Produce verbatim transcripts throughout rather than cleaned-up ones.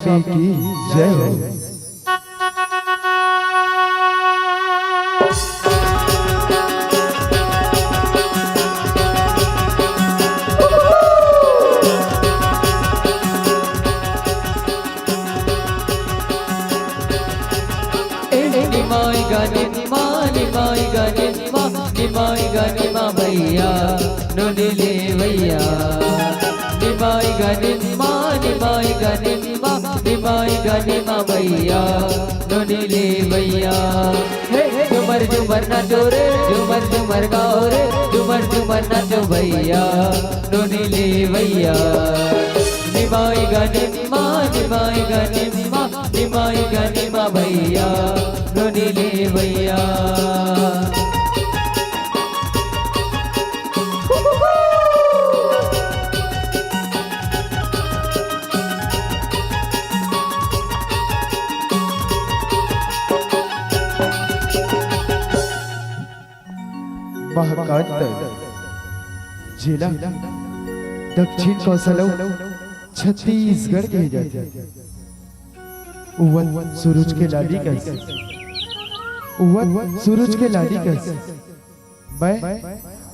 की जय हो। ए, ए, निमाई गा निम्मा, निमाई गा निम्मा, निमाई गा निम्मा भैया, नोनी ले भैया। निमाई गा निम्मा, निमाई गा निम्मा, निमाई गा निम्मा भैया, नोनी ले भैया। हे, हे, झूमर झूमर नाचो रे, झूमर झूमर गाओ रे, झूमर झूमर नाचो भैया, नोनी ले भैया। निमाई गा निम्मा, निमाई गा निम्मा, निमाई गा निम्मा भैया, नोनी ले भैया। महाकांत जिला दक्षिण कोसलो छत्तीसगढ़ के जाथे। उवत सूरज के लाली कस, उवत सूरज के लाली कस, मैं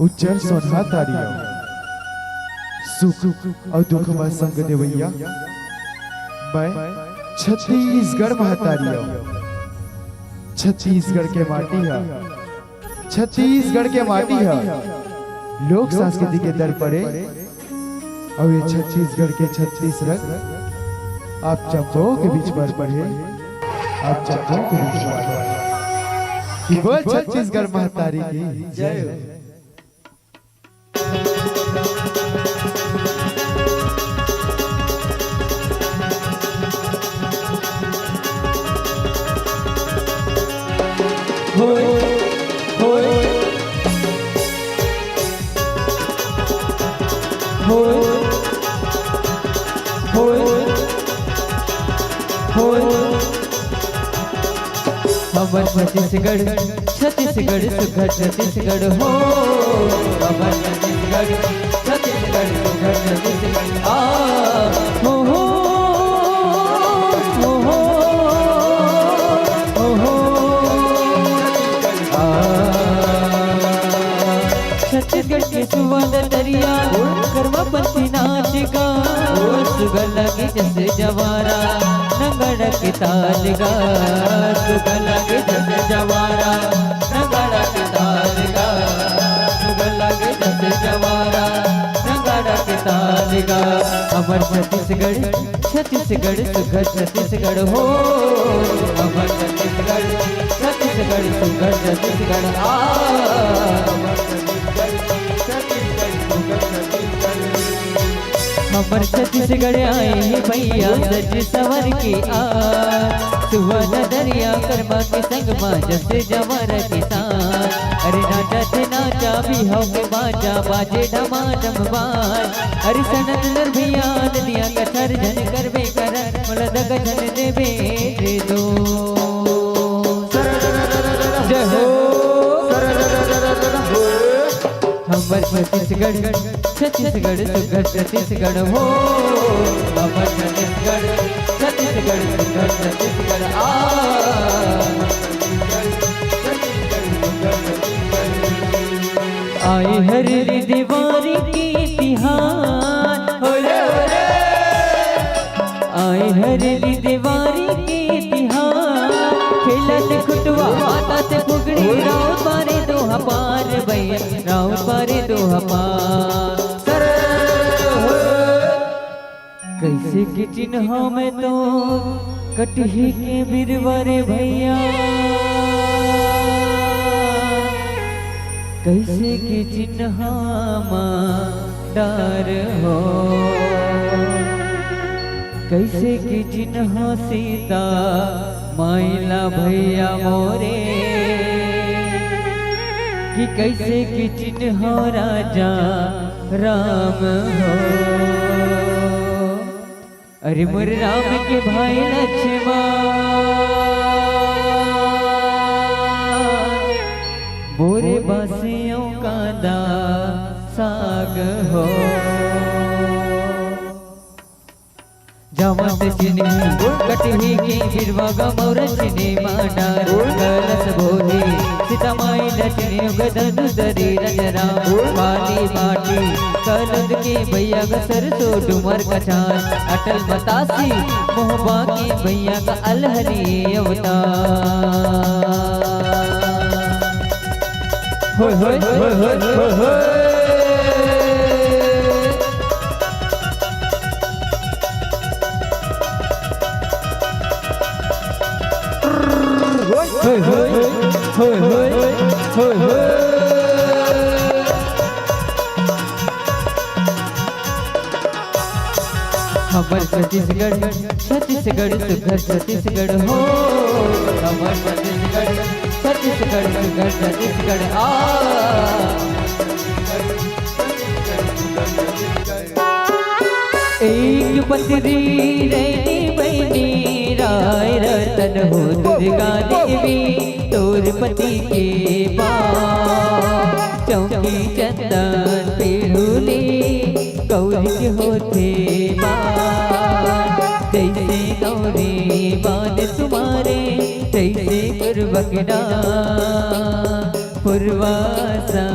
उज्जर सोनहा तारी हंव। सुख अउ दुख म संग देवइया, मैं छत्तीसगढ़ महतारी हंव। छत्तीसगढ़ के माटी ह, छत्तीसगढ़ के माटी ह लोक संस्कृति के दर परे। अउ ये छत्तीसगढ़ के छत्तीस रंग आप जम्मो के बीच बर पड़े, आप जम्मो के बीच बर पड़े। कि बोल छत्तीसगढ़ महतारी की जय हो। होय, होय, होय, होय, होय। हमर छत्तीसगढ़, छत्तीसगढ़ सुघर छत्तीसगढ़ हो। हमर छत्तीसगढ़, छत्तीसगढ़ सुघर छत्तीसगढ़। आ, हो, हो, हो, हो, हो, हो। आ, छत्तीसगढ़ के सुवाद दरिया, करवा पंथी नाच गा, सुघर लागे जैसे जवारा, नंगड़ा के ताल गा, सुघर लागे जैसे जवारा, नंगड़ा के ताल गा, सुघर लागे जैसे जवारा, नंगड़ा के ताल गा। हमर छत्तीसगढ़, छत्तीसगढ़ सुघर छत्तीसगढ़ हो। हमर छत्तीसगढ़, छत्तीसगढ़ सुघर छत्तीसगढ़ आ। हमर छत्तीसगढ़ आए हे भैया सज सवर के आ। सुहाना दरिया करमा के संग मा जस जवारा के साथ। अरे नाचा थे नाचा बिहाव के बाजा बाजे ढमाढम बाज। अरे सनत नर भैया नदिया कथर झन करबे करन, मोला दगा झन देबे रे दो। जय हो। हमर छत्तीसगढ़, छत्तीसगढ़ सुघर छत्तीसगढ़ हो। हमर छत्तीसगढ़, छत्तीसगढ़ सुघर छत्तीसगढ़ आ। आए हर रे देवारी के तिहार, होले होले। आए हर रे देवारी के तिहार, खेलत खुटवा माता से फुगड़ी, राउत पारे दोहा पार भैया, राउत पारे दोहा पार। सर हो। कइसे के चिन्हां मैं तो कटही के बिरवा रे भैया, कइसे के चिन्हां मैं डार हो, कइसे के चिन्हां सीता माई ला भैया मोरे, कि कइसे के चिन्हां राजा राम हो। अरे मोर राम के भाई लक्ष्मण, मोरे बांसियों का दा साग हो। जाम मत चिन्ही कटही के बिरवा गमौर चिन्हे माडर कलस बोहे सीता माई ल चिन्हे गदन दरी रजरा काली माटी कलद के भैया ग सरसो डुमर कछान अटल मतासी मोहबा के भैया ग अलहरी अवतार। होय, होय, होय, होय, होय, होय। होय, होय, होय, होय, होय, होय। हमर छत्तीसगढ़, छत्तीसगढ़ सुघर छत्तीसगढ़ हो। हमर छत्तीसगढ़, छत्तीसगढ़ सुघर छत्तीसगढ़ आ। एक पतरी रैनी बहिनी राय रतन हो दुर्गा देवी तोर पति के बा। चौकी चंदन पिढ़ुली गौरी के होथे बा। जैसे गौरी बान तुम्हारे तैसे गुरबकना पुरवासा।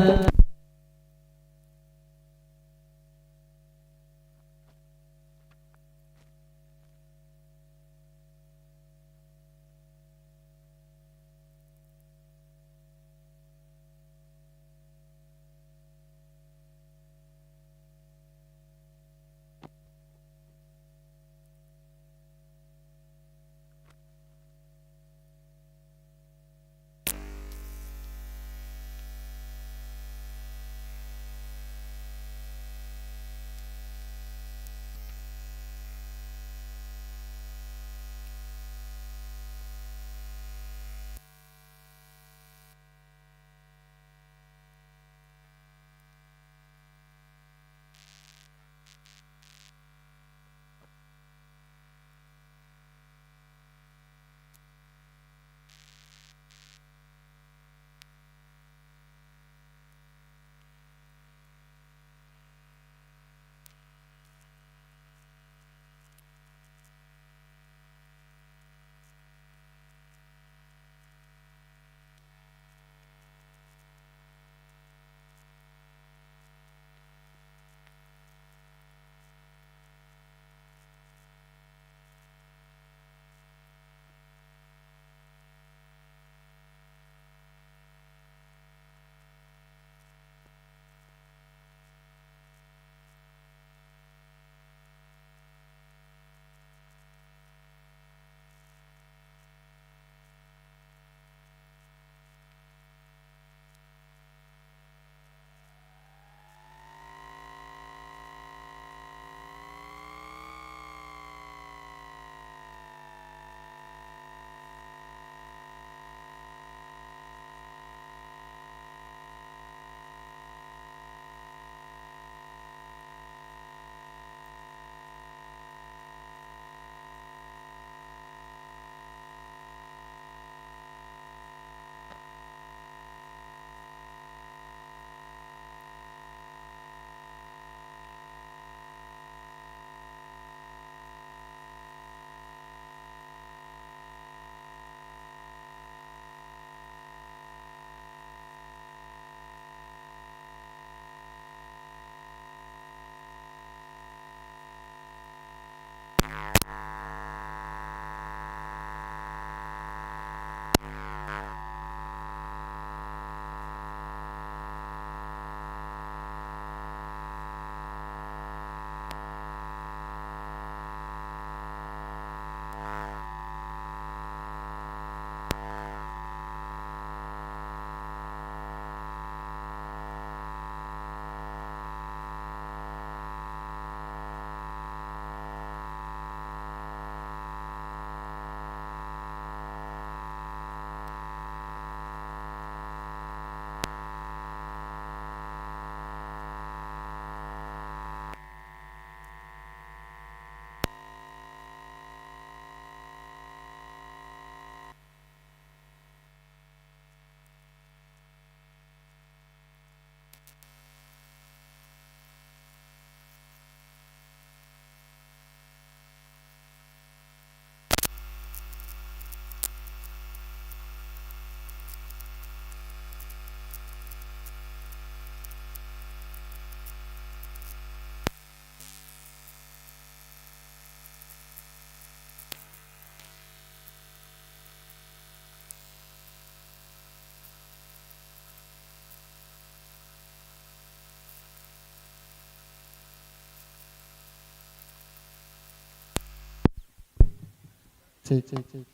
ठीक, ठीक, ठीक।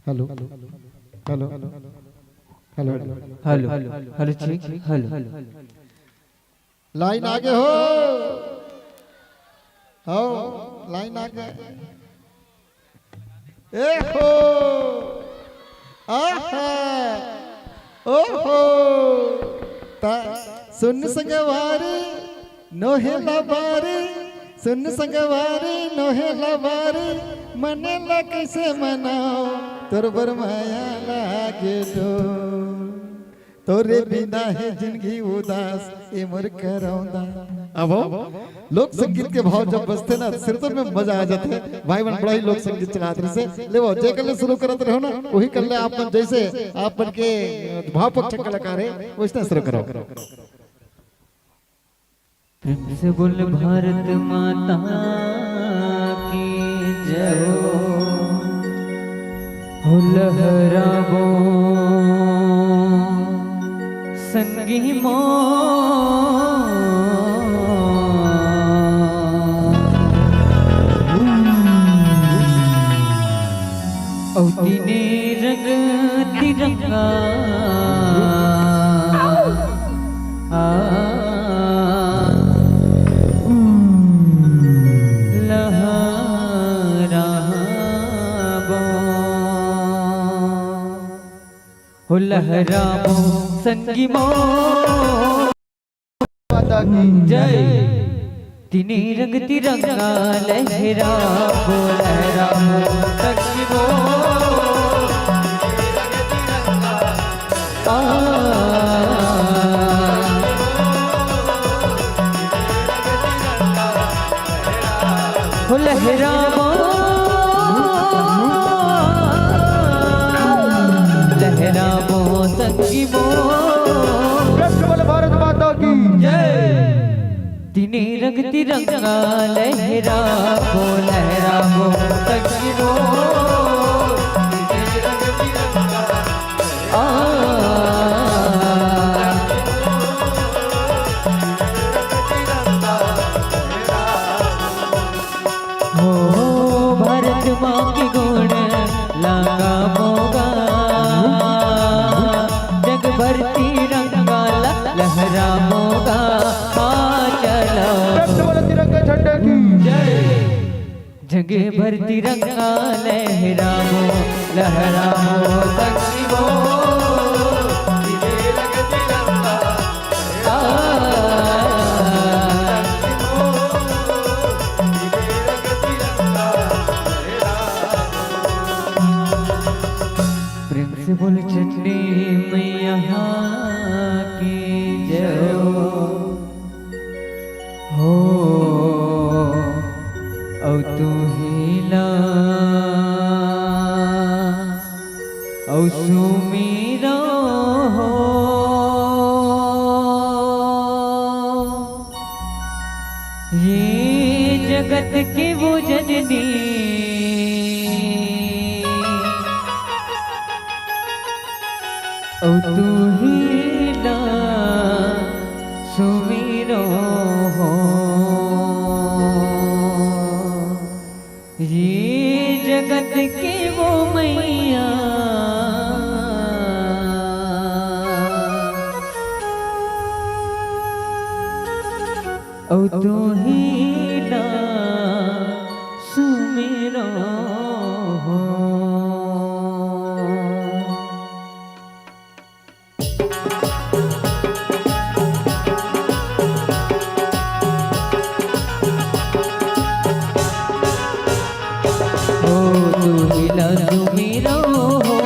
Hello, hello, hello, hello, hello, ठीक, हेलो। लाइन आगे हो। हो, लाइन आगे। ए हो। आहा। ओहो। ता सुन संगवारी, नोहे लबारी, सुन संगवारी, नोहे लबारी, मने ला कैसे मनाओ, तोर बर माया लागे डो। तोरे बिना हे जिंदगी उदास, ए मोर करौंदा। अब लोक संगीत के भाव जब बजथे ना, सिरतोन में मजा आ जाथे। भाई मन बड़ा ही लोक संगीत चलात रहिसे। ले वो, जे कर ले शुरू करत रहो ना, वही कर ले आप मन, जैसे आप मन के भाव पक्ष कलाकार है, वैसे शुरू करो। प्रेम से बोल भारत माता की जय हो। हो लहराबो संगी मो। अउ तीने रंग तिरंगा। आ, लहराबो। हो लहराबो संगी मो। माता की जय। तीने रंग तिरंगा लहराबो, लहराबो संगी मो। आ। हो लहराबो, लहराबो संगी मो। प्रेम से बोल भारत माता की जय। तीने रंग तिरंगा लहराबो, लहराबो संगी मो। आ। हो, हो, भारत माँ के गुण लांगा मोगा, जग भर तिरंगा ला लहरा मोगा, आ चलो। प्रेम से बोलो तिरंगा झंडे की जय। जग भर तिरंगा लहराबो, लहराबो संगी मो। आ। प्रेम से बोल चंडी मैया की जय हो। हो, अउ तुही ला, अउ सुमिरो हो। ये जगत के वो जननी, अउ तुही ला सुमिरो हो। ये जगत के वो मैया, अउ तुही ला सुमिरो हो। ओ तुही ला सुमिरो हो,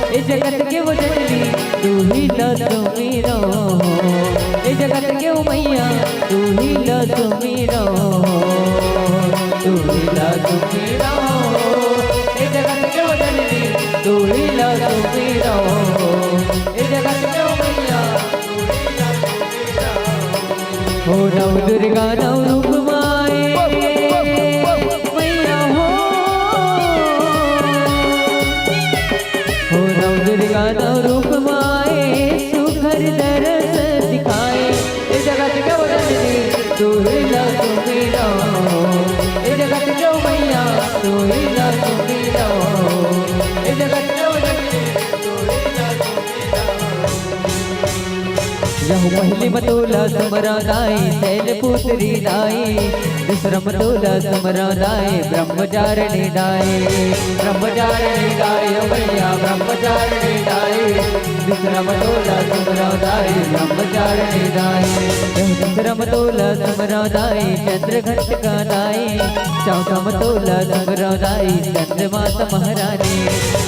ए जगत के वो जननी, तुही ला सुमिरो हो, ए जगत के वो मैया, तुही ला सुमिरो हो, तुही ला सुमिरो हो, ए जगत के वो जननी, तुही ला सुमिरो हो, ए जगत के वो मैया, तुही ला सुमिरो हो। हो नव दुर्गा नव रूप माए, मैया हो। हो नव दुर्गा नव रूप माए, सुघर दरस दिखाए। ए जगत के वो जननी, तुही ला सुमिरो। ए जगत के वो मैया, तुही ला सुमिरो। यहू पहिली म तोला सुमरंव दाई, शैलपुत्री दाई। दूसरा म तोला सुमरंव दाई, ब्रह्मचारिणी दाई। ब्रह्मचारिणी दाई, ओ भैया, ब्रह्मचारिणी दाई। दूसरा म तोला सुमरंव दाई, ब्रह्मचारिणी दाई। यहू तीसरा म तोला सुमरंव दाई, चंद्रघंटिका दाई। चौथा म तोला सुमरंव दाई, स्कंदमाता महारानी।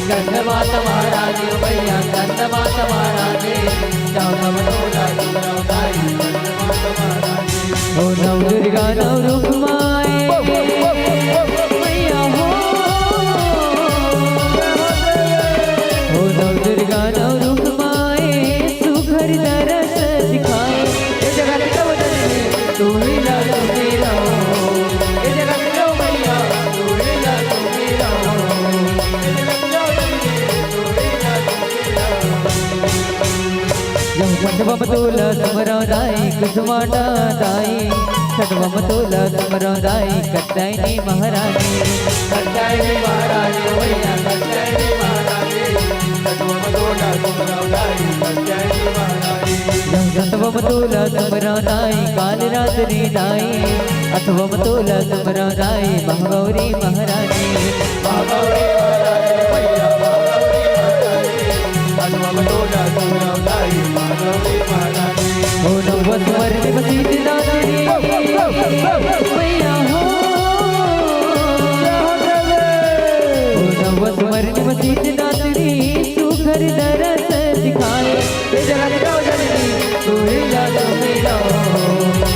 स्कंदमाता महारानी, ओ भैया, स्कंदमाता महारानी। चौथा म तोला सुमरंव दाई, स्कंदमाता महारानी। ओ नव दुर्गा नव रूप माए, मैया हो। ओ नव दुर्गा नव रूप माए, सुघर दरस दिखाए। ए जगत के वजन में तू ही लाल मेरा हो। ए जगत के मैया, तू ही लाल मेरा हो। ए जगत के वजन में तू ही लाल मेरा हो। यहू पंचवा म तोला सुमरंव दाई, कुसुमांडा दाई। छठवा म तोला सुमरंव दाई, कात्यायनी महारानी। कात्यायनी महारानी, ओ भैया, कात्यायनी महारानी। छठवा म तोला सुमरंव दाई, कात्यायनी महारानी। यहू सतवा म तोला सुमरंव दाई, कालरात्रि दाई। अठवा म तोला सुमरंव दाई, महागौरी महारानी। महागौरी महारानी, भैया, महागौरी महारानी। अठवा म तोला सुमरंव दाई, महागौरी महारानी। ओ नववा सुमरनी म शीतला दाई, भैया हो। ओ नववा सुमरनी म शीतला दाई, सुघर दरस दिखाए। ए जगत के जननी, तू ही लाल मेरा हो।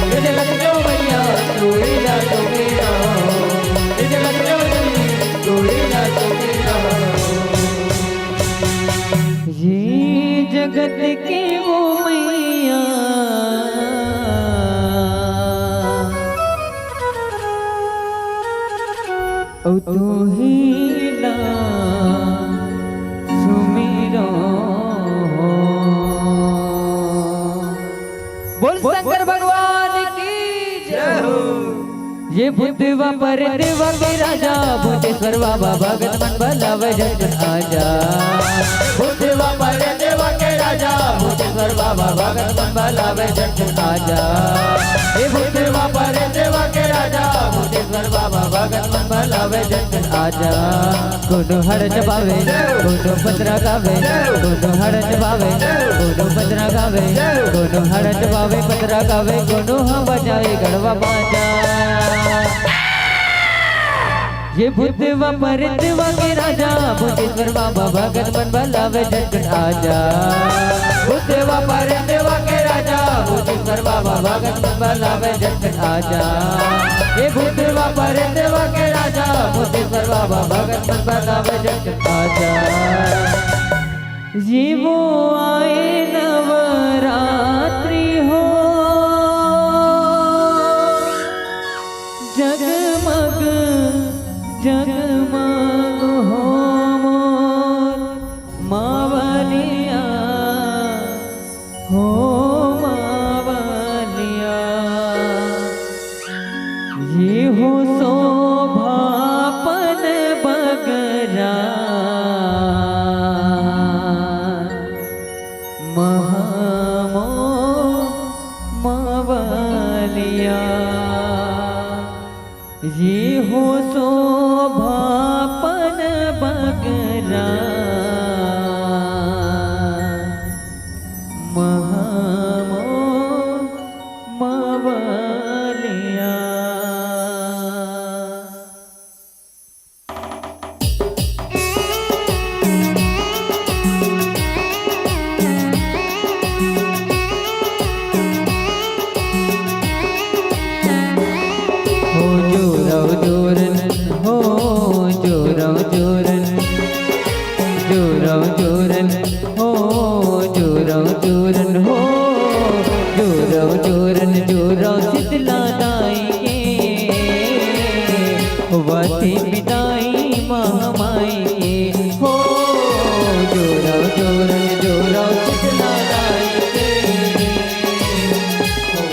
ए जगत के मैया, तू ही लाल मेरा हो। ए जगत के जननी, तू ही लाल मेरा हो। ये जगत के वो मैया, ओ तू ही ला सुमिरो। बोल शंकर भगवान की जय हो। ये भूतवा परतवा के राजा, भूतेश्वर बाबा भगत मन बलावे झटकन आजा। भूतवा परतवा के राजा, भूतेश्वर बाबा भगत मन बलावे झटकन आजा। ये भूतवा परतवा के राजा, भूतेश्वर बाबा भगत मन बलावे झटकन आजा। कोनो हरच पावे, कोनो पतरा गावे, कोनो हरच पावे, कोनो पतरा गावे, कोनो हरच पावे, पतरा गावे, कोनो ह बजाए गड़वा बाजा। ये भूतवा परतवा के राजा, भूतेश्वर बाबा भगत मन बलावे झटकन आजा। भूतवा परतवा के राजा, भूतेश्वर बाबा भगत मन बलावे झटकन आजा। ये भूतवा परतवा के राजा, भूतेश्वर बाबा भगत मन बलावे झटकन आजा। ये वो आए नवरात्रि हो, जगमग जगमग हो मोर मावलिया, हो मावलिया। ये हो शोभापन बगरा, महामो मावलिया। ये हो शोभापन बगरा, महामो मावलिया। हो जोरव जोरन, हो जोरव जोरन, जोरव जोरन, हो जोरव जोरन, हो जोरव जोरन, जोरव शीतला दाई के, वाते बिदाई महामाई के। हो जोरव जोरन, जोरव शीतला दाई के,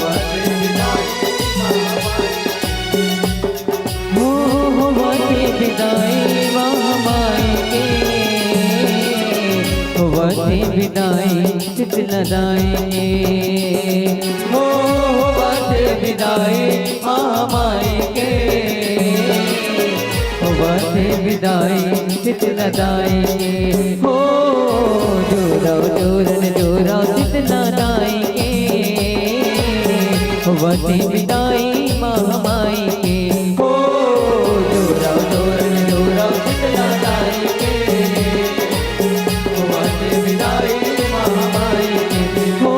वाते बिदाई महामाई। हो, हो, वाते बिदाई महामाई के, वाते बिदाई शीतला दाई के, हो, होवथे बिदाई महामाई के, होवथे बिदाई शीतला दाई के, हो, जोरव जोरन जोरव शीतला दाई के, होवथे बिदाई महामाई के, हो, जोरव जोरन जोरव शीतला दाई के। हो,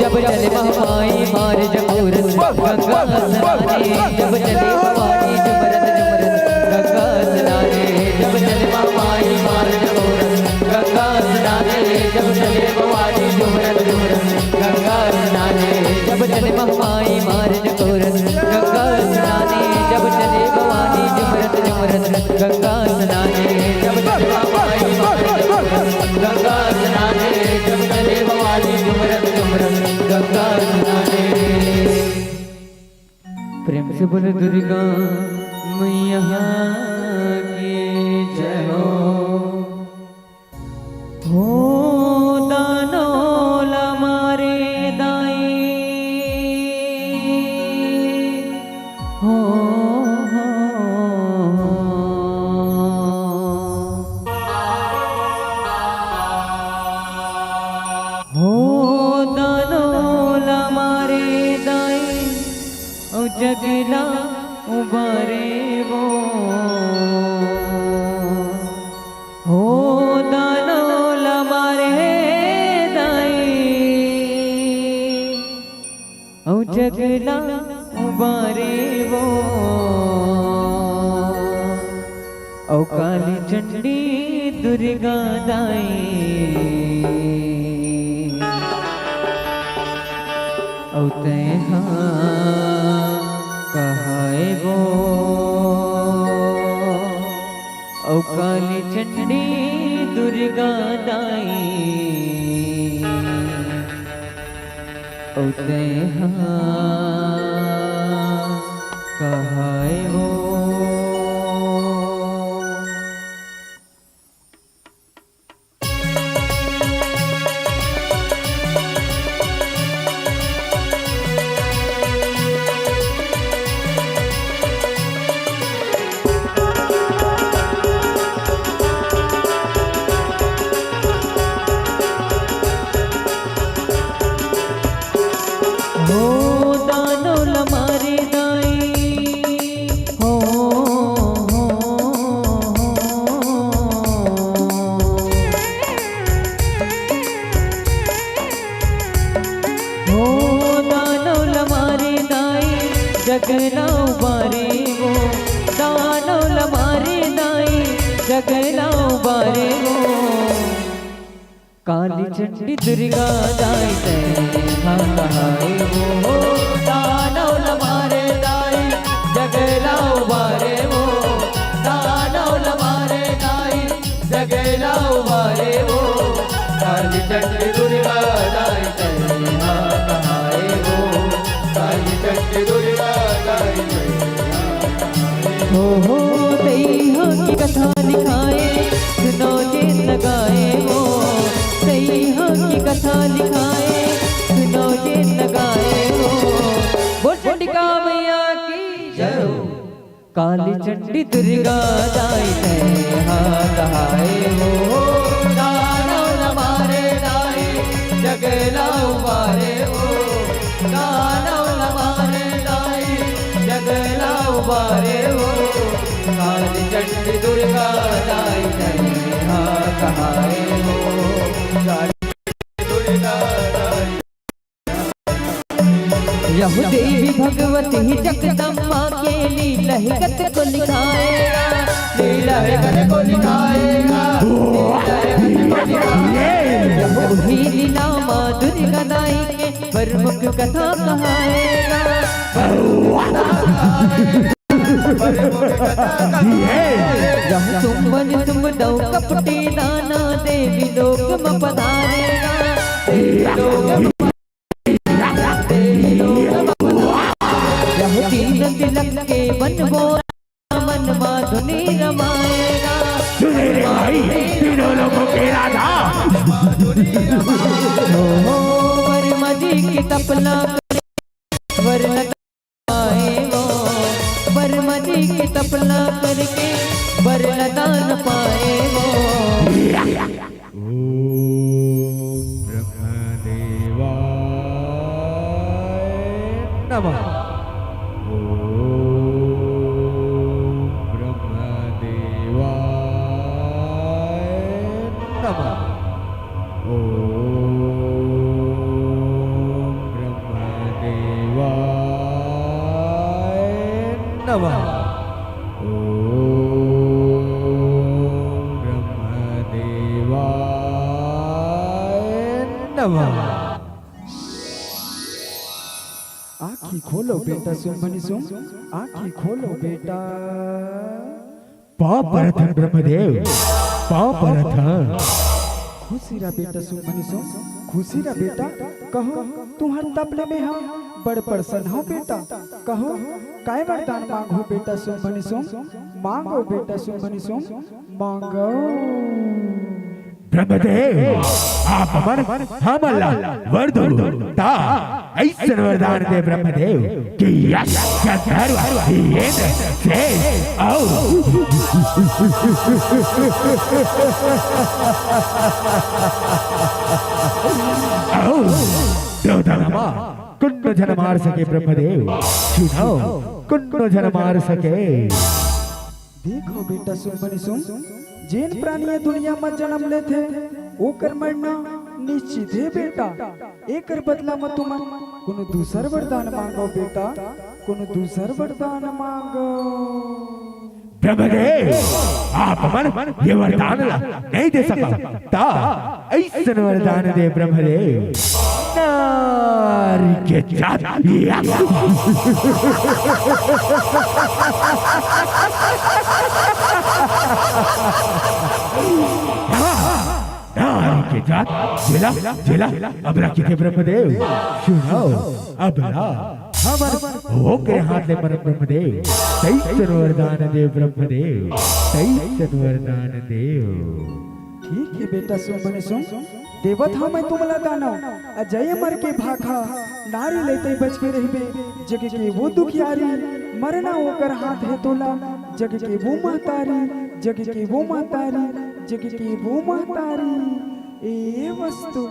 जब चले महामाई मारे जमूरत गंगा स्नाने, जब चले भवानी झुमरत झुमरत गंगा स्नाने, जब चले महामाई मारे जमूरत गंगा स्नाने, जब चले भवानी झुमरत झुमरत गंगा स्नाने, जब चले महामाई मारे जमूरत गंगा स्नाने, जब चले भवानी झुमरत झुमरत गंगा स्नाने, जब चले महामाई मारे जमूरत गंगा स्नाने, जब चले भवानी झुमरत झुमरत गंगा स्नाने। प्रेम से बोलो दुर्गा मैया की जय हो। हो दानव ला मारे दाई, हो, हो, हो। हो दानव ला मारे दाई, अउ जग ला उबारे वो। हो दानव ला मारे दाई, अउ जग ला उबारे वो, अउ काली चंडी दुर्गा दाई, अउ तैं हा कहाए वो, अउ काली चंडी दुर्गा दाई। अउ तैं हा कहाए वो। हो दानव ल मारे दाई, हो, हो, हो, हो। हो दानव ल मारे दाई, जग ल उबारे वो। दानव ल मारे दाई, जग ल उबारे वो। काली चंडी दुर्गा दाई तैं हा कहाए वो, दानव ल मारे दाई, जग ल उबारे वो, दानव ल मारे दाई, जग ल उबारे वो। काली चंडी दुर्गा दाई तैं हा कहाए वो, काली चंडी दुर्गा दाई तैं हा कहाए वो। हो, हो, तैं हा के कथा लिखाए, सुनव जेन ल गाए वो। तैं हा के कथा लिखाए, सुनव जेन ल गाए वो। बोल चंडिका मैया की जय हो। काली चंडी दुर्गा दाई तैं हा कहाए वो, दानव ल मारे दाई, जग ल उबारे वो। दानव ल मारे दाई, जग ल उबारे वो। काली चंडी दुर्गा दाई तैं हा कहाए वो। काली चंडी दुर्गा दाई। यहू देवी भगवती जगदम्बा के लीला हे कतको लिखाए गा, लीला हे कतको लिखाए गा, लीला हे कतको लिखाए गा। यहू ही लीला माँ दुर्गा दाई के प्रमुख कथा कहाए गा। यहू सुमन सुमदव कपटी दाना देवी लोक म पधारे गा, देवी लोक म यहू तीन तिलक के बनबोरा मन मा धुनी रमाए गा। सुने रे भाई, तीनों लोगों के राजा। हो हो, वर्मा जी की तपला करे, वरदान पाए वो, वर्मा जी की तपला करके वरदान पाए वो। ओम ब्रह्मदेवाय नमः। ओम ब्रह्मदेवाय नमः। ओम ब्रह्मदेवाय नमः। ओम ब्रह्मदेवाय नमः। आँखी खोलो बेटा सुमन सुम, आँखी खोलो बेटा। पाँव परत हन ब्रह्मदेव, पाँव परत हन। खुशी रह बेटा सुमन सुम, खुशी रह बेटा। कहो, तुम्हर तपले में हम बड़ प्रसन्न हो बेटा। कहो, काय वरदान मांगो बेटा सुमन सुम, मांगो बेटा सुमन सुम, मांगो। ब्रह्मदेव, आप हमन हमन ला वर दो, ता अइसन वरदान दे ब्रह्मदेव कि यक्ष, गंधर्व, इंद्र, शेर अउ अउ दोधामा कोनो झन मार सके ब्रह्मदेव, सुनो कोनो झन मार सके। देखो बेटा सुमन सुम, जेन प्राणी ये दुनिया म जन्म लेथे, ओकर मरना निश्चित हे बेटा। एकर बदला म तुमन कोनो दूसर वरदान मांगो बेटा, कोनो दूसर वरदान मांगो। ब्रह्मदेव, आप मन ये वरदान ला नहीं दे सका, ता अइसन वरदान दे ब्रह्मदेव। नारी के जात। नारी के जात, जेला, जेला, अबला किथे ब्रह्मदेव, सुनो, अबला, हमन ओकरे हाथ ले मरन ब्रह्मदेव, तइसन वरदान देव ब्रह्मदेव, तइसन वरदान देव। ठीक हे बेटा सुमन सुम, देवत हँव मैं तुमला दानव, अजय मर के भाखा, नारी ले तैं बच के रहिबे, जग के वो दुखियारी, मरना ओकर हाथ हे तोला, जग के वो महतारी, जग के वो महतारी, जग के वो महतारी। ए वस्तु,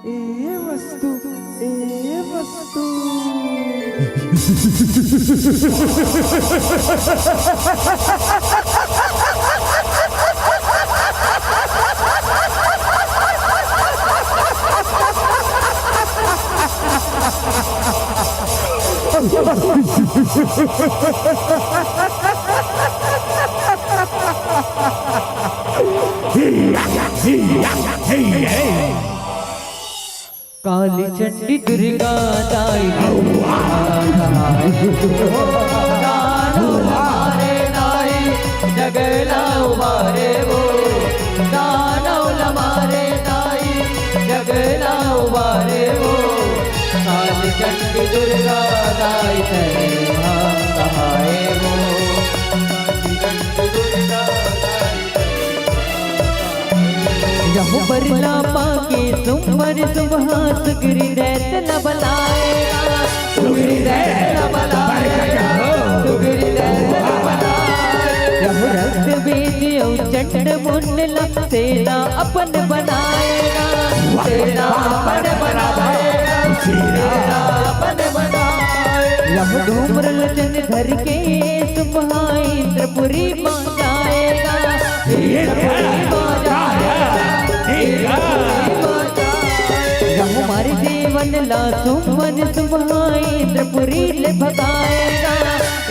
ए वस्तु, ए वस्तु। काली चंडी दुर्गा दाई, दानव मारे दाई, जगला उबारे वो, दानव मारे दाई, जगला उबारे वो। काली चंडी दुर्गा दाई, तने हम कहाए वो। काली चंडी दुर्गा दाई, यहू बरला पाके सुमन सुम्हा, सुगरी दैत न बलाएगा, सुगरी दैत न बलाएगा, सुगरी दैत न बलाएगा। यहू रक्त बीज अउ चंड मुंड ला सेना अपन बनाएगा, सेना अपन बनाएगा, सेना अपन बनाएगा। यहू धूम्र लोचन धर के सुम्हा इंद्रपुरी मा जाएगा, इंद्रपुरी मा जाएगा, इंद्रपुरी मा जाएगा। यहू मारे देवन ला सुमन सुम्हा इंद्रपुरी ले भगाएगा,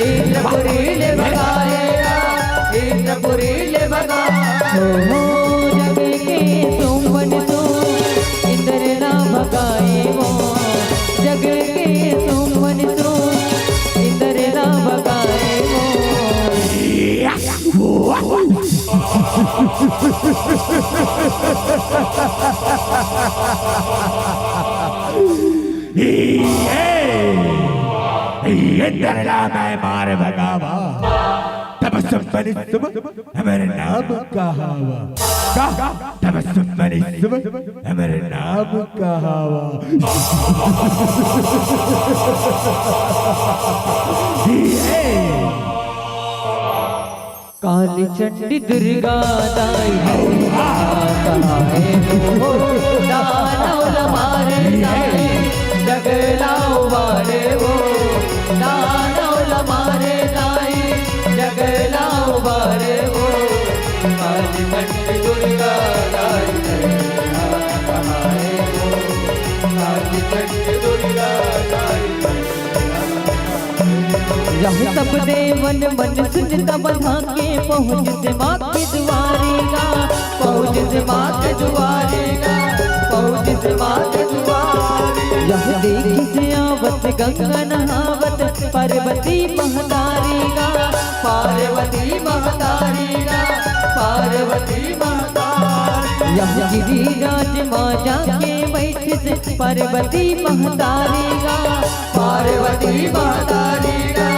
इंद्रपुरी ले भगाएगा, इंद्रपुरी ले भगाएगा। हो, हो, जग के सुमन सुम, इंद्र ला भगाए वो, जग के सुमन सुम, इंद्र ला भगाए वो। ये, ये इंद्र ला मैं मार भगावा, तब सुमन सुम, हमर नाम कहावा। का? तब सुमन सुम, हमर नाम कहावा। ये। काली चंडी दुर्गा दाई, कहाए हो, दानव ल मारे दाई, जगला उबारे हो, दानव ल मारे दाई, जगला उबारे हो। काली चंडी दुर्गा दाई, कहाए हो, काली चंडी दुर्गा दाई। यह सब देवन मन सुनता बना के पहुँच से माँ के दुआरी गा, पहुँच से माँ के दुआरी गा, पहुँच से माँ के दुआरी। यह देख से आवत गंगा नहावत पार्वती महतारी गा, पार्वती महतारी गा, पार्वती महतारी। यह गिरिराज माँ जाके बैठ से पार्वती महतारी गा, पार्वती महतारी गा,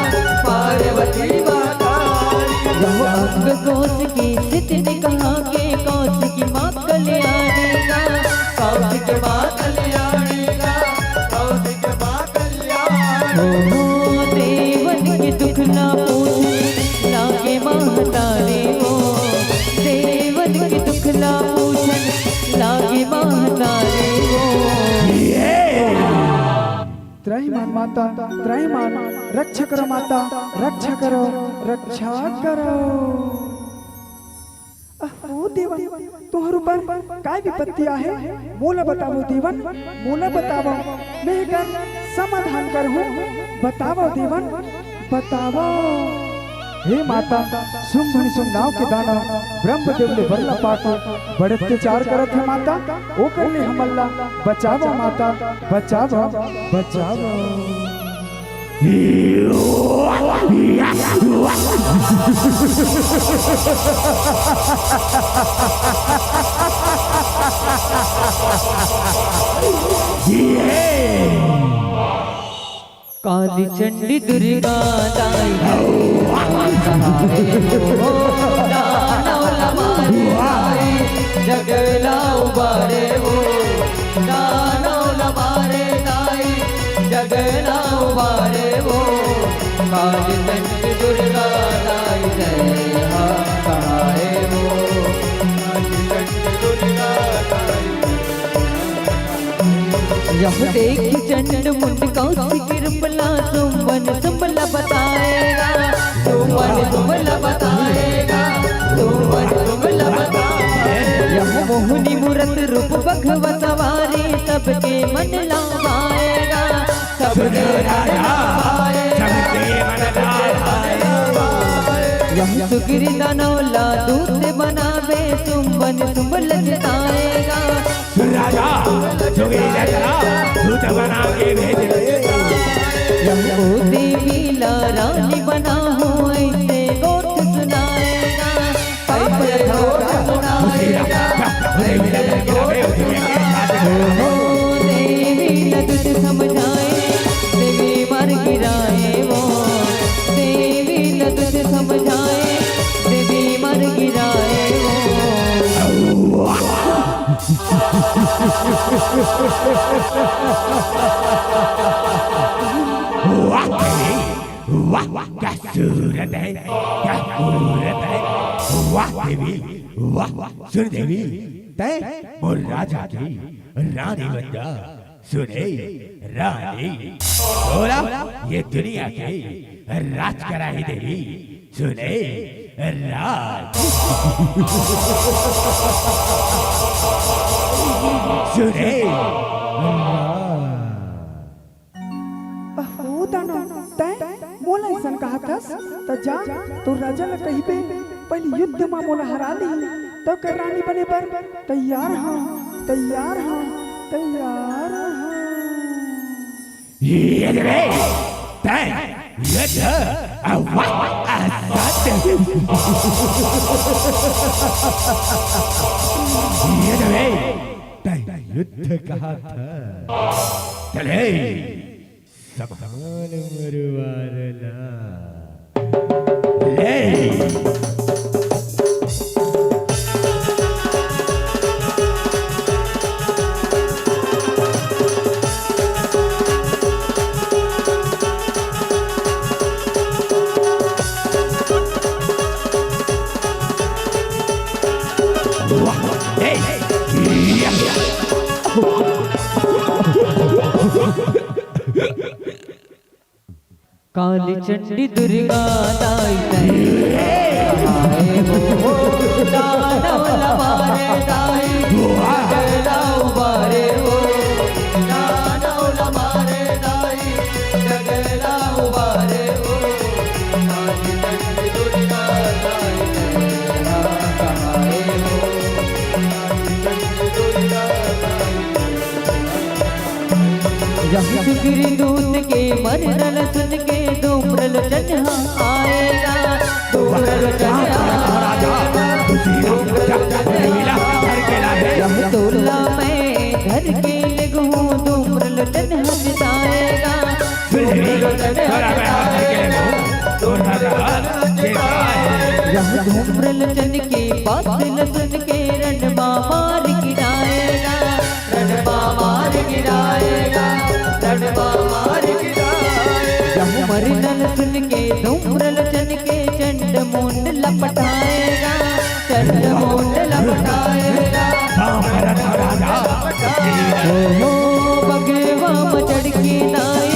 पार्वती महतारी। यह अंग कोश की स्थिति कहाँ के कौशिकी माँ कल्याणी गा, कौशिकी माँ कल्याणी गा, कौशिकी माँ कल्याणी। हो, हो, देवन के दुख ना पूछे लागे महतारी वो, देवन के दुख ना पूछे लागे महतारी वो। त्राहिमाम माता, त्राहिमाम, रक्षा करो माता, रक्षा करो, रक्षा करो। अहो देवन, तोहर ऊपर काय विपत्ति आहे? मोला बतावव देवन, मोला बतावव, मैं एकर समाधान करहूँ। बतावव देवन, बतावव। हे माता, सुंभ निशुंभ नाव के दानव ब्रह्मदेव ले बर ला पाके बड़ अत्याचार करत हे माता, ओकर ले हमन ला बचावव माता, बचावव, बचावव। काली चंडी दुर्गा दाई, सहाय हो, दानव ल मारे दाई, जगला उबारे हो, दानव ल मारे दाई, जगला उबारे हो। काली चंडी दुर्गा दाई, जय हा सहाय हो। काली चंडी दुर्गा दाई। यह देख चंड मुंड कौशिक रूप ला, सुमन सुम ल बताए गा, सुमन सुम ल बताए गा, सुमन सुम ल बताए। यह मोहनी मूरत रूप बघवा सवारी, सबके मन ला भाए गा, सबके मन ला भाए गा। यह सुग्रीव दानव ला दूत बनावे, सुमन सुम ल जिताए गा। राजा सुग्रीव ला दूत बना के भेज दे। यह ओ देवी ला रानी बनाहो, ऐसे गोठ सुनाए गा, ऐसे गोठ सुनाए गा। ओ देवी ला दूत समझाए, देवी मार गिराए वो, देवी ला दूत समझाए, देवी मार गिराए वो। वाह देवी, वाह, वाह, क्या सूरत है, क्या सूरत है। वाह देवी, वाह, वाह। सुन देवी, तैं मोर राजा की रानी बन जा। सुने रानी, बोला ये दुनिया के राज कराही देवी। सुने राज, सुने राज। अहो दानव, तैं मोला अइसन कहत हस, त जा, तोर राजा ल कहिबे, पहिली युद्ध म मोला हरा लिही, तब कर रानी बने बर तैयार हंव, तैयार हंव, तैयार हंव। ये रे, तैं युद्ध, अ, वाह, अ, सत्य। ये रे, तैं युद्ध कहत हस। चले। समान मरवारना। ए। वाह, ए, या। काली चंडी दुर्गा दाई, दाई, दाई, दानव लमारे दाई, जगला उबारे हो, दानव लमारे दाई, जगला उबारे हो, काली चंडी दुर्गा दाई, कहाए हो, काली चंडी दुर्गा दाई। यह सुग्रीव दूत के मरना ल सुन के धूम्रलोचन ह आएगा। धूम्रलोचन ह आएगा। यह तोला मैं धर के लेगहूँ, धूम्रलोचन ह जिताएगा। धूम्रलोचन ह जिताएगा। यह धूम्रलोचन के बात ल सुन के रण मामा मार गिराएगा। रणमा मार गिराएगा, रणमा मार गिराएगा। यह मरना ल सुन के धूम्रलोचन के चंड मुंड लपटाएगा, चंड मुंड लपटाएगा। राम भरत राजा। ओहो, बघवा म चढ़ के दाई,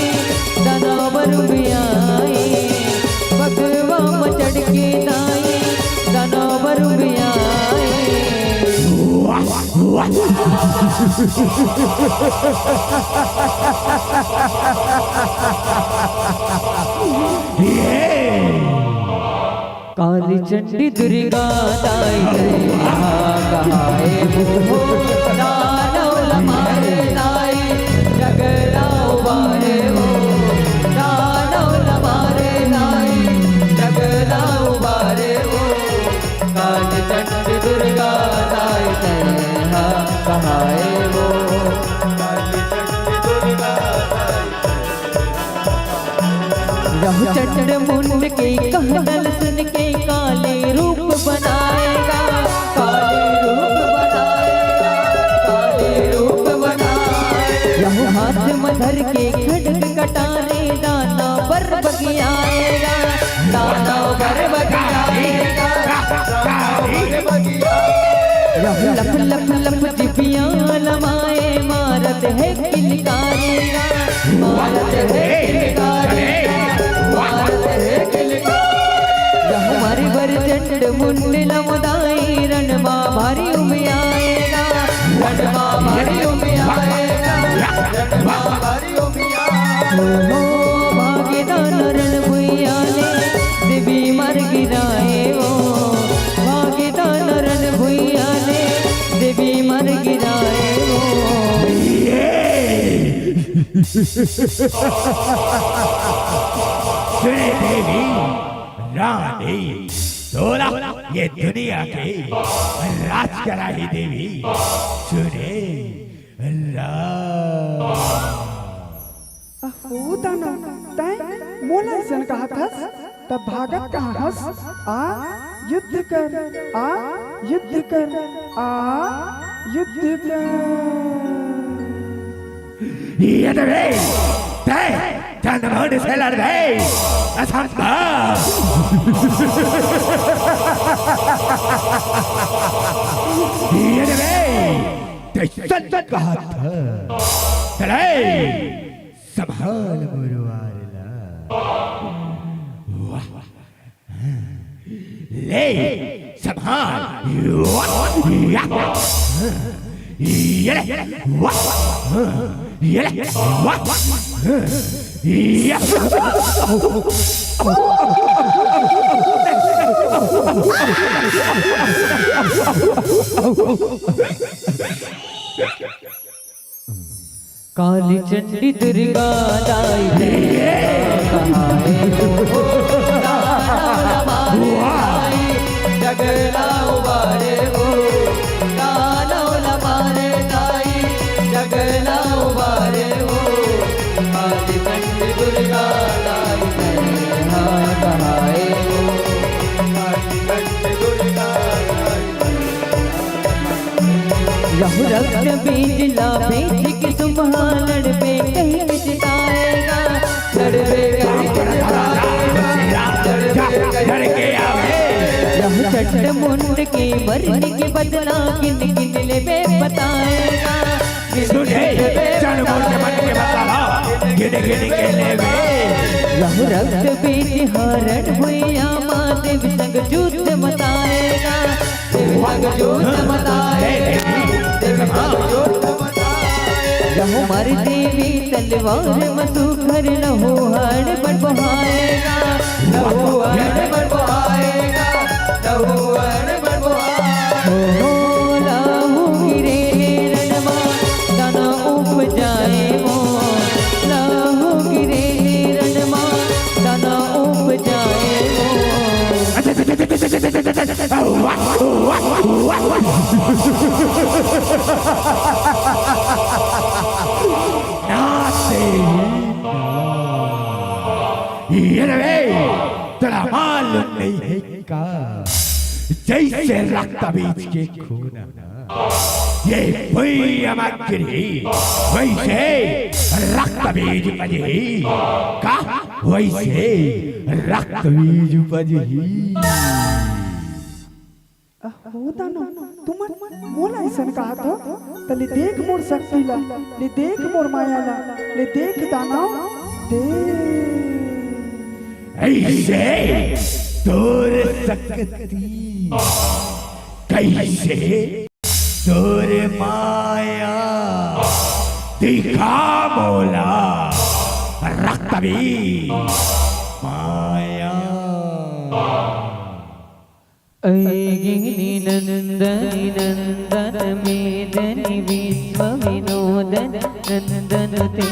दानव उबियाए। बघवा म चढ़ के दाई, दानव उबियाए। काली चंडी दुर्गा दाई, कहाए हो, दानव लमारे दाई, जगला उबारे हो, दानव लमारे दाई, जगला उबारे हो। काली चंडी दुर्गा दाई, कहाए हो, काली चंडी दुर्गा दाई। यह चंड मुंड के कहना ल सुन के काली रूप बनाएगा, काली रूप बनाएगा, काली रूप बनाएगा। यह हाथ म धर के खड्ग कटारे दानव बर बगियाएगा, दानव बर बगियाएगा, दानव बर बगियाएगा। यह लख लख लख जिबिया लमाए मारत हे किलकारेगा, मारत हे किलकारेगा, मारत हे किलकारेगा। यह मारी बर चंड मुंड लमदाई रणमा भारी उबियाएगा, रणमा भारी उबियाएगा, रणमा भारी उबियाएगा। ओहो, भागे दानव रण भुइयां ले, देवी मर गिराए ओ। भागे दानव रण भुइयां ले, देवी मर गिराए ओ। सुने देवी, रानी, तोला ये दुनिया के राज कराही देवी। सुने राज। अहो दानव, तैं मोला अइसन कहत हस, त भागत कहाँ हस? आ युद्ध कर, आ युद्ध कर, आ युद्ध कर। ये तो रे, तैं चंडमुंड से लड़बे, असंभव। ये तो रे, तैं सच कहत हस। चले। संभाल मोर वार ला। वाह। ले, संभाल। वाह। या। ये ले। वाह। ये ले। वाह। या। काली चंडी दुर्गा दाई, कहाए हो, दानव लमारे दाई, जगला उबारे हो, दानव लमारे दाई, जगला उबारे हो। काली चंडी दुर्गा दाई, कहाए हो। मरने के बदला गिन गिन लेबे बताएगा। सुने, जान मोर के मन के बदला ला, गिन गिन के लेबे। रहु रक्त बीज हरण भुइया, महादेव संग जुद्ध मताएगा। देव संग जुद्ध मताएगा। देव संग जुद्ध मताएगा। रहु मार देवी तलवार मसुखर, लहू हण बन बहाएगा। लहू हण बन बहाएगा। लहू हण बन बहाएगा। हो, हो, लहू गिरे रणमा, दाना उपजाए वो। लहू गिरे रणमा, दाना उपजाए वो। नाते ये रे, तेरा मालूम नहीं है का? जैसे रक्त बीज के खून है ना, ये भुइयां मा गिरही, वैसे रक्त बीज उपजही। का? वैसे रक्त बीज उपजही। अहो दानव, तुमन मोला अइसन कहत हो? त ले देख मोर शक्ति ला, ले देख मोर माया ला, ले देख दानव, देख। अइसे तोर शक्ति, कइसे तोर माया, दिखा मोला रक्त बीज माया। अयगिनी नंदनी नंदन मेदनी विश्व विनोदन नंदन ते,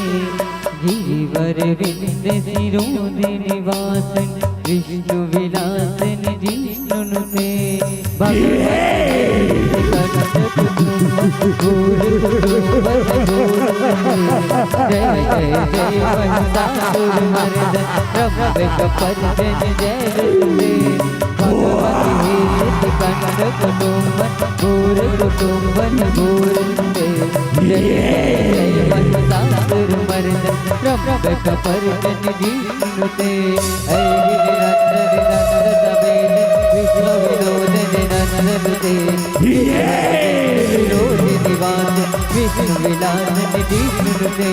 गिरिवर विंद सिरोधि निवासन विष्णु विलासन जिष्णुनुते। भगवती कंठ कुटुंब घोर कुटुंब घोर। जय जय जय महिषासुर मर्दन रंभक भर्जन जय जय। भगवती हेत कंठ कुटुंब घोर कुटुंब घोर ते। जय जय जय महिषासुर मर्दन रंभक भर्जन जिष्णुते। ऐ गिरिनंदन नंदन समेत विश्व विनोदन नंदन ते। विरोध निवास विष्णु विलास निधि सुनते।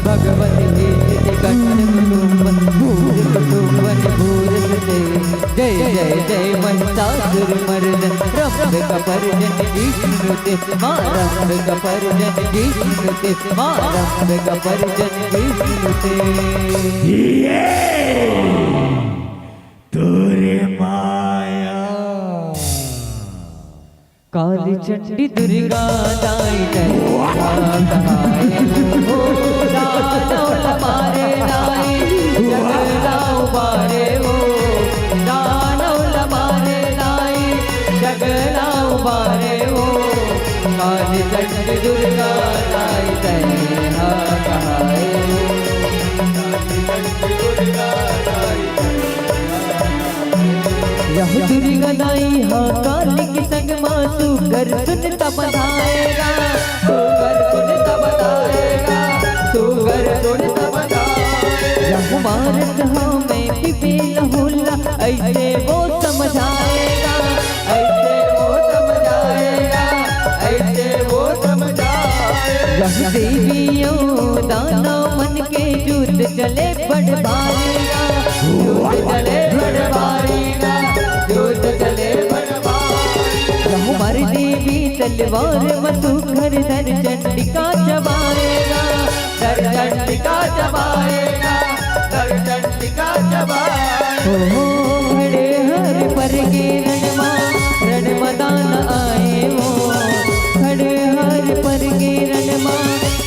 भगवत हेतु कंठ कुटुंब भूत कुटुंब भूर सुते। जय जय जय महिषासुर मर्दन रंभक भर्जन जिष्णुते। माँ रंभक भर्जन जिष्णुते। माँ रंभक भर्जन जिष्णुते। ये तोरे माया। काली चंडी दुर्गा दाई दया कहाए, ओ दानव मारे दाई, जगला उबारे ओ, दानव मारे दाई, जगला उबारे ओ। काली चंडी दुर्गा दाई दया कहाए ओ। यह दुर्गा दाई हा काली के संग मा सुकर सुन तब धाएगा, सुकर सुन तब धाएगा, सुकर सुन तब धाएगा। यह मारत हा मैं पिपील होला, ऐसे वो समझाएगा, ऐसे वो समझाएगा, ऐसे वो समझाएगा। यह देवियों दानव मन के युद्ध चले बड़ भारी ना, युद्ध चले बड़ भारी ना, युद्ध चले बड़ भारी ना। यह मार देवी तलवार मसुखर धर चंडिका चबाएगा, धर चंडिका चबाएगा, धर चंडिका चबाएगा। ओ हो, खड़े हर पर के रणमा, रणमदान आए वो, खड़े हर पर के रणमा,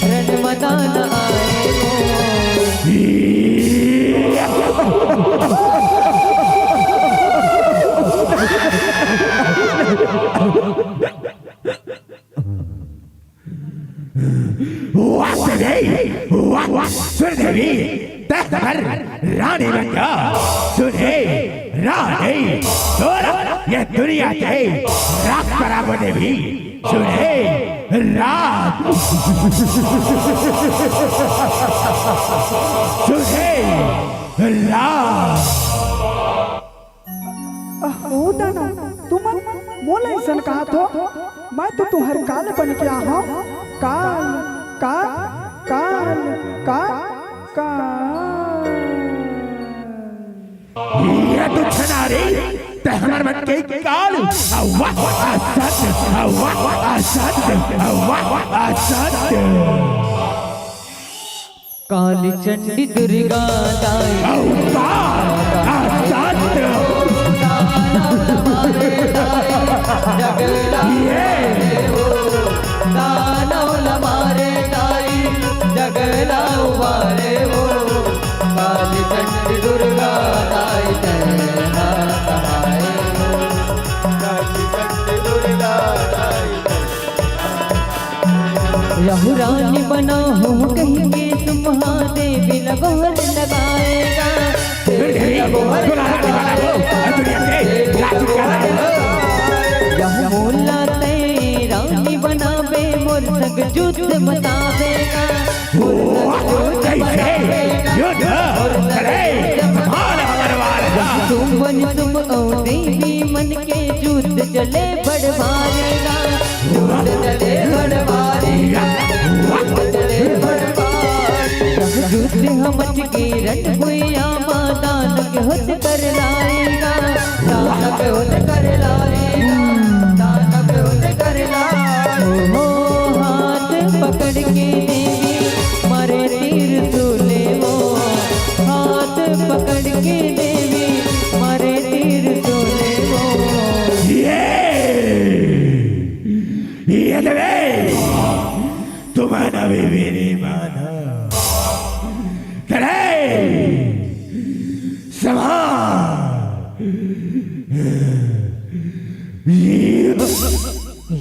रणमदान आए वो। वाह देवी, वाह, वाह, सुन देवी, तख्त पर रानी बन जा। सुने रानी, तोरा ये दुनिया के राज कराबो देवी। सुने राज, सुने राज। अहो दानव, तुमन मोला अइसन कहत हो? मैं तो तुंहर काल बन के आहंव। काल, काल, काल, काल, काल। ये तो छनारी, ते हमर मन के काल, अवा असत, अवा असत, अवा असत। काली चंडी दुर्गा दाई। अवतार असत। ये। दानव ल मारे दाई, जगला उबारे वो। काली चंडी दुर्गा दाई, जय मां सहाय वो। काली चंडी दुर्गा दाई, जय यहू रानी बनाहूं कहिके सुमहा देवी ल गोहर लगाए गा। दुल्हन को दुल्हन बनाना हो, और दुनिया के राज करना हो। यहू मोला तैं रानी बनाबे, मोर संग जुद्ध मचाबे गा। मोर संग जुद्ध मचाबे गा। अरे, संभाल तलवार। तुम बन तुम ओ देवी मन के जुद्ध चले बड़ भारी गा। जुद्ध चले बड़ भारी, जुद्ध चले बड़ भारी। जब जुद्ध हमच के रणभुइया मा, दानव के होत कर लाएगा, दानव के होत कर लाएगा, दानव के होत कर लाएगा। ओ हाथ पकड़ के देवी मारे तीर तूले वो, हाथ पकड़ के देवी मारे तीर तूले वो। ये ये देवे, तुम्हारा भी मेरी माँ था। करे समा।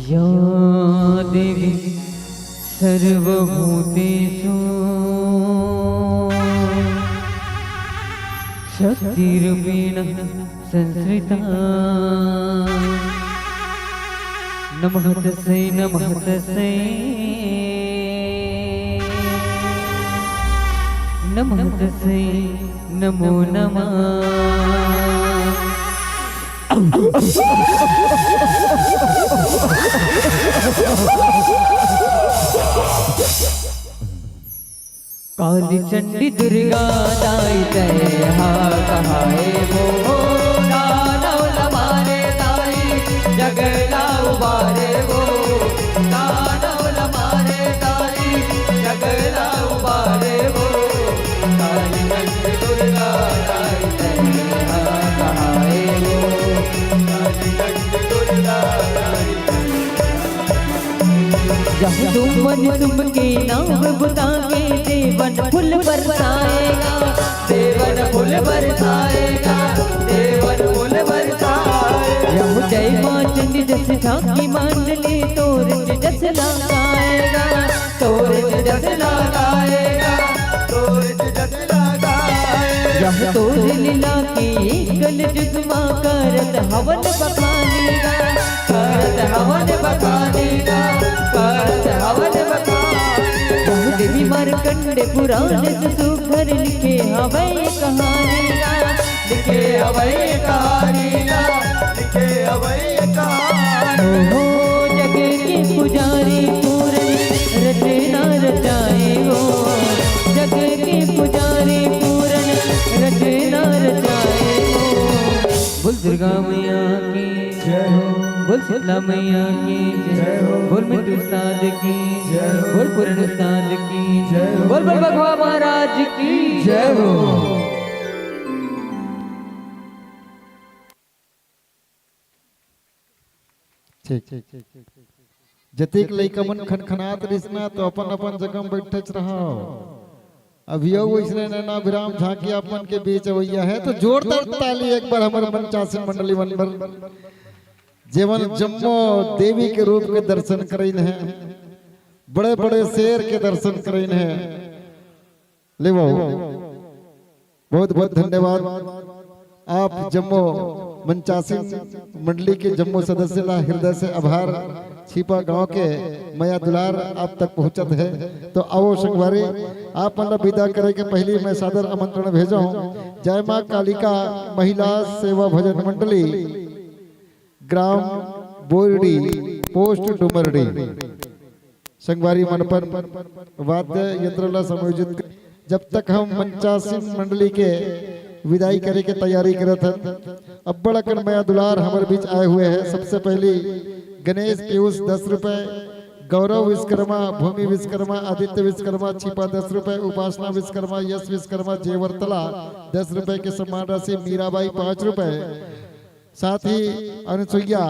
या देवी सर्वभूतेषु शक्तिरूपेण संश्रिता। नमः तस्यै, नमः तस्यै, नमः तस्यै, नमो नमः। काली चंडी दुर्गा दाई, जय हा कहाए वो। दानव ल मारे दाई, जगला उबारे वो। दानव ल मारे दाई, जगला उबारे वो। काली चंडी दुर्गा दाई, जय हा कहाए वो। काली चंडी दुर्गा दाई, जय हा। यह तुम मन तुम के नाम बुता के देवन फूल बरसाएगा, देवन फूल बरसाएगा, देवन फूल बरसाएगा। यह जय माँ चंडी जस झांकी मांडली तोर जस लगाएगा, तोर जस लगाएगा, तोर जस लगाएगा। यह तोर लीला की कल जुगमा करत हवन बखानी गा, करत हवन बखानी गा, करत हवन बखानी गा। यह देवी मार्कंड पुराण से सुघर लिखे हवै कहानी गा, लिखे हवै कहानी गा, लिखे हवै कहानी। ओहो जग के पुजारी पूरन रचना रचाए वो, जग के पुजारी पूरन रचना रचाए वो। बोल दुर्गा मैया की जय हो। बोल शीतला मैया की जय हो। बोल मिट्टू उस्ताद की जय हो। बोल पूरन उस्ताद की जय हो। बोल बोल बघवा महाराज की जय हो। ठीक, ठीक, ठीक, ठीक, ठीक। जतेक लइका मन खनखनात रिहिस ना, तो अपन अपन जगह में बइठेच रहव। अभी अउ वइसने नैना अभिराम झांकी आप मन के बीच अवइया हे, तो जोरदार ताली एक बार हमर मंचासीन मंडली मन बर, जेमन जम्मो देवी के रूप के दर्शन करिन हे, बड़े बड़े शेर के दर्शन करिन हे। ले वो, बहुत बहुत धन्यवाद। आप जम्मो मंचासीन मंडली के जम्मो सदस्य ला हृदय से आभार। छिपा गांव के मया दुलार आप तक पहुंचत हे, तो आवो संगवारी, आप मन ला विदा करे के पहिली मैं सादर आमंत्रण भेजहूं जय मां कालिका महिला सेवा भजन मंडली ग्राम बोरडी, पोस्ट डुमरडी। संगवारी मन अपन वाद्य यंत्र ला समायोजित कर, जब तक हम मंचासीन मंडली के विदाई करे के तैयारी करत हन, अब्बड़ अकन मया दुलार हमर बीच आए हुए हैं। सबसे पहली गणेश पीयूष दस रुपए, गौरव विश्वकर्मा, भूमि विश्वकर्मा, आदित्य विश्वकर्मा, छिपा दस रुपए, उपासना विश्वकर्मा, यश विश्वकर्मा, जेवरतला दस रुपए के सम्मान राशि, मीराबाई पाँच रुपए, साथ ही अनुसुईया,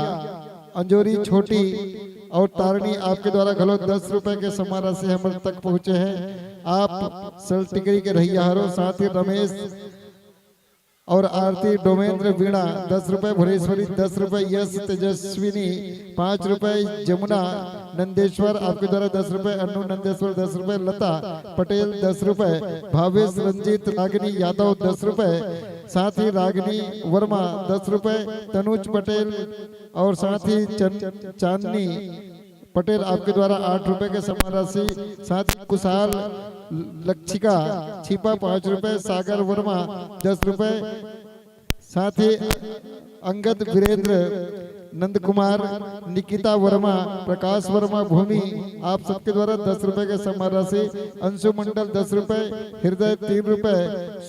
अंजोरी छोटी और तारिणी आपके द्वारा घलो दस रुपए के सम्मान राशि हमर तक पहुंचे हैं। आप सल्ट टिकरी के रहइया हरो, साथ ही रमेश और आरती, डोमेंद्र, वीणा दस रुपए, भुवनेश्वरी दस रुपए, यश, तेजस्विनी पाँच रुपए, जमुना नंदेश्वर आपके द्वारा दस रुपए, अन्नू नंदेश्वर दस रुपए, लता पटेल दस रुपए, भावेश, रंजीत, रागिनी यादव दस रुपए, साथ ही रागिनी वर्मा दस रुपए, तनुज पटेल और साथ ही चन-, चांदनी पटेल आपके द्वारा आठ रुपए के सम्मान राशि, साथ ही कुशाल लक्षिका छिपा पाँच रुपए, सागर वर्मा दस रुपए, साथ ही अंगद, वीरेंद्र, नंद कुमार, निकिता वर्मा, प्रकाश वर्मा, भूमि, आप सबके द्वारा दस रुपए के सम्मान राशि, अंशु मंडल दस रुपए, हृदय तीन रुपए,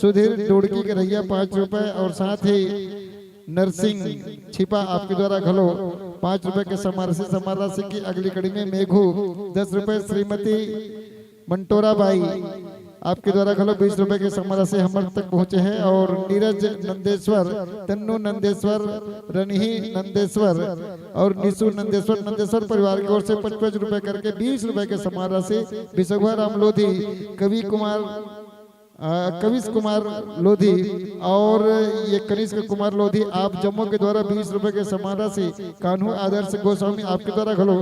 सुधीर डोड़की के रहिया पाँच रुपए और साथ ही नरसिंह छिपा आपके द्वारा घलो पाँच रुपए के सम्मान राशि। सम्मान राशि की अगली कड़ी में मेघू दस रुपए, श्रीमती मंटोरा बाई आपके द्वारा घलो बीस रुपए के सम्मान राशि हमर तक पहुंचे हैं और नीरज नंदेश्वर, तन्नू नंदेश्वर, रनही नंदेश्वर और निशु नंदेश्वर, नंदेश्वर परिवार की ओर से पचपच रुपए करके बीस रुपए के सम्मान राशि, बिसगुआ राम लोधी, कवि कुमार, अ, कविश कुमार लोधी और ये कनिष्क कुमार लोधी, आप जम्मो के द्वारा बीस रुपए के सम्मान राशि, कान्हू आदर्श गोस्वामी आपके द्वारा घलो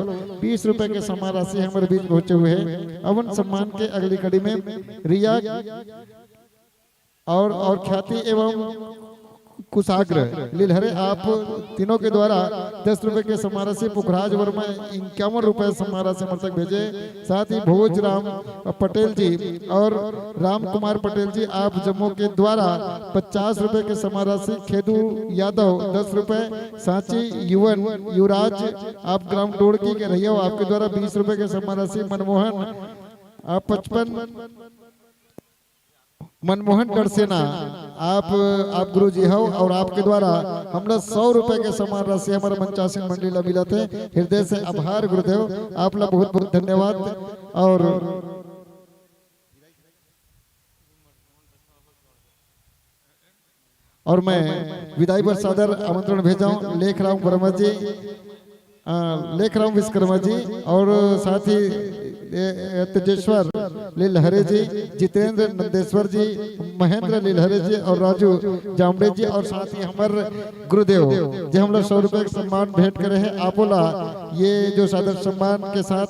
बीस रुपए के सम्मान राशि हमर बीच पहुंचे हुए हैं। अवन सम्मान के अगली कड़ी में रिया और, और ख्याति एवं कुशाग्र लिलहरे, आप तीनों के द्वारा दस रुपए के सम्मान राशि, पुखराज वर्मा इक्यावन रुपए सम्मान राशि हमर तक भेजे, साथ ही भोज राम पटेल जी और राम कुमार पटेल जी, आप जम्मो के द्वारा पचास रुपए के सम्मान राशि, खेदू यादव दस रुपए, सांची युवन युवराज, आप ग्राम डोड़की के रहिया हो, आपके द्वारा बीस रुपए के सम्मान राशि, मनमोहन, आप पचपन, मनमोहन डड़सेना, आप, आप गुरु जी हो और आपके द्वारा हमला सौ रुपए के सम्मान राशि हमर मंचासीन मंडली ला मिलत हे। हृदय से आभार गुरुदेव, आप ला बहुत बहुत धन्यवाद। और, और मैं विदाई बर सादर आमंत्रण भेजहूं लेखराम वर्मा जी, अ, लेखराम विश्वकर्मा जी और साथ ही, ए, ए, तेजेश्वर लिलहरे जी, जितेंद्र नंदेश्वर जी, महेंद्र लिलहरे जी और राजू जामड़े जी और साथ ही हमर गुरुदेव जे हमला सौ रुपए के सम्मान भेंट करे हैं, आपो ला ये जो सादर सम्मान के साथ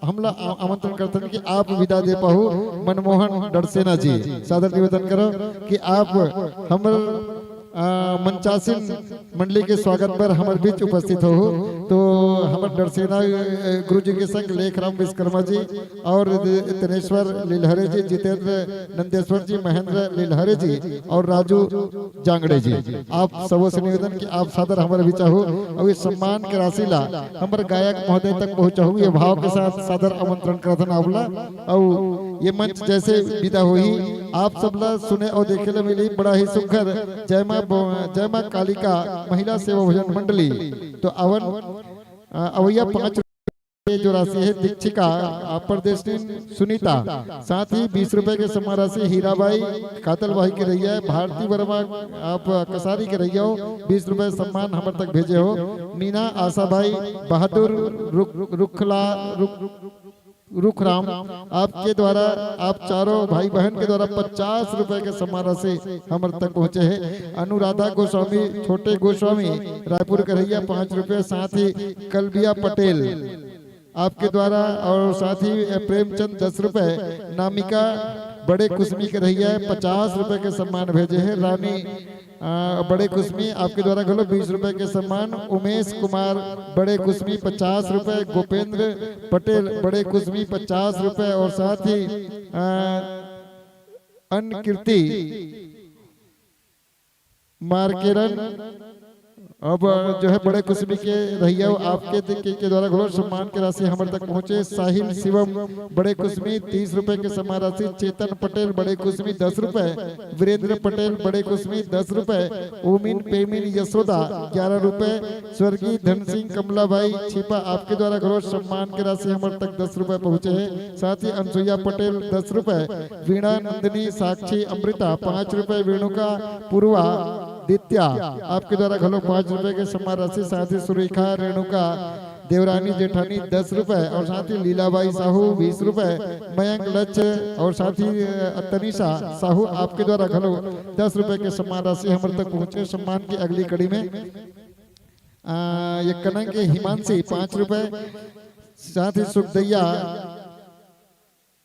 हमला आ-, आमंत्रण करथन कि आप विदा दे पाहू मनमोहन डड़सेना जी। सादर निवेदन करो कि आप हमर, आ, मंचासीन मंडली के स्वागत बर हमर बीच उपस्थित हो। तो हमर डड़सेना, अ, गुरु जी के संग लेखराम विश्वकर्मा जी और तनेश्वर लिलहरे जी, जितेंद्र नंदेश्वर जी, महेंद्र लिलहरे जी और राजू जांगड़े जी, आप सबो से निवेदन कि आप सादर हमर बीच आहू और इस सम्मान के राशि ला हमर गायक महोदय तक पहुंचाहू, ये भाव के साथ सादर आमंत्रण करथन आप ला। और ये मंच जैसे विदा होही, आप सब ला सुने और देखे ला मिली बड़ा ही सुघर जय माँ ब-, जय माँ कालिका महिला सेवा भजन मंडली। तो अवन, अ, अवैया पाँच रुपए जो राशि है दीक्षिका, अ, प्रदर्शनी सुनीता, साथ ही बीस रुपए के सम्मान राशि हीराबाई कातलबाही के रहिया है, भारती वर्मा आप कसारी के रहिया हो, बीस रुपए सम्मान हमर तक भेजे हो, मीना आशाबाई बहादुर रुख-, रुखला, रुख-, रुखराम, आपके द्वारा, आप चारों भाई बहन के द्वारा पचास रुपए के सम्मान राशि हमर तक पहुंचे है। अनुराधा गोस्वामी, छोटे गोस्वामी, रायपुर के रहिया पाँच रुपए, साथ ही कलबिया पटेल आपके द्वारा और साथ ही प्रेमचंद दस रुपए, नामिका बड़े कुसमी के रहिया है पचास रुपए के सम्मान भेजे है। रानी, अ, बड़े कुसमी आपके द्वारा घलो बीस रुपए के सम्मान, उमेश कुमार बड़े कुसमी पचास रुपए, गोपेंद्र पटेल बड़े कुसमी पचास रुपए और साथ ही, अ, अन्न कीर्ति मार्केरन अब जो है बड़े कुसमी के रहिया आपके दे-, के, के द्वारा घलो सम्मान के राशि हमर तक पहुंचे। साहिल शिवम बड़े कुसमी तीस रुपए के सम्मान राशि, चेतन पटेल बड़े कुसमी दस रुपए, वीरेंद्र पटेल बड़े कुसमी दस रुपए, ओमिन पेमिन यशोदा ग्यारह रुपए, स्वर्गीय धन सिंह कमलाबाई छिपा आपके द्वारा घलो सम्मान के राशि हमर तक दस रुपए पहुंचे हे। साथ ही अनसुईया पटेल दस रुपए, वीणा नंदिनी साक्षी अमृता पाँच रुपए, वेणुका पूर्वा दित्या आपके द्वारा घलो पाँच रुपए के सम्मान राशि, साथ ही सुरेखा रेणुका देवरानी जेठानी दस रुपए और साथ ही लीलाबाई साहू बीस रुपए, मयंक लक्ष्य और साथ ही, अ, तनिषा साहू आपके द्वारा घलो दस रुपए के सम्मान राशि हमर तक पहुंचे। सम्मान की अगली कड़ी में, अ, ये कनक के हिमांशी पाँच रुपए, साथ ही सुखदैया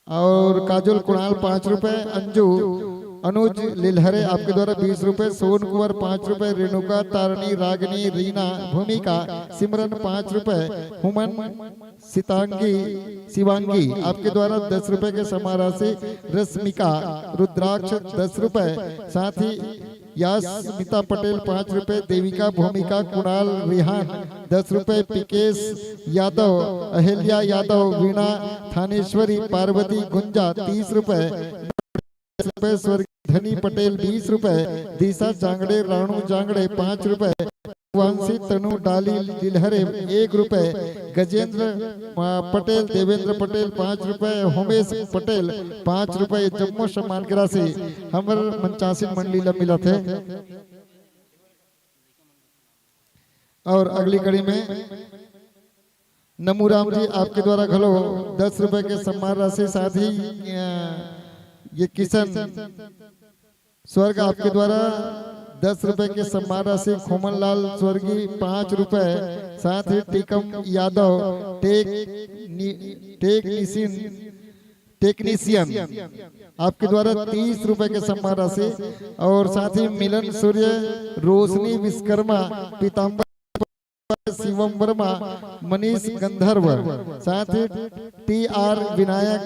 और काजल कुणाल पाँच रुपए, अंजू अनुज लिलहरे आपके द्वारा बीस रुपए, सोन कुंवर पाँच रुपए, रेणुका तारणी रागनी रीना भूमिका सिमरन पाँच रुपए, हुमन सितांगी शिवांगी आपके द्वारा दस रुपए के सम्मान राशि, रश्मिका रुद्राक्ष दस रुपए, साथ ही यास्मिता पटेल पाँच रुपए, देविका भूमिका कुणाल रिहान दस रुपए, पिकेश यादव अहिल्या यादव वीणा थानेश्वरी पार्वती गुंजा तीस रुपए, रुपए, स्वर्गीय धनी पटेल बीस रुपए, दिशा जांगड़े राणू जांगड़े पाँच रुपए, वंशी तनु डाली लिलहरे एक रुपए, गजेंद्र, अ, पटेल देवेंद्र पटेल पाँच रुपए, होमेश पटेल पाँच रुपए, जम्मो सम्मान की राशि हमर मंचासीन मंडली ला मिलत हे। और अगली कड़ी में नमूराम जी आपके द्वारा घलो दस रुपए के सम्मान राशि, साथ ही, अ, ये किशन स्वर्ग आपके द्वारा दस रुपए के सम्मान राशि, खोमन लाल स्वर्गीय पाँच रुपए, साथ ही टीकम यादव टेक नि-, टेक्नीशियन टेक्नीशियन आपके द्वारा तीस रुपए के सम्मान राशि और साथ ही मिलन सूर्य, रोशनी विश्वकर्मा, पीताम्बर शिवम वर्मा, मनीष गंधर्व, साथ ही टी आर विनायक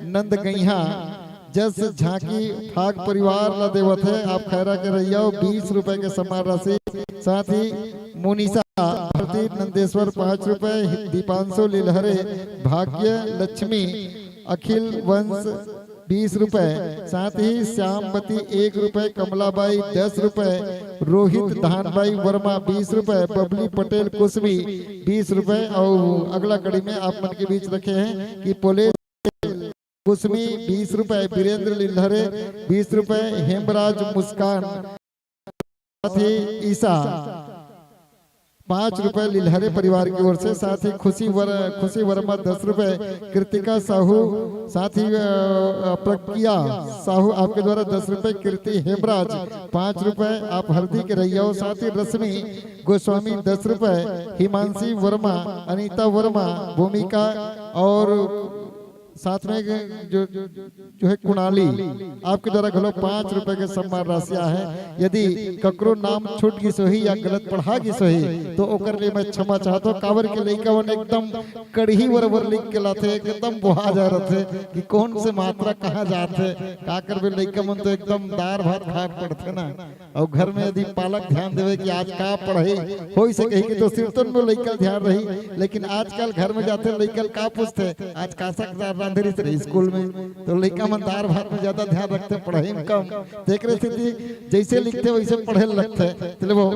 नंदगैहा जस झांकी फाग परिवार ला देवत हे। आप खैरा के रहिया हो, बीस रुपए के सम्मान राशि, साथ ही मोनिशा भारती नंदेश्वर पाँच रुपए, दीपांशु लिलहरे, भाग्य लक्ष्मी अखिल वंश बीस रुपए, साथ ही श्यामवती एक रुपए, कमलाबाई दस रुपए, रोहित धानबाई वर्मा बीस रुपए, बबली पटेल कुसमी बीस रुपए। और अगला कड़ी में आप मन के बीच रखे हैं कि पोलेश कुसमी बीस रुपए, वीरेंद्र लिल्हरे बीस रुपए, हेमराज मुस्कान साथ ही ईसा पाँच रुपए लिल्हरे परिवार की ओर से, साथ ही खुशी वर-, खुशी वर्मा दस रुपए, कृतिका साहू, साथ ही, अ, अ, प्रज्ञा साहू आपके द्वारा दस रुपए, कृति हेमराज पाँच रुपए, आप हरदी के रहिया हो, साथ ही रश्मि गोस्वामी दस रुपए, हिमांशी वर्मा, अनीता वर्मा, भूमिका और साथ में जो, जो है कुणाली, आपके द्वारा घलो पाँच रुपए के सम्मान राशि आहे। यदि ककरो नाम छूट गिस होही या गलत पढ़ा गिस होही, तो ओकर लिए मैं क्षमा चाहत हूँ। काबर के लइका मन एकदम कड़ही बरोबर लिख के लाथे, एकदम बोहा जा रथे कि कौन से मात्रा कहाँ जाथे। का करबे, लइका मन तो एकदम दार भात खा के पढ़थे ना। अउ घर में यदि पालक ध्यान देवे कि आज का पढ़ाई होइस हे कहि के, तो सिरतोन में लइका ध्यान रही। लेकिन आजकल घर में जाथे, लइका ल का पूछथे, "आज का साग रांधे रिहिस रे स्कूल में?" तो लइका मन दार भात में ज्यादा ध्यान रखथे, पढ़ाई में कम। तेकरे सेती जइसे लिखथे वइसे पढ़े ल लगथे। चले वो।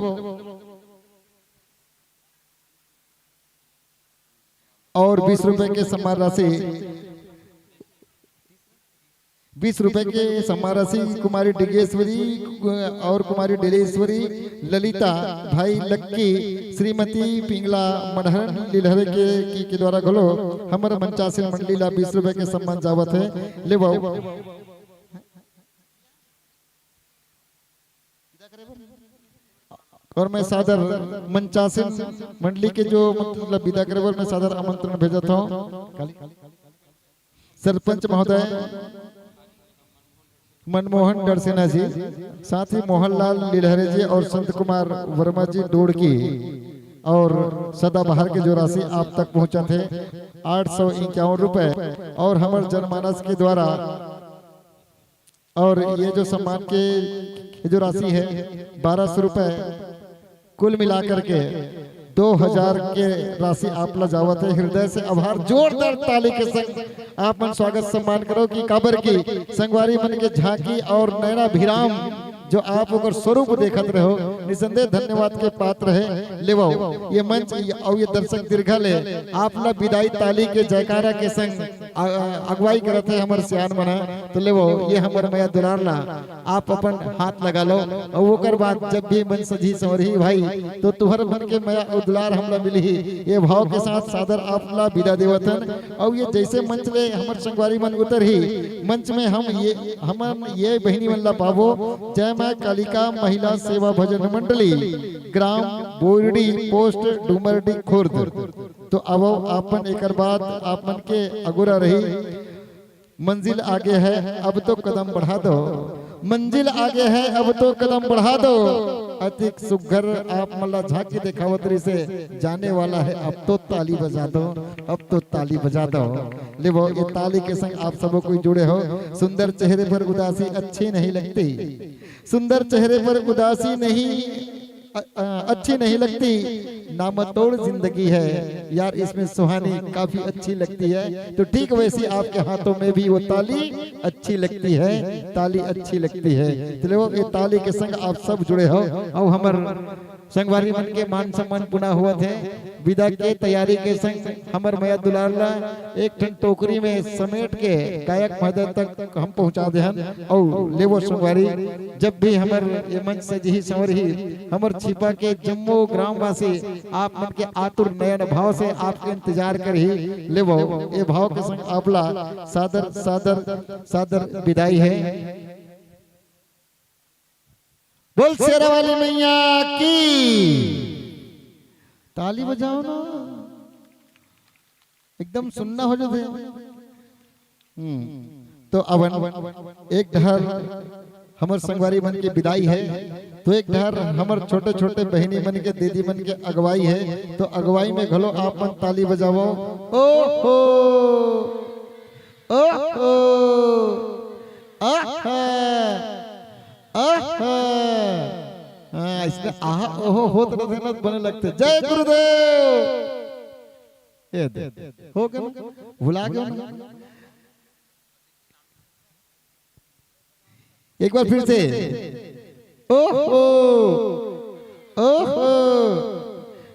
और बीस रुपए के सम्मान राशि, बीस रुपए के सम्मान राशि कुमारी डिगेश्वरी और कुमारी डिलेश्वरी, ललिता, भाई लक्की, श्रीमती पिंगला मढ़न लिलहरे के, के, के द्वारा घलो हमर मंचासीन मंडली ला बीस रुपए के सम्मान जावत हे। लेवव। और मैं सादर मंचासीन मंडली के जो मतलब विदा करे बर मैं सादर आमंत्रण भेजत हूँ सरपंच महोदय मनमोहन डरसेना जी, साथ ही मोहनलाल लिलहरे जी और संत कुमार वर्मा जी डोड़की, और सदाबहार के जो राशि आप तक पहुंचा थे आठ सौ इक्यावन रुपए, और हमर जनमानस के द्वारा और ये जो सम्मान के जो राशि है बारह सौ रुपए, कुल मिलाकर के दो हजार के राशि आप ला जावत हे। हृदय से आभार, जोरदार ताली के संग आप मन स्वागत सम्मान करो कि काबर की संगवारी मन के झांकी और नैना भिराम जो आप ओकर स्वरूप देखत रहो, निसंदेह धन्यवाद के पात्र हे। लेवो ये मंच अउ ये दर्शक दीर्घा ले आप ला विदाई ताली के जयकारा के संग अ-, अ-, अगुवाई करत हे हमर सियान मन ह। तो लेवो ये हमर मया दुलार ला आप अपन हाथ लगा लो। अउ ओकर बाद जब भी मन सजी संवरही भाई, तो तुहर मन के मया अउ दुलार हमला मिलही। ये भाव के साथ सादर आप ला विदा देवत हन। अउ ये जैसे मंच ले हमर संगवारी मन उतरही, मंच में हम ये, हमन ये बहिनी मन ला पाबो। जय माँ कालिका महिला सेवा भजन मंडली, ग्राम बोरडी, पोस्ट डूमरडी, खुर्द। तो आवो आपन एकर बाद आप मन के अगोरा रही। मंजिल आगे है, अब तो कदम बढ़ा दो। मंजिल आगे है, अब तो कदम बढ़ा दो। अतिक सुघर आप मन ला झांकी देखावत रहिसे, जाने वाला है, अब तो ताली बजा दो, अब तो ताली बजा दो। लेवो ये ताली के संग आप सबो कोई जुड़े हो। सुंदर चेहरे पर उदासी अच्छी नहीं लगती, सुंदर चेहरे पर उदासी नहीं अ-, अ-, अच्छी नहीं लगती, नामतोड़ जिंदगी है। यार, इसमें सुहानी काफी अच्छी लगती है, तो ठीक वैसी आपके हाथों में भी वो ताली अच्छी लगती है, ताली अच्छी लगती है। तो लेवो ये ताली के संग आप सब जुड़े हो। अउ हमर संगवारी मन के मान सम्मान पुना होवत हे। विदा के तैयारी के संग हमर मया दुलार ला एक ठन टोकरी में समेट के गायक महोदय तक हम पहुंचा देहन। अउ लेवो संगवारी, जब भी हमर ये मंच सजही संवरही, हमर छिपा के जम्मो ग्रामवासी आप मन के आतुर नयन भाव से आपके इंतजार करही। लेवो ये भाव के संग आपला सादर सादर सादर विदाई है। बोल शेरा वाली मैया की। ताली बजाओ ना, एकदम सुन्ना हो जाथे। हम्म, तो अवन एक डहर हमर संगवारी मन के विदाई है, तो एक डहर हमर छोटे छोटे बहिनी मन के, दीदी मन के अगुवाई है। तो अगुवाई में घलो आप मन ताली बजावो। ओहो, ओहो, आहा, आहा। हाँ, इसमें आहा ओहो होत रथे ना, बने लगथे। जय गुरुदेव। ये दे, हो गया ना? भुला गया ना? एक बार फिर से। ओहो, ओहो,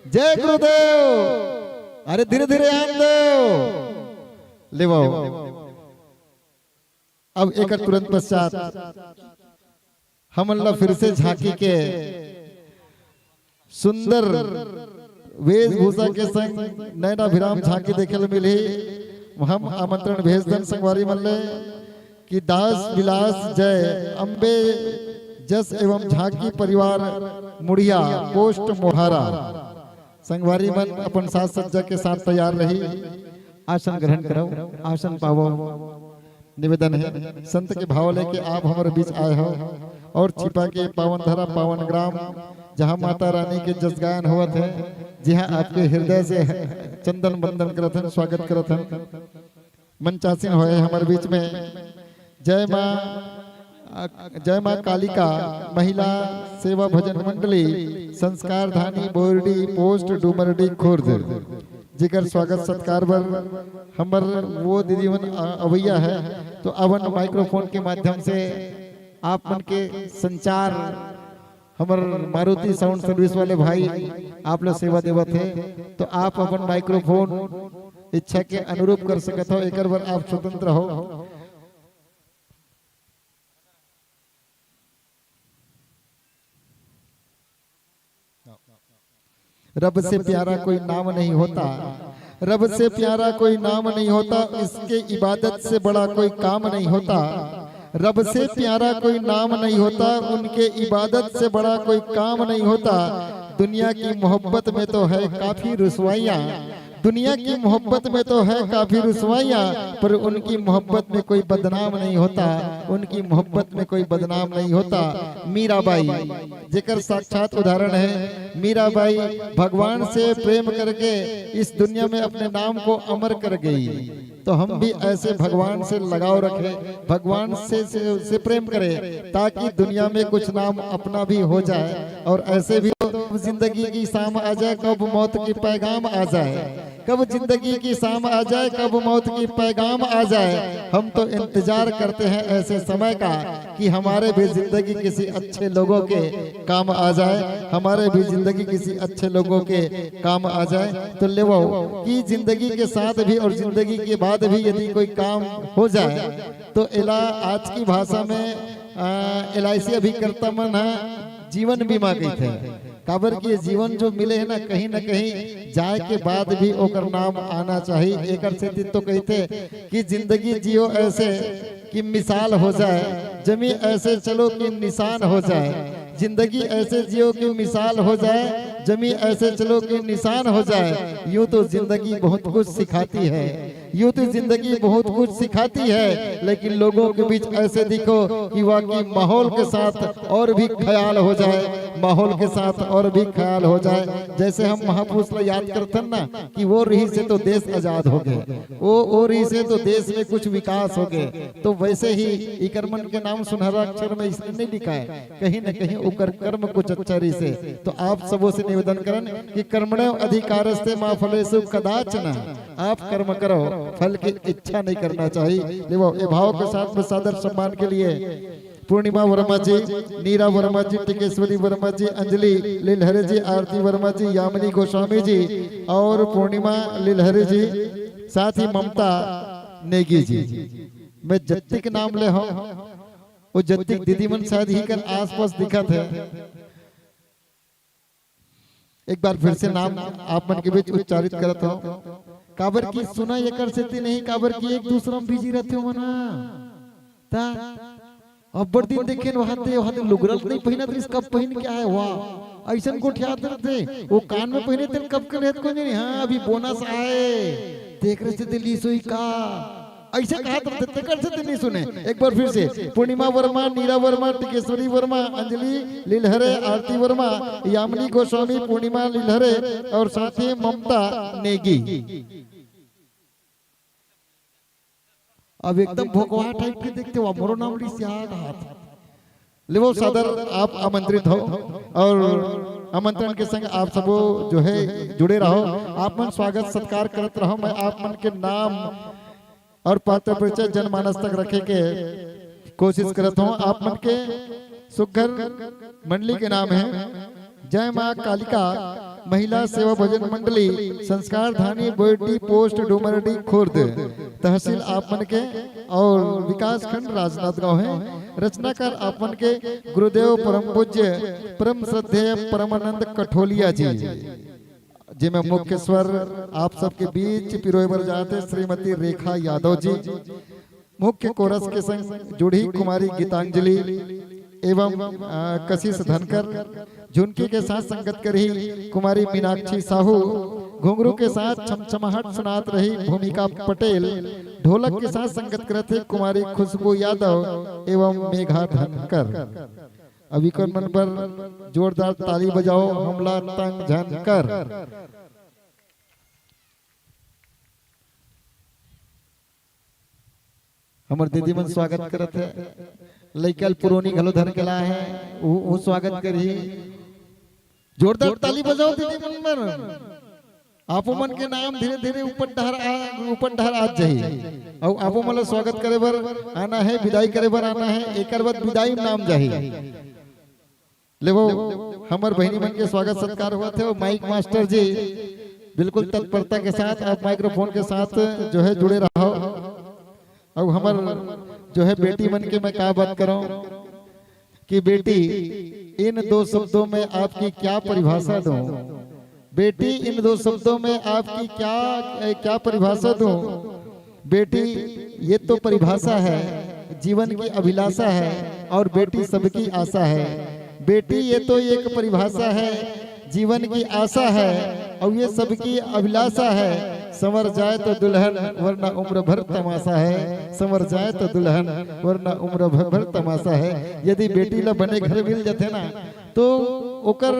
जय गुरुदेव। अरे धीरे धीरे आन देव। लेवो। अब एकर तुरंत पश्चात हमन ला फिर से झांकी के सुंदर वेशभूषा के संग नैनाभिराम झांकी देखे ल मिलही। हम आमंत्रण भेज दन संगवारी मन ले कि दास विलास जय अम्बे जस एवं झांकी परिवार मुड़िया पोस्ट मोहारा। संगवारी मन अपन साज सज्जा के साथ तैयार रही। आसन ग्रहण करो, आसन पावो। निवेदन है, संत के भाव लेके आप हमर बीच आए हो और छिपा के पावन धरा, पावन ग्राम, जहाँ माता रानी के जस गायन होवत है, जिहाँ आपके हृदय से चंदन वंदन करत हन, स्वागत करत हन। मंचासीन होए हमर बीच में जय माँ, जय माँ कालिका महिला सेवा भजन मंडली, संस्कार धानी, बोरडी पोस्ट, डूमरडी खुर्द, जेकर स्वागत सत्कार बर हमर वो दीदी मन अ-, अवैया है। तो अवन माइक्रोफोन के माध्यम से आप मन के संचार, हमर मारुति साउंड सर्विस वाले भाई आप ला सेवा देवत हे, तो आप अपन माइक्रोफोन इच्छा के अनुरूप कर सकत हो, एकर बर आप स्वतंत्र हो। रब से प्यारा कोई नाम नहीं होता, रब से प्यारा कोई नाम नहीं होता, इसके इबादत से बड़ा कोई काम नहीं होता। रब से प्यारा कोई नाम नहीं होता, उनके इबादत से बड़ा कोई काम नहीं होता। दुनिया की मोहब्बत में तो है काफी रुसवाइयाँ, दुनिया की मोहब्बत में तो है काफी रुसवाइयाँ, पर उनकी मोहब्बत में कोई बदनाम नहीं होता, उनकी मोहब्बत में कोई बदनाम नहीं होता। मीराबाई जेकर साक्षात उदाहरण है, मीराबाई भगवान से प्रेम करके इस दुनिया में अपने नाम को अमर कर गई। तो हम भी ऐसे भगवान से लगाव रखें, भगवान से, से, से प्रेम करें, ताकि दुनिया में कुछ नाम अपना भी हो जाए। और ऐसे भी तो कब जिंदगी की शाम आ जाए, कब मौत की पैगाम आ जाए, कब जिंदगी की शाम आ जाए, कब मौत की पैगाम आ जाए। हम तो इंतजार करते हैं ऐसे समय का कि हमारे भी जिंदगी किसी अच्छे लोगों के काम आ जाए, हमारे भी जिंदगी किसी अच्छे लोगों के काम आ जाए। तो लेवो कि जिंदगी के साथ भी और जिंदगी के बाद भी यदि कोई काम हो जाए, तो एला आज की भाषा में, आ, एल आई सी अभिकर्ता मन ह जीवन बीमा कहिथे। काबर कि ये जीवन जो मिले हे ना, कहीं ना कहीं जाए के बाद भी ओकर नाम आना चाहिए। एकर सेती तो कहिथे कि जिंदगी जियो ऐसे कि मिसाल हो जाए, जमी ऐसे चलो कि निशान हो जाए। जिंदगी ऐसे जियो कि मिसाल हो जाए, जमी ऐसे चलो कि निशान हो जाए। यूं तो जिंदगी बहुत कुछ सिखाती है, यूं तो जिंदगी बहुत कुछ सिखाती है, लेकिन लोगों के बीच ऐसे दिखो कि वाकई माहौल के साथ और भी ख्याल हो जाए, माहौल के साथ और भी ख्याल हो जाए। जैसे हम महापुरुष ला याद करथन ना कि वो रहिसे तो देश आजाद हो गे, वो, वो रहिसे तो देश में कुछ विकास हो गे, तो वैसे ही इकर मन के नाम सुनहरा अक्षर में इसने नहीं लिखा है, कहीं ना कहीं ओकर कर्म कुछ अच्छा रहिसे। तो आप सबों से निवेदन करन कि कर्मणो अधिकारस्ते मा फलेषु कदाचन, आप कर्म करो, फल की इच्छा नहीं करना चाहिए। लेवो, ये भाव के साथ में सादर सम्मान के लिए पूर्णिमा वर्मा जी, नीरा वर्मा जी, टिकेश्वरी वर्मा जी, अंजलि लिलहरे जी, आरती वर्मा जी, यामिनी गोस्वामी जी और पूर्णिमा लिलहरे जी, साथ ही ममता नेगी जी। मैं जत्तिक नाम ले हूँ, वो जत्तिक दीदी मन शायद ही कर आसपास दिखत है। एक बार फिर से नाम आप मन के बीच उच्चारित करत हूँ, काबर की सुना एकर सेती नहीं, काबर की एक दूसरा में बिजी रहते हो मना। ता अब्बड़ दिन देखे न वहां ते, वहां ते लुगरा नहीं पहिनत रहिस, कब पहिन के आए, वाह, ऐसन गोठियात रहते, वो कान में पहिने तेन कब के रहत कोई नहीं। हाँ, अभी बोनस आए, तेकर सेती लीस होही का, ऐसे कहा तो तेकर सेती नहीं सुने। एक बार फिर से, पूर्णिमा वर्मा, नीरा वर्मा, टिकेश्वरी वर्मा, अंजलि लिलहरे, आरती वर्मा, यामिनी गोस्वामी, पूर्णिमा लिलहरे और साथ ही ममता नेगी। अब एकदम भोकवा टाइप के देखते हो, मोरो नाम लिस यार हाथ। लेवो सादर, आप आमंत्रित हो और आमंत्रण के संग आप सबो जो है जुड़े रहो, आप मन स्वागत सत्कार करत रहो। मैं आप मन के नाम और पात्र परिचय जनमानस तक रखे के कोशिश करत हूँ। आप मन के सुघर मंडली के नाम है जय माँ कालिका महिला सेवा भजन मंडली, संस्कार धानी, बोयडी पोस्ट, डूमरडी खुर्द, तहसील आप मन के और विकास खंड राजनांदगांव है। रचनाकार आप मन के गुरुदेव परम पूज्य परम श्रद्धेय परमानंद कठोलिया जी, जेमे मुख्य स्वर आप सबके बीच पिरोए बर जाते श्रीमती रेखा यादव जी, मुख्य कोरस के संग जुड़ी कुमारी गीतांजलि एवं, अ, कशिश धनकर, झुनकी के साथ संगत करही कुमारी मीनाक्षी साहू, घुंघरू के साथ छमछमाहट सुनात रही भूमिका पटेल, ढोलक के साथ संगत करत हे कुमारी खुशबू यादव एवं मेघा धनकर। अब इकर मन पर जोरदार ताली बजाओ, हमला तंग झन कर। हमर दीदी मन स्वागत करत हे, लइका ल पुरोनी घलो धर के लाए हे, वो, वो स्वागत करही। जोरदार ताली बजाओ दीदी मन बर। आपो मन के नाम धीरे-धीरे ऊपर डहर आ, ऊपर डहर आ जाही। अउ आपो मन ल स्वागत करे बर आना हे, विदाई करे बर आना हे, एकर बाद विदाई म नाम जाही। लेवो, हमर बहिनी मन के स्वागत सत्कार होवत हे। अउ माइक मास्टर जी, बिल्कुल तत्परता के साथ आप माइक्रोफोन के साथ जो है जुड़े रहो। अउ हमर जो है बेटी मन के मैं का बात करूं कि बेटी, इन दो शब्दों में आपकी क्या परिभाषा दूं? बेटी, इन दो शब्दों में आपकी क्या, क्या परिभाषा दूं? बेटी, ये तो परिभाषा है, जीवन की अभिलाषा है, और बेटी सबकी आशा है। बेटी, ये तो एक परिभाषा है, जीवन की आशा है, और ये सबकी अभिलाषा है। संवर जाए तो दुल्हन, वरना उम्र भर तमाशा है। संवर जाए तो दुल्हन, वरना उम्र भर, भर तमाशा है। यदि बेटी ला बने घर मिल जाथे ना, तो ओकर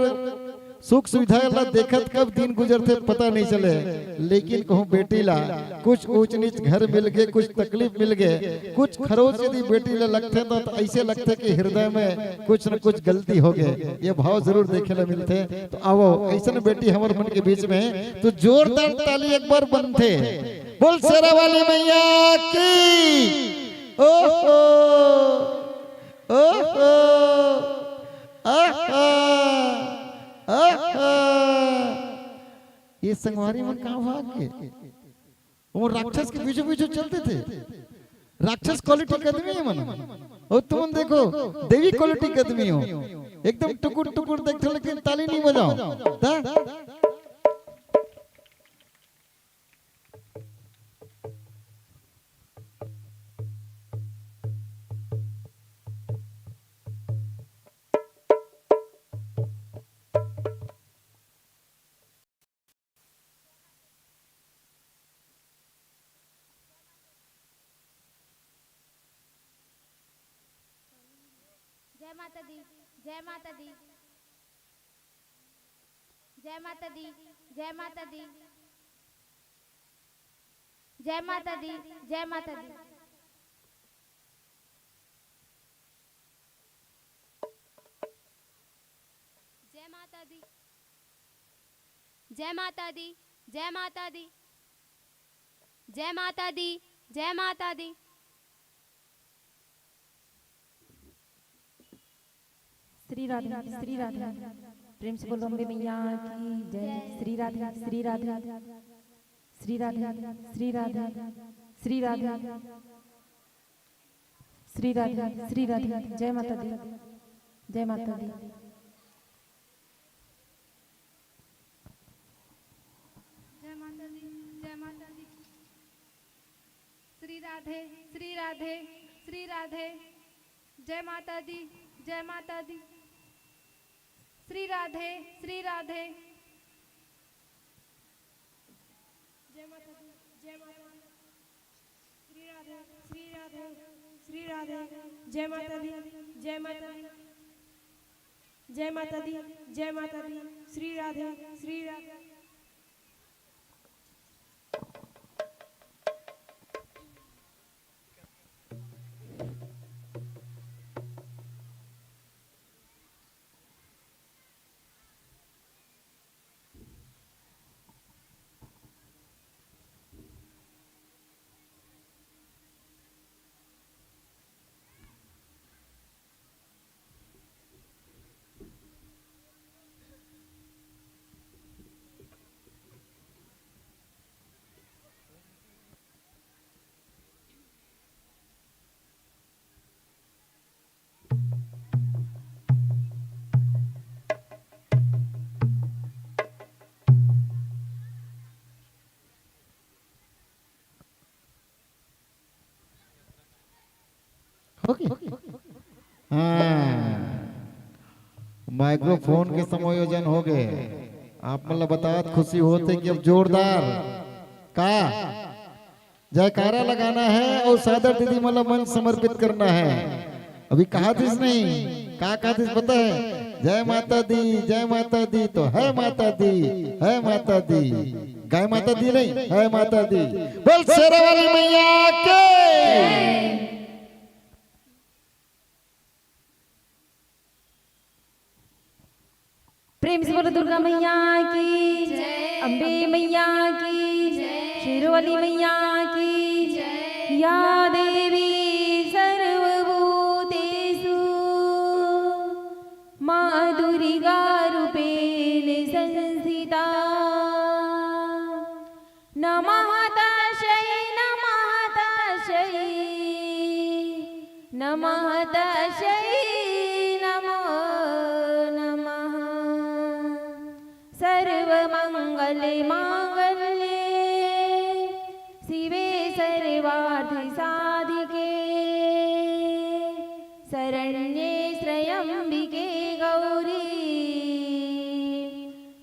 सुख सुविधा ला देखत कब दिन गुजरथे, पता नहीं चले। लेकिन कहूँ बेटी ला कुछ ऊंच नीच घर मिल गे, कुछ तकलीफ मिल गे, कुछ खरोच यदि बेटी ला लगथे, तो, तो ऐसे लगथे कि हृदय में कुछ न कुछ गलती हो गे। ये भाव जरूर देखे ला मिलथे। तो आवो, ऐसन बेटी हमर मन के बीच में, तो जोरदार ताली एक बार बनथे। बोल शेरा वाली मैया की। ओहो, ओहो, आहा, आहा। ये संगवारी मन कहाँ भाग गे? वो राक्षस के बीचों बीचों चलते थे। राक्षस क्वालिटी के आदमी है मन। और तुम देखो, देवी क्वालिटी के आदमी हो, एकदम टुकुर टुकुर देखते हो, लेकिन ताली नहीं बजाओ। ता? जय माता दी, जय माता दी, जय माता दी, जय माता दी, जय माता दी, जय माता दी। जय माता दी, जय माता दी, जय माता दी, जय माता दी, जय माता दी। श्री राधे, श्री राधे। प्रेम से बोलो अम्बे मैया की जय। श्री राधे, श्री राधे, श्री राधे, श्री राधे, श्री राधे, श्री राधे, श्री राधे। जय माता दी, जय माता दी। जय माता दी, जय माता दी। श्री राधे, श्री राधे, श्री राधे। जय माता दी, जय माता दी। श्री राधे, श्री राधे। जय माता दी, जय माता दी। श्री राधे, श्री राधे, श्री राधे। जय माता दी, जय माता दी। जय माता दी, जय माता दी। श्री राधे, श्री राधे। OK। हाँ, माइक्रोफोन के समायोजन हो गए। आप मन ला बतात खुशी होथे कि अब जोरदार का जयकारा लगाना है और सादर दीदी मन ला मंच समर्पित करना है। अभी कहा थिस नहीं, का कहा थिस पता है? जय माता दी, जय माता दी, तो है माता दी, है माता दी। गाय माता दी नहीं, है माता दी। बोल शेरा वाली मैया के। प्रेम से बोलो दुर्गा मैया की, अम्बे मैया की, शेरों वाली मैया की। या देवी सर्वभूतेषु माँ दुर्गा रूपेण संस्थिता। नमः तस्यै, नमः तस्यै, नमः तस्यै, नमो नमः। सर्वमंगल मांगल्ये शिवे सर्वार्थ साधिके शरण्ये त्र्यंबिके गौरी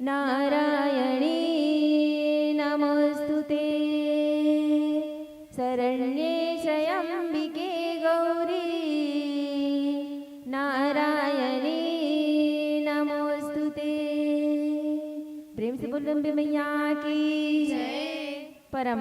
नारायणी नमोस्तुते। शरण्ये त्र्यंबिके गौरी नारायणी नमोस्तुते। अम्बे मैया की परम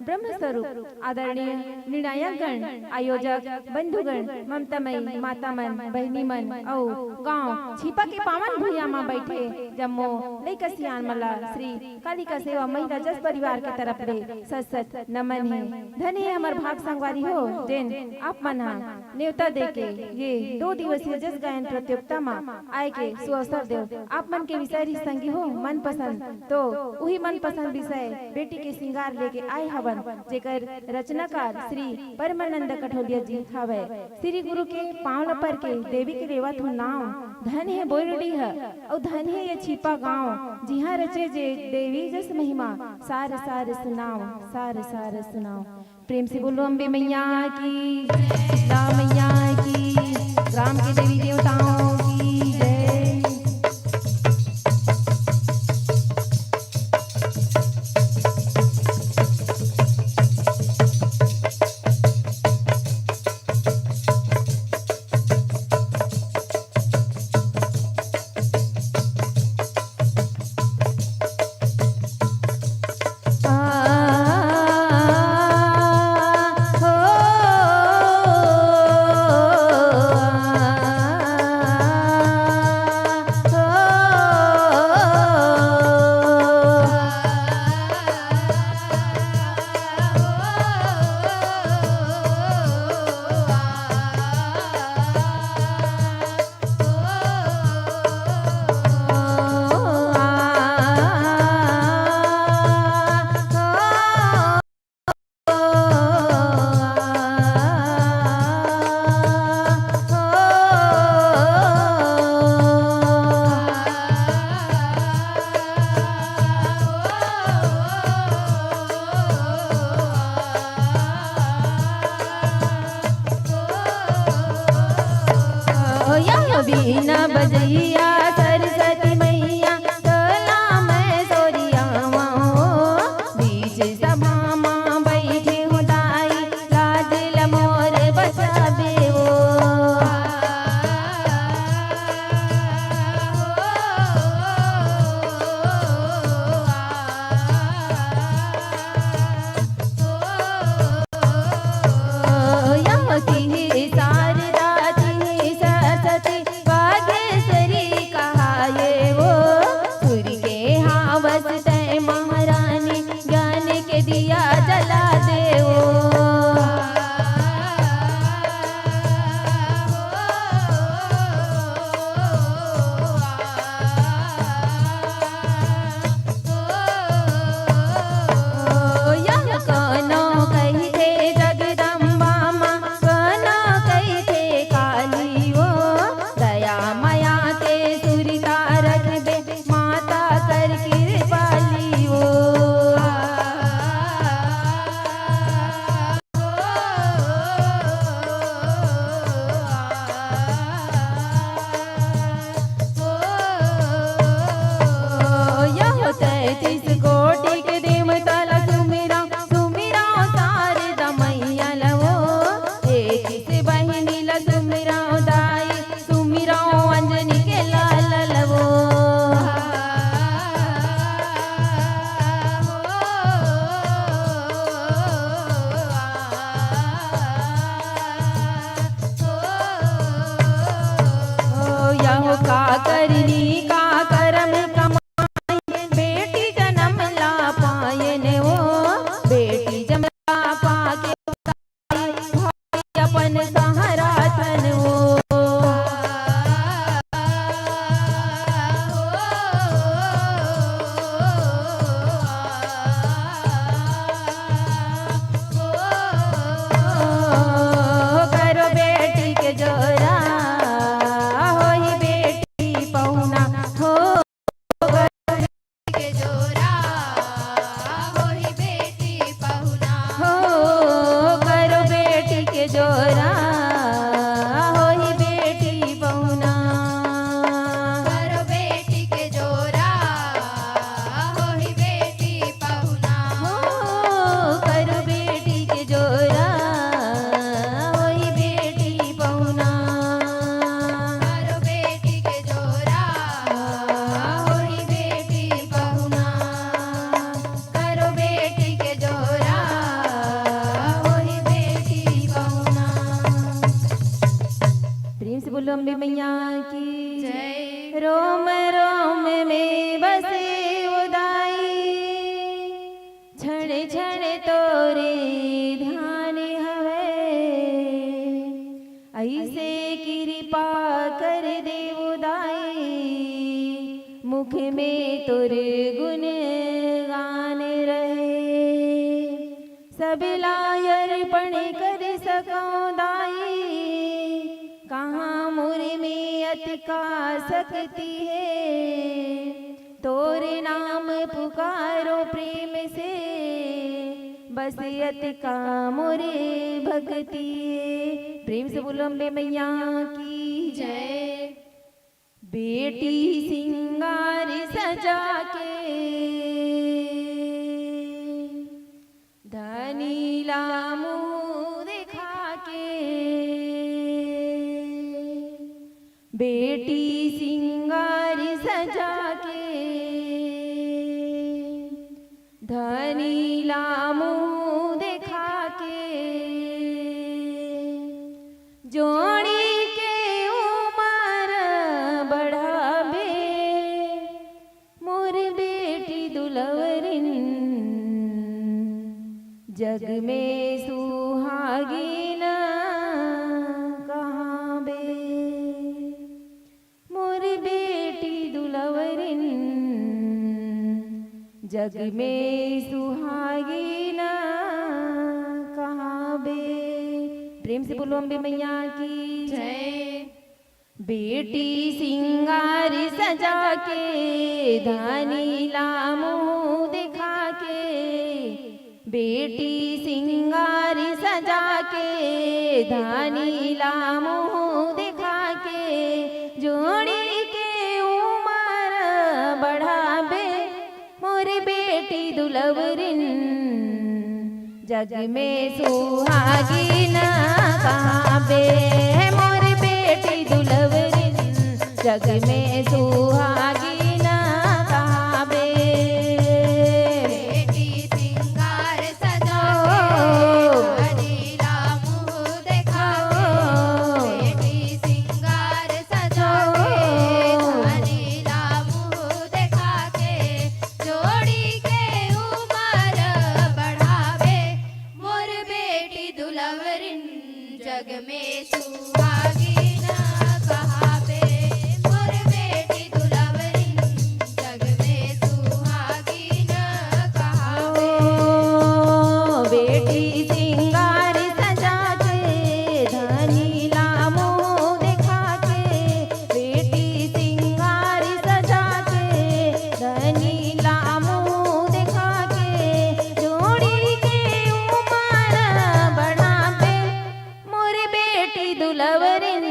ब्रह्म स्वरूप आदरणीय निर्णायक गण, आयोजक बंधुगण, ममतामयी माता मन, बहिनी मन अउ गांव छिपा के पावन भुइयां म बैठे जम्मो लइका सियान मन ला श्री कालिका सेवा महिला जस परिवार के तरफ ले सत सत नमन हे। धन हे हमर भाग संगवारी हो, जेन आप मन ह नेवता देके ये दो दिवसीय जस गायन प्रतियोगिता म आए के सुअवसर देव। आप मन के विषय रहिस संगी हो मनपसंद, तो उही मनपसंद विषय बेटी के सिंगार लेके आए हवन, जेकर रचनाकार श्री परमानंद कठोलिया जी हवय। श्री गुरु के पांव ल पर के देवी के लेवत हूँ नाव, धन हे बोइरडीह अउ धन हे ये छिपा गांव, जिहां रचे जे देवी जस महिमा, सार सार सुनाव, सार सार सुनाव। प्रेम से बोलो अम्बे मैया की, शीतला मैया की, ग्राम के देवी देवताओं की जय। या बीना बजैया सरस्वती मैया, तोला मैं सोरियावं। बीच सभा मा बैठे हूँ दाई, लाज ल मोर बचाबे ओ। या तिही शारदा तिही सरस्वती, वागेश्वरी कहाए ओ। सुर के हावस तै महारानी, ज्ञान के दिया जला दे ओ। या कोनो कहिथे जगदम्बा माँ, कोनो कहिथे काली ओ। दया मया के सुरता रखबे, माता कर कृपाली ओ। यहो तैंतीस कोटि के देवता ला सुमिरंव, सुमिरंव शारदा मैया ला ओ। इक्कीस बहिनी ला सुमिरंव दाई, सुमिरंव अंजनी के लाल ला ओ। यहो का करनी का करम कमाई, बेटी जनम ला पायन ओ। बेटी जनम ला पाके भाई अपन सहारा थन ओ। करो बेटी के जोरा, होही बेटी पहुना। अम्बे मैया की जय। रोम रोम में बसे ओ दाई, क्षण क्षण तोरे ध्यान हवे। अइसे किरपा कर दे ओ दाई, मुख में तोर गुण गान रहे। सबला अर्पण कर सकौं दाई, कहाँ मोर में अतका शक्ति हे। तोर नाम पुकारों प्रेम से, बस अतका मोर भक्ति हे। प्रेम से बोलो अम्बे मैया की जय। बेटी सिंगार सजा के, धनी ला मुँह देखा के। बेटी सिंगार सजा के, धनी ला मुँह देखा के। जोड़ी के उमर बढ़ाबे, मोर बेटी दुलवरिन, जग में सुहागिन कहाबे। मोर बेटी दुलवरिन, जग में सुहागिन कहाबे। प्रेम से बोलो अम्बे मैया की जय। बेटी सिंगार सजा के, धनी ला मुँह देखा के। बेटी सिंगार सजा के, धनी ला मुँह देखा के। जोड़ी के उमर बढ़ाबे, मोर बेटी दुलवरिन, जग में सुहागिन कहाबे। मोर बेटी दुलवरिन, जग में सुहागिन कहाबे। बेटी सिंगार सजा के, धनी ला मुँह देखा के। बेटी सिंगार सजा के, धनी ला मुँह देखा के। जोड़ी के उमर बढ़ाबे, मोर बेटी दुलवरिन, जग में सुहागिन कहाबे। मोर बेटी दुलवरिन, जग में सुहागिन कहाबे। ओ, बेटी सिंगार सजा के, धनी ला मुँह देखा के। बेटी सिंगार सजा के, धनी ला मुँह देखा के। जोड़ी के उमर बढ़ाबे, मोर बेटी दुलवरिन,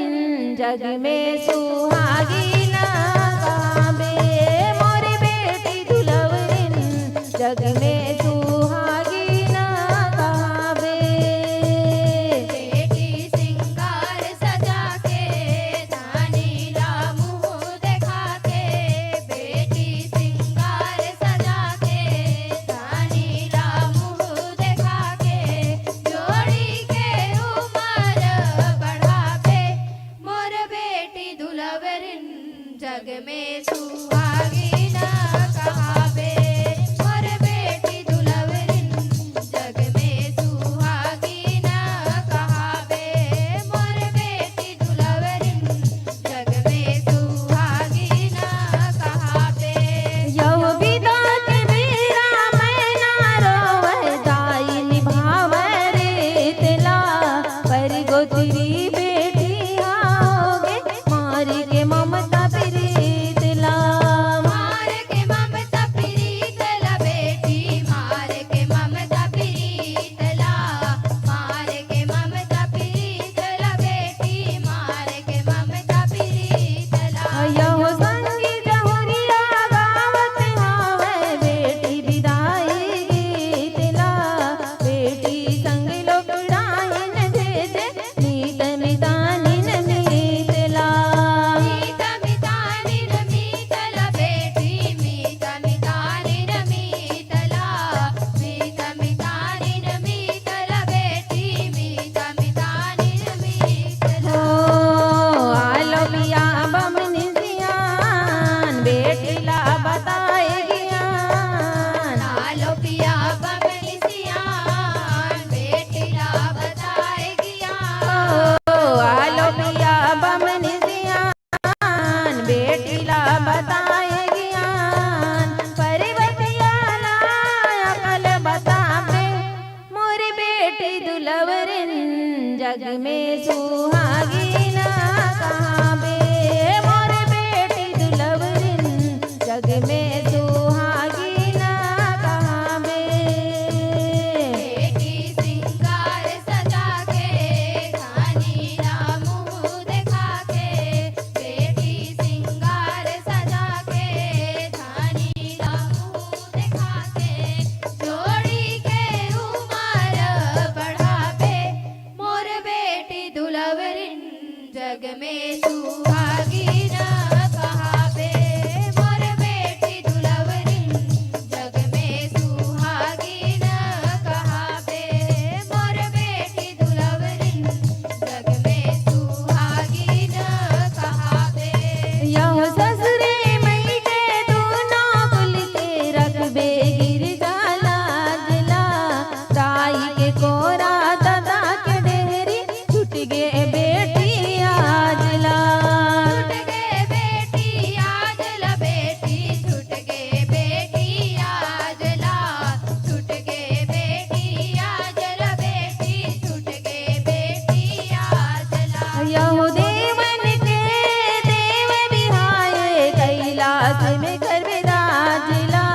जग में सुहागिन कहाबे। मोर बेटी दुलवरिन, जग में सुहागिन कहाबे। बेटी सिंगार सजा के, धनी ला मुँह देखा के। बेटी सिंगार सजा के, धनी ला मुँह देखा के। जोड़ी के उमर बढ़ाबे, मोर बेटी दुलवरिन, जग में सुहागिन कहाबे। मोर बेटी दुलवरिन, जग में सुहागिन कहाबे। मोर बेटी दुलवरिन, जग में सुहागिन कहाबे। यव बिदा के बेरा मैं ना रोवय दाई, निभावय रीत ला। परगोतरी बेटी होगे, मारी के ममता प्रीत ला। में सुहागिन कहाबे, मोर बेटी दुलवरिन जग में सुहागिन कहाबे। बेटी सिंगार सजा के, धानी ला मुँह देखा के, बेटी सिंगार सजा के, धानी ला मुँह देखा के, जोड़ी के उमर बढ़ाबे, मोर बेटी दुलवरिन जग में सुहागिन कहाबे, मोर बेटी दुलवरिन जग में सुहागिन कहाबे, मोर बेटी दुलवरिन जग में सुहागिन कहाबे। यह ससुरे मइके दूनों कुल के रखबे गिरजा लाज ला, ताई के कोरा ददा के डेहरी छूट गे बेटी आज ला। छूट गे बेटी आज ला, बेटी छूट गे बेटी आज ला, छूट गे बेटी आज ला, बेटी छूट गे बेटी आज ला। यहू देवन के देव बिहाए, कैलाश में करबे राज ला।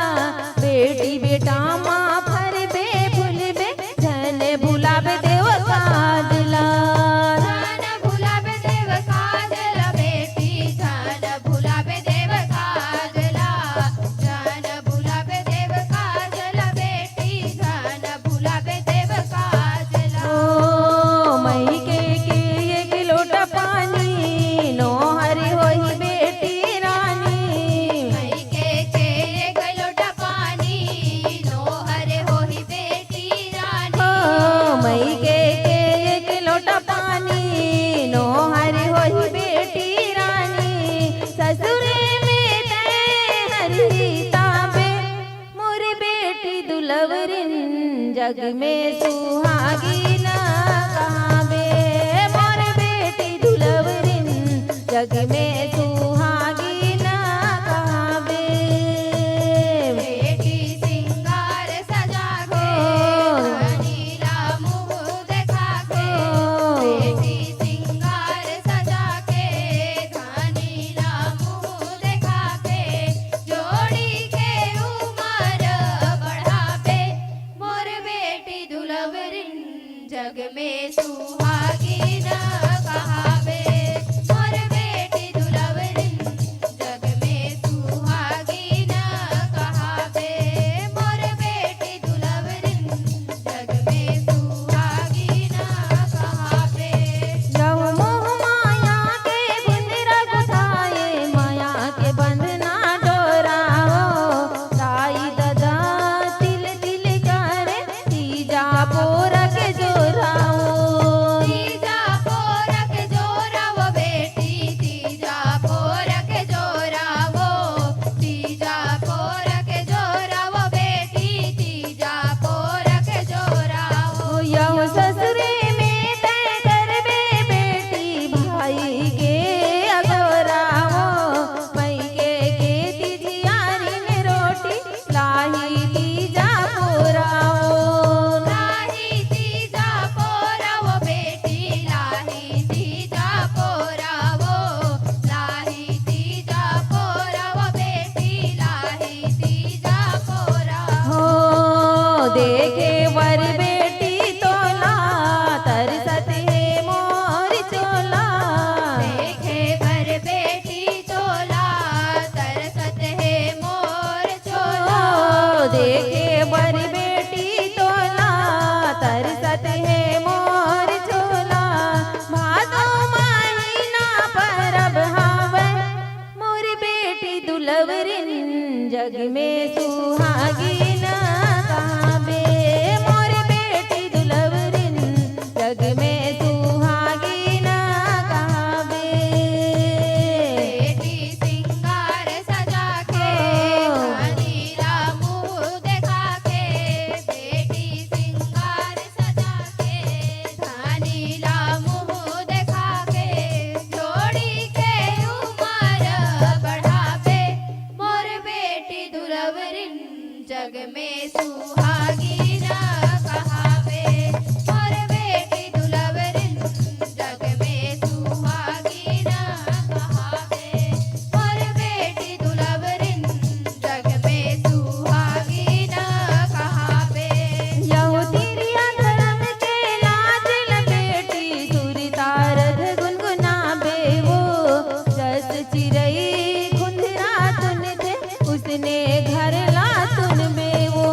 बेटी बेटा मा फरबे फुलबे, झन भुलाबे देव काज ला। झन भुलाबे देव काज ला बेटी, झन भुलाबे देव काज ला। झन भुलाबे देव काज ला बेटी, झन भुलाबे देव काज ला। ओ मइके के एक लोटा पानी, नोहर होही बेटी रानी। मइके के एक लोटा पानी, नोहर होही बेटी रानी। ओ मइके के एक लोटा पानी, नोहर होही बेटी रानी। ससुरे में तैं हरही ताबे, मोर बेटी दुलवरिन जग में सुहागिन कहाबे, मोर बेटी दुलवरिन जग में सुहागिन कहाबे। बेटी सिंगार सजा के, ओ। धानी ला मुँह देखा के, ओ। बेटी सिंगार सजा के, धानी ला मुँह देखा के, जोड़ी के उमर बढ़ाबे, मोर बेटी दुलवरिन जग में सुहागिन कहाबे, मोर बेटी दुलवरिन जग में सुहागिन कहाबे, मोर बेटी दुलवरिन जग में सुहागिन कहाबे। जब मोह माया के गुंजरा गुथाए, माया के बंधना डोराओ, ताई ददा तिल तिल करे, तीजा पोरक जोराओ। तीजा पोरक जोराओ बेटी, तीजा पोरक जोराओ। तीजा पोरक जोराओ बेटी, तीजा पोरक जोराओ। यहू ससुरे में तैं करबे बेटी, भाई के अगोराओ। मइके के तिजियारिन रोटी, लाही तीजा पोराओ। लाही तीजा पोराओ बेटी, लाही तीजा पोराओ। लाही तीजा पोराओ बेटी, लाही तीजा पोराओ। हो देखे बर बेटी तोला, तरसत हे मोर चोला। देखे बर बेटी चोला, तरसत हे मोर चोला। ओ, देखे बर बेटी तोला, तरसत हे मोर चोला। भादो महीना परब हावय, मोर बेटी दुलवरिन जग में सुहागिन कहाबे, मोर बेटी दुलवरिन जग में सुहागिन कहाबे। बेटी सिंगार सजा के, ओ। धानी ला मुँह देखा के, बेटी सिंगार सजा के, धानी ला मुँह देखा के, जोड़ी के उमर बढ़ाबे, मोर बेटी दुलवरिन जग चिरई खुंधरा तुनथे, उसने घर ला तुनबे वो।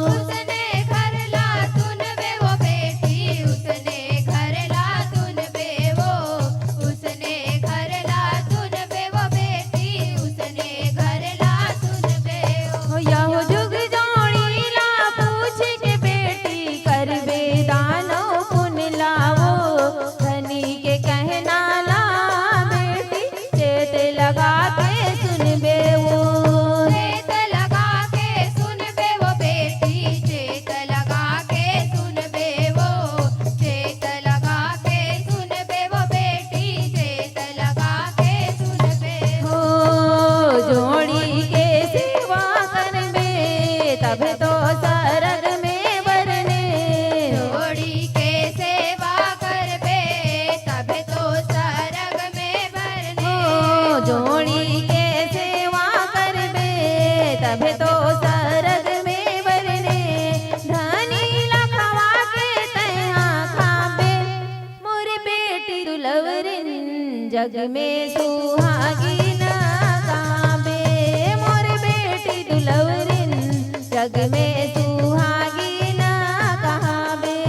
उसने घर ला तुनबे वो बेटी, उसने घर ला तुनबे वो। उसने घर ला तुनबे वो बेटी, उसने घर ला तुनबे वो। यहो जुग जोड़ी ला पूछ के बेटी, करबे दानो पुन लावो। धनी के कहना ला बेटी, चेत लगा के सुनबे वो। चेत लगा के सुनबे वो बेटी, चेत लगा के सुनबे वो। चेत लगा के सुनबे वो बेटी, चेत लगा के सुनबे वो। जोड़ी के सेवा करबे, तब तो सरग में बरने। जोड़ी के सेवा करबे, तब तो सरग में बरने। हो, जोड़ी के सेवा करबे, तब तो सरग में बरने। धनी ला खवा के तैहा खाबे, मोर बेटी दुलवरिन जग में सुहागिन कहाबे। मोर बेटी दुलवरिन जग में सुहागिन कहाबे।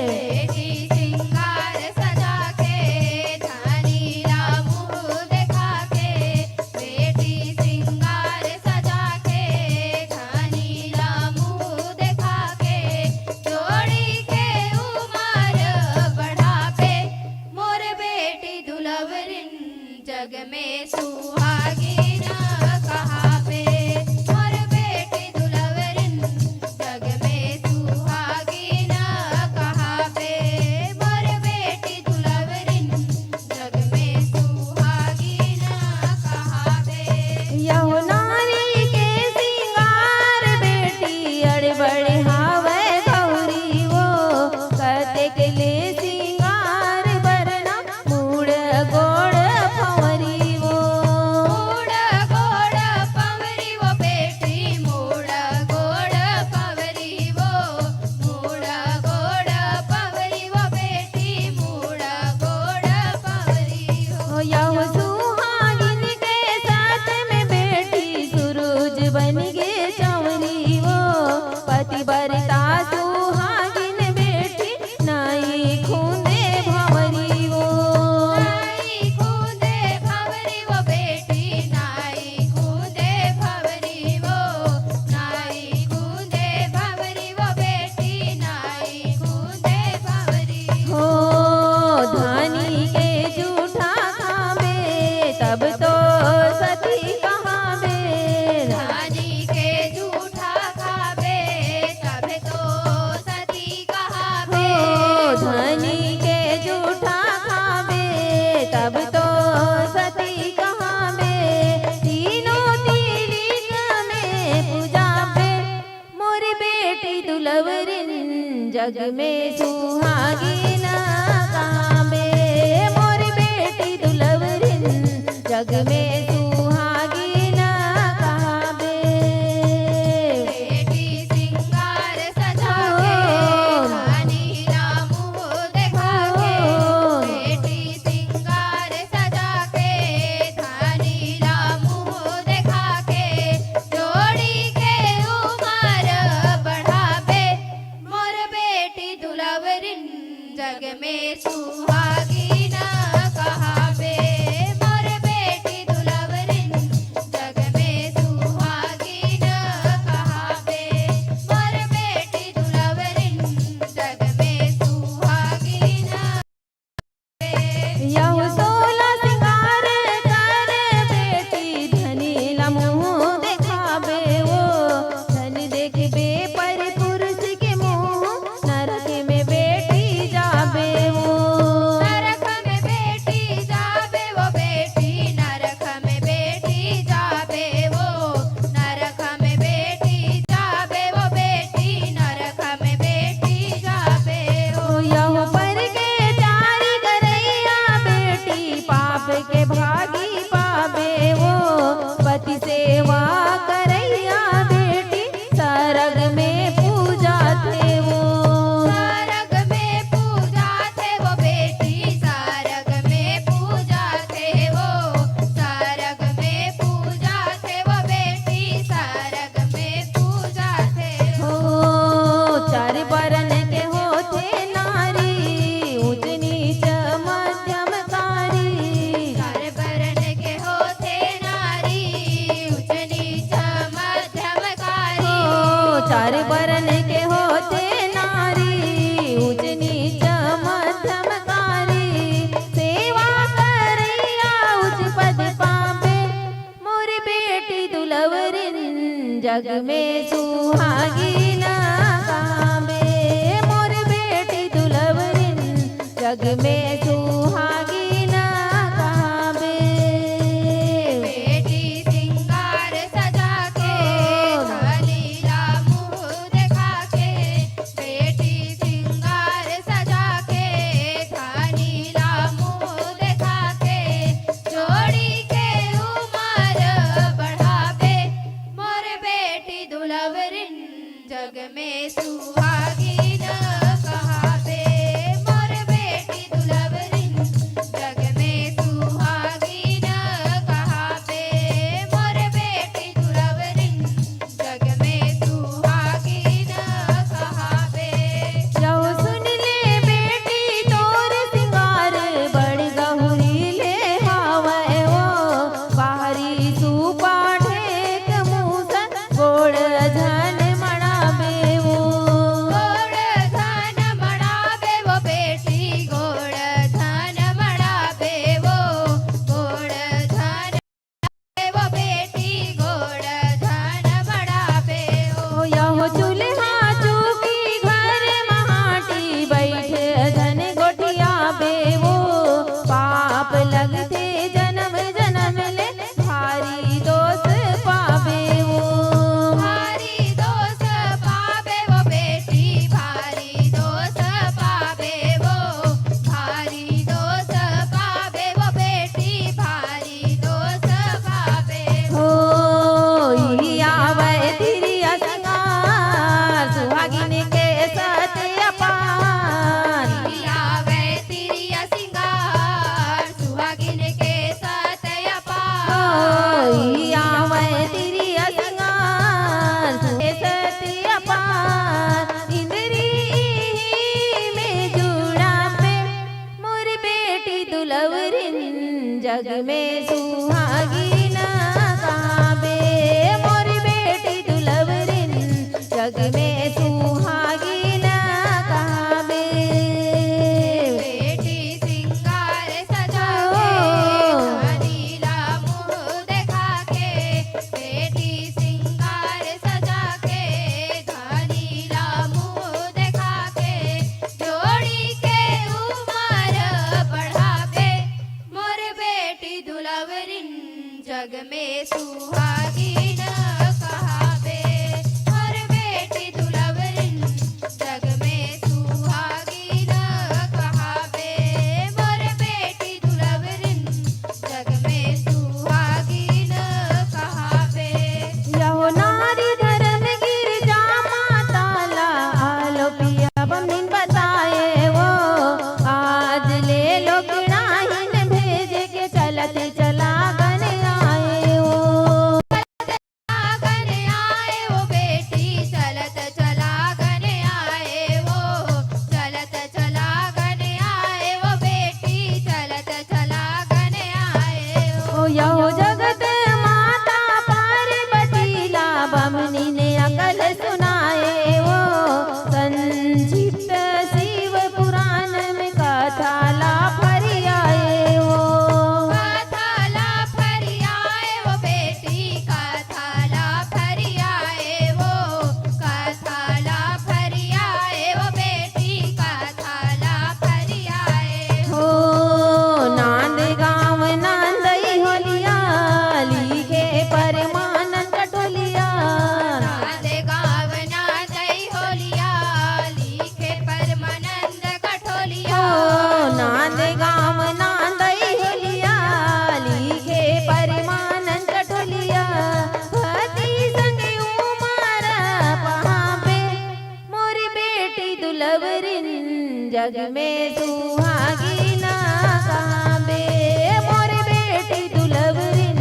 बेटी सिंगार सजा के धनी ला मुँह देखा के। बेटी सिंगार सजा के धनी ला मुँह देखा के। जोड़ी के उमर बढ़ाबे, मोर बेटी दुलवरिन जग में सुहागिन कहाबे। मोर बेटी दुलवरिन जग में सुहागिन कहाबे। मोर बेटी दुलवरिन जग में सुहागिन कहाबे। यहो नारी के सिंगार बेटी, अड़बड़ हावय गौरी वो। कतेक ले सिंगार बरना, मूड़ गोड़ पंवरी वो। मूड़ गोड़ पंवरी वो बेटी, मूड़ गोड़ पंवरी वो। मूड़ गोड़ पंवरी वो बेटी, मूड़ गोड़ पंवरी वो। ओ यहो सुहागिन के साथ में बेटी, सुरुज बन गे चंवरी वो। पतिव्रता सुहागिन बेटी, नाई खूंदे भंवरी वो। नाई खूंदे भंवरी वो बेटी, नाई खूंदे भंवरी वो। नाई खूंदे भंवरी वो बेटी, नाई खूंदे भंवरी। हो, धनी के जूठा खाबे, तब तो सती कहाबे। धनी के जूठा खाबे, तब तो सती कहाबे। हो, धनी के जूठा खाबे, तब तो सती कहाबे। तीनों तिरिक में पूजाबे, मोर बेटी दुलवरिन जग में सुहागिन कहाबे। मोर बेटी दुलवरिन जग में सुहागिन कहाबे। बेटी सिंगार सजा के धनी ला मुँह देखा के। बेटी सिंगार सजा के धनी ला मुँह देखा के। जोड़ी के उमर बढ़ाबे, मोर बेटी दुलवरिन जग में सुहागिन कहाबे। मोर बेटी दुलवरिन जग में सुहागिन कहाबे। मोर बेटी दुलवरिन जग में सुहागिन। यहू सोला सिंगार कर बेटी, धनी ला मुँह देखाबे वो। धनी देखबे पर पुरुष के मुँह, नरक में बेटी जाबे वो। नरक में बेटी जाबे वो बेटी, नरक में बेटी जाबे वो। नरक में बेटी जाबे वो बेटी, नरक में बेटी जाबे वो। यहू पर के चारी करइया बेटी, पाप के भागी पाबे वो। पति सेवा करइया बेटी, सरग में पूजाथे वो। सरग में पूजाथे वो बेटी, सरग में पूजाथे वो। बरन के होथे नारी, ऊंच नीच मध्यमकारी। सेवा करइया उच्च पद पाबे, मोर बेटी दुलवरिन जग में सुहागिन कहाबे। मोर बेटी दुलवरिन जग में सुहागिन कहाबे। बेटी सिंगार सजा के धनी ला मुंह देखा के, बेटी सिंगार सजा के धनी ला मुंह देखा के, जोड़ी के उमर बढ़ाबे, मोर बेटी दुलवरिन जग में सुहागिन कहाबे। मोर बेटी दुलवरिन जग में सुहागिन कहाबे। मोर बेटी दुलवरिन जग में सुहागिन कहाबे। यहो सुन ले बेटी तोर सिंगार बड़ गहुरी ले हावय ओ। बाहरी सूपा ढेक मूस गोड़ झन मड़ाबे ओ। गोड़ झन मड़ाबे ओ बेटी, गोड़ झन मड़ाबे ओ। गोड़ झन वो बेटी, गोड़ झन मड़ाबे ओ। यहो चूल्हा चौकी घर माटी बइठ झन गोठियाबे ओ। पाप लगथे जनम जनम ले भारी दोष पाबे ओ। भारी दोष पाबे ओ बेटी, भारी दोष पाबे ओ। भारी दोष पाबे ओ बेटी, भारी दोष पाबे ओ। हो, इही आवय तिरिया सिंगार, सुहागिन के सत अपार। इही आवय तिरिया सिंगार, सुहागिन के सत अपार। ओ, इही आवय तिरिया सिंगार, सुहागिन के सत अपार। इंद्री इही में जुड़ाबे, मोर बेटी दुलवरिन जग में सुहागिन कहाबे। मोर बेटी दुलवरिन जग में सुहागिन कहाबे। बेटी सिंगार सजा के धनी ला मुंह देखा के, बेटी सिंगार सजा के धनी ला मुंह देखा के, जोड़ी के उमर बढ़ाबे, मोर बेटी दुलवरिन जग में सुहागिन कहाबे। मोर बेटी दुलवरिन जग में सुहागिन कहाबे। मोर बेटी दुलवरिन जग में सुहागिन कहाबे। यहो नारी धरम गिरजा माता ला आलोपिया बमिन बताए ओ। आज ले लोकड़ाहिन भेज के चलत चलागन आए ओ। चलागन आए ओ बेटी, चलत चलागन आए ओ। चलत चलागन आए ओ बेटी, चलत चलागन आए ओ। ओ यहो जगत माता पार्वती ला बमनी ने अकल सुनाए ओ। संक्षिप्त शिव पुराण में कथा ला फरियाए ओ। कथा ला फरियाए ओ बेटी, कथा ला फरियाए ओ। कथा ला फरियाए ओ बेटी, कथा ला फरियाए ओ। हो, नांद गाँव नांदई होलिया, लिखे परमानंद कठोलिया। नांद गाँव नांदई होलिया, लिखे परमानंद कठोलिया। हो, नांद गाँव नांदई होलिया, लिखे परमानंद कठोलिया। भक्ति संग उमर पहाबे, मोर बेटी दुलवरिन जग में सुहागिन कहाबे। मोर बेटी दुलवरिन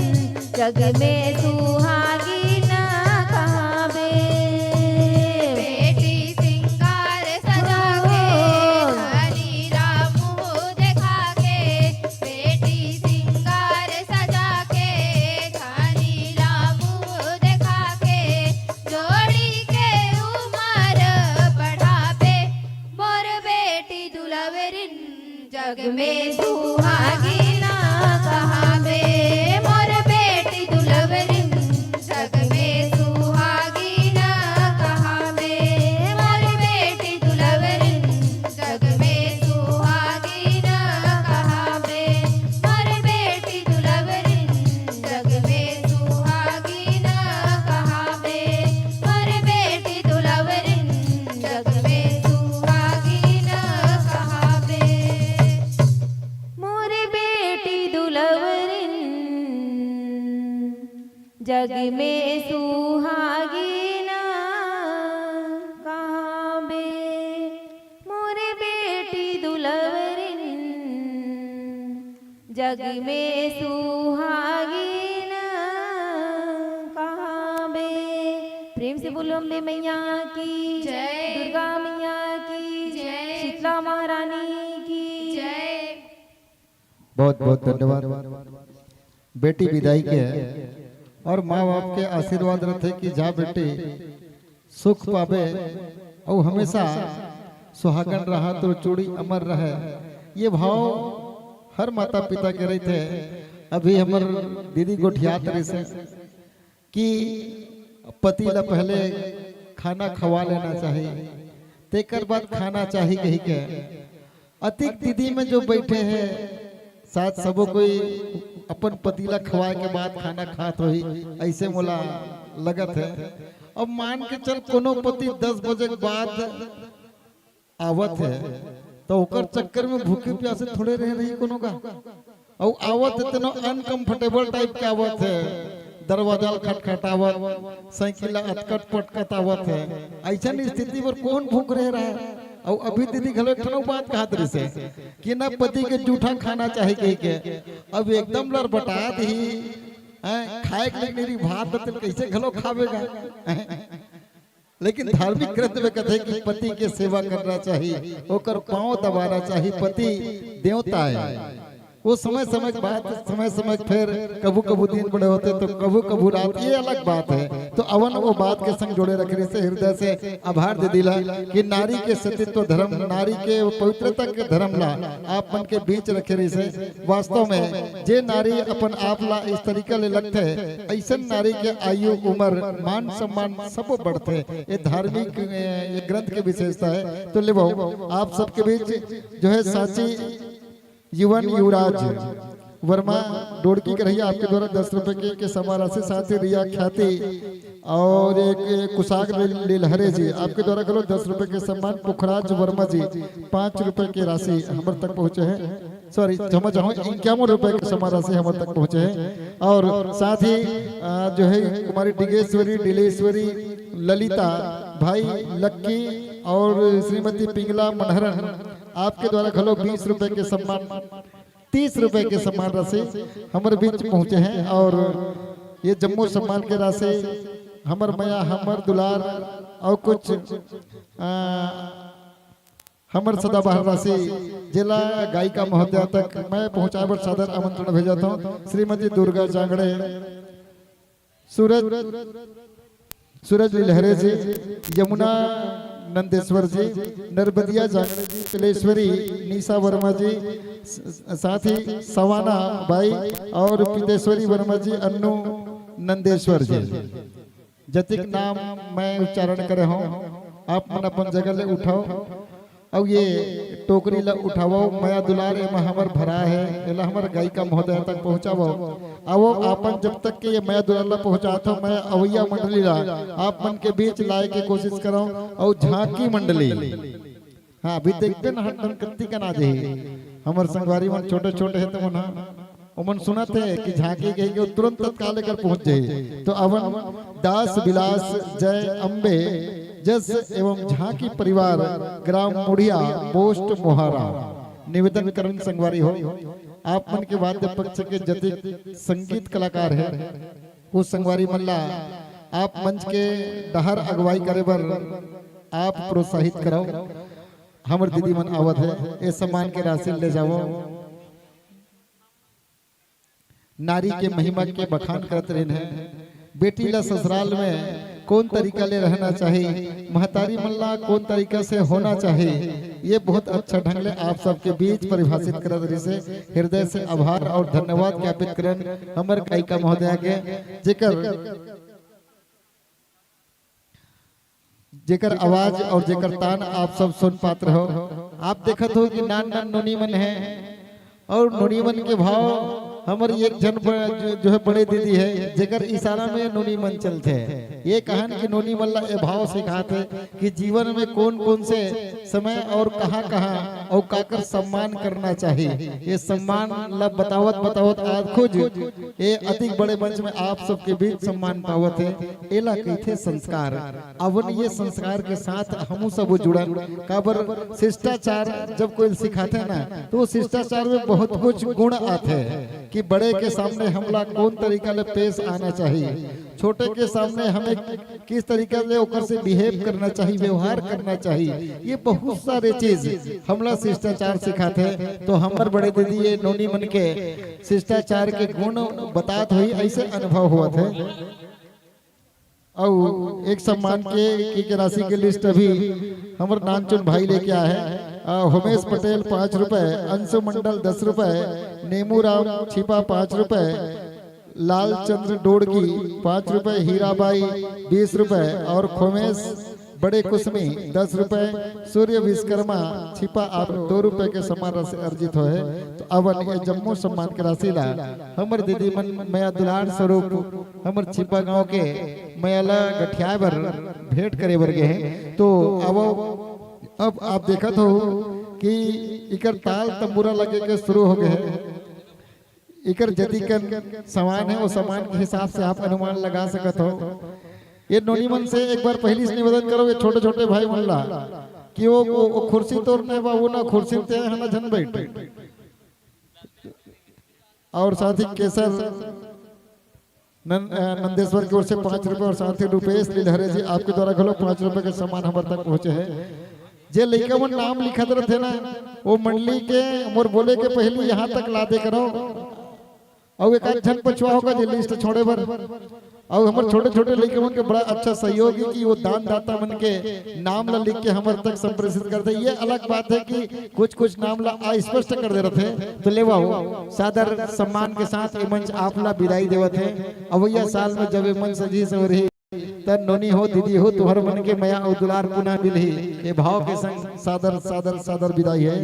जग में सुहागिन कहाबे। बेटी सिंगार सजा के धनी ला मुंह देखा के, बेटी सिंगार सजा के धनी ला मुंह देखा के, जोड़ी के जग में सुहागिन कहाबे मोर बेटी दुलवरिन, जग में सुहागिन कहाबे। प्रेम से बोलो अम्बे मैया की जय। दुर्गा मैया की जय। शीतला महारानी की जय। बहुत बहुत धन्यवाद। बेटी विदाई के है और माँ बाप के आशीर्वाद रथे कि जा बेटी सुख पाबे अउ हमेशा सुहागन रहा तो चूड़ी अमर रहे। ये भाव हर माता पिता के रहिथे। अभी हमर दीदी गोठियात रहिसे कि पति ला पहले खाना खवा लेना चाही, तेकर बाद खाना चाही कही के। अतिक दीदी में जो बैठे हैं, शायद सबो कोई अपन पति ला खवाए के बाद खाना खात होही, ऐसे मोला लगत है। अब मान के चल कोनो पति दस बजे के बाद आवत है, तो ओकर चक्कर में भूखे प्यासे थोड़े रह रही कोनो का। अउ आवत है तेनो अनकंफर्टेबल टाइप के आवत है, दरवाजा ल खटखटावत, साइकिल ला अटकत पटकत आवत है। ऐसन स्थिति पर कौन भूख रह रहा है? अउ अभी दीदी घलो एक ठन बात कहत रहिसे कि ना पति के जूठा खाना चाही कही के। अब एकदम लरबटा दही, हैं, खाए के लिए मेरी भात बतल कैसे घलो खावेगा? लेकिन धार्मिक ग्रंथ में कथे कि पति के सेवा करना चाही, ओकर पांव दबाना चाही, पति देवता है। वो समय समय के बात, समय समय के फेर कभू कभू दिन बड़े होथे तो कभू कभू रात, ये अलग बात है। तो अवन वो बात के संग जोड़े रखे रहिसे, हृदय से आभार दीदी ला कि नारी के सतीत्व धर्म, नारी के पवित्रता के धर्म ला आप मन के बीच रखे रहिसे। वास्तव में जे नारी अपन आप ला इस तरीका ले लगथे, ऐसन नारी के आयु, उम्र, मान सम्मान सब बढ़थे। ये धार्मिक, ए, ये ग्रंथ के विशेषता है। तो लेवो आप सबके बीच जो है सांची युवन युवराज वर्मा डोड़की के रहिया, आपके द्वारा दस रुपए के, के समान राशि, साथ ही रिया ख्याति और एक कुशाग्र लील-, लीलहरे जी, आपके द्वारा घलो दस रुपए के सम्मान, पुखराज वर्मा जी पाँच रुपए के राशि हमर तक पहुंचे हैं। सॉरी, क्षमा चाहूँ, इक्यावन रुपए के समान राशि हमर तक पहुंचे हैं। और साथ ही, अ, जो है कुमारी डिगेश्वरी, डिलेश्वरी, ललिता, भाई लक्की और श्रीमती पिंगला मनहरन, आपके द्वारा घलो बीस रुपए के सम्मान, तीस रुपए के सम्मान राशि हमर बीच पहुंचे हैं। और ये जम्मो सम्मान के राशि हमर मया, हमर दुलार और कुछ, अ, हमर सदाबहार राशि जेला गायिका महोदया तक मैं पहुंचाए बर सादर आमंत्रण भेजत हूं। श्रीमती दुर्गा जांगड़े, सूरज, सूरज लहरे जी, यमुना नंदेश्वर जी, नरबदिया जांगड़े जी, कलेश्वरी निशा वर्मा जी, स-, साथ ही सवाना बाई और पितेश्वरी वर्मा जी, अन्नू नंदेश्वर जी। जतिक नाम मैं उच्चारण करे हूँ, आप मन अपन जगह ले उठाओ, अउ ये टोकरी ला उठावो, मया दुलार एमा हमर भरा है, एला हमर गायिका महोदय तक पहुँचावो। आवो, आपन जब तक के ये मया दुलार ला पहुँचात हो, मैं अवैया मंडली ला आप मन के बीच लाए के कोशिश करव, अउ झांकी मंडली, हाँ, अभी देखबे ना, हर ठन कत्ती कन आ जाही। हमर संगवारी मन छोटे-छोटे हे, त मन ह, ओमन सुनत हे कि झांकी कहिके, वो तुरंत तत्काल एकर पहुंच जाही। तो अवन दास विलास जय अम्बे जस एवं झांकी परिवार, ग्राम मुड़िया, पोस्ट मोहारा। निवेदन करन संगवारी हो, आप मन के वाद्य पक्ष के जतिक संगीत कलाकार हे, वो संगवारी मन ला आप मंच के डहर अगुवाई करे बर आप प्रोत्साहित करव। हमर दीदी मन आवत हे, ए सम्मान के राशि ले जावो। नारी के महिमा के बखान करत रहिन हे। बेटी ला ससुराल में कौन तरीका ले रहना चाही, महतारी मन ला कौन तरीका से होना चाही, ये बहुत अच्छा ढंग ले आप सबके बीच परिभाषित करत रहिसे। हृदय से आभार और धन्यवाद ज्ञापित करन हमर गायिका महोदया के, जेकर, जेकर आवाज और जेकर तान आप सब सुन पात रहो। आप देखत हो कि नान नान नोनी मन हे और नोनी मन के भाव हमर एक झन ब-, जो, जो है बड़े दीदी हे, जेकर इशारा में नोनी मन चलथे। ये कहन कि नोनी मन ला ये भाव सिखाथे कि जीवन में कौन कौन से समय और कहाँ-कहाँ और काकर सम्मान करना चाहिए। ये सम्मान ला बतावत बतावत आज खुद ये अतिक बड़े मंच में आप सबके बीच सम्मान पावत हे। एला कहिथे संस्कार। अवन ये संस्कार के साथ हमू सब जुड़न, काबर शिष्टाचार जब कोई सिखाथे ना, तो वो शिष्टाचार में बहुत कुछ गुण आथे कि बड़े के सामने हमला कौन तरीका ले पेश आना चाहिए, छोटे के सामने हमें किस तरीका ले ओकर से बिहेव करना चाहिए, व्यवहार करना चाहिए। ये बहुत सारे चीज हमला शिष्टाचार सिखाथे। तो हमर बड़े दीदी ये नोनी मन के शिष्टाचार के गुण बतात होही, ऐसे अनुभव होवत हे। अउ एक सम्मान के, के, के राशि के लिस्ट अभी हमर नानचुन भाई लेके आए हैं। अ, होमेश पटेल पाँच रुपए, अंशु मंडल दस रुपए, नेमू राम छिपा पाँच रुपए, लालचंद्र डोड़गी पाँच रुपए, हीराबाई बीस रुपए और खोमेश बड़े कुसमी दस रुपए, सूर्य विश्वकर्मा छिपा आप दो रुपए के सम्मान राशि अर्जित होए। तो अवन ये जम्मो सम्मान के राशि ला हमर दीदी मन मया दुलार स्वरूप हमर छिपा गांव के मया ला गठियाए बर भेंट करे बर गे हे। तो अब, अब आप देखत हो कि इकर ताल तंबूरा लगे के शुरू हो गए हे। इकर जतिकन सामान हे, वो सामान के हिसाब से आप अनुमान लगा सकत हो। ये नोनी मन से एक बार पहली से निवेदन करो, ये छोटे-छोटे भाई मन ला, कि वो, वो, वो खुर्सी तोरने बा, वो ना खुर्सी ते है ना झन बैठ। और साथ ही केसर नन-, अ, नंदेश्वर की ओर से पाँच रुपए और साथ ही रुपेश लिलहरे जी आपके द्वारा घलो पाँच रुपए के सम्मान हमर तक पहुंचे हे। जे लइका मन नाम लिखत रथे ना, वो मंडली के मोर बोले के पहली यहाँ तक ला दे करो। अउ एक आध झन पछुआ होगा जे लिस्ट छोड़े बर। अउ हमर छोटे-छोटे लइका मन के बड़ा अच्छा सहयोग हे कि वो दान दाता मन के नाम ला लिख के हमर तक संप्रेषित कर दे। ये अलग बात है कि कुछ-कुछ नाम ला अस्पष्ट कर दे रथे। तो लेवा हो, सादर सम्मान के साथ ये मंच आप ला विदाई देवत हे। अवइया साल में जब ये मंच सजी संवरही, त नोनी हो, दीदी हो, तुहर मन के मया अउ दुलार पुनः मिलही। ये भाव के संग सादर, सादर, सादर विदाई हे।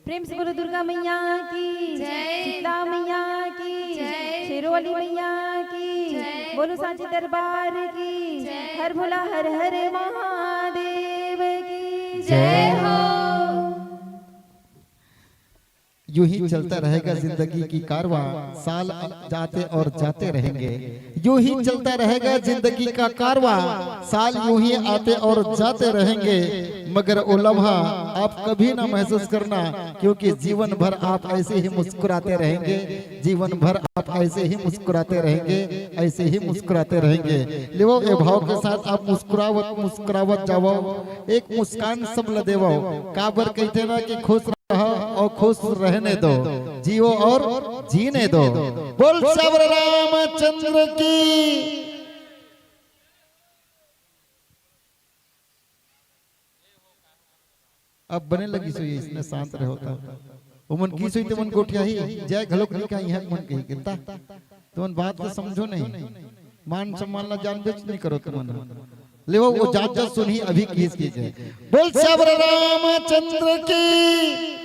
प्रेम से बोलो दुर्गा मैया की जय। शीतला मैया की जय। शेरोवाली मैया की जय। बोलो सांची दरबार की जय। हर भोला हर हर महादेव की जय हो। यूं ही चलता रहेगा जिंदगी की कारवां, साल जाते और जाते रहेंगे। यूं ही चलता रहेगा जिंदगी का कारवां, साल यूं ही आते और जाते रहेंगे, मगर वो लम्हा आप कभी ना महसूस करना, क्योंकि जीवन भर आप ऐसे ही मुस्कुराते रहेंगे, जीवन भर आप ऐसे ही मुस्कुराते रहेंगे, ऐसे ही मुस्कुराते रहेंगे। लेवो, ये भाव के साथ आप मुस्कुरावत मुस्कुरावत जावो, एक मुस्कान सब ल देवो। काबर कहते ना कि खुश रहो और खुश रहने दो, जियो और जीने दो। बोल सावर रामचंद्र की। अब बने लगी सोई, इसने शांत रहो त। ओमन की सोई ते मन गोठियाही, जय घलोक नहीं कहा, यहाँ मन कही किंता। तुमन बात को समझो नहीं, मान सम्मान ला जान बेच नहीं करो तुमन। लेवो, वो जात जात सुनही अभी किस की जय। बोल सावर रामचंद्र की।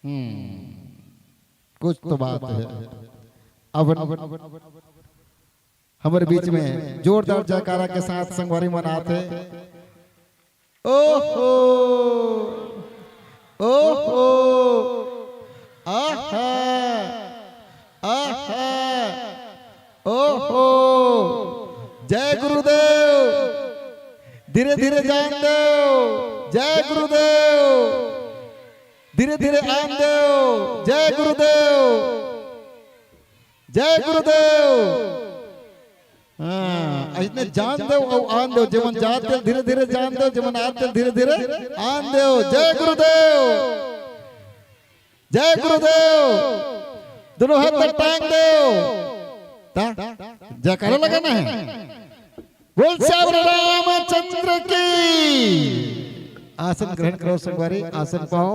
हम्म, कुछ तो बात है। अब हमर बीच में जोरदार जयकारा के साथ संगवारी मन आथे। ओहो, ओहो, आहा, आहा, ओहो। जय गुरुदेव। धीरे धीरे जान देव। जय गुरुदेव। धीरे धीरे आन देव। जय गुरुदेव। जय गुरुदेव। हाँ, अइसने जान देव अउ आन देव। जेमन जात तेल धीरे धीरे जान देव, जेमन आत तेल धीरे धीरे आन देव। जय गुरुदेव। जय गुरुदेव। दोनों हाथ तक टांग देव। ता, जयकारा लगाना है। बोल श्यावर रामचंद्र की। आसन ग्रहण करो संगवारी, आसन पाओ।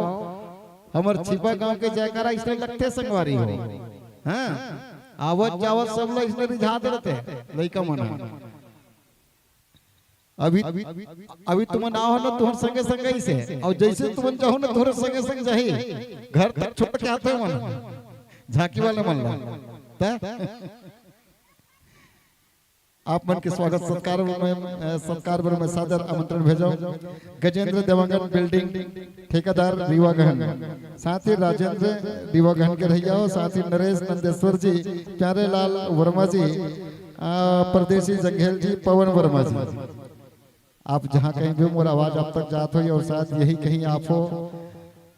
हमर छिपा गांव के जयकारा इसने लगथे संगवारी हो। हाँ, आवत जावत सब लोग इसने रिझात रहते, लइका मन। अभी, अभी तुमन आओ ना, तुहर संगे संगे इसे, अउ जइसे तुमन जाहू ना, तुहर संगे संग जाही, घर तक छोड़ के आथे मन, झांकी वाले मन ला। त आप मन के स्वागत सत्कार में, अ, सत्कार बर मैं सादर आमंत्रण भेजव। गजेंद्र देवांगन, बिल्डिंग ठेकेदार रीवागहन, साथ ही राजेंद्र रीवागहन के रहिया हो, साथ ही नरेश नंदेश्वर जी, प्यारे लाल वर्मा जी, अ, परदेसी जंघेल जी, पवन वर्मा जी। आप जहाँ कहीं भी हो, मोर आवाज आप तक जात होही और शायद यही कहीं आप हो।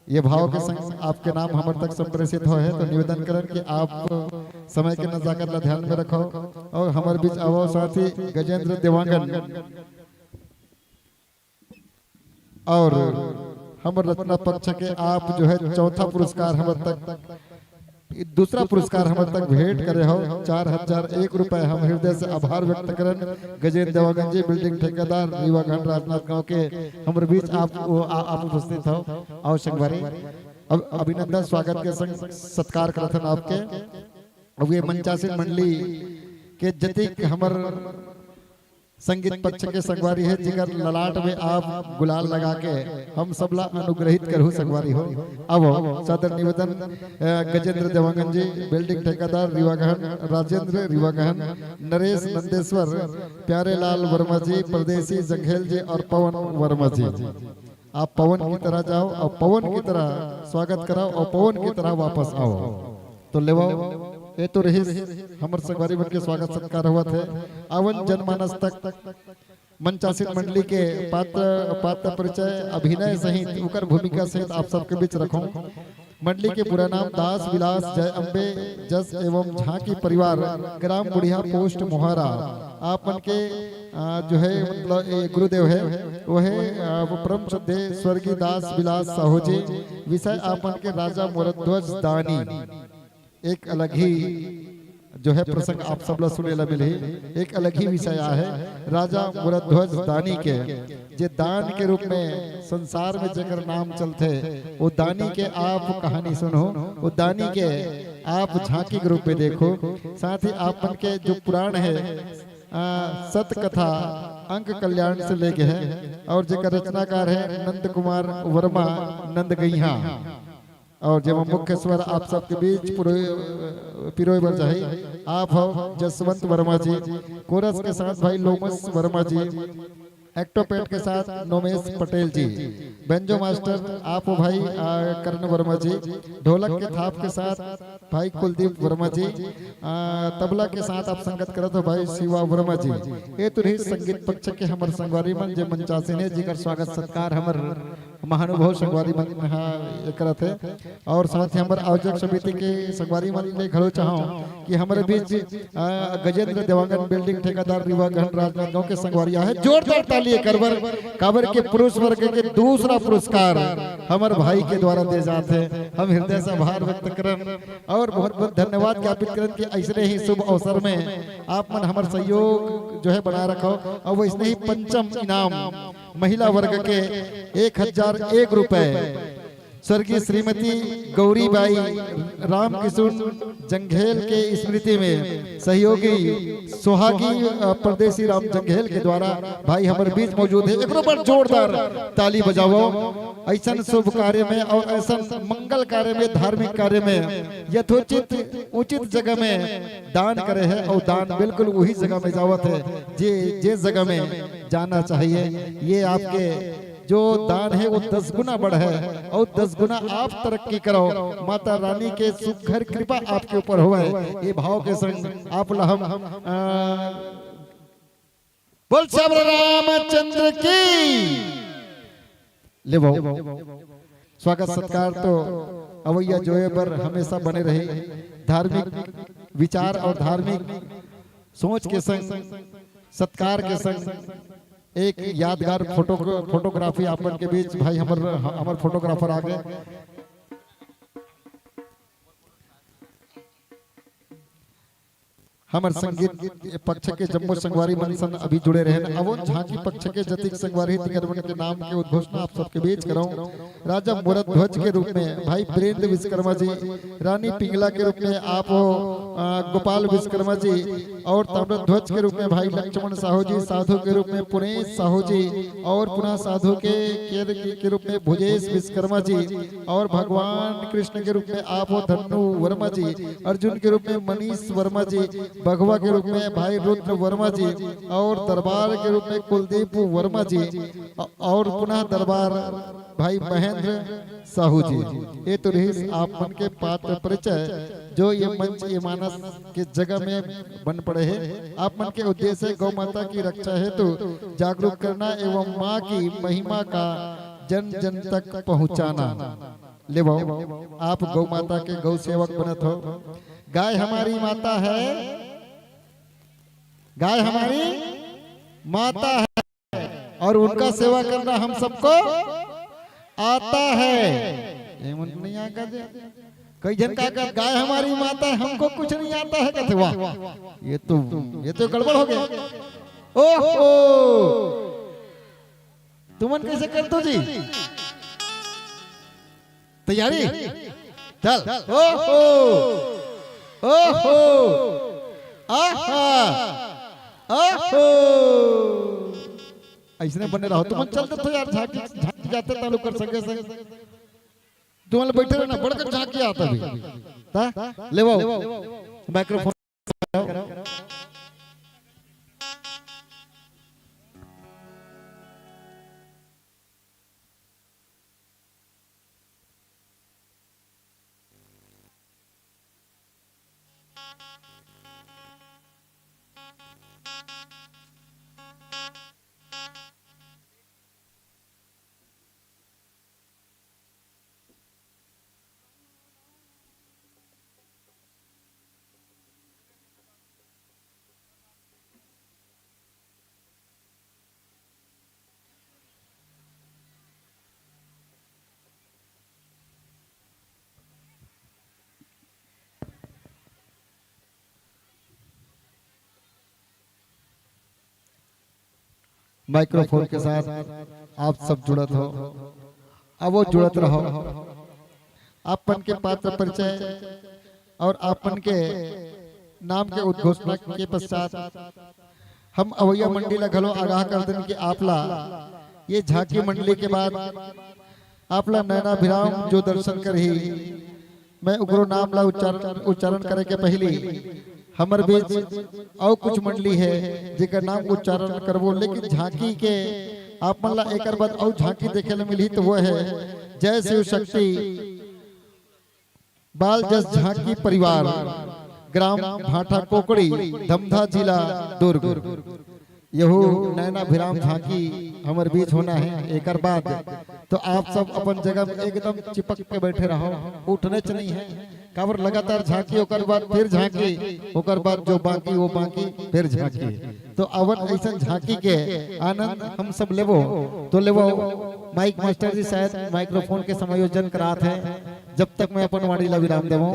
ये भाव के संग आपके नाम हमर तक संप्रेषित होए हे, तो निवेदन करन कि आप समय के नजाकत ला ध्यान में रखव और हमर बीच आवव साथी गजेंद्र देवांगन। और हमर रचना पक्ष के आप जो है चौथा पुरस्कार हमर तक, दूसरा पुरस्कार हमर तक भेंट करे हो, चार हजार एक रुपए। हम हृदय से आभार व्यक्त करन गजेंद्र देवांगन जी, बिल्डिंग ठेकेदार, रीवागहन, राजनांदगांव के हमर बीच आप, वो, आ, आप उपस्थित हो। आओ संगवारी, अब अभिनंदन स्वागत के संग सत्कार करथन आपके। अब ये मंचासीन मंडली के जतिक हमर संगीत पक्ष के संगवारी हे, जिकर ललाट में आप गुलाल लगा के हम सबला अनुग्रहित करहु संगवारी हो। अब सादर निवेदन, अ, गजेंद्र देवांगन जी, बिल्डिंग ठेकेदार रीवागहन, राजेंद्र रीवागहन, नरेश नंदेश्वर, प्यारे लाल वर्मा जी, परदेसी जंघेल जी और पवन वर्मा जी। आप पवन की तरह जाओ और पवन की तरह स्वागत कराओ और पवन की तरह वापस आओ। तो लेवव, ए तो रहिस हमर संगवारी मन के स्वागत सत्कार होवत हे। आवन जनमानस तक मंचासीन मंडली के पात्र, पात्र परिचय, अभिनय सहित, उकर भूमिका सहित आप सबके बीच रखों। मंडली के पूरा नाम दास विलास जय अम्बे जस एवं झांकी परिवार, ग्राम बुढ़िया, पोस्ट मोहारा। आप मन के, अ, जो है, मतलब, ए, गुरुदेव है, वो है, अ, वो परम श्रद्धेय स्वर्गीय दास विलास साहू जी। विषय आप मन के राजा मोरध्वज दानी। एक अलग ही जो है प्रसंग आप सब ला सुने ला मिलही, एक अलग ही विषय आहे राजा मुरध्वज दानी के, जे दान के रूप में संसार में जेकर नाम चलथे, वो दानी के आप कहानी सुनो, वो दानी के आप झांकी के रूप में देखो। साथ ही आप मन के जो पुराण है, आ, सत कथा अंक कल्याण से लेके है और जेकर रचनाकार है नंद कुमार वर्मा नंदगैहा। और जेमा मुख्य स्वर आप सबके बीच पुरोय-, पिरोय बर जाही, आप हो जसवंत वर्मा जी। कोरस के साथ भाई लोमस वर्मा जी, एक्टोपेट के साथ नोमेश पटेल जी, बेंजो मास्टर आप हो भाई, आ, कर्ण वर्मा जी, ढोलक के थाप के साथ भाई कुलदीप वर्मा जी, आ, तबला के साथ आप संगत करत हो भाई शिवा वर्मा जी। ए तो रही संगीत पक्ष के हमर संगवारी मन जे मंचासीन हे, जेकर स्वागत सत्कार हमर महानुभाव संगवारी मन ह ये करत हे। और साथ ही हमर आयोजक समिति के संगवारी मन ले घलो चाहूं कि हमरे बीच, अ, गजेंद्र देवांगन बिल्डिंग ठेकेदार रीवागहन राजनांदगांव के संगवारी आहे, जोरदार ताली एकर बर, काबर के पुरुष वर्ग के दूसरा पुरस्कार हमर भाई के द्वारा दे जात हे। हम हृदय से आभार व्यक्त करन और बहुत बहुत धन्यवाद ज्ञापित करन कि ऐसने ही शुभ अवसर में आप मन हमर सहयोग जो है बनाए रखव और वैसने ही पंचम इनाम महिला वर्ग के एक हजार एक रुपए स्वर्गीय श्रीमती गौरी बाई रामकिशुन जंघेल के स्मृति में सहयोगी सुहागी, अ, परदेसी राम जंघेल के द्वारा भाई हमर बीच मौजूद हे। एकरो बर जोरदार ताली बजावव। ऐसन शुभ कार्य में और ऐसन मंगल कार्य में, धार्मिक कार्य में यथोचित उचित जगह में दान करे हे और दान बिल्कुल वही जगह में जावत हे जे, जे जगह में जाना चाहिए। ये आपके जो दान हे वो दस गुना बढ़े और दस गुना आप तरक्की करो। माता रानी के सुघर कृपा आपके ऊपर होवे। ये भाव के संग आप ला हम, अ, बोल सावरा रामचंद्र की। लेवव। स्वागत सत्कार तो अवैया जोए बर हमेशा बने रही। धार्मिक विचार और धार्मिक सोच के संग, सत्कार के संग एक यादगार फोटो, फोटोग्राफी आप मन के बीच भाई हमर, हमर फोटोग्राफर आ गए। हमर संगीत पक्ष के जम्मो संगवारी मन सन अभी जुड़े रहेन। अवोन झांकी पक्ष के जतिक संगवारी तिकर मन के नाम के उद्घोषणा आप सबके बीच करौं। राजा मुरत ध्वज के रूप में भाई वीरेंद्र विश्वकर्मा जी, रानी पिंगला के रूप में आप हो, अ, गोपाल विश्वकर्मा जी, और ताम्रध्वज के रूप में भाई लक्ष्मण साहू जी, साधु के रूप में पुनेश साहू जी, और पुनः साधु के, के, के रूप में भुजेश विश्वकर्मा जी, और भगवान कृष्ण के रूप में आप हो धन्नु वर्मा जी, अर्जुन के रूप में मनीष वर्मा जी, बघवा के रूप में भाई रुद्र वर्मा जी और दरबार के रूप में कुलदीप वर्मा जी और पुनः दरबार भाई महेंद्र साहू जी। ये तो रहिस आप मन के पात्र परिचय, जो ये मंच ये मानस के जगह में बन पड़े हे। आप मन के उद्देश्य गौ माता की रक्षा हेतु जागरूक करना एवं माँ की महिमा का जन जन तक पहुँचाना। ले भाव, आप गौ माता के गौ सेवक बनत हो। गाय हमारी माता है, गाय हमारी माता है और उनका सेवा करना हम सबको आता है। ये मन नहीं आगा जे। कई झन का कहत, "गाय हमारी माता है, हमको कुछ नहीं आता है," कहते, "वाह, ये तो, ये तो गड़बड़ हो गया।" ओहो, तुमन कैसे कर दो जी? तैयारी? चल। ओहो, ओहो, आहा, ओहो। ऐसने बने रहो। तुमन चल देथो यार, झांकी, झांकी जाते तालू कर संगे संग। तुमन बैठे रहना, बड़कर झांकी आता भी। ता? ले वो। माइक्रोफोन। माइक्रोफोन के साथ आप सब जुड़त हो, अब वो जुड़त रहो। आप मन के पात्र परिचय और आप मन के नाम के उद्घोषणा के पश्चात हम अवैया मंडी ला घलो आगाह कर देन कि आप ला ये झांकी मंडली के बाद आप ला नैनाभिराम जो दर्शन करही, मैं उकरो नाम ला उच्चारण, उच्चारण करे के पहिली हमर बीच अउ कुछ मंडली हे जेकर नाम उच्चारण करबो, लेकिन झांकी के आप मन ला एकर बाद अउ झांकी देखे ला मिलही, तो वो हे जय शिव शक्ति बाल जस झांकी परिवार, ग्राम भाटा कोकड़ी, धमधा, जिला दुर्ग। यहू नैनाभिराम झांकी हमर बीच होना हे। एकर बाद तो आप सब अपन जगह में एकदम चिपक के बैठे रहो, उठनेच नहीं हे। काबर लगातार झांकी, ओकर बाद फिर झांकी, ओकर बाद जो बाकी वो बाकी, फिर झांकी। तो अवन ऐसन झांकी के आनंद हम सब लेबो। तो लेबो, माइक मास्टर जी शायद माइक्रोफोन के समायोजन करात हे, जब तक मैं अपन वाणी ला विराम देवो।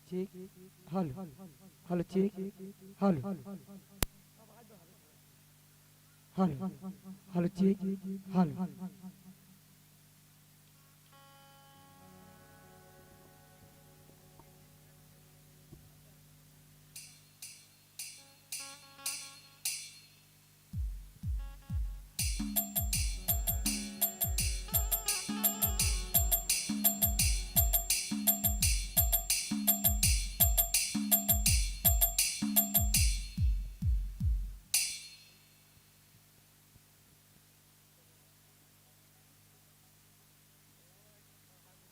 Check. Hello. Hello, check. Hello. Hello. Hello, check. Hello.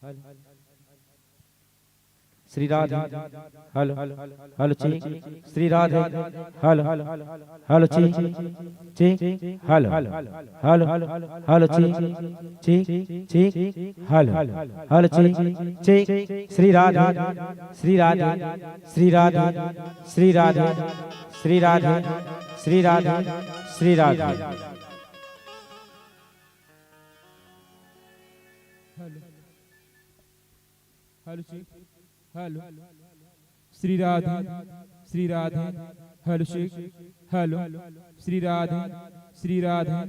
Hello. Shri Radhe. Hello, hello, check. Shri Radhe. Hello, hello, check, check. Hello, hello, hello, check, check, check. Hello, hello, check, check. Shri Radhe, Shri Radhe, Shri Radhe, Shri Radhe, Shri Radhe, Shri Radhe, Shri Radhe. Hello, hello, check. Hello, Shri Radhe, Shri Radhe. Hello, check. Hello, Shri Radhe, Shri Radhe.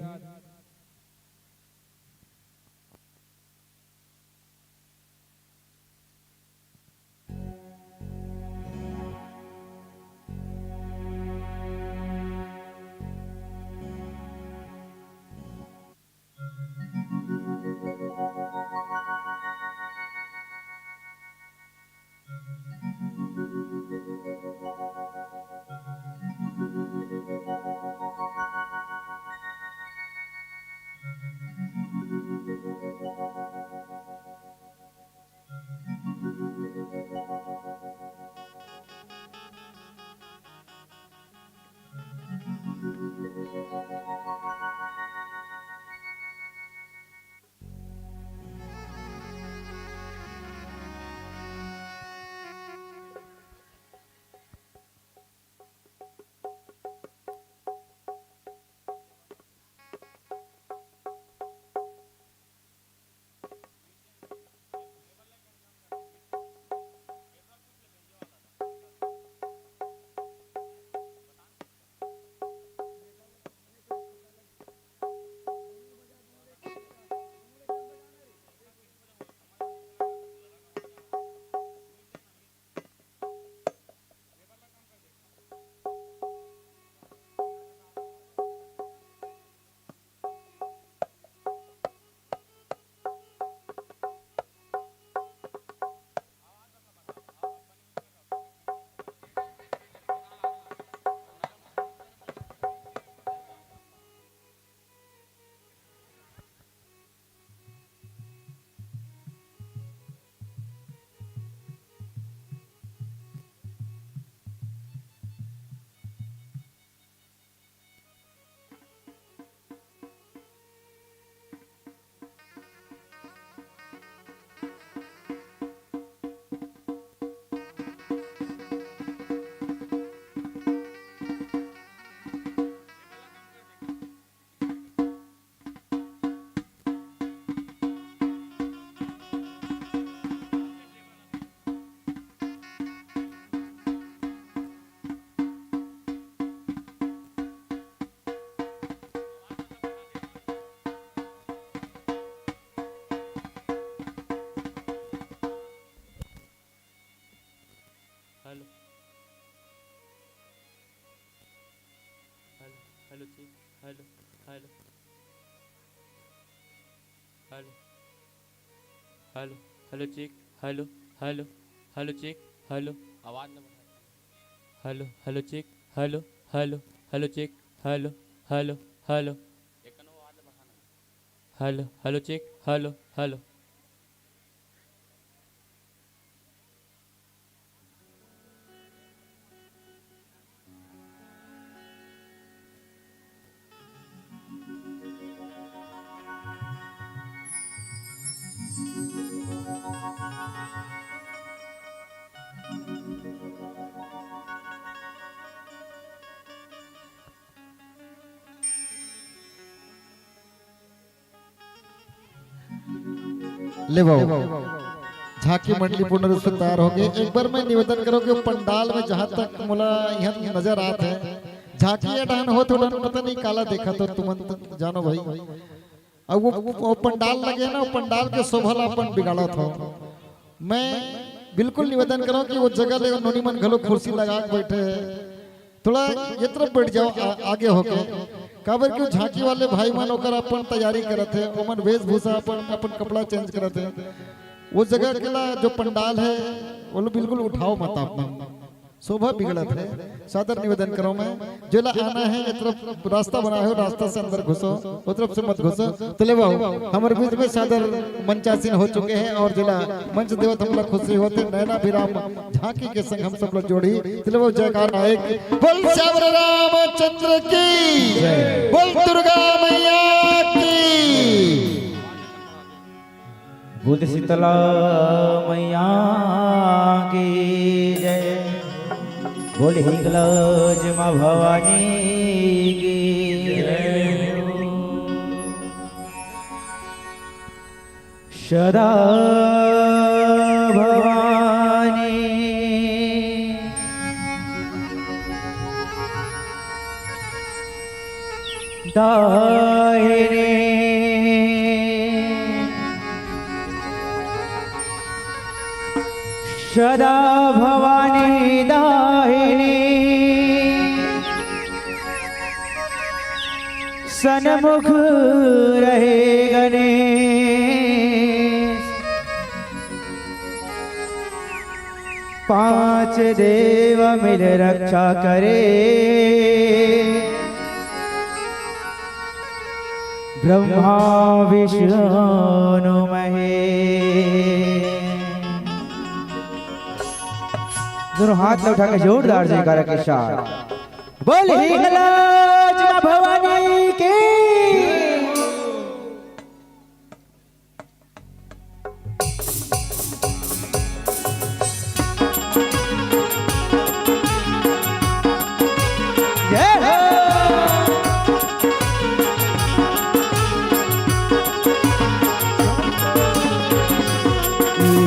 Hello, hello, hello, check. Hello, hello, hello, hello, hello, check. Hello, hello, hello, check. Hello, आवाज न बढ़ा। Hello, hello, check. Hello, hello, hello, check. Hello, hello, hello. एक कनो आवाज बढ़ा ना। Hello, hello, check. Hello, hello. ले भाव, झांकी मंडली पूर्ण रूप से तैयार हो गए। एक बार मैं निवेदन करूं कि पंडाल में जहां तक मोला यहाँ नजर आत है, झांकी ये डाहन हो, थोड़ा पता नहीं काला देखा तो तुमन जानो भाई। अब वो, वो पंडाल लगे ना, वो पंडाल के शोभा ला अपन बिगाड़त हो। मैं बिल्कुल निवेदन करूं कि वो जगह ले नोनी मन घलो कुर्सी लगा के बैठे हैं, थोड़ा ये तरफ बैठ जाओ, आ, आगे होके। काबर कि झांकी वाले भाई मन ओकर अपन तैयारी करत हे, ओमन वेशभूषा अपन, अपन कपड़ा चेंज करत हे। वो जगह के ला जो पंडाल है, वो लोग बिल्कुल उठाओ मत आप मन। शोभा बिगड़त हे। सादर निवेदन करो मैं, जेला आना हे, ये तरफ रास्ता बना हे, रास्ता से अंदर घुसो, वो तरफ से मत घुसो। तो ले आओ, हमर बीच में सादर मंचासीन हो चुके हे और जेला मंच देवत हमला खुशी होथे, नैनाभिराम झांकी के संग हम सब लोग जोड़ी। तो ले आओ, जयकार एक, बोल श्याम रामचंद्र की, बोल दुर्गा मैया की। बोल शीतला मैया की जय, बोल हिंगलाज माँ भवानी की जय। सदा भवानी दाहिनी, सदा भवानी दाहिनी, सन्मुख रहे गणेश। पांच देव मिल रक्षा करे, ब्रह्मा विष्णु महेश। दोनों हाथ ला उठा के जोरदार जयकारा के साथ बोल हिंगलाज माँ भवानी की। जय हो।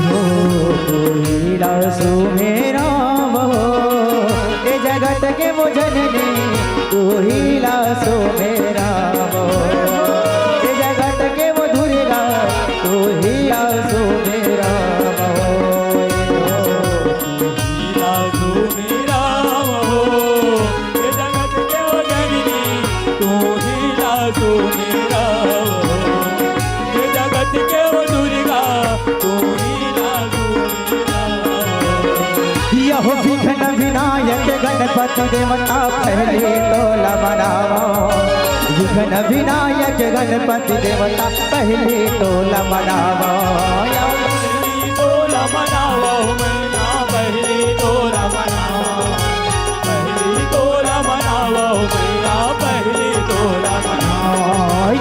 हो कोई लासो मेरा वो, ए जगत के वो जननी, तू ही लासो मेरा वो, ए जगत के वो दुर्गा, तू ही लासो मेरा वो। तू ही लासो मेरा वो, ए जगत के वो जननी, तू ही लासो मेरा वो, ए जगत के वो दुर्गा, तू ही लासो मेरा वो। यहो विघ्न विनायक गणपति देवता, पहली तोला मनावो। विघ्न विनायक गणपति देवता, पहली तोला मनावो। पहली तोला मनावो मैया, पहली तोला मनावो। पहली तोला मनावो मैया, पहली तोला मनावो।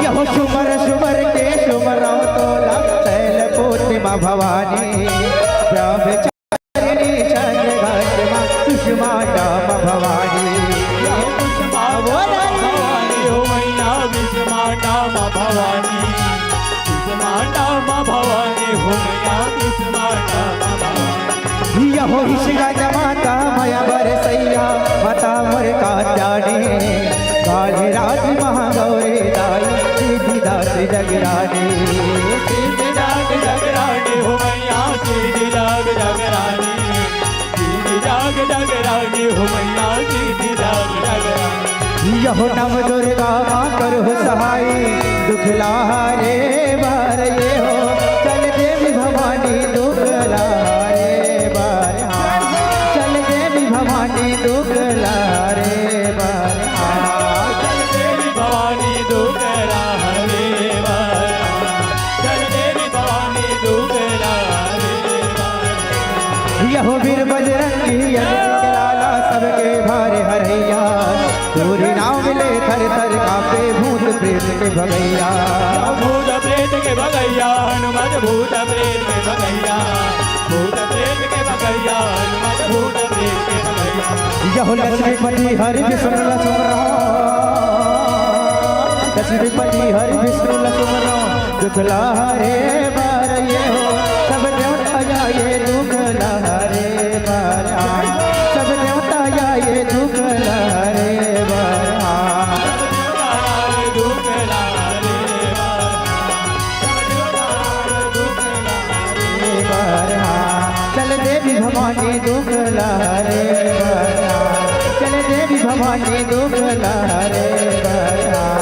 यहो सुमर सुमर के सुमरो तोला, शैल पूर्णिमा भवानी। ब्रह्मचारिणी चंद्र घाट माँ, कुष्मांडा माँ भवानी। कुष्मांडा माँ भवानी हो मैया, कुष्मांडा माँ भवानी। कुष्मांडा माँ भवानी हो मैया, कुष्मांडा माँ भवानी। यहो ईशगंज माता मया बरसैया, माता मोर कात्यानी। कालिराज महागौरी दाई, सिद्धिदात्री जगरानी। सिद्धिदात्री जगरानी हो मैया, सिद्धिदात्री जगरानी। सिद्धिदात्री जगरानी हो मैया, सिद्धिदात्री जगरानी। यहो नव दुर्गा माँ करहु सहाय, दुख लाहा रे बार ये हो। चल देवी भवानी दुख लाहा रे बार, हाँ। चल देवी भवानी दुख लाहा रे बार, हाँ। चल देवी भवानी दुख लाहा रे बार, हाँ। चल देवी भवानी दुख लाहा रे बार। यहो वीर बजरंगी अजरंग लाला, सबके भार हरैया। तोरे नाम ले थर थर कांपे भूत प्रेत के भगैया। भूत प्रेत के भगैया, हनुमत भूत प्रेत के भगैया। भूत प्रेत के भगैया, हनुमत भूत प्रेत के भगैया। यहो लक्ष्मीपति हरि विष्णु लक्ष्मण राम। लक्ष्मीपति हरि विष्णु लक्ष्मण राम। दुख लाहा रे बार ये हो, सब देवता जाए दुख लाहा रे बार, हाँ। सब देवता जाए दुख लाहा रे बार, हाँ। रे बार, हाँ। चल देवी भवानी दुख लाहा रे बार, हाँ। चल देवी भवानी दुख लाहा रे बार, हाँ।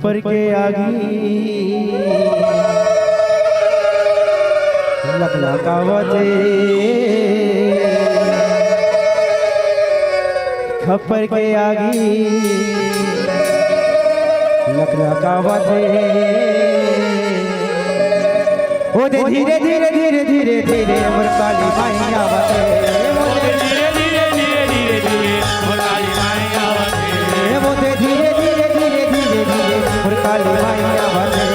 खप्पर के आगी लकलकावत हे, खप्पर के आगी लकलकावत हे। ओ दे धीरे धीरे धीरे धीरे धीरे मोर काली माई आवत हे। ओ दे धीरे धीरे धीरे धीरे धीरे मोर काली माई आवत हे। ओ दे धीरे धीरे धीरे धीरे धीरे मोर काली माई आवत हे।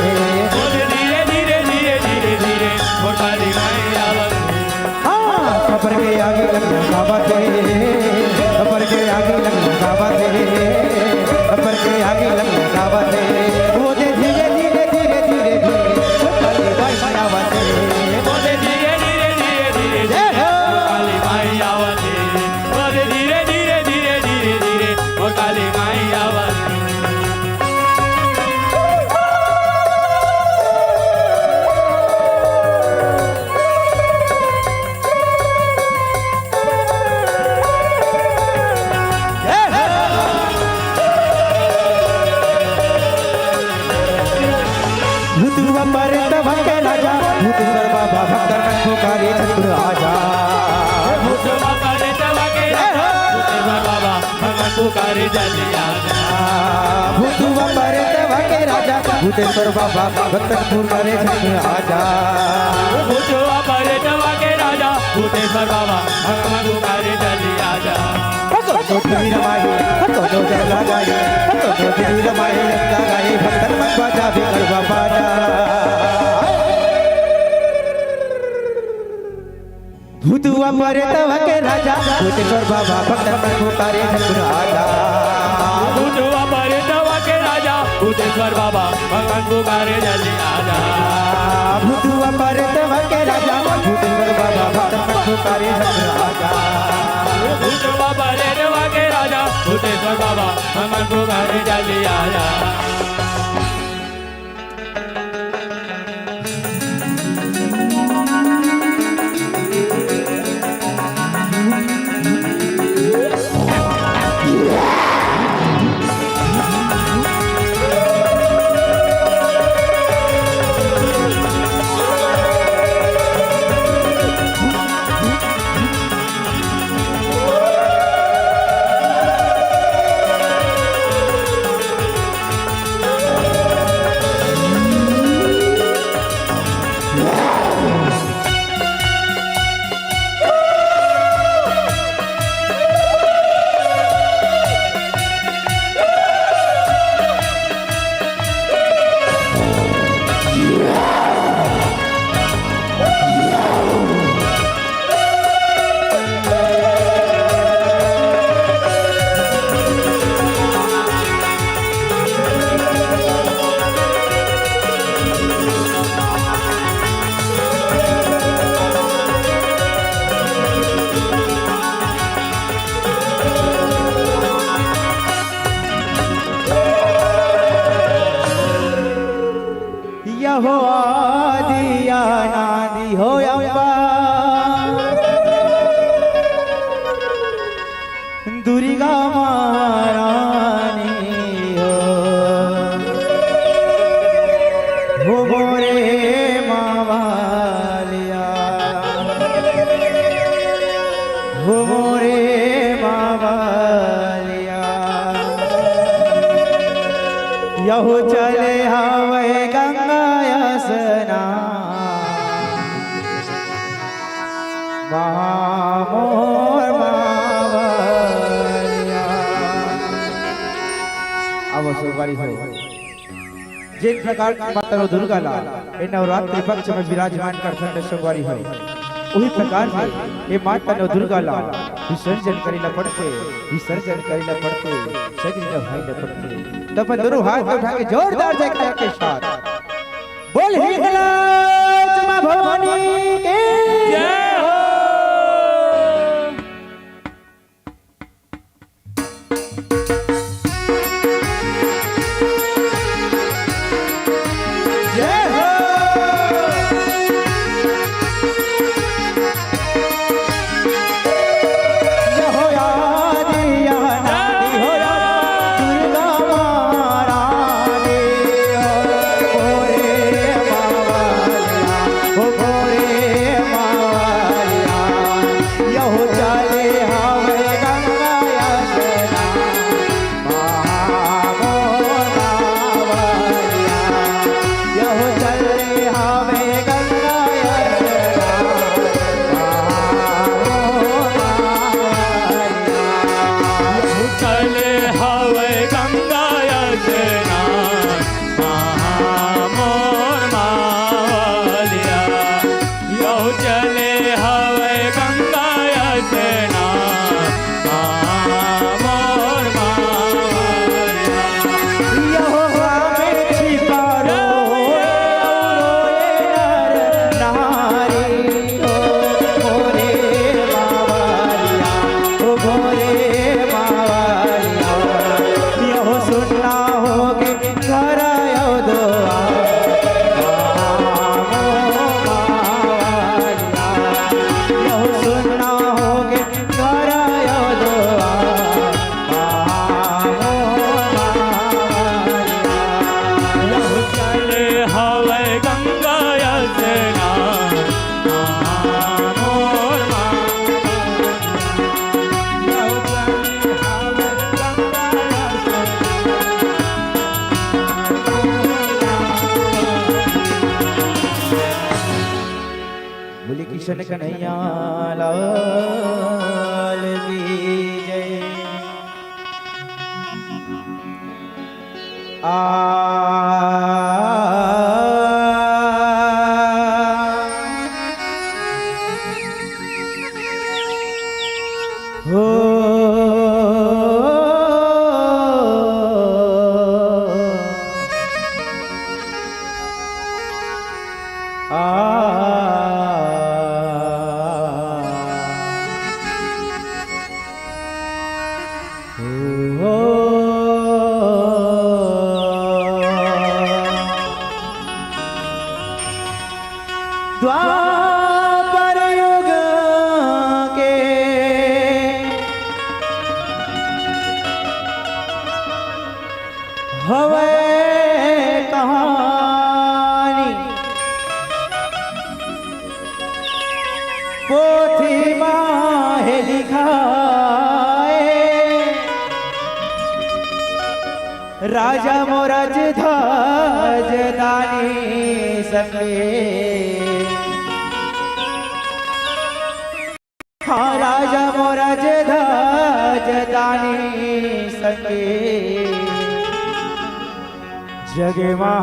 ओ दे धीरे धीरे धीरे धीरे धीरे मोर काली माई आवत हे। हाँ, खप्पर के आगी लकलकावत हे, खप्पर के आगी लकलकावत हे, खप्पर के आगी लकलकावत हे। ओ दे धीरे धीरे धीरे धीरे धीरे मोर काली माई आवत हे। ओ दे धीरे धीरे धीरे धीरे धीरे जय हो। मोर काली माई आवत हे। ओ दे धीरे धीरे धीरे धीरे धीरे मोर काली माई आवत हे। भूतवा परेतवा के राजा, भूतेश्वर बाबा भक्तन मन पुकारे झट आजा। भूतवा परेतवा के राजा, भूतेश्वर बाबा भक्तन मन पुकारे जल्दी आजा। भूतवा परेतवा के राजा, भूतेश्वर बाबा भक्तन पुकारे झट आजा। भूतवा परेतवा के राजा, भूतेश्वर बाबा भक्तन मन पुकारे जल्दी आजा। हतो तो धीर माही, हतो तो जय लगाई, हतो तो धीर माही जय लगाई, भक्तन मन बाजा भी करवा बाजा। भूतवा परेतवा के राजा, भूतेश्वर बाबा भक्तन मन पुकारे झट आजा। भूतवा परेतवा के राजा, भूतेश्वर बाबा भक्तन पुकारे जल्दी आजा। भूतवा परेतवा के राजा, भूतेश्वर बाबा भक्तन मन पुकारे झट आजा। भूतवा परेतवा के राजा, भूतेश्वर बाबा भक्तन पुकारे जल्दी आजा। यहो आदि अनादि हो अम्बा, दुर्गा महारानी हो, हो मोरे मावलिया, हो मोरे मावलिया। यहू चले हवय गंगा स्नान, महा मोर मावलिया। अब संगवारी हो, जेन प्रकार के माता नौ दुर्गा ला ए नवरात्रि पक्ष में विराजमान करथन न संगवारी हो, उही प्रकार से ए माता नौ दुर्गा ला विसर्जन करे ला पड़थे, विसर्जन करे ला पड़थे, सगरी नहाए ला पड़थे। त अपन दोनों हाथ उठा के जोरदार जयकारा के साथ बोल हिंगलाज माँ भवानी की जय हो। जय हो। जय हो आदि, यह नारी हो या दुर्गा महारानी। हवे गंगा यमुना, महामोर मावलिया। चले हवे गंगा यमुना, महामोर मावलिया। यहू चले हवे गंगा यमुना, महामोर मावलिया। यहोवा में छिपा रोए, रोए नर नारी हो, मोरे मावलिया, ओ मोरे मावलिया। यहू सुन्ना होगे घर अउ दुआर, ओ मावलिया। यहू सुन्ना होगे घर अउ दुआर, यहू चले हवे गंगा यमुना, मोर माँ। यहू चले हवे गंगा यमुना। बोले कृष्ण कन्हैया लाल की जय। आ हो। आ हो। द्वापर युग के हवय कहानी, पोथी मा हे लिखाय। राजा मोर अज धज दानी संगे। हाँ, राजा मोर अज धज दानी संगे। जग मा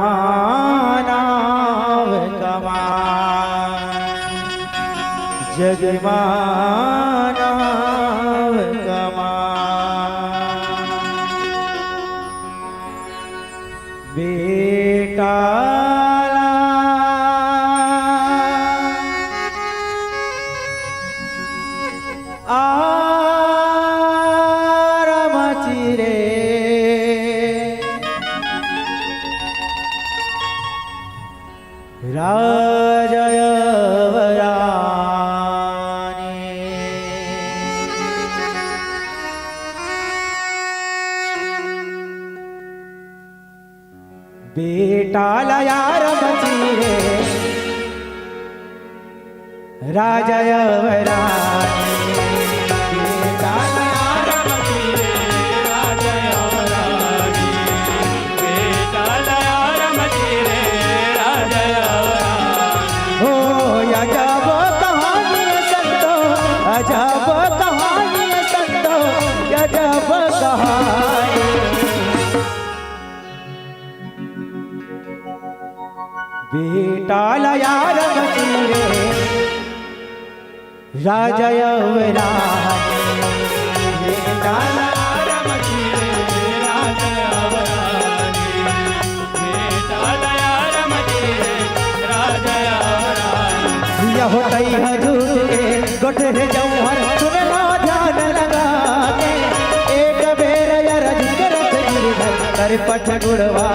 नाव कमाय, जग मा नाव कमाय। बेटा ला आराम चिरे, राजा युवरानी। बेटा ला आराम चिरे, राजा युवरानी। बेटा ला आराम चिरे, राजा युवरानी। बेटा ला आराम चिरे, राजा युवरानी। हो, अजब कहानी संतो, अजब कहानी संतो, अजब कहानी। बेटा ला आराम चिरे, राजा युवरानी। बेटा ला आराम चिरे, राजा युवरानी। बेटा ला आराम चिरे, राजा युवरानी। यहू तइहा झूठ के गोठरे जौहर, सुन ला ध्यान लगा के। एक बेर अरज करत गिरधर, सरपट गुड़वा।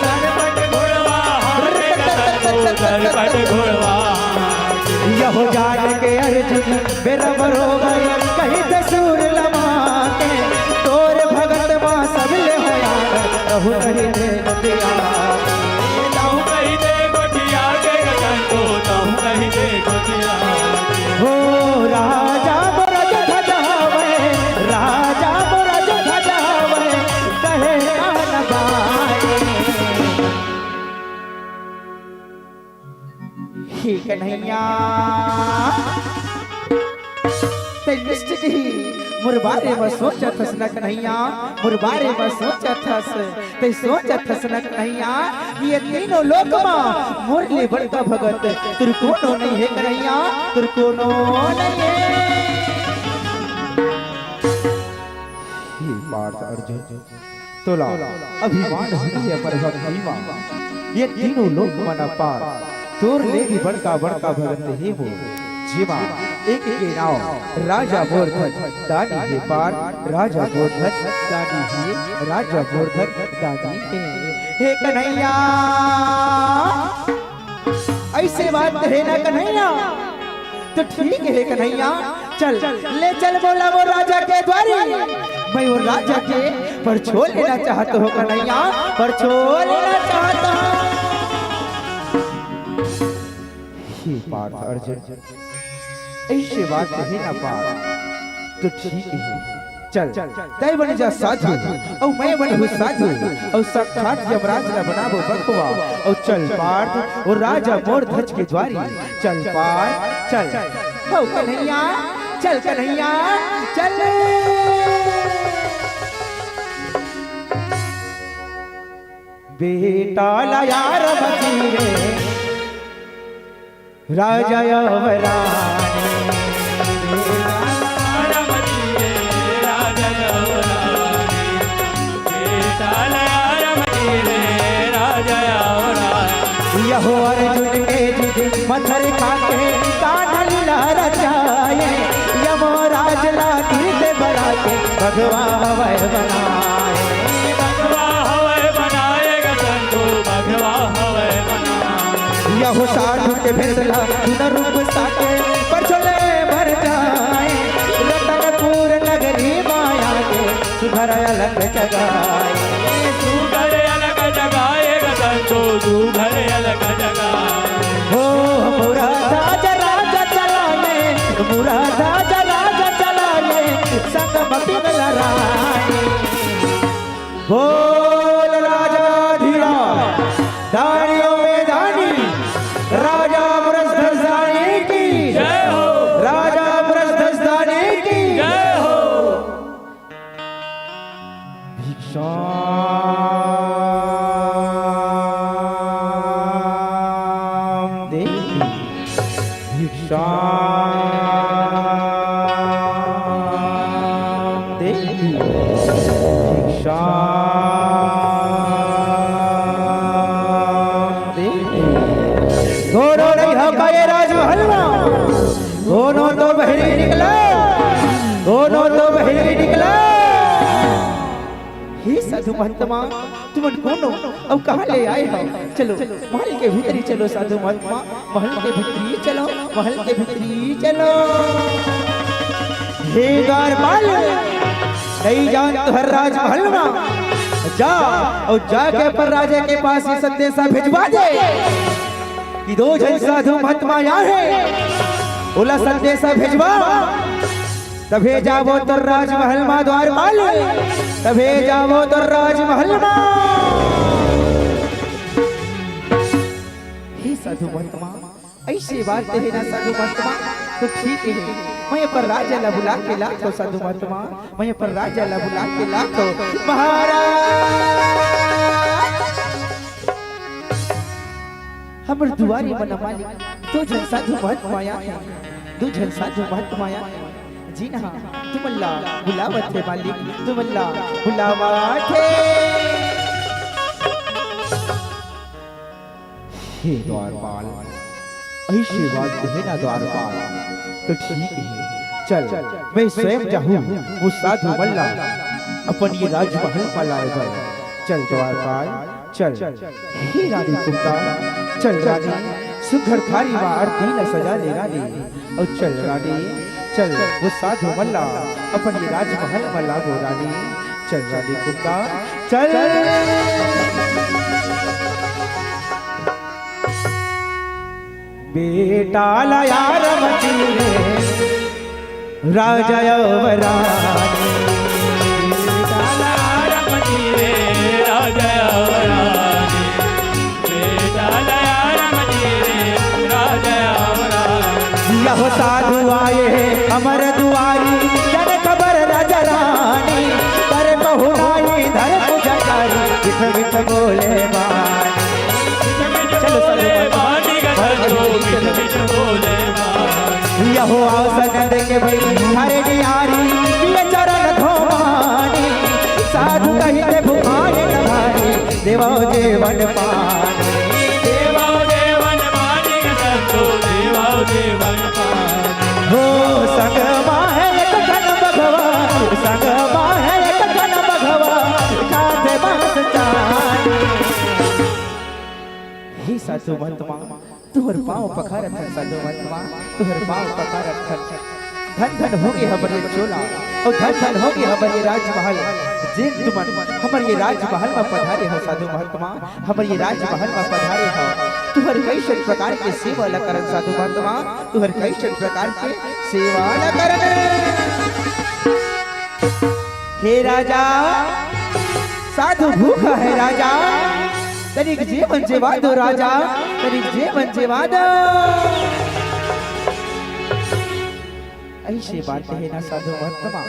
सरपट गुड़वा, सरपट गुड़वा। यहू जान के अर्जुन बेरा बरोबर, कहि दे सुर लमा के। तोर भगत मा सबले होया, तहु कहि दे गोठिया। तहु कहि दे गोठिया के गगन को, तहु कहि दे गोठिया। हो राजा मोर अज धज हवय, राजा मोर अज धज हवय, कहे कान बाए। हे कन्हैया, तैं निश्चित ही मोर बारे म सोचत हस न कन्हैया, मोर बारे म सोचत हस। तैं सोचत हस न कन्हैया, ये तीनों लोक म मोर ले बड़का भगत तोर कोनो नइ हे कन्हैया, तोर कोनो नइ हे। हे पार्थ अर्जुन, तोला अभिमान होही अपन भक्ति म। ये तीनों लोक मन अपार, तोर ले भी बड़का बड़का भगत हे मोर। जेमा एक के नाव राजा मोर धन दानी हे पार, राजा मोर धन दानी हे, राजा मोर धन दानी हे। हे कन्हैया, अइसे बात हे ना कन्हैया, त ठीक हे कन्हैया, चल, ले चल मोला वो राजा के द्वारी। मैं वो राजा के परछोल लेना चाहत हों कन्हैया, परछोल लेना चाहत हों। हे पार्थ अर्जुन, अइसे बात हे ना पार्थ, त ठीक हे। चल, तैं बन जा साधु, अउ मैं बनहूँ साधु, अउ साक्षात यमराज ला बनाबो बघवा, अउ चल पार्थ, वो राजा मोर धज के द्वारी, चल पार्थ, चल। हो कन्हैया, चल कन्हैया, चल। बेटा ला यार बची रे, राजा यमराज। यहो अर्जुन के जिद मथर खाके कान्हा लीला रचाए। यमराज ला तीर से बराके बघवा हवय बनाए। बघवा हवय बनाए ग संतो, बघवा हवय बनाए। यहो साधु के भेसला सुन रूप साके, परछोले भर जाए। रतनपुर नगरी माया के सुघर अलग जगाए। सुघर अलग जगाए ग संतो, सुघर अलग जगाए। हो मुरादाज राज चलाए, मुरादाज राज चलाए, संग मतिन लड़ाए। बोल राजाधिराज, दानियों में दानी, राजा ब्रजध्वज दानी की जय हो। राजा ब्रजध्वज दानी की जय हो। भिक्षां देहि। भिक्षां देहि, भिक्षां देहि। कोनो नइ हवय राजमहल म, कोनो तो बहिरी निकला, कोनो तो बहिरी निकला। हे साधु महात्मा, तुमन कोन हो अउ कहाँ ले आए हो? चलो, महल के भीतरी चलो साधु महात्मा, महल के भीतरी चलो, महल के भीतरी चलो। हे द्वारपाल, नइ जान तुंहर राजमहल म, जा अउ जाके अपन राजा के पास ये संदेशा भेजवा दे कि दो झन साधु महात्मा आए हे, ओला संदेशा भेजवा। तभे जाबो तोर राजमहल मा द्वारपाल, तभे जाबो तोर राजमहल मा। हे साधु महात्मा, अइसे बात हे ना साधु महात्मा, त ठीक हे, मैं अपन राजा ला बुला के लाथों साधु महात्मा, मैं अपन राजा ला बुला के लाथों। महाराज, हमर दुवारी म ना मालिक, दू झन साधु महात्मा आए हे, दू झन साधु महात्मा आए हे। जी हाँ, तुमन ला बुलावत हे मालिक, तुमन ला बुलावत हे। हे द्वारपाल, अइसे बात हे ना द्वारपाल, त ठीक हे, चल, मैं स्वयं जाहूँ, ओ साधु मन ला अपन ये राजमहल म लाए बर। चल द्वारपाल, चल। हे रानी कुंता, चल रानी, सुघर थारी मा आरती ला सजा ले रानी। अउ चल रानी, चल, ओ साधु मन ला अपन ये राजमहल म लाबो रानी। चल रानी कुंता, चल। बेटा ला यार मची रे, राजा अवरानी। बेटा ला यार मची रे, राजा अवरानी। बेटा ला यार मची रे, राजा हो साधु आए हे हमर दुआरी, जन खबर राजा रानी, कर पहुनाई धर्म जकारी, मिठ मिठ बोले बानी। चलो साधु बानी। यहो आसन देके भाई हरे निहारी, पिय चरण धोमानी, साधु कहि ते भुखाय न भारी, देवा जेवन पानी। देवा जेवन पानी संतो, देवा जेवन पानी। हो संग माहे एक जन भगवान, संग माहे एक जन भगवान, खाते बास चानी। हे साधु महात्मा, तुहर पाँव पखारत हन साधु महात्मा, तुहर पाँव पखारत हन। धन धन होगे हमर ये चोला, अउ धन धन होगे हमर ये राजमहल। जेन तुमन हमर ये राजमहल म पधारे हो साधु महात्मा, हमर ये राजमहल म पधारे हो। तुहर कइसन प्रकार के सेवा ल करन साधु महात्मा, तुहर कइसन प्रकार के सेवा ल करन। हे राजा, साधु भूखा हे राजा, तनिक जेवन जेवा दो राजा, तनिक जेवन जेवा दो। अइसे बात हे ना साधु महात्मा,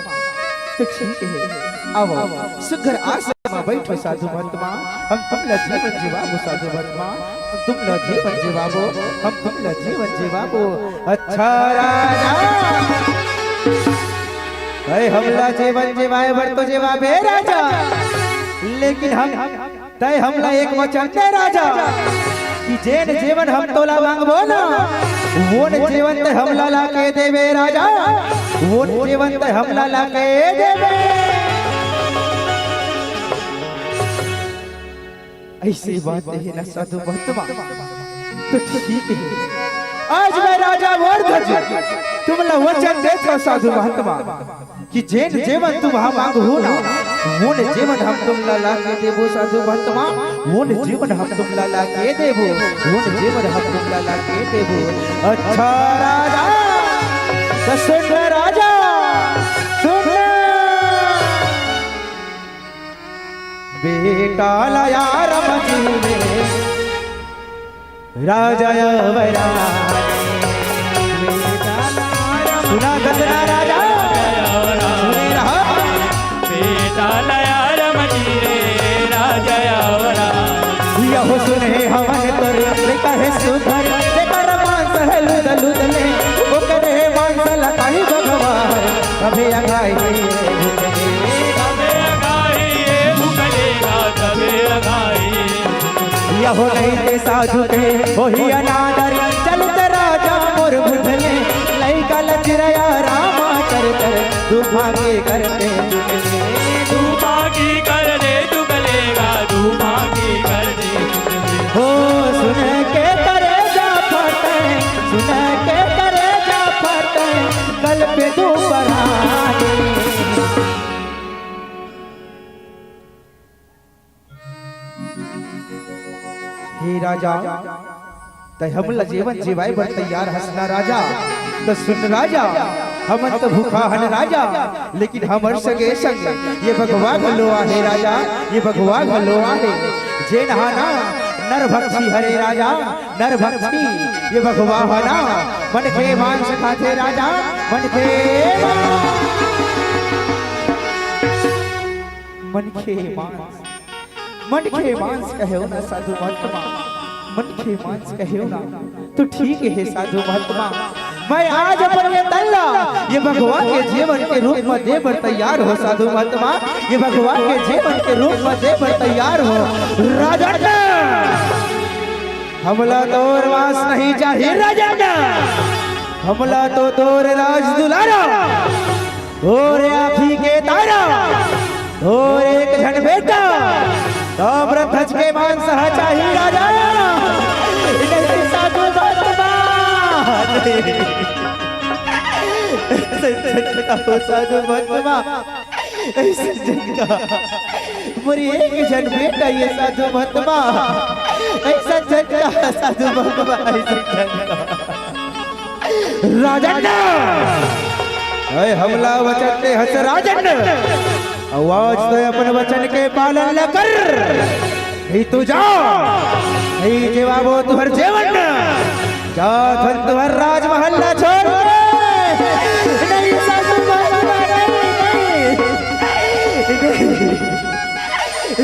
तो ठीक हे। आवो, सुघर आसन म बइठो साधु महात्मा, हम तुमला जेवन जेवाबो साधु महात्मा, हम तुमला जेवन जेवाबो, हम तुमला जेवन जेवाबो। अच्छा राजा, अरे हमला जेवन जेवाय बर तो जेवाबे राजा, लेकिन हम तंय हमला एक वचन दे राजा, कि जेन जेवन हम तोला मांगबो ना, वोन जेवन तंय हमला लाके देबे राजा, वोन जेवन तंय हमला लाके देबे। अइसे बात हे ना साधु महात्मा, तो ठीक हे। आज मैं राजा मोर ध्वज तुमला वचन देत हंव साधु महात्मा, कि जेन जेवन तुम हा मांगहू ना, वोन जेवन हम तुमला लाके देबो साधु महात्मा, वोन जेवन हम तुमला लाके देबो, वोन जेवन हम तुमला लाके देबो। अच्छा राजा, तो सुन ले राजा, सुन ले। बेटा ला यार मजीने राजा अवराने। सुना दसना राजा, सुने रहा। बेटा ला यार मजीने राजा अवराने। यहो सुने हवन कर, लेकर है सुधर, लेकर मांस है लुद लुद ले, ओकरे मांस लखाई भगवान, कभी अघाई। यहो नहीं ते साधु के होही अनादर, चलत राजा मोर बुझले, लइका लचिरया रामा चर चर, दुभागी करते दुभागी कर दे चुगलेगा, दुभागी कर दे। हो सुन के करेजा फटे, सुन के करेजा फटे, कल पे दो परानी। हे राजा, तंय हमला जेवन जेवाय बर तैयार हस ना राजा, त सुन राजा, हमन त भूखा हन राजा, लेकिन हमर संगे संग ये बघवा घलो आहे राजा, ये बघवा घलो आहे। जेन हा ना नरभक्षी हरे राजा, नरभक्षी। ये बघवा हा ना मनखे मांस खाथे राजा, मनखे मांस। मनखे मांस, मनखे मांस कहेव ना साधु महात्मा, मनखे मांस कहेव ना, तो ठीक हे साधु महात्मा। मैं आज अपन ये तन ला ये बघवा के जेवन के रूप म दे बर तैयार हों साधु महात्मा, ये बघवा के जेवन के रूप म दे बर तैयार हों। राजन, हमला तोर मांस नहीं चाही राजन, हमला तो तोर राज दुलारा। तोरे आँखी के तारा, तोरे एक झन बेटा, ताम्रध्वज के मांस ह चाही राजा। नहीं साधु महात्मा, अइसे झन कहा साधु महात्मा, अइसे झन कहा। मोर एक झन बेटा ये साधु महात्मा, अइसे झन कहा साधु महात्मा, अइसे झन कहा। राजन, अय हमला वचन दे हस राजन, अउ आज तो अपन वचन के पालन ल कर, नहीं तो जा, नहीं जेवाबो तुहर जेवन, जा थन तुहर राजमहल ला छोड़।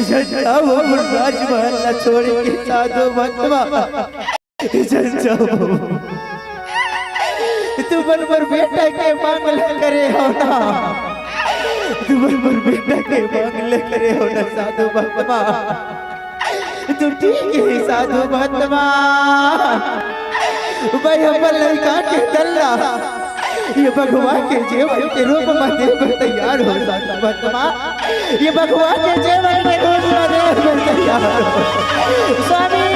झन जाओ वो राजमहल ला छोड़ के साधु महात्मा। झन जाओ। तुमन मोर बेटा के मांग ला करे हो ना। तुमन मोर बेटा के मांग ला करे हो ना साधु महात्मा। तू ठीक हे साधु महात्मा। मैं अपन लइका के तन ला ये बघवा के जेवर के रूप म दे बर तैयार हो साधु महात्मा। ये बघवा के जेवर के रूप म दे बर तैयार हो। स्वामी,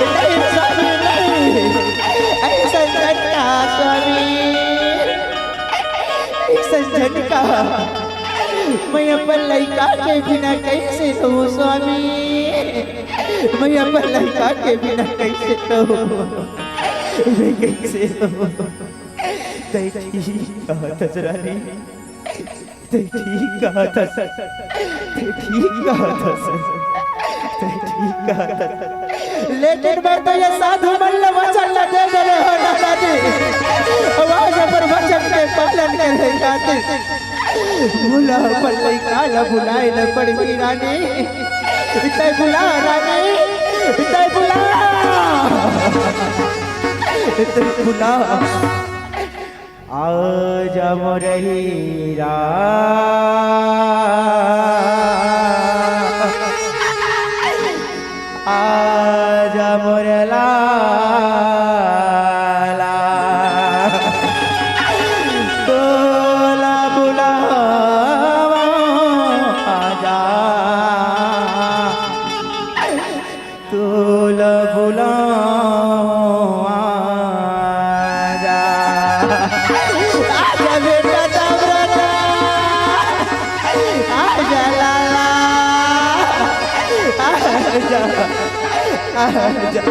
नहीं स्वामी, नहीं। अइसन झन कहा स्वामी, अइसन झन कहा। मैं अपन लइका के बिना कइसे रहूं स्वामी? मैं अपन लइका के बिना कइसे रहूं? मैं कइसे रहूं? तैं ठीक कहत हस रानी, तैं ठीक कहत हस, तैं ठीक कहत हस, तैं ठीक कहत हस। लेकिन मैं तो ये साधु मन ल वचन ल दे डरे हो ना दादी, अउ आज अपन वचन के पालन करे खातिर मोला अपन लइका ल बुलाए ल पड़ही रानी। तैं बुला रानी, तैं बुला, तैं बुला। आजा मोर हीरा, आजा मोर लाला, तोला बुलावा, आजा। तोला बुलावा, आजा। आजा बेटा दामरदा, आजा लाला, आजा, आजा।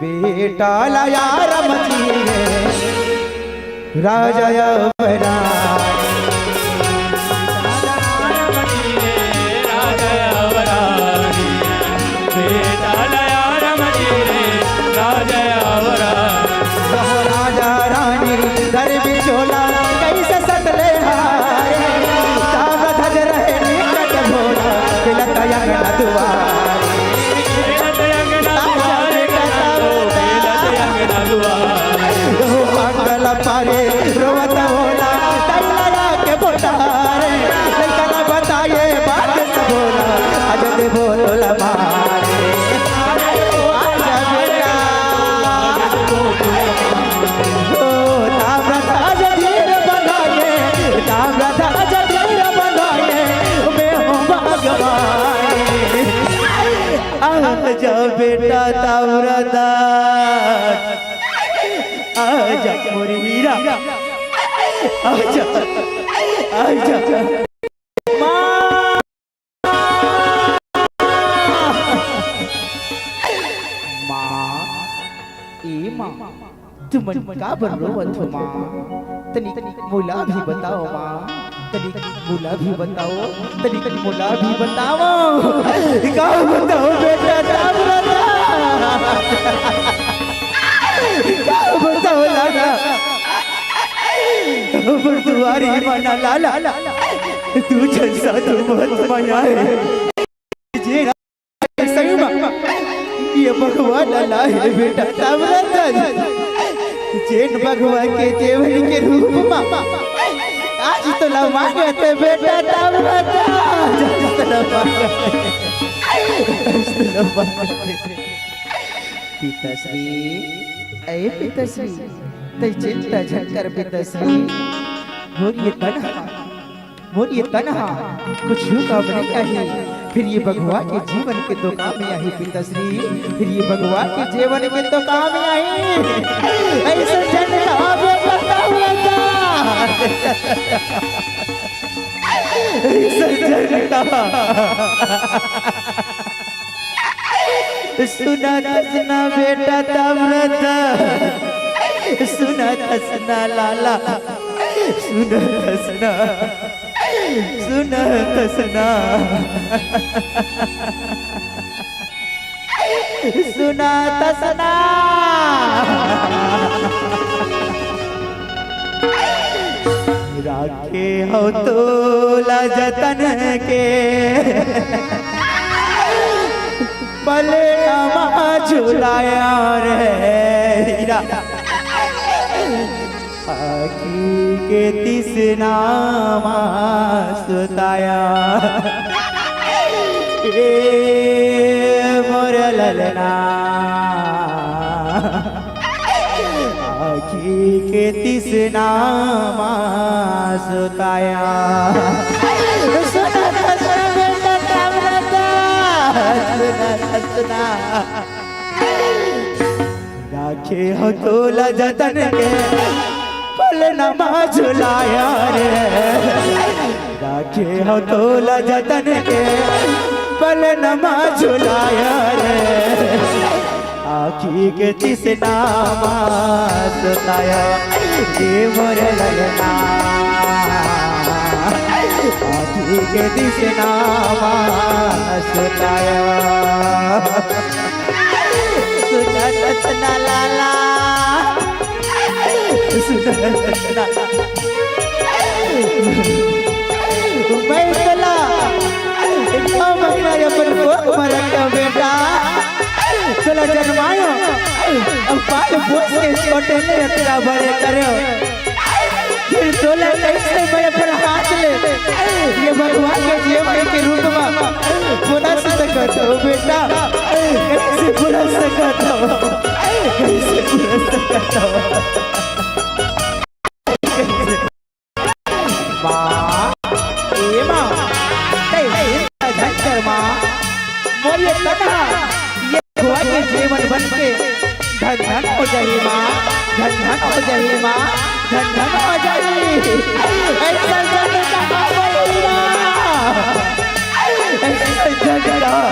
बेटा ला यार मची रे, राजा अवराज। राजा रानी घर बिचोला कैसे सतले हाय। ताम धज रहे निकट भोला, बिलत अंगन दुआर। मंगल पारे रोवत होला, तैला के बोटारे, लइका ला बताए बात सब होला, आज दे बोल मारे। आजा बेटा, ओ ताम्रध्वज धीर बनाए, ताम्रध्वज धीर बनाए, मैं हूँ भगवान। आजा बेटा ताम्रध्वज, आजा मोर हीरा, आजा, आजा। माँ, माँ, ए माँ, तुमन काबर रोवत हो माँ? तनिक मोला भी बताओ माँ, तनिक मोला भी बताओ, तनिक मोला भी बताओ। का बताओ बेटा, का बताओ? का बताओ लाला? हमर दुआरी म ना लाला, तू जइसा तू मत माया हे। जे सही म ये बघवा लाला हे बेटा, ताम्रध्वज। जेन बघवा के जेवन के रूप म आज तोला मांगत हे बेटा, ताम्रध्वज। आज तोला मांगत हे। आज तोला मांगत हे। पिताश्री, ए पिताश्री, तैं चिंता झन कर पिताश्री। मोर ये तन हा, मोर ये तन हा कुछु काम नइ आही, फेर ये बघवा के जेवन के तो काम आही पिताश्री, फेर ये बघवा के जेवन के तो काम आही। अइसे झन कहा बेटा, अइसे झन कहा। सुनत हस ना बेटा ताम्रध्वज, सुनत हस ना लाला, सुनत हस ना, सुनत हस ना, सुनत हस ना। राखे हव तोला जतन के, पलना मा झुलाया रे हीरा। आँखी के तिसना मा सुताया, ए मोर ललना। आँखी के तिसना मा सुताया। सुना, सुना बेटा, तामरता। सुना, सुना। राखे हव तोला जतन के, पलना मा झुलाया रे। राखे हव तोला जतन के, पलना मा झुलाया रे। आँखी के तिसना मा सुताया, ए मोर ललना। आँखी के तिसना मा सुताया। सुना, सुना लाला। सुना, सुना। मैं तोला नौ महीना अपन कोख में रखे हँव बेटा, तोला जनमायो, अब पाल पोस के छोटे से अतका बड़े करे हँव। फिर तोला कइसे मैं अपन हाथ ले ये भगवान के जीवन के रूप में बुला सकत हँव बेटा, कइसे बुला सकत हँव, कइसे बुला सकत हँव। माँ, ए माँ, तैं चिंता झन कर माँ, मोर ये तनहा, ये खुआ के जीवन बन के धन धन हो जाही माँ, धन धन हो जाही माँ, धन धन हो जाही। ऐसा झन कहा बोली माँ, ऐसा झन कहा,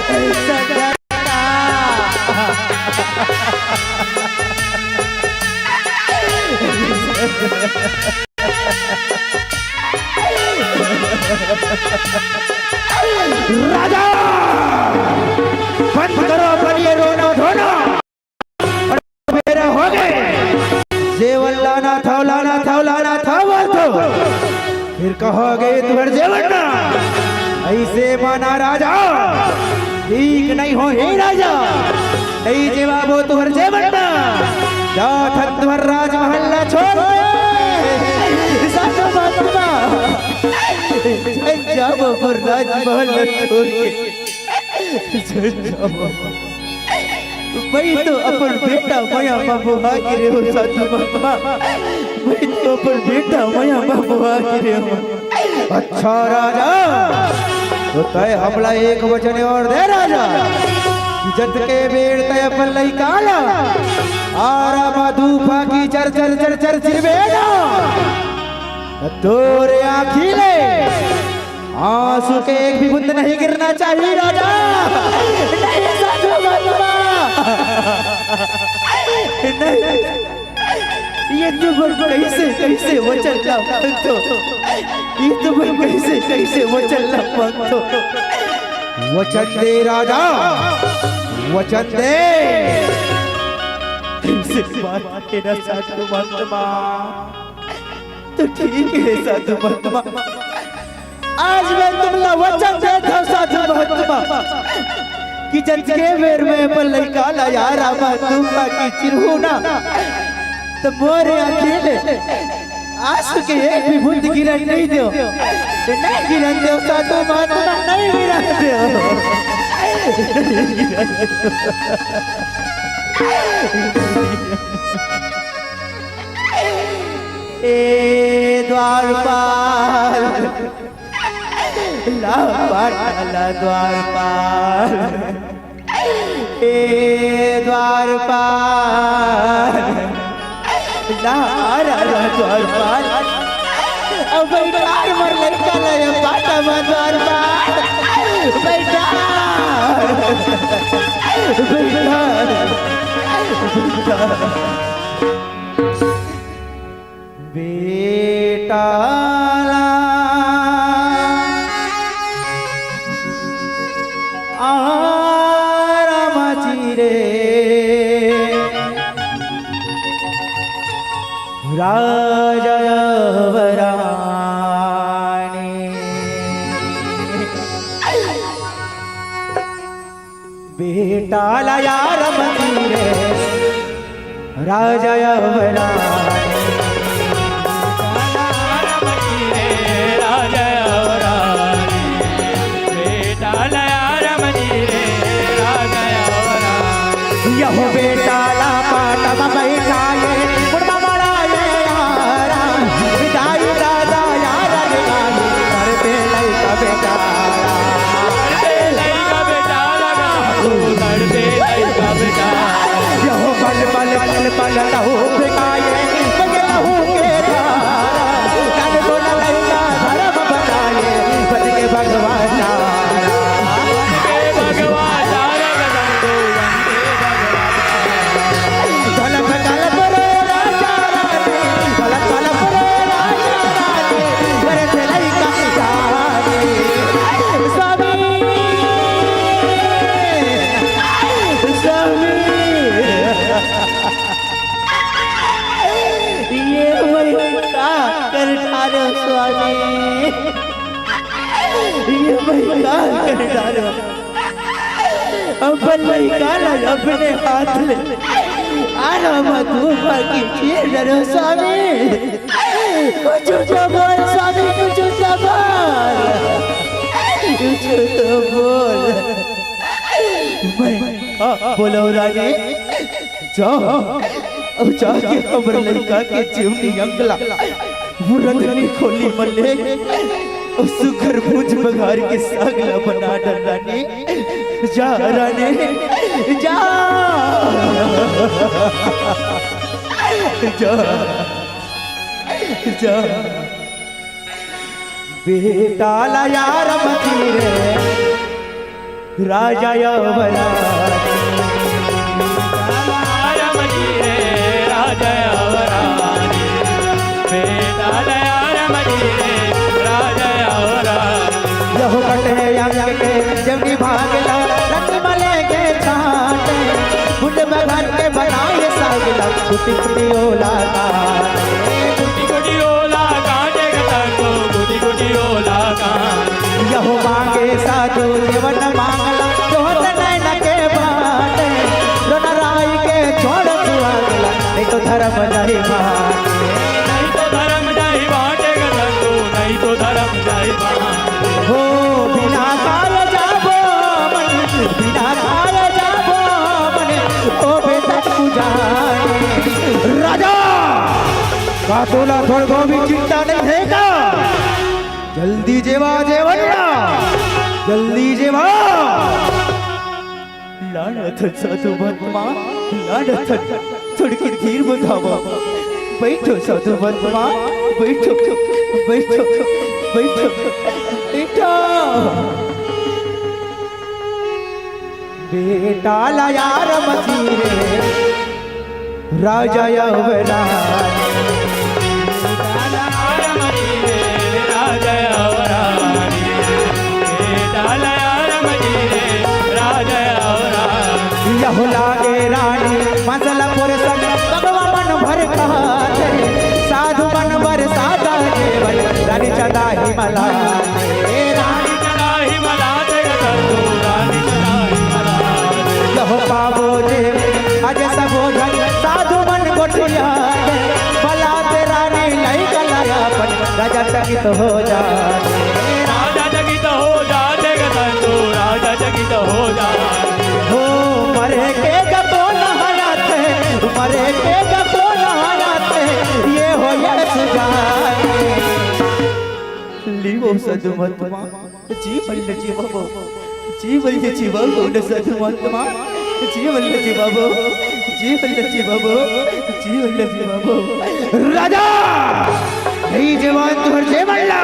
ऐसा झन कहा। राजा, बंद करो अपन ये रोना धोना। बेरा हो गे। जेवन लाना थव, लाना थव, लाना थव बोल तो। फिर कहोगे तुँहर जेवन ना। अइसे माना राजा, ठीक नइ होही राजा। नइ जेवाबो तुँहर जेवन ना। जाथन तुँहर राजमहल ला छोड़ के। साधु महात्मा। जाबो अपन राजमहल ला छोड़ के। मैं तो अपन बेटा मया मा बोहा गे रेहेंव साधु महात्मा, मैं तो अपन बेटा मया मा बोहा गे रेहेंव। अच्छा राजा, तो तैं हमला एक वचन अउ दे राजा, कि जतके बेर तैं अपन लइका ला आरा मा दू फाकी चर चर चर चर चिरबे ना, त तोर आँखी ले आँसू के एक भी बूंद नहीं गिरना चाहिए राजा। नहीं साधु महात्मा। नहीं। ये तुमन कइसे, कइसे वचन ला माँगथो? ये तुमन कइसे, कइसे वचन ला माँगथो? वचन दे राजा, वचन दे। कइसे बात हे ना साधु महात्मा। तो ठीक हे साधु महात्मा, आज मैं तुमला वचन देत हँव साधु महात्मा, कि जतके बेर मैं अपन लइका ला आरा मा दू फाकी चिरहूँ ना, त मोर आँखी ले आँसू के एक भी बूंद गिरन नइ देव, नइ गिरन देव साधु महात्मा, नइ गिरन देव। ए द्वारपाल, ला पाटा ला द्वारपाल, ए द्वारपाल, ला, ला, ला द्वारपाल। अब बइठार मोर लइका ला ये पाटा मा द्वारपाल। बइठार, बइठार, बइठार। बेटा ला आरा मा चिरे राजा अवरानी। बेटा ला यार मती रे, राजा अवरानी। यहो बेटा ला पाटम बैठाए, मुड़मा मड़ाए यारा, दाई दादा यार रे, कर पे लइका बेटा। यहो पल पल पल पल लहू फेंकाए, बगे लहू के धारा, कान को न लइका धर्म बताए, बच के भगवान तारा। भगवान तारा। कलप कलप रे राजा रानी, कलप कलप रे राजा रानी, करे थे लइका जानी। स्वामी, स्वामी, ये मैं का कर डारे हो स्वामी, ये मैं का कर डारे हो। अपन लइका ला अपने हाथ ले आराम धूपा की चीर डरो स्वामी। कुछ तो बोल स्वामी, कुछ तो बोल, कुछ तो बोल। मैं का बोलो रानी, जाओ, अब जाके हमर लइका के जीवनी अंगला, वो रंगनी खोली मले, ओ सुघर भुज बघार के साग ला बना डर रानी। जा रानी, जा। जा, जा। बेटा ला यार मती रे, राजा अवरानी। राजा अवरानी। बेटा ला यार मती रे, राजा अवरानी। यहो कटे अंग के जमनी भागला, रंग मले के छाटे, मुंड में भर के बनाए सागला, कुटी कुटी ओला काटे। कुटी कुटी ओला काटे गतको, कुटी कुटी ओला काटे। यहो मांगे साधु जीवन मांगला, जोहत नैन के बाटे, रोना राई के छोड़ तू आगला, नहीं तो धर्म जाई बाटे। नहीं तो धर्म जाई बाटे गतको, नहीं तो धर्म जाई बाटे। हो बिना काल जाबो मन, बिना काल जाबो मन, ओ बेटा तू जाने। राजा, का तोला थोड़को भी चिंता नहीं है का? जल्दी जेवा जेवन्ना, जल्दी जेवा। लानत साधु महात्मा, लानत। थोड़की धीर बधावा। बैठो साधु महात्मा, बैठो, बैठो, बैठो, बैठो। बेटा ला यार मती रे, राजा अवरानी। राजा अवरानी। यहो लागे रानी मसल पुरसन, भगवा मन भर खाते, साधु मन भर सादा केवल, रानी चंदा ही मला। ए रानी चंदा ही मला, तेरे साधु रानी चंदा ही मला। यहो पावो जे अज सबो जन, साधु मन गोठिया, भला ते रानी लई कलाया पन, राजा चकित हो जा। राजा चकित हो जा, जगत तो राजा चकित हो जा। हो मरे के गतो नहाया थे, मरे के गतो नहाया थे, ये हो ये सुजाए। लीवो साधु महात्मा, जीवन जीवो, जीवन जीवो न साधु महात्मा, जीवन जीवो, जीवन जीवो, जीवन जीवो। राजा, नहीं जवान तुहर जय मल्ला।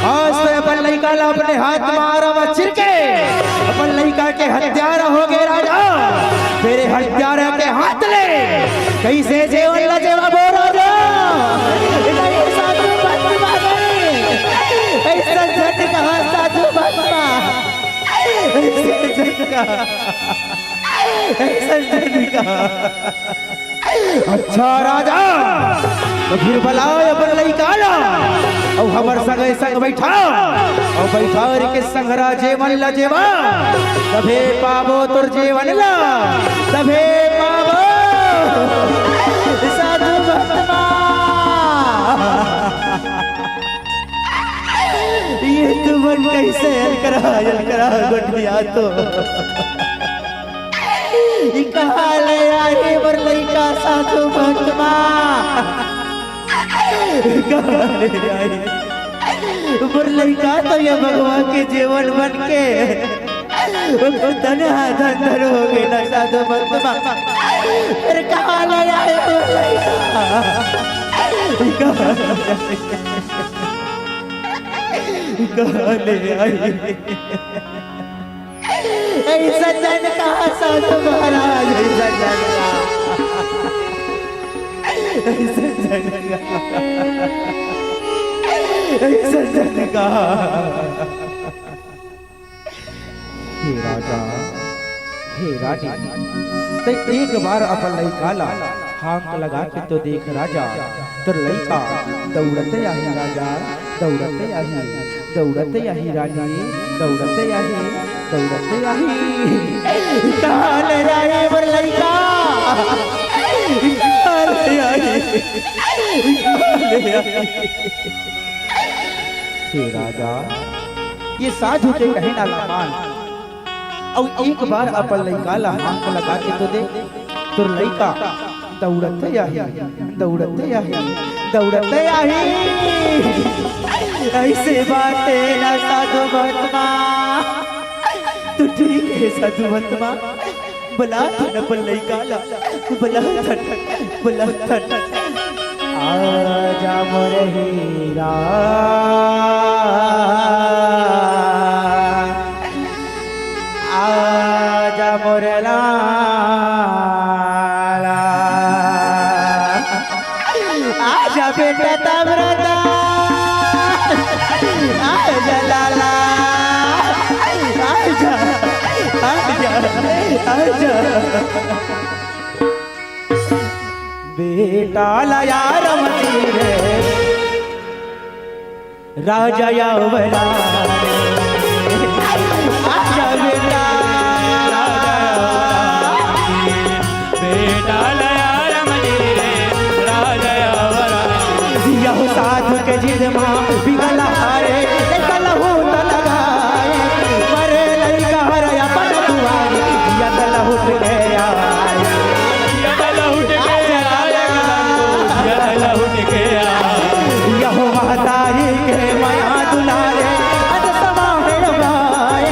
आज तो अपन लइका ला अपने हाथ में आरा में चिरके, अपन लइका के हत्यारा हो गए राजा। तेरे हत्यारा के हाथ ले कैसे जेवन ला जेवा बो राजा। नहीं साधु मत मारे। ऐसा झट कहा साधु मत मार। ऐसा झट कहा। ऐसा झट कहा। अच्छा राजा, त फेर बला अपन लइका ला, अउ हमर संगे संग बइठा, अउ बइठा रे के संघरा जेवन ला जेवा, तभे पाबो तोर जेवन ला, तभे पाबो। साधु महात्मा, ये तुमन कइसे अलकरहा अलकरहा गोठियाथो? ई कहाँ ले आही मोर लइका साधु महात्मा? कहाँ ले आही मोर लइका? तो ये भगवान के जेवन बन के ओकर धन हा धन धन हो गे ना साधु महात्मा। फेर कहाँ ले आही मोर लइका? कहाँ ले आही? कहाँ ले आही? अइसन झन कहा साधु महाराज, अइसन झन कहा। अइसन झन कहा। अइसन झन कहा। हे राजा, हे रानी, तैं एक बार अपन लइका ला हांक लगा के तो देख राजा, तोर लइका दउड़त आही राजा, दउड़त आही, दउड़त आही रानी, दउड़त आही, दउड़त आही। कहाँ ले आही मोर लइका? कहाँ ले आही? कहाँ ले आही? हे राजा, ये साधु के कहना ला मान। अउ एक बार अपन लइका ला हांक लगा के तो दे, तोर लइका दउड़त आही, दउड़त आही, दउड़त आही। अइसे बात हे ना साधु महात्मा। तू ठीक हे साधु महात्मा। बला थन अपन लइका ला, बला थन, बला थन। आजा मोर हीरा, आजा मोर लाला, आजा बेटा ताम्रदा, आजा लाला, आजा, आजा, आजा। बेटा ला यार मती रे, राजा यावरा रे। आजा बेटा, बेटा ला यार मती रे, राजा यावरा रे। यहो साधु के जिद मा बिगल हारे, एक लहू त लगाए, मरे लइका हर अपन दुआरे, यद लहुट के आए। यद लहुट के आए, यद लहुट के आए। यहो महतारी के मया दुलारे, अद समाहे बाए,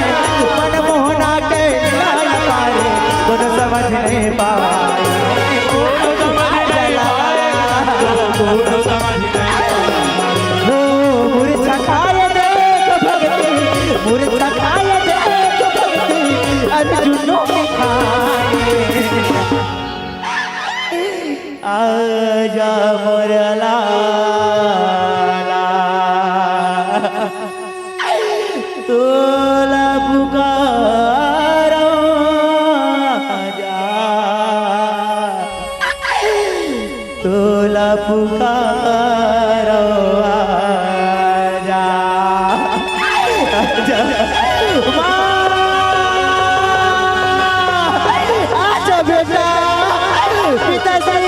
मन मोहना के लाल पाए, कोन समझ नहीं पाए। कोन समझ नहीं पाए, कोन समझ नहीं पाए। हो मूर्छा खाए देख भगती, मूर्छा खाए देख भगती, अर्जुनो के खाए। आजा मोर लाला, तोला पुकारो आजा, तोला पुकारो आजा। आजा। माँ! आजा बेटा, पिताजी।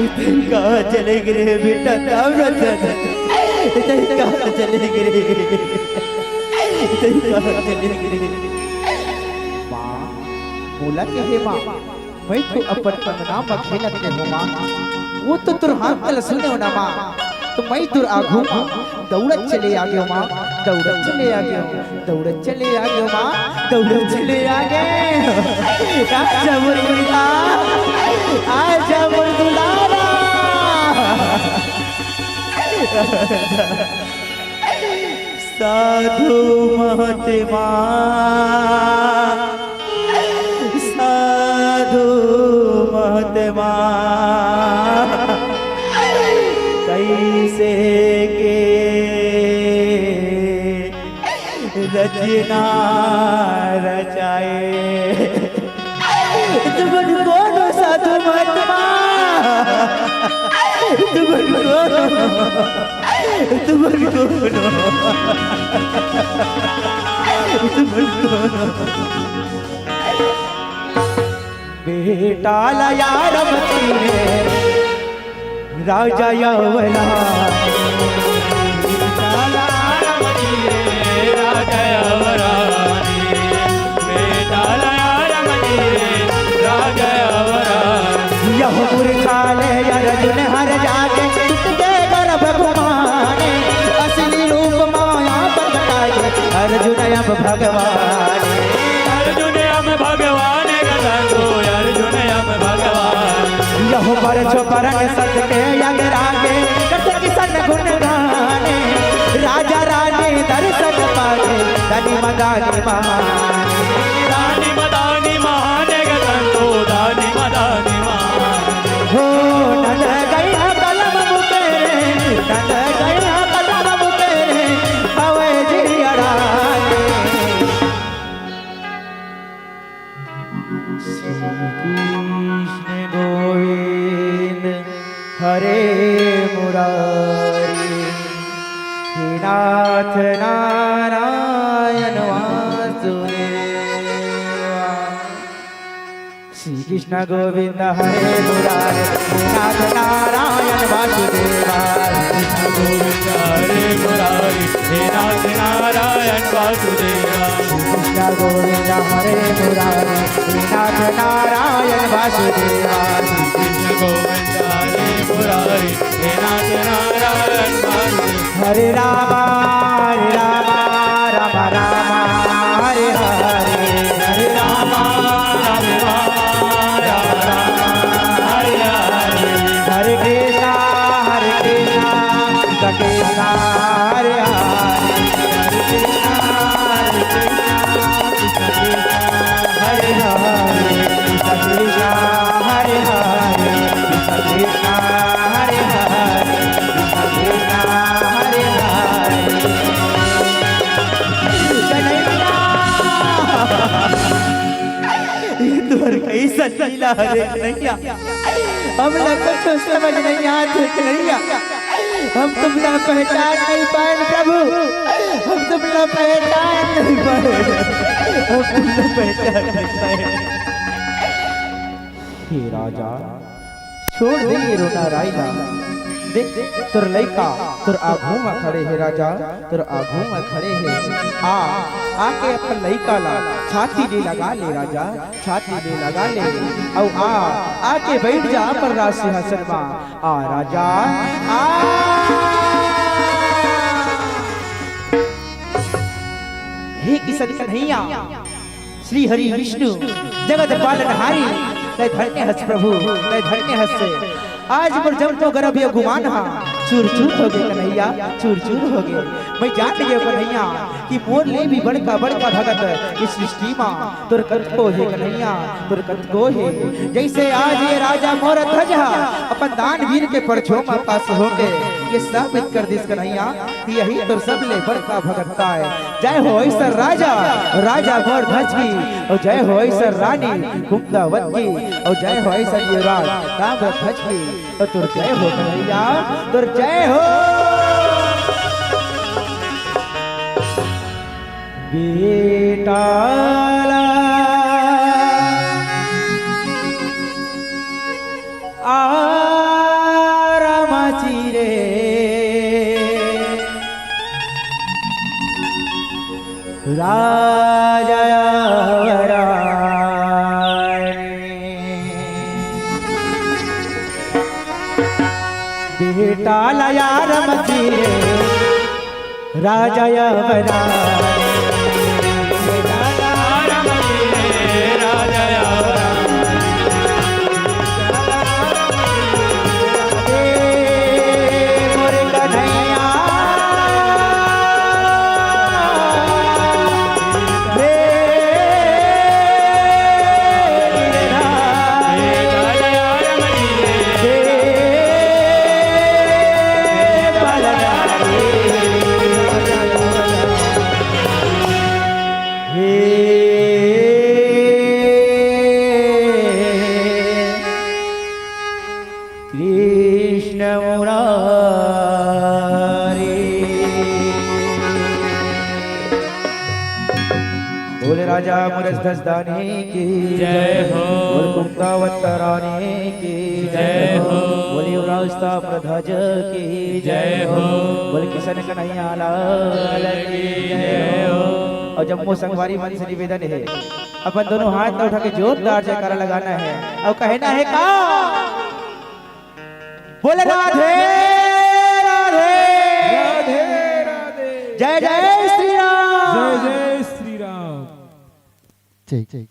इतनी कहाँ चले गए बेटा, ताम्रध्वज? इतनी कहाँ चले गए? इतनी कहाँ चले गए? माँ, मोला के हे माँ, मैं तो अपन अंगना म खेलत रेहों माँ, वो तो तोर हांक ल सुनेंव ना माँ, तो मैं तोर आगू म दउड़त चले आगेंव माँ, दउड़त चले आगेंव, दउड़त चले आगेंव माँ, दउड़त चले आगेंव। आजा मोर बेटा, आजा मोर दुलारा। साधु महात्मा, साधु महात्मा, कइसे के रचना रचाए। तुम आत्मा, तुम कौन हो? तुम कौन हो? तुम कौन हो? बेटा ला यार मती रे, राजा अवरानी। बेटा ला यार मती रे, राजा अवरानी। बेटा ला यार मती रे, राजा अवरानी। यह मूर्खा ले अर्जुन हर जाके, टूट के गर्भ गुमाने। असली रूप माया प्रगटाए, अर्जुन अब भगवान। अर्जुन अब भगवान। अर्जुन अब भगवान। यह पर छो परन सत के अगरागे, कत किसन गुण गाने। राजा रानी दर्शन पाए, धनी मदानी महान। धनी मदानी महान, गदंतो धनी मदानी महान। हो नंद गया कलम मुकेरे, नंद गया कलम मुकेरे, अवै जी अड़ाने। श्री कृष्ण गोविंद हरे मुरारी, हे नाथ नारायण वासुदेवा। श्री कृष्ण गोविंद हरे मुरारी, हे नाथ नारायण वासुदेवा। कृष्ण गोविंद हरे मुरारी, हे नाथ नारायण वासुदेवा। कृष्ण गोविंद हरे मुरारी, हे नाथ नारायण वासुदेवा। कृष्ण गोविंद हरे मुरारी, हे नाथ नारायण वासुदेवा। हरे राम, हरे राम, राम राम, हरे हरे। हरे राम, हरे राम, राम राम, हरे हरे। हरे कृष्णा, हरे कृष्णा, कृष्णा कृष्णा, हरे हरे। हरे कृष्णा, हरे कृष्णा, कृष्णा कृष्णा, हरे हरे। कृष्णा कृष्णा, हरे हरे। कृष्णा कृष्णा, हरे हरे। कृष्णा कृष्णा, हरे हरे। कन्हैया, ये तोर कइसन लीला हरे कन्हैया? हमला कुछ समझ नहीं आत हे कन्हैया। हम तुमला पहचान नहीं पाए प्रभु, हम तुमला पहचान नहीं पाए, हम तुमला पहचान नहीं पाए। हे राजा, छोड़ दे ये रोना राई ला। देख, तोर लइका तोर आघू म खड़े हे राजा, तोर आघू म खड़े हे। आ, आके अपन लइका ला छाती ले लगा ले राजा, छाती ले लगा ले। अउ आ, आके बइठ जा अपन राज सिंहासन म। आ राजा, आ। हे किसन कन्हैया, श्री हरि विष्णु जगत पालनहारी, तैं धन्य हस प्रभु, तैं धन्य हस। आज मोर जम्मो गर्व अउ गुमान हा चूर चूर होगे कन्हैया, चूर चूर होगे। मैं जान गेंव कन्हैया कि मोर ले भी बड़का बड़का भगत इस सृष्टि मा तोर कतको हे कन्हैया, तोर कतको हे। जइसे आज ये राजा मोर ध्वज हा अपन दानवीर के परछो मा पास होके ये साबित कर दिस कन्हैया कि यही तोर सबले बड़का भगत आय। जय हो ऐसर राजा, राजा मोर ध्वज की, अउ जय हो ऐसर रानी कुंदावत की, अउ जय हो ऐसर युवराज ताम्रध्वज की। अउ तोर जय हो कन्हैया, तोर जय हो। बेटा ला आराम चिरे राजा अवरानी। बेटा ला आराम चिरे राजा अवरानी। राजा मुरस धसदानी की जय हो। बोल कुंतावत रानी की जय हो। बोल युवराज ताम्रध्वज की जय हो। बोल किशन कन्हैया लाल की जय हो। और जम्मो संगवारी मन से निवेदन हे, अपन दोनों हाथ ला उठा के जोरदार जयकारा लगाना हे और कहना हे का? बोल राधे राधे। राधे राधे। जय जय श्री राम। जय जय श्री राम। जय जय।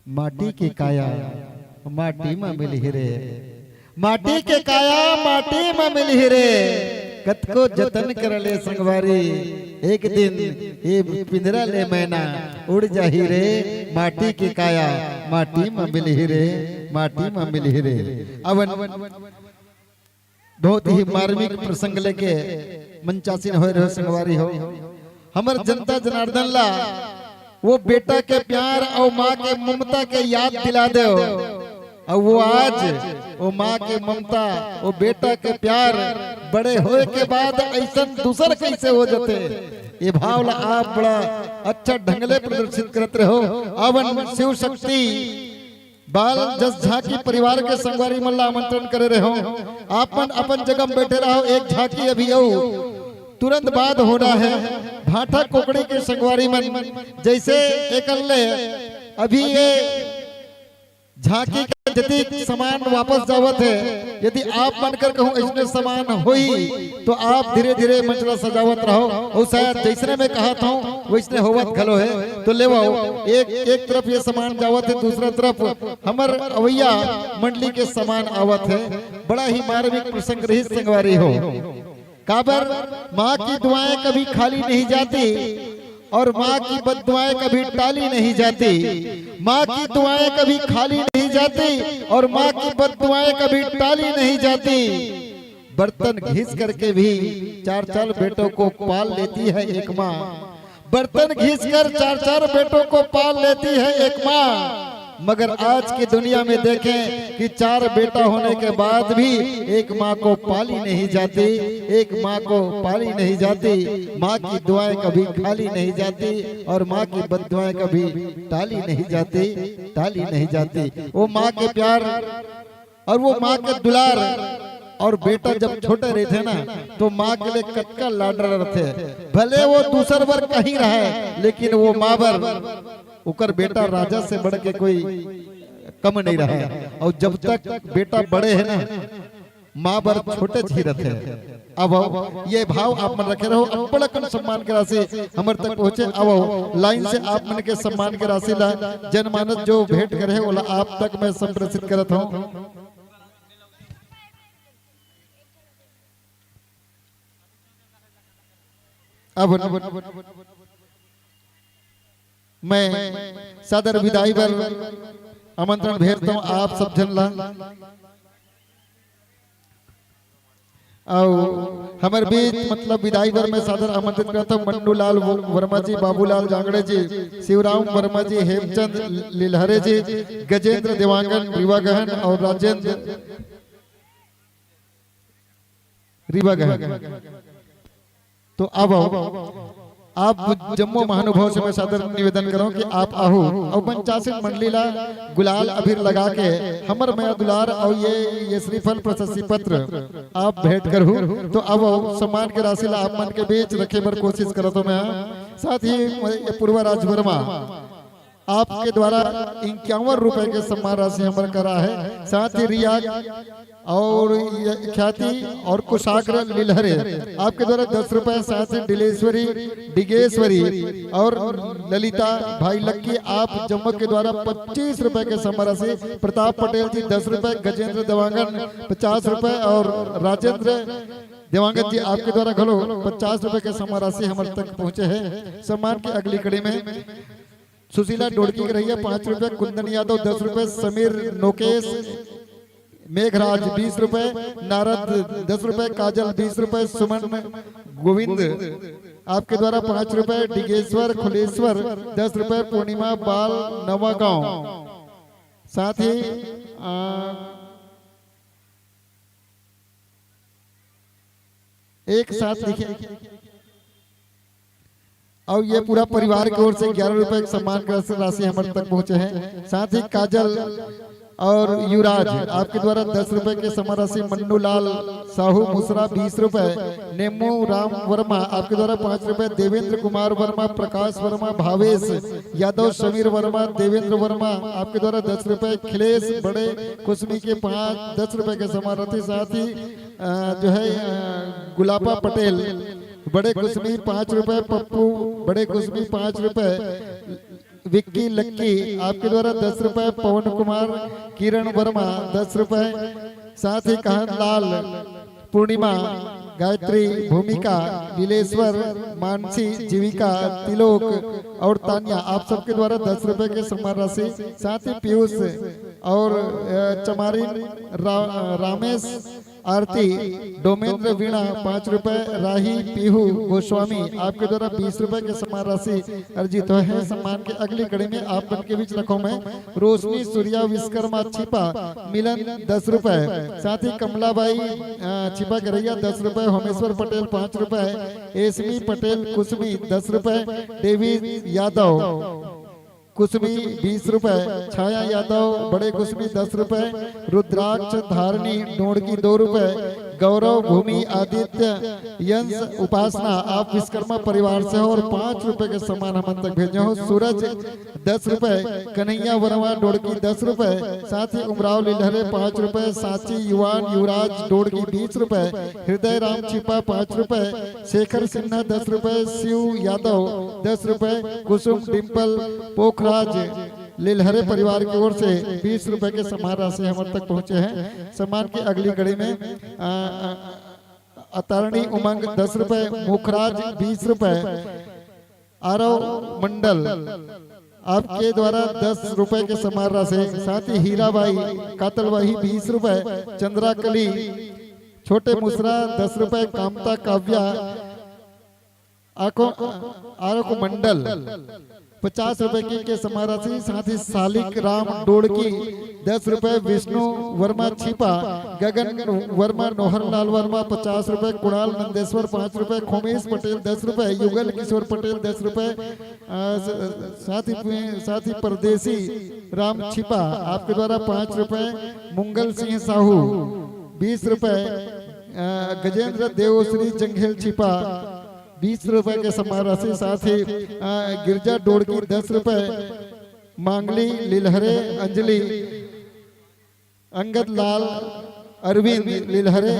माटी के काया माटी म मिलही रे, माटी के काया माटी म मिलही रे। कतको जतन कर ले संगवारी, एक दिन ये पिंजरा ले मैना उड़ जाही रे। माटी के काया माटी म मिलही रे, माटी म मिलही रे। अवन बहुत ही मार्मिक प्रसंग लेके मंचासीन होए रहो संगवारी हो। हमर जनता जनार्दन ला वो बेटा के प्यार और माँ के ममता के याद दिला दे। और वो आज वो माँ के ममता, वो बेटा के प्यार बड़े होए के बाद ऐसन दूसर कैसे हो जाते, ये भाव ला आप बड़ा अच्छा ढंग ले प्रदर्शित करत रहो। अवन शिव शक्ति बाल जस झांकी परिवार के संगवारी मन ला आमंत्रण करे रहो। आप मन अपन जगह में बैठे रहो, एक झांकी अभी अउ तुरंत बाद होना है। भाठा कोकड़ी के संगवारी मन जैसे एकल्ले अभी ये झांकी के जतिक सामान वापस जावत है, यदि आप मन कर कहूँ इसमें सामान होई तो आप धीरे धीरे मंच ला सजावत रहो। और शायद जैसने मैं कहत हूँ वैसने होवत घलो है। तो लेवो, एक एक तरफ ये सामान जावत है, दूसरा तरफ हमर अवैया मंडली के सामान आवत है। बड़ा ही मार्मिक प्रसंग रही संगवारी हो। काबर माँ की दुआएं कभी खाली नहीं जाती और माँ की बददुआएं कभी टाली नहीं जाती। माँ की दुआएं कभी खाली नहीं जाती और माँ की बददुआएं कभी टाली नहीं जाती। बर्तन घिस करके भी चार चार बेटों को पाल लेती है एक माँ। बर्तन घिस कर चार चार बेटों को पाल लेती है एक माँ, मगर आज की दुनिया में देखें कि चार बेटा होने के बाद भी एक माँ को पाली नहीं जाती, एक माँ को पाली नहीं जाती। माँ की दुआएं कभी खाली नहीं जाती और माँ की बददुआएं कभी टाली नहीं जाती, टाली नहीं जाती। वो माँ के प्यार और वो माँ के दुलार। और बेटा जब छोटे रहिथे ना, तो माँ के लिए कतका लाडला रहिथे। भले वो दूसर बर कहीं रहे, लेकिन वो माँ बर ओकर बेटा राजा से बढ़ के कोई कम नहीं रहे। और जब तक बेटा बड़े है ना, माँ बर छोटे ही रहिथे। अब ये भाव आप मन रखे रहो। अब्बड़ अकन सम्मान के राशि हमर तक पहुँचे। अब लाइन से आप मन के सम्मान के राशि ला जनमानस जो भेंट करे हे, ओला आप तक मैं संप्रेषित करत हूँ। अब मैं सादर विदाई बर आमंत्रण भेजता हूँ आप सब झन ला। अउ हमर बीच मतलब विदाई बर मैं सादर आमंत्रित करता हूँ मन्नू लाल वो-, वर्मा जी, बाबूलाल जांगड़े जी, शिवराम वर्मा जी, हेमचंद लिलहरे जी, गजेंद्र देवांगन रिवागहन और राजेंद्र रिवागहन। तो अब आओ, आप जम्मो महानुभाव से मैं सादर निवेदन करूं कि आप आहू और पंचासिन मंडली ला गुलाल अबीर लगा के हमर मया दुलार और ये, ये श्रीफल प्रशस्ति पत्र आप भेंट करहू। तो अब आओ, सम्मान के राशि ला आप मन के बीच रखे बर कोशिश करत हों मैं। साथ ही ये पूर्वा राजवर्मा आपके द्वारा इक्यावन रुपए के सम्मान राशि हमर करा है। साथ ही रिया और ये ख्याति और कुशाग्र लिलहरे आपके द्वारा दस रुपए, साथ ही डिलेश्वरी, डिगेश्वरी और ललिता भाई लक्की आप जम्मो के द्वारा पच्चीस रुपए के सम्मान राशि, प्रताप पटेल जी दस रुपए, गजेंद्र देवांगन पचास रुपए और राजेंद्र देवांगन जी आपके द्वारा घलो पचास रुपए के सम्मान राशि हमर तक पहुंचे है। सम्मान की अगली कड़ी में सुशीला डोड़की के रहिया पाँच रुपए, कुंदन यादव दस रुपए, समीर नोकेश, मेघराज बीस रुपए, नारद दस रुपए, काजल बीस रुपए, सुमन गोविंद आपके द्वारा पाँच रुपए, डिगेश्वर खुलेश्वर दस रुपए, पूर्णिमा बाल नवागांव। साथ ही आ, एक साथ लिखे और ये पूरा परिवार की ओर से ग्यारह रुपए के सम्मान राशि हमर तक पहुंचे हैं। साथ ही काजल और युवराज, आपके द्वारा दस रुपए के सम्मान राशि, मन्नू लाल साहू मुसरा बीस रुपए, नेमू राम वर्मा, आपके द्वारा पाँच रुपए, देवेंद्र कुमार वर्मा, प्रकाश वर्मा, भावेश यादव, समीर वर्मा, देवेंद्र वर्मा, आपके द्वारा दस रुपए, खिलेश बड़े कुसमी के पाँच, दस रुपए के सम्मान राशि, साथ ही अ, जो है अ, गुलाबा पटेल बड़े कुसमी पाँच रुपए, पप्पू बड़े कुसमी पाँच रुपए, विक्की लक्की आपके द्वारा दस रुपए, पवन कुमार, किरण वर्मा दस रुपए, साथ ही कहन लाल, पूर्णिमा, गायत्री, भूमिका, नीलेश्वर, मानसी, जीविका, तिलोक और तानिया, आप सबके द्वारा दस रुपए के सम्मान राशि, साथ ही पीयूष और अ, चमारिन, रा, रामेश, आरती, डोमेंद्र, वीणा पाँच रुपए, राही, पीहू गोस्वामी आपके द्वारा बीस रुपए के सम्मान राशि अर्जित हुए हैं। सम्मान के अगली कड़ी में आप मन के बीच रखो मैं रोशनी, सूर्या, विश्वकर्मा, छिपा, मिलन दस रुपए, साथ ही कमलाबाई अ, छिपा करैया दस रुपए, होमेश्वर पटेल पाँच रुपए, एसमी पटेल कुसमी दस रुपए, डेविड यादव कुसमी बीस रुपए, छाया यादव बड़े कुसमी दस रुपए, रुद्राक्ष धारणी डोड़की दो रुपए, गौरव भूमि आदित्य यंस उपासना आप विश्वकर्मा परिवार से हो और पाँच रुपए के सम्मान हमन तक भेजे हो। सूरज दस रुपए, कन्हैया वर्मा डोड़की दस रुपए, साथ ही उमराव लिलहरे पाँच रुपए, साची युवान युवराज डोड़की बीस रुपए, हृदय राम छिपा पाँच रुपए, शेखर सिन्हा दस रुपए, शिव यादव दस रुपए, कुसुम डिम्पल पोखराज लिलहरे परिवार की ओर से बीस रुपए के सम्मान राशि हमर तक पहुंचे हैं। सम्मान की अगली कड़ी में अ, अ, अतारणी उमंग दस रुपए, मुखराज बीस रुपए, आरव मंडल आपके द्वारा दस रुपए के सम्मान राशि, साथ ही हीराबाई कातलवाही बीस रुपए, चंद्राकली छोटे मुसरा दस रुपए, कामता काव्या आको आरको मंडल पचास रुपए की के सम्मान राशि, साथ ही सालिक राम डोड़की दस रुपए, विष्णु वर्मा छिपा, गगन वर्मा, नोहर लाल वर्मा पचास रुपए, कुणाल नंदेश्वर पाँच रुपए, खोमेश पटेल दस रुपए, युगल किशोर पटेल दस रुपए, अ, स- साथ ही साथ ही परदेसी राम छिपा आपके द्वारा पाँच रुपए, मुंगल सिंह साहू बीस रुपए, अ, गजेंद्र देवश्री जंघेल छिपा बीस रुपए के सम्मान राशि, साथ ही अ, गिरजा डोड़की दस रुपए, मांगली लिलहरे अंजलि, अंगद लाल अरविंद लिलहरे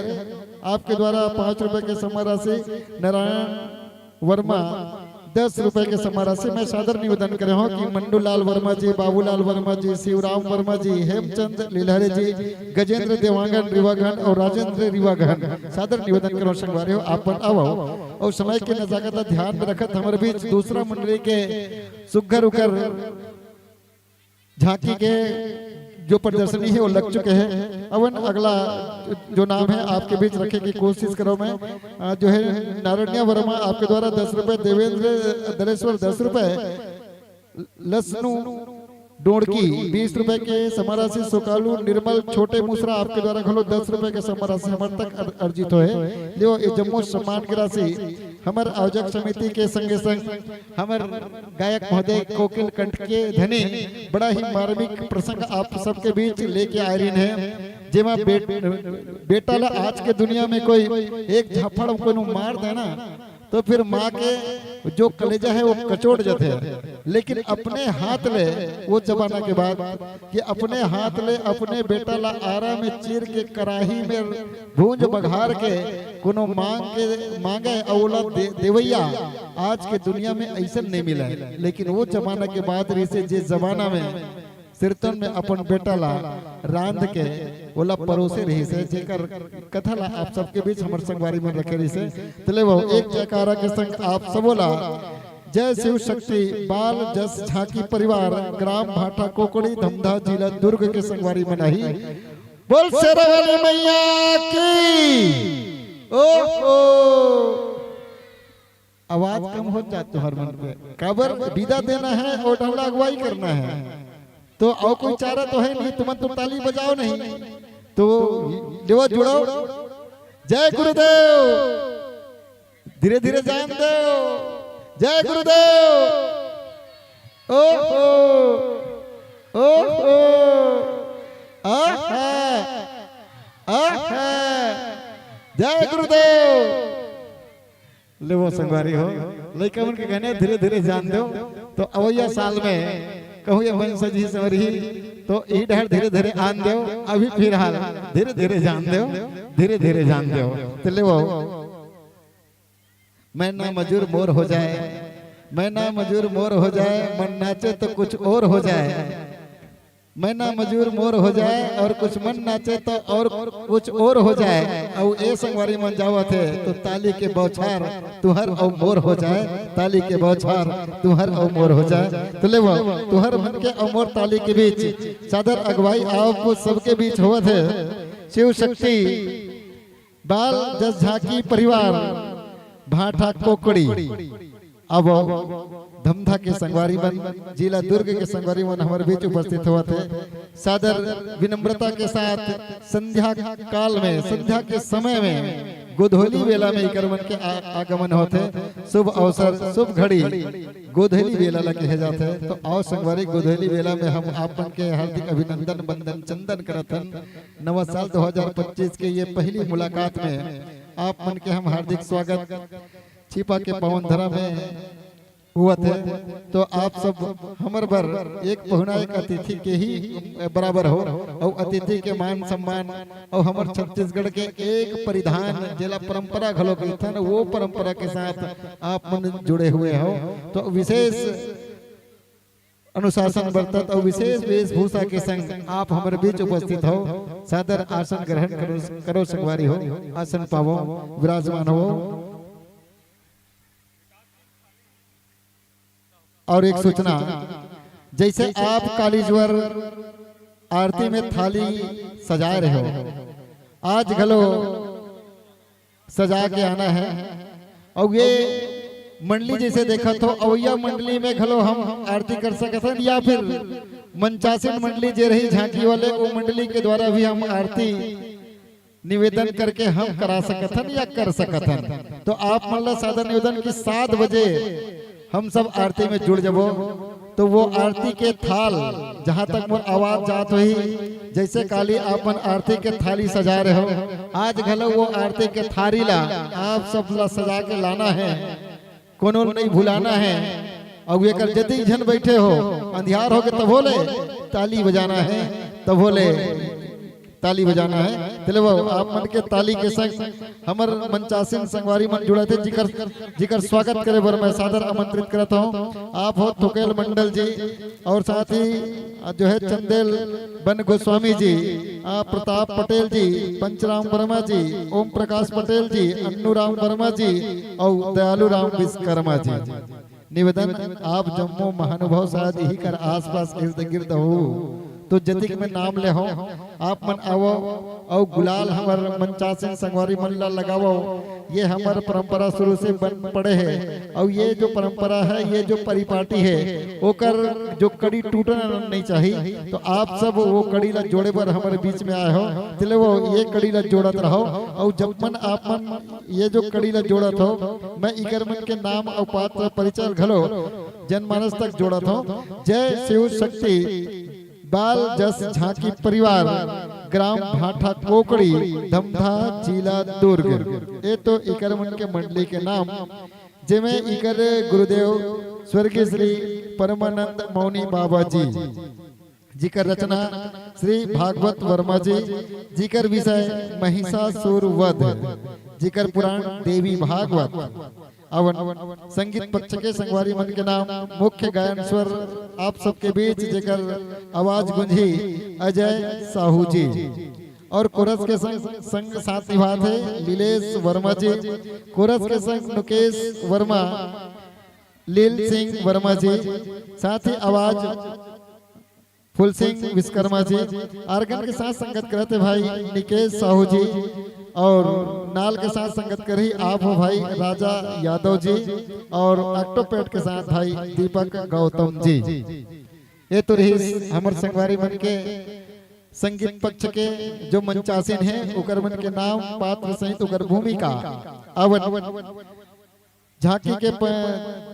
आपके द्वारा पाँच रुपए के सम्मान राशि, नारायण वर्मा दस रुपए के सम्मान राशि। मैं सादर निवेदन करे हूँ कि मंडू लाल वर्मा जी, बाबूलाल वर्मा जी, शिवराम वर्मा जी, हेमचंद लिलहरे जी, गजेंद्र देवांगन रीवागंज और राजेंद्र रीवागंज, सादर निवेदन करो संगवारी हो, आप मन आवो और समय के नजाकत ला ध्यान में रखत हमर बीच दूसरा मंडली के सुग्घर उकर झांकी के जो प्रदर्शनी है वो लग चुके हैं। अवन अगला जो नाम है आपके बीच रखे की कोशिश करो मैं, अ, जो है नारण्या वर्मा आपके द्वारा दस रुपए, देवेंद्र दलेश्वर दस रुपए, लसनू डोड़की बीस रुपए के सम्मान राशि, सोकालू निर्मल छोटे मुसरा आपके द्वारा घलो दस रुपए के सम्मान राशि हमर तक अर-, अर्जित होए। लेवो ये जम्मो सम्मान के राशि हमर आयोजक समिति के संगे संग हमर गायक महोदय कोकिल कंठ के धनी बड़ा ही मार्मिक प्रसंग आप सबके बीच लेके आए रहिन है, जेमा बे-, बेटा ला आज के दुनिया में कोई एक झापड़ कोनो मार दे ना, तो फिर माँ के जो कलेजा है वो कचोट जाते हैं। लेकिन अपने हाथ ले, वो जमाना के बाद कि अपने हाथ ले अपने बेटा ला आरा में चीर के कढ़ाई में भूंज बघार के कोनो मांग के मांगे अउ ओला दे, देवैया आज के दुनिया में ऐसन नहीं मिला है। लेकिन वो जमाना के बात रहिसे, जे जमाना में सिरतोन में अपन बेटा ला रांध के ओला परोसे रहिसे, जेकर कथा ला आप सबके बीच हमर संगवारी मन रखे रहिसे। त लेवो एक जयकारा के संग आप सबो ला जय शिव शक्ति बाल जस झांकी परिवार, ग्राम भाटा कोकड़ी, धमधा, जिला दुर्ग के संगवारी मन आही। बोल शेरा वाली मैया की। ओहो, आवाज कम हो जात तुहर मन के, काबर विदा देना है और ढंग ला अगुवाई करना है, तो और कोई चारा तो है नहीं, तुमन तो ताली बजाओ नहीं, तो लेवा जुड़ाओ। जय गुरुदेव। धीरे धीरे जान दो। जय गुरुदेव। ओहो, ओहो, आहा, आहा, जय गुरुदेव। ले वो संगवारी हो, लइका मन के कहने धीरे धीरे जान दो, तो अवैया साल में कहूँ ये वंश जी संवरी, तो ई डहर धीरे धीरे आन दो। अभी फिलहाल धीरे धीरे जान दो, धीरे धीरे जान दो। तो ले वो, मैं ना मजूर मोर हो जाए, मैं ना मजूर मोर हो जाए, मन नाचे तो कुछ और हो जाए। मैं ना मजूर मोर हो जाए और कुछ मन नाचे तो और कुछ और हो जाए। अउ ए संगवारी मन जावत हे तो ताली के बौछार तुहर अउ मोर हो जाए, ताली के बौछार तुहर अउ मोर हो जाए। तो ले वो, तुहर मन के अउ मोर ताली के बीच सादर अगुवाई आप सबके बीच होवत हे। शिव शक्ति बाल जस झांकी परिवार भाठा कोकड़ी। अब धमधा के संगवारी मन, जिला दुर्ग के संगवारी मन हमर बीच उपस्थित होवत हे। सादर विनम्रता के साथ संध्या काल में, संध्या के समय में गोधूली बेला में इकर मन के आ-, आगमन होथे। शुभ अवसर, शुभ घड़ी गोधूली बेला ला कहे जाथे। तो आओ संगवारी, गोधूली बेला में हम आप मन के हार्दिक अभिनंदन, वंदन, चंदन करत हन। नवा साल दो हज़ार पच्चीस के ये पहली मुलाकात में आप मन के हम हार्दिक स्वागत छिपा के पावन धरा में होवत हे। तो आप सब हमर बर एक पहुना, एक अतिथि के ही बराबर हो, अउ अतिथि के मान सम्मान अउ हमर छत्तीसगढ़ के एक परिधान, जेला परंपरा घलो कहिथन, वो परंपरा के साथ आप मन जुड़े हुए हो। तो विशेष अनुशासन बरतत अउ विशेष वेशभूषा के संग आप हमर बीच उपस्थित हो। सादर आसन ग्रहण करो, करो संगवारी हो, आसन पावो, विराजमान हो। और एक सूचना, जैसे आप कालीज्वर आरती में थाली सजाए रहे हो, आज घलो सजा के आना है। अउ ये मंडली जैसे देखत हो, अवैया मंडली में घलो हम आरती कर सकत हन, या फिर मंचासीन मंडली जे रही झांकी वाले, वो मंडली के द्वारा भी हम आरती निवेदन करके हम करा सकत हन या कर सकत हन। तो आप मन ला सादर निवेदन कि सात बजे हम सब आरती में जुड़ जबो। तो वो आरती के थाल, जहाँ तक मोर आवाज जात होही, जैसे काली आप मन आरती के थाली सजा रहे हो, आज घलो वो आरती के थारी ला आप सब ला सजा के लाना है, कोनो नहीं भुलाना है। अउ एकर जतिक झन बैठे हो, अंधियार होगे तभो ले ताली बजाना है, तभो ले ताली बजाना है। त ले वो, आप मन के ताली के संग हमर मंचासीन संगवारी मन जुड़त हे, जिकर, जिकर स्वागत करे बर मैं सादर आमंत्रित करत हूँ। आप हो थोकेल मंडल जी, और साथ ही जो है चंदेल बन गोस्वामी जी, आप प्रताप पटेल जी, पंचराम वर्मा जी, ओम प्रकाश पटेल जी, अन्नू राम वर्मा जी और दयालू राम विश्वकर्मा जी। निवेदन, आप जम्मो महानुभाव शायद यही कर आसपास इर्द गिर्द हो, तो जतिक में नाम ले हो, आप मन आवो, अउ गुलाल हमर मंचासीन संगवारी मन ला लगावो। ये हमर परंपरा शुरू से बन पड़े हे, अउ ये जो परंपरा है, ये जो परिपाटी है, ओकर जो कड़ी टूटना नहीं चाहिए। तो आप सब वो कड़ी ला जोड़े बर हमर बीच में आए हो, त ले वो ये कड़ी ला जोड़त रहो। अउ जब मन आप मन ये जो कड़ी ला जोड़त हो, मैं इकर मन के नाम अउ पात्र परिचय घलो जनमानस तक जोड़त हो। जय शिव शक्ति बाल जस झांकी परिवार, ग्राम भाठा कोकड़ी, धमधा, जिला दुर्ग। ए तो इकर मन के मंडली के नाम, जेमे इकर गुरुदेव स्वर्गीय श्री परमानंद मौनी बाबा जी, जिकर रचना श्री भागवत वर्मा जी, जिकर विषय महिषासुर वध, जिकर पुराण देवी भागवत। अवन संगीत पक्ष के संगवारी मन के नाम मुख्य गायन स्वर आप सबके बीच जेकर आवाज गुंजी अजय साहू जी, और कोरस के संग, संग साथ निभात हे लीलेश वर्मा जी, कोरस के संग नुकेश वर्मा, लील सिंह वर्मा जी, साथ ही आवाज फूल सिंह विश्वकर्मा जी, आर्गन के साथ संगत करत हे भाई निकेश साहू जी, और नाल के साथ संगत करही आप हो भाई राजा यादव जी, और ऑक्टोपैड के साथ भाई दीपक गौतम जी। ये तो रही हमर संगवारी मन के संगीत पक्ष के जो मंचासीन हे, ओकर मन के नाम, पात्र सहित ओकर भूमिका। अवन झांकी के प-,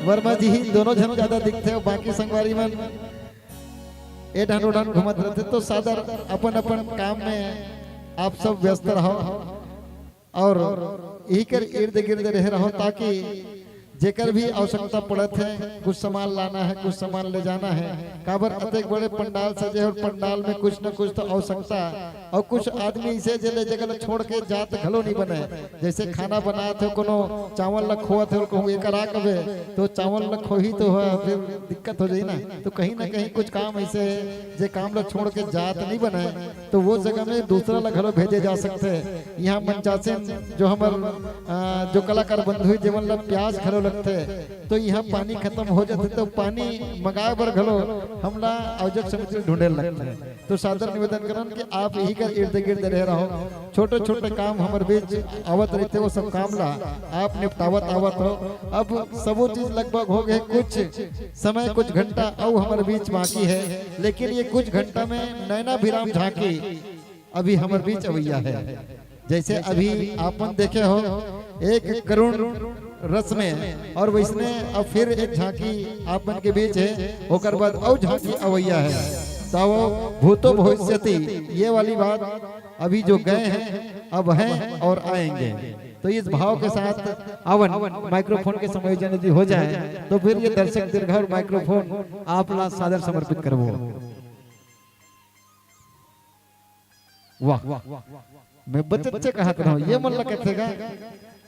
वर्मा जी ही दोनों झन ज्यादा दिखथे, बाकी संगवारी मन ए डहन ओ डहन घूमत रहथे। तो सादर अपन अपन काम में आप सब व्यस्त रहो और इही कर इर्द गिर्द रहे रहो, ताकि जेकर भी आवश्यकता पड़त है, कुछ सामान लाना है, कुछ सामान ले जाना है, काबर अतेक बड़े पंडाल सजे और पंडाल में कुछ न कुछ तो आवश्यकता, और कुछ आदमी इसे जे ले जगह ल छोड़ के जात घलो नहीं बने। जैसे खाना बनात हो, कोनो चावल ल खोवत हो, कहूँ एकर आ कबे, तो चावल ल खोही तो ह, फिर दिक्कत हो जाही ना। तो कहीं ना कहीं कुछ काम ऐसे है, जे काम ल छोड़ के जात नहीं बने, तो वो जगह में दूसरा ल घलो भेजे जा सकथे। यहाँ मंचासन जो हमर, अ, जो कलाकार बंधु हे, जेमन ल प्यास घलो लगथे, तो यहाँ पानी खत्म हो जाथे, तो पानी मंगाए बर घलो हमला आयोजक समिति ल ढूंढे ल लगथे। तो सादर निवेदन करन कि आप इही कर इर्द गिर्द रहे रहो। छोटे-छोटे काम हमर बीच आवत रहिथे, वो सब काम ला आप निपटावत आवत हो। अब सबो चीज लगभग हो गए, कुछ समय, कुछ घंटा अउ हमर बीच बाकी है, लेकिन ये कुछ घंटा में नैनाभिराम झांकी अभी हमर बीच अवैया है। जैसे अभी आपन देखे हो एक करुण रस में, और वैसने अब फिर एक झांकी आप मन के बीच है, ओकर बाद अउ झांकी अवैया है। तो वो भूतो भविष्यति, ये वाली बात अभी जो गए हैं, अब हैं और आएंगे। तो इस भाव के साथ आवन माइक्रोफोन के समायोजन यदि हो जाए, तो फिर ये दर्शक दीर्घा और माइक्रोफोन आप ला सादर समर्पित करबो। वाह, मैं बचत से कहा था, ये मन लगा थे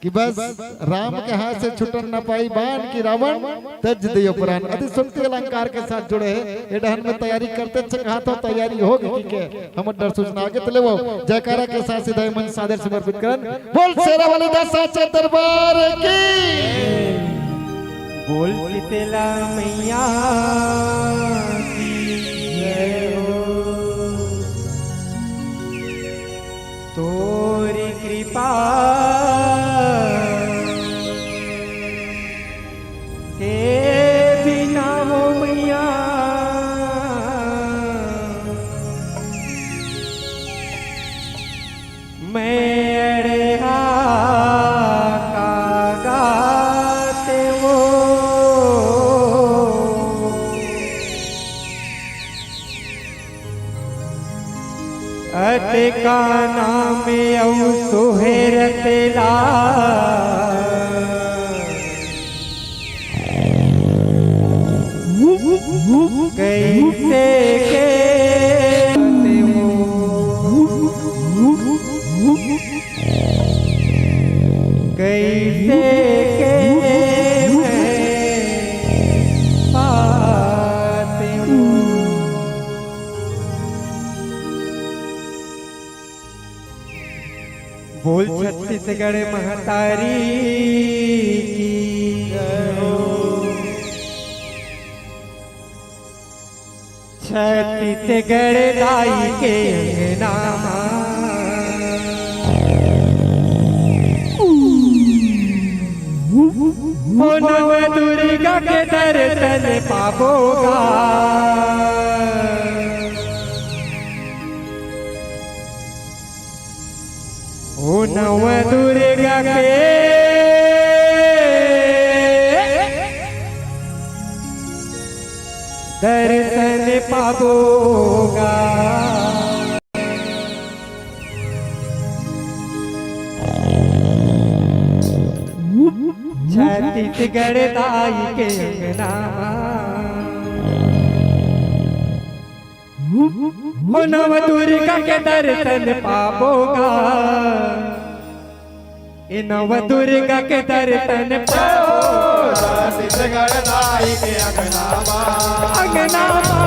कि बस राम के हाथ से छुटन न पाई बाण कि रावण तज दियो प्राण। अति सूक्ति अलंकार के साथ जुड़े हैं। ये डहन में तैयारी करते अच्छे कहा था, तैयारी हो गई के हम डर सूचना आगे तले वो जयकारा के साथ सीधा मन सादर समर्पित करन। बोल शेरा वाले दास साचे दरबार की। बोल शीतला मैया की जय हो। तोरी कृपा के बिना हो मैया, मैं अड़हा का गाते वो। अतका नाम अउ सुहेरत ला, कैसे के कैसे के मैं पाती हूँ। बोल छत्तीसगढ़ महतारी की जय हो। छत्तीसगढ़ दाई के अंगना मा, ओ नव दुर्गा के दर्शन पाबो गा। ओ नव दुर्गा के दर्शन पाबो गा। छत्तीसगढ़ दाई के अंगना मा, ओ नव दुर्गा के दर्शन पाबो गा। ए नव दुर्गा के दर्शन पाबो गा। छत्तीसगढ़ दाई के अंगना मा, अंगना मा।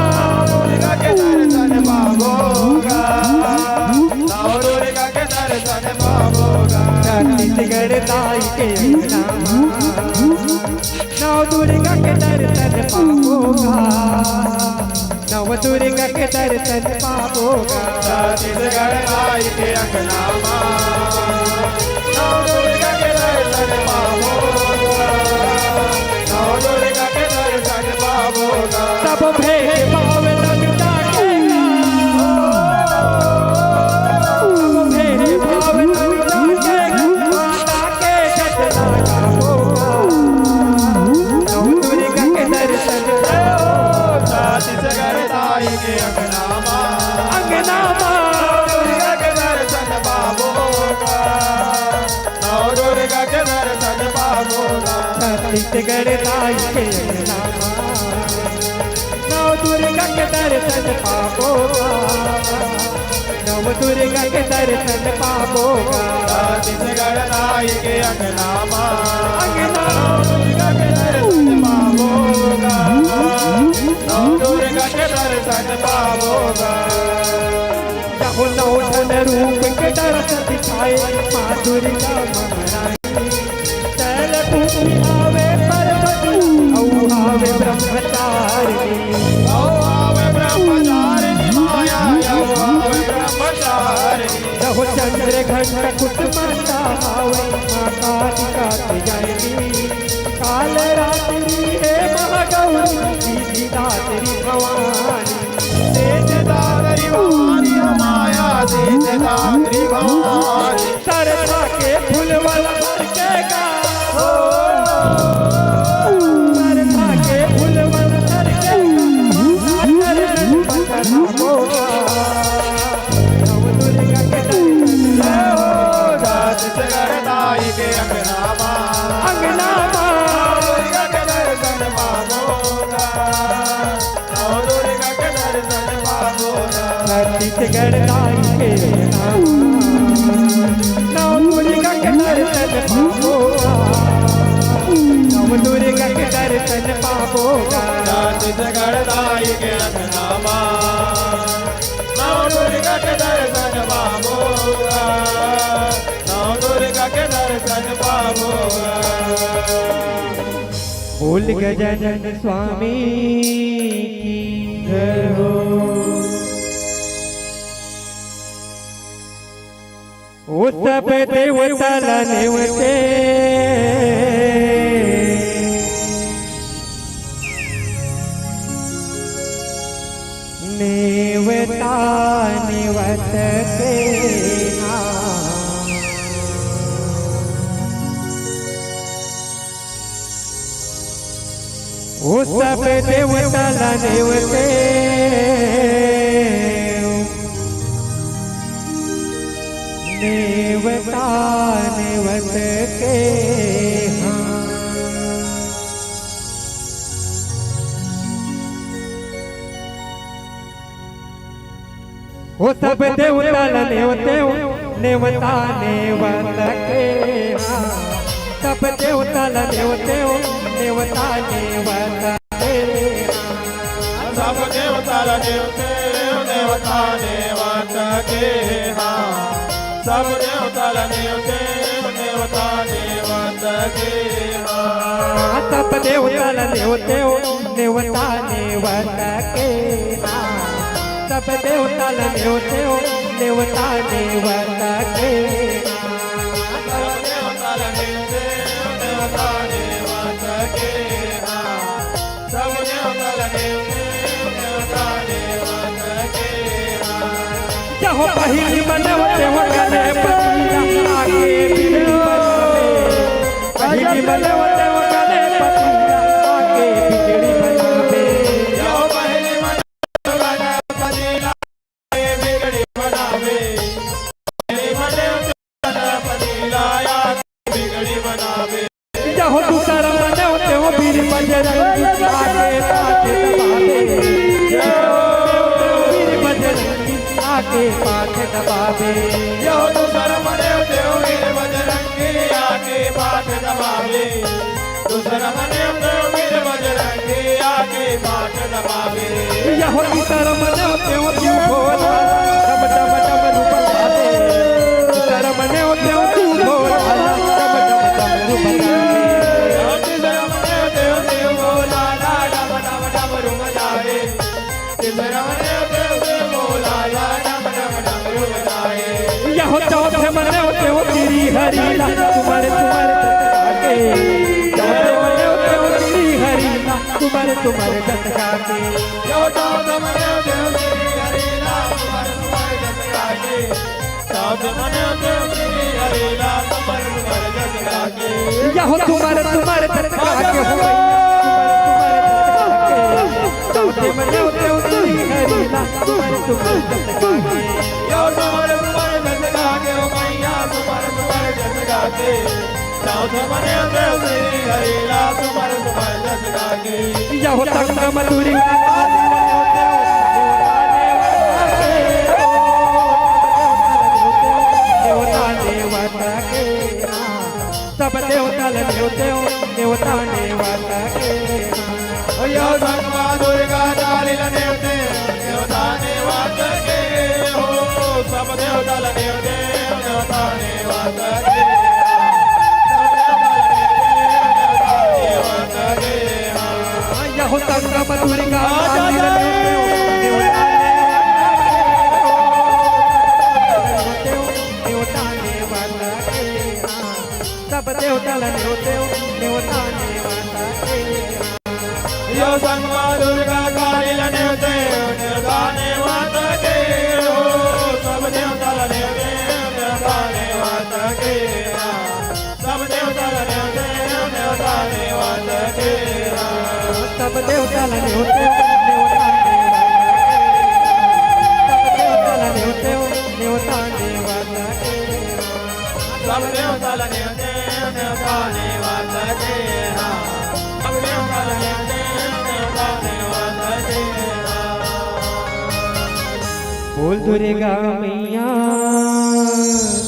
दुर्गा के दर्शन पाबो गा। नव दुर्गा के दर्शन पाबो गा। छत्तीसगढ़ दाई के अंगना मा, नव दुर्गा के दर्शन पाबो गा। नव दुर्गा के दर्शन पाबो गा। छत्तीसगढ़ दाई के अंगना मा, नव दुर्गा के दर्शन पाबो गा। नव दुर्गा के दर्शन पाबो गा। सब भेद भाव लग जाके गा। सब भेद भाव लग जाके गा। माता के जय जयकारा पाबो गा। नव छत्तीसगढ़ दाई के अंगना मा, नौ दुर्गा के दर्शन पाबो गा। नौ दुर्गा के दर्शन पाबो गा। छत्तीसगढ़ दाई के अंगना मा, अंगना नौ दुर्गा के दर्शन पाबो गा। नौ दुर्गा के दर्शन पाबो गा। जब नौ ठन रूप के दर्शन दिखाए माँ दुर्गा महारानी। शैलपुत्री आवे पार्वती, अउ आवे ब्रह्मचारिणी। अउ आवे ब्रह्मचारिणी माया, अउ आवे ब्रह्मचारिणी। जब चंद्र घंटा कुसुमांडा आवे, माँ कालिका के जायनी। काल रात्रि हे महागौरी, सिद्धिदात्री भवानी। सिद्धिदात्री भवानी माया, सिद्धिदात्री भवानी। सरधा के फूलवा ल भर के गा। हो। सरधा के फूलवा ल भर के गा। नव दुर्गा के दर्शन हो। छत्तीसगढ़ दाई के अंगना मा। अंगना मा। नव दुर्गा के दर्शन पाबो गा। नौ दुर्गा के दर्शन पाबो गा। छत्तीसगढ़ दाई के अंगना मा, नौ दुर्गा के दर्शन पाबो गा। नौ दुर्गा के दर्शन पाबो गा। छत्तीसगढ़ दाई के अंगना मा, नौ दुर्गा के दर्शन पाबो गा। नौ दुर्गा के दर्शन पाबो गा। बोल गजानन स्वामी की जय हो। ओ सब देवता ला नेवते, नेवता नेवत के नाम। ओ सब देवता ला नेवते, नेवता नेवत के हाँ। ओ सब देवता ला नेवते हो, नेवता नेवत के हाँ। सब देवता ला नेवते हो, नेवता नेवत के हाँ। सब देवता ला नेवते हो, नेवता नेवत के हाँ। सब देवता ला नेवते हो, नेवता नेवत के हाँ। सब देवता ला नेवते हो, नेवता नेवत के हाँ। सब देवता ला नेवते हो, नेवता नेवत के हाँ। सब देवता ला नेवते हो, नेवता नेवत के हाँ। सब देवता ला नेवते हो, नेवता नेवत के हाँ। जहो पहिली मनावते हो गणपति आके बिगड़ी बनावे। पहिली मनावते हो गणपति आके बिगड़ी बनावे। जहो पहिली मनावते हो गणपति आके बिगड़ी बनावे। पहिली मनावते हो गणपति आके बिगड़ी बनावे। जहो दूसरा मनावते हो वीर बजरंगी आके पाछे दबावे। वीर बजरंगी आके पाछे दबावे। जहो दूसरा मनावते हो वीर बजरंगी आके पाछे दबावे। दूसरा मनावते हो वीर बजरंगी आके पाछे दबावे। जहो दूसरा मनावते हो तू भोला, डम डम डम रूप धावे। दूसरा मनावते हो तू भोला, डम डम डम रूप धावे। यहो चौथे मनावते हो श्री हरि ला, तुम्हारे तुम्हारे जतका के। चौथे मनावते हो श्री हरि ला, तुम्हारे तुम्हारे जतका के। यहो चौथे मनावते हो श्री हरि ला, तुम्हारे तुम्हारे जतका के। यहो तुम्हारे तुम्हारे जतका के हो भैया, तुम्हारे तुम्हारे जतका के। चौथे मनावते हो श्री हरि ला, तुम्हारे तुम्हारे जतका के। यहो तुम्हारे तुम्हारे जतका के हो भैया, तुम्हारे तुम्हारे जतका के। चौथे मनावते हो श्री हरि ला, सुमर सुमर जस गाके। यहो संगम दुर्गा देवता देवता के। सब देवता ल नेवते हो, नेवता नेवता के। यहो संगम दुर्गा काली ल नेवते, नेवता नेवता के हो। सब देवता ल नेवते, नेवता नेवता के। सब देवता ल नेवते, नेवता नेवता के। यहो संगम दुर्गा काली ल नेवते हो, नेवता नेवता के हो। नेवता नेवता के। सब देवता ल नेवते हो, नेवता नेवता के। यहो संगम दुर्गा काली ल नेवते हो, नेवता नेवता के हो। सब देवता ल नेवते हो, नेवता नेवता के। सब देवता ल नेवते हो, नेवता नेवता के। सब देवता ल नेवते हो, नेवता नेवता के। सब देवता ल नेवते हो, नेवता नेवता के। सब देवता ल नेवते, नेवता नेवता के। सब देवता ल नेवते, नेवता नेवता के। बोल दुर्गा मैया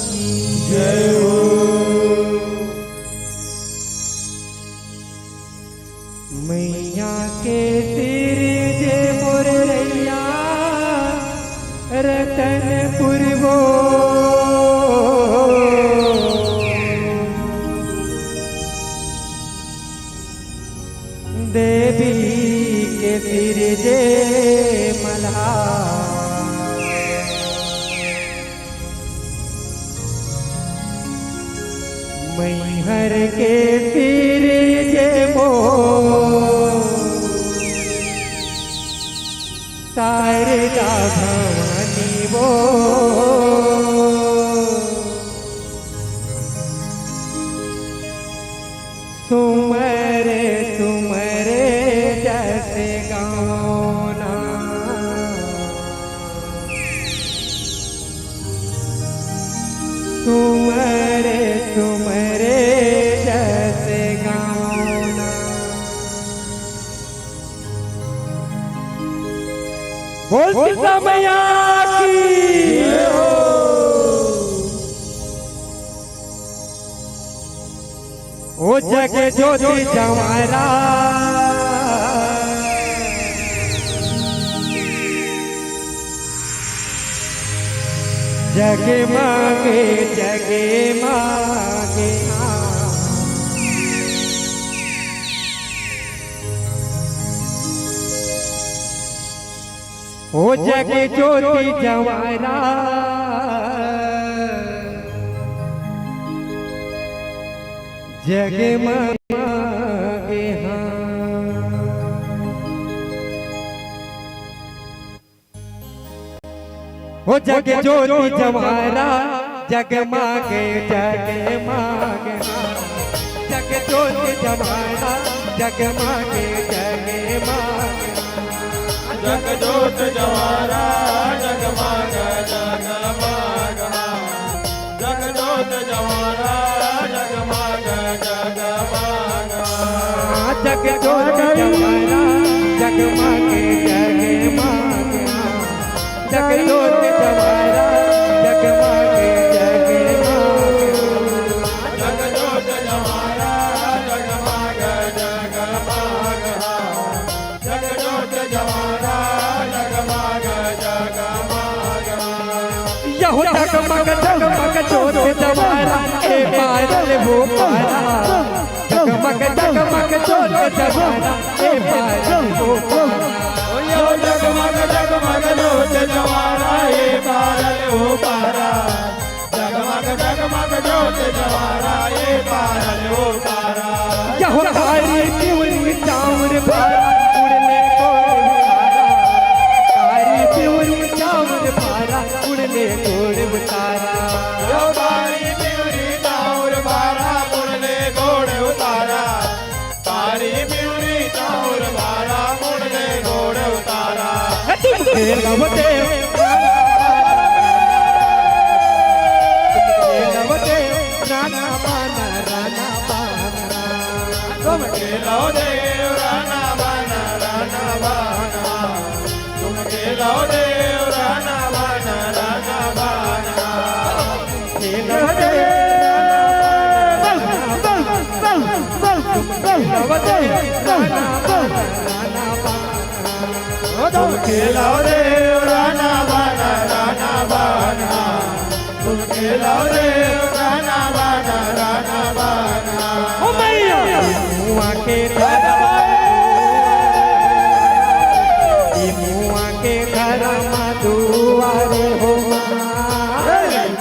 की जय हो। मैया के सिरजे मोर रैया रतनपुर वो। देवी के सिरजे मल्हार। मैहर के सिरजे मोर शारदा भवानी वो। सुमर सुमर जस गाना। सुमर सुमर जस गाना। बोल सीता मैया की। ओ जग ज्योति जवारा, जगमग जगमग। ओ जग ज्योति जवारा, जगमग। ओ जग ज्योति जवारा, जगमग जगमग। जग ज्योति जवारा, जगमग जगमग। जग ज्योति जवारा, जगमग जगमग। जग ज्योति जवारा, जगमग जगमग। जग ज्योति जवारा, जगमग जगमग। जग ज्योति जवारा, जगमग जगमग। जग ज्योति जवारा, जगमग जगमग। जग ज्योति जवारा, जगमग जगमग। यहो जगमग जगमग ज्योति जवारा, ए पारल वो पारा। जगमग जगमग ज्योति जवारा, ए पारल वो पारा। यहो जगमग जगमग ज्योति जवारा, ए पारल वो पारा। जगमग जगमग ज्योति जवारा, ए पारल वो पारा। यहो कारी पिवरी चाउर भारा, उड़ले गोड़ उतारा। कारी पिवरी चाउर भारा, उड़ले गोड़ उतारा। यो कारी पिवरी चाउर भारा, उड़ले गोड़ उतारा। कारी पिवरी चाउर भारा, उड़ले गोड़ उतारा। तुम खेलवते, तुम खेलवते, राना बाना, राना बाना। तुम खेलो देव राना बाना, राना बाना। तुम खेलो देव राना बाना, राना बाना। खेलो देव राना बाना, राना बाना। तुम खेलो देव राना बाना, राना बाना। तुम खेलो देव राना बाना, राना बाना। ओ मैया। मुआ के धरम, मुआ के धरम दुआरे हो माँ।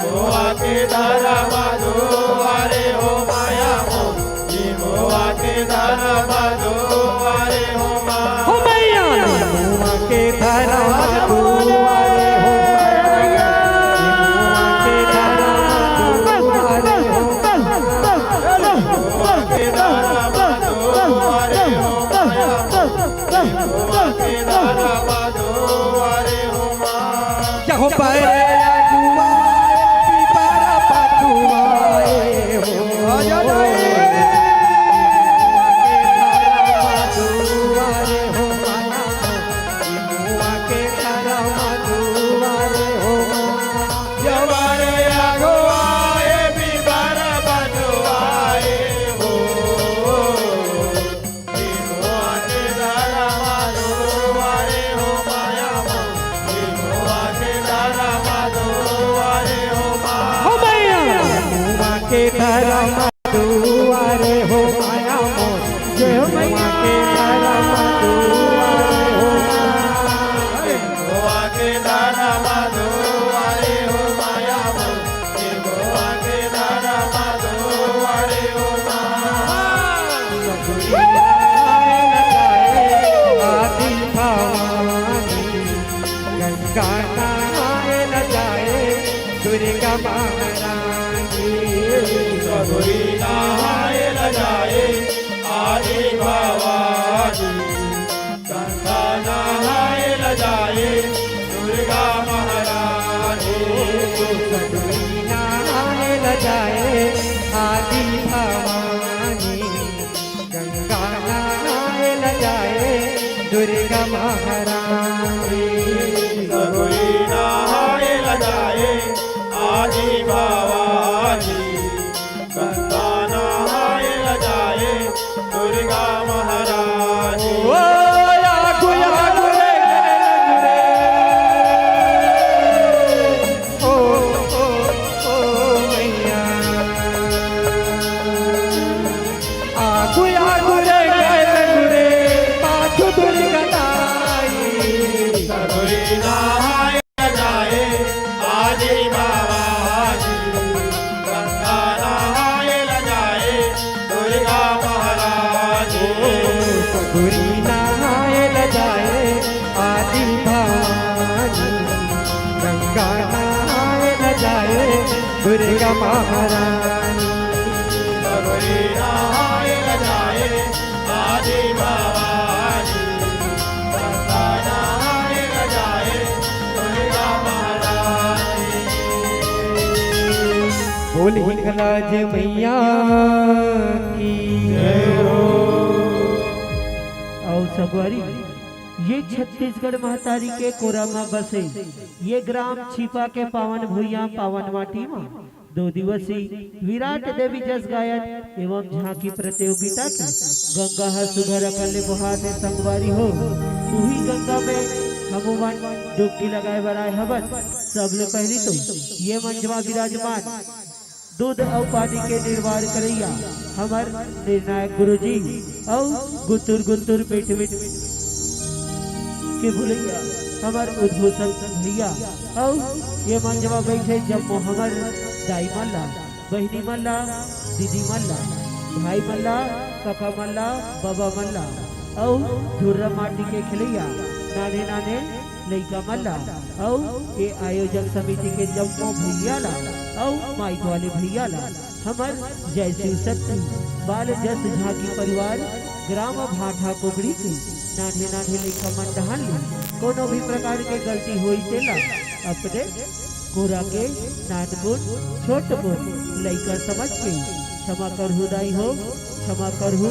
मुआ के धरम दुआरे हो माया हो। मुआ के धरम दुआरे हो माँ। हो मैया। मुआ के धरम दुआरे हो माँ। मुआ के धरम दुआरे हो माँ। मुआ के धरम दुआरे हो माँ। मुआ के धरम दुआरे हो माँ। क्या हो पाए रे अगुआ, पिपरा पटुआए हो। आ जा, आ जा। जवारे अगुआ, ए पिपरा पटुआए हो। हो मैया। मुआ के धरम दुआरे हो माया मोर। जय हो मैया। मुआ के धरम दुआरे हो। मुआ के धरम दुआरे हो माया मोर। आदि भवानी गंगा नहाए ल जाए दुर्गा महारानी। सगुरी नहाए ल जाए आदि भवानी। गंगा नहाए ल जाए दुर्गा महारानी। सगुरी नहाए ल जाए आदि भवानी। गंगा नहाए ल जाए दुर्गा महारानी। सगुरी नहाए ल जाए आदि भवानी। गंगा नहाए ल जाए दुर्गा महारानी। ओ, आगू, आगू रे, आगू रे। ओ, ओ, ओ, मैया। आगू, आगू रे, आगू रे, पाछू दुर्गा ताई। सगुरी नहाए जाए आदि भवानी। गंगा नहाए ल जाए दुर्गा महारानी। सगुरी नहाए ल जाए आदि भवानी। गंगा नहाए ल जाए दुर्गा महारानी। सगुरी नहाए ल जाए आदि भवानी। गंगा नहाए ल जाए दुर्गा महारानी। बोल हिंगलाज मैया की जय हो। अउ संगवारी, ये छत्तीसगढ़ महतारी के कोरा म बसे ये ग्राम छिपा के पावन भुइयां, पावन माटी म दो दिवसीय विराट देवी जस गायन एवं झांकी प्रतियोगिता के गंगा ह सुघर अकन ले बोहात हे संगवारी हो। उही गंगा में हमू मन डुबकी लगाए बर आए हवन। सबले पहिली तो ये मंच म विराजमान दूध अउ पानी के निर्वाण करइया हमर निर्णायक गुरुजी अउ गुतुर गुतुर मीठ मीठ के भुलैया हमर उद्घोषक भैया अउ ये मंच म बइठे जम्मो हमर दाई मन ला, बहिनी मन ला, दीदी मन ला, भाई मन ला, कका मन ला, बबा मन ला अउ धुर्रा माटी के खेलैया नान्हे नान्हे लइका मन ला अउ ये आयोजक समिति के जम्मो भैया ला अउ माइक वाले भैया ला हमर जय शिव शक्ति बाल जस झांकी परिवार ग्राम भाठा कोकड़ी के नान्हे नान्हे लइका मन डहान ले कोनो भी प्रकार के गलती होई तेला अपने कोरा के नानकुन छोटकुन लइका समझ के क्षमा करहु दाई हो, क्षमा करहु।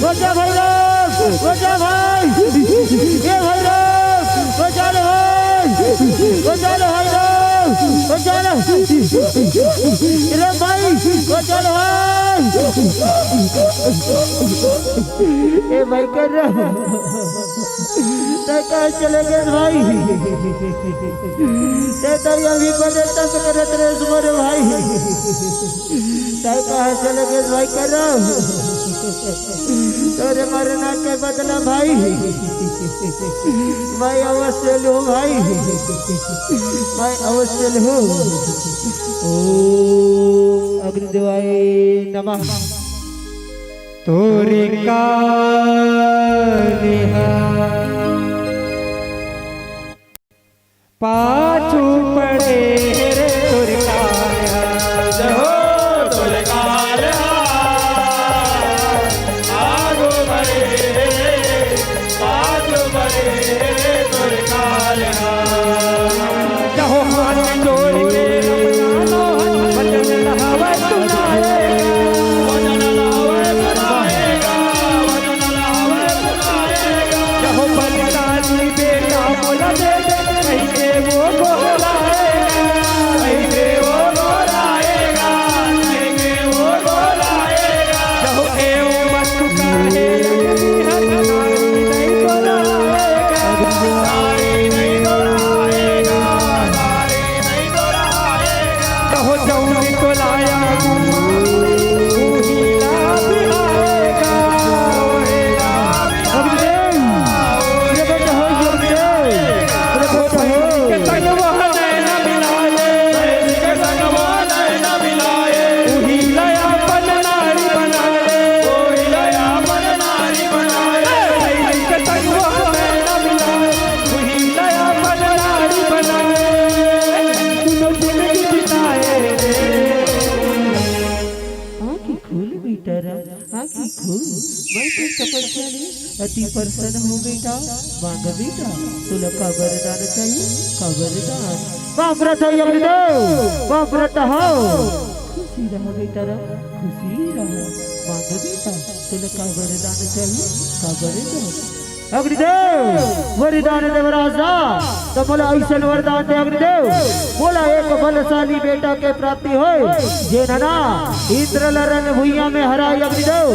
बचा भैरव, बचा भाई, ए भैरव, बचा ले भाई, बचा ले भैरव, बचा ले। रे भाई, बचा ले भाई। ए भाई, कर रहा। तैं कहाँ चले गे भाई? तैं तो अभी बने तंग करत रहे मोरे भाई। तैं कहाँ चले गे भाई, कर रहा। तोरे मरना के बदला भाई, मैं अवश्य लूँ भाई, मैं अवश्य लूँ। ओम अग्निदेवाय नमः। तोरे काल ह पाछू पड़े रे, तोरे काल ह। जय हो, तोरे काल ह आगू बढ़े रे, पाछू पड़े रे, तोरे काल ह। जहो हाथ जोड़ के रमजानो है, वचन लहावे सुनाए। वचन लहावे सुनाएगा, वचन लहावे सुनाएगा। जहो बलिदानी बेटा बोला दे दे, कहीं के वो गोहराएगा, कहीं के वो गोहराएगा, कहीं के वो गोहराएगा। जहो ए मत काहे आँखी खोल बेटा राम, आँखी खोल। मैं तेरी तपस्या ले अति प्रसन्न हूँ बेटा। मांग बेटा, तोला का वरदान चाहिए? का वरदान? वाह प्रथा अग्निदेव, वाह प्रथा हो। खुशी रह बेटा राम, खुशी रह। मांग बेटा, तोला का वरदान चाहिए? का वरदान? अग्निदेव, वरदान देवराज दा, त मोला अइसन वरदान दे अग्निदेव, मोला एक बलशाली बेटा के प्राप्ति होय, जेन ह ना इंद्र ल रन भुइयां में हराय अग्निदेव,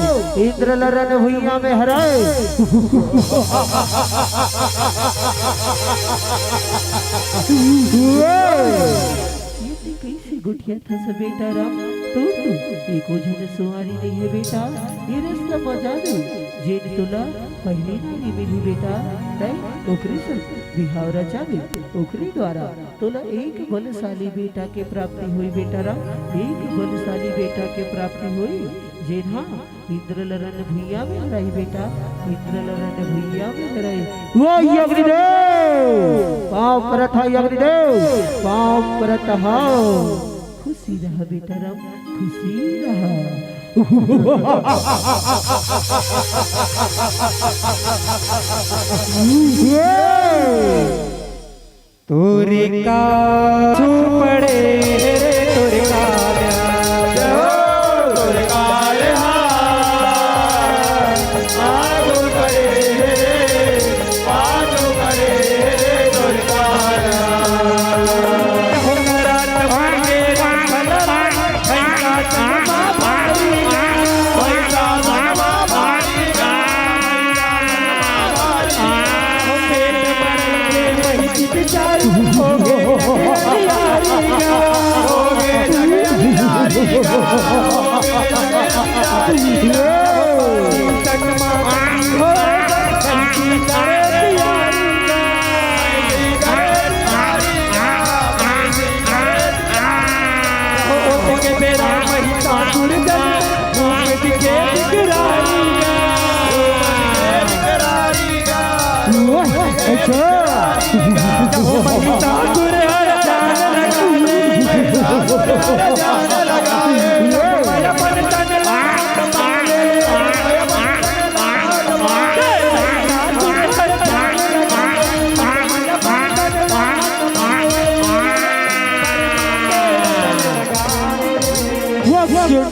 इंद्र ल रन भुइयां में हराय। ये तैं कइसे गोठियाथस बेटा राम? तोर तो एको झन सुंवारी नइ हे बेटा। ये रस्ता म जाबे, जेन तोला पहिली नारी मिलही बेटा, तैं ओकरे संग बिहाव रचाबे, ओकरे द्वारा तोला एक बलशाली बेटा के प्राप्ति होई बेटा राम, एक बलशाली बेटा के प्राप्ति होई, जेन ह इंद्र ल रन भुइयां में हराही बेटा, इंद्र ल रन भुइयां में हराही। वो अग्निदेव, पांव परत हंव अग्निदेव, पांव परत हंव। खुशी रह बेटा राम, खुशी रह। तोरे काल पड़े रे, तोरे काल। जय हो, तोरे काल। आगू पड़े रे, आगू पड़े रे, तोरे काल।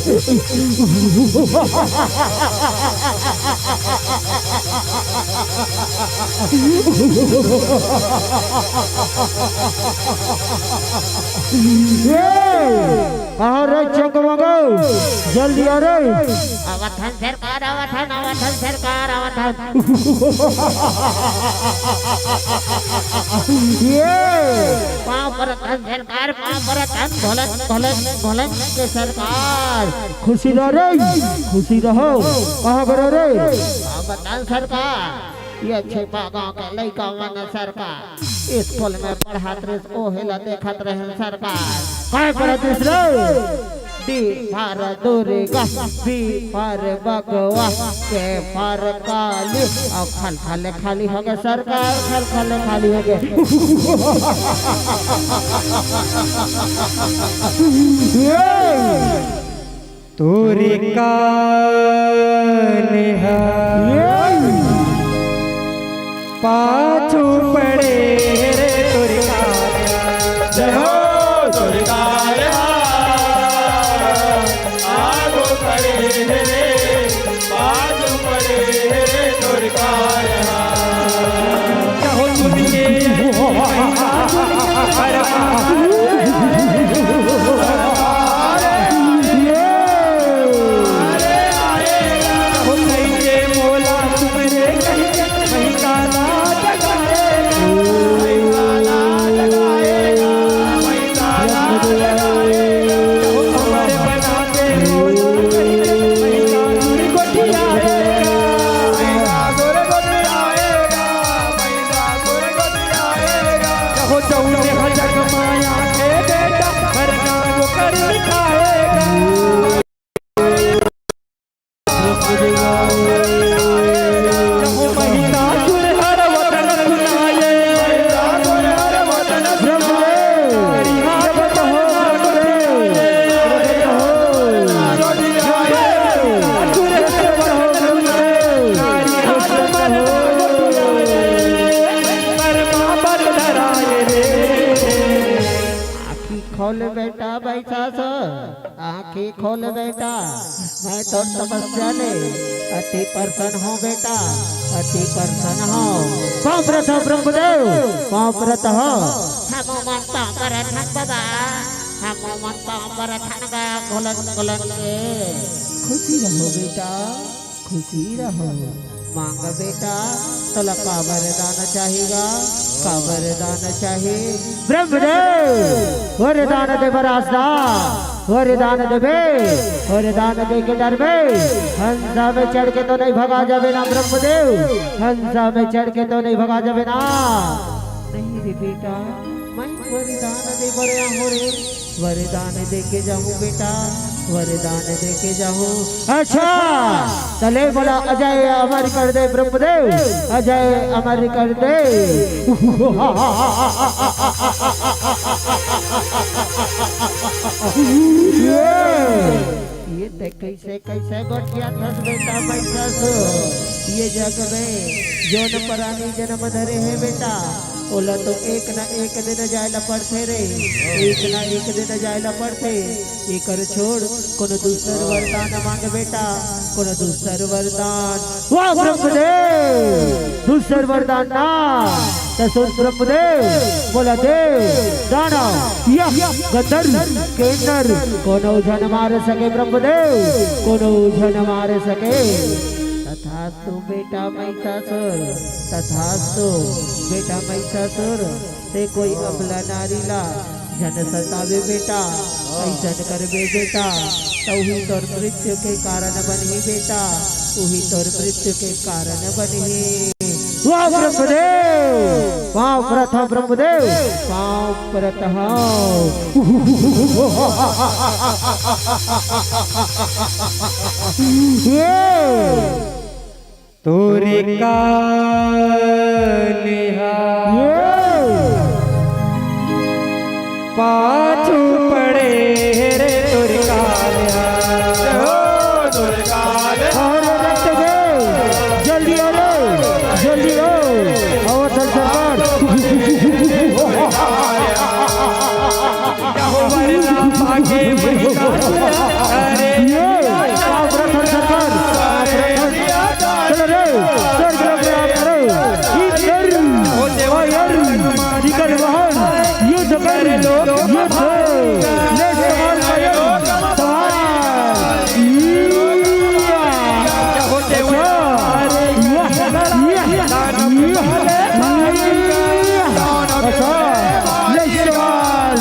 ए, कहाँ रे चंगमगो? जल्दी आ रे। आवत हन सरकार, आवत हन, आवत हन सरकार, आवत हन। ये पाँव परत हन सरकार, पाँव परत हन, भोलन, भोलन, भोलन के सरकार। खुशी रह रे, खुशी रहो। कहाँ बर रे? आवत हन सरकार। ये छिपा गांव के लइका मन सरकार, स्कूल में पढ़त रहिस, ओहे ला देखत रहेन सरकार। काय पढ़त रहिस रे? D for Durga, B for Bagwan, K for काली, अउ खल खल खाली हो गे सरकार, खल खल खाली हो गे। ये तोरी कान ह पाछू पड़े रे तोरी कान। जय हो तोरी कान ह आगू पड़े रे पाछू पड़े रे तोरी कान ह। आँखी खोल बेटा बैसासुर, आँखी खोल बेटा, मैं तोर तपस्या ले अति प्रसन्न हूँ बेटा, अति प्रसन्न हूँ। पाँव परत हँव ब्रह्मदेव, पाँव परत हँव। हमू मन पाँव परत हन बाबा, हमू मन पाँव परत हन गा, घुलन घुलन के। खुशी रहो बेटा, खुशी रहो। मांग बेटा, तोला का वरदान चाही गा? का वरदान चाही? ब्रह्मदेव, वरदान दे बर आस दा, वरदान देबे, वरदान दे के डरबे। हंसा में चढ़ के तो नहीं भगा जाबे ना ब्रह्मदेव, हंसा में चढ़ के तो नहीं भगा जाबे ना। नहीं रे बेटा, मैं वरदान दे बर आया हूँ रे। वरदान दे के जाहूँ बेटा, वरदान दे के जाहूँ। अच्छा, त ले मोला अजय अमर कर दे ब्रह्मदेव, अजय अमर कर दे। ये ते कैसे कैसे गोठियाथस बेटा बैठस। ये जग में जोन प्राणी जन्म धरे हे बेटा, ओला तो एक न एक दिन जाय ला पड़थे रे, एक न एक दिन जाय ला पड़थे। एकर छोड़ कोनो दूसर वरदान मांग बेटा, कोनो दूसर वरदान। वाह ब्रह्मदेव, दूसर वरदान ना। त सुन ब्रह्मदेव, मोला देव दानव यम गंधर्व किन्नर कोनो झन मार सके ब्रह्मदेव, कोनो झन मार सके। तथास्तु बेटा महिषासुर, तथास्तु बेटा महिषासुर। ते कोई अबला नारी ला झन सतावे बेटा, अइसन करबे बेटा, त उही तोर मृत्यु के कारण बनही बेटा, उही तोर मृत्यु के कारण बनही। वाह ब्रह्मदेव, पाँव परत हँव ब्रह्मदेव, पाँव परत हँव। ये तोरे कालिहा पाछू पड़े रे तोरे कालिहा। अरे रक्त दे, जल्दी आ रे, जल्दी आओ, आओ थल सरकार। ये, आओ थल सरकार, आओ थल सरकार। चल रे, चल रे, चल रे। इधर, ओ यार, निकल बाहर। युद्ध कर, युद्ध। ले सवार का युद्ध। सवार। या। अच्छा। या, या, या, या। अच्छा। ले सवार।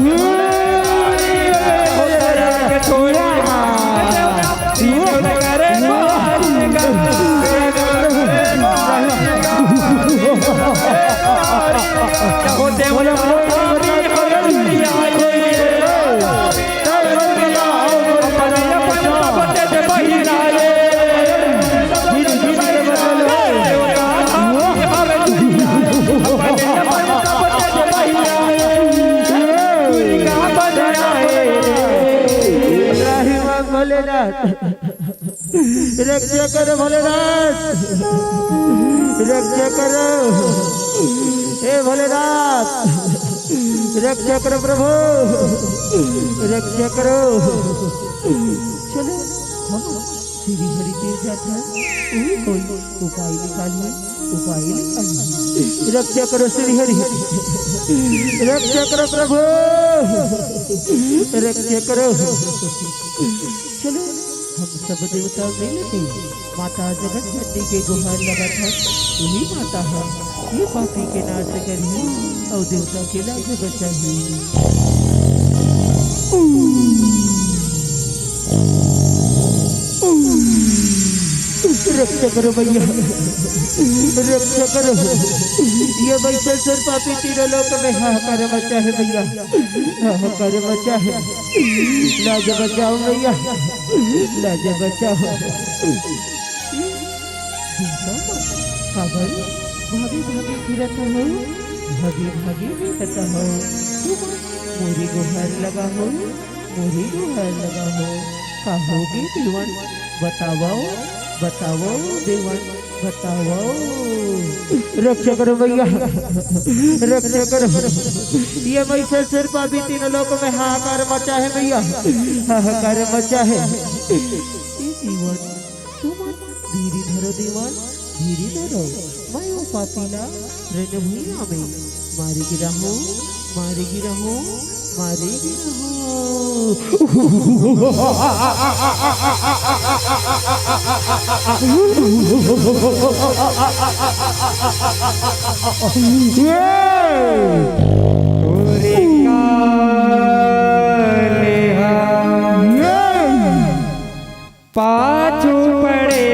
या। भोलेनाथ। रक्षा करो भोलेनाथ, रक्षा करो। हे भोलेनाथ, रक्षा करो प्रभु, रक्षा करो। चलो हम श्री हरि तीर जात हन, उही कोई उपाय निकाली, उपाय निकाली। रक्षा करो श्री हरि, रक्षा करो प्रभु, रक्षा करो। चलो हम सब देवता मिल के माता जगत जननी के गुहार लगाथन। उही माता ह ये पापी के नाश करही अउ देवता के लाज बचाही। रक्षा करो भैया, रक्षा करो। ये वैसे सुर पापी तीनों लोक में हाहाकार मचा है भैया, हाहाकार मचा है। लाज बचाओ भैया, लाज बचाओ। काबर भागे भागे फिरत हो, भागे भागे फिरत हो, तुम मोरी गोहर लगा हो, मोरी गोहर लगा हो। का होगे देवन, बतावव, बतावव देवन, बतावव। रक्षा करो भैया, रक्षा करो। ये महिषासुर पापी तीनों लोक में हाहाकार मचा है भैया, हाहाकार मचा है। ए देवन, तुमन धीरी धरो देवन, धीरी धरो। मैं ओ पापी ला रणभुइयां में मारे गिराहूं, मारे गिराहूं, मारे गिराहूं। ये तोरे काले हाथ। ये पाछू पड़े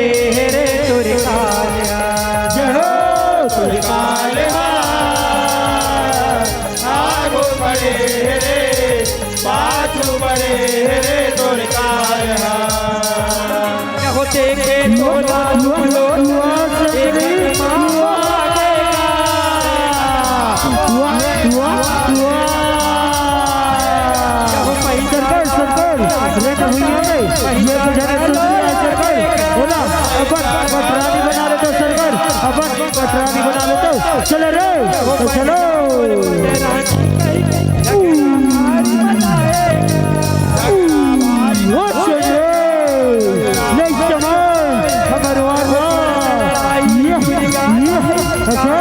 रे तोरे कालिहा। जय हो तोरे कालिहा। आगू पड़े रे, पाछू पड़े रे तोरे कालिहा। कहो देखे तो लालू लो, एक माँ आगेगा। वाह, वाह, वाह। कहो पैसा सरकार, सरकार, अरे तो भैया रे, ये तो जरा सुन लिया सरकार। बोला, अपन पटरानी बना लेते सरकार, अपन पटरानी बना लेते। चलो रे, तो चलो। ओ चलो, नहीं चलो, हमारे वाह, वाह। ये, ये, अच्छा।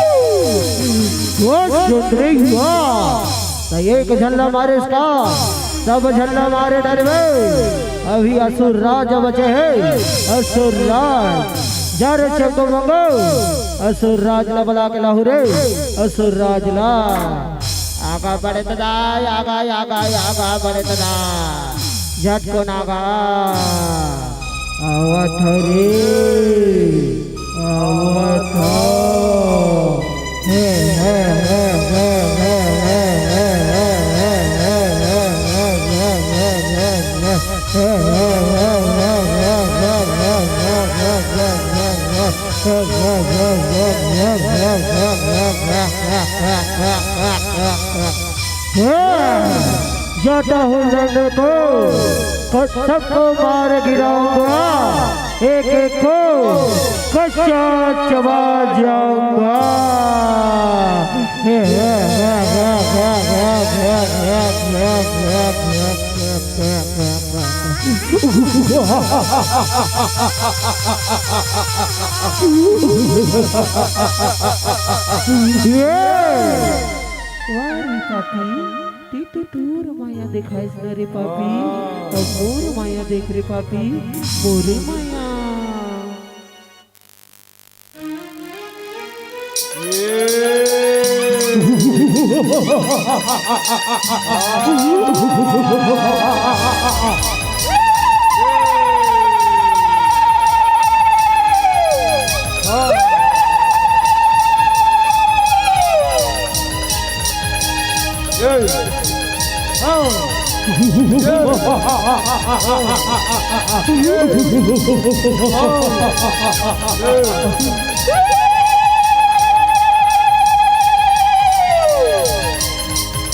वो सुंदरी हुआ। त एक झन ला मारे इसका, सब झन ला मारे डरबे। अभी असुर राज बचे हे, असुर राज। जा रे चंगो मंगो, असुर राज ला बला के लाहू रे, असुर राज ला। आगा बढ़े ददा, आगा, आगा, आगा बढ़े ददा। झटको नागा। आवत हव रे, आवत हव। हे, हे, हे। जाता हूँ लड़ने को, सबको मार गिराऊंगा, एक एक को कच्चा चबा जाऊंगा। वाह रे पापी, ते तो तोर माया देखाइस न रे पापी। अब मोर माया देख रे पापी, मोरे माया।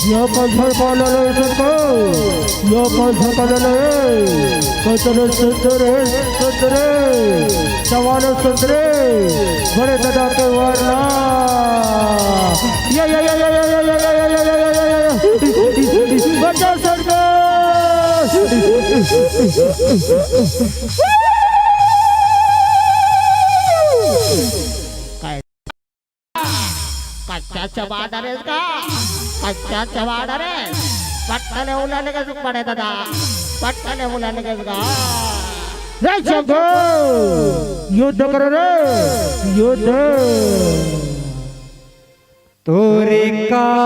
या कल झड़का ले ले सबको, या कल झड़का ले ले। कचरे सुंदर है, सुंदर है, जवान सुंदर है, बड़े दादा के वरना। या, या, या। बचा सरकार। कच्चा चबा डरेस का, कच्चा चबा डरेस। पट्टले उला लगे सुख पड़े दादा, पट्टले उला लगे का। रे शंभो, युद्ध कर रे, युद्ध। तोरे कालिया।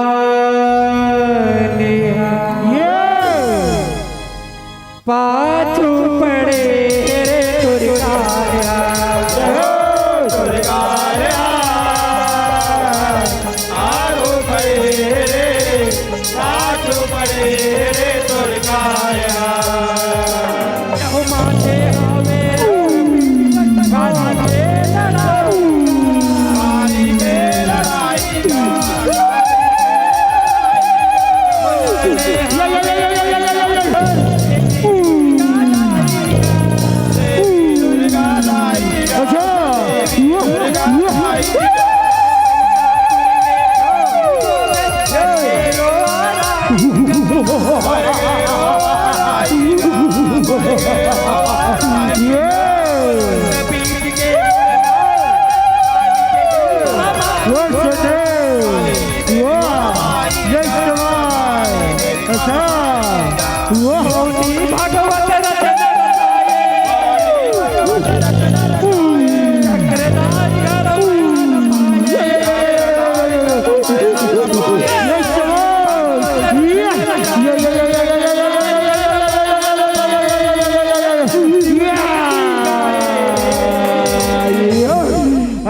वाह, जय जवान। अच्छा, वाह। भागवत रचना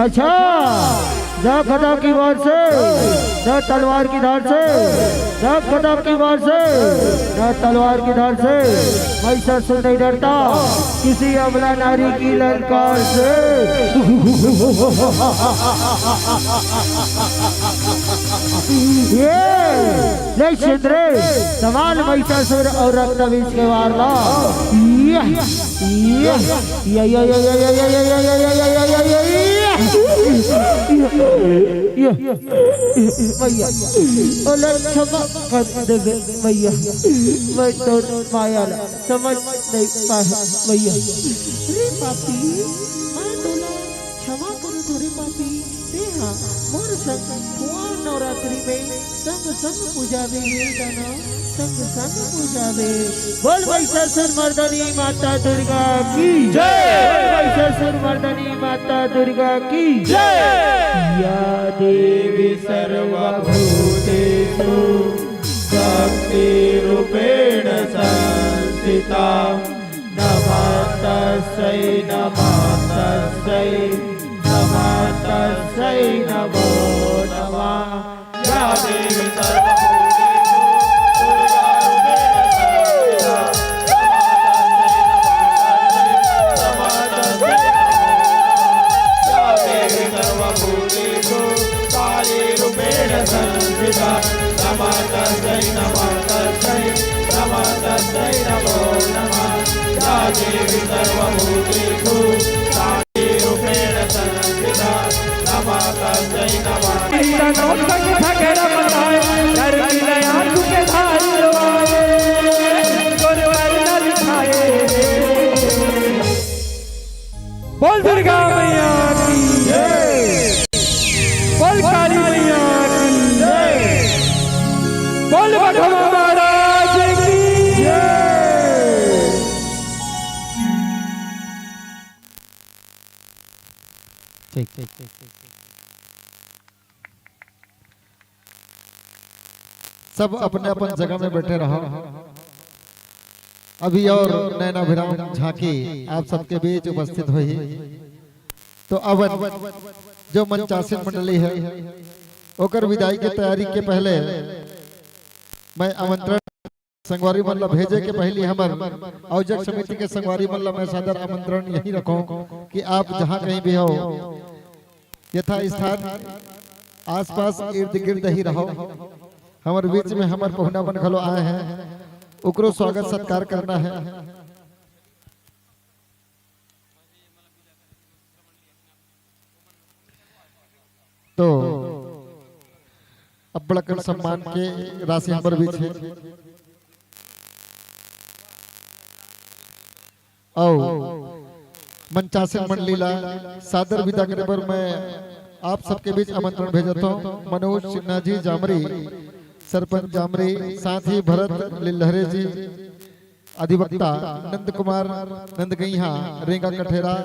अच्छा, ना गदा की वार से, ना तलवार की धार से, ना गदा की वार से, ना तलवार की धार से, महिषासुर नहीं डरता किसी अबला नारी की ललकार से। ये नहीं सुन रे, समान महिषासुर और रक्तबीज के वार ला। ये, ये, ये, ये, ये, ये, ये, मैया, ओला क्षमा कर देबे मैया, मैं तोर माया ला समझ नहीं पाए मैया। रे पापी, मैं तोला क्षमा करो थोरे पापी, तेहा मोर संग कुआं नवरात्रि में संग संग पूजाबे हे दाना, संग संग पूजाबे। बोल महिषासुर मर्दनी माता दुर्गा की जय। बोल महिषासुर मर्दनी माता दुर्गा की जय। या देवी सर्वभूतेषु शक्तिरूपेण संस्थिता। नमस्तस्यै नमस्तस्यै नमस्तस्यै नमो नमः। या देवी सर्वभूतेषु दुर्गारूपेण संस्थिता। नमस्तस्यै नमस्तस्यै नमस्तस्यै नमो नमः। या देवी सर्वभूतेषु कालीरूपेण संस्थिता। नमस्तस्यै नमस्तस्यै नमस्तस्यै नमो नमः। या देवी सर्वभूतेषु कालीरूपेण संस्थिता। नमस्तस्यै नमः। बोल दुर्गा मैया की जय। बोल काली मैया की जय। बोल बघवा महाराज की जय। ठीक, ठीक, ठीक, ठीक। सब अपने अपन जगह में बैठे रहो। अभी और नैनाभिराम झांकी आप सबके बीच उपस्थित होही। तो अब जो मंचासीन मंडली है, ओकर विदाई के तैयारी के पहले मैं आमंत्रण संगवारी मन ला भेजे के पहली हमर आयोजक समिति के संगवारी मन ला मैं सादर आमंत्रण यही रखों कि आप जहाँ कहीं भी हो, यथा स्थान आसपास इर्द गिर्द ही रहो। हमर बीच में हमर पहुना मन घलो आए हैं, ओकरो स्वागत सत्कार करना है। तो अब बड़कन सम्मान के राशि हमर बीच है। अउ मंचासीन मंडली ला सादर विदा करे बर मैं आप सबके बीच आमंत्रण भेजत हूँ। मनोज सिन्हा जी जामरी, सरपंच जामरी, साथ ही भरत लिल्हरे जी, अधिवक्ता नंद कुमार नंदगैहा रेंगा कठेरा,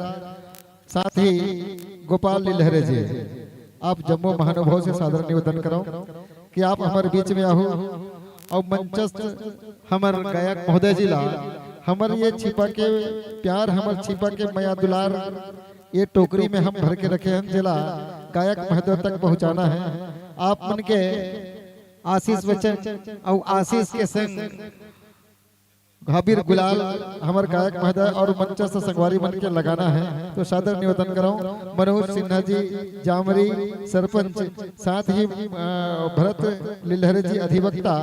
साथ ही गोपाल लिल्हरे जी, आप जम्मो महानुभाव से सादर निवेदन करव कि आप हमर बीच में आहू अउ मंचस्थ हमर गायक महोदय जी ला हमर ये छिपा के प्यार, हमर छिपा के मया दुलार, ये टोकरी में हम भर के रखे हन, जेला गायक महोदय तक पहुँचाना है। आप मन के आशीष वचन अउ आशीष के संग अबीर गुलाल हमर गायक महोदय अउ मंचस्थ संगवारी मन के लगाना है। तो सादर निवेदन करौं मनोज सिन्हा जी, जामरी सरपंच, साथ ही, अ, भरत लिलहरे जी अधिवक्ता,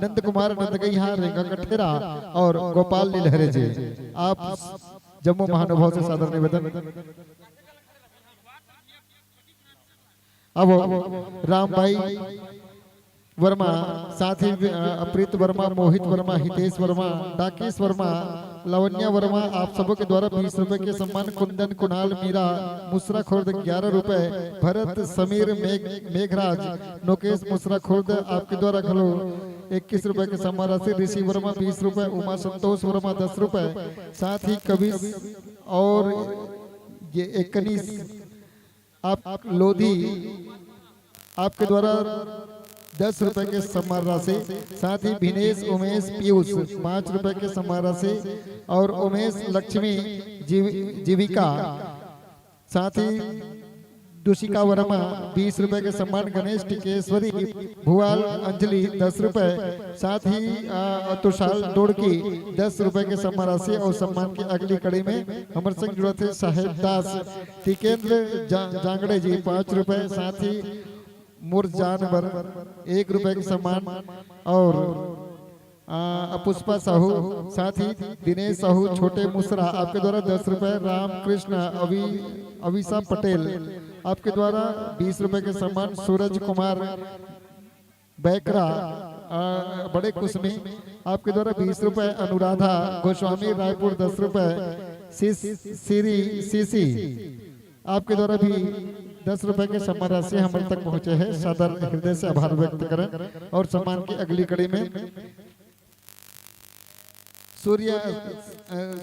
नंद कुमार नंदगैहा रेंगा कठेरा अउ गोपाल लिलहरे जी, आप जम्मो महानुभाव से सादर निवेदन। अब रामबाई वर्मा, साथ ही, अ, प्रीत वर्मा, मोहित वर्मा, हितेश वर्मा, डाकेश वर्मा, लावण्या वर्मा, आप सबों के द्वारा बीस रुपए के सम्मान कुंदन, कुणाल, मीरा, मुसरा खुर्द ग्यारह रुपए, भरत, समीर, मेघ, मेघराज, नोकेश, मुसरा खुर्द, आपके द्वारा घलो इक्कीस रुपए के सम्मान राशि, ऋषि वर्मा बीस रुपए, उमा संतोष वर्मा दस रुपए, साथ ही कविश अउ ये एकनीस आप लोधी, आपके द्वारा दस रुपए के सम्मान राशि, साथ ही भिनेश, उमेश, पीयूष पाँच रुपए के सम्मान राशि अउ उमेश लक्ष्मी जीव-, जीविका, साथ ही दुशिका वर्मा बीस रुपए के सम्मान, गणेश टिकेश्वरी भुआल अंजलि दस रुपए, साथ ही, अ, तुषार डोड़की दस रुपए के सम्मान राशि अउ सम्मान के अगली कड़ी में हमर संग जुड़त हे साहेब दास टिकेंद्र जा-, जांगड़े जी पाँच रुपए, साथ ही मोर जान बर एक रुपए के सम्मान अउ, अ, पुष्पा साहू, साथ ही दिनेश साहू, छोटे मुसरा, आपके द्वारा दस रुपए, रामकृष्ण अवि-, अविशा पटेल, आपके द्वारा बीस रुपए के सम्मान, सूरज कुमार बैकरा, अ, बड़े कुसमी, आपके द्वारा बीस रुपए, अनुराधा गोस्वामी रायपुर दस रुपए, सिस-, सिरी सीसी, आपके द्वारा भी दस रुपए के सम्मान राशि हमर तक पहुंचे हे, सादर हृदय से आभार व्यक्त करन अउ सम्मान के अगली कड़ी में सूर्य, अ,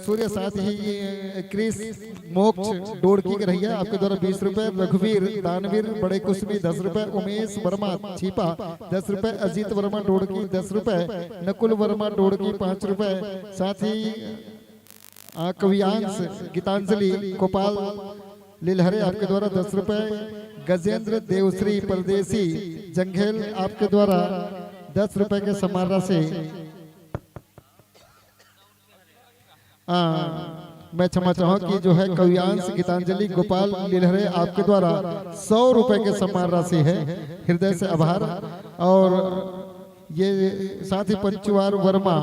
सूर्य साथ ही, अ, क्रिस मोक्ष डोड़की के रहइया, आपके द्वारा बीस रुपए, रघुवीर दानवीर बड़े कुसमी दस रुपए, उमेश वर्मा छीपा दस रुपए, अजीत वर्मा डोड़की दस रुपए, नकुल वर्मा डोड़की पाँच रुपए, साथ ही, अ, कवियांश गीतांजलि गोपाल लिलहरे आपके द्वारा दस रुपए, गजेंद्र देवश्री परदेसी जंघेल आपके द्वारा दस रुपए के सम्मान राशि। हाँ, मैं क्षमा चाहूँ कि जो है कवियांश गीतांजलि गोपाल लिलहरे आपके द्वारा सौ रुपए के सम्मान राशि है, हृदय से आभार। अउ ये साथ ही पंचुवार वर्मा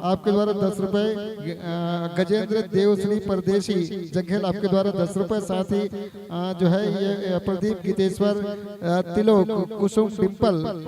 आपके द्वारा दस रुपए, अ, गजेंद्र देवश्री परदेसी जंघेल आपके द्वारा दस रुपए, साथ ही, अ, जो है ये, अ, प्रदीप गीतेश्वर, अ, तिलोक कुसुम डिंपल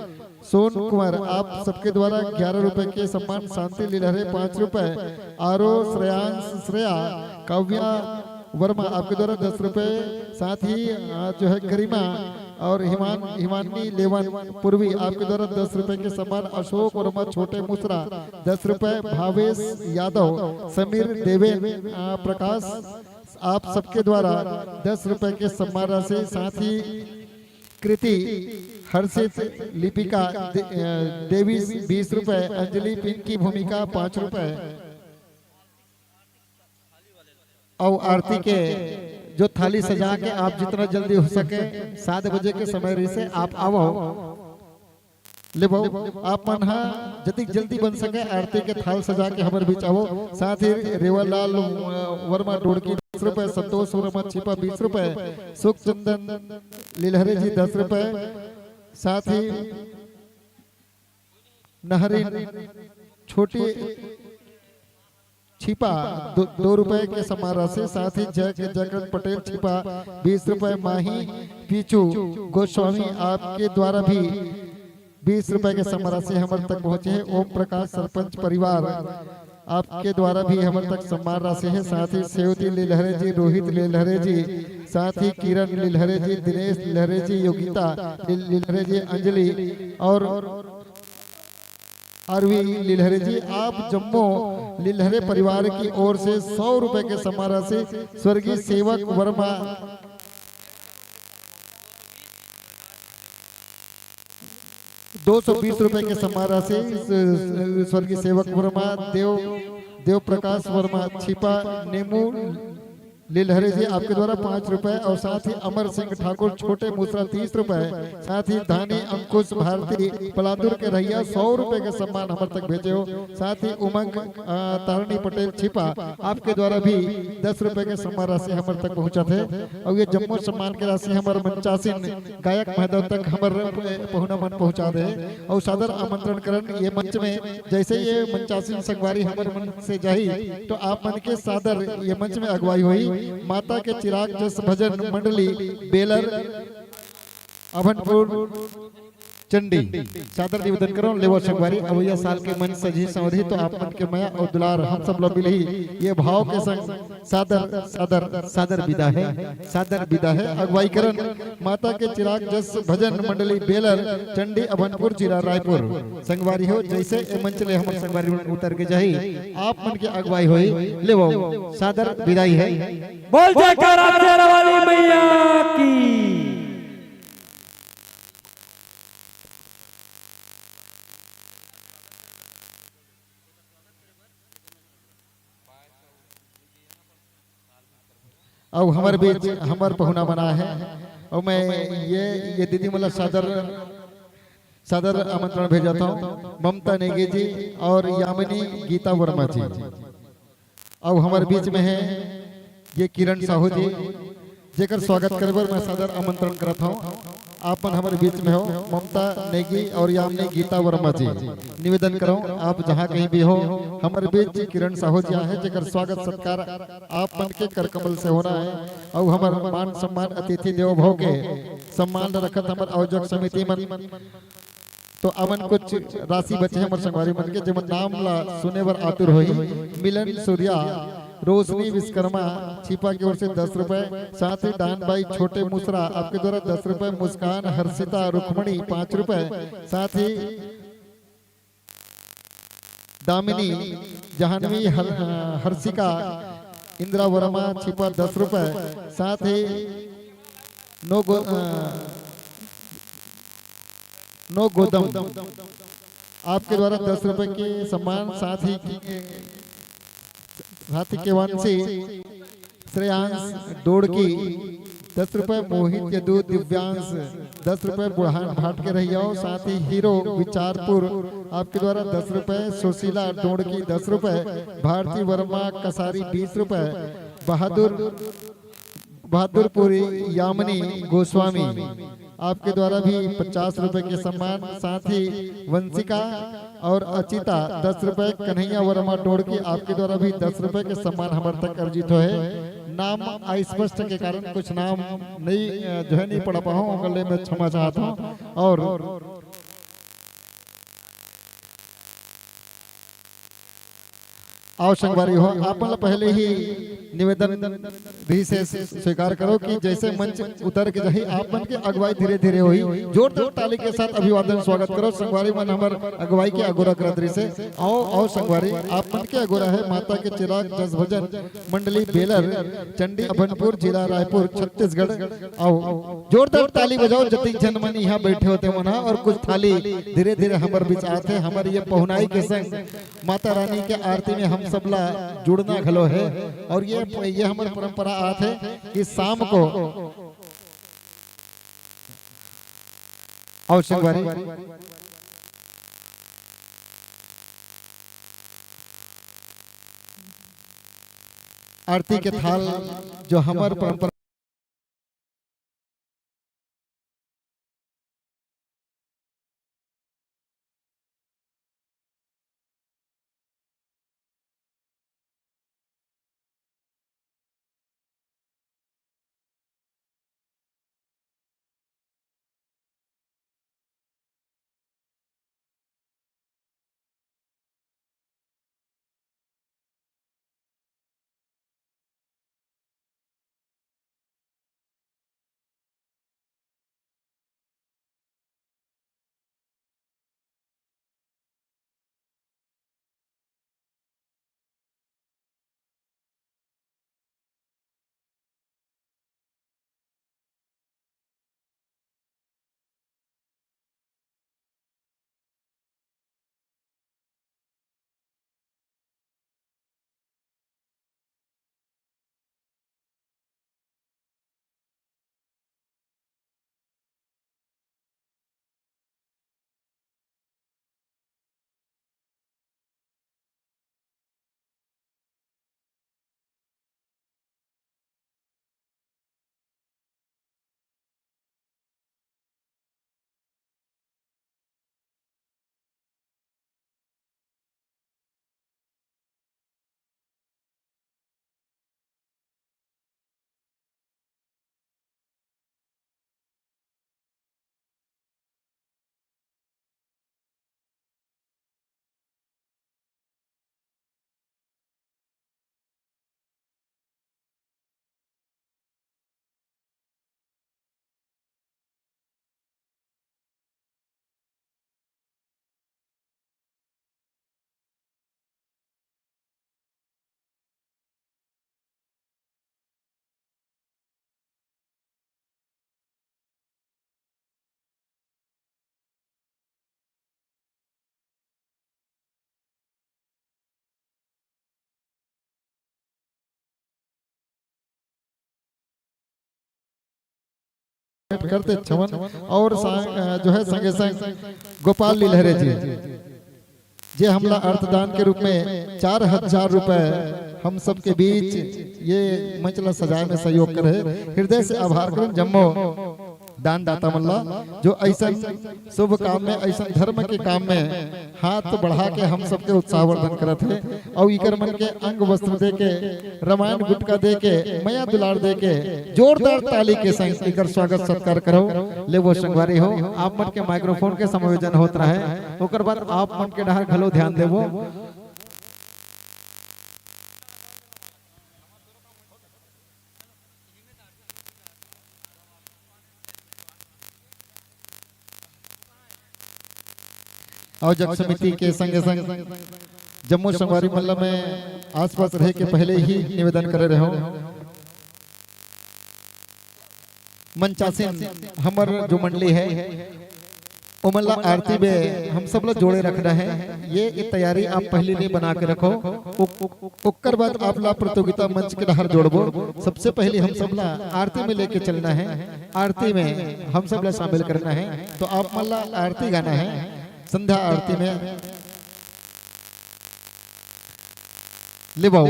सोन कुमार आप सबके द्वारा ग्यारह रुपए के सम्मान, शांति लिलहरे पाँच रुपए, आरो श्रेयांश श्रेया काव्या वर्मा आपके द्वारा दस रुपए, साथ ही, अ, जो है गरिमा अउ हिमान-, हिमानी लेवन पूर्वी आपके द्वारा दस रुपए के सम्मान, अशोक वर्मा छोटे मुसरा दस रुपए, भावेश यादव, समीर देवेन, अ, प्रकाश आप सबके द्वारा दस रुपए के सम्मान राशि, साथ ही कृति, हर्षित, लिपिका दे-, अ, देवी बीस रुपए, अंजलि पिंकी भूमिका पाँच रुपए। अउ आरती के जो थाली सजा के आप जितना जल्दी हो सके, सात बजे के समय रहिसे आप आवव, लेवव। आप मन ह जतिक जल्दी बन सके आरती के थाल सजा के हमर बीच आवव। साथ ही रेवालाल, अ, वर्मा डोड़की दस रुपए, संतोष वर्मा छिपा बीस रुपए, सुखचंदन लिलहरे जी दस रुपए, साथ ही नहरीन छोटी छिपा दो, दो रुपए के सम्मान राशि, साथ ही जय, जयकरण पटेल छिपा बीस रुपए, माही पीछू गोस्वामी आपके द्वारा भी बीस रुपए के सम्मान राशि हमर तक पहुंचे हे। ओम प्रकाश सरपंच परिवार आपके द्वारा भी हमर तक सम्मान राशि है, साथ ही सेवती लिलहरे जी, रोहित लिलहरे जी, साथ ही किरण लिलहरे जी, दिनेश लिलहरे जी, योगिता लिल-, लिलहरे जी, अंजलि अउ आरवी लिलहरे जी, आप जम्मो लिलहरे परिवार की ओर से सौ रुपए के सम्मान राशि स्वर्गीय सेवक वर्मा, दो सौ बीस रुपए के सम्मान राशि स-, स-, स्वर्गीय सेवक वर्मा, देव, देव प्रकाश वर्मा छिपा नेमू लीलहरी जी, आपके द्वारा पाँच रुपए, और साथ ही अमर सिंह ठाकुर, छोटे मुसरा, तीस रुपए, साथ ही धानी अंकुश भारती पलांदुर के रहिया, सौ रुपए के सम्मान हमर तक भेजे हो। साथ ही उमंग, अ, तारिणी पटेल छिपा, आपके द्वारा भी दस रुपए के सम्मान राशि हमर तक पहुंचत हे। और ये जम्मो सम्मान के राशि हमर मंचासीन गायक महोदय तक हमर पहुना मन पहुंचा दे। और सादर आमंत्रण करन ये मंच में, जैसे ये मंचासीन संगवारी हमर मन से जाही, तो आप मन के सादर ये मंच में अगुवाई होही माता के चिराग जस भजन मंडली बेलर अभनपुर चंडी। सादर निवेदन करो, लेवो संगवारी, अवैया साल के मंच सजही संवरही, तो आप मन के मया और दुलार हम सब ला मिलही। ये भाव के संग सादर, सादर, सादर विदा है, सादर विदा है। अगुवाई करन माता के चिराग जस भजन मंडली बेलर चंडी अभनपुर जिला रायपुर। संगवारी हो, जैसे ए मंच ले हमर संगवारी मन उतर के जाही, आप मन के अगुवाई होही, लेवो सादर विदाई है। बोल जयकारा शेरा वाली मैया की। अउ हमर बीच हमर पहुना मन आए हे। अउ मैं ये, ये दीदी मन ला सादर, सादर आमंत्रण भेजत हौं, ममता नेगी जी और यामिनी गीता वर्मा जी। अउ हमर बीच में हे ये किरण साहू जी, जेकर स्वागत करे बर मैं सादर आमंत्रण करत हौं। आप मन हमर बीच में हो, ममता नेगी और यामिनी गीता वर्मा जी, निवेदन करौं, आप जहाँ कहीं भी हो, हमर बीच किरण साहू जी आहे, जेकर स्वागत सत्कार आप मन के करकमल से होना है। अउ हमर मान सम्मान, अतिथि देवो भव के सम्मान ल रखत हमर आयोजक समिति मन, तो अमन कुछ राशि बचे हमर संगवारी मन के, जेमन नाम ला सुने बर आतुर होही। मिलन सूर्या, रोशनी विश्वकर्मा, छिपा की ओर से दस रुपए, साथ ही डान बाई छोटे मुसरा आपके द्वारा दस रुपए, मुस्कान हर्षिता रुक्मणी पाँच रुपए, साथ ही दामिनी, जाह्नवी, हर-, अ, हर्षिका, इंदिरा वर्मा छिपा दस रुपए, साथ ही नो गो-, अ, नो गोदम आपके द्वारा दस रुपए के सम्मान, साथ ही, साथ ही केवांशी, श्रेयांश डोड़की दस रुपए, मोहित यदु दिव्यांश दस रुपए, बुढ़ान भाट के रहिया हो, साथ ही हीरो विचारपुर आपके द्वारा दस रुपए, सुशीला डोड़की दस रुपए, भारती वर्मा कसारी बीस रुपए, बहादुर, बहादुरपुरी यामिनी गोस्वामी आपके द्वारा भी पचास रुपए के सम्मान, साथ ही वंशिका और अचिता दस रुपए, कन्हैया वर्मा डोड़की आपके द्वारा भी दस रुपए के सम्मान हमर तक अर्जित होए। नाम अस्पष्ट के कारण कुछ नाम नहीं, अ, जो है नहीं पढ़ पाहूँ, ओकर ले मैं क्षमा चाहत हौं। और आओ संगवारी हो, आप मन ला पहले ही निवेदन भी से स्वीकार करो कि जैसे मंच उतर के जाही, आप मन के अगुवाई धीरे-धीरे होही। जोरदार ताली के साथ अभिवादन स्वागत करो। संगवारी मन हमर अगुवाई के अगोरा करत रहिसे। आओ, आओ संगवारी, आप मन के अगोरा है माता के चिराग जस भजन मंडली बेलर चंडी अभनपुर, जिला रायपुर, छत्तीसगढ़। आओ, जोरदार ताली बजाओ, जतिक झन मन इहाँ बैठे हो ते मन हा, और कुछ थाली धीरे-धीरे हमर बीच आथे, हमर ये पहुनाई के संग माता रानी के आरती में हम सब ला जुड़ना घलो है। और ये, ये हमर परंपरा आत है कि शाम को, आओ संगवारी, आरती के थाल जो हमर परंपरा भेंट करते छवन। और सा-, अ, जो है संगे संग गोपाल लीलहरे जी, जे हमला अर्थदान के रूप में चार हजार रुपए हम सबके बीच ये मंच ला सजाए में सहयोग करे, हृदय से आभार करन जम्मो दानदाता मन ला, जो ऐसन शुभ काम में, ऐसन धर्म के काम में हाथ बढ़ा के हम सबके उत्साहवर्धन करत हे। अउ इकर मन के अंग वस्त्र दे के, रामायण गुटका दे के, मया दुलार दे के, जोरदार ताली के संग इकर स्वागत सत्कार करो। ले वो संगवारी हो, आप मन के माइक्रोफोन के समायोजन होत रहे, ओकर बाद आप मन के डहर घलो ध्यान देवो। आयोजक समिति के संगे संग जम्मो संगवारी मन ल मैं आसपास रहे के पहले ही निवेदन करे रहे हूँ। मंचासीन हमर जो मंडली है, ओमन ला आरती में हम सब ला जोड़े रखना है। ये, ये तैयारी आप पहले ले बना के रखो। उ-, उ-, ओकर बाद आप ला प्रतियोगिता मंच के डहर जोड़बो। सबसे पहले हम सब ला आरती में लेके चलना है, आरती में हम सब ला शामिल करना है। तो आप मन ला आरती गाना है, संध्या आरती में। ले भाऊ,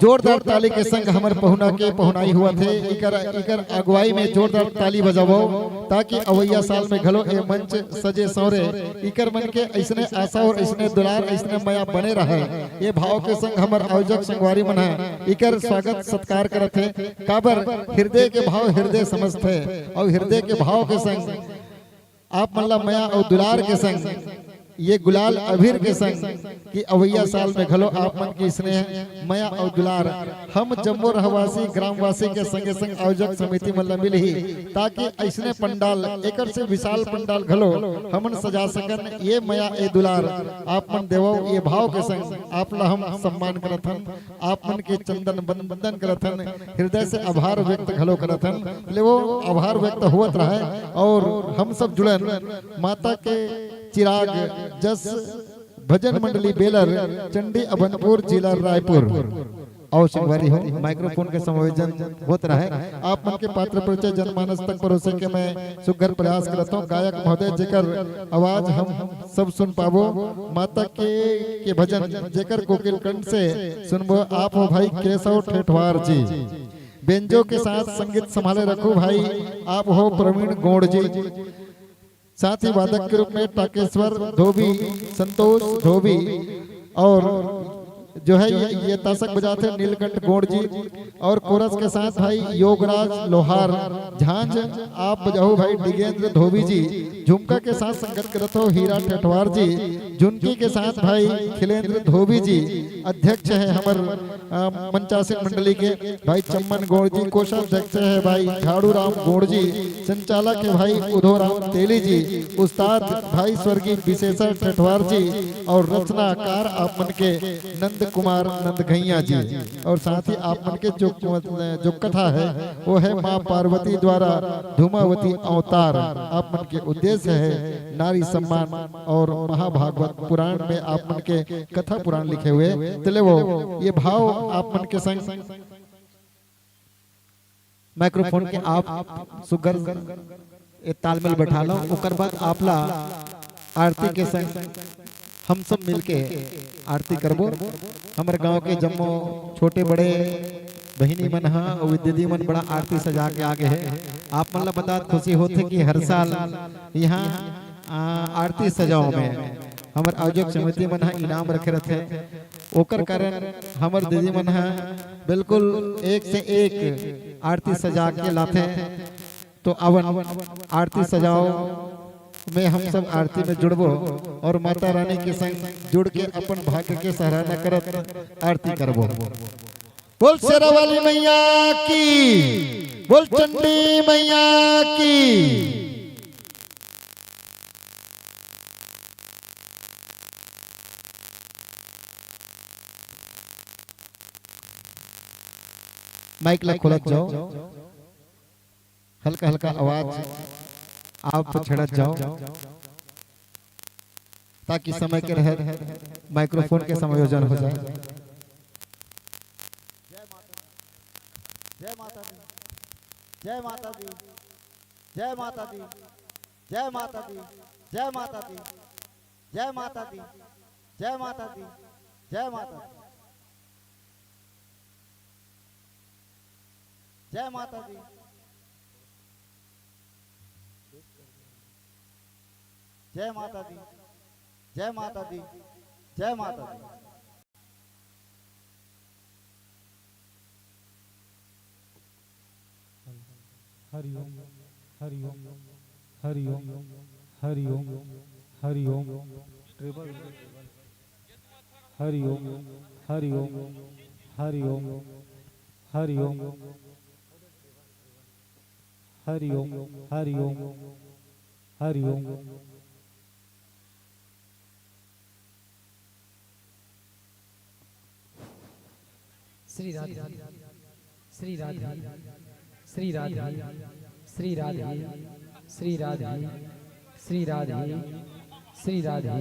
जोरदार ताली के संग हमर पहुना के पहुनाई हुआ थे। इकर, इकर अगुवाई में जोरदार ताली बजावो, ताकि अवैया साल में घलो ए मंच सजे संवरे, इकर मन के ऐसने आशा और ऐसने दुलार, ऐसने मया बने रहे। ये भाव के संग हमर आयोजक संगवारी मन ह इकर स्वागत सत्कार करत हे, काबर हृदय के भाव हृदय समझथे और हृदय के भाव के संग आप मन ला मया अउ दुलार के संग, ये गुलाल अबीर के संग, कि अवैया साल में घलो आप मन के स्नेह, मया अउ दुलार हम जम्मो रहवासी, ग्रामवासी के संगे संग आयोजक समिति मन ला मिलही, ताकि ऐसने पंडाल, एकर से विशाल पंडाल घलो हमन सजा सकन। ये मया, ये दुलार आप मन देवो, ये भाव के संग आप ला हम सम्मान करत हन। आप मन के चंदन वंदन करत हन, हृदय से आभार व्यक्त घलो करत हन। ले वो आभार व्यक्त होवत रहय और हम सब जुड़न माता के चिराग जस भजन मंडली बेलर, चंडी अभनपुर, जिला रायपुर। अउ संगवारी हो, माइक्रोफोन के समायोजन होत रहय। आप मन के पात्र परिचय जनमानस तक परोसे के मैं सुग्घर प्रयास करत हूँ। गायक महोदय, जेकर आवाज हम सब सुन पाबो, माता के, के भजन जेकर कोकिल कंठ से सुनबो, आप हो भाई केशव ठेठवार जी। बेंजो के साथ संगीत संभाले रखो भाई, आप हो प्रवीण गोंड जी। साथ ही वादक के रूप में टाकेश्वर धोबी, संतोष धोबी, और जो है ये, ये तासक बजाते हैं नीलकंठ गोंड जी, और कोरस के साथ भाई योगराज लोहार। झांझ आप बजाओ भाई डिगेंद्र धोबी जी। झुमका के साथ संगत करत हो हीरा ठेठवार जी। झुनकी के साथ भाई खिलेंद्र धोबी जी। अध्यक्ष है हमर, अ, मंचासीन मंडली के भाई चम्मन गोंड जी। कोषाध्यक्ष है भाई झाड़ू राम गोंड जी। संचालक है भाई उधो राम तेली जी। उस्ताद भाई स्वर्गीय विशेषर ठेठवार जी। और रचनाकार आप मन के नंद कुमार नंदघैया जी। और साथ ही आप मन के जो, जो कथा है, वो है माँ पार्वती द्वारा धूमावती अवतार। आप मन के उद्देश्य है नारी सम्मान और महाभागवत पुराण में आप मन के कथा पुराण लिखे हुए। तो ले वो ये भाव आप मन के संग माइक्रोफोन के आप सुगर ए तालमेल बैठा लो, ओकर बाद आप ला आरती के संग हम सब मिलके आरती करबो। हमर गांव के जम्मो छोटे बड़े बहिनी मन ह अउ दीदी मन बड़ा आरती सजा के आगे हे। आप मन ला बतात खुशी होथे कि हर साल इहाँ, आ, आरती सजाओ में हमर आयोजक समिति मन ह इनाम रखे रथे। ओकर कारण हमर दीदी मन ह बिल्कुल एक से एक आरती सजा के लाथे। तो अवन आरती सजाओ में हम सब आरती में जुड़बो और माता रानी के संग जुड़ के अपन भाग्य के सराहना करत आरती करबो। बोल शेरा वाली मैया की, बोल चंडी मैया की। माइक ला खोलत जाओ, हल्का हल्का आवाज आप छेड़त जाओ, ताकि समय के रहत माइक्रोफोन के समायोजन हो जाए। जय माता दी। जय माता दी। जय माता दी, जय माता दी, जय माता दी, जय माता दी, जय माता दी, जय माता दी, जय माता दी, जय माता दी, जय माता दी, जय माता दी। हरि ओम, हरि ओम, हरि ओम, हरि ओम, हरि ओम। हरि ओम, हरि ओम, हरि ओम, हरि ओम, हरि ओम, हरि ओम, हरि ओम। श्री राधे, श्री राधे, श्री राधे, श्री राधे, श्री राधे, श्री राधे, श्री राधे,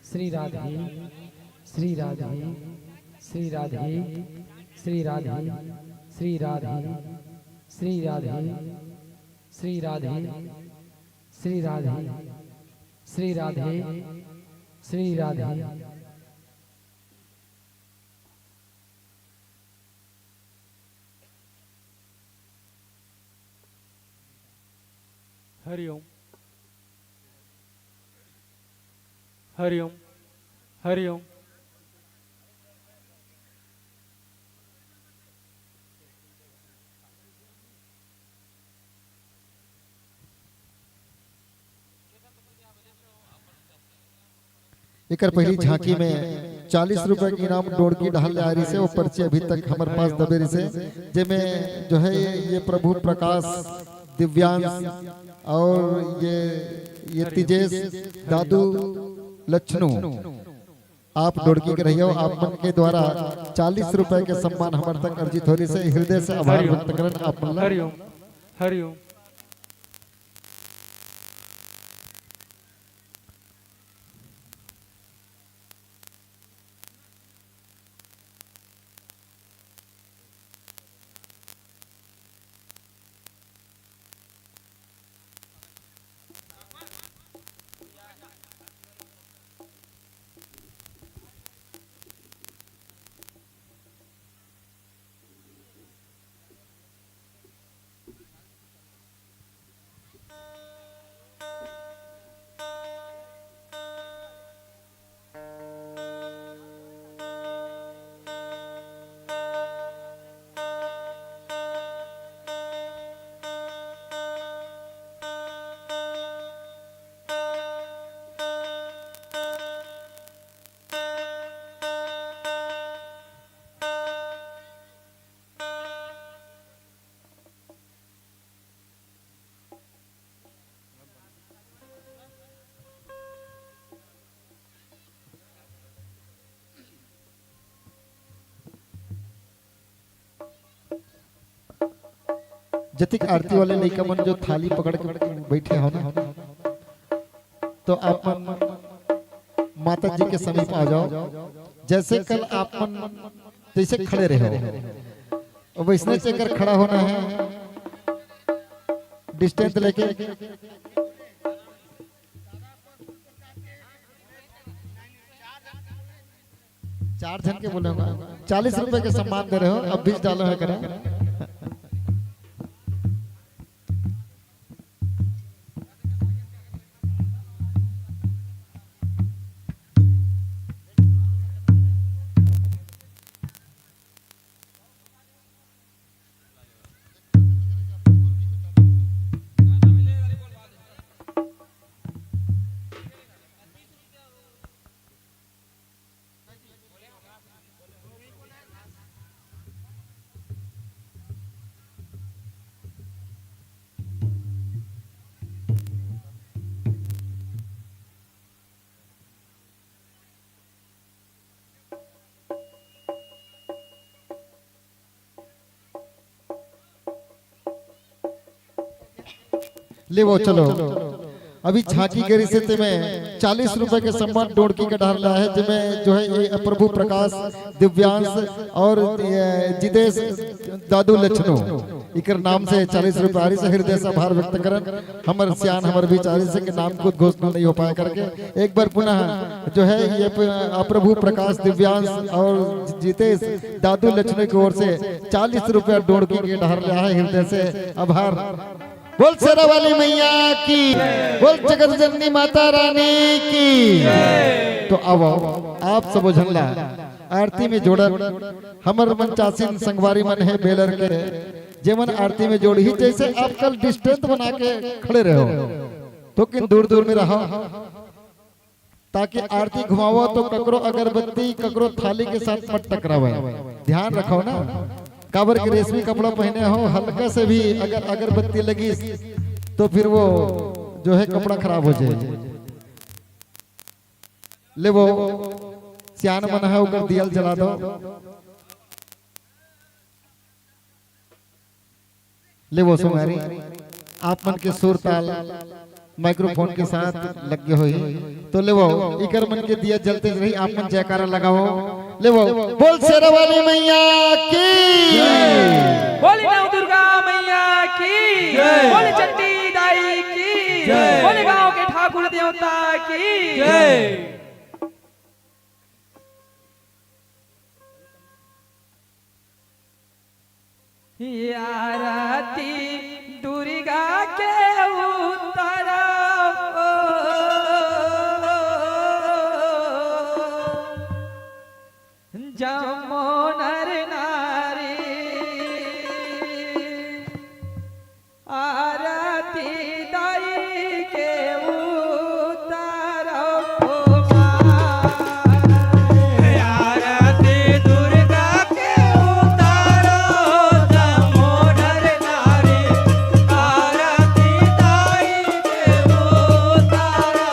श्री राधे, श्री राधे, श्री राधे, श्री राधे, श्री राधे, श्री राधे, श्री राधे, श्री राधे, श्री राधे। हरि ओम, हरि ओम, हरि ओम। एकर पहली झांकी में चालीस रुपए के इनाम डोड़की डहर ले आ रही से, वो पर्ची अभी तक हमर पास दबे रही से, जेमे जो है ये, ये प्रभु प्रकाश, दिव्यांश और ये, ये तिजेश, दादू, लक्षणू, आप डोड़की के रहियो, आप मन के द्वारा चालीस रुपए के सम्मान हमर तक अर्जित हो रही से, हृदय से आभार हरिओम। व्यक्त करन आप मन ला। हरिओम, हरिओम। जतिक आरती वाले लइका मन जो थाली पकड़ के बैठे हो ना, तो आप मन माता जी के समीप आ जाओ। जैसे कल आप मन जैसे खड़े रहे हो, वैसने से एकर खड़ा होना है, डिस्टेंस लेके। चार झन के बोले होगा, चालीस रुपए के सम्मान दे रहे हो, अब बीस डालो है करा। लेवो, चलो। अभी झांकी करिसे तेमे चालीस रुपए के सम्मान डोड़की के डहर ला है, जेमे जो है ये प्रभु प्रकाश, दिव्यांश और ये जितेश दादू लछनू, इकर नाम से चालीस रुपया आरिस हे, हृदय से आभार व्यक्त करन। हमर सियान हमर बीच आरिस हे कि नाम खुद घोषणा नहीं हो पाए करके एक बार पुनः जो है ये प-, प्रभु प्रकाश दिव्यांश और जितेश दादू लक्ष्मी की ओर से चालीस रुपया डोड़की के डहर ले आए, हृदय से आभार। बोल शेरा वाली मैया की, बोल जगत जननी माता रानी की। तो अब आप सब झन ला आरती में जोड़त हमर मंचासीन संगवारी मन हे बेलर के, जेमन आरती में जोड़ही, जैसे आप कल distance बना के खड़े रहो, तो किन दूर दूर में रहो, ताकि आरती घुमावो तो ककरो अगरबत्ती, ककरो थाली के साथ मत टकरावे। ध्यान रखो ना, काबर के रेशमी कपड़ा पहने हो, हल्का से भी अगर अगरबत्ती लगिस तो फिर वो जो है कपड़ा खराब हो जाए। ले वो सियान मन है, ओकर दियल जला दो। ले वो संगवारी, आप मन के सुर ताल microphone के साथ लग गए होही, तो ले वो इकर मन के दिया जलते रही, आप मन जयकारा लगाओ। ले वो बोल शेरा वाली मैया की। बोली नव दुर्गा मैया की। बोली चंडी दाई की। बोली गांव के ठाकुर देवता की। आरती दुर्गा के उतारो, जम्मो नर नारी। आरती दाई के उतारो, आरती दुर्गा के उतारो, जम्मो नर नारी। आरती दाई के उतारो,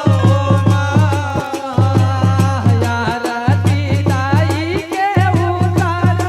आरती दाई के उतारो।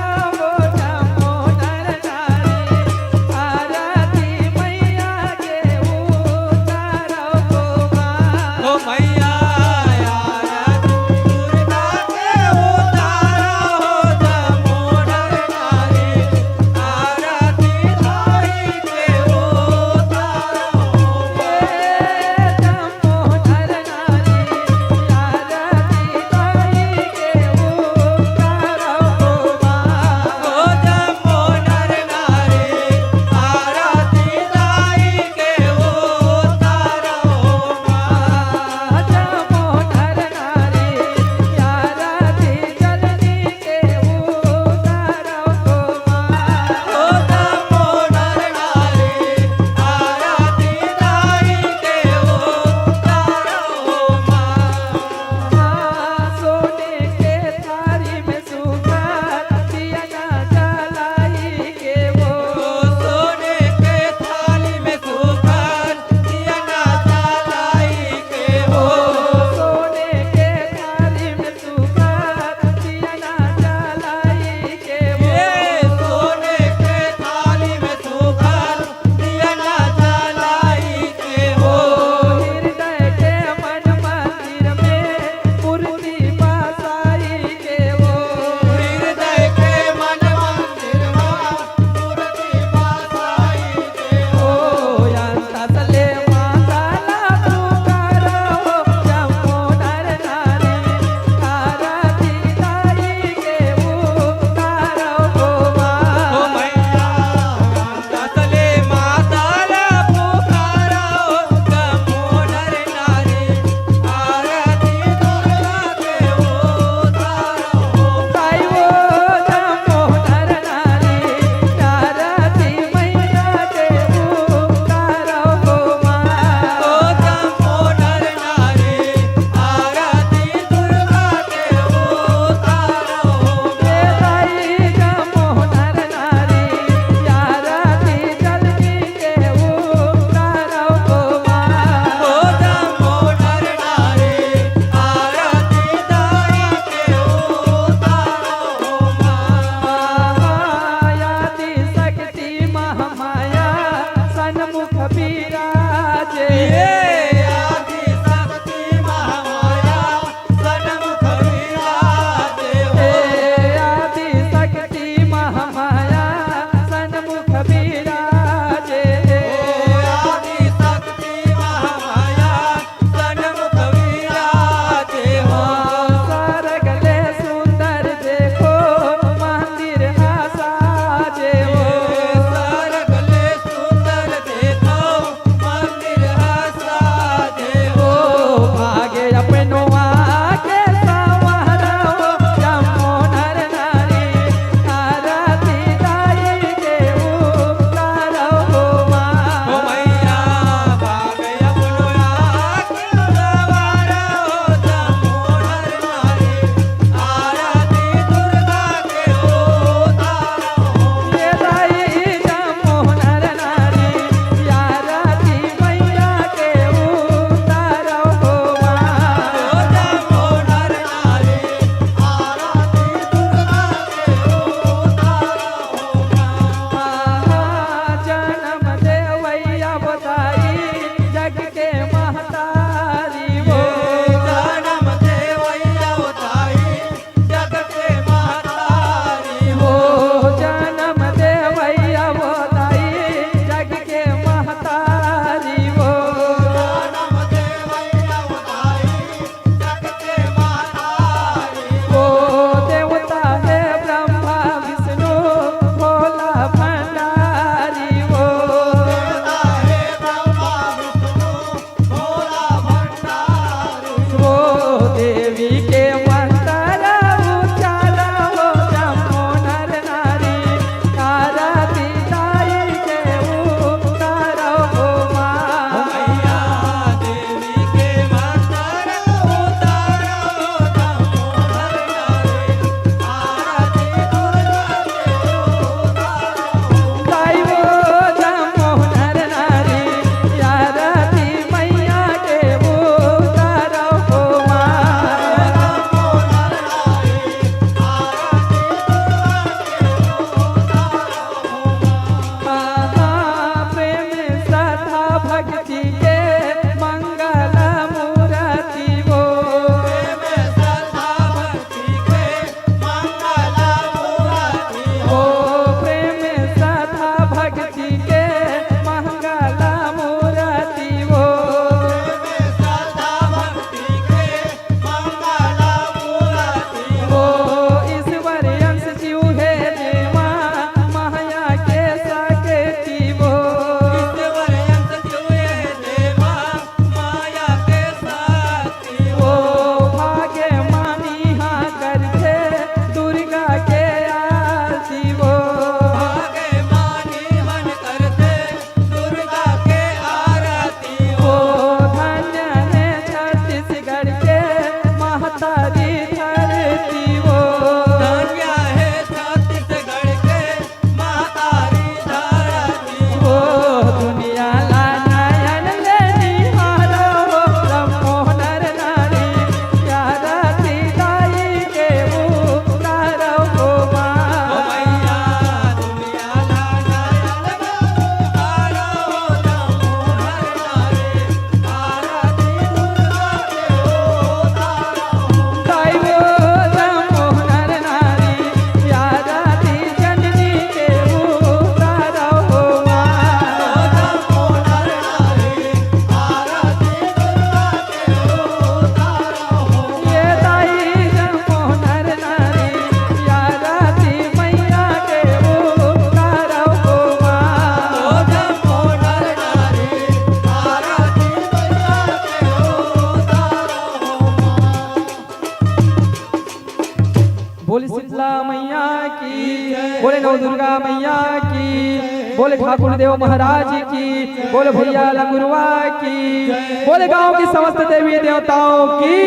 मैया की, बोले नव दुर्गा मैया की, बोले ठाकुर देव महाराज की, बोले भैया लंगुरवा की, बोले गांव की समस्त देवी देवताओं की।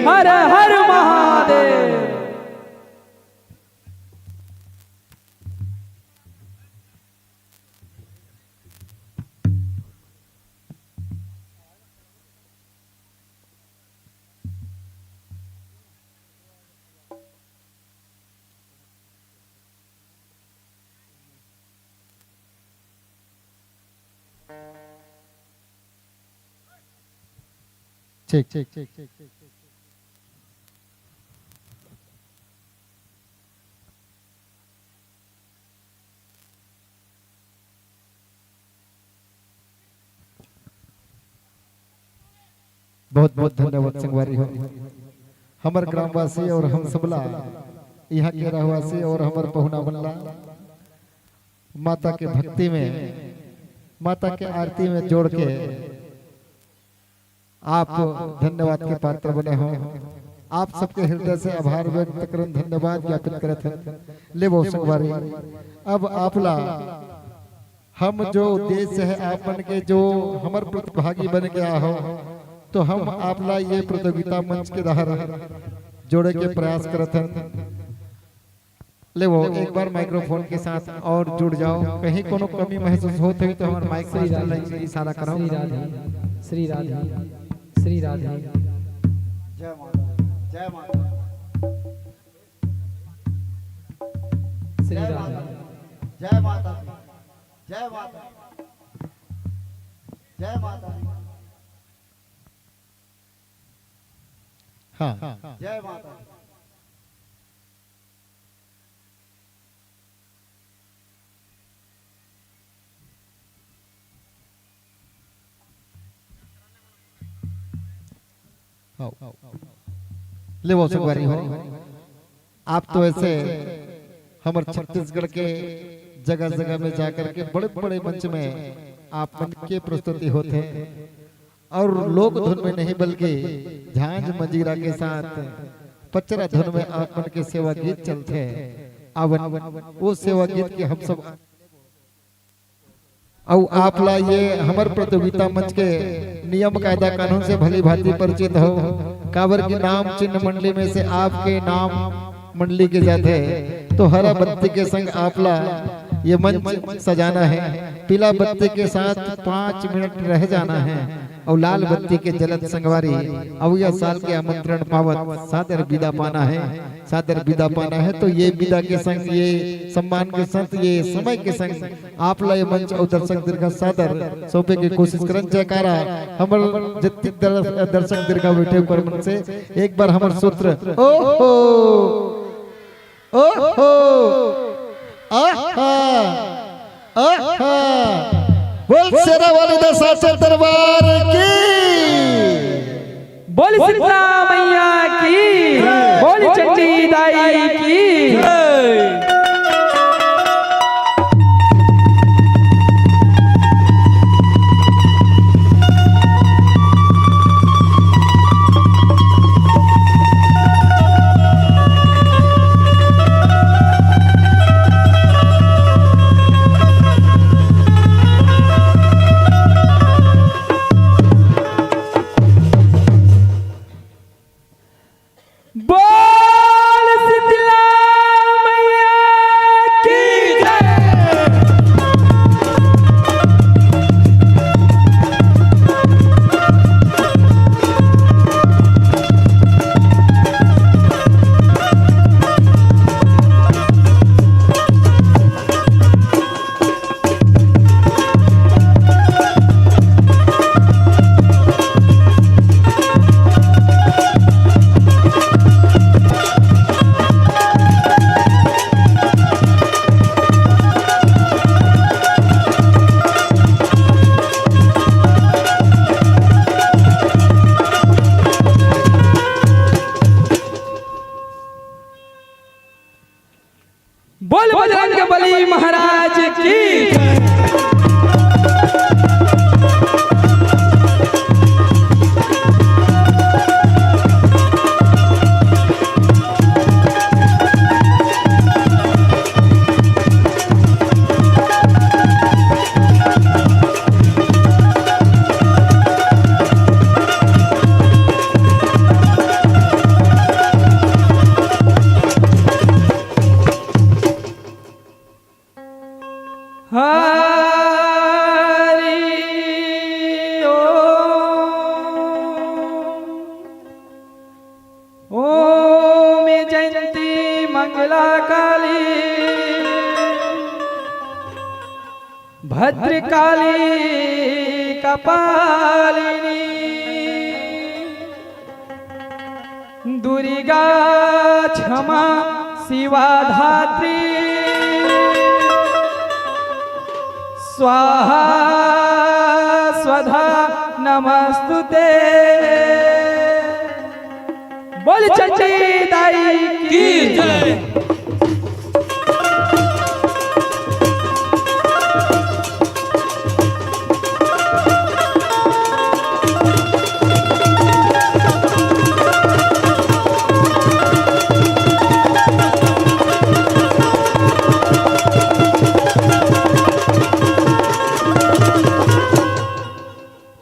हर हर महादेव। ठीक, ठीक, ठीक, ठीक। बहुत बहुत धन्यवाद संगवारी हो। हमर ग्रामवासी और हम सबला, यहाँ के रहवासी और हमर पहुना मन ला माता के भक्ति में, माता के आरती में जोड़ के आप धन्यवाद के पात्र बने हो। आप सबके हृदय से आभार व्यक्त करन, धन्यवाद ज्ञापित करत हन। लेवो संगवारी, अब आप ला हम जो उद्देश्य है आप मन के, जो हमर प्रतिभागी बन के आहो, तो हम आप ला ये प्रतियोगिता मंच के द्वारा जोड़े के प्रयास करत हन। लेवो, एक बार माइक्रोफोन के साथ और जुड़ जाओ। कहीं कोनो कमी महसूस होत होही तो हमर माइक श्री मास्टर राधे। लाइन से इशारा करो। श्री राधे, श्री राधे, श्री राधे। जय माता दी, जय माता दी। श्री जय राधे। माता दी, जय माता दी, जय माता दी, जय माता दी। हाँ। जय माता दी। आओ। लेवो संगवारी हो, आप तो ऐसे हमर छत्तीसगढ़ के जगह-जगह में जाकर के बड़े-बड़े मंच में आप मन के प्रस्तुति होथे और लोक धुन में नहीं बल्कि झांझ मंजीरा के साथ पचरा धुन में आप मन के सेवा गीत चलथे। अब वो सेवा गीत के हम सब अउ आप ला ये हमर प्रतियोगिता मंच के नियम कायदा कानून से भली भांति परिचित हो, काबर कि नाम चिन्ह मंडली में से आपके नाम मंडली के जाथे, तो हरा बत्ती के संग आप ला ये मंच सजाना है, पीला बत्ती के साथ पाँच मिनट रह जाना है, अउ लाल बत्ती के जलत संगवारी अवइया साल के आमंत्रण पावत सादर विदा पाना है। सादर विदा पाना है, तो ये विदा के संग, ये सम्मान के संग, ये समय के संग आप ला ये मंच अउ दर्शक दीर्घा सादर सौंपे के कोशिश करन। जयकारा हमर जतिक दर-, दर्शक दीर्घा बैठे ऊपर मन से एक बार हमर सूत्र, ओहो, ओहो, आहा, आहा, बोल शेरा वाली दा साचे दरबार की। बोल शीतला मैया की, बोल चंडी दाई की। बोल शीतला मैया की जय। बोल बजरंग बली महाराज की। हरि ओम। ओम जयंती मंगला काली, भद्रकाली कपालिनी, दुर्गा क्षमा शिवा धात्री, स्वाहा स्वधा नमस्तुते। बोल चंडी दाई की जय।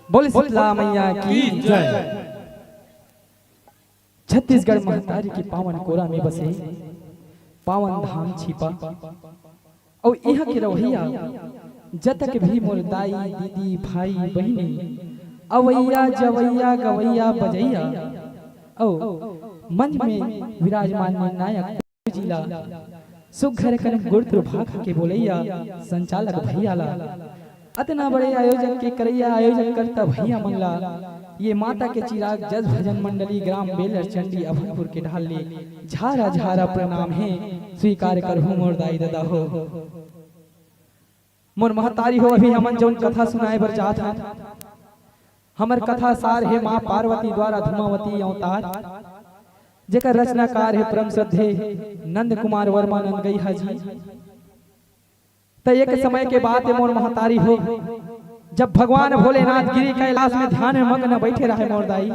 बोल शीतला मैया की जय। छत्तीसगढ़ महतारी के पावन कोरा में बसे पावन धाम छिपा। अउ इहाँ के रवैया जतक भी मोर दाई, दीदी, भाई, बहिनी, अवैया, जवैया, गवैया, बजैया, अउ मंच में विराजमान निर्णायक जी ला सुघर कन गुरतुर भाखा के बोलैया संचालक भैया ला, अतना बड़े आयोजन के करैया आयोजन करता भैया मन ला, ये माता के चिराग जस भजन मंडली ग्राम बेलर चंडी अभनपुर के ढाल ले झारा झारा प्रणाम हे, स्वीकार करहु मोर दाई ददा हो। मोर महतारी हो, अभी हमन जौन कथा सुनाए बर जात हन, हमर कथा सार हे माँ पार्वती द्वारा धूमावती अवतार, जेकर रचनाकार हे परम श्रद्धे नंद कुमार वर्मा नंदगैहा जी। त एक समय के बात हे मोर महतारी हो, जब भगवान भोलेनाथ गिरी कैलाश में ध्यान में मग्न बैठे रहे मोर दाई,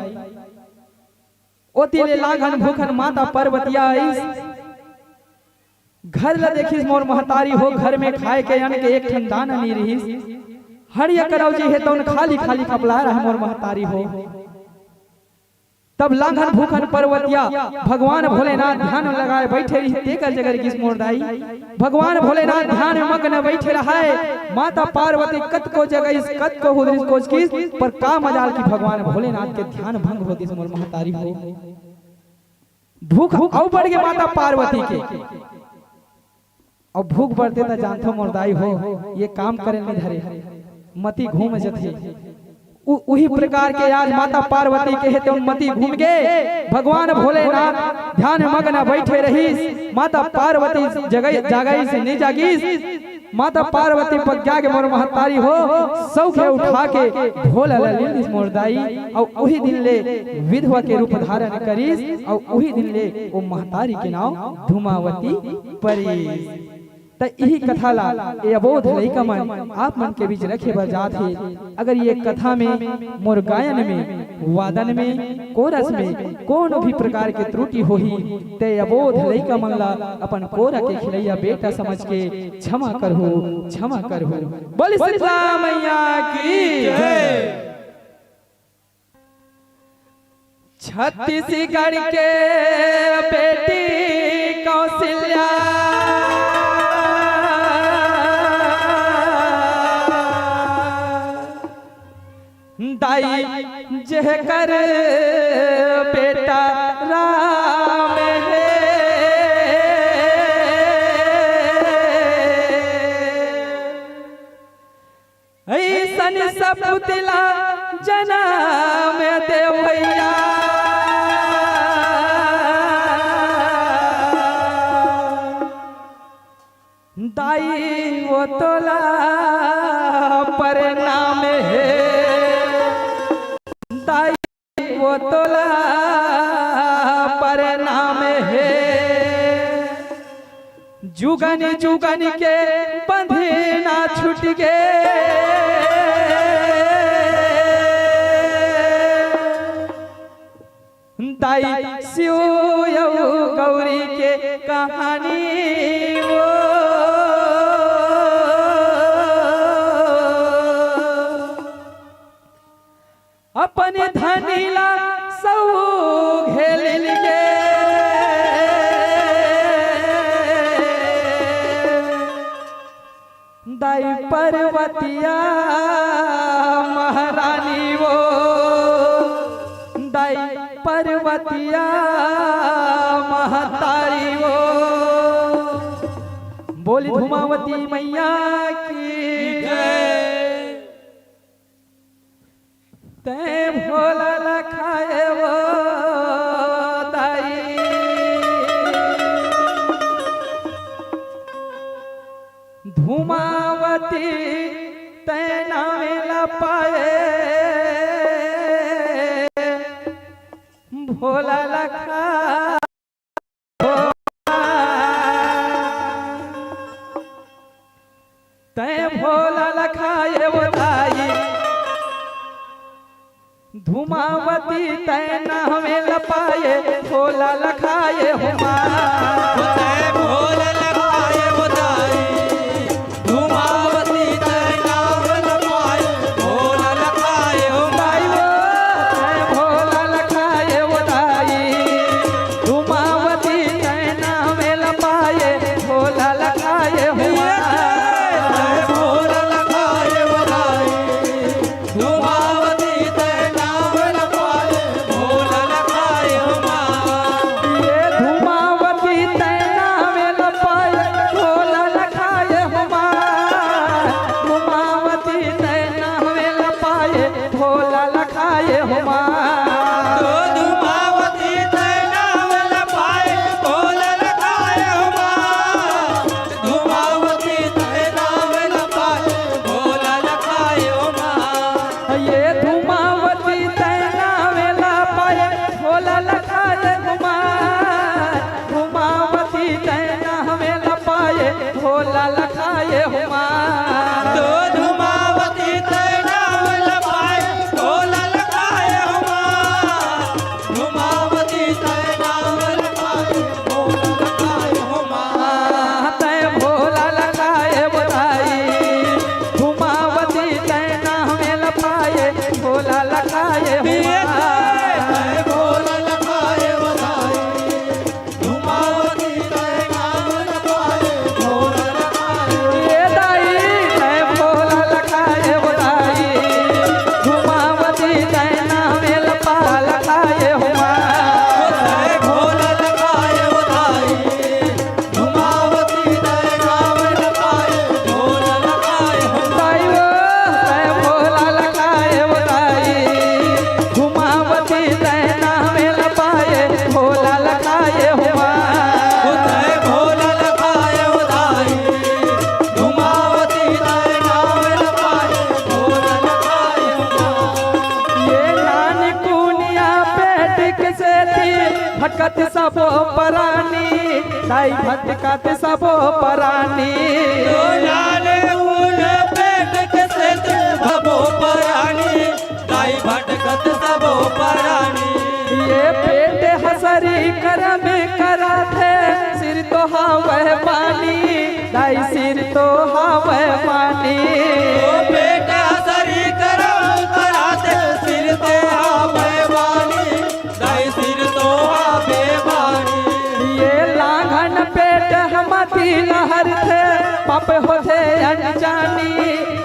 ओती ले लांघन भूखन माता पार्वतिया आइस। घर ल देखिस मोर महतारी हो, घर में खाए के अन्न के एक ठन दाना नी रिहिस। हड़िया करौजी हे तौन खाली खाली कपला रहे मोर महतारी हो। तब लांघन भूखन पार्वतिया भगवान भोलेनाथ ध्यान लगाए बैठे रही, तेकर जगह गिस मोर दाई। भगवान भोलेनाथ ध्यान में मग्न बैठे रहाय। माता पार्वती कतको जगइस, कतको हुदरिस कोचकिस, पर का मजाल कि भगवान भोलेनाथ के ध्यान भंग होतिस मोर महतारी हो। भूख अउ बढ़ गे माता पार्वती के। अउ भूख बढ़ते त जानथो मोर दाई हो, ये काम करे नहीं धरे, मती घूम जथे। उ-, उही प्रकार के आज माता पार्वती के हे तेन मती घूम गे। भगवान भोलेनाथ ध्यान में मग्न बैठे रहिस, माता पार्वती जगई, जागइस, नहीं जागिस। माता पार्वती पग जागे मोर महतारी हो, सौखे उठा के भोला ला ले लिस मोर दाई, अउ उही दिन ले विधवा के रूप धारण करिस, अउ उही दिन ले ओ महतारी के नाव धूमावती परिस। त इही कथा ला ए अबोध लइका मन आप मन के बीच रखे बर जात हे। अगर ये कथा में मोर गायन में, वादन में, कोरस में कोनो भी प्रकार के त्रुटि होही, ते अबोध लइका मन ला अपन कोरा के खिलैया बेटा समझ के क्षमा करहु, क्षमा करहु। बोल शीतला मैया की जय। छत्तीसगढ़ के बेटी कौशल्या, दाई जेकर बेटा राम हे। अइसन सपूत ला जनम दे भैया। दाई वो तोला प्रणाम हे, दाई वो तोला प्रणाम हे। जुगन जुगन के बंधना छूट गे। दाई शिव अउ गौरी के कहानी वो। अपन धनी ला सौघे लिल गे। दाई पर्वतिया महारानी वो, दाई पर्वतिया महतारी वो। बोली धूमावती मैया की जय। तैं भोला लखाए वो दाई, धूमावती तैं नामे ल पाए, भोला लखा तैं भोला लखाए वो दाई, धूमावती तैं नामे ल पाए, भोला लखाए हो माँ। तैं भोला लखाए वो दाई, धूमावती तैं नामे ल पाए, भोला लखाए हो माँ। दाई वो, तैं भोला लखाए वो दाई, धूमावती तैं नामे ल पाए, भोला लखाए हो माँ। तैं भोला लखाए वो दाई, धूमावती तैं नामे ल पाए, भोला लखाए हो माँ। ये धूमावती तैं नामे ल पाए, भोला लखाए हो माँ। धूमावती तैं नामे ल पाए, भोला लखाए हो माँ। तो धूमावती तैं नामे ल पाए, भोला लखाए हो माँ। धूमावती तैं नामे ल पाए, भोला लखाए हो माँ। ये धूमावती तैं नामे ल पाए, भोला लखाए हो माँ। धूमावती तैं नामे ल पाए, भोला लखाए हो माँ। तो धूमावती तैं नामे ल पाए, भोला लखाए हो माँ। धूमावती तैं नामे ल पाए, भोला लखाए हो माँ। तैं भोला लखाए वो दाई, धूमावती तैं नामे ल पाए, भोला लखाए हो माँ। तैं भोला लखाए वो दाई, धूमावती तैं नामे ल पाए, भोला लखाए हो माँ। ये दाई, तैं भोला लखाए वो दाई, धूमावती तैं नामे ल पाए, लखाए हो माँ। तैं भोला लखाए वो दाई, धूमावती तैं नामे ल पाए, भोला लखाए हो माँ। दाई वो, तैं भोला लखाए वो दाई, धूमावती तैं नामे ल पाए, भोला लखाए हो माँ। तैं भोला लखाए वो दाई, धूमावती तैं नामे ल पाए, भोला लखाए हो माँ। ये नानकुनिया पेट के सेती भटकत सबो परानी, दाई भटकत सबो परानी। तो नानकुन पेट के सेती सबो परानी, दाई भटकत सबो परानी। ये पेट हसरी करम कराथे, सिर तो हावय पानी, दाई सिर तो हावय पानी। ओ बेटा सरी करम कराथे, सिर तो हावय पानी, दाई सिर तो हावय पानी। ये लांघन पेट हमती लहरथे, पाप होथे अनजानी,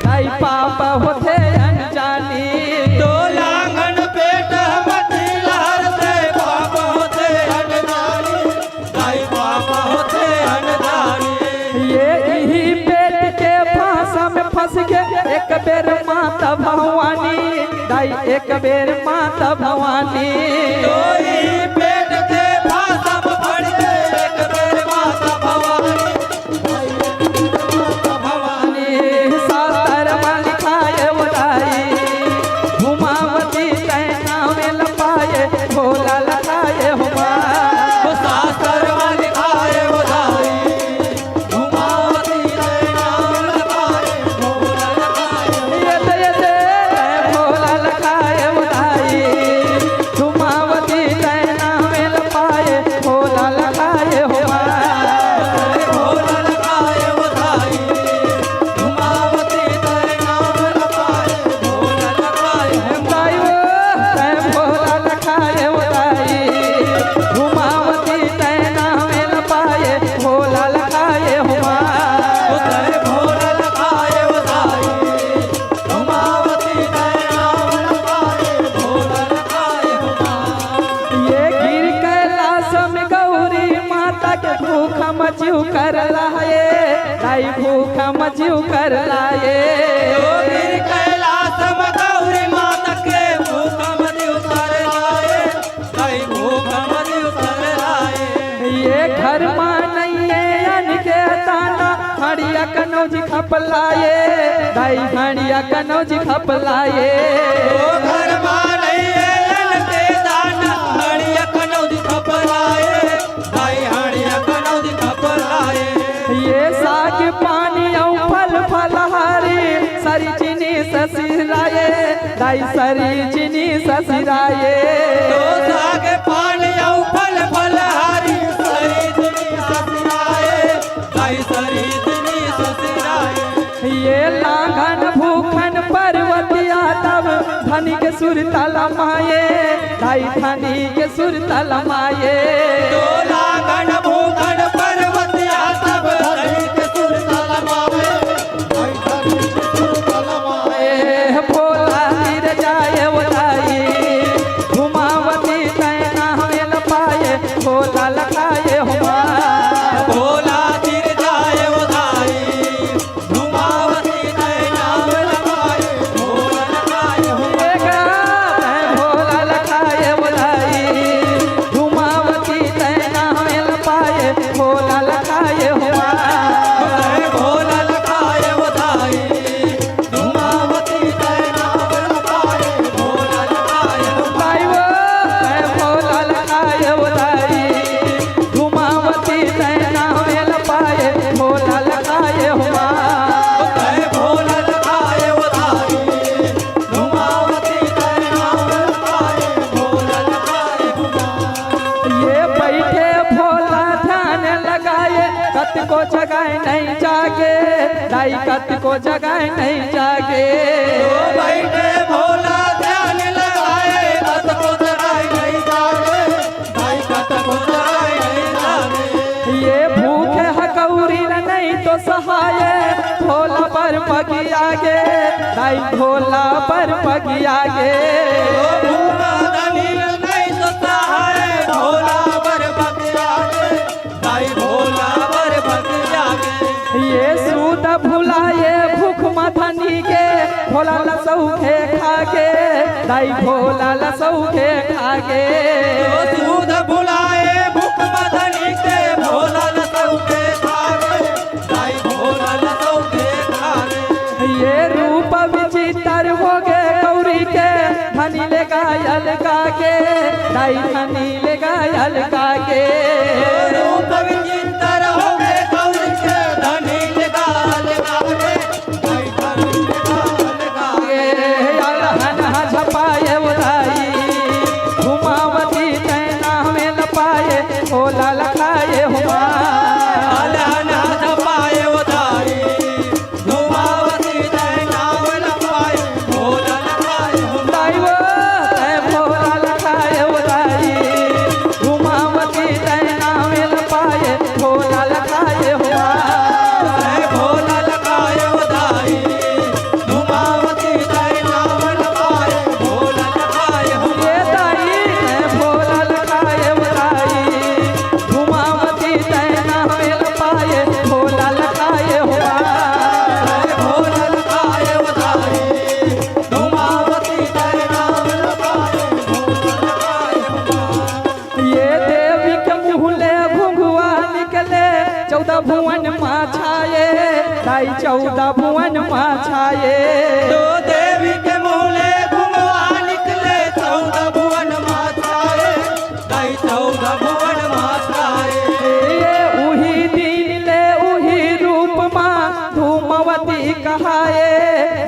दाई पाप होथे अनजानी। तो लांघन पेट हमती लहरथे, पाप होथे अनजानी, दाई पाप होथे अनजानी। ये इही पेट के फांसा में फंस के एक बेर माता भवानी, दाई एक बेर माता भवानी। तो इही पेट के फांसा में फंस के एक बेर माता भवानी, दाई एक बेर माता भवानी। शास्त्र में लिखाए वो दाई, धूमावती तैं नामे ल पाए, भोला लखाए हो माँ। वो शास्त्र में लिखाए वो दाई, धूमावती तैं नामे ल पाए, भोला लखाए हो माँ। ये दे, ये दे, तैं भोला लखाए वो दाई, धूमावती तैं नामे दाई भूख म जीव कर लाए। ओ गिर कैलाश म गौरी माता के भूख म जीव कर लाए। दाई भूख म जीव कर लाए। ये घर मा नइये अन्न के दाना, हँड़िया कनौजी खप लाए। दाई हँड़िया कनौजी खप लाए। ओ घर मा नइये अन्न के दाना, हँड़िया कनौजी खप लाए। दाई हँड़िया कनौजी खप लाए। ये साग पानी अउ फल फलहारी, सरी जिनिस सिराए। दाई सरी जिनिस सिराए। तो साग पानी अउ फल फलहारी, सरी जिनिस सिराए। दाई सरी जिनिस सिराए। ये लांघन भूखन पर्वतिया तब, धनी के सुरता लमाए। दाई धनी के सुरता लमाए। तो लांघन भूखन पर्वतिया तब, धनी के सुरता लमाए। ए भोला तिर जाए ओ दाई, घुमावती तैं नावे ल पाए, भोला लखाए हुआ। भोला तिर जाए ओ दाई, घुमावती तैं नावे ल पाए, भोला लखाए हुआ। ए गा, तैं भोला लखाए ओ दाई, घुमावती तैं नावे ल पाए, भोला लखाए हुआ। तैं भोला लखाए ओ दाई, घुमावती तैं नाव लखाए, भोला लखाए हो। दाई वो, तैं भोला लखाए ओ दाई, घुमावती तैं नाव लखाए, भोला लखाए हो। तैं भोला लखाए ओ दाई, घुमावती तैं नाव लखाए, भोला लखाए हो। ये बइठे भोला ध्यान लगाए, कतको जगाए नइ जागे, दाई कतको जगाए नइ जागे। ओ बइठे भोला ध्यान लगाए, कतको जगाए नइ जागे, दाई कतको जगाए नइ जागे। ये भूखे ह गौरी ल नइ तो सहाए, भोला बर पगिया गे, दाई भोला बर पगिया गे। ओ भूखा धनी ल नइ तो सहाए, भोला बर पगिया गे। दाई भोला बर भगिया गे। ये सूद भुलाए भूख म धनी के, भोला ल सौखे खागे, दाई भोला ल सौखे खागे। ओ सूद भुलाए भूख म धनी के, भोला ल सौखे खागे, दाई भोला ल सौखे खागे। ये रूप विचित्र होगे गौरी के, धनी ले गा अलगा गे, दाई धनी ले गा अलगा गे। रूप विचित्र होगे गौरी के, धनी ले गा अलगा गे, दाई धनी ले गा अलगा गे। अलहन ह झपाए ओ दाई, घुमावती तैं नाव ल पाए, भोला लखाए हुआ। अलहन ह झपाए ओ दाई, घुमावती तैं नाव लखाए, भोला लखाए हो। दाई वो, तैं भोला लखाए ओ दाई, घुमावती तैं नाव लखाए, भोला लखाए हो। तैं भोला लखाए ओ दाई, घुमावती तैं नाव लखाए, भोला लखाए हो। ए दाई, तैं भोला लखाए ओ दाई, घुमावती तैं नाव ल पाए, भोला लखाए हुआ। भोला लखाए ओ दाई, घुमावती तैं नाव ल पाए, भोला लखाए हुआ। ये देवी के मुँह ले घुंघुआ निकले, चौदह भुवन मा छाए, दाई चौदह भुवन मा छाए। तो देवी के मुँह ले घुंघुआ निकले, चौदह भुवन मा छाए। दाई चौदह भुवन मा छाए। ये उही दिन ले उही रूप मा धूमावती कहाए,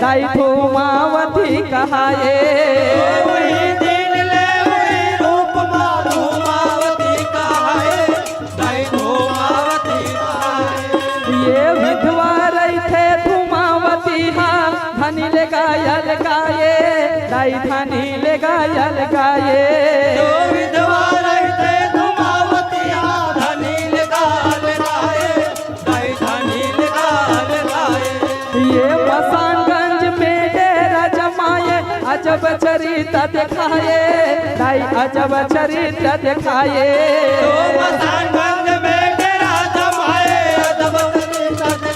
दाई धूमावती कहाए। उही दिन ले उही रूप मा धूमावती कहाए, दाई धूमावती कहाए। ये विधवा रहिथे धूमावती हा, धनी ले गा अलगाए, दाई धनी ले गा अलगाए। जो विधवा रहिथे धूमावती हा, धनी ले गा अलगाए, दाई धनी ले गा अलगाए। ये मसानगंज में डेरा जमाए, अजब चरित देखाए, दाई अजब चरित देखाए। जो मसानगंज में डेरा जमाए, अजब चरित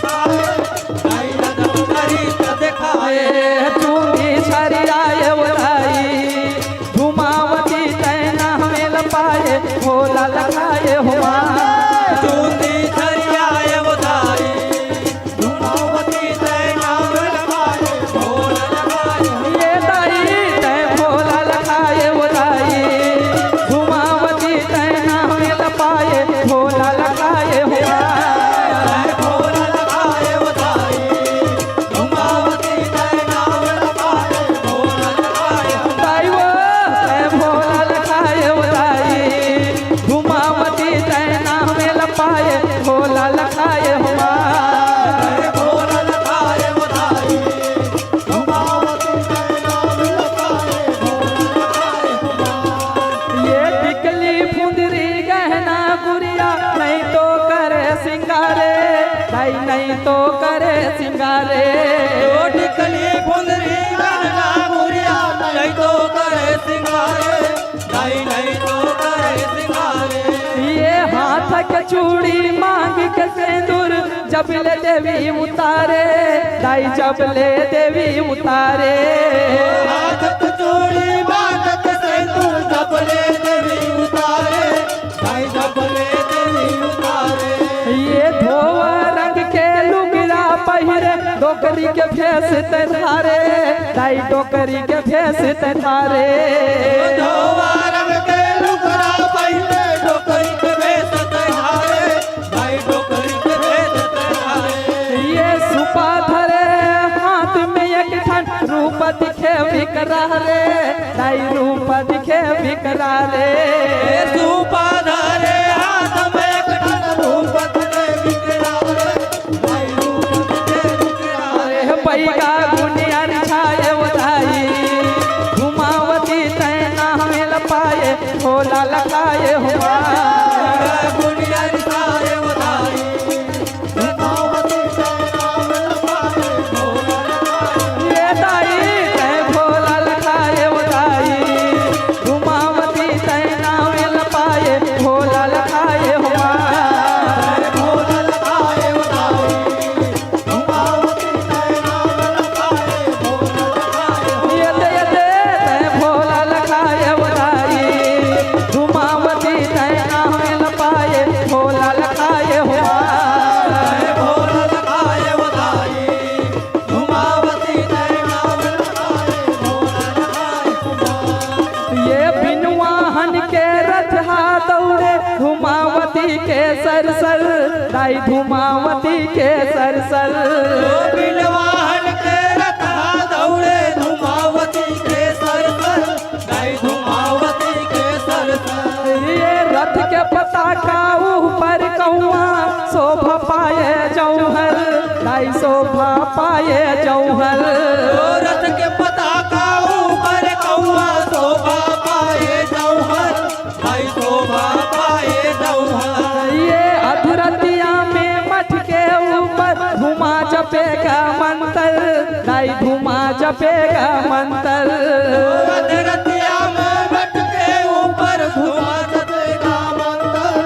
नहीं तो करे सिंगारे। ओ टिकली फुंदरी गहना गुरिया, नहीं तो करे सिंगारे। दाई नहीं तो करे सिंगारे। ये हाथ के चूड़ी मांग के सेंदूर, जब ले देवी उतारे, दाई जब ले देवी उतारे। हाथ के चूड़ी मांग के सेंदूर, जब ले देवी उतारे, दाई जब ले देवी उतारे। ये धोवा रंग के लुगरा पहिरे, डोकरी के भेष ते धारे, दाई डोकरी के भेष ते धारे। धोवा रंग के लुगरा पहिरे, डोकरी के भेष ते धारे, दाई डोकरी के भेष ते धारे। ये सुपा धरे हाथ में एक ठन, रूप दिखे विकराल रे, दाई रूप दिखे विकराल रे। ए सुपा धरे हाथ में एक ठन, रूप दिखे विकराल रे, दाई रूप दिखे विकराल रे। हे पैगा गुनिया रिझाए ओ दाई, धुमावती तैं ना मिल पाए, भोला लखाए हुआ। गुनिया रिझाए ओ दाई, ये दाई तैं भोला लखाए ओ दाई, धुमावती तैं नाम लपाए, भोला लखाए हुआ। ये दे, ये दे, तैं भोला लखाए ओ दाई, धुमावती तैं नाम लपाए, भोला लखाए हुआ। ये बिनवाहन के रथ हा दौड़े धुमावती के सर सर, दाई धुमावती के सर सर। बिनवाहन के रथ हा दौड़े धुमावती के सर सर, दाई धुमावती के सर सर। ये रथ के पताका ऊपर कौआ शोभा पाए जौहर, दाई शोभा पाए जौहर। ओ रथ के पताका ऊपर कौआ शोभा पाए जौहर, दाई शोभा पाए जौहर। ये अधरतिया में मठ के ऊपर धुमा जपेगा मंतर, दाई धुमा जपेगा मंतर। अधरतिया में मठ के ऊपर धुमा जपेगा मंतर,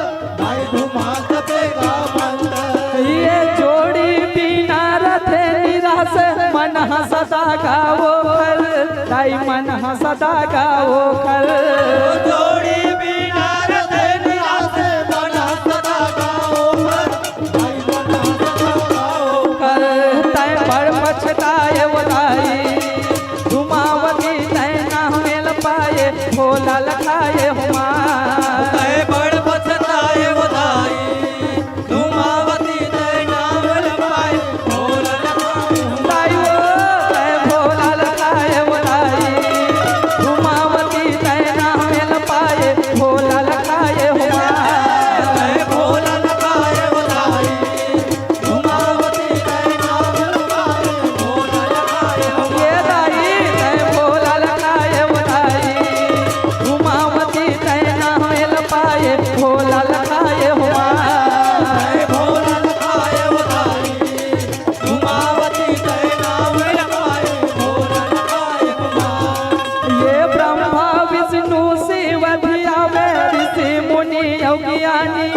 दाई धुमा जपेगा मंतर। ये जोड़ी बिना रथे निराश, मन हा सदा गावो खर, दाई मन हा सदा गावो खर। जोड़ी बिना रथे निराश, मन हा सदा गावो खर। कर तैं बड़ पछताए ओ दाई, धुमावती तैं ना मिल पाए, भोला लखाए हुआ। तैं बड़ पछताए ओ दाई, धुमावती तैं ना मिल पाए, भोला लखाए हुआ। दाई ओ, तैं भोला लखाए ओ दाई, धुमावती तैं ना मिल पाए, भोला लखाए हुआ। तैं भोला लखाए ओ दाई, धुमावती तैं नाम लखाए, भोला लखाए हुआ। ये दाई तैं भोला लखाए ओ दाई, धुमावती तैं नाम लपाए, भोला लखाए हुआ। तैं भोला लखाए ओ दाई, धुमावती तैं नाम लखाए, भोला लखाए हुआ। ये ब्रह्मा विष्णु शिव धियावे, ऋषि मुनि अउ ज्ञानी,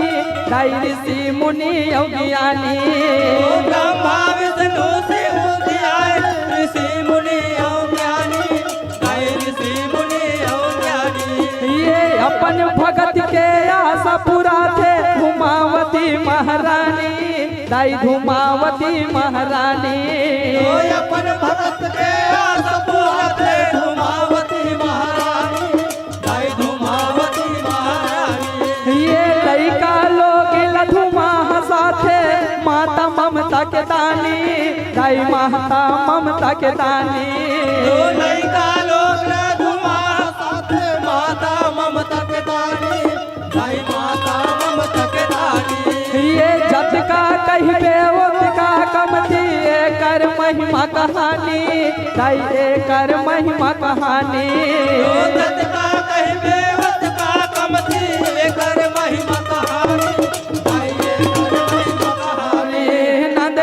दाई ऋषि मुनि अउ ज्ञानी। ओ ब्रह्मा विष्णु शिव धियावे, ऋषि मुनि अउ ज्ञानी, दाई ऋषि मुनि अउ ज्ञानी। ये अपन भगत के आस पुराथे धुमावती महारानी, दाई धुमावती महारानी। ओ अपन भगत के आस पुराथे धुमावती महारानी, दाई धुमावती महारानी। ये लइका लोग ला धुमा हंसाथे, माता ममता के दानी, दाई माता ममता के दानी। ओ लइका लोग ला धुमा हंसाथे, माता ममता के दानी, दाई माता ममता के दानी। ये जतका कहिबे ओतका कमती, एकर महिमा कहानी, दाई एकर महिमा कहानी। ओ जतका कहिबे ओतका कमती, एकर महिमा कहानी, दाई एकर महिमा कहानी। नंद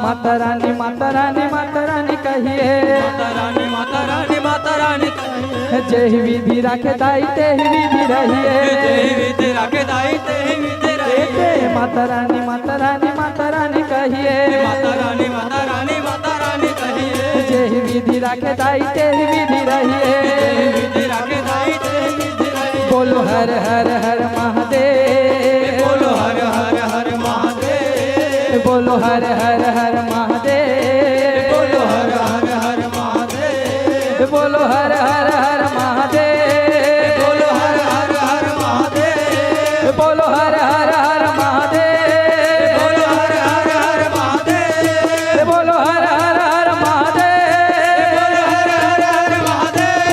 माता रानी, माता रानी, माता रानी कहिए। माता रानी, माता रानी, माता रानी कहिए। जेहि विधि राखे दाई तेहि विधि रहिए। जेहि विधि राखे दाई तेहि विधि रहिए। माता रानी, माता रानी, माता रानी कहिए। माता रानी, माता रानी, माता रानी कहिए। जेहि विधि राखे दाई तेहि विधि रहिए। जेहि विधि राखे दाई तेहि विधि रहिए। बोलो हर हर हर महादेव। बोलो हर हर हर महादेव। बोलो हर हर हर महादेव। बोलो हर हर हर महादेव। बोलो हर हर हर महादेव। बोलो हर हर हर महादेव। बोलो हर हर हर महादेव। बोलो हर हर हर महादेव। बोलो हर हर हर महादेव। बोलो हर हर हर महादेव।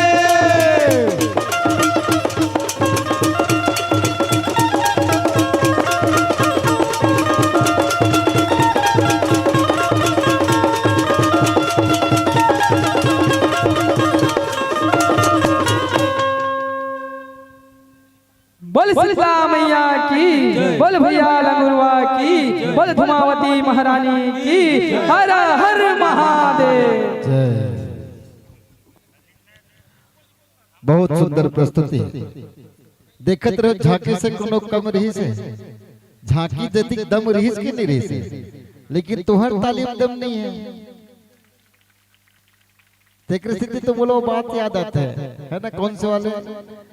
बोल शीतला मैया की, बोल भैया लंगुरवा की, बोल धुमावती महारानी की। हर हर महादेव। जय। बहुत सुंदर प्रस्तुति। देखत रहो, झांकी से कोनो कम रहिस हे? झांकी जतिक दम रहिस कि नहीं रहिस हे? लेकिन तुहर ताली में दम नहीं है। तेकरे सेती तो मोला वो बात याद आथे, है ना, कौन से वाले,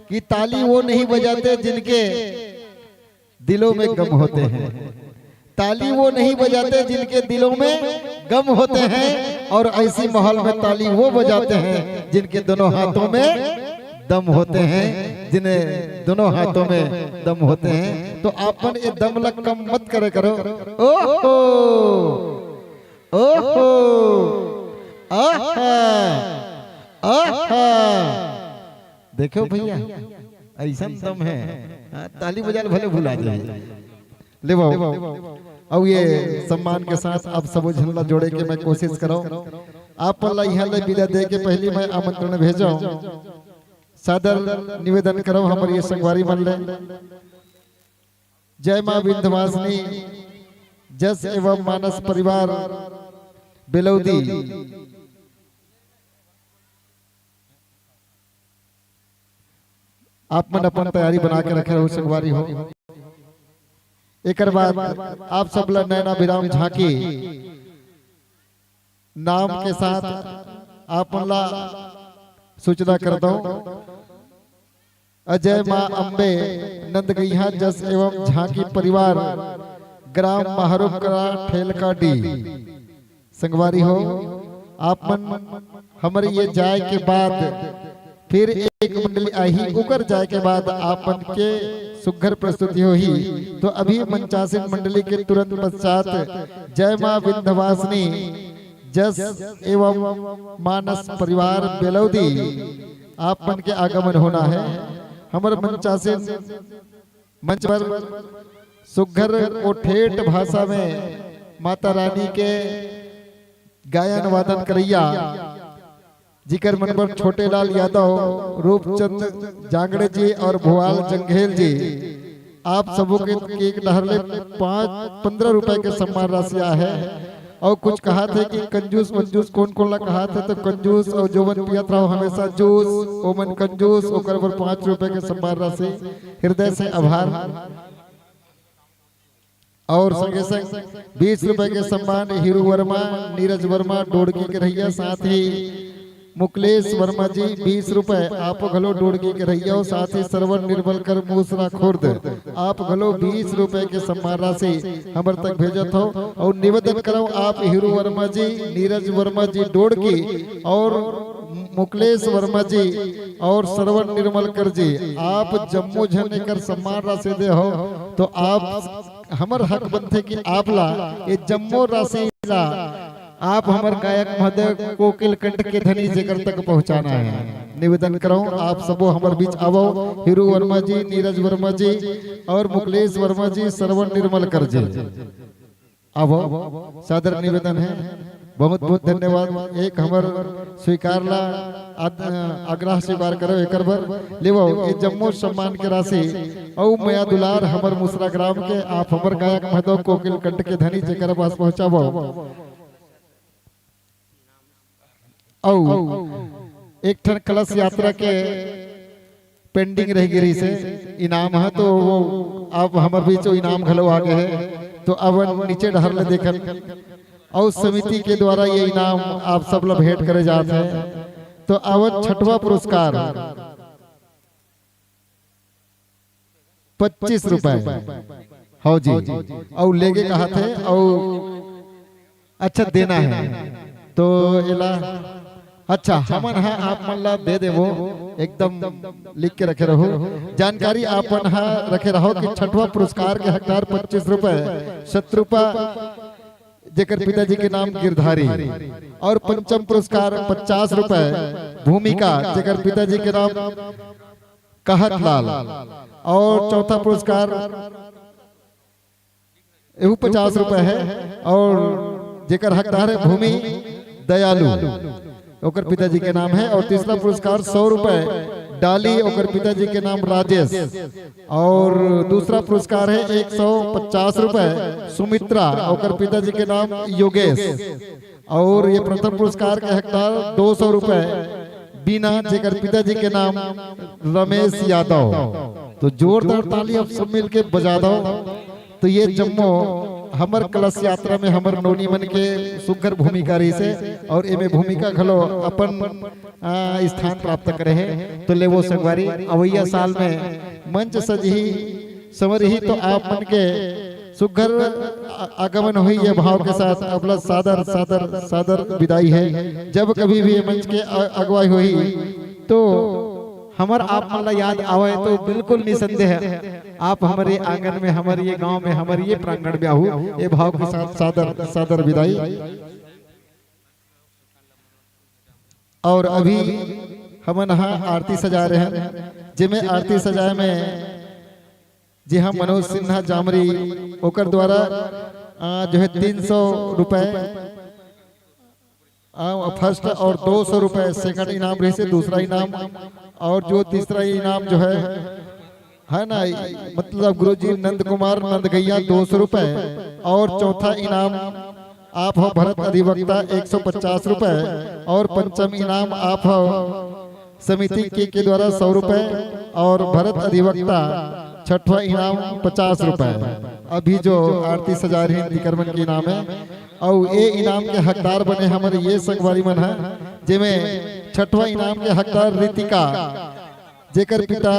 कि ताली वो नहीं बजाते जिनके दिलों में गम होते हैं। ताली वो नहीं बजाते जिनके दिलों में गम होते हैं, और ऐसी माहौल में ताली वो बजाते हैं जिनके दोनों हाथों में दम होते हैं, जिन्हें दोनों हाथों में दम होते हैं। तो आपन ये दम ला कम मत करे करो। ओहो, ओहो, आहा, आहा। देखो भैया, ऐसन दम है, हाँ, ताली बजा ले, भले भुला जाए। ले बाबू, अब ये सम्मान के साथ आप सब झन ला जोड़े के मैं कोशिश करो। आप ला यहाँ ले विदा दे के पहली मैं आमंत्रण भेजो, सादर निवेदन करो हमर ये संगवारी मन ले। जय माँ विंध्यवासिनी जस एवं मानस परिवार बेलौदी, आप मन अपन तैयारी बना के रखे रहो संगवारी हो। एकर बाद आप सब ला नैना विराम झांकी नाम के साथ आप मन ला सूचना कर दो। अजय माँ अम्बे नंदगैया जस एवं झांकी परिवार, ग्राम माहरूपकला ठेलका डी। संगवारी हो, आप मन हमर ये जाए के बाद फिर एक मंडली आही, उकर जाए के बाद आप मन के सुघर प्रस्तुति होही। तो अभी मंचासीन मंडली के तुरंत पश्चात जय माँ विंध्यवासिनी जस एवं मानस परिवार बेलौदी आप मन के आगमन होना है। हमर मंचासीन मंच पर सुघर ओ ठेठ भाषा में माता रानी के गायन वादन करैया, जिकर मन पर छोटे लाल यादव, रूपचंद जांगड़े जी और भुआल जंघेल जी, आप सबो के एक डहर ले पाँच, पन्द्रह रुपए के सम्मान राशि आहे। और कुछ कहा थे कि कंजूस मंजूस कौन कौन ला कहा थे, तो कंजूस और जोवन पियत रहो हमेशा जूस, ओमन कंजूस, ओकर बर पाँच रुपए के सम्मान राशि, हृदय से आभार। और संगे संग बीस रुपए के सम्मान हीरू वर्मा, नीरज वर्मा, डोड़की के रहइया, साथ ही मुकलेश वर्मा जी बीस रुपए, आप घलो डोड़की के रहइया हो, साथ ही श्रवण निर्मलकर मूसरा खुर्द, आप घलो बीस रुपए के सम्मान राशि हमर तक भेजत हो। और निवेदन करव आप हीरू वर्मा जी, नीरज वर्मा जी डोड़की और मुकलेश वर्मा जी और श्रवण निर्मलकर जी, आप जम्मो झन एकर सम्मान राशि दे हो, तो आप हमर हक बनथे कि आप ला ये जम्मो राशि ला आप हमर गायक महोदय कोकिल कंठ के धनी जेकर तक पहुंचाना है। निवेदन करव आप सबो हमर बीच आवव, हीरू वर्मा जी, नीरज वर्मा जी और मुकलेश वर्मा जी, श्रवण निर्मलकर जी। आवव, सादर निवेदन है, बहुत बहुत धन्यवाद। एक हमर स्वीकार ला आद-, आग्रह स्वीकार करव एकर बर। लेवव ये जम्मो सम्मान के राशि अउ मया दुलार हमर मुसरा ग्राम के आप हमर गायक महोदय कोकिल कंठ के धनी जेकर पास पहुंचावव। अउ एक ठन कलश यात्रा के पेंडिंग रह गे रहिस हे इनाम ह, तो वो अब हमर बीच वो इनाम घलो आ गे हे। तो अब नीचे डहर ले देखन, अउ समिति के द्वारा ये इनाम आप सब ला भेंट करे जात हे। तो अब छठवा पुरस्कार पच्चीस रुपए। हव जी, अउ लेगे कहत हे, अउ अच्छा देना हे तो एला, अच्छा हमन ह आप मन ला दे देबो, एकदम लिख के रखे रहू। जानकारी आप मन ह रखे रहो कि छठवा पुरस्कार के हकदार पच्चीस रुपए शत्रुपा, जेकर पिताजी के नाम गिरधारी, और पंचम पुरस्कार पचास रुपए भूमिका, जेकर पिताजी के नाम कहत लाल, और चौथा पुरस्कार एहू पचास रुपए हे, और जेकर हकदार हे भूमि दयालु, ओकर पिताजी के नाम हे। और तीसरा पुरस्कार सौ रुपए डाली, ओकर पिताजी के नाम राजेश। और दूसरा पुरस्कार हे एक सौ पचास रुपए सुमित्रा, ओकर पिताजी के नाम योगेश। और ये प्रथम पुरस्कार के हकदार दो सौ रुपए बीना, जेकर पिताजी के नाम रमेश यादव। तो जोरदार ताली आप सब मिलके बजा दो। तो ये जम्मो हमर कलश यात्रा में हमर नोनी मन के सुघर भूमिका रहिस हे, और एमे भूमिका घलो अपन, आ, स्थान प्राप्त करे हे। तो लेवो संगवारी, अवइया साल में मंच सजही संवरही तो आप मन के सुघर आ-, आगमन होही, ये भाव के साथ अबला सादर, सादर, सादर विदाई हे। जब कभी भी ये मंच के अ-, अगुवाई होही तो हमर आप मन ला याद आवय तो बिल्कुल निसंदेह आप हमर ये आंगन में, हमर ये गांव में, हमर ये प्रांगण में आहू। ये भाव के साथ सादर, सादर विदाई। और अभी हमन ह आरती सजा रहे हन, जेमे आरती सजाए में जी हाँ, मनोज सिन्हा जामरी, ओकर द्वारा, आ, जो है तीन सौ रुपए, आ, फर्स्ट और दो सौ रुपए सेकंड इनाम रहिस हे, दूसरा इनाम, और जो तीसरा इनाम जो है, है ना, मतलब गुरुजी नंद कुमार नंदगैया दो सौ रुपए, और चौथा इनाम आप हो भरत अधिवक्ता एक सौ पचास रुपए, और पंचम इनाम आप हो समिति के, के द्वारा सौ रुपए और भरत अधिवक्ता छठवा इनाम पचास रुपए। अभी जो आरती सजा रही तिकर मन के इनाम हे, अउ ए इनाम के हकदार बने हमर ये संगवारी मन ह, जेमे छठवा इनाम के हकदार रितिका, जेकर पिता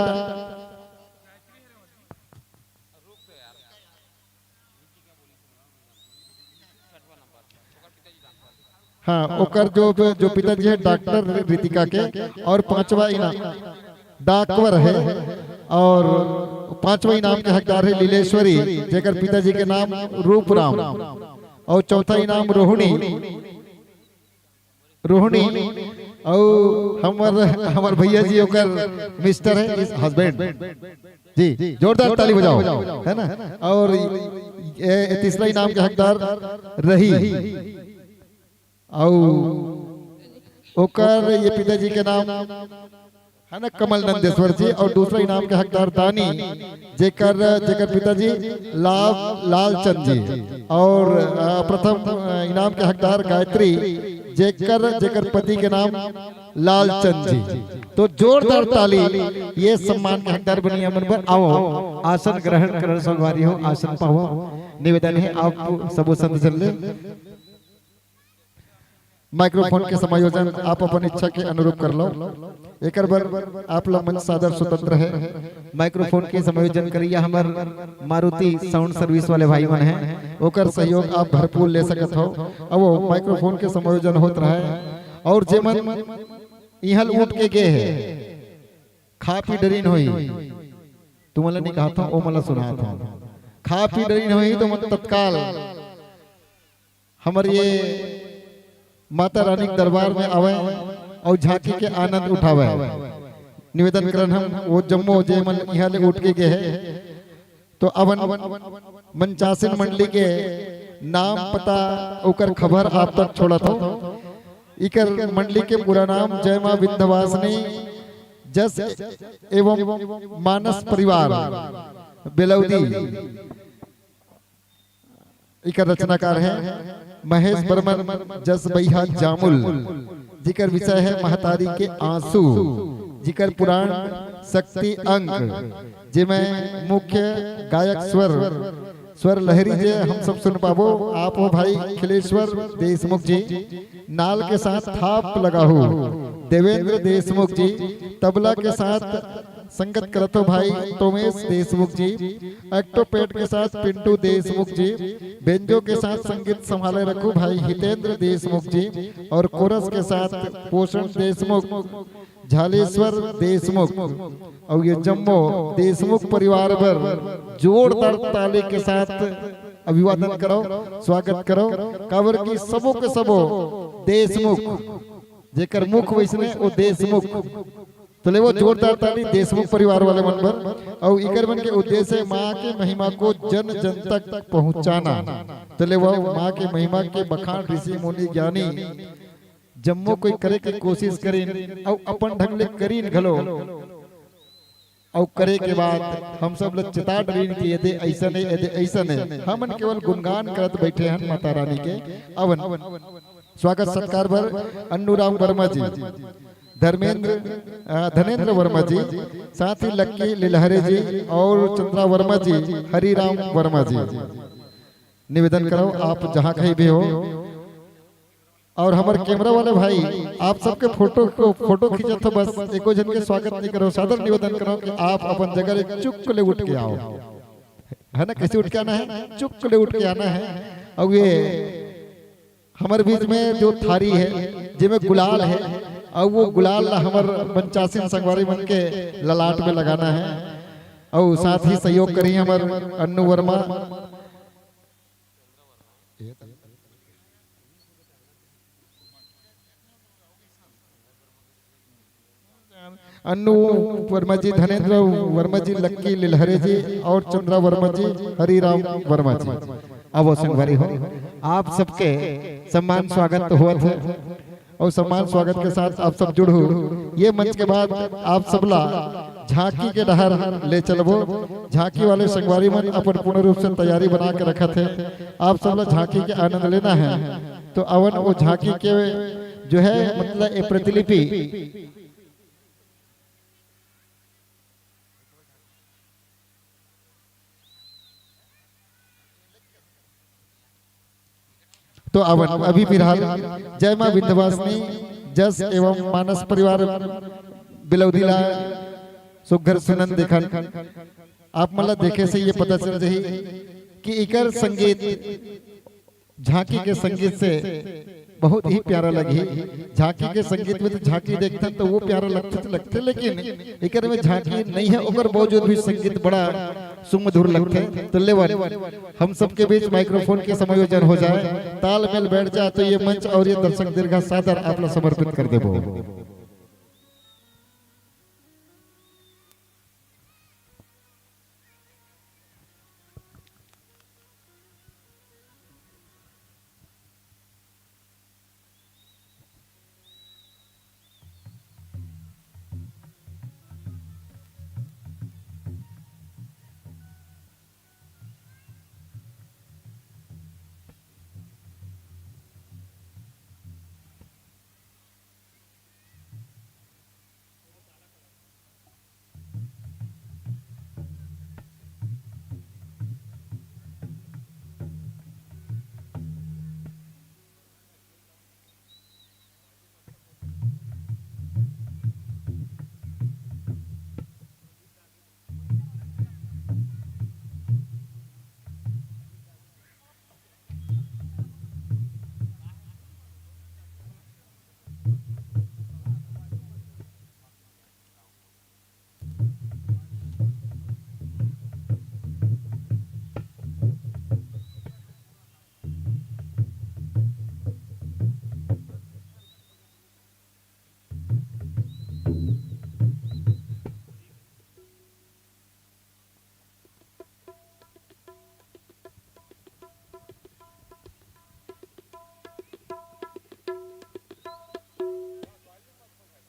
हाँ, ओकर जो, जो पिताजी है डॉक्टर रितिका के, और पांचवा इनाम डाकवर है, और पांचवा इनाम के हकदार है लीलेश्वरी, जेकर पिताजी के नाम रूपराम, और चौथा इनाम रोहिणी, रोहिणी, और हमर, हमर भैया जी ओकर मिस्टर है, हस्बैंड जी, जोरदार ताली बजाओ, है ना। और ये, ये तीसरा इनाम के हकदार रही, और ओकर ये पिताजी के नाम है ना कमल नंदेश्वर जी, और दूसरा इनाम के हकदार दानी, जेकर, जेकर पिताजी लाल, लालचंद जी, और, अ, प्रथम, अ, इनाम के हकदार गायत्री, जेकर, जेकर पति के नाम लालचंद जी। तो जोरदार ताली ये सम्मान के हकदार बनिया मन बर। आओ, आसन ग्रहण कर संगवारी हो, आसन पाओ। निवेदन है, आप सबो संत जन ले माइक्रोफोन के समायोजन आप अपन इच्छा के अनुरूप कर लो। एकर बर आप ला मंच सादर स्वतंत्र है। माइक्रोफोन के समायोजन करिया हमर मारुति साउंड सर्विस वाले भाई मन हैं, ओकर सहयोग आप भरपूर ले सकत हो। अब वो माइक्रोफोन के समायोजन होत रहे, और जेमन इहल उठ के गे हे, खा पी डरिन होही, तुमन ला नहीं कहत हूँ, ओ मन ला सुनात हूँ। खा पी डरिन होही तो मन तत्काल हमर ये माता रानी के दरबार में आवे और झांकी के आनंद उठावे। निवेदन करन हम वो जम्मो जे मन यहाँ ले उठ के गए हैं, तो अवन मंचासीन मंडली के नाम पता ओकर खबर आप तक छोड़त हो। इकर मंडली के पूरा नाम जय माँ विंध्यवासिनी जस एवं मानस परिवार बेलौदी। इकर रचनाकार है महेश बर्मन जस बइहा जामुल। जिकर विषय है महतारी के आंसू, जिकर पुराण शक्ति अंक, जेमे मुख्य गायक स्वर, स्वर लहरी जे हम सब सुन पाबो, आप हो भाई खिलेश्वर देशमुख जी, नाल के साथ थाप लगाहू देवेंद्र देशमुख जी, तबला के साथ संगत करत हो भाई तोमेश देशमुख जी, एक्टोपेड के साथ पिंटू देशमुख जी, बेंजो के साथ संगीत संभाले रखू भाई हितेंद्र देशमुख जी, और कोरस के साथ पोषण देशमुख, झालेश्वर देशमुख, और ये जम्मो देशमुख परिवार बर जोरदार ताली के साथ अभिवादन करो, स्वागत करो, काबर कि सबो के सबो देशमुख, जेकर मुख वैसने वो देशमुख। तो ले वो जोरदार ताली देशमुख परिवार वाले मन बर। और इकर मन के उद्देश्य है माँ के महिमा को जन जन तक पहुँचाना। तो ले वो माँ के महिमा के बखान ऋषि मुनि ज्ञानी जम्मो कोई करे के कोशिश करिन, अउ अपन ढंग ले करिन घलो। अउ करे के बाद हम सब ल चेता डरिन कि एदे ऐसा नहीं, एदे ऐसा नहीं। हमन केवल गुणगान करत बैठे हन माता रानी के। अवन स्वागत सत्कार बर अन्नूराम वर्मा जी, धर्मेंद्र, अ, धनेंद्र वर्मा जी, साथ ही लक्की लिलहरे जी और चंद्रा वर्मा जी, हरिराम वर्मा जी। निवेदन करो, आप जहाँ कहीं भी हो, और हमर कैमरा वाले भाई, आप सबके फोटो को, फोटो खींचत हो, बस एको झन के स्वागत नहीं करो, सादर निवेदन करो कि आप अपन जगह ले चुक ले उठ के आओ, है ना? कैसे उठ के आना है? चुक ले उठ के आना है। और ये हमर बीच में जो थारी है, जेमे गुलाल है, और वो गुलाल ला हमर पंचासीन संगवारी मन के ललाट में लगाना है। और साथ ही सहयोग करी हमर अन्नू वर्मा, अन्नू वर्मा जी, धनेंद्र वर्मा जी, लक्की लिलहरे जी और चंद्रा वर्मा जी, हरिराम वर्मा जी। अब वो संगवारी हो, आप सबके सम्मान स्वागत होवत है और सम्मान स्वागत के साथ आप सब जुड़हू। ये मंच के बाद आप सबला झांकी के डहर ले चलबो। झांकी वाले संगवारी मन अपन पूर्ण रूप से तैयारी बना के रखत है। आप सबला झांकी के आनंद लेना है तो अवन वो झांकी के जो है, मतलब, ए प्रतिलिपि। तो अवन अभी फिलहाल जय माँ विंध्यवासिनी जस एवं मानस परिवार बिलौदी ला सुघर सुनन देखन। आप मन ला देखे से ये पता चल जाही कि इकर संगीत झांकी के संगीत से बहुत ही प्यारा लगही। झांकी के संगीत में तो झांकी देखथन तो वो प्यारा लगथे तो लगथे, लेकिन एकर में झांकी नहीं है, ओकर बावजूद भी संगीत बड़ा सुमधुर लगथे। तो लेवन हम सबके बीच माइक्रोफोन के समायोजन हो जाए, तालमेल बैठ जाए तो ये मंच और ये दर्शक दीर्घा सादर आप ला समर्पित कर देबो।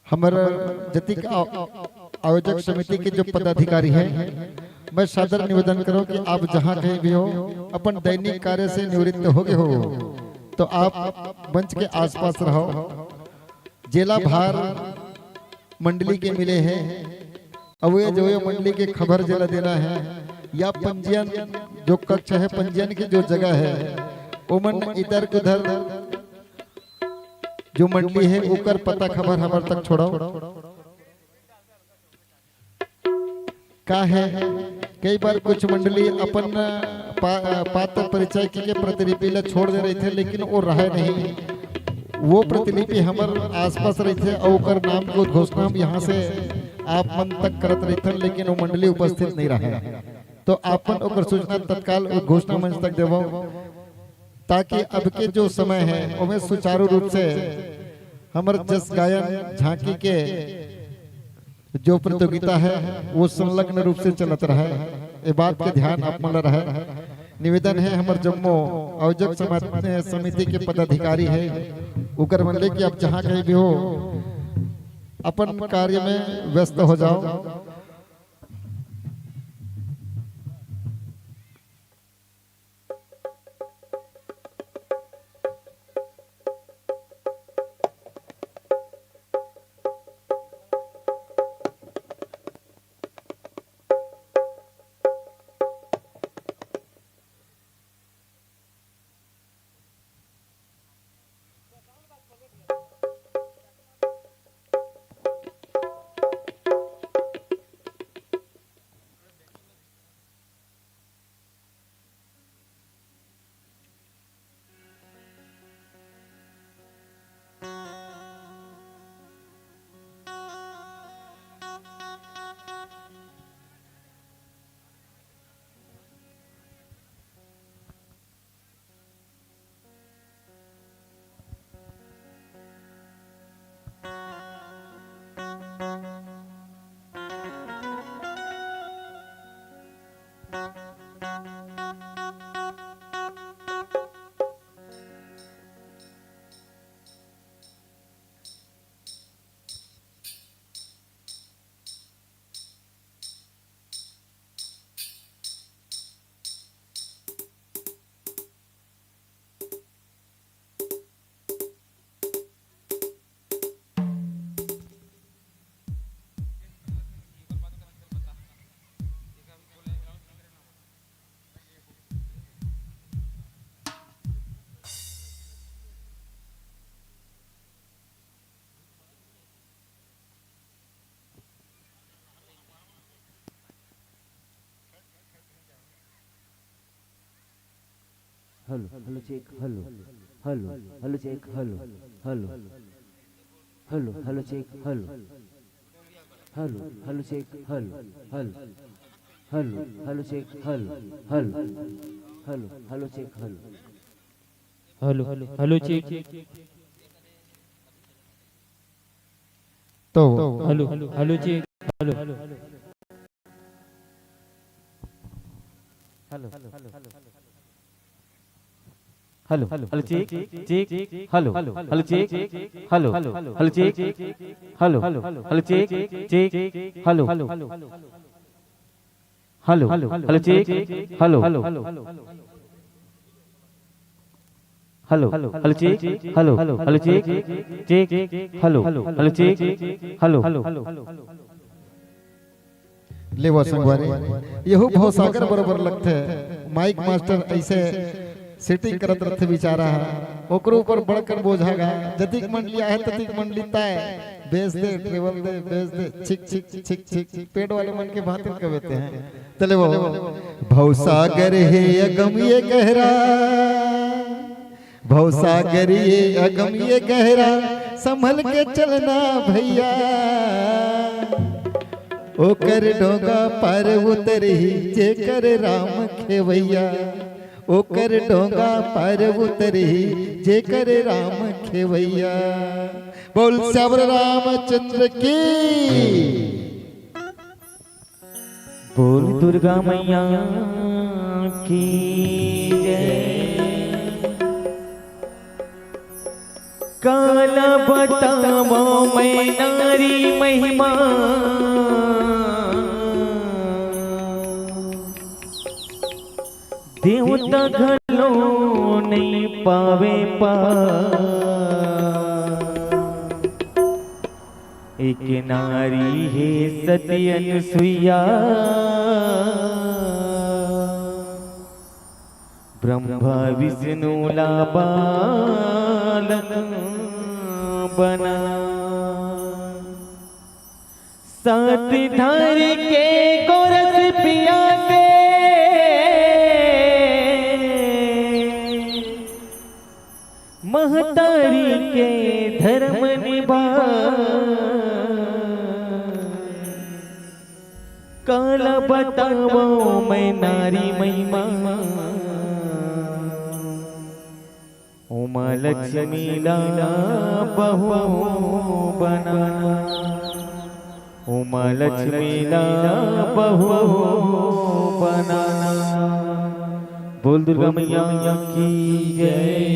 हमर जतिक आ-, आयोजक समिति के जो पदाधिकारी है, मैं सादर निवेदन करूं कि आप जहां कहीं भी हो, अपन दैनिक कार्य से निवृत्त हो गए हो, तो आप मंच के आसपास रहो। जेला भार मंडली के मिले हे, अउ ये जो ये मंडली के खबर जेला देना हे, या पंजीयन जो कक्ष हे, पंजीयन की जो जगह हे, ओमन इधर उधर जो मंडली हे, ओकर पता खबर हमर तक छोड़ो। का हे, कई बार कुछ मंडली अपन पा-, पात्र परिचय के, के प्रतिलिपि ला छोड़ दे रहिथे, लेकिन वो रहे नहीं। वो प्रतिलिपि हमर आसपास रहिथे अउ ओकर नाम के उद्घोषणा हम यहाँ से आप मन तक करत रहिथन, लेकिन वो मंडली उपस्थित नहीं रहे। तो आपन ओकर सूचना तत्काल उद्घोषणा मंच तक देवो, ताकि अब के जो समय हे, ओमे सुचारू रूप से हमर जस गायन झांकी के जो प्रतियोगिता हे, वो संलग्न रूप से चलत रहे। ये बात के ध्यान आप मन ल रहे। निवेदन हे, हमर जम्मो आयोजक समा-, समिति के पदाधिकारी हे, उकर मन ले कि आप जहाँ कहीं भी हो, अपन कार्य में व्यस्त हो जाओ। Hello, hello, check, hello, hello, hello, check, hello, hello, hello, hello, check, hello, hello, hello, check, hello, hello, hello, hello, check, hello, hello, hello, hello, check, hello, hello, hello, check. तो hello, hello, check, hello, hello, hello, hello, check, check, hello, hello, check, hello, hello, check, hello, hello, check, check, hello, hello, hello, check, hello, hello, hello, hello, check, hello, hello, check, check, hello, hello, check, hello, hello. लेवा संगवारी, यहू भवसागर बरोबर लगथे। Mic master ऐसे setting करत रथे बेचारा ह, ओकरो ऊपर बड़कन बोझा गा। जतिक मंडली आहे, ततिक मंडली ताय, बेच दे, ट्रेवल दे, बेच दे, छिक, छिक, छिक, छिक, पेट वाले मन के भांति कबे ते हैं। त लेवो, भवसागर हे अगम ये गहरा, भवसागर ये अगम ये गहरा, संभल के चलना भैया। ओकर डोंगा पार उतरही जेकर राम खेवैया, ओकर डोंगा पार उतरही जेकर राम खेवैया। बोल सियावर रामचंद्र की। बोल दुर्गा मैया की जय। काला बतावो मैं नारी महिमा, देवता घलो नहीं पावे पार। एक नारी हे सती अनुसुईया, ब्रह्मा विष्णु ला बालक बना। सती धर के गोरस पिया के, महतारी के धर्म निभा। काला बतावंव मैं नारी महिमा, उमा लक्ष्मी ला बहू बना। उमा लक्ष्मी ला बहू बना। बोल दुर्गा मैया की जय।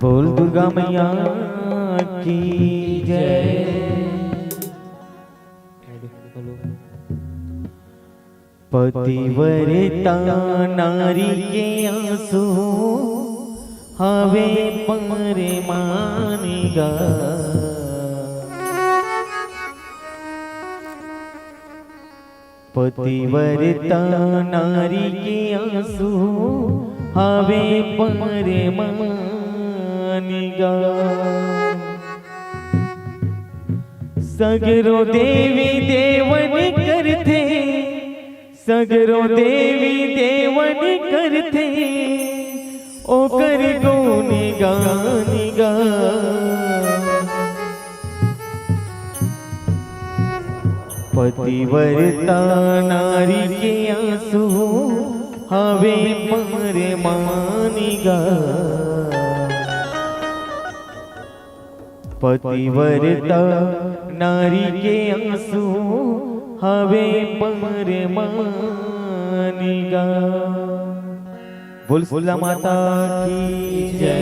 बोल दुर्गा मैया की जय। पतिव्रता नारी के आंसू हवे परमान गा। पतिव्रता नारी के आंसू हवे परमान गा। सगरो देवी देवन करथे, सगरो देवी देवन करथे, ओकर गुण गान गा। पतिव्रता नारी के आंसू हवे परमान गा। पतिव्रता नारी के आंसू हवे परमान गा। बोल शीतला माता की जय।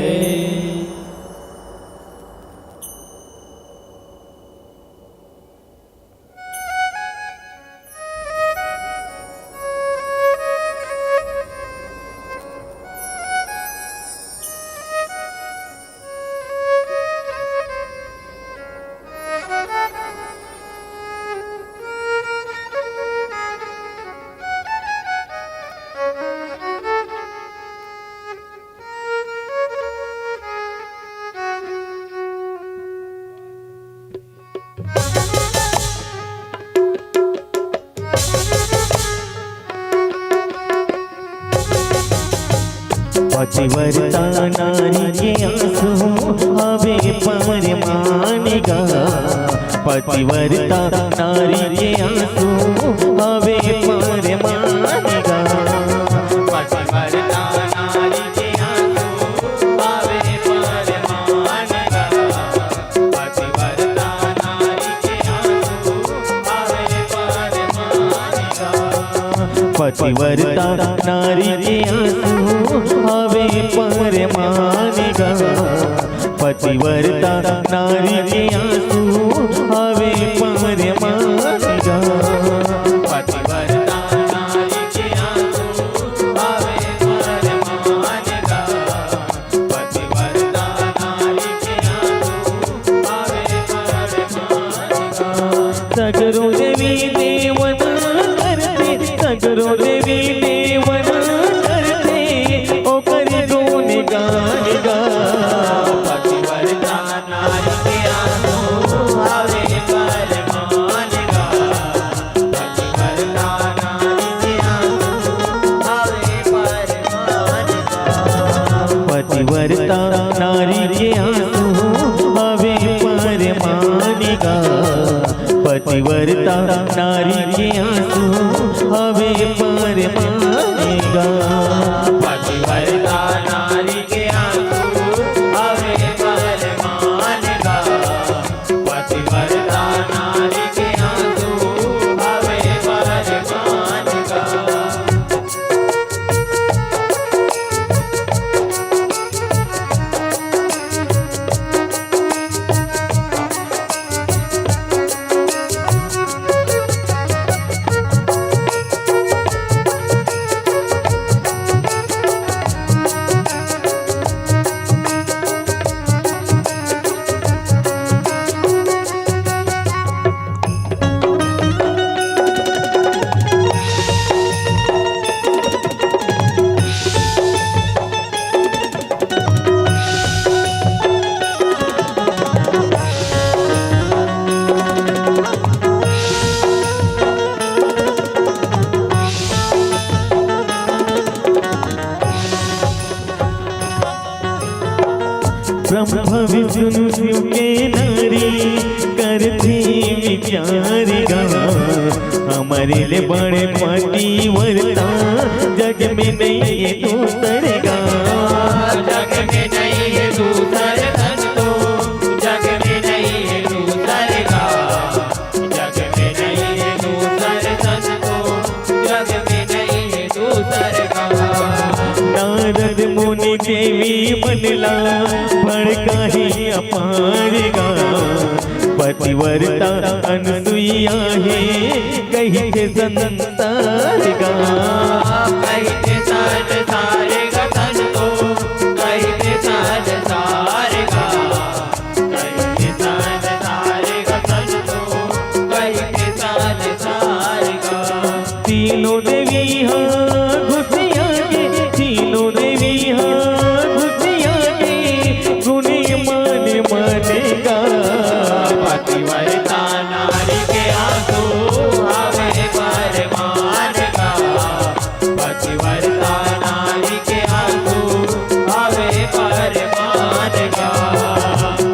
पतिव्रता नारी के आंसू हवे परमान गा। पतिव्रता नारी के आंसू हवे परमान गा। पतिव्रता नारी के आंसू हवे परमान गा। पतिव्रता नारी के आंसू हवे परमान गा। पतिव्रता नारी के आंसू हवे परमान गा। पतिव्रता नारी के आंसू हवे परमान गा। पतिव्रता नारी के आंसू हवे परमान गा। पतिव्रता नारी के आंसू हवे परमान गा। सगरो देवी देवन करथे, सगरो देवी देवन करथे, ओकर गुण गान पतिव्रता नारी के आंसू हवे परमान गा। पतिव्रता नारी के आंसू हवे परमान गा। पतिव्रता नारी के आंसू हवे परमान गा। पतिव्रता नारी के आंसू हवे परमान गा। ब्रह्मा विष्णु शिव के नारी करथे विचार गा। हमरे ले बड़े पतिव्रता जग में नइये दूसर गा। जग में नइये दूसर संतो, जग में नइये दूसर गा। जग में नइये दूसर संतो, जग में नइये दूसर गा। नारद मुनि देवी मन ला भड़काही अपार गा। पतिव्रता अनसुईया हे कहिथे संसार गा। कहिथे संसार गा संतो, कहिथे संसार गा। कहिथे संसार गा संतो, कहिथे संसार गा। तीनों देवी हा घुसिया के, तीनों देवी हा घुसिया के, गुनी मन मन गा। पतिव्रता नारी के आंसू हवे परमान गा। पतिव्रता नारी के आंसू हवे परमान गा।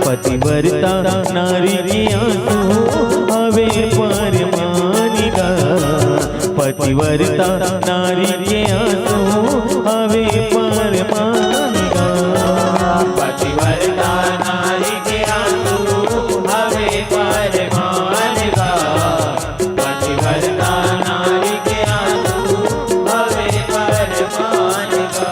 पतिव्रता नारी के आंसू हवे परमान गा। पतिव्रता नारी के आंसू हवे परमान गा। पतिव्रता नारी के आंसू हवे परमान गा। पतिव्रता नारी के आंसू हवे परमान गा।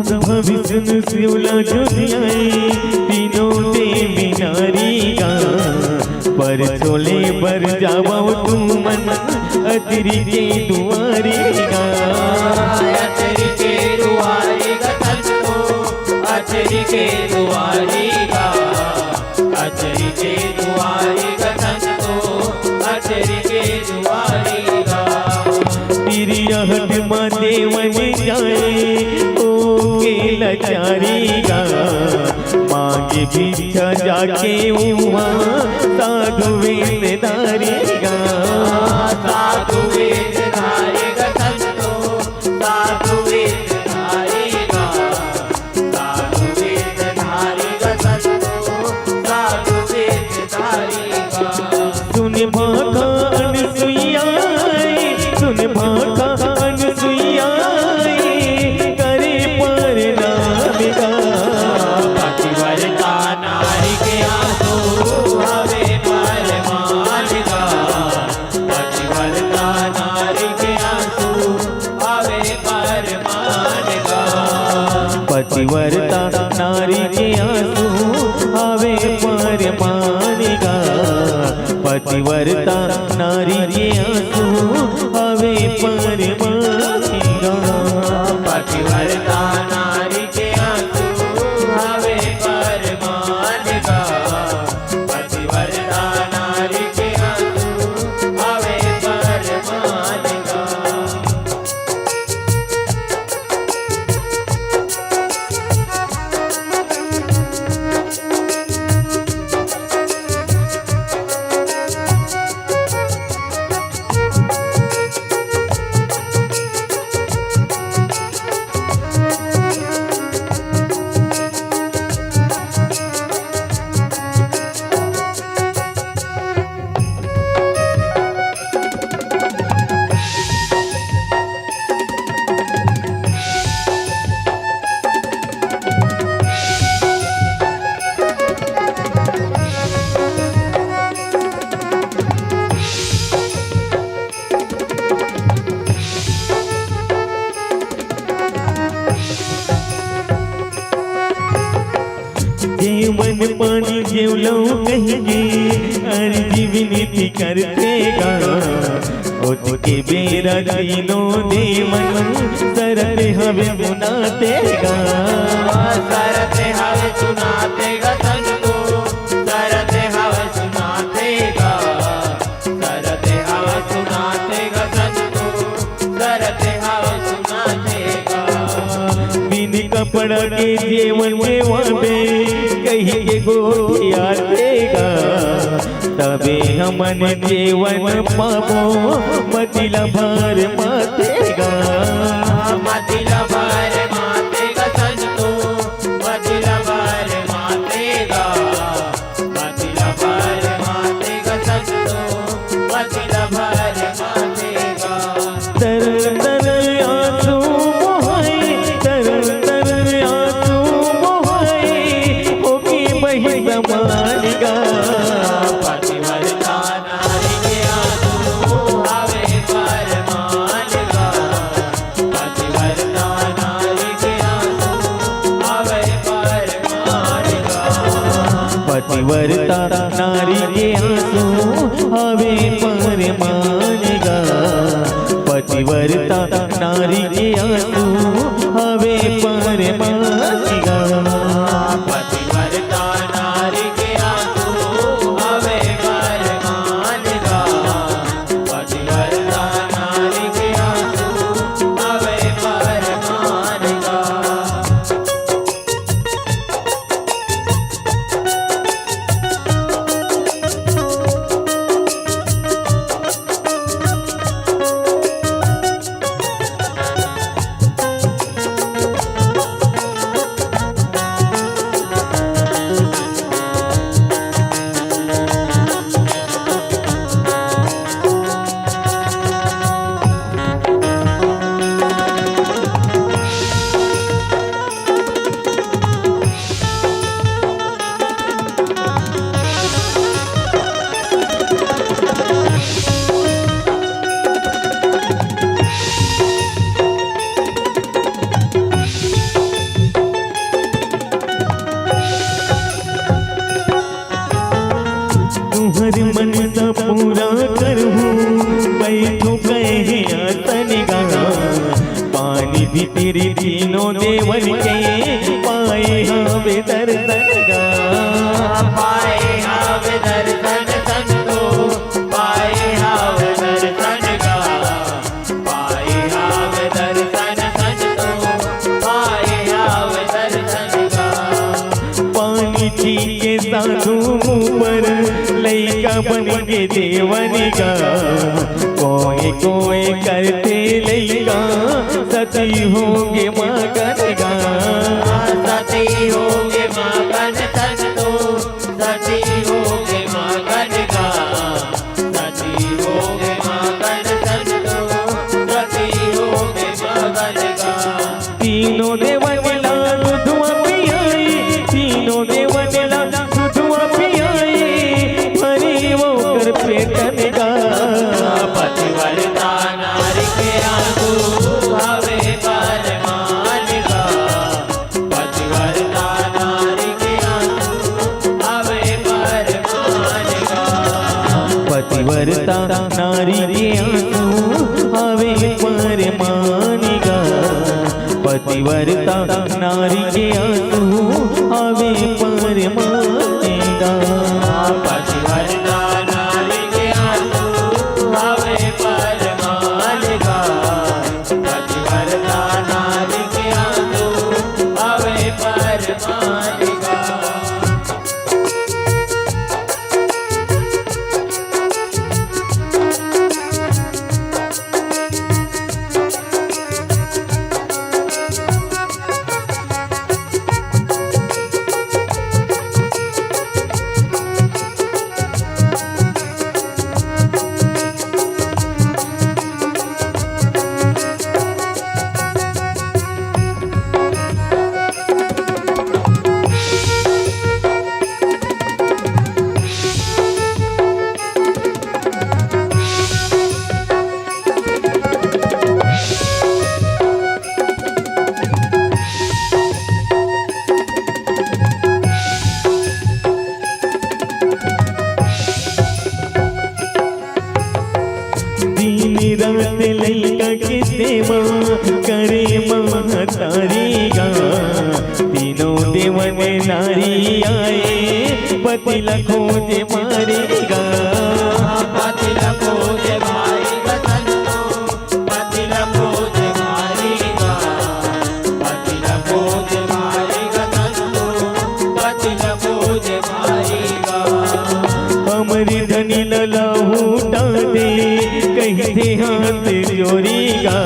ब्रह्मा विष्णु शिव ला जो धियाए, तीनों देवी नारी गा। परछो ले बर जावव तुमन अतरी के दुआरी गा। अतरी के दुआरी गा संतो, अतरी के दुआरी गा। अचरी के दुआरी गा संतो, अचरी के दुआरी गा। तिरिया हट मा देवन जाए, ओ के लचारी गा। मांगे भिक्षा जाके उहाँ, साधु वेशधारी गा। साधु वेशधारी गा संतो, साधु वेशधारी गा। साधु वेशधारी गा संतो, साधु वेशधारी गा। सुन भाखा अनसुईया ए, सुन भाखा अनसुईया ए, करे परनाम गा। पतिव्रता नारी के आंसू हवे परमान गा। पतिव्रता नारी के पतिव्रता नारी के आंसू हवे परमान गा। पतिव्रता नारी के आंसू हवे परमान गा। पतिव्रता नारी के आंसू हवे परमान गा। पतिव्रता नारी के आंसू हवे परमान गा। जेवन पानी जेवलऊ कहिके, अरजी विनती करथे गा। ओतके बेरा तीनों देवन, सरत हवे सुनाथे गा। सरत हवे सुनाथे गा संतो, सरत हवे सुनाथे गा। सरत हवे सुनाथे गा संतो, सरत हवे सुनाथे गा। बिन कपड़ा के जेवन जेवाबे, कहिके गोठियाथे गा। तभे हमन जेवन पाबो, मतिला भर माथे गा। मतिला भर माथे गा संतो, मतिला भर माथे गा। मतिला भर माथे गा संतो, मतिला भर माथे गा। तर तर आंसू बोहाय, तर तर आंसू बोहाय, होके बही समान गा। पतिव्रता नारी के आंसू हवे परमान गा। पतिव्रता नारी के आंसू हवे परमान गा। पतिव्रता नारी के आंसू हवे परमान गा। पतिव्रता नारी के आंसू हवे परमान गा। पतिव्रता नारी के आंसू हवे परमान गा। पतिव्रता नारी के आंसू हवे परमान गा। तुहर मनसा पूरा करहूँ, बइठो कहे आसन गा। पानी भीतरी तीनों देवन के, पाए हावे दर्शन गा। पाए हावे दर्शन संतो, पाए हावे दर्शन गा। पाए हावे दर्शन संतो, पाए हावे दर्शन गा। पानी पी के साधु मुँह पर लइका बन के देवन गा। कोय कोय करथे लइका, सती होगे मगन गा। सती होगे मगन संतो, सती होगे मगन गा। सती होगे मगन संतो, सती होगे मगन गा। तीनों देवन ला दूधवा पियाई, तीनों देवन ला दूधवा पियाई, भरी ओकर पेटन गा। पतिव्रता नारी के आंसू हवे परमान गा। पतिव्रता नारी के आंसू हवे परमाने गा। पतिव्रता नारी के आंसू हवे परमाने गा। पतिव्रता नारी के आंसू हवे परमाने गा। दिन रात लइका के सेवा करे महतारी गा। तीनों देवन नारी आए, पति ला खोजे मारे गा। पति ला खोजे मारे गा संतो, पति ला खोजे मारे गा। पति ला खोजे मारे गा संतो, पति ला खोजे मारे गा। हमरी धनी ला लहुटा दे, कहिथे हाथ जोरी गा।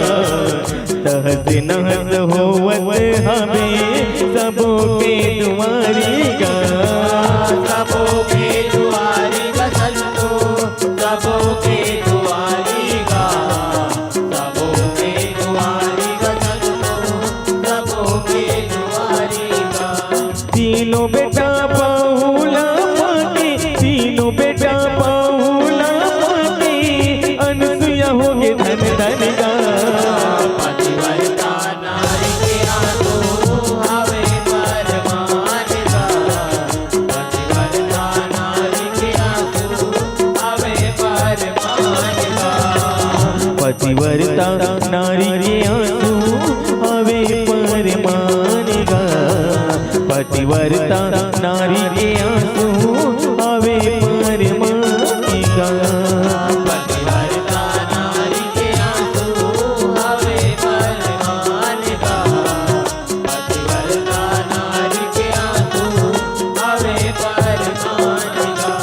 तहस नहस होवत हवे सबो के दुआरी गा। सबो के दुआरी गा संतो, सबो के दुआरी गा। सबो के दुआरी गा संतो, सबो के दुआरी गा। तीनों बेटा बहुला पाके, तीनों बेटा बहुला पाके, अनसुईया होगे धन धन गा। पतिव्रता नारी के आंसू हवे परमाने गा। पतिव्रता नारी के आंसू हवे परमाने गा। पतिव्रता नारी के आंसू हवे परमाने गा। पतिव्रता नारी के आंसू हवे परमाने गा। पतिव्रता नारी के आंसू हवे परमाने गा। पतिव्रता नारी के आंसू हवे परमाने गा।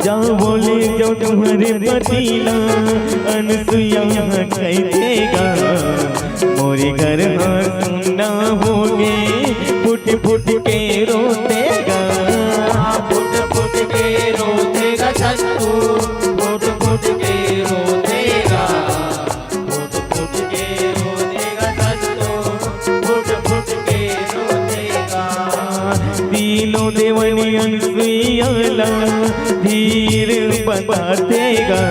जा बोले जो तुम्हरे पति ला, अनसुईया कहि देगा, मोरे घर हा सुन्ना होगे, फुट फुट के रोथे गा। फुट फुट के रोथे गा संतो, फुट फुट के रोथे गा। फुट फुट के रोथे गा संतो, फुट फुट के रोथे गा। तीनों देवनी अनसुईया ला धीर बताथे गा।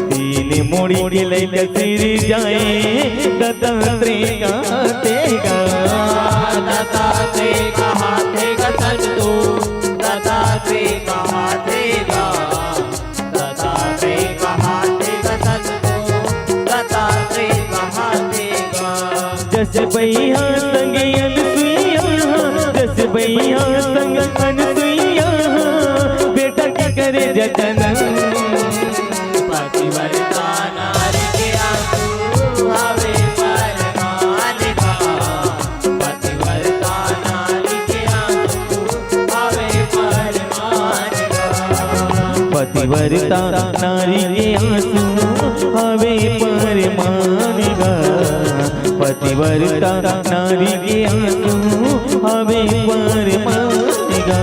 तीन मुड़ी के लइका सिरजाए दत्तात्रेय कहाथे गा। दत्तात्रेय कहाथे गा संतो, दत्तात्रेय कहाथे गा। दत्तात्रेय कहाथे गा संतो, दत्तात्रेय कहाथे गा। जस बइहा संग अनसुईया, जस बइहा संग अनसुईया, बेटा के करे जतन। पतिव्रता नारी के आंसू हवे परमाने गा। पतिव्रता नारी के आंसू हवे परमाने गा। पतिव्रता नारी के आंसू हवे परमान गा। पतिव्रता नारी के आंसू हवे परमान गा।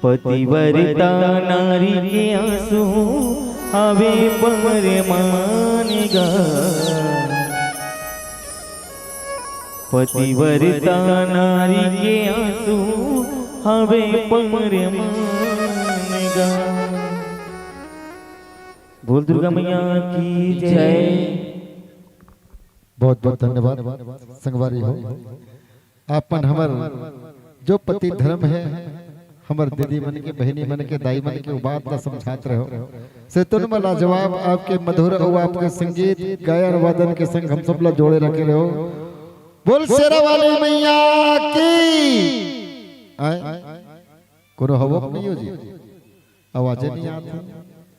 पतिव्रता नारी के आंसू हवे परमान गा। पतिव्रता नारी के आंसू हवे परमान गा। बोल दुर्गा मैया की जय। बहुत बहुत धन्यवाद संगवारी हो। आपन हमर जो पति धर्म है, हमर दीदी मन के, बहिनी मन के, दाई मन के, उ बात ला समझात रहो। से तुन में लाजवाब आपके मधुर और आपके संगीत, गायन, वादन के संग हम सब ला जोड़े रखे रहो। बोल शेरा वाली मैया की। आय, कोनो हवो कि नहीं हो जी? आवाजे नहीं आती।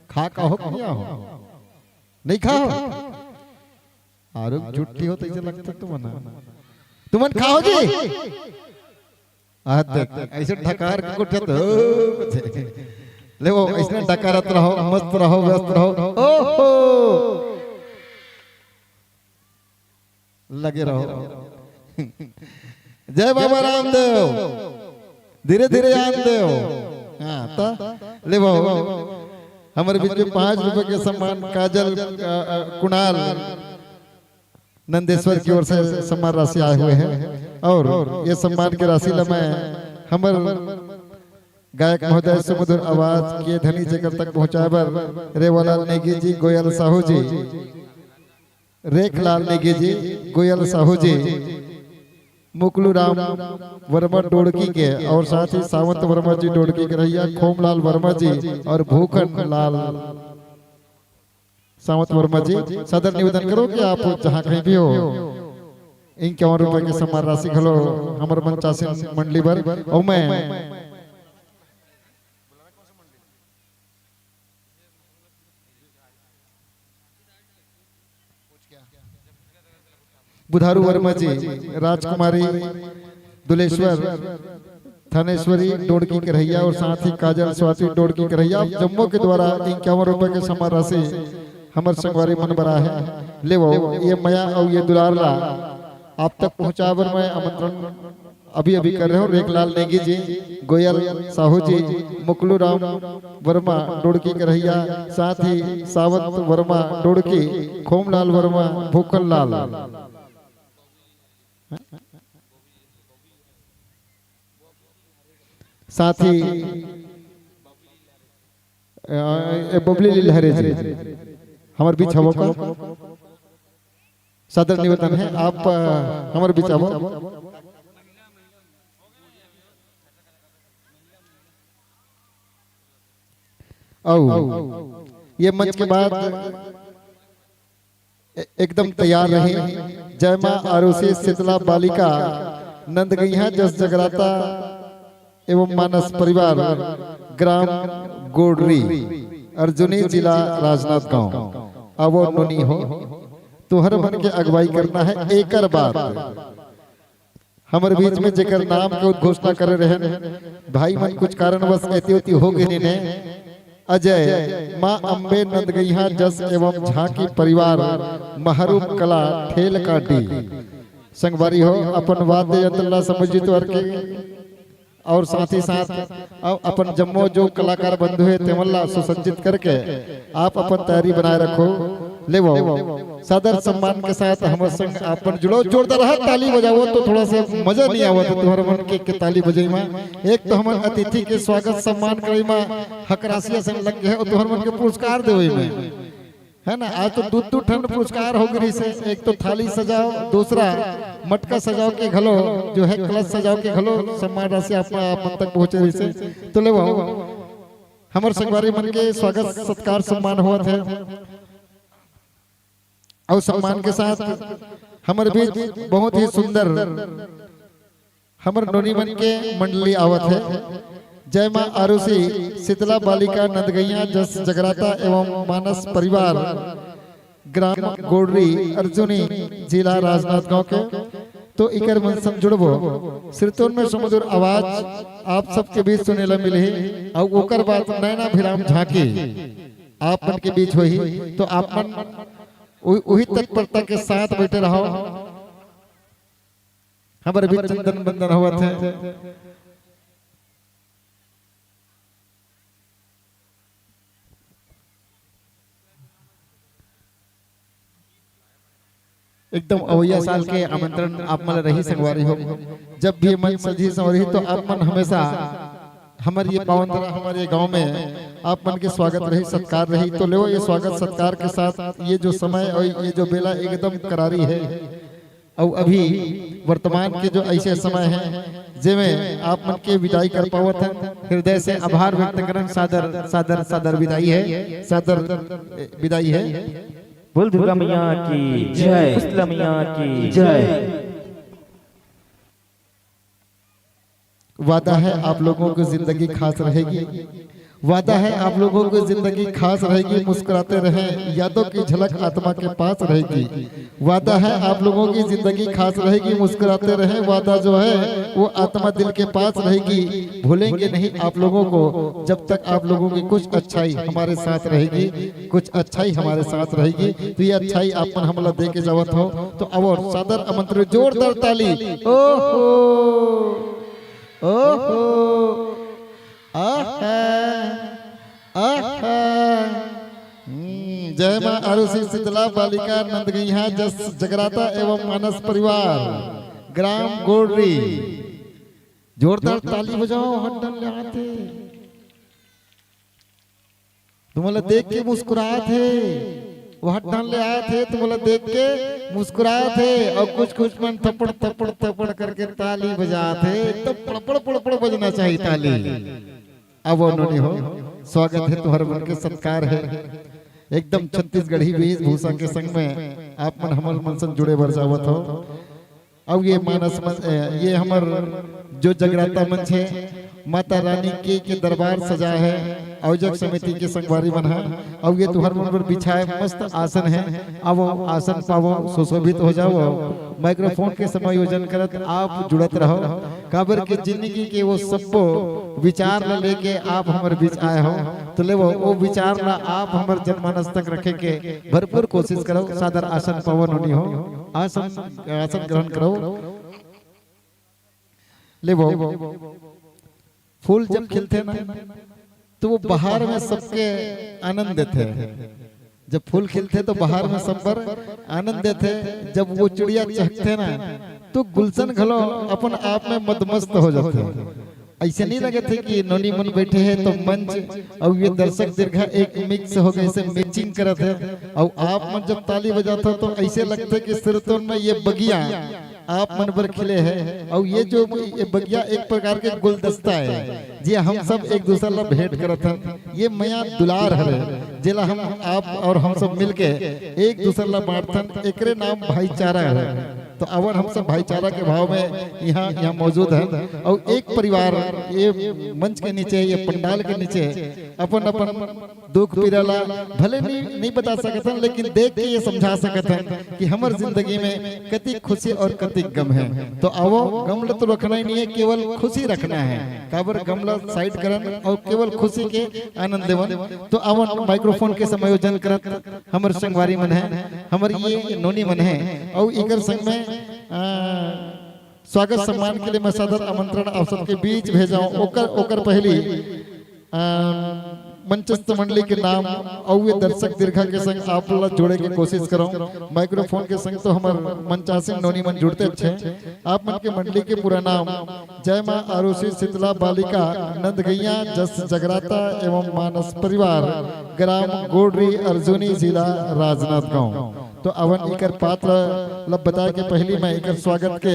खा का हो कि नहीं हो? नहीं खाओ? आरुग जुट्टी हो तइसे लगथे तुमन। तुमन खाओ जी? आ देख, ऐसे ढकार के गोठिया तो, ले वो, ऐसे ढकारत रहो, मस्त रहो, व्यस्त रहो। ओहो, लगे रहो। जय बाबा रामदेव। धीरे धीरे आन देव। हाँ, त ले वो, हमर बीच में पाँच रुपए के सम्मान काजल, अ, अ, कुणाल नंदेश्वर की ओर से सम्मान राशि आए हुए हैं और ये सम्मान की राशि ला मैं हमर गायक महोदय सुमधुर आवाज के धनी जेकर तक पहुंचाए बर रेवालाल नेगी जी, गोयल साहू जी, रेखलाल नेगी जी, गोयल साहू जी, मुकलू राम वर्मा डोड़की के और साथ ही सावंत वर्मा जी डोड़की के रहिया, खोमलाल वर्मा जी और भूखन लाल सावंत वर्मा जी, सादर निवेदन करो कि आप जहाँ कहीं भी हो, इक्यावन रुपए के सम्मान राशि घलो हमर मंचासीन मंडली बर। और मैं बुधारू वर्मा जी, राजकुमारी दुलेश्वर थानेश्वरी डोड़की के रहिया और साथ ही काजल स्वाति डोड़की के रहिया, आप जम्मो के द्वारा इक्यावन रुपए के सम्मान राशि हमर संगवारी मन बर आए हे। ले वो, ये मया और ये दुलार ला आप तक पहुंचाए बर मैं आमंत्रण अभी अभी कर रहे हो। रेखलाल नेगी जी, गोयल साहू जी, मुकलू राम वर्मा डोड़की के रहिया, साथ ही सावंत वर्मा डोड़की, खोमलाल वर्मा, भूखन लाल, साथ ही, अ, ए, बबली लील हरे जी, हमर बीच हवो का? सादर निवेदन है, आप, अ, हमर बीच आवो। आओ, ये मंच के बाद ए-, एकदम तैयार रही। जय माँ आरुषि शीतला बालिका नंदगैहा जस जगराता एवं मानस परिवार ग्राम गोडरी अर्जुनी जिला राजनांदगांव। आवो नोनी हो, तुहर मन के अगुवाई करना है। एकर बाद हमर बीच में जेकर नाम के उद्घोषणा करे रहन, भाई मन कुछ कारणवश एती ओती हो गए ने। अजय, माँ अम्बे नंदगैहा जस एवं झांकी परिवार, महरूम कला, ठेल काटी। संगवारी हो, अपन वाद्य यंत्र ला समुज्जित करके और साथ ही साथ अउ अपन जम्मो जो कलाकार बंधु हे, तेमन ला सुसज्जित करके आप अपन तैयारी बनाए रखो। लेवो, सादर सम्मान के साथ हमर संग अपन जुड़ो, जोरदार हाथ ताली बजावो, तो थोड़ा सा मजा नहीं आवत हे तुहर मन के, के ताली बजई मा। एक तो हमन अतिथि के स्वागत सम्मान करई मा हकरासी असन लग गे हे, अउ तुहर मन के पुरस्कार देवई में। है ना, आज तो दू दू ठन पुरस्कार हो गई से, एक तो थाली सजाओ, दूसरा मटका सजाओ के घलो, जो है कलश सजाओ के घलो सम्मान राशि आप, आप मन तक पहुंचे रही से। तो ले वो हमर संगवारी मन के स्वागत सत्कार सम्मान होवत हे। अउ सम्मान के साथ हमर बीच बहुत ही सुंदर हमर नोनी मन के मंडली आवत हे। जय मां आरुषि, शीतला बालिका नंदगैया जस जगराता एवं मानस परिवार, ग्राम गोड़री, अर्जुनी, जिला राजनांदगांव के। तो इकर मन संग जुड़बो। श्रीतोन में सुमधुर आवाज आप सबके बीच सुने ला मिलही। अउ ओकर बाद नैना अभिराम झांकी आप मन के बीच होही। तो आप मन उ-, उही तत्परता के साथ बैठे रहो। हमर बीच चंदन बंदन होवत हे। एकदम अवइया साल के आमंत्रण आप मन ल रही संगवारी हो। जब भी मंच सजी संवरी तो आप मन हमेशा हमर ये पावन धरा, हमर ये गांव में आप मन के स्वागत रही, सत्कार रही। तो लेवो ये स्वागत सत्कार के साथ ये जो समय अउ ये जो बेला एकदम करारी हे। अउ अभी वर्तमान के जो ऐसे समय हे, जेमे आप मन के विदाई कर पावत हन, हृदय से आभार व्यक्त करन। सादर, सादर, सादर विदाई हे, सादर विदाई हे। बोल दुर्गा मैया की जय। शीतला मैया की जय। वादा है आप लोगों की जिंदगी खास रहेगी। वादा है आप लोगों की जिंदगी खास रहेगी, मुस्कुराते रहें, यादों की झलक आत्मा के पास रहेगी। वादा है आप लोगों की जिंदगी खास रहेगी, मुस्कुराते रहें। वादा जो है वो आत्मा दिल के पास रहेगी, भूलेंगे नहीं आप लोगों को, जब तक आप लोगों की कुछ अच्छाई हमारे साथ रहेगी, कुछ अच्छाई हमारे साथ रहेगी। तो ये अच्छाई आप मन हमला दे के जावत हो, तो अब और सादर आमंत्रण, जोरदार ताली। ओहो, ओहो, आहा, आहा। हम्म, जय मां आरुषि शीतला बालिका नंदगैया जस जगराता एवं मानस परिवार, ग्राम गोड़री। जोरदार ताली बजाओ, हड्डन ले आते। तुमला देख के मुस्कुरात हे, वो हड्डन ले आत हे, तुमला देख के मुस्कुरात हे, अउ कुछ कुछ मन थप्पड़ थप्पड़ थप्पड़ करके ताली बजात हे। एकदम पड़पड़ पड़पड़ बजना चाहिए ताली। अब वो नोनी हो, स्वागत हे, तुहर मन के सत्कार हे। एकदम छत्तीसगढ़ी वेशभूषा के संग में आप मन हमर मन संग जुड़े बर जावत हो। अउ ये मानस मन, ए, ये हमर जो जगराता मंच हे, माता रानी के, के दरबार सजा हे, आयोजक समिति के संगवारी मन हा, अउ ये तुहर मन बर बिछाए मस्त आसन हे। आवो, आसन पावो, सुशोभित हो जावो। माइक्रोफोन के समायोजन करत आप जुड़त रहो, काबर के जिंदगी के वो सब्बो विचार ला लेके आप हमर बीच आए हो, तो लेवो, वो विचार ला आप हमर जनमानस तक रखे के भरपूर कोशिश करो। सादर आसन पावो नोनी हो, आसन, आसन ग्रहण करो। लेवो, फूल जब खिलथे ना, तो वो बहार में सबके आनंद देथे। जब फूल खिलथे तो बहार में सब बर आनंद देथे। जब वो चिड़िया चहकथे ना, तो गुलशन घलो अपन आप में मदमस्त हो जाथे। ऐसे नहीं लगे थे कि नोनी मन बैठे हैं तो मंच अउ ये दर्शक दीर्घा एक मिक्स हो गए, से मैचिंग करत हे। अउ आप मन जब ताली बजात हो तो ऐसे लगथे कि सिरतोन में ये बगिया आप मन बर खिले हे। अउ ये जो ये बगिया एक प्रकार के गुलदस्ता हे, जे हम सब एक दूसर ला भेंट करत हन। ये मया दुलार हरे, जेला हम आप अउ हम सब मिलके एक दूसर ला बांटथन, एकरे नाम भाईचारा हरे। तो अवन हम सब भाईचारा के भाव में यहाँ, यहाँ मौजूद हन। अउ एक परिवार ये मंच के नीचे, ये पंडाल के नीचे अपन अपन दुख पीरा ला भले नहीं, नहीं बता सकत हन, लेकिन देख के ये समझा सकत हन कि हमर जिंदगी में कतिक खुशी अउ कतिक गम हे। तो आवो, गम ला तो रखना ही नहीं हे, केवल खुशी रखना हे। काबर गम ला साइड करन अउ केवल खुशी के आनंद लेवन। तो आवो, माइक्रोफोन के समायोजन करत हमर संगवारी मन हे, हमर ये नोनी मन हे, अउ इकर संग में, आ, स्वागत सम्मान के लिए मैं सादर आमंत्रण आप सबके बीच भेजाऊं। ओकर, ओकर पहली, आ, मंचस्थ मंडली के नाम अउ ये दर्शक दीर्घा के संग आप ला जोड़े के कोशिश करंव। माइक्रोफोन के संग तो हमर मंचासीन नोनी मन जुड़ते अच्छे। आप मन के मंडली के पूरा नाम जय माँ आरुषि शीतला बालिका नंदगैया जस जगराता एवं मानस परिवार, ग्राम गोडरी, अर्जुनी, जिला राजनांदगांव। तो अवन इकर पात्र ला बताय के पहिली मैं इकर स्वागत के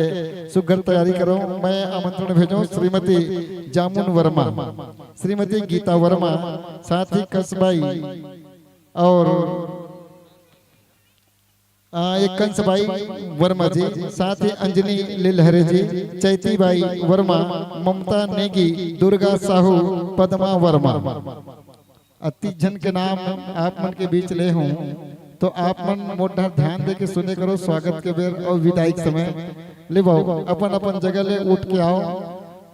सुघर तैयारी करंव। मैं आमंत्रण भेजंव श्रीमती जामुन वर्मा, श्रीमती गीता वर्मा, साथ ही कंसबाई और, आ, एक कंसबाई वर्मा जी, साथ ही अंजनी लिलहरे जी, चैती बाई वर्मा, ममता नेगी, दुर्गा साहू, पद्मा वर्मा। अति झन के नाम आप मन के बीच ले हूँ, तो आप मन मोर डहर ध्यान दे के सुने करो स्वागत के बेर अउ विदाई के समय। ले बाबू, अपन अपन जगह ले उठ के आओ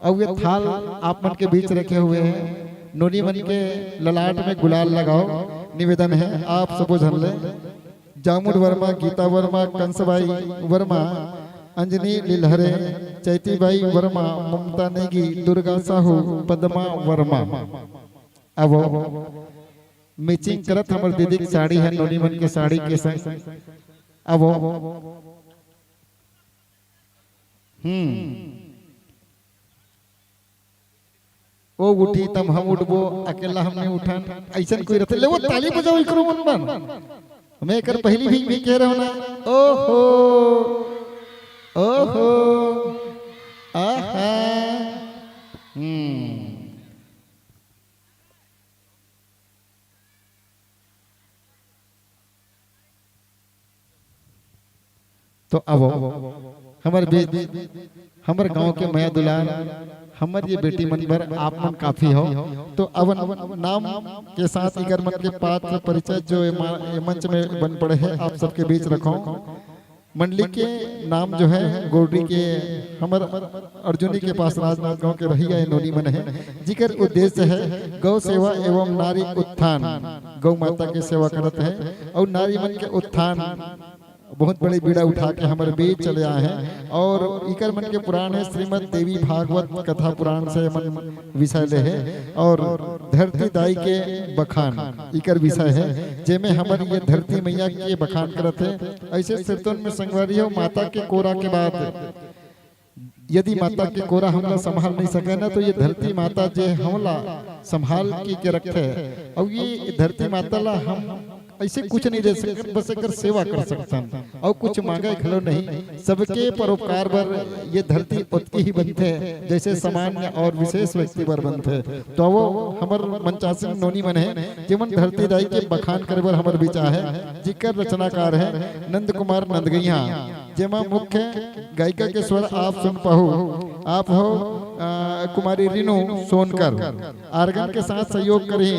अउ ये थाल आप मन के बीच रखे हुए हैं। नोनी मन के ललाट में गुलाल लगाओ, निवेदन है आप सबो झन ले। जामुन वर्मा, गीता वर्मा, कंसबाई वर्मा, अंजनी लिलहरे, चैतीबाई वर्मा, ममता नेगी, दुर्गा साहू, पद्मा वर्मा। अब मैचिंग करत हमर दीदी के साड़ी है, नोनी मन के साड़ी के संग। अब हम्म, ओ उठी तब हम उठबो, अकेला हम नहीं उठन, अइसन कोई रहते। ले वो ताली बजाओ इकरो मन बन। मैं एकर पहली भी, भी कह रहा हूँ ना। ओहो, ओहो, आहा। हम्म। तो अब हमर बीच, हमर गांव के मया दुलार, हमर ये बेटी मन बर आप मन काफी हो। तो अब नाम के साथ इकर मन के पात्र परिचय जो ये मा-, ये मंच में बन पड़े हैं, आप सबके बीच रखो। मंडली के नाम जो है गोडरी के, हमर अर्जुनी के पास राजनांदगांव के रहिया ये नोनी मन है, जिकर उद्देश्य है गौ सेवा एवं नारी उत्थान। गौ माता के सेवा करत है और नारी मन के उत्थान बहुत बड़े बीड़ा उठा के हमर बीच चले आए हैं। और इकर मन के पुराण है श्रीमद देवी भागवत कथा पुराण से मन विषय ले है और धरती दाई के बखान इकर विषय है, जेमे हमर ये धरती मैया के बखान करत है। ऐसे सिरतोन में संगवारी हो, माता के कोरा के बाद यदि माता के कोरा हमला संभाल नहीं सके ना, तो ये धरती माता जे हमला संभाल के, के रखथे, अउ ये धरती माता ला हम ऐसे कुछ नहीं दे सकत, बस एकर सेवा कर सकथन, अउ कुछ मांगे घलो नहीं। सबके परोपकार बर ये धरती ओतकी ही बनथे, जैसे सामान्य और विशेष व्यक्ति बर बनथे। तो वो हमर मंचासीन नोनी मन है, जेमन धरती दाई के बखान करे बर हमर बीच आहे, जिकर रचनाकार है नंद कुमार नंदगैया। जेमा मुख्य गायिका के स्वर आप सुन पाहू, आप हो, अ, कुमारी रीनू सोनकर। आर्गन के साथ सहयोग करही,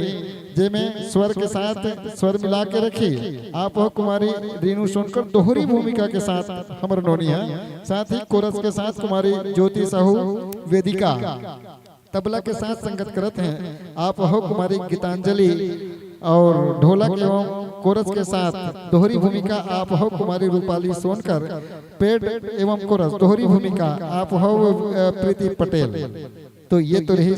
जेमे स्वर के साथ स्वर मिला के रखी, आप हो कुमारी रीनू सोनकर। दोहरी भूमिका के साथ हमर नोनी है, साथ ही कोरस के साथ कुमारी ज्योति साहू वेदिका। तबला के साथ संगत करत हैं आप हो कुमारी गीतांजलि, और ढोलक एवं कोरस के साथ दोहरी भूमिका आप हो कुमारी रूपाली सोनकर। पेड एवं कोरस दोहरी भूमिका आप हो, अ, प्रीति पटेल। तो ये तो रही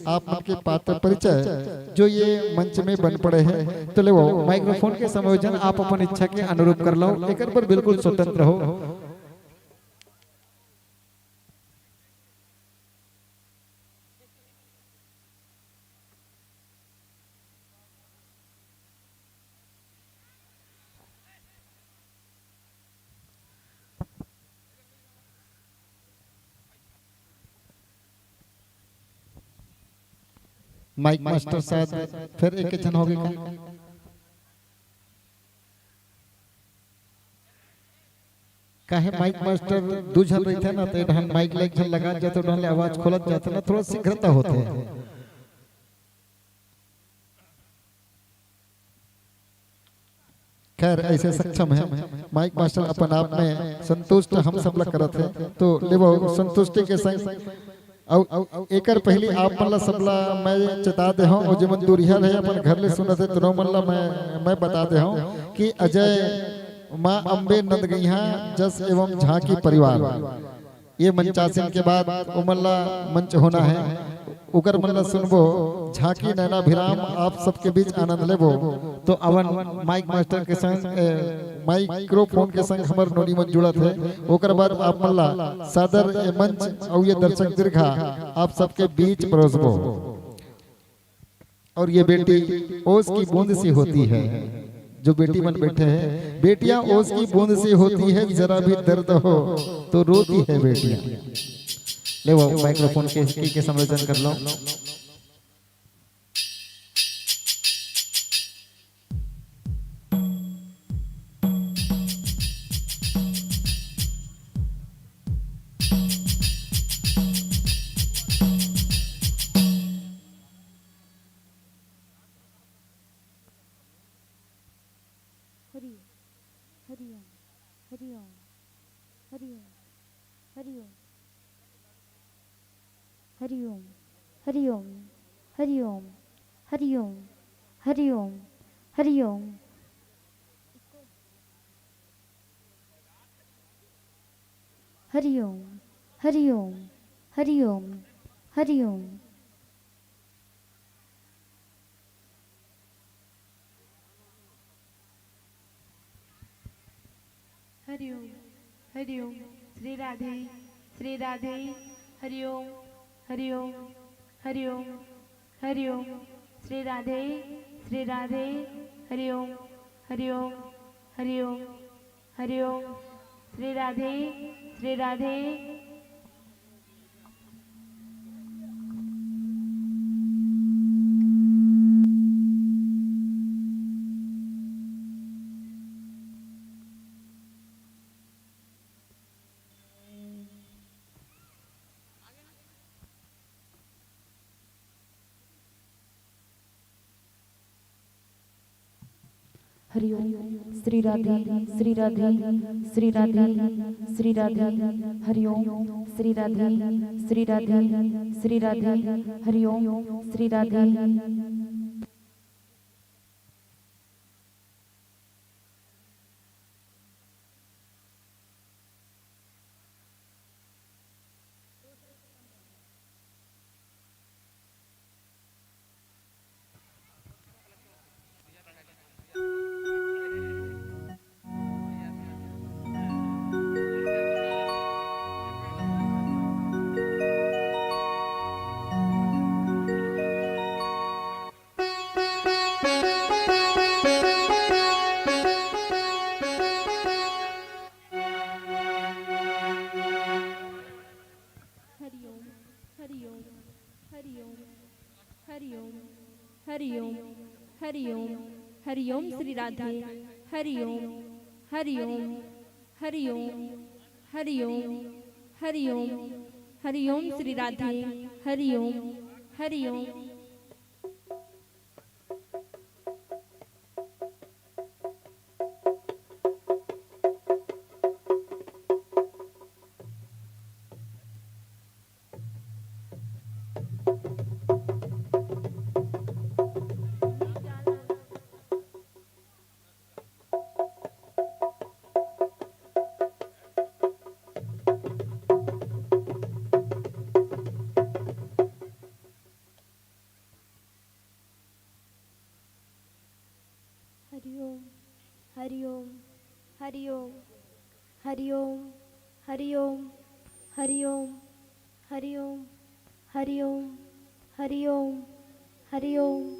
आप मन के पात्र परिचय जो ये मंच में बन पड़े हैं। तो ले वो माइक्रोफोन के संयोजन आप अपन इच्छा के अनुरूप कर लो, एकर पर बिल्कुल स्वतंत्र हो। माइक मास्टर साहब, फिर एक झन हो गए का? काहे माइक मास्टर दू झन रहिथे ना, तो ए डहन माइक ला एक झन लगा जाथे, ओ डहन ले आवाज खोलत जाथे ना, थोड़ा शीघ्रता होथे। खैर, ऐसे सक्षम है माइक मास्टर, अपन आप में संतुष्ट हम सब ला करत है। तो लेवो संतुष्टि के संग अउ एकर पहिली आप मन ला सबला मैं चेता दे हूँ, अउ जेमन दूरिहा रहे अपन घर ले सुनत हे, तेनो मन ला मैं, मैं बता दे हूँ कि अजय माँ अम्बे नंदगैहा जस एवं झांकी परिवार, ये मंचासन के बाद ओमन ला मंच होना है। ओकर मन ला सुनबो, झांकी नैनाभिराम आप सबके बीच आनंद लेबो। तो अवन माइक मास्टर के संग, ए, माइक्रोफोन के संग हमर नोनी मन जुड़त हे। ओकर बाद आप मन ला सादर ए मंच अउ ये दर्शक दीर्घा आप सबके बीच परोसबो। और ये बेटी ओस की बूंद सी होती है। जो बेटी मन बैठे हैं, बेटियां ओस की बूंद सी होती है, जरा भी दर्द हो तो रोती है बेटियां। ले वो माइक्रोफोन के, के, के संयोजन कर लो। हरि हरि ओम, हरि ओम, हरि ओम, हरि ओम, हरि ओम, हरि ओम, हरि ओम, हरि ओम, हरि ओम, हरि ओम। हरि ओम, हरि ओम, हरि ओम, हरि ओम। हरि ओम, हरि ओम, श्री राधे, श्री राधे, हरि ओम, हरि ओम, हरि ओम, हरि ओम, श्री राधे, श्री राधे, हरि ओम, हरि ओम, हरि ओम, हरि ओम, श्री राधे, श्री राधे। हरि ओम। श्री राधे, श्री राधे, श्री राधे, श्री राधे। हरि ओम। श्री राधे, श्री राधे, श्री राधे। हरि ओम। श्री राधे। हरि ओम, हरि ओम, हरि ओम, हरि ओम, हरि ओम, हरि ओम, हरि ओम श्री राधे। हरि ओम, हरि ओम, हरि ओम, हरि ओम, हरि ओम, हरि ओम श्री राधे। हरि ओम, हरि ओम। हरि ओम, हरि ओम, हरि ओम, हरि ओम, हरि ओम, हरि ओम, हरि ओम, हरि ओम, हरि ओम, हरि ओम।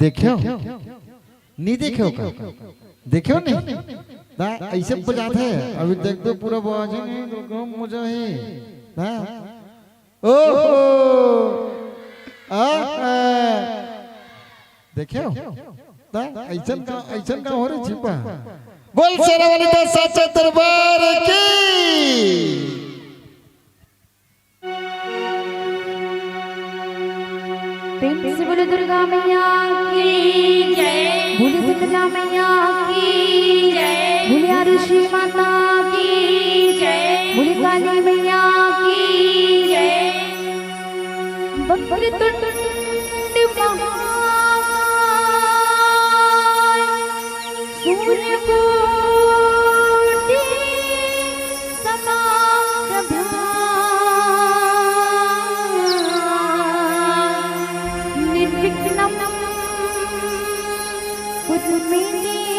देखेव? नहीं देखेव का? देखेव नहीं? ना, ऐसे बजात हे। अभी देख दो पूरा बाजे नहीं, तो कम मजा है। ना? ओहो! आ, आ। देखेव? ना? ऐसन का, ऐसन का हो रे छिपा? बोल शेरावाली दा साचा दरबार की। प्रेम से बोलो दुर्गा मैया की जय, बोलो शीतला मैया की जय, बोलो आरुषि माता की जय, बोलो काली मैया की जय। वक्रतुंड महाकाय सूर्यकोटि समाप्रभा। निर्विघ्नं कुरु मे देव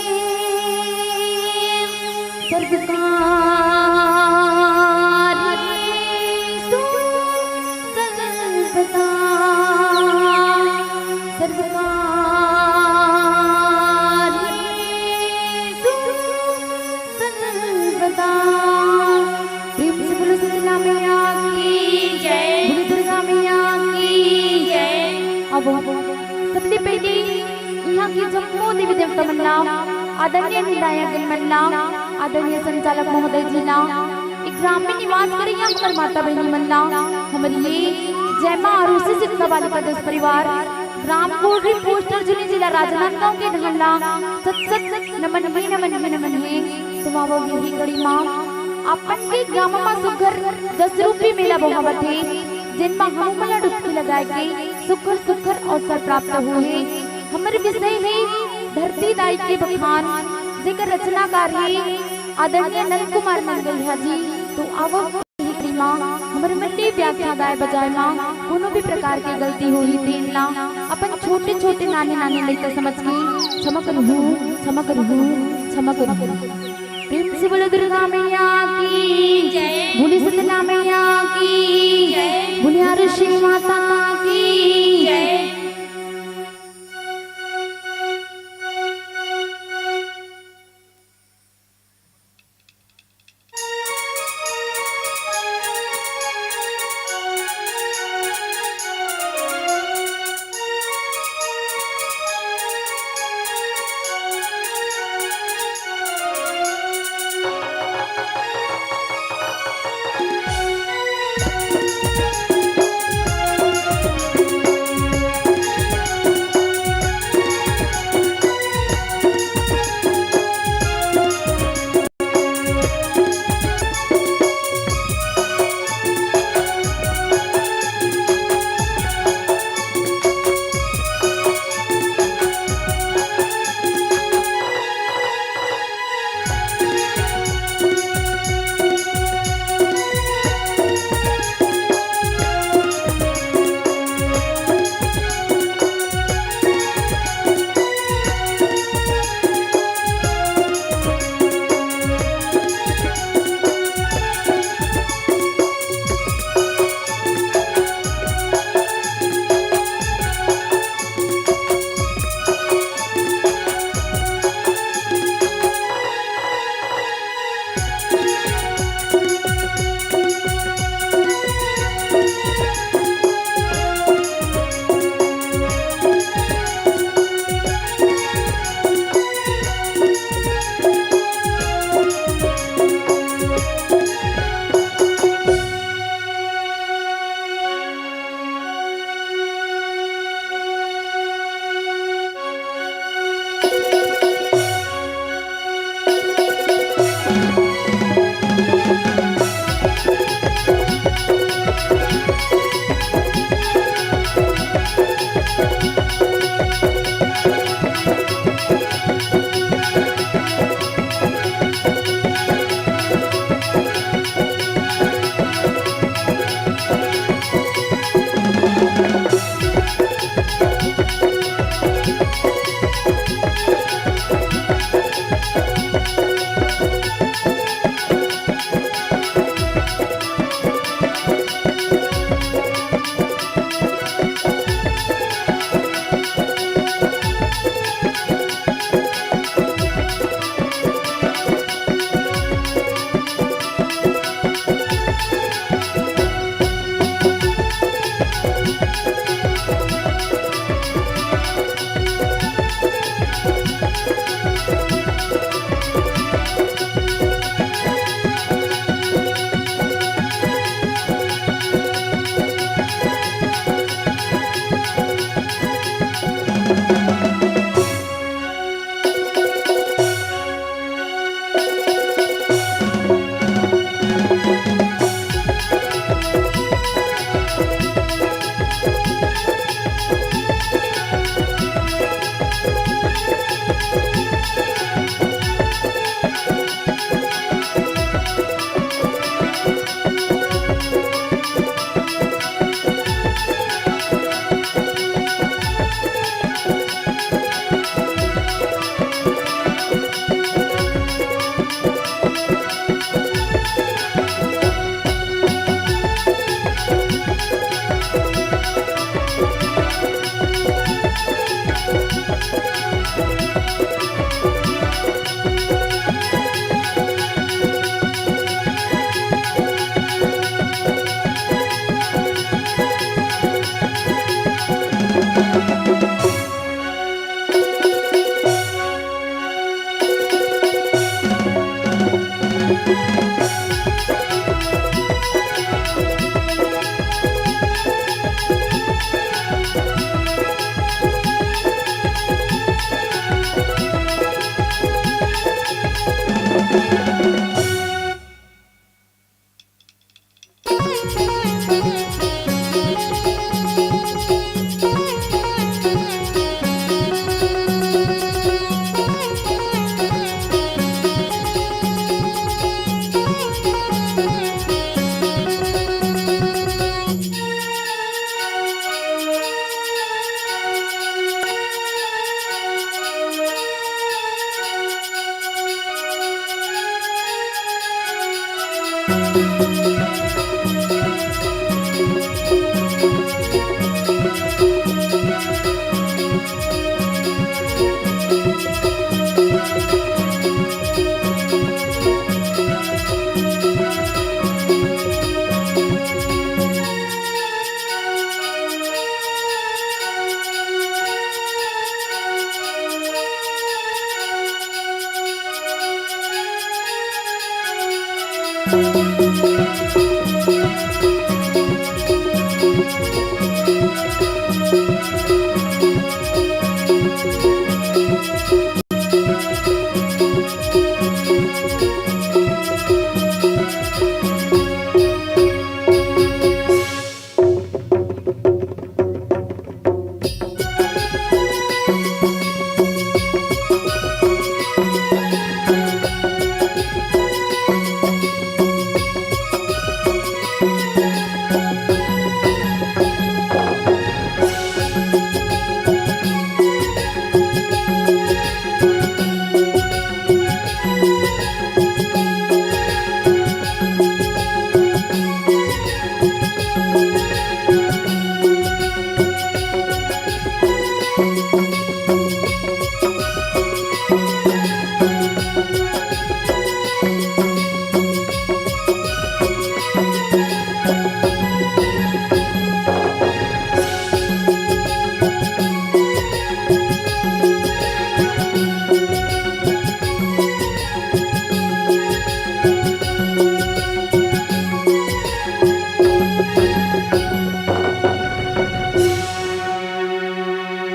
सर्वकार्येषु सर्वदा। सर्वकार्येषु सर्वदा। प्रेम से बोलो शीतला मैया की जय, बोलो दुर्गा मैया की जय। अब सबले पहले इहाँ के जम्मो देवी देवता मन ला, आदरणीय निंदायक मन ला, आदरणीय संचालक महोदय जी ला, ए ग्राम में निवास करइया हमर माता बहिनी मन ला, हमर ये जय माँ आरुषि शीतला बालिका दस परिवार, ग्राम कोडरी पोस्ट तर्जुनी, जिला राजनांदगांव के धन ला सत सत नमन हे, नमन हे, नमन हे। तो आवव इही कड़ी मा अपन के ग्राम मा सुघर जस रूपी मेला बोहावत हे, जेन मा हमू मन ला डुबकी लगाए के सुघर सुघर अवसर प्राप्त होहे। हमर विषय हे धरती दाई के बखान, जेकर रचनाकार हे आदरणीय नंद कुमार नंदगढ़िया जी। तो आवव इही कड़ी मा हमर मन ले व्याख्या गाए बजाए मा कोनो भी प्रकार के गलती होही तेन ला अपन छोटे छोटे नाने नाने लइका समझ के क्षमा करहू, क्षमा करहू, क्षमा करहू। प्रेम से बोलो दुर्गा मैया की जय, बोलो शीतला मैया की जय, बोलो आरुषि माता की जय।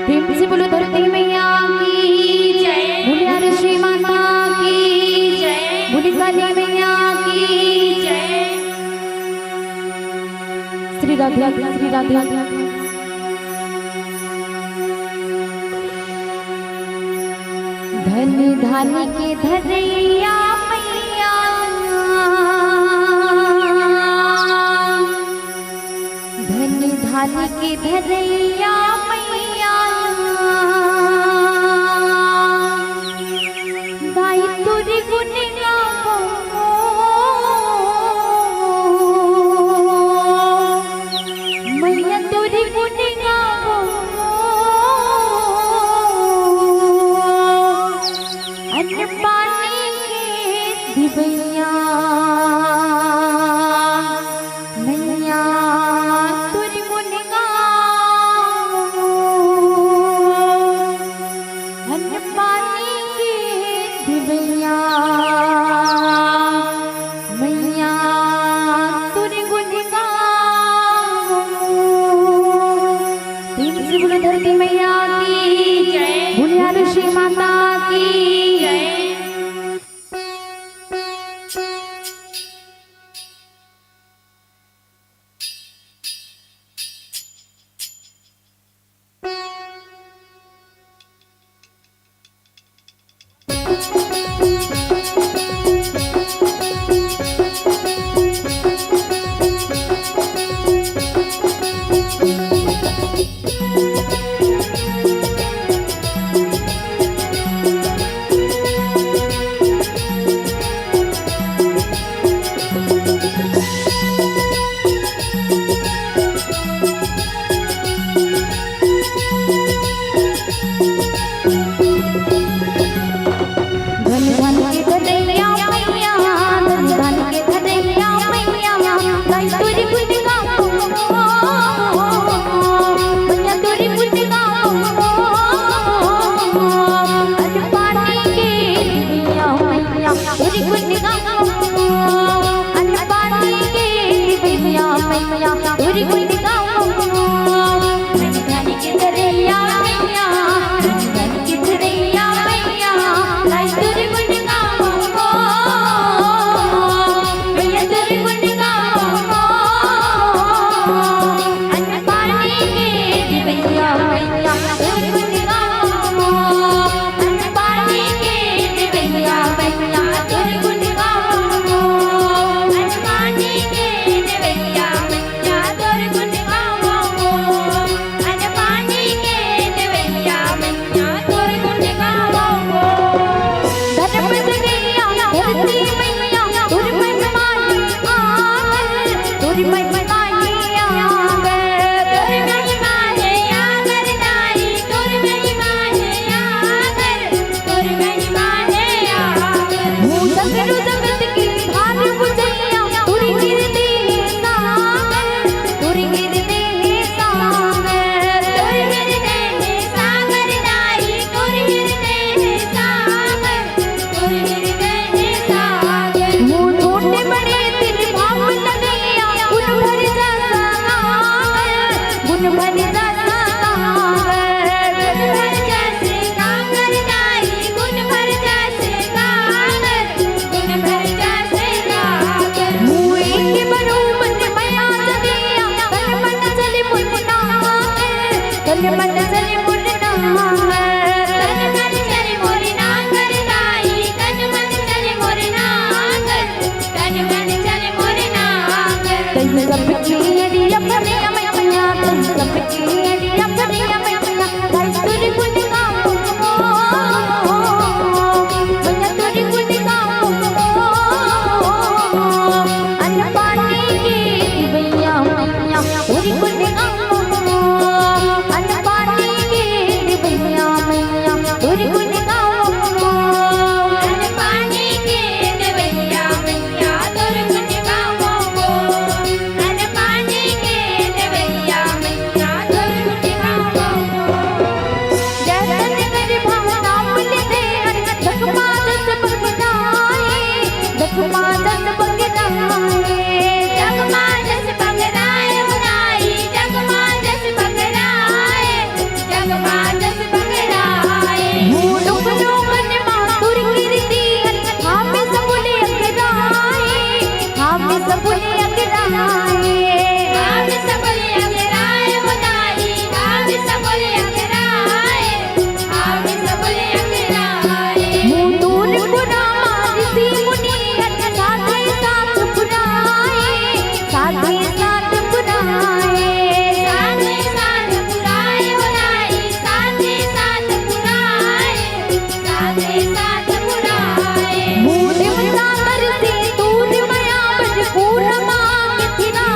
प्रेम से बोलो धरती मैया की जय, भुलिया ऋषि माता की जय, भुली काली मैया की जय। श्री राधे, श्री राधे। धन धान के धरैया मैया, धन धान के धरैया मैया, दाई तोर गुण गावो, मैया तोर गुण गावो। अन्न पानी के दिवैया, मैया तोर गुण गावो। भाव नदिया गुण भर जस कांगर, गुण भर जस कांगर, गुण भर जस कांगर दाई, गुण भर जस कांगर, गुण भर जस कांगर। मुए के बरू मन मया जदिया, तन मन चले मोर नांगर, तन मन चले मोर नांगर, तन मन चले मोर नांगर दाई, तन मन चले मोर नांगर। तन मन चले मोर नांगर। तन सबके अड़ी अपने अमैया, तन सबके अड़ी अपने अमैया। भाई तोर गुण गावो, भैया तोर गुण गावो। अन्न पानी के देवैया मैया, तोर गुण गावो। अन्न पानी के देवैया मैया, तोर गुण गावो। अन्न पानी के देवैया मैया, तोर गुण गावो। अन्न पानी के देवैया मैया, तोर गुण गावो। जतन कर भाव नाम लेते, जगमा जस बगराए, जगमा जस बगराए। जगमा जस बगराए उदाई, जगमा जस बगराए, जगमा जस बगराए। भूलोक लोकन मा तोर कीर्ति, हामे सब बोले अगराए, हामे सब बोले अगराए। हामे सब बोले अगराए उदाई, हामे सब बोले अगराए। मुंडूर पुरामा ऋषि मुनि साथे साथ पुराए, साथे साथ पुराए। साथे साथ पुराए उदाई, साथे साथ पुराए, साथे साथ पुराए। मुंडूर सागर से दूर मया बन पूर्णमा मिथिला।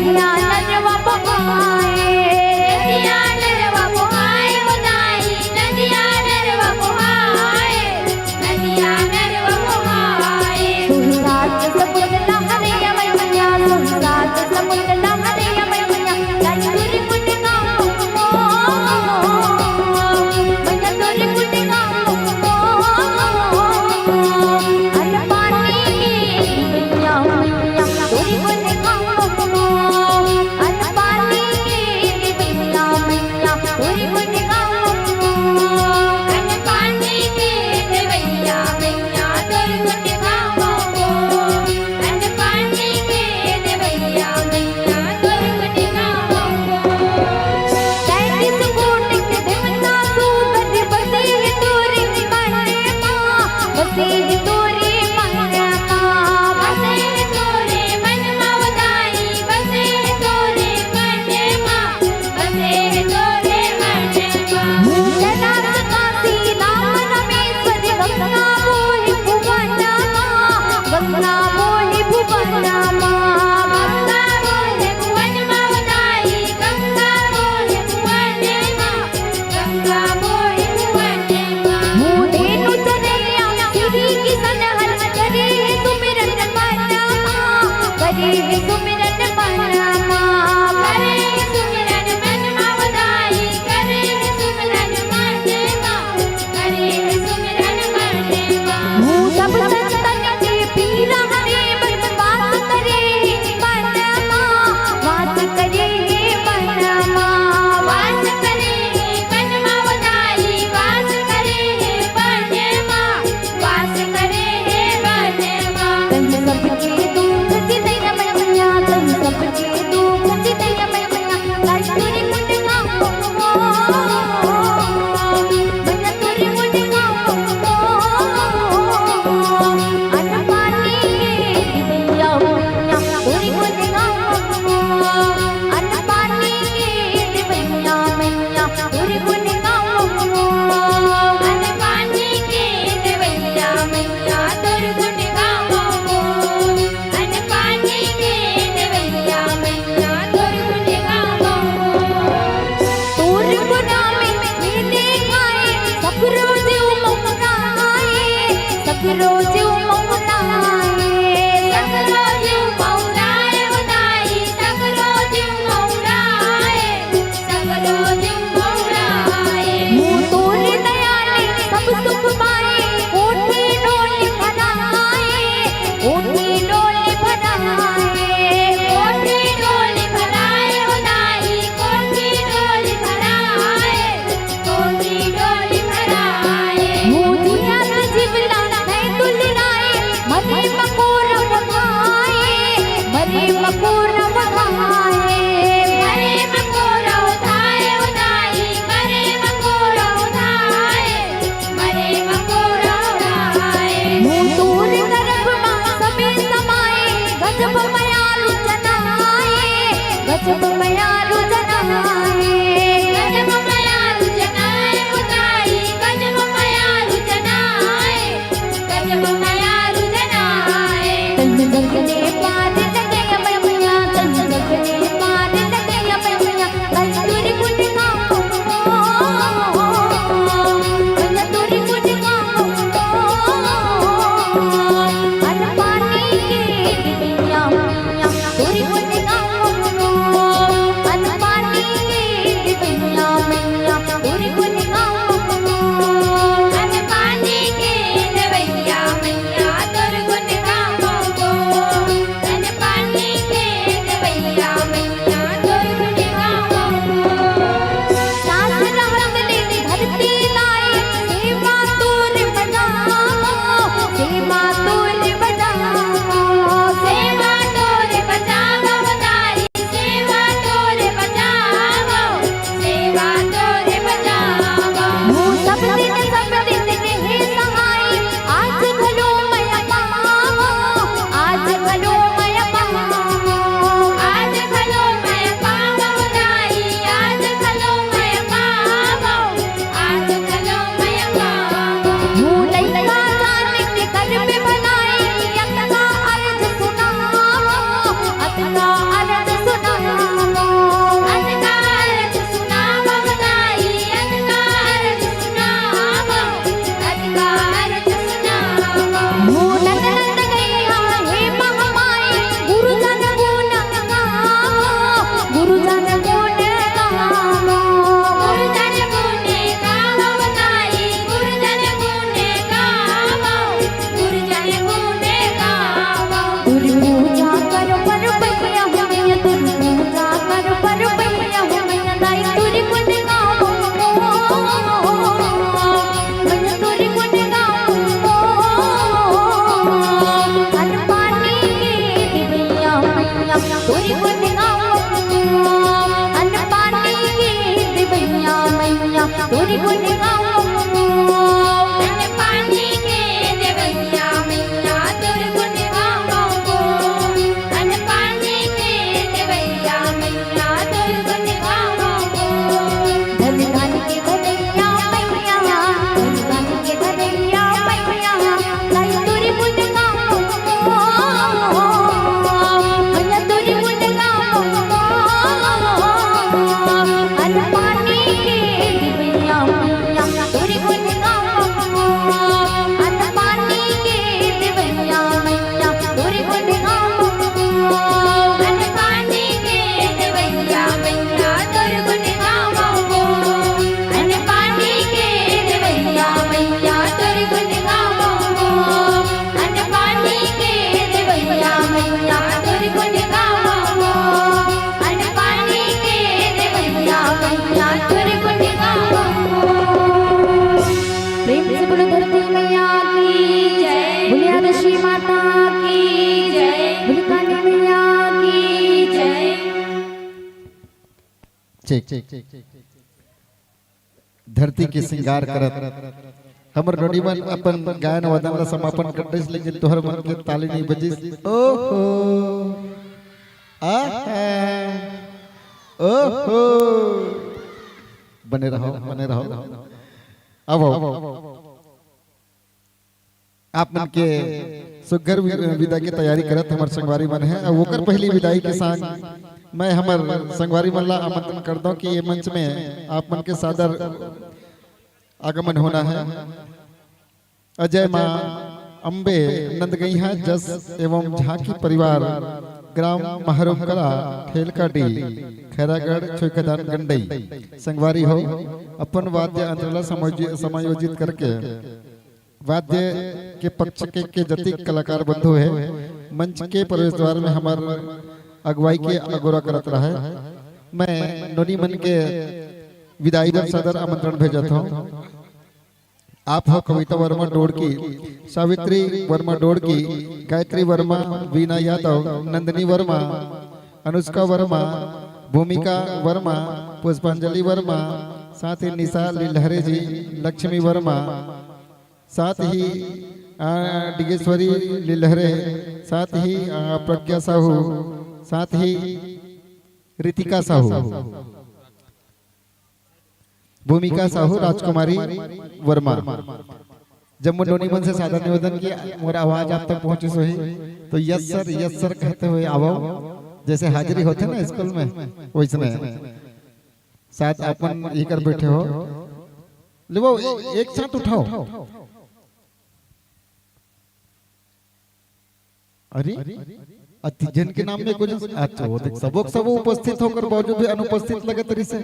नदिया नरवा बोहाए। नदिया नरवा बोहाए, ओ दाई, नदिया नरवा बोहाए। नदिया नरवा बोहाए। सुनसात समुंद लहरिया मैया, सुनसात समुंद लहरिया मैया, लंगुर कुंड गाँव को। मैया तोर कुंड गाँव को। अन पानी के मैया, मैया, तोर कुंड गाँव को। अन पानी के मैया, मैया, तोर कुंड गाँव को। अन पानी के मैया, मैया, तोर कुंड गाँव को। अन पानी के मैया, मैया, तोर कुंड गाँव को। तैंतीस कोटि के देवता सुंदर बसे हे तोरे मन मा, बसे हे तोरे मन मा, बसे हे तोरे मन मा, ओ दाई, बसे हे तोरे मन मा, बसे हे तोरे मन मा। कैलास काशी राम रमेश्वर गंगा मोहि भुवन मा, गंगा मोहि भुवन मा, गंगा मोहि भुवन मा, ओ दाई, गंगा मोहि भुवन मा। गंगा मोहि भुवन मा। मुँह धेनु चरैया श्री किशन हर करे हे सुमिरन मन मा, करे हे सुमिरन मन मा। करे हे सुमिरन मन मा, ओ दाई, करे हे सुमिरन मन मा, करे हे सुमिरन मन मा। मुँह सब संतन के पीरा हरे बन वास करे हे मन मा, वास करे हे मन मा, वास करे हे मन मा, ओ दाई, वास करे हे मन मा, वास करे हे मन मा। तन सबके दुख चितैया मैया, तन सबके दुख चितैया मैया, लंगुर कुंड गाँव को। मैया तोर कुंड गाँव को। अन पानी के मैया, मैया, तोर कुंड गाँव को। अन पानी के मैया, मैया, तोर कुंड गाँव को। अन पानी के मैया, मैया, तोर कुंड गाँव को। अन पानी के मैया, मैया, तोर कुंड गाँव को। तोर गुना में खेले खाए, सकरो जीव मौराए, सकरो जीव मौराए। सकरो जीव मौराए, ओ दाई, सकरो जीव मौराए, सकरो जीव मौराए। मुँह तोर दया ले सब सुख पाए, कोठी डोली भराए, कोठी डोली भराए। कोठी डोली भराए, ओ दाई, कोठी डोली भराए, कोठी डोली भराए। मुँह जिया त जीवला नहीं दुलराए, मरे मकोरा वधाए, मरे मकोरा वधाए। मरे मकोरा वधाए, ओ दाई, मरे मकोरा वधाए। मरे मकोरा वधाए। मुँह तोर गर्भ मा सबे समाए, गजब मयालु जना आए, गजब मयालु जना आए। गजब मयालु जना आए, ओ दाई, गजब मयालु जना आए, गजब मयालु जना आए। तन जग ले पार लगे मैया, तन जग ले पार लगे मैया, लंगुर कुंड गाँव को। मैया तोर कुंड गाँव को। अन पानी के मैया, मैया, तोर कुंड गाँव को। अन पानी के ठीक। धरती के श्रृंगार करत हमर नोनी मन अपन गायन वादन ला समापन कर दिस, लेकिन तोहर मन के ताली नहीं बजिस। ओहो, आहा, ओहो। बने रहो, बने रहो। अब आप मन के सुग्घर वि-, विदा के तैयारी करत हमर संगवारी मन हे। अउ ओकर पहली विदाई के संग मैं हमर संगवारी मन ला आमंत्रण कर दो कि ये मंच में आप मन के सादर आगमन होना है। अजय माँ अम्बे नंदगैहा जस एवं झांकी परिवार, ग्राम महरुम कला, ठेलका डी, खैरागढ़, छोइखदान, गंडई। संगवारी हो, अपन वाद्य यंत्र ला समायोजि-, समायोजित करके वाद्य के पक्ष के, के जतिक कलाकार बंधु हे, मंच के प्रवेश द्वार में हमर अगुवाई के अगोरा करत रहे। मैं नोनी मन के विदाई बर सादर आमंत्रण भेजत हूँ। आप हो कविता वर्मा डोड़की, सावित्री वर्मा डोड़की, गायत्री वर्मा, वीना यादव, नंदिनी वर्मा, अनुष्का वर्मा, भूमिका वर्मा, पुष्पांजलि वर्मा, साथ ही निशा लिलहरे जी, लक्ष्मी वर्मा, साथ ही, आ, डिगेश्वरी लिलहरे, साथ ही, आ, प्रज्ञा साहू, साथ ही रितिका साहू, भूमिका साहू, राजकुमारी वर्मा। जब मैं नोनी मन से सादर निवेदन कि मोर आवाज आप तक पहुंचे सोही, तो "यस सर, यस सर" कहते हुए आवो, जैसे हाजिरी होथे ना स्कूल में, वैसने। साथ अपन ये कर बैठे हो, ले वो ए-, एक साथ उठाओ। अरे, अति जन के नाम में कुछ, अच्छा, वो देख, सबो के सबो उपस्थित होकर बावजूद भी अनुपस्थित लगत रहिसे।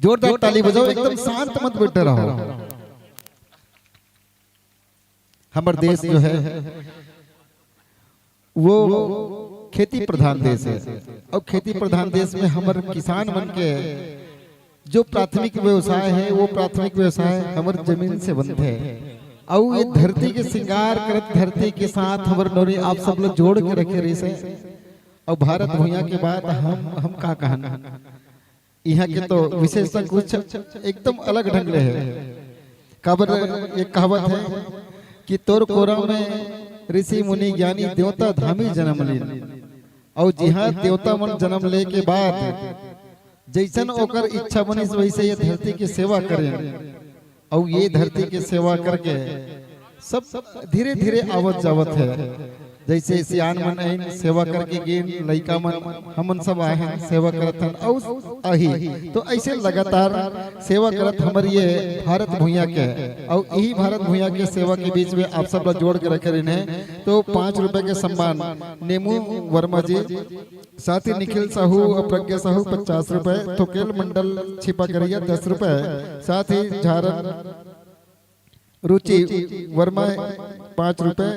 जोरदार ताली बजाओ, एकदम शांत मत बैठे रहो। हमर देश जो है, वो खेती प्रधान देश है। अउ खेती प्रधान देश में हमर किसान मन के जो प्राथमिक व्यवसाय है, वो प्राथमिक व्यवसाय हमर जमीन से बनथे। अउ ये धरती के श्रृंगार करत, धरती के साथ हमर नोनी आप सब ला जोड़ के रखे रहिसे। अउ भारत भुइयां के बात हम, हम का कहन, इहाँ के तो विशेषता कुछ एकदम अलग ढंग ले है। काबर एक कहावत है कि "तोर कोरा में ऋषि मुनि ज्ञानी देवता धामी जन्म लीन।" अउ जिहाँ देवता मन जन्म ले के बाद जैसन ओकर इच्छा बनिस, वैसे ये धरती के सेवा करेन। अउ ये धरती के सेवा करके सब धीरे-धीरे आवत जावत हे। जैसे सियान मन आइन, सेवा करके गेन, लइका मन, हमन सब आए हन, सेवा करत हन, अउ आही। तो ऐसे लगातार सेवा करत हमर ये भारत भुइयां के, अउ यही भारत भुइयां के सेवा के बीच में आप सब ला जोड़ के रखे रहिन हे। तो पाँच रुपए के सम्मान नेमू वर्मा जी, साथ ही निखिल साहू अउ प्रज्ञा साहू पचास रुपए, थोकेल मंडल छिपा करिया दस रुपए, साथ ही झारन रुचि वर्मा पाँच रुपए,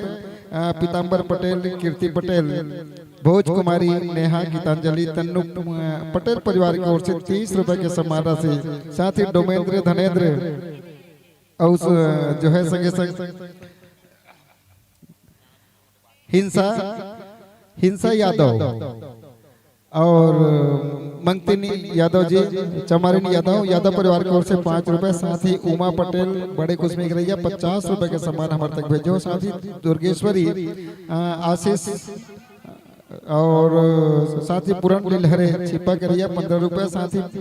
अ, पीताम्बर पटेल, कीर्ति पटेल, भोज कुमारी, नेहा, गीतांजलि, तन्नू, अ, पटेल परिवार की ओर से तीस रुपए के सम्मान राशि, साथ ही डोमेंद्र, धनेंद्र और उस, अ, जो है संगे संग हिंसा, हिंसा यादव और मंगतिन यादव जी, चमारिन यादव, यादव परिवार की ओर से पाँच रुपए, साथ ही उमा पटेल बड़े कुसमी के रहिया पचास रुपए के सम्मान हमर तक भेजो, साथ ही दुर्गेश्वरी, अ, आशीष और साथ ही पूरन लिलहरे छिपा के रहिया पन्द्रह रुपए, साथ ही, अ,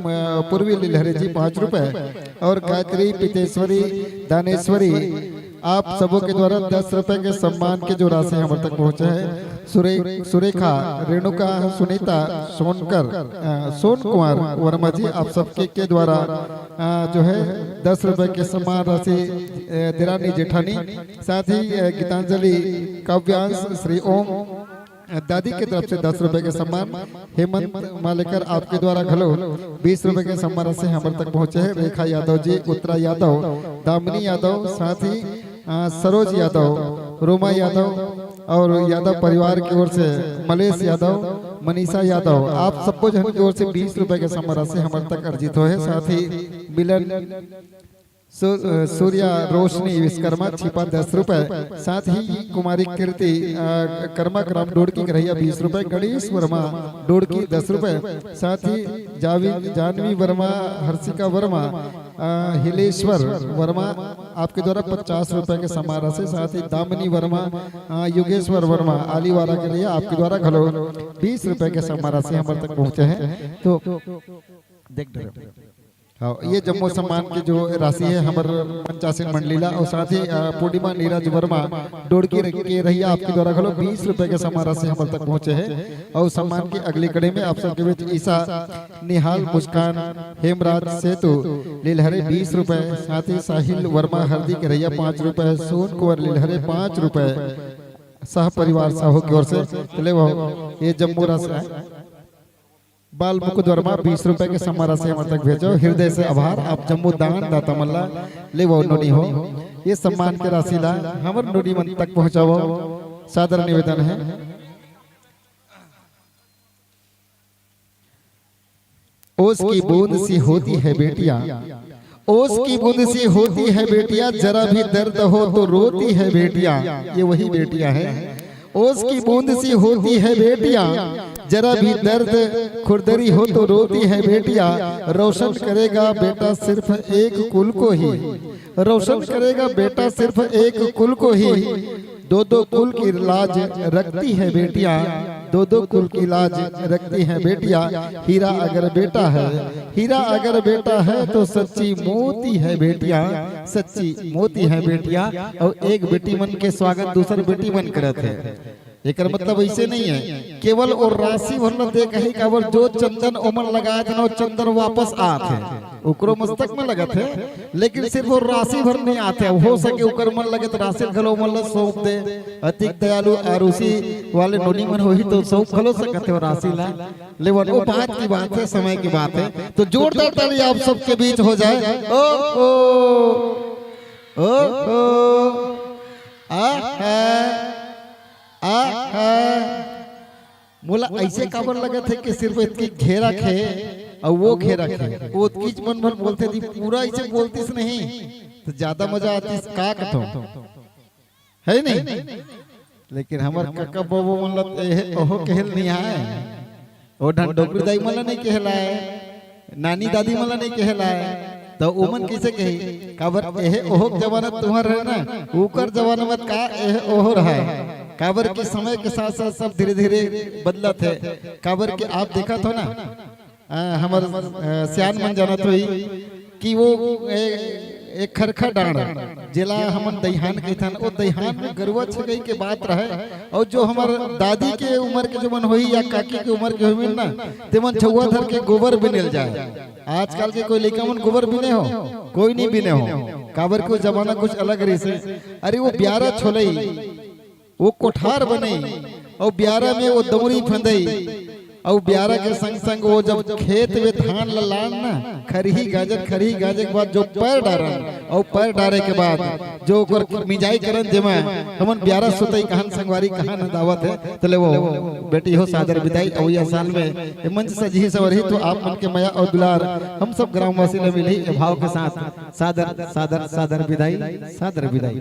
पूर्वी लिलहरे जी पाँच रुपए और गायत्री, पितेश्वरी, दानेश्वरी आप सबों के द्वारा दस रुपए के सम्मान के जो राशि हमर तक पहुंचे है, सुरे-, सुरेखा, रेणुका, सुनीता, सोनकर, अ, सोन कुमार वर्मा जी, आप सबके के द्वारा, अ, जो है दस रुपए के सम्मान राशि, अ, देरानी जेठानी, साथ ही, अ, गीतांजलि, काव्यांश, श्री ओम, अ, दादी के तरफ से दस रुपए के सम्मान, हेमंत मालेकर आपके द्वारा घलो बीस रुपए के सम्मान राशि हमर तक पहुंचे है। रेखा यादव जी, उत्तरा यादव, दामिनी यादव, साथ ही, अ, सरोज यादव, रोमा यादव और यादव परिवार की ओर से मलेश यादव, मनीषा यादव, आप सबको जन की ओर से बीस रुपए के सम्मान राशि हमर तक अर्जित होए है। साथ ही मिलन सू-, अ, सूर्या रोशनी विश्वकर्मा छिपा दस रुपए, साथ ही कुमारी कीर्ति, अ, कर्मा ग्राम डोड़की के रहइया बीस रुपए, गणेश वर्मा डोड़की दस रुपए, साथ ही जावी-, जानवी वर्मा, हर्षिका वर्मा, अ, हिलेश्वर वर्मा आपके द्वारा पचास रुपए के सम्मान राशि, साथ ही दामिनी वर्मा, अ, योगेश्वर वर्मा आलीवाला के रहइया आपके द्वारा घलो बीस रुपए के सम्मान राशि हमर तक पहुंचे हे। तो देख डरे। हाँ, ये जम्मो सम्मान के जो राशि हे हमर पंचासीन मंडली ला, अउ साथ ही, अ, पूर्णिमा नीरज वर्मा डोड़की के रहइया आपके द्वारा घलो बीस रुपए के सम्मान राशि हमर तक पहुंचे हे। अउ सम्मान के अगली कड़ी में आप सबके बीच ईशा निहाल मुस्कान हेमराज सेतु लिलहरे बीस रुपए, साथ ही साहिल वर्मा हरदी के रहइया पाँच रुपए, सोन कुंवर लिलहरे पाँच रुपए, सह परिवार साहू की ओर से। तो ले वो, ये जम्मो राशि हे। बाल मुकुंद वर्मा बीस रुपए के सम्मान राशि हमर तक भेजो, हृदय से आभार आप जम्मो दान दाता मन ला। ले वो नोनी हो, ये सम्मान के राशि ला हमर नोनी मन तक पहुंचावो, सादर निवेदन हे। ओस की बूंद सी होती है बेटियां, ओस की बूंद सी होती है बेटियां, जरा भी दर्द हो तो रोती है बेटियां, ये वही बेटियां है। ओस की बूंद सी होती है बेटियां, जरा भी दर्द खुरदरी हो तो रोती है बेटियां। रोशन करेगा बेटा सिर्फ एक कुल को ही, रोशन करेगा बेटा सिर्फ एक कुल को ही। दो दो कुल की लाज रखती है बेटियां, दो दो कुल की लाज रखती है बेटियां। हीरा अगर बेटा है, हीरा अगर बेटा है तो सच्ची मोती है बेटियां, सच्ची मोती है बेटियां। अउ एक बेटी मन के स्वागत दूसर बेटी मन करत हे। एकर मतलब अइसे नइ हे केवल ओ राशि भर ल दे कही, काबर जो चंदन ओमन लगाए हे ना, ओ चंदन वापस आत हे, ओकरो मस्तक में लगत हे, लेकिन सिर्फ ओ राशि भर नइ आत हे। हो सके ओकर मन लगे त राशि घलो ओमन ल सौंप दे। अतिक दयालु आरुषि वाले नोनी मन होही तो सौंप घलो सकत हे ओ राशि ला। लेवन ओ बात की बात हे, समय की बात हे। तो जोरदार ताली आप सबके बीच हो जाए। ओ, ओ, ओ, ओ, आ, है, आ, है। मोला अइसे काबर लगत हे कि सिर्फ इतकी घेरा खे अउ वो घेरा खे, वो उतकीच मन भर बोलथे दी, पूरा अइसे बोलतिस नहीं तो ज्यादा मजा आतिस, का कथों, हे नहीं? लेकिन हमर कका बाबू मन ल त एहे ओहो कहेल नहीं आए, ओ ढन डोकरी दाई मन ल नहीं कहेलाए, नानी दादी मन ल नहीं कहेलाए, त ओमन कइसे कही? काबर एहे ओहो के जमाना तुंहर रहे ना, ओकर जमाना में का एहे ओहो रहय? काबर कि समय के साथ साथ सब धीरे धीरे बदलत हे। काबर कि आप देखत हो ना, अ, हमर, अ, सियान मन जानत होही कि वो ए, एक खरखा डांड़, जेला हमन दइहान कहिथन, ओ दइहान में गरुवा छगई के बात रहय। अउ जो हमर दादी के उमर के जो मन होही या काकी के उमर के होही ना, ते मन छउवा धर के गोबर बिने ल जाय। आजकल के कोई लइका मन गोबर बिने हो? कोई नहीं बिने हो। काबर के ओ जमाना कुछ अलग रहिसे। अरे वो ब्यारा छोलई, वो कोठार बनई, अउ ब्यारा में वो दौरी फंदई, अउ ब्यारा के संग संग वो जब खेत में धान ल लान ना, खरही गाजत, खरही गाजे के बाद जो पैर डारन, अउ पैर डारे के बाद जो ओकर मिंजाई करन, जेमा हमन ब्यारा सुतई कहन, संगवारी कहन दावत हे। त ले वो बेटी हो, सादर बिदाई, अवइया साल में ए मंच सजही संवरही तो आप मन के मया अउ दुलार हम सब ग्रामवासी ल मिलही। ए भाव के साथ सादर, सादर, सादर बिदाई, सादर बिदाई।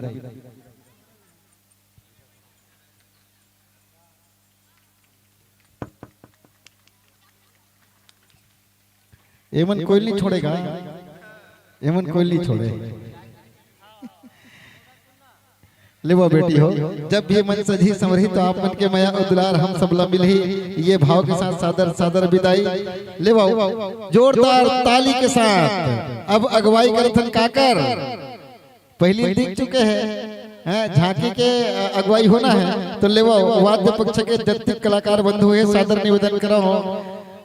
एमन कोई नहीं छोड़ेगा, एमन कोई नहीं छोड़े। लेवा बेटी हो, जब भी मंच सजही संवरही तो आप मन के मया अउ दुलार हम सब ला मिलही। ये भाव के साथ सादर सादर बिदाई। लेवा जोरदार ताली के साथ अब अगुवाई करथन काकर। पहली दिख चुके हैं, हैं, झांकी के, अ, अगुवाई होना है। तो लेवा वाद्य पक्ष के जत्तिक कलाकार बंधु हे, सादर निवेदन करहूं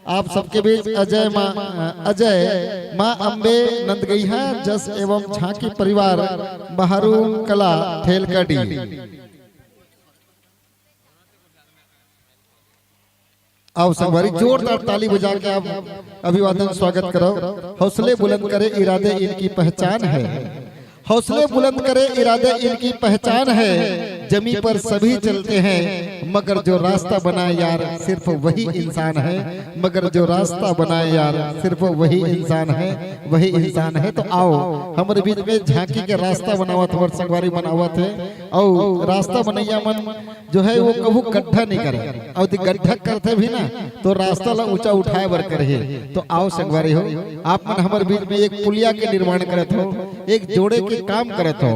आप सबके बीच अजय माँ, अ, अजय माँ अम्बे नंदगैहा जस एवं झांकी परिवार बहरू कला ठेलकडी। आओ संगवारी, जोरदार ताली बजा के आप अभिवादन स्वागत करो। हौसले बुलंद करे इरादे इनकी पहचान है, हौसले बुलंद करे इरादे इनकी पहचान है। जमी पर सभी चलते हैं, मगर जो रास्ता बनाए यार, सिर्फ वही इंसान है। मगर जो रास्ता बनाए यार, सिर्फ वही इंसान है, वही इंसान है। तो आओ, हमर बीच में झांकी के रास्ता बनावत, हमर संगवारी मन आवत हे। अउ रास्ता बनैया मन जो है, वो कभू गड्ढा नहीं करे, अउ यदि गड्ढा करथे भी ना, तो रास्ता ला ऊंचा उठाए बर करही। तो आओ संगवारी हो, आप मन हमर बीच में एक पुलिया के निर्माण करत हो, एक जोड़े के काम करत हो,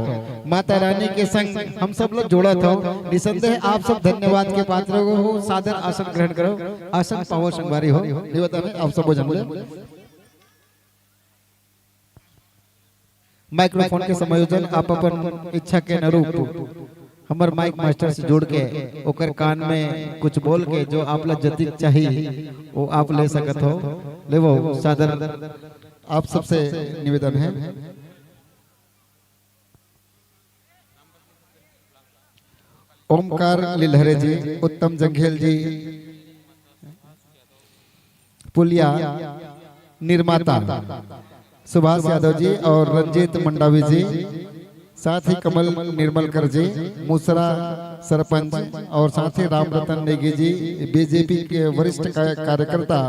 माता रानी के संग हम सब ला जोड़त हो। निसंदेह आप सब धन्यवाद के पात्र हो। सादर आसन ग्रहण करो, आसन पावो संगवारी हो। निवेदन है आप सबो झन ले। माइक्रोफोन के समायोजन आप अपन इच्छा के अनुरूप हमर माइक मास्टर से जोड़ के ओकर कान में कुछ बोल के जो आप ला जतिक चाही, वो आप ले सकत हो। लेवो सादर, आप सबसे निवेदन है। ओमकार लिलहरे जी, उत्तम जंघेल जी, पुलिया निर्माता सुभाष यादव जी और रंजीत मंडावी जी, साथ ही कमल निर्मलकर जी, मुसरा सरपंच, और साथ ही राम रतन नेगी जी, बीजेपी के वरिष्ठ का-, कार्यकर्ता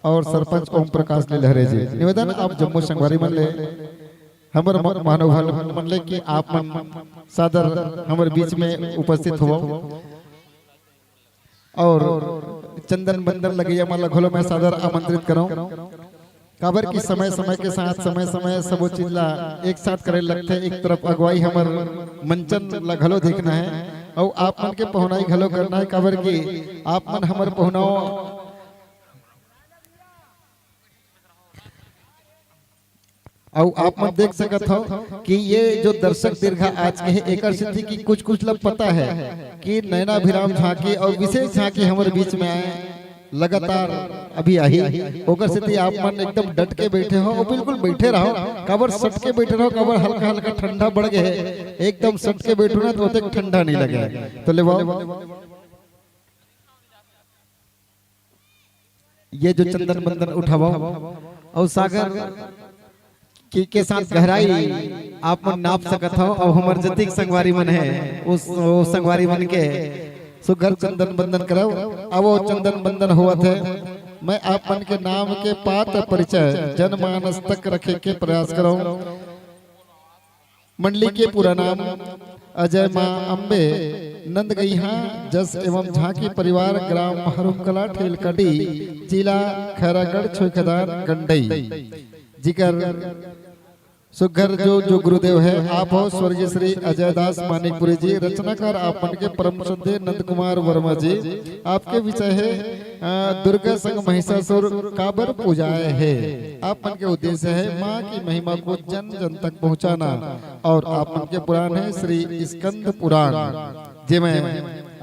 और सरपंच ओम प्रकाश लिलहरे जी। निवेदन आप जम्मो संगवारी मन ले, हमर म-, महानुभाव मन ले कि आप मन सादर हमर बीच में उपस्थित हो। और चंदन बंदन लगैया मन ला घलो मैं सादर आमंत्रित करौं, काबर कि समय समय के साथ, समय समय सबो चीज ला एक साथ करे लगथे। एक तरफ अगुवाई हमर मंचन ला घलो देखना है, अउ आप मन के पहुनाई घलो करना है, काबर कि आप मन हमर पहुनाओ। अउ आप मन देख सकत हो कि ये जो दर्शक दीर्घा आज के हे, एकर सेती कि कुछ कुछ ला पता है कि नैनाभिराम झांकी और विशेष झांकी हमर बीच में आए, लगातार अभी आही, ओकर सेती आप मन एकदम डट के बैठे हो और बिल्कुल बैठे रहो। काबर सट के बैठे रहो, काबर हल्का हल्का ठंडा बढ़ गए हे, एकदम सट के बैठो ना तो ओतेक ठंडा नहीं लगे। तो ले ये जो चंदन बंदन उठावो और सागर के, के साथ गहराई आप मन नाप सकत हो। और हमर जतिक संगवारी मन है, उस, वो संगवारी मन के सुघर चंदन बंदन करव। अब वो चंदन बंदन होवत है, मैं आप मन के नाम के पात्र परिचय जनमानस तक रखे के प्रयास करौं। मंडली के पूरा नाम अजय माँ अम्बे नंदगईहा जस एवं झांकी परिवार, ग्राम महरूम कला, ठेलकडी, जिला खैरागढ़, छोइखदार, गंडई। जिकर सुघर जो, जो गुरुदेव है, आप हो स्वर्गीय श्री अजय दास मानिकपुरी जी, रचनाकार आप मन के परम श्रद्धेय नंद कुमार वर्मा जी। आपके विषय है, अ, दुर्गा संग महिषासुर काबर पूजाए है। आप मन के उद्देश्य है माँ की महिमा को जन जन तक पहुँचाना। और आप मन के पुराण है श्री स्कंद पुराण, जेमे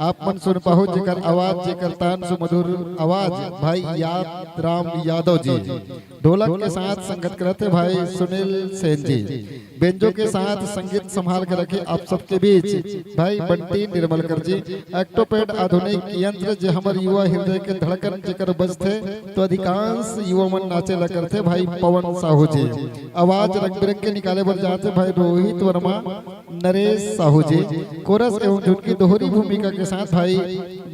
आप मन सुन पाहू, जेकर आवाज, जेकर तान सुमधुर आवाज भाई याद राम यादव जी, ढोलक के साथ संगत करत हे भाई सुनील सेन जी, बेंजो के साथ संगीत संभाल के रखे आप सबके बीच भाई बंटी निर्मलकर जी, एक्टोपैड आधुनिक यंत्र जे हमर युवा हृदय के धड़कन जेकर बजथे तो अधिकांश युवा मन नाचे ला करथे भाई पवन साहू जी, आवाज रंग बिरंग के निकाले बर जाथे भाई रोहित वर्मा, नरेश साहू जी, कोरस एवं झुनकी दोहरी भूमिका के साथ भाई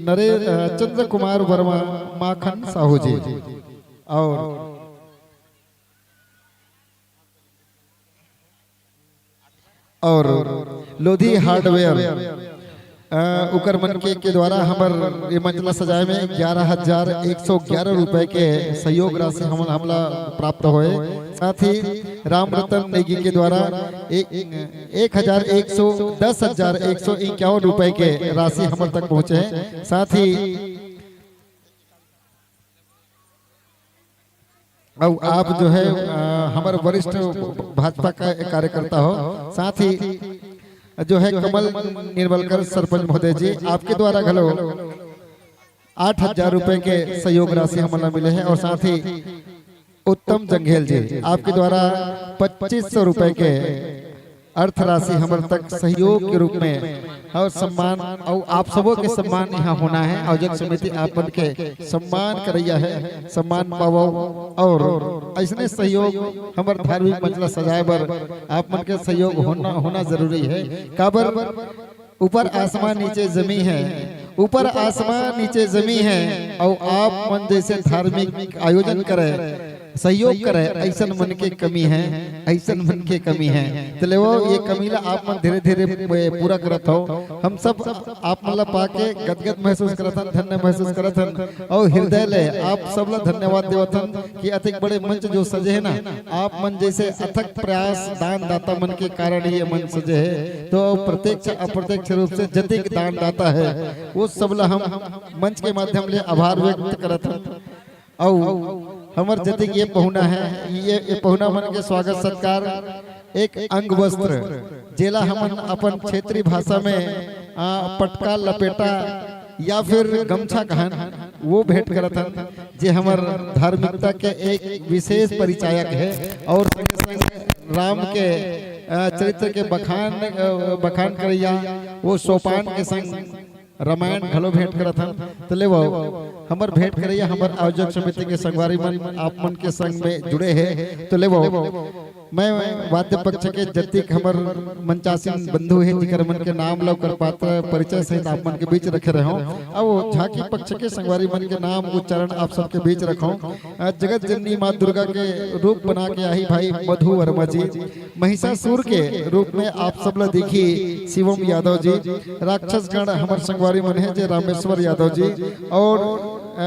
नरे-, अ, चंद्र कुमार वर्मा, माखन साहू जी। और, और लोधी हार्डवेयर, अ, उकर मन के, के द्वारा हमर ये मंच ला सजाए में ग्यारह हजार एक सौ ग्यारह रुपए के सहयोग राशि हम, हमला प्राप्त होए। साथ ही राम रतन नेगी के द्वारा एक, एक हजार एक सौ, दस हजार एक सौ इक्यावन रुपए के राशि हमर तक पहुंचे हे। साथ ही अउ आप जो है, अ, हमर वरिष्ठ भाजपा का एक कार्यकर्ता हो, साथ ही जो है कमल निर्मलकर सरपंच महोदय जी, आपके द्वारा घलो आठ हजार रुपए के सहयोग राशि हमन ला मिले हे और साथ ही उत्तम जंघेल जी, आपके द्वारा पच्चीस सौ रुपए के अर्थ राशि हमर तक सहयोग के रूप में और सम्मान, और आप सबों के सम्मान यहाँ होना है। आयोजक समिति आप मन के सम्मान करैया है, सम्मान पावो। और ऐसने सहयोग हमर धार्मिक मंच ला सजाए बर आप मन के सहयोग होना, होना जरूरी है। काबर ऊपर आसमान नीचे जमीन है, ऊपर आसमान नीचे जमी है, अउ आप मन जैसे धार्मिक आयोजन करे, सहयोग करे, ऐसन मन के कमी है, ऐसन मन के कमी है। तो लेवो, ये कमी ला आप मन धीरे धीरे पूरा करत हो। हम सब आप मन ला पाके गदगद महसूस करत हन, धन्य महसूस करत हन, अउ हृदय ले आप सब ला धन्यवाद देवत हन कि अतिक बड़े मंच जो सजे है ना, आप मन जैसे अथक प्रयास दान दाता मन के कारण ये मंच सजे है। तो प्रत्यक्ष अप्रत्यक्ष रूप से जतिक दान दाता है, वो सब ला हम मंच के माध्यम ले आभार व्यक्त करत हन। अउ हमर जतिक ये पहुना है, ये, ये पहुना मन के स्वागत सत्कार, एक अंग वस्त्र, जेला हमन अपन क्षेत्रीय भाषा में, आ, पटका, लपेटा या फिर गमछा कहन, वो भेंट करत हन, जे हमर धार्मिकता के एक विशेष परिचायक है। और संगे संग राम के, आ, चरित्र के बखान, आ, बखान करैया वो सोपान के संग रामायण घलो भेंट करत हन। तो लेवो, हमर भेंट करैया, हमर आयोजक समिति के संगवारी मन, आप मन के संग में जुड़े हे। तो लेवो, मैं वाद्य पक्ष के जतिक हमर मंचासीन बंधु हे, जिकर मन के नाम ल ओकर पात्र परिचय सहित आप मन के बीच रखे रहे हों। अब झांकी पक्ष के संगवारी मन के नाम उच्चारण आप सबके बीच रखों। अ, जगत जननी माँ दुर्गा के रूप बना के आही भाई मधु वर्मा जी। महिषासुर के रूप में आप सब ला दिखी शिवम यादव जी। राक्षसगण हमर संगवारी मन है जे रामेश्वर यादव जी, और, अ,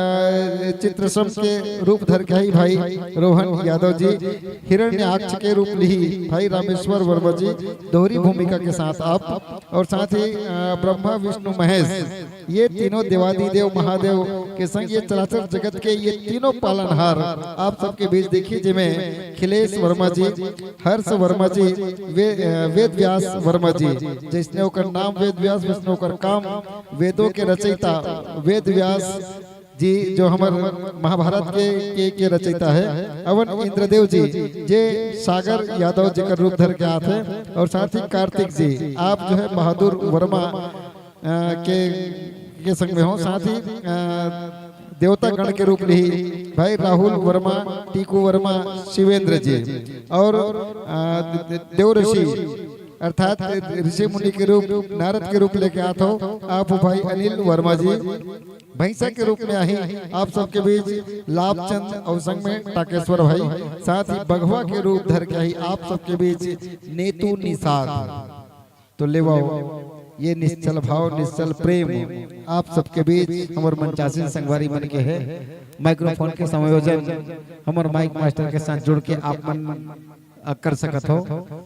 चित्रसम के रूप धर के ही भाई रोहन यादव जी, हिरण्याक्ष के रूप लिही भाई रामेश्वर वर्मा जी, दोहरी भूमिका के साथ आप, और साथ ही, अ, ब्रह्मा विष्णु महेश, ये तीनों देवादिदेव महादेव के संग ये चराचर जगत के ये तीनों पालनहार आप सबके बीच देखिए, जेमे खिलेश वर्मा जी, हर्ष वर्मा जी, वे-, अ, वेद व्यास वर्मा जी, जैसने ओकर नाम वेद व्यास, वैसने ओकर काम, वेदों के रचयिता वेद व्यास जी, जो हमर महाभारत के, के, के रचयिता है, अवन इंद्रदेव जी, जे सागर यादव जेकर रूप धर के आथे, और साथ ही कार्तिक जी, आप जो है बहादुर वर्मा, अ, के, के संग में हो, साथ ही, अ, देवता गण के रूप लिही भाई राहुल वर्मा, टीकू वर्मा, शिवेंद्र जी, और, अ, दे-, दे-, देव ऋषि अर्थात ऋषि मुनि के रूप, नारद के रूप लेके आत हो आप भाई अनिल वर्मा जी। भैंसा के रूप में आही आप सबके बीच लाभचंद और संग में टाकेश्वर भाई, साथ ही बघवा के रूप धर के आही आप सबके बीच नेतु निषाद। तो लेवाओ, ये निश्चल भाव, निश्चल प्रेम आप सबके बीच हमर मंचासीन संगवारी मन के है। माइक्रोफोन के समायोजन हमर माइक मास्टर के साथ जुड़ के आप मन, अ, कर सकत हो।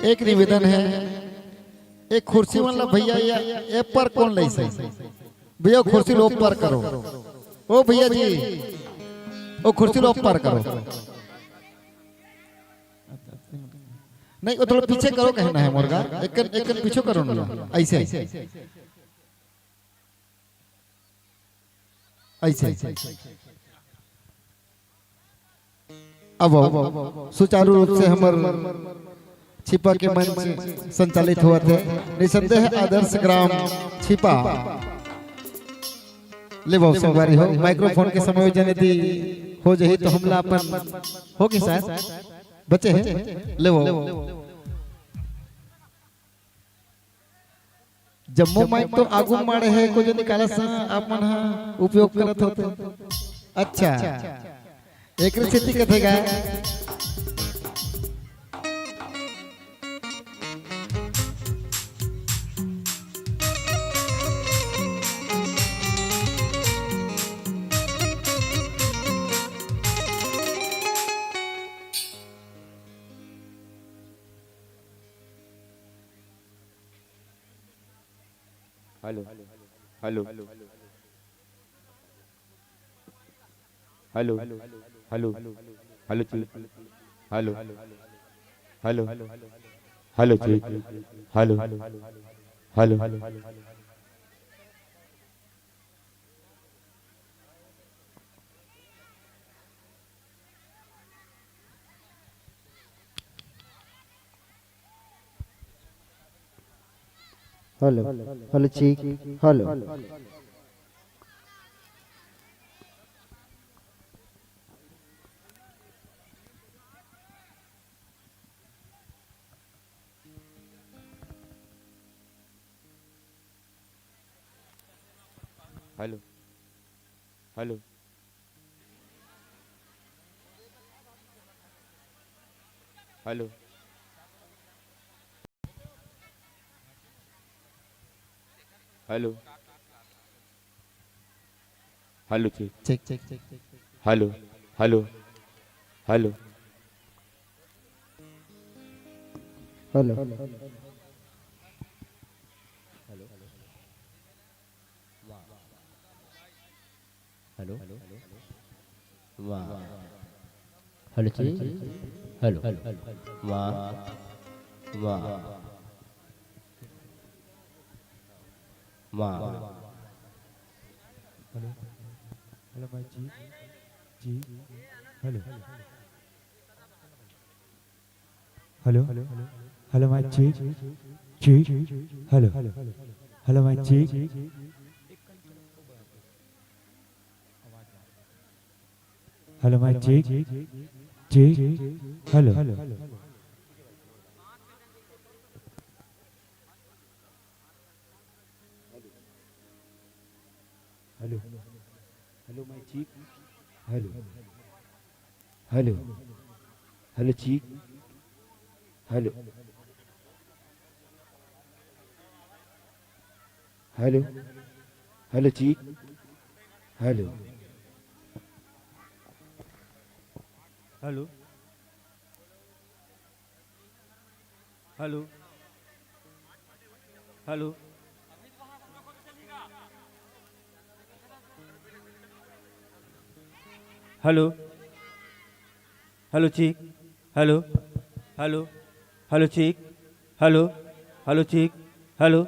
एक निवेदन है, एक कुर्सी वाला भैया, ये, ये पर कौन लइसे? भैया, कुर्सी लो, पर करो। ओ भैया जी, ओ कुर्सी लो, पर करो। नहीं, वो थोड़ा पीछे करो, कहना है मोर गा। एकन, एकन पीछे करो ना, ऐसे। ऐसे। अब सुचारू रूप से हमर छिपा के मंच संचालित होवत हे। निसंदेह आदर्श ग्राम छिपा। ले बाबू संगवारी हो, माइक्रोफोन के समायोजन यदि हो जाही तो हमला अपन होगे शायद, बचे हे। ले बाबू। जम्मो माइक तो आगू माड़े हे, को जो निकाला सा आप मन हा उपयोग करत होते। अच्छा, एक स्थिति कथे गा। Hello, hello, hello, hello, hello, check. Hello, hello, hello, check. Hello, hello. Hello, hello, check. Hello. Hello, hello, hello, hello, hello, check. Check, check, check, check. Hello, hello, hello, hello. Hello. Hello. वाह। Hello जी। Hello. वाह। वाह। वाह। Hello. Hello mike जी। जी। Hello. Hello. Hello mike जी। जी। Hello. Hello mike जी। हेलो माइक जी। जी। हेलो। हेलो। हेलो माइक जी। Hello. Hello. Hello check. Hello. Hello. Hello check. Hello. Hello. Hello. Hello. Hello. Hello check. Hello. Hello. Hello check. Hello. Hello check. Hello.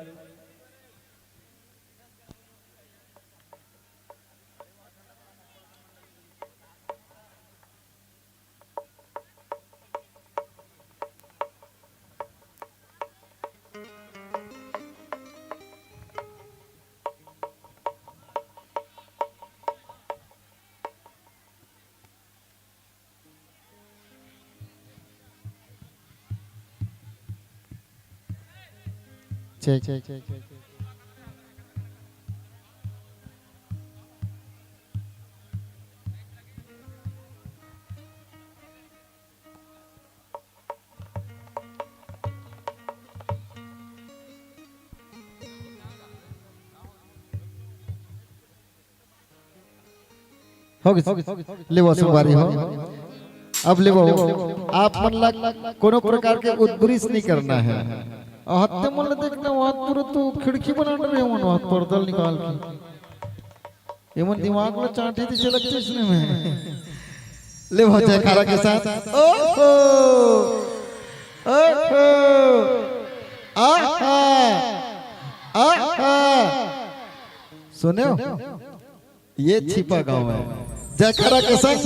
Check, check, check, check. हो गिस। लेवो संगवारी हो। अब लेवो, आप मन ला कोनो प्रकार के उद्बृस नहीं करना है। अउ हत्ते मन ला देखना, वहाँ तुरंत तो खिड़की बना रहे हो, वहाँ पर्दा निकाल के। ये मन दिमाग ला चांटी थी चलक चीज में। लेवो जयकारा के साथ। ओहो, ओहो, आहा, आहा। सुने हो? ये छिपा गांव है। जयकारा के संग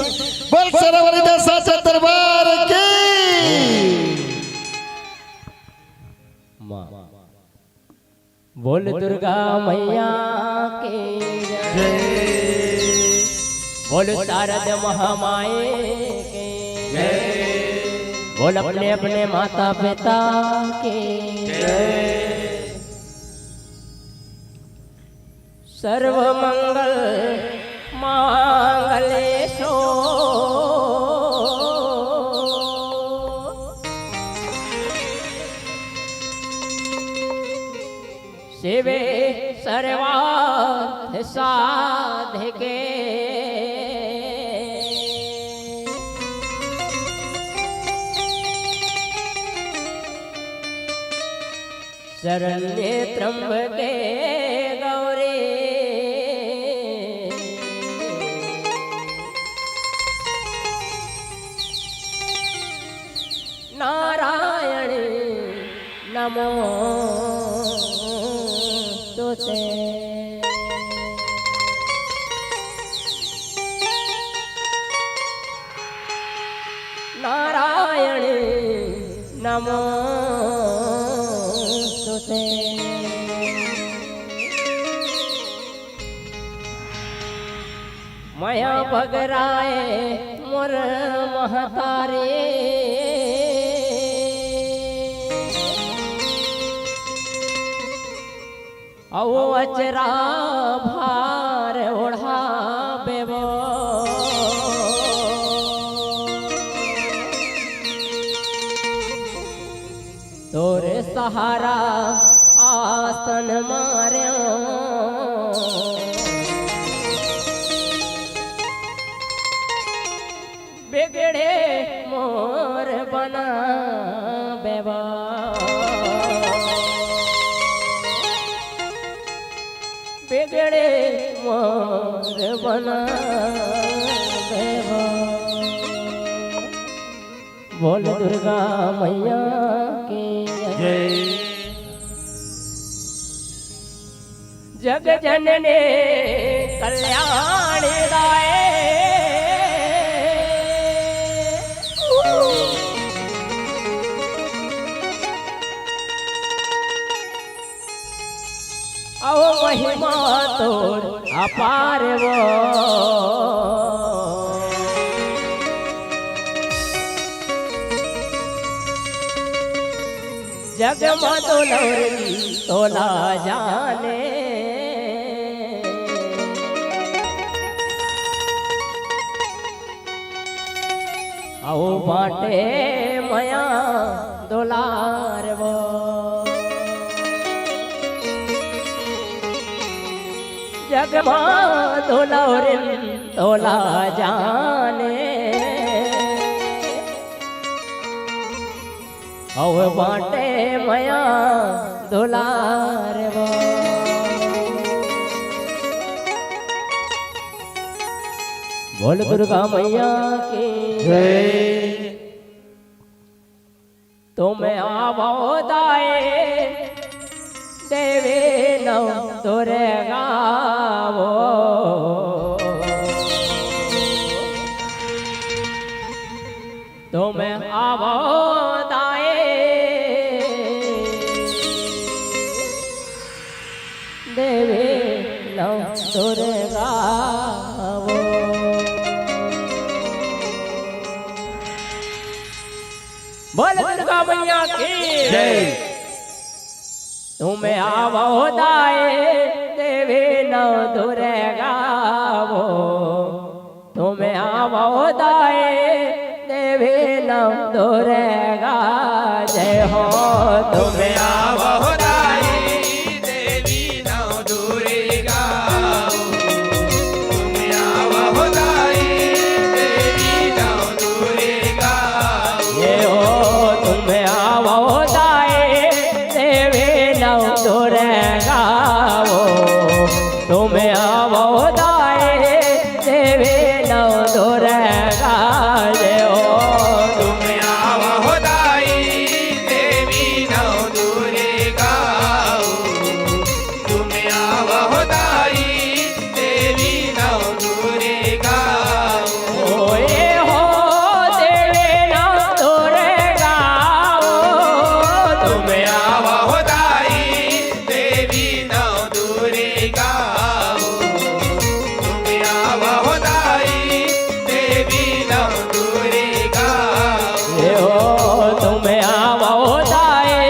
बोल सरवरी दास साचा दरबार की। माँ। बोल दुर्गा मैया की जय। बोल शारद महामाई की जय। बोल अपने अपने माता पिता की जय। सर्वमंगल मांगल्ये सो शिवे सर्वार्थ साधके। शरण्ये त्र्यंबके गौरी नारायणी नमोस्तुते। नारायणी नमोस्तुते। मया बगराए मोर महतारी, अउ अचरा भार ओढ़ाबे वो। तोरे सहारा आसन मारेंव, बिगड़े मोर बनाबे वो। बिगड़े मोर बनाबे वो। बोल दुर्गा मैया की जय। जग जननी कल्याणी दाए। अहो महिमा तोर अपार वो। जग मा दुलौरी तोला जाने। अउ बाटे मया दुलार वो। जग मा दुलौरी तोला जाने। अउ बाटे मया दुलार वो। बोल दुर्गा मैया की जय। तुम आवो दाए देवी नव दुर्गा वो। तुम आवो दाए देवी नव दुर्गा वो। बोल दुर्गा मैया की जय। तुम आवो दाए देवी नव दुर्गा वो। तुम आवो दाए देवी नव दुर्गा जय हो। तुम आवो दाए देवी नव दुर्गा। तुम आवो दाए देवी नव दुर्गा। ये हो तुम आवो दाए देवी नव दुर्गा वो। तुम आवो दाए देवी नव दुर्गा ये हो। तुम आवो दाए देवी नव दुर्गा। तुम आवो दाई देवी नव दुर्गा। ओ ए हो देवी नव दुर्गा। ओ तुम आवो दाई देवी नव दुर्गा। तुम आवो दाई देवी नव दुर्गा। ए हो तुम आवो दाई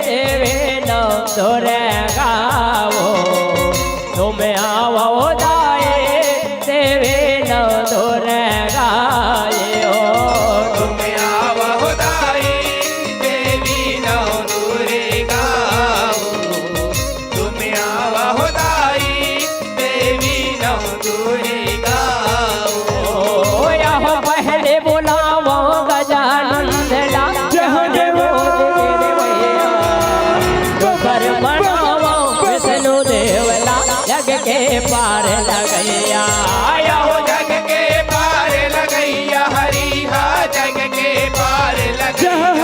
देवी नव दुर्गा वो। तुम आवो दाई देवी नव दुर्गा ये हो। तुम आवो दाई देवी नव दुर्गा वो। तुम आवो दाई देवी नव दुर्गा वो। ओ यह पहले बुलावो गजानन ला। जहाँ देवो देवैया। मनावा विष्णु देव ला जग के पार लगइया। आया हो जग के पार लगइया, हरि हा जग के पार लगइया। जग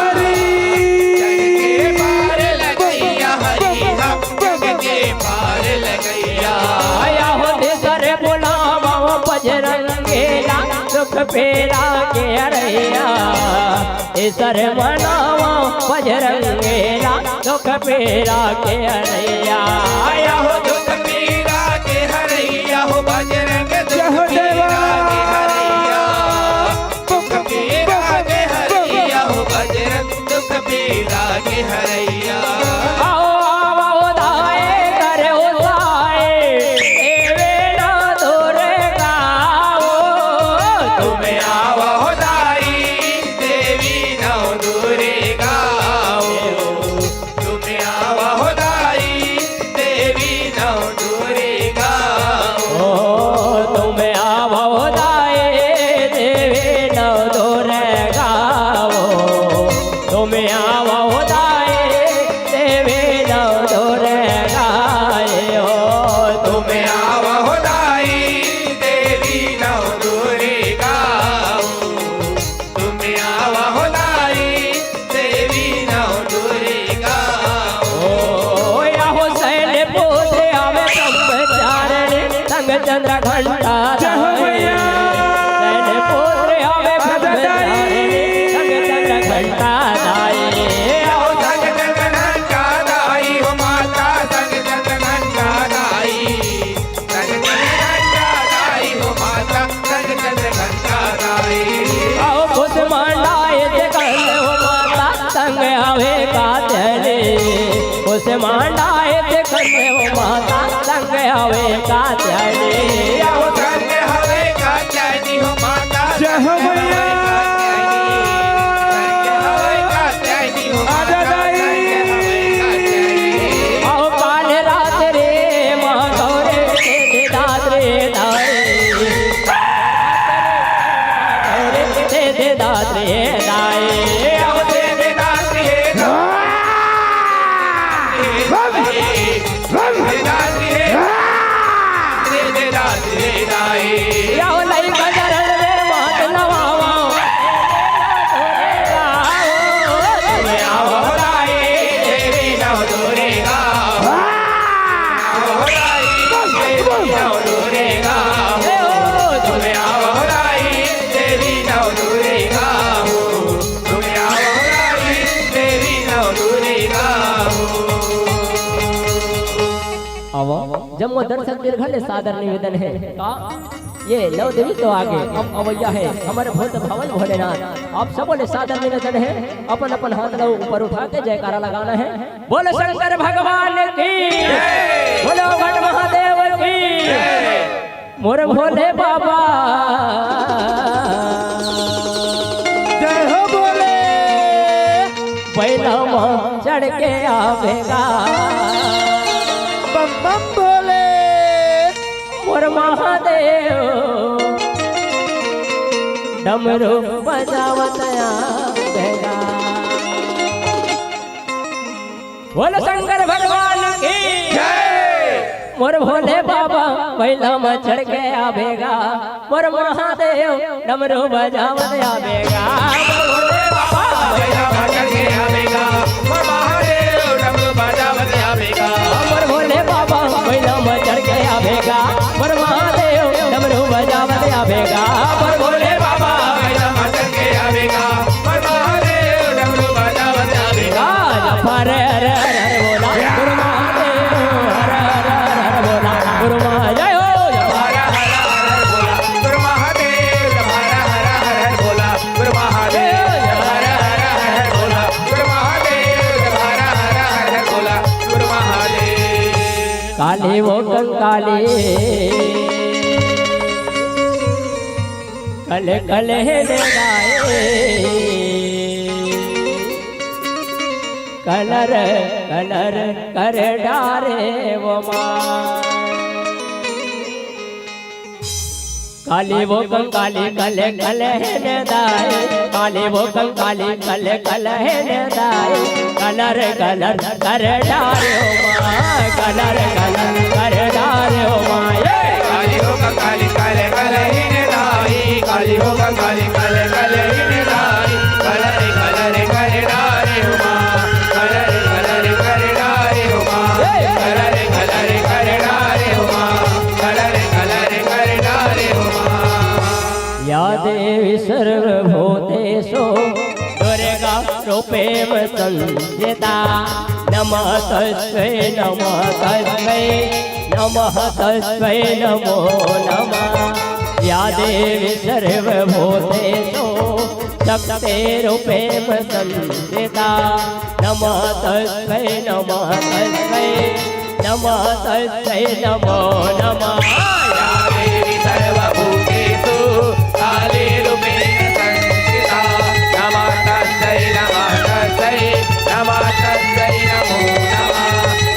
के पार लगइया, हरि हा जग के पार लगइया। आया हो तेसर बुलावा बजरंगी ला, दुख पीरा के हरइया। तेसर मनावा बजरंगी ला, दुख पीरा के हरइया। आया हो दुख पीरा के हरइया, हो बजरंग दुख पीरा के हरइया। दुख पीरा के हरइया, हो बजरंग दुख पीरा के हरइया। आओ, आओ, दाए करे उताए, देवे ना दुर्गा हो। तुम आवा हो दाई, देवी नौ दुर्गा हो। तुम आवा हो दाई, देवी नौ दुर्गा हो। ओ, तुम आवा हो दाई, देवी नौ दुर्गा हो। तुम आवा हो दाई, देवी नौ दुर्गा हो। तुम आवा हो दाई, देवी नौ दुर्गा हो। तुम आवा हो दाई, देवी नौ दुर्गा हो। ओ, या हो शैल पुत्र आवे ब्रह्मचारिणी, संग चंद्र घंटा जय हो भैया। शैल पुत्र आवे आजा दाई। ब्रह्मचारिणी, संग चंद्र घंटा दाई। या हो संग चंद्र घंटा दाई, हो माता संग चंद्र घंटा दाई। संग चंद्र घंटा दाई हो माता, संग चंद्र घंटा दाई। आओ कुसमांडा एते कंदे हो माता, संग आवे कात्यायनी। कुसमांडा एते कंदे हो माता, संग आवे कात्यायनी। आओ संग आवे कात्यायनी हो माता, जय हो संग आवे भैया। कात्यायनी। संग आवे कात्यायनी। आजा दाई। आओ काल रात रे माधव रे, दे दे दात रे दाई। दे दे दात रे दाई। आओ दे दे दात रे दाई। दे दे दात रे दाई। दे दे दात रे दाई। आओ लई बजरंग रे मात नवावा। आवो, जम्मो दर्शक दीर्घ ले सादर निवेदन हे। का? ये नौ देवी तो आगे, अब अवैया हे हमर भूत भावन भोलेनाथ। आप सबो ले सादर निवेदन हे, अपन अपन हाथ ला ऊपर उठा के जयकारा लगाना हे। बोलो शंकर भगवान की, बोलो घट महादेव की, मोर भोले बाबा। जय हो भोले। बैला म चढ़ के आवेगा। बम बम भोले। मोर महादेव डमरू बजावत आवेगा। बोल शंकर भगवान की। जय। मोर भोले बाबा बैला म चढ़ के आवेगा। मोर महादेव डमरू बजावत आवेगा। मोर भोले बाबा बैला म चढ़ के आवेगा। मोर महादेव डमरू बजावत आवेगा। मोर भोले बाबा बैला म चढ़ के आवेगा। मोर महादेव डमरू बजावत आवेगा। मोर भोले बाबा बैला म चढ़ के आवेगा। मोर महादेव डमरू बजावत आवेगा। जप हरे हरे हरे हरे बोला, गुरु महादेव हरे हरे हरे हरे बोला, गुरु महा-, जय हो। जप हरे हरे हरे बोला, गुरु महादेव, जप हरे हरे हरे बोला, गुरु महादेव, जप हरे हरे हरे बोला, गुरु महादेव, जप हरे हरे हरे बोला, गुरु महादेव। काली वो कंकाली, कल कल हे ले गाए, कलर कलर कर डारे वो माँ। काली वो कंकाली कल कल है न दाई, काली वो कंकाली कल कल है न दाई, कलर कलर कर डारे हो माँ, कलर कलर कर डारे हो माँ। ये काली हो कंकाली कल कल ही ने दाई, काली हो कंकाली कल कल ही ने दाई, कलर कलर कर डारे हो माँ, कलर कलर कर डारे हो माँ, ये कलर कलर कर डारे हो माँ, कलर कलर कर डारे हो माँ। या देवी सर्वभूतेषु दुर्गा रूपेण संस्थिता। नमस्तस्यै नमस्तस्यै नमस्तस्यै नमो नमः। या देवी सर्वभूतेषु शक्तिरूपेण संस्थिता। नमस्तस्यै नमस्तस्यै नमस्तस्यै नमो नमः। या देवी सर्वभूतेषु काली रूपेण संस्थिता। नमस्तस्यै नमस्तस्यै नमस्तस्यै नमो नमः।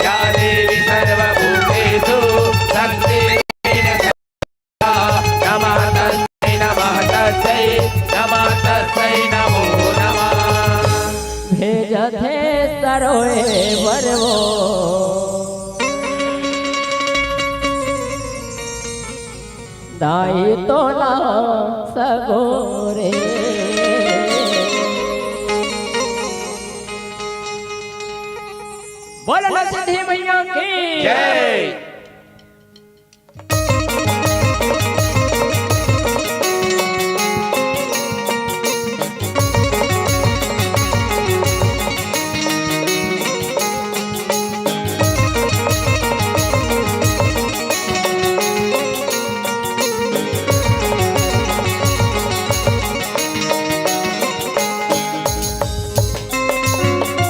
या देवी सर्वभूतेषु शक्तिरूपेण नमः तस्मै नमः तस्मै नमः तस्मै नमो नमः। भेजथे सरोए बर वो दाई तोला सगोरे। बोलो ना सिद्धि मैया की जय।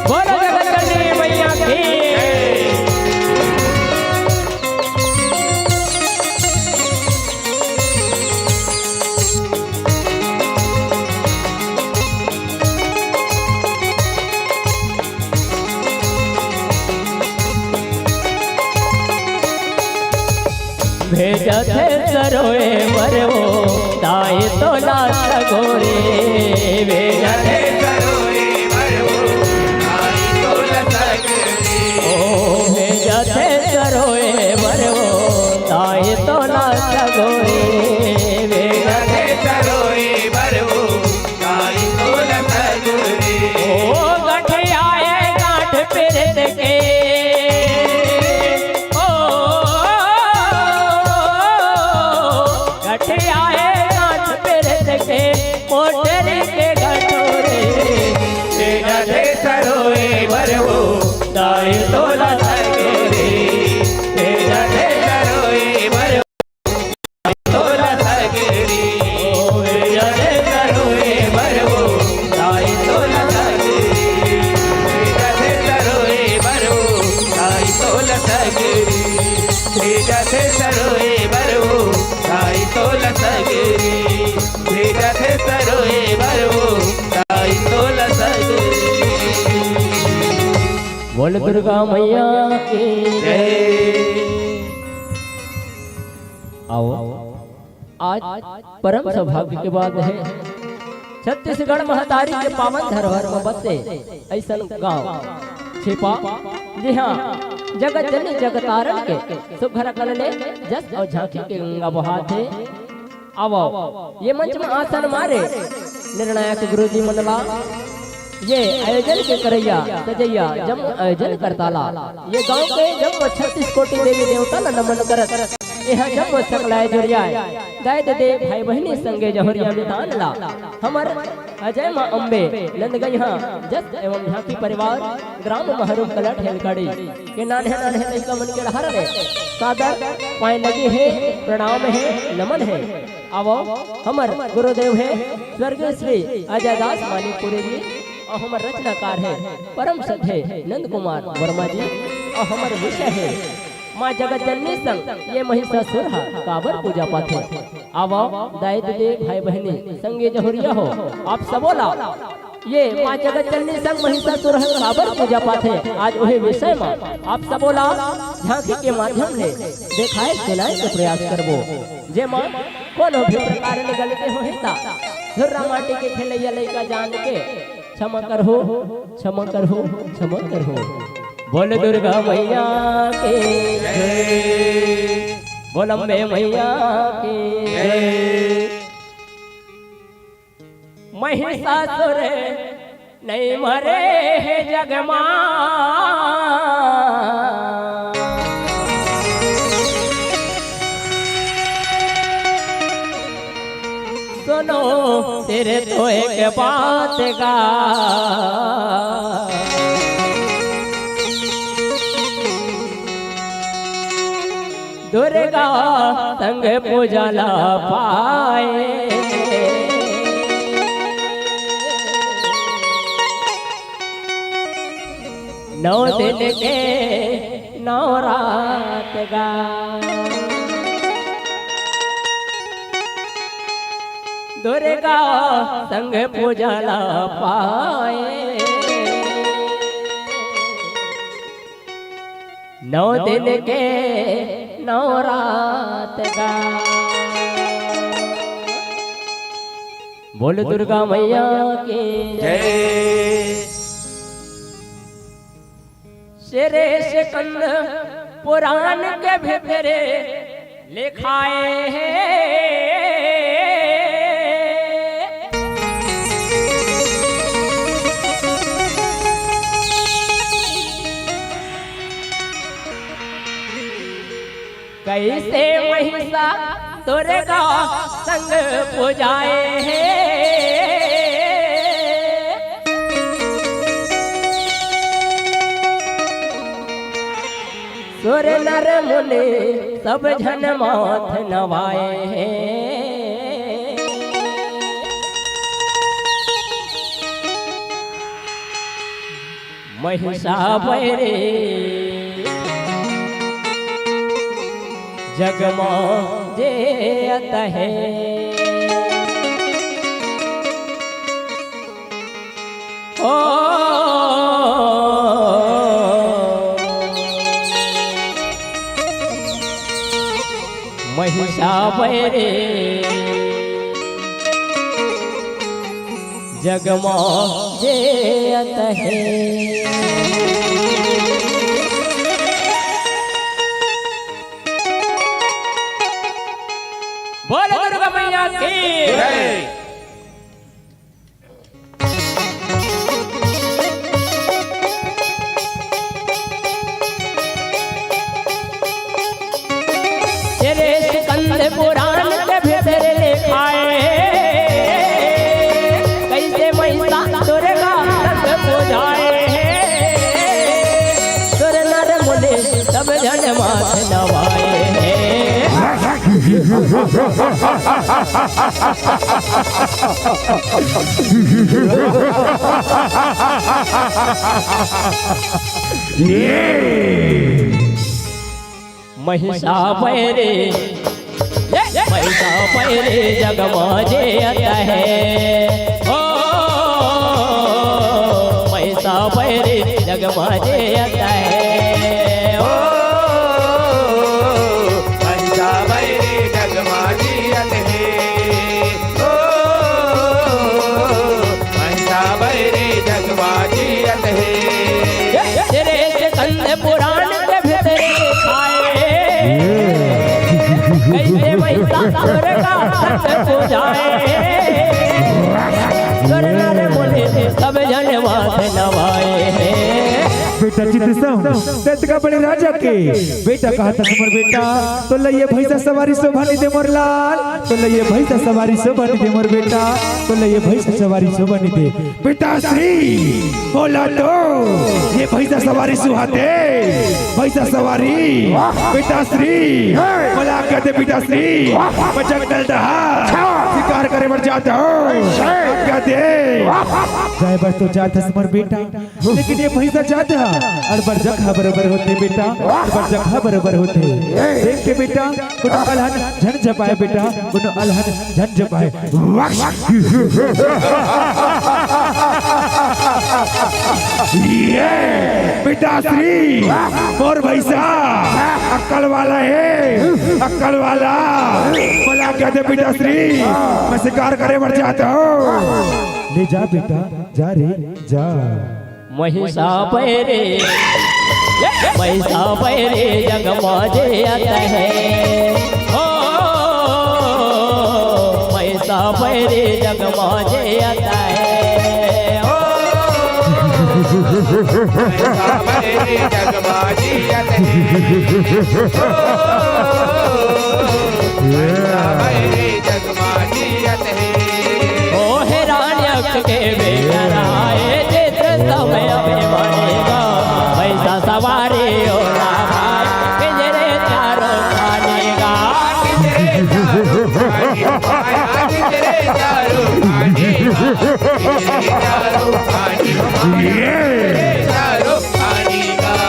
बोलो जगत जननी मैया की। भेजथे सरोए बर वो दाई तोला सगोरे। भेजथे सरोए बर वो दाई तोला सगोरे। ओ भेजथे सरोए बर वो दाई तोला सगोरे। भेजथे सरोए बर वो दाई तोला सगोरे। ओ गठियाए गांठ पिरत के ओ, गठियाए गांठ पिरत के, मोटरी के गठोरे। तेरा दे सरोए बर वो, दाई तोला सगोरे। तेरा दे सरोए बर तोला सगरी। ओ, जय करो ए बरवो, दाई तोला सगरी। जय करो ए बरवो, दाई तोला सगरी। जय करो ए बरवो, दाई तोला सगरी। जय करो ए बरवो, दाई तोला सगरी। बोल दुर्गा मैया की जय। आओ, आज परम सौभाग्य के बात हे, छत्तीसगढ़ महतारी के पावन धरोहर म बसे अइसन गांव छेपा, जिहां जगत जननी जगतारण के सुघर अकन ले जस अउ झांकी के गंगा बहात हे। आवव, ये मंच म आसन मारे निर्णायक गुरुजी मन ला, ये आयोजन के करइया, सजइया, जम्मो आयोजन करता ला, ये गांव के जम्मो छत्तीस कोटि देवी देवता ला नमन करत, एहा जम्मो सकलाय जुरियाय, दाई ददे, भाई बहिनी संगे जहुरिया मितान ला, हमर अजय मां अम्बे नंदगइहा जस एवं झांकी परिवार, ग्राम महरूम कला ठेलकाड़ी के नान्हे नान्हे लइका मन के डहार ले सादर पांय लगे हे, प्रणाम हे, नमन हे। आवव, हमर गुरुदेव हे स्वर्गीय श्री अजय दास मानिकपुरी जी, अउ हमर रचनाकार हे परम श्रद्धेय नंद कुमार वर्मा जी, अउ हमर विषय हे माँ जगत जननी संग ये महिषासुर ह काबर पूजा पाथे। आवव, दाई ददे, भाई बहिनी, संगी जहुरिया हो, आप सबो ला ये माँ जगत जननी संग महिषासुर ह काबर पूजा पाथे, आज ओही विषय म आप सबो ला झांकी के माध्यम ले देखाय सुनाय के प्रयास करबो, जेमा कोनो भी प्रकार ले गलती होही त धुर्रा माटी के खेलैया लइका जान के क्षमा करहू, क्षमा करहू, क्षमा करहू। बोल दुर्गा मैया की जय, बोल अम्बे मैया की जय। महिषासुर नइ मरे हे जग मा। सुनो सिर तो एक बात गा। दुर्गा संग पूजा ला पाए। नौ दिन के नौ रात गा। दुर्गा संग पूजा ला पाए। नौ दिन के नौ रात गा। बोल दुर्गा मैया की जय। श्री स्कंद पुराण के भीतरे लिखाए हे। कइसे महिषा दुर्गा संग पूजाए हे। सुर नर मुनि सब झन माथ नवाए हे। महिषा बैरी जग मा जेयत हे। ओ महिषा बैरी जग मा जेयत हे। बोल दुर्गा मैया की जय। तेरे स्कंद पुराण के भीतर लिखाए हे, कइसे महिषा दुर्गा संग पूजाए हे। सुर नर मुनि सब झन माथ नवाए हे। महिषा बैरी, ये महिषा बैरी जग मा जेयत हे। ओ महिषा बैरी जग मा जेयत हे। ओ महिषा बैरी जग मा जेयत हे। ओ महिषा बैरी जग मा जेयत हे। तेरे स्कंद पुराण के भीतर लिखाए हे, कइसे महिषा दुर्गा संग पूजाए हे। सुर नर मुनि सब झन माथ नवाए हे। बेटा चित्रसेन, ततका बड़े राजा के बेटा कहत हस मोर बेटा, तोला ये भैंसा सवारी शोभा नइ दे मोर लाल, तोला ये भैंसा सवारी शोभा नइ दे मोर बेटा, तोला ये भैंसा सवारी शोभा नइ दे। पिताश्री, बोला तो, ये भैंसा सवारी सुहाथे, भैंसा सवारी, पिताश्री, बोला कहते पिताश्री, बचक दल दहा, शिकार करे बर जात हो, कहते, जाए बर तो जात हस मोर बेटा, लेकिन ये भैंसा जात ह, अड़बड़ जगह बरोबर होथे बेटा, अड़बड़ जगह बरोबर होथे। देख के बेटा, कोनो अलहन झन झपाए बेटा, कोनो अलहन झन झपाए। ये पिताश्री, मोर भैंसा, अक्कल वाला हे, अक्कल वाला। बोला क्या दे पिताश्री, मैं शिकार करे बर जात हँव। ले जा बेटा, जा रे, जा। महिषा बैरी, महिषा बैरी जगमजे अतहे। ओ, महिषा बैरी जगमजे अतहे। ओ, महिषा बैरी जगमजे अतहे। ओ, महिषा बैरी जगमजे अतहे। ओ हिरण्यक के बेटा राय, चित्र समय अभिमानी गा। महिषा सवारी ओ ना भाई, पिंजरे चारों खानी गा।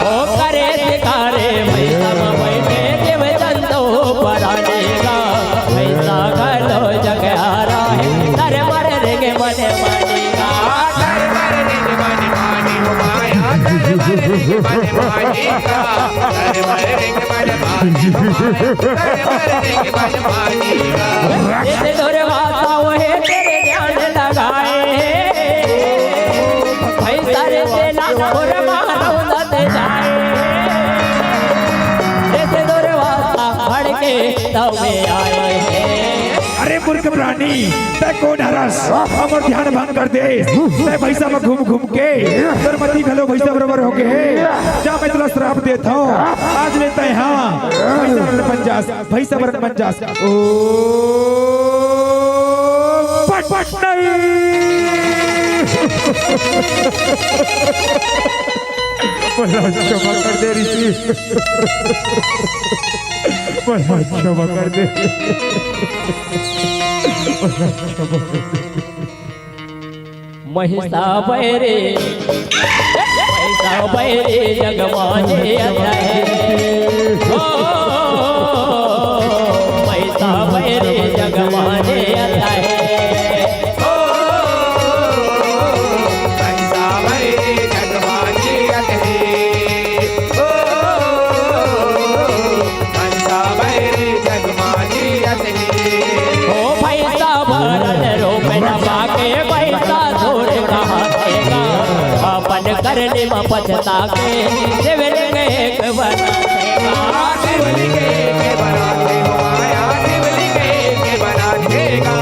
ओ करे शिकारे महिषा म बैठे, जीव जंतु परानी गा। महिषा घलो जग हारा हे, धर्म रेंगे मन मानी गा। जैसे दुर्वासा वहे तेरे ध्यान लगाए, भई सारे तेला और मानव सत जाए। जैसे दुर्वासा भड़के तब में आए हैं। अरे मूर्ख प्राणी, तैं कोन हरस? हमर ध्यान भंग कर दे। तैं भइसा म घूम घूम के तोर मति घलो भइसा बरोबर हो गे हे। जा, मैं तोला श्राप देत हँव, आज ले तैं हा भइसा बरन बन जास, भइसा बरन बन जास। ओ पट पट नहीं। मोला क्षमा कर दे ऋषि, मोला क्षमा कर दे, मोला क्षमा कर दे। महिषा बैरी, महिषा बैरी जगमजे अतहे। ओ, महिषा बैरी जगमजे अतहे। ओ, महिषा बैरी जगमजे अतहे। ओ, महिषा बैरी जगमजे अतहे। ओ भइसा बरन रूप न पाके, महिषासुर कहाथे गा। अपन करनी म पछता के, शिवलिंग एक बनाथे गा। शिवलिंग एक बनाथे हो माया, शिवलिंग एक बनाथे गा।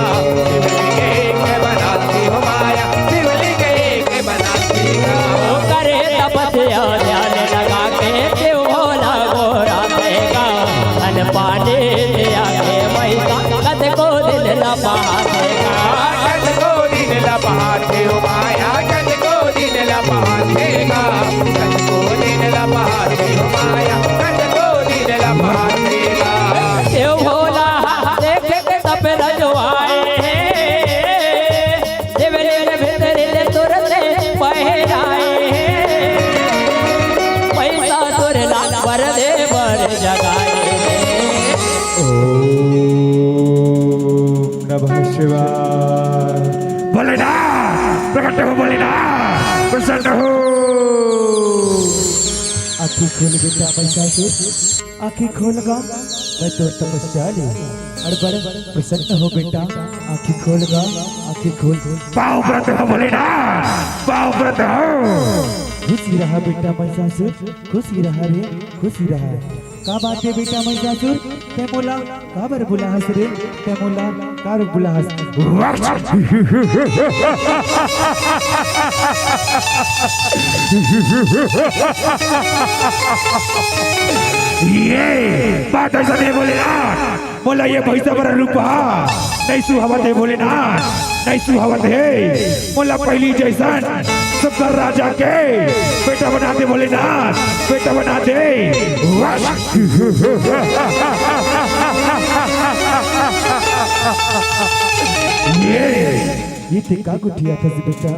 शिवलिंग एक बनाथे हो माया, शिवलिंग एक बनाथे गा। ओ करे तपस्या ध्यान लगा के, शिव भोला गोहराथे गा। अन्न पानी त्यागे महिषा, कतको दिन लपहाथे गा। कतको दिन लपहाथे हो माया, कतको दिन लपहाथे गा। कतको दिन लपहाथे हो माया, कतको दिन लपहाथे गा। शिव भोला देखे के तब रजवाए हे। शिवलिंग भीतरी ले तुरते पहिराए हे। महिषासुर ला बर दे बर जगाए हे। ओम नमः शिवाय। भोलेनाथ, प्रकट हो भोलेनाथ, प्रसन्न हो। आँखी खोल बेटा महिषासुर। आँखी खोल गा, मैं तोर तपस्या ले अड़ बड़ प्रसन्न हो बेटा। आँखी खोल गा, आँखी खोल। पाँव परत हँव भोलेनाथ, पाँव परत हँव। खुशी रहा बेटा महिषासुर, खुशी रहा रे, खुशी रहा। का बात हे बेटा महिषासुर, तैं मोला काबर बुलाहस रे? तैं मोला काबर बुलाहस? ये बात अइसन हे भोलेनाथ, मोला ये भइसा बर रूप हा नइ सुहावत हे भोलेनाथ, नइ सुहावत हे। मोला पहिली जइसन सुग्घर राजा के बेटा बना दे भोलेनाथ, बेटा बना दे। ये, ये तैं का गोठियाथस बेटा,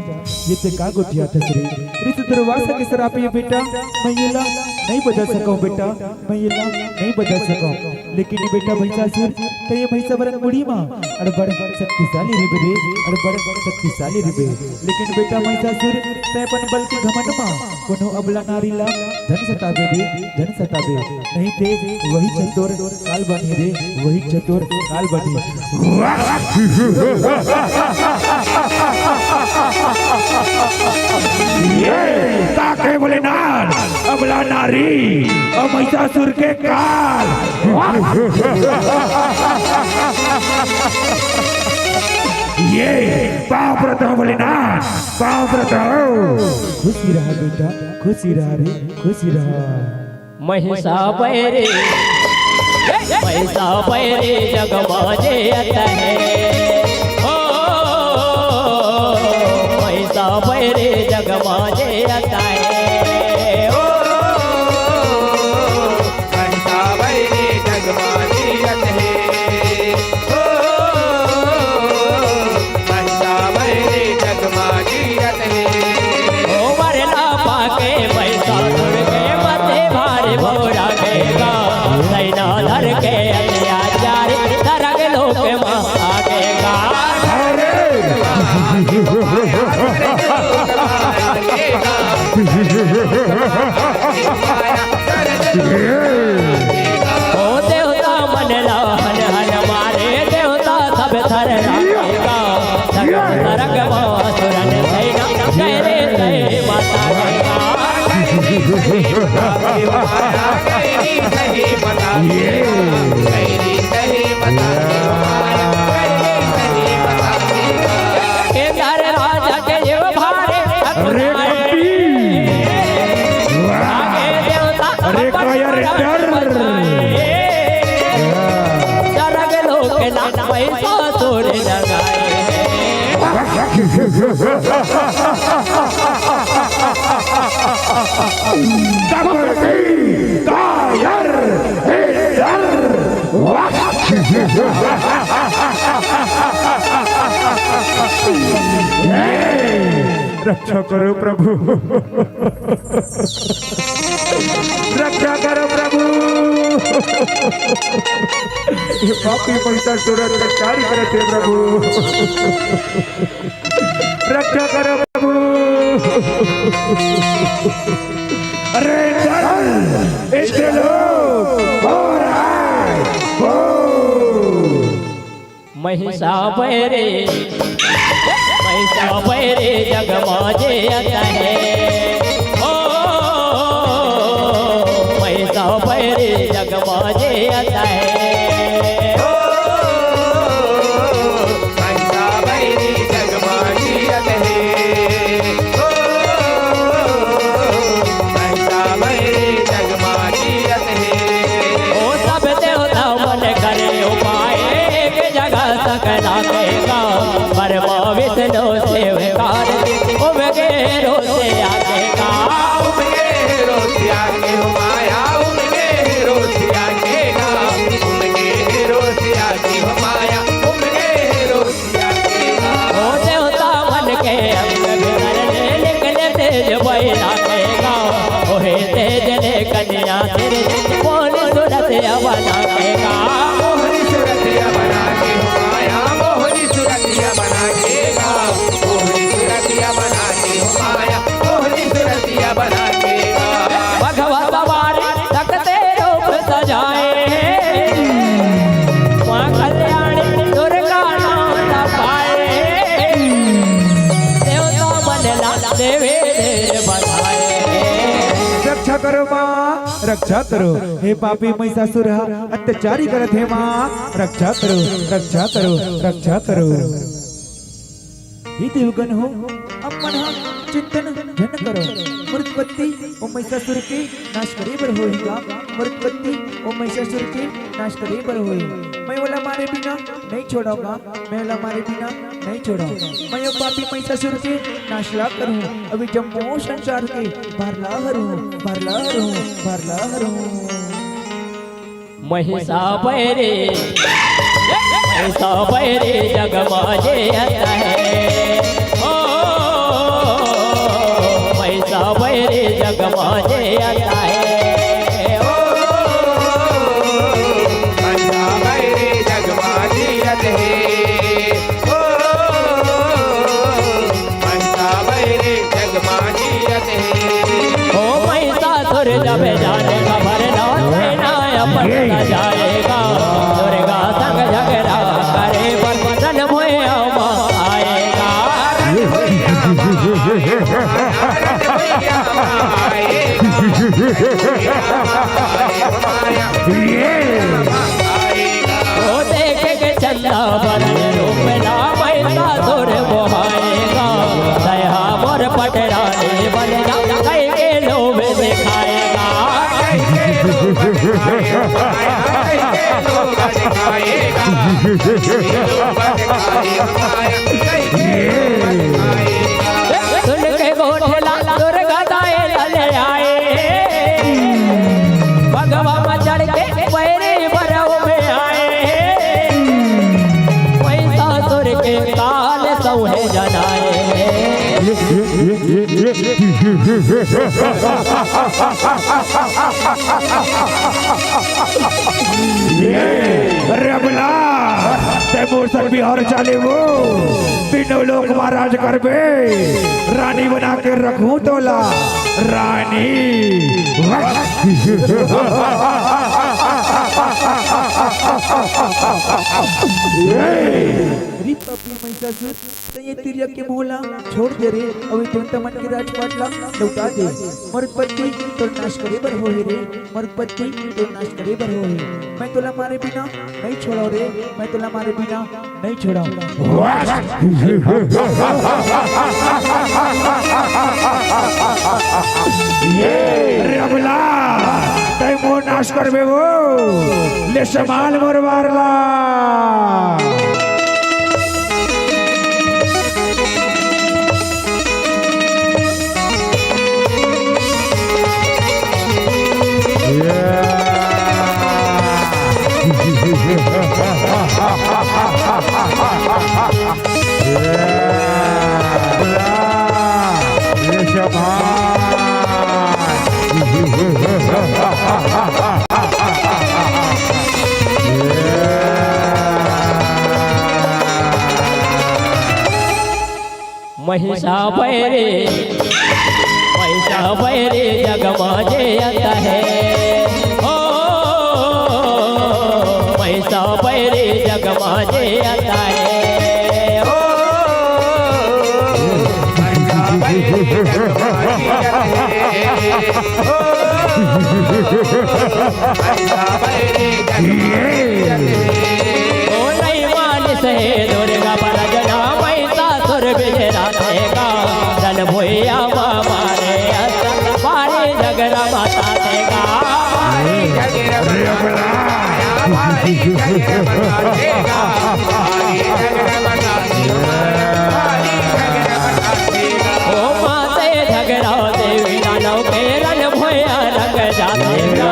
ये तैं का गोठियाथस रे? ऋषि दुर्वासा के श्राप हे बेटा, मैं येला नइ बदल सकँव बेटा, मैं येला नइ बदल सकँव। लेकिन बेटा महिषासुर, तैं ये भइसा बरन मुड़ी मा अड़बड़ शक्तिशाली रिबे रे, अड़बड़ शक्तिशाली रिबे। लेकिन बेटा महिषासुर, तैं अपन बल के घमंड मा कोनो अबला नारी ला झन सताबे रे, झन सताबे। नहीं ते वही चतुर काल बनी रे, वही चतुर काल बनी। ये ताके भोलेनाथ, अबला नारी अउ महिषासुर के काल। ये पाँव परत हँव भोलेनाथ, पाँव परत हँव। खुशी रहा बेटा, खुशी रहा रे, खुशी रहा। महिषा बैरी, महिषा बैरी जग मा जेयत हे। ओ, महिषा बैरी जग मा जेयत हे। ओ, महिषा बैरी जग मा जेयत हे। ओ, महिषा बैरी जग मा जेयत हे। ओ मरना पाके महिषासुर के मथे भारी भोरा के गा। सैना धर के अत्याचारी सरग लोक मा आगे गा। अरे! ओ देवता मन ला हन हन मारे, देवता सब थर लागे गा। सरग सरग मा असुरन सैना, जय रे जय माता गा। केदार राजा के जीव भारे अरे कपी। वाह। अरे का यार डर। सरग लोक ना महिषासुर जगाए। कपटी कायर हे डर। वाह। रक्षा करो प्रभु, रक्षा करो प्रभु। ये पापी महिषासुर अत्याचारी करत हे प्रभु, रक्षा करो प्रभु। अरे चल, इतने लोग हो रहा है, हो। महिषा बैरी, महिषा बैरी जग मा जेयत हे। ओ, महिषा बैरी जग मा जेयत हे। ओ, महिषा बैरी जग मा जेयत हे। ओ, महिषा बैरी जग मा जेयत हे। ओ सब देवता मन करे उपाय, एक जगह सकला के गा। ब्रह्मा विष्णु शिव कार्तिक उमगे रोसे आके गा। उमगे रोसे आके हो माया, उमगे रोसे आके गा। उमगे रोसे आके हो माया, उमगे रोसे ओ देवता मन के अंग भीतर ले निकले तेज बैरा के गा। ओहे तेज ले कन्या सिरजत मोहनी सुरतिया बना के गा। मोहनी सुरतिया बना के हो माया, मोहनी सुरतिया बना के गा। मोहनी सुरतिया बना के हो माया, मोहनी सुरतिया बना के गा। भगवा सवारी तकते रूप सजाए, माँ कल्याणी दुर्गा नाम जपाए, देवता बनला देवे बधाए। रक्षा करो माँ, रक्षा करो। हे पापी महिषासुर ह अत्याचारी करत हे माँ, रक्षा करो, रक्षा करो, रक्षा करो। हे देवगन हो, अब मन ह चिंतन झन करो। मोर उत्पत्ति ओ महिषासुर के नाश करे बर होही गा। मोर उत्पत्ति ओ महिषासुर के नाश करे बर होही। मैं ओला मारे बिना नइ छोड़व गा, मैं ओला मारे बिना नइ छोड़व। मैं ओ पापी महिषासुर के नाश ला करहूँ, अभी जम्मो संसार के भार ला हरूँ, भार ला हरूँ, भार ला हरूँ। महिषा बैरी, महिषा बैरी जग मा जेयत हे। ओ, महिषा बैरी जग मा जेयत हे। ओ, महिषा बैरी जग मा जेयत हे। ओ देखे के चंदा बने रूप ला, मैं सासुर मोहाएगा। दया मोर पटरानी बन जा, कई के लोभ दिखाएगा। सुन के गोठला दुर्गा दाई ले आए, बगवा में चढ़ के पैरी बरव में आए, पैसा सुर के काल सौहे जनाए। ये रबला, ते मोर संग बिहार चाले वो, तीनों लोक महाराज करबे, रानी बना के रखूं तोला, रानी। अरे बाप रे, महिषासुर, त ये तिरिया के मोह ला छोड़ दे रे, अउ ये देवता मन के राजपाट ला लौटा दे। मोर उत्पत्ति तोर नाश करे बर होहे रे, मोर उत्पत्ति तोर नाश करे बर होहे। मैं तोला मारे बिना नहीं छोड़ाओ रे, मैं तोला मारे बिना नहीं छोड़ाओ। ये रबला, तै मोर नाश करबे वो, ले संभाल मोर बार ला। महिषा बैरी, महिषा बैरी जग मा जेयत हे। ओ, महिषा बैरी जग मा जेयत हे। ओ, महिषा बैरी जग मा जेयत हे। ओ, महिषा बैरी जग मा जेयत हे। ओ, नहीं मानिस हे दुर्गा पर जना, महिषासुर बिजराथे गा, रन भुइया मा मारे अस, भारी झगरा मचाथे गा। भारी झगरा मचाथे गा। भारी झगरा मचाथे गा। भारी झगरा मचाथे गा। भारी झगरा मचाथे गा। ओ माते झगरा देवी नानव के रन भुइया रंग जाथे गा।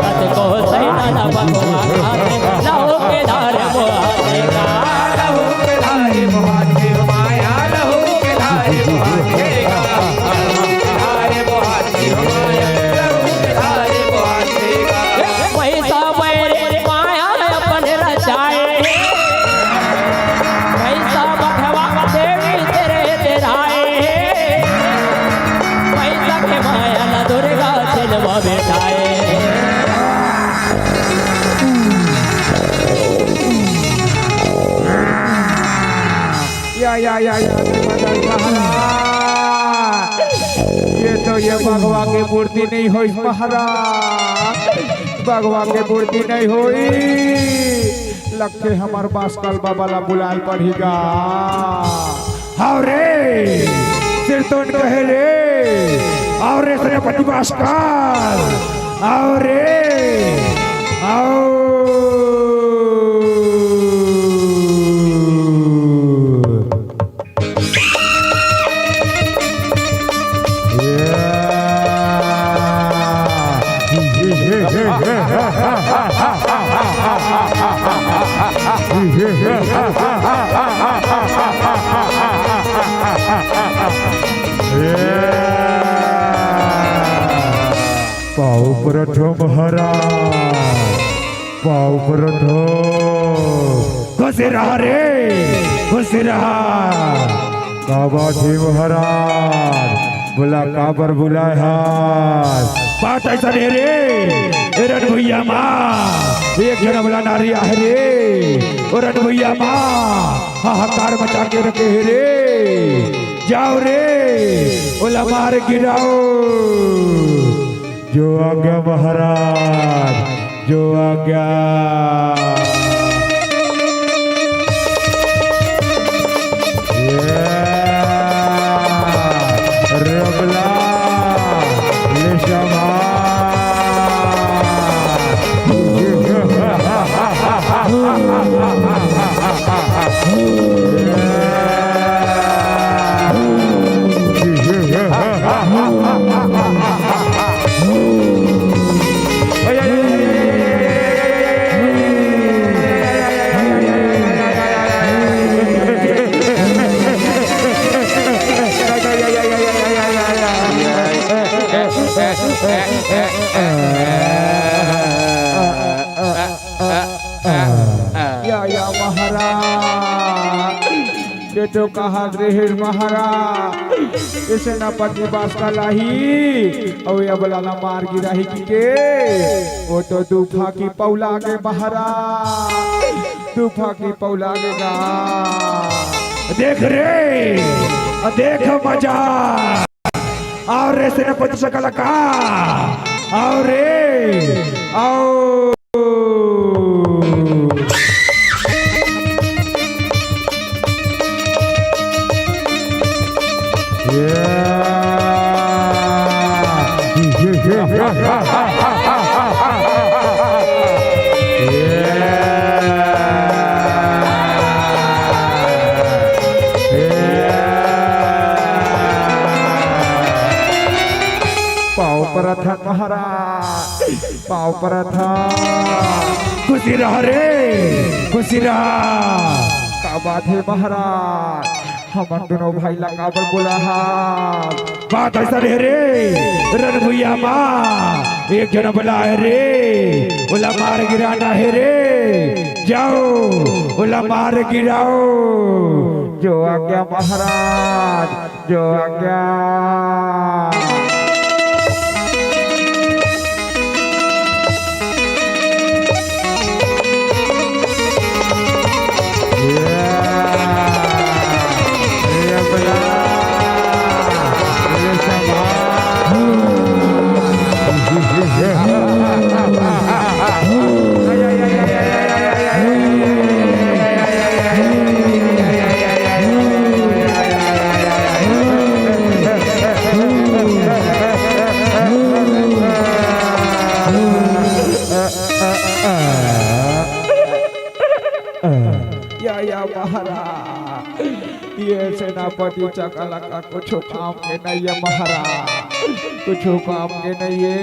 अस को सैना ना बकवा खाथे, लहू के धार मोहाथे गा। लहू के धार मोहाथे माया, लहू के धार मोहाथे गा। लहू के धार मोहाथे माया, लहू के धार मोहाथे गा। महिषा बैरी माया अपन रचाए, महिषा बघवा देवी तेरे तेराए, महिषा के माया ला दुर्गा छेनवा बेटाए। या, या, या, या, महाराज, ये तो ये बघवा के मूर्ति नहीं होइस महाराज, बघवा के मूर्ति नहीं होइस। लगथे हमर बासकल बाबा ला बुलाए ल पड़ही गा। हव रे, सिरतोन कहे रे, हव रे सेनापति बासकल, हव रे, हव। पाँव परत हों महाराज, पाँव परत हों। खुश रहा रे, खुश रहा। का बात हे महाराज, बोला काबर बुलाए हस? बात अइसन हे रे, ए रन भुइया मा एक झन अबला नारी आहे रे। ओ रन भुइया मा हाहाकार मचा के रखे हे रे। जाव रे, ओला मार गिराव। जो आज्ञा महाराज। जो आज्ञा। ये रबला ले शमा। या, या महाराज, ये तो कहत रहे महाराज, ये सेनापति बास का लाही, अउ ये बला ला मार गिराही कि के, वो तो दू फाकी पौला गे महाराज, दू फाकी पौला गे गा। देख रे, देख मजा। अउ रे सेनापति सकला का, अउ रे, अउ। पाँव परत हन महाराज, पाँव परत हन। खुशी रह रे, खुशी रह। का बात हे महाराज, हमन दूनों भाई ला काबर बोला हा? बात अइसन हे रे, रणभुइया मा एक झन बला हे रे, ओला मार गिराना हे रे। जाओ, ओला मार गिराओ। जो आज्ञा महाराज, जो आज्ञा। या, या महाराज, ये सेनापति चकला का कुछू काम के नइ हे महाराज, कुछू काम के नइ हे।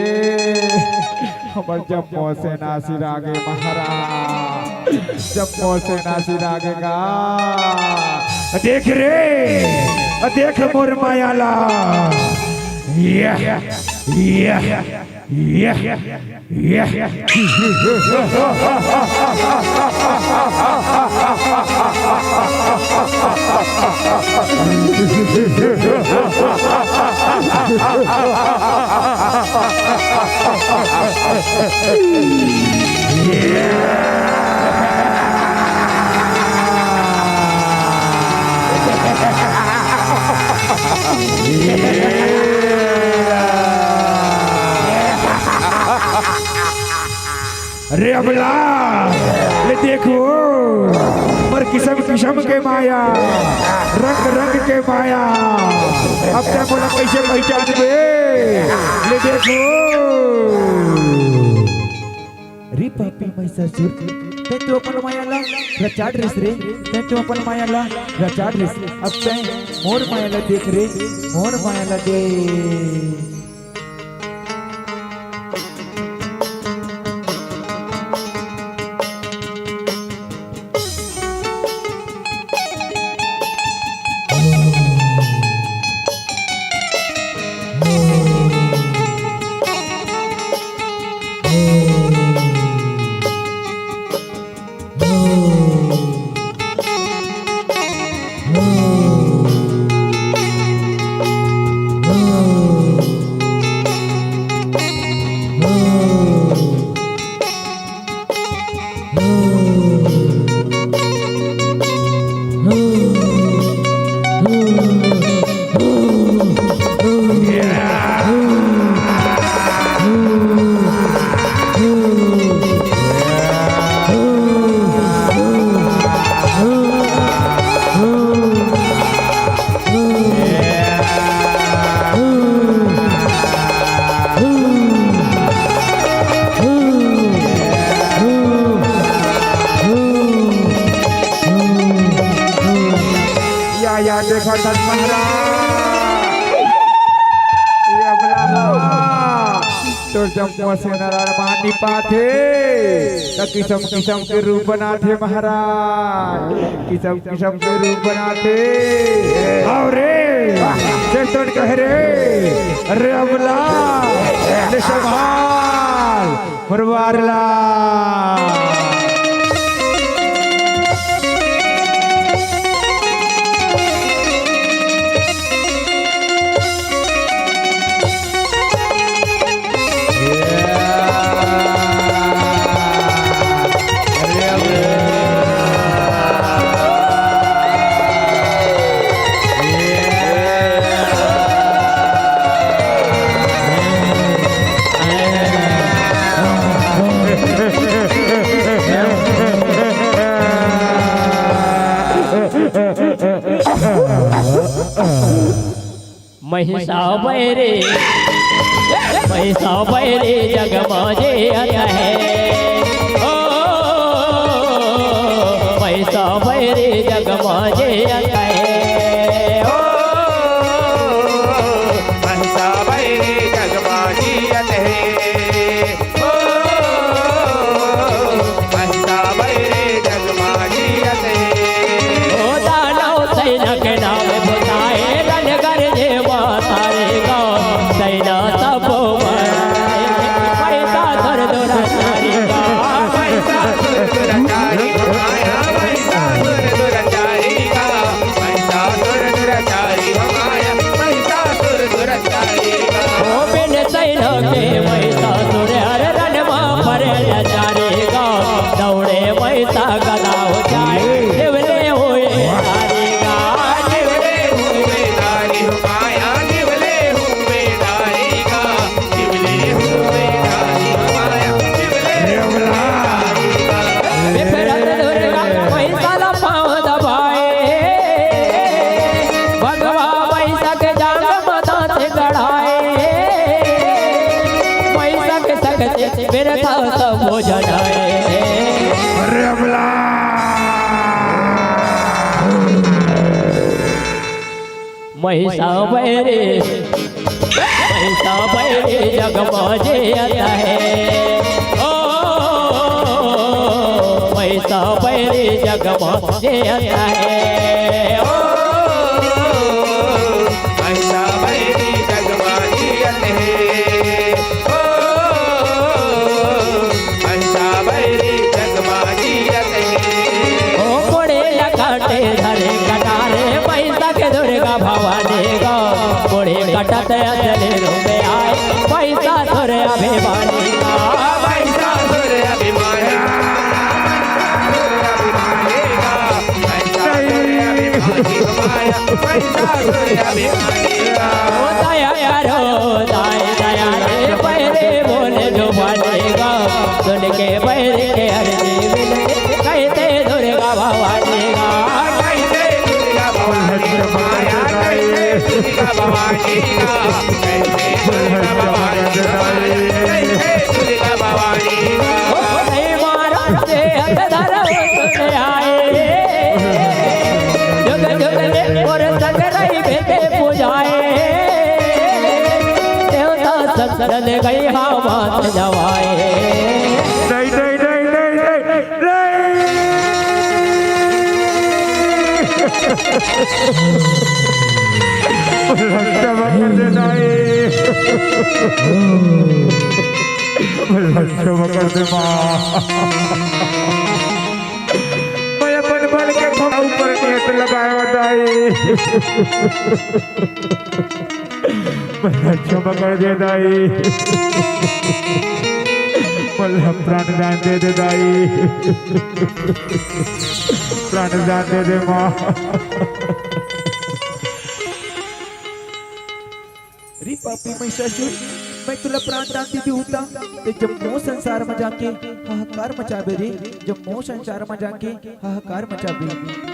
हमर जम्मो सेना सिरागे महाराज, जम्मो सेना सिरागे गा। देख रे, देख मोर माया ला। या, या, या। अरे अबला, ले देखो, मोर किसम किसम के माया, रंग रंग के माया। अब तैं मोला कइसे पहिचानबे? ले देखो। रे पापी महिषासुर, तैं तो अपन माया ला रचा डरिस रे, तैं तो अपन माया ला रचा डरिस। अब तैं मोर माया ला देख रे, मोर माया ला देख। देखत हन महाराज, ये अबला हा, तोर जम्मो से नरार मान नी पाथे, त किसम किसम के रूप बनाथे महाराज, किसम किसम के रूप बनाथे। अउ रे, चेतन कहे रे, रे अबला, ले संभाल, मोर बरला। महिसा बैरी, महिसा बैरी जग मा जियत हे। ओ, महिसा बैरी जग मा जियत हे। ओ, महिसा बैरी जग मा जियत हे। ओ, महिसा बैरी जग मा जियत हे। ओ, दानव सैना के नाम बताए, रण गरजे माता रे गा, सैना सब मरे। महिसासुर दुराचारी गा, महिसासुर दुराचारी गा, महिसासुर दुराचारी गा, महिसासुर दुराचारी गा, महिसासुर दुराचारी गा। ओ, बिन सैना के महिसासुर हर रण मा परे लाचारी गा, दौड़े महिसा गदा उठाए, निवले हुए नारी गा, निवले हुए नारी हो माया, निवले हुए नारी गा, निवले हुए नारी हो माया, निवले हुए नारी गा। ए फेरत दुर्गा महिसा ला पाँव दबाए, भगवा महिसा के जांग मा दांत गड़ाए, महिसा के शक्ति बिरथा सब जनाए। अरे अबला। महिसा बैरी, महिसा बैरी जग मा जियत हे। ओ, महिसा बैरी जग मा जियत हे। ओ, महिसा बैरी जग मा जियत हे। ओ, महिसा बैरी जग मा जियत हे। ओ, कोड़े ला काटे धरे कटारे, महिसा के दुर्गा भवानी गा। कोड़े कटत असली रूप आए, महिसासुर अभिमानी गा। महिसासुर अभिमानी गा। महिसासुर अभिमानी गा। महिसासुर अभिमानी गा। ओ दया करो, दाई दया रे, बैरी बोले जो बनेगा। सुन के बैरी के अर्जी विनती, कहिथे दुर्गा भवानी गा। कहिथे दुर्गा भवानी गा। माया कहिथे दुर्गा भवानी गा। कहिथे दुर्गा भवानी गा। कहिथे दुर्गा भवानी गा। ओ नहीं मारा से हक धरो सुन आए। जुग जुग में और संग रही बेटे पूजाए। देवता संतन गई हा मात नवाए। नहीं, नहीं, नहीं, नहीं, नहीं, नहीं। भला क्षमा कर दे दाई। भला क्षमा कर दे माँ। मैं अपन बन के थोड़ा ऊपर नियत लगाया दाई। भला क्षमा कर दे दाई। भला प्राण दान दे दे दाई। प्राण दान दे दे माँ। रे पापी महिषासुर, मैं तुला प्राण दान दे देहूं त, ते जम्मो संसार म जाके हाहाकार मचाबे रे, जम्मो संसार म जाके हाहाकार मचाबे।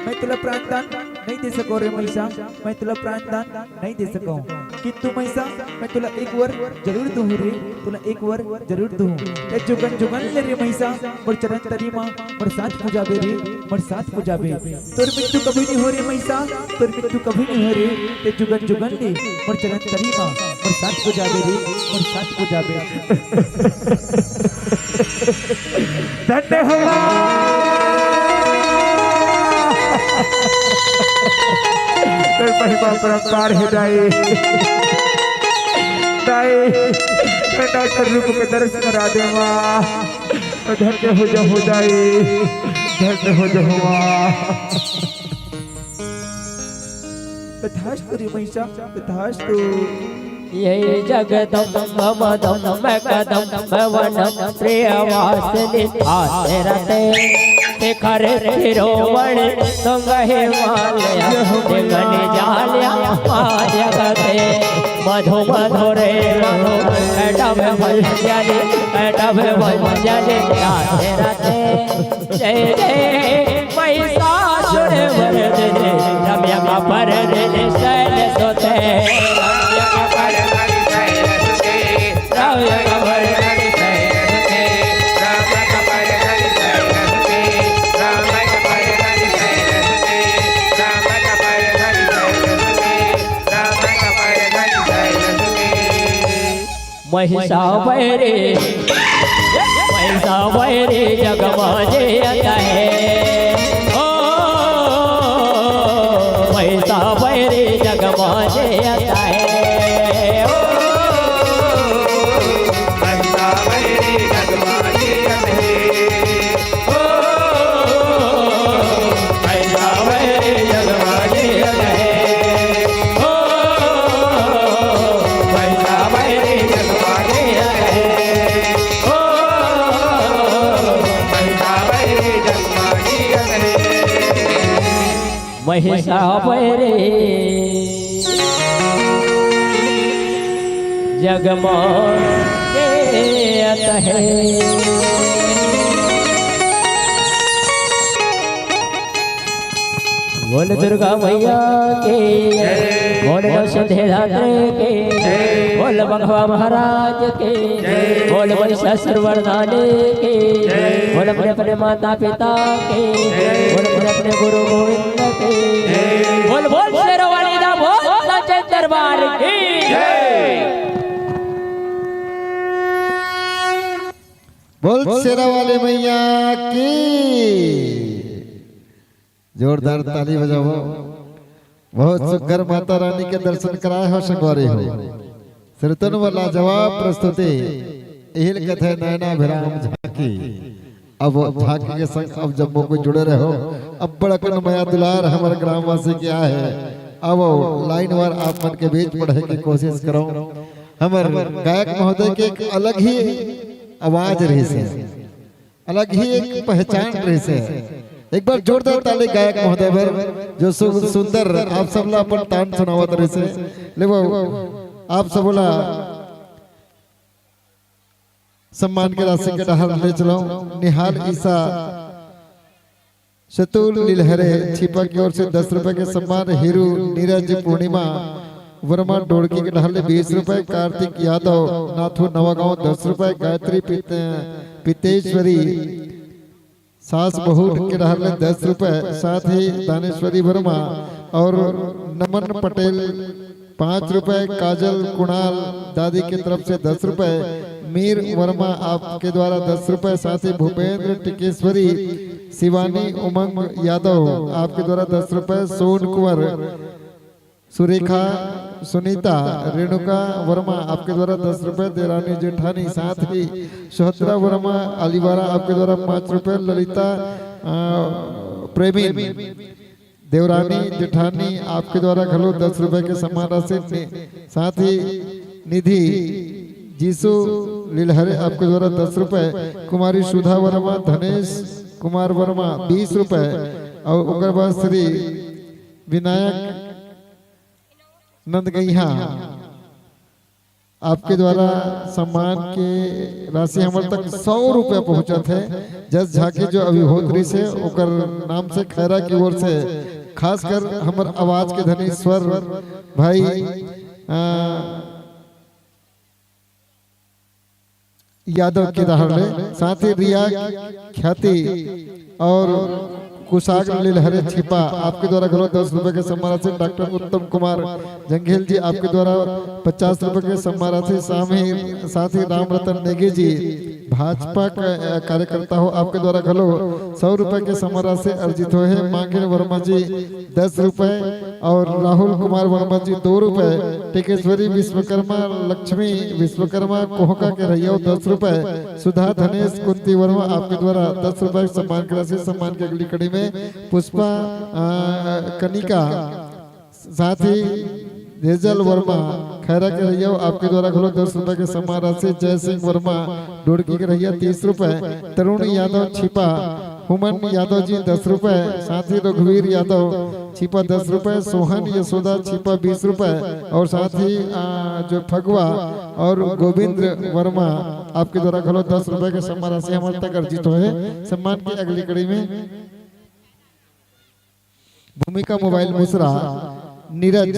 मैं तुला प्राण दान नहीं दे सको रे मइसा, मैं तुला प्राण दान नहीं दे सको, किंतु मइसा मैं तुला एक वर जरूर दूँ रे, तुला एक वर जरूर दूँ। ते जुगन जुगन ले रे मइसा, मोर चरण तरी मा मोर साथ पूजाबे रे, मोर साथ पूजाबे। तोर मृत्यु कभी नहीं हो रे मइसा, तोर मृत्यु कभी नहीं हो रे। ते जुगन जुगन ले मोर चरण तरी मा मोर साथ पूजाबे रे, मोर साथ पूजाबे। धन्य हो। तोर महिमा परंपार हे दाई। दाई, मैं डॉक्टर रूप के दर्शन करा दे माँ। धन्य हो जाहूँ दाई, धन्य हो जाहूँ माँ। तथास्तु रे मइसा, तथास्तु। ये जगदम्ब मदम्ब कदम्ब वनम प्रियवासिनी आसरते शिखर शिरोमणि संग हिमालय गगन जाल्या जगते मधु मधुरे मधु कटम भंजनी कटम भंजनी आसरते जय जय महिषासुर मर्दिनी रम्य कपर शैल सुते। महिषा बैरी, महिषा बैरी जग मा जियत हे। ओ, महिषा बैरी जग मा जियत हे। ओ, महिषा बैरी जग मा जियत हे। महिषा बैरी जग मा जियत हे। बोल दुर्गा मैया की, बोल नरसिंह दाते की, बोल बघवा महाराज की, बोल महिषासुर मर्दानी की, बोल अपने अपने माता पिता की, बोल अपने अपने गुरु गोविंद की, बोल बोल शेरों वाली दा बोल सच्चे दरबार की। बोल शेरा वाली मैया की। जोरदार ताली बजावव। बहुत सुघर माता रानी के दर्शन कराए हो संगवारी हो। श्रोतन व लाजवाब प्रस्तुति। इहिल कथे नैना अभिराम झांकी। अब झांकी के संग अब जम्मो कोई जुड़े रहो। अब्बड़ अकन मया दुलार हमर ग्रामवासी के आहे। अब लाइन वार आप मन के बीच पढ़े के कोशिश करो। हमर गायक महोदय के एक अलग ही आवाज रहिसे, अलग ही एक पहचान रहिसे। एक बार जोरदार ताली गायक महोदय बर, जो सु-, सुंदर आप सब ला अपन तान सुनावत रहिसे। ले वो आप सब ला सम्मान के राशि के डहर ले चलो। निहाल ईसा शतुल लिलहरे छिपा की ओर से दस रुपए के सम्मान, हीरू नीरज पूर्णिमा वर्मा डोड़की के डहर ले बीस रुपए, कार्तिक यादव नाथू नवागांव दस रुपए, गायत्री पित-, पितेश्वरी सास बहू के डहर ले दस रुपए, साथ ही दानेश्वरी वर्मा और नमन पटेल पाँच रुपए, काजल कुणाल दादी की तरफ से दस रुपए, मीर वर्मा आपके द्वारा दस रुपए, साथ ही भूपेंद्र टिकेश्वरी, शिवानी उमंग यादव आपके द्वारा दस रुपए, सोन कुंवर, सुरेखा, सुनीता, रेणुका वर्मा आपके द्वारा दस रुपए, देरानी जेठानी, साथ ही सुहत्रा वर्मा अलीवारा आपके द्वारा पाँच रुपए, ललिता, अ, प्रेमी देवरानी जेठानी आपके द्वारा घलो दस रुपए के सम्मान राशि नि-, साथ ही निधि जीसू लिलहरे आपके द्वारा दस रुपए, कुमारी सुधा वर्मा, धनेश कुमार वर्मा बीस रुपए और ओकर बाद श्री विनायक नंदगैहा आपके द्वारा सम्मान के राशि हमर तक सौ रुपया पहुंचत हे। जस झांकी जो अभी होत रहिसे, ओकर नाम से खैरा की ओर से खासकर हमर आवाज के धनी स्वर भाई, अ, यादव के डहर ले, साथ ही रिया ख्याति और कुशाग्र लिलहरे छिपा, आपके द्वारा घलो दस रुपए के सम्मान राशि। डॉक्टर उत्तम कुमार जंघेल जी, आपके द्वारा पचास रुपए के सम्मान राशि। सामी-, साथ ही राम रतन नेगी जी, भाजपा का, अ, कार्यकर्ता हो, आपके द्वारा घलो सौ रुपए के सम्मान राशि अर्जित होए हे। मांगेर वर्मा जी दस रुपए और राहुल कुमार वर्मा जी दो रुपए, टिकेश्वरी विश्वकर्मा, लक्ष्मी विश्वकर्मा कोहका के रहिया दस रुपए, सुधा धनेश कुंती वर्मा आपके द्वारा दस रुपए सम्मान की राशि। सम्मान की अगली कड़ी में पुष्पा, अ, कनिका, साथ ही हेजल वर्मा खैरा के रहिया आपके द्वारा घलो दस रुपए के सम्मान राशि। जय सिंह वर्मा ढोड़की के रहिया तीस रुपए, तरुण यादव छिपा, हुमन यादव जी दस रुपए, साथ ही रघुवीर यादव छिपा दस रुपए, सोहन यशोदा छिपा बीस रुपए और साथ ही, आ, जो फगुआ और गोविंद्र वर्मा आपके द्वारा घलो दस रुपए के सम्मान राशि हमर तक अर्जित होए हे। सम्मान की अगली कड़ी में भूमिका मोबाइल मुसरा नीरज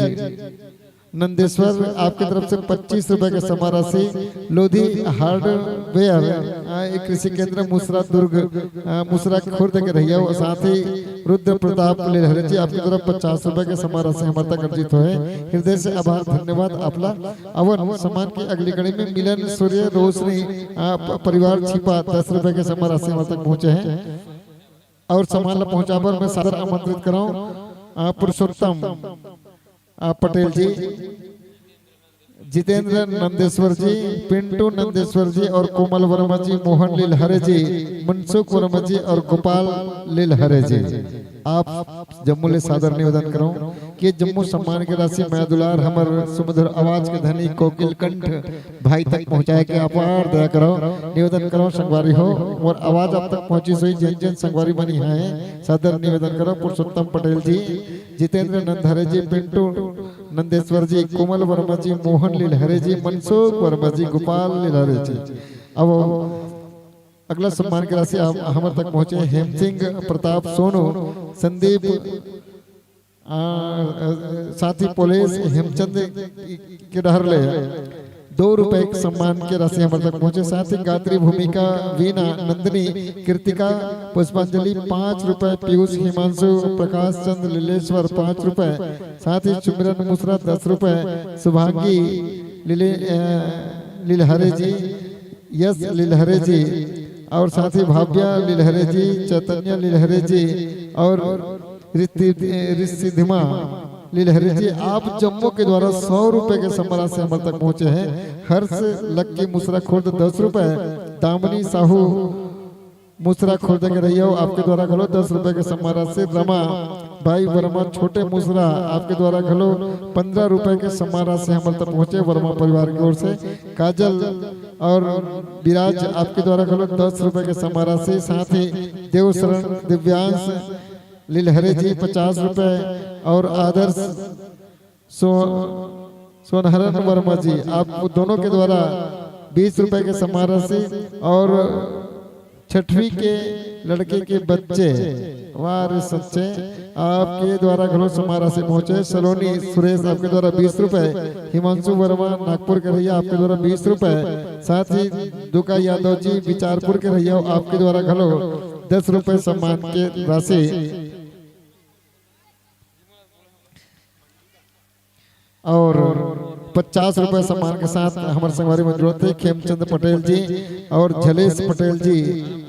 नंदेश्वर आपके तरफ से पच्चीस रुपए के सम्मान राशि। लोधी हार्डवेयर, आ, एक कृषि केंद्र मुसरा दुर्ग, आ, मुसरा खुर्द के रहिया और साथ ही रुद्र प्रताप लिलहरे जी आपके तरफ पचास रुपए के सम्मान राशि हमर तक अर्जित होए हे। हृदय से आभार, धन्यवाद आपला। अवन सम्मान की अगली कड़ी में मिलन सूर्य रोशनी, आ, प-, परिवार छिपा दस रुपए के सम्मान राशि हमर तक पहुंचे हे। और सम्मान ला पहुंचाबर मैं सादर आमंत्रित करौं, आ, पुरुषोत्तम, आ, पटेल जी, जितेंद्र नंदेश्वर जी, पिंटू नंदेश्वर जी और कोमल वर्मा जी, मोहन लिलहरे जी, मनसुख वर्मा जी और गोपाल लिलहरे जी। आप जम्मो ले सादर निवेदन करौं कि जम्मो सम्मान के राशि मया दुलार हमर सुमधुर आवाज के धनी कोकिल कंठ भाई तक पहुंचाए के अपार दया करौं, निवेदन करौं संगवारी हो। मोर आवाज आप तक पहुंचिस होही, जेन जेन संगवारी मन इहां हे, सादर निवेदन करौं पुरुषोत्तम पटेल जी, जितेंद्र नंदहरे जी, पिंटू नंदेश्वर जी, कोमल वर्मा जी, मोहन लिलहरे जी, मनसुख वर्मा जी, गोपाल लिलहरे जी। अब अगला सम्मान के राशि हम, हमर तक पहुंचे हेमसिंह प्रताप सोनू, संदीप, आ, आ, साथ ही पुलिस हेमचंद के डहर ले दो रुपए के सम्मान के राशि हमर तक पहुंचे। साथ ही गात्री भूमिका वीना नंदिनी कृतिका पुष्पांजलि पाँच रुपए, पीयूष हिमांशु प्रकाश चंद लिलेश्वर पाँच रुपए, साथ ही सुमिरन मुसरा दस रुपए, शुभांगी लिले, अ, लिलहरे जी, यश लिलहरे जी और साथ ही भाव्या लिलहरे जी, चैतन्य लिलहरे जी और रिद्धि-, रिसिधिमा लिलहरे जी, आप जम्मो के द्वारा सौ रुपए के सम्मान राशि हमर तक पहुंचे हे। हर्ष लक्की मुसरा खुर्द दस रुपए, दामिनी साहू मुसरा खुर्द के रहिया हो, आपके द्वारा घलो दस रुपए के सम्मान राशि। रमा बाई वर्मा छोटे मुसरा, आपके द्वारा घलो पन्द्रह रुपए के सम्मान राशि हमर तक पहुंचे वर्मा परिवार की ओर से। काजल और विराज आपके द्वारा घलो दस रुपए के सम्मान राशि, साथ ही देवशरण दिव्यांश लिलहरे जी पचास रुपए और आदर्श सो-, सोनहरन वर्मा जी, आप दोनों के द्वारा बीस रुपए के सम्मान राशि और छठवीं के लड़के के बच्चे, वाह रे सच्चे, आपके द्वारा घलो सम्मान राशि पहुंचे। सलोनी सुरेश आपके द्वारा बीस रुपए, हिमांशु वर्मा नागपुर के रहिया आपके द्वारा बीस रुपए, साथ ही दुका यादव जी बिचारपुर के रहिया आपके द्वारा घलो दस रुपए सम्मान के राशि। और पचास रुपए सम्मान के साथ हमर संगवारी मन जुड़त हे खेमचंद पटेल जी और झलेश पटेल जी,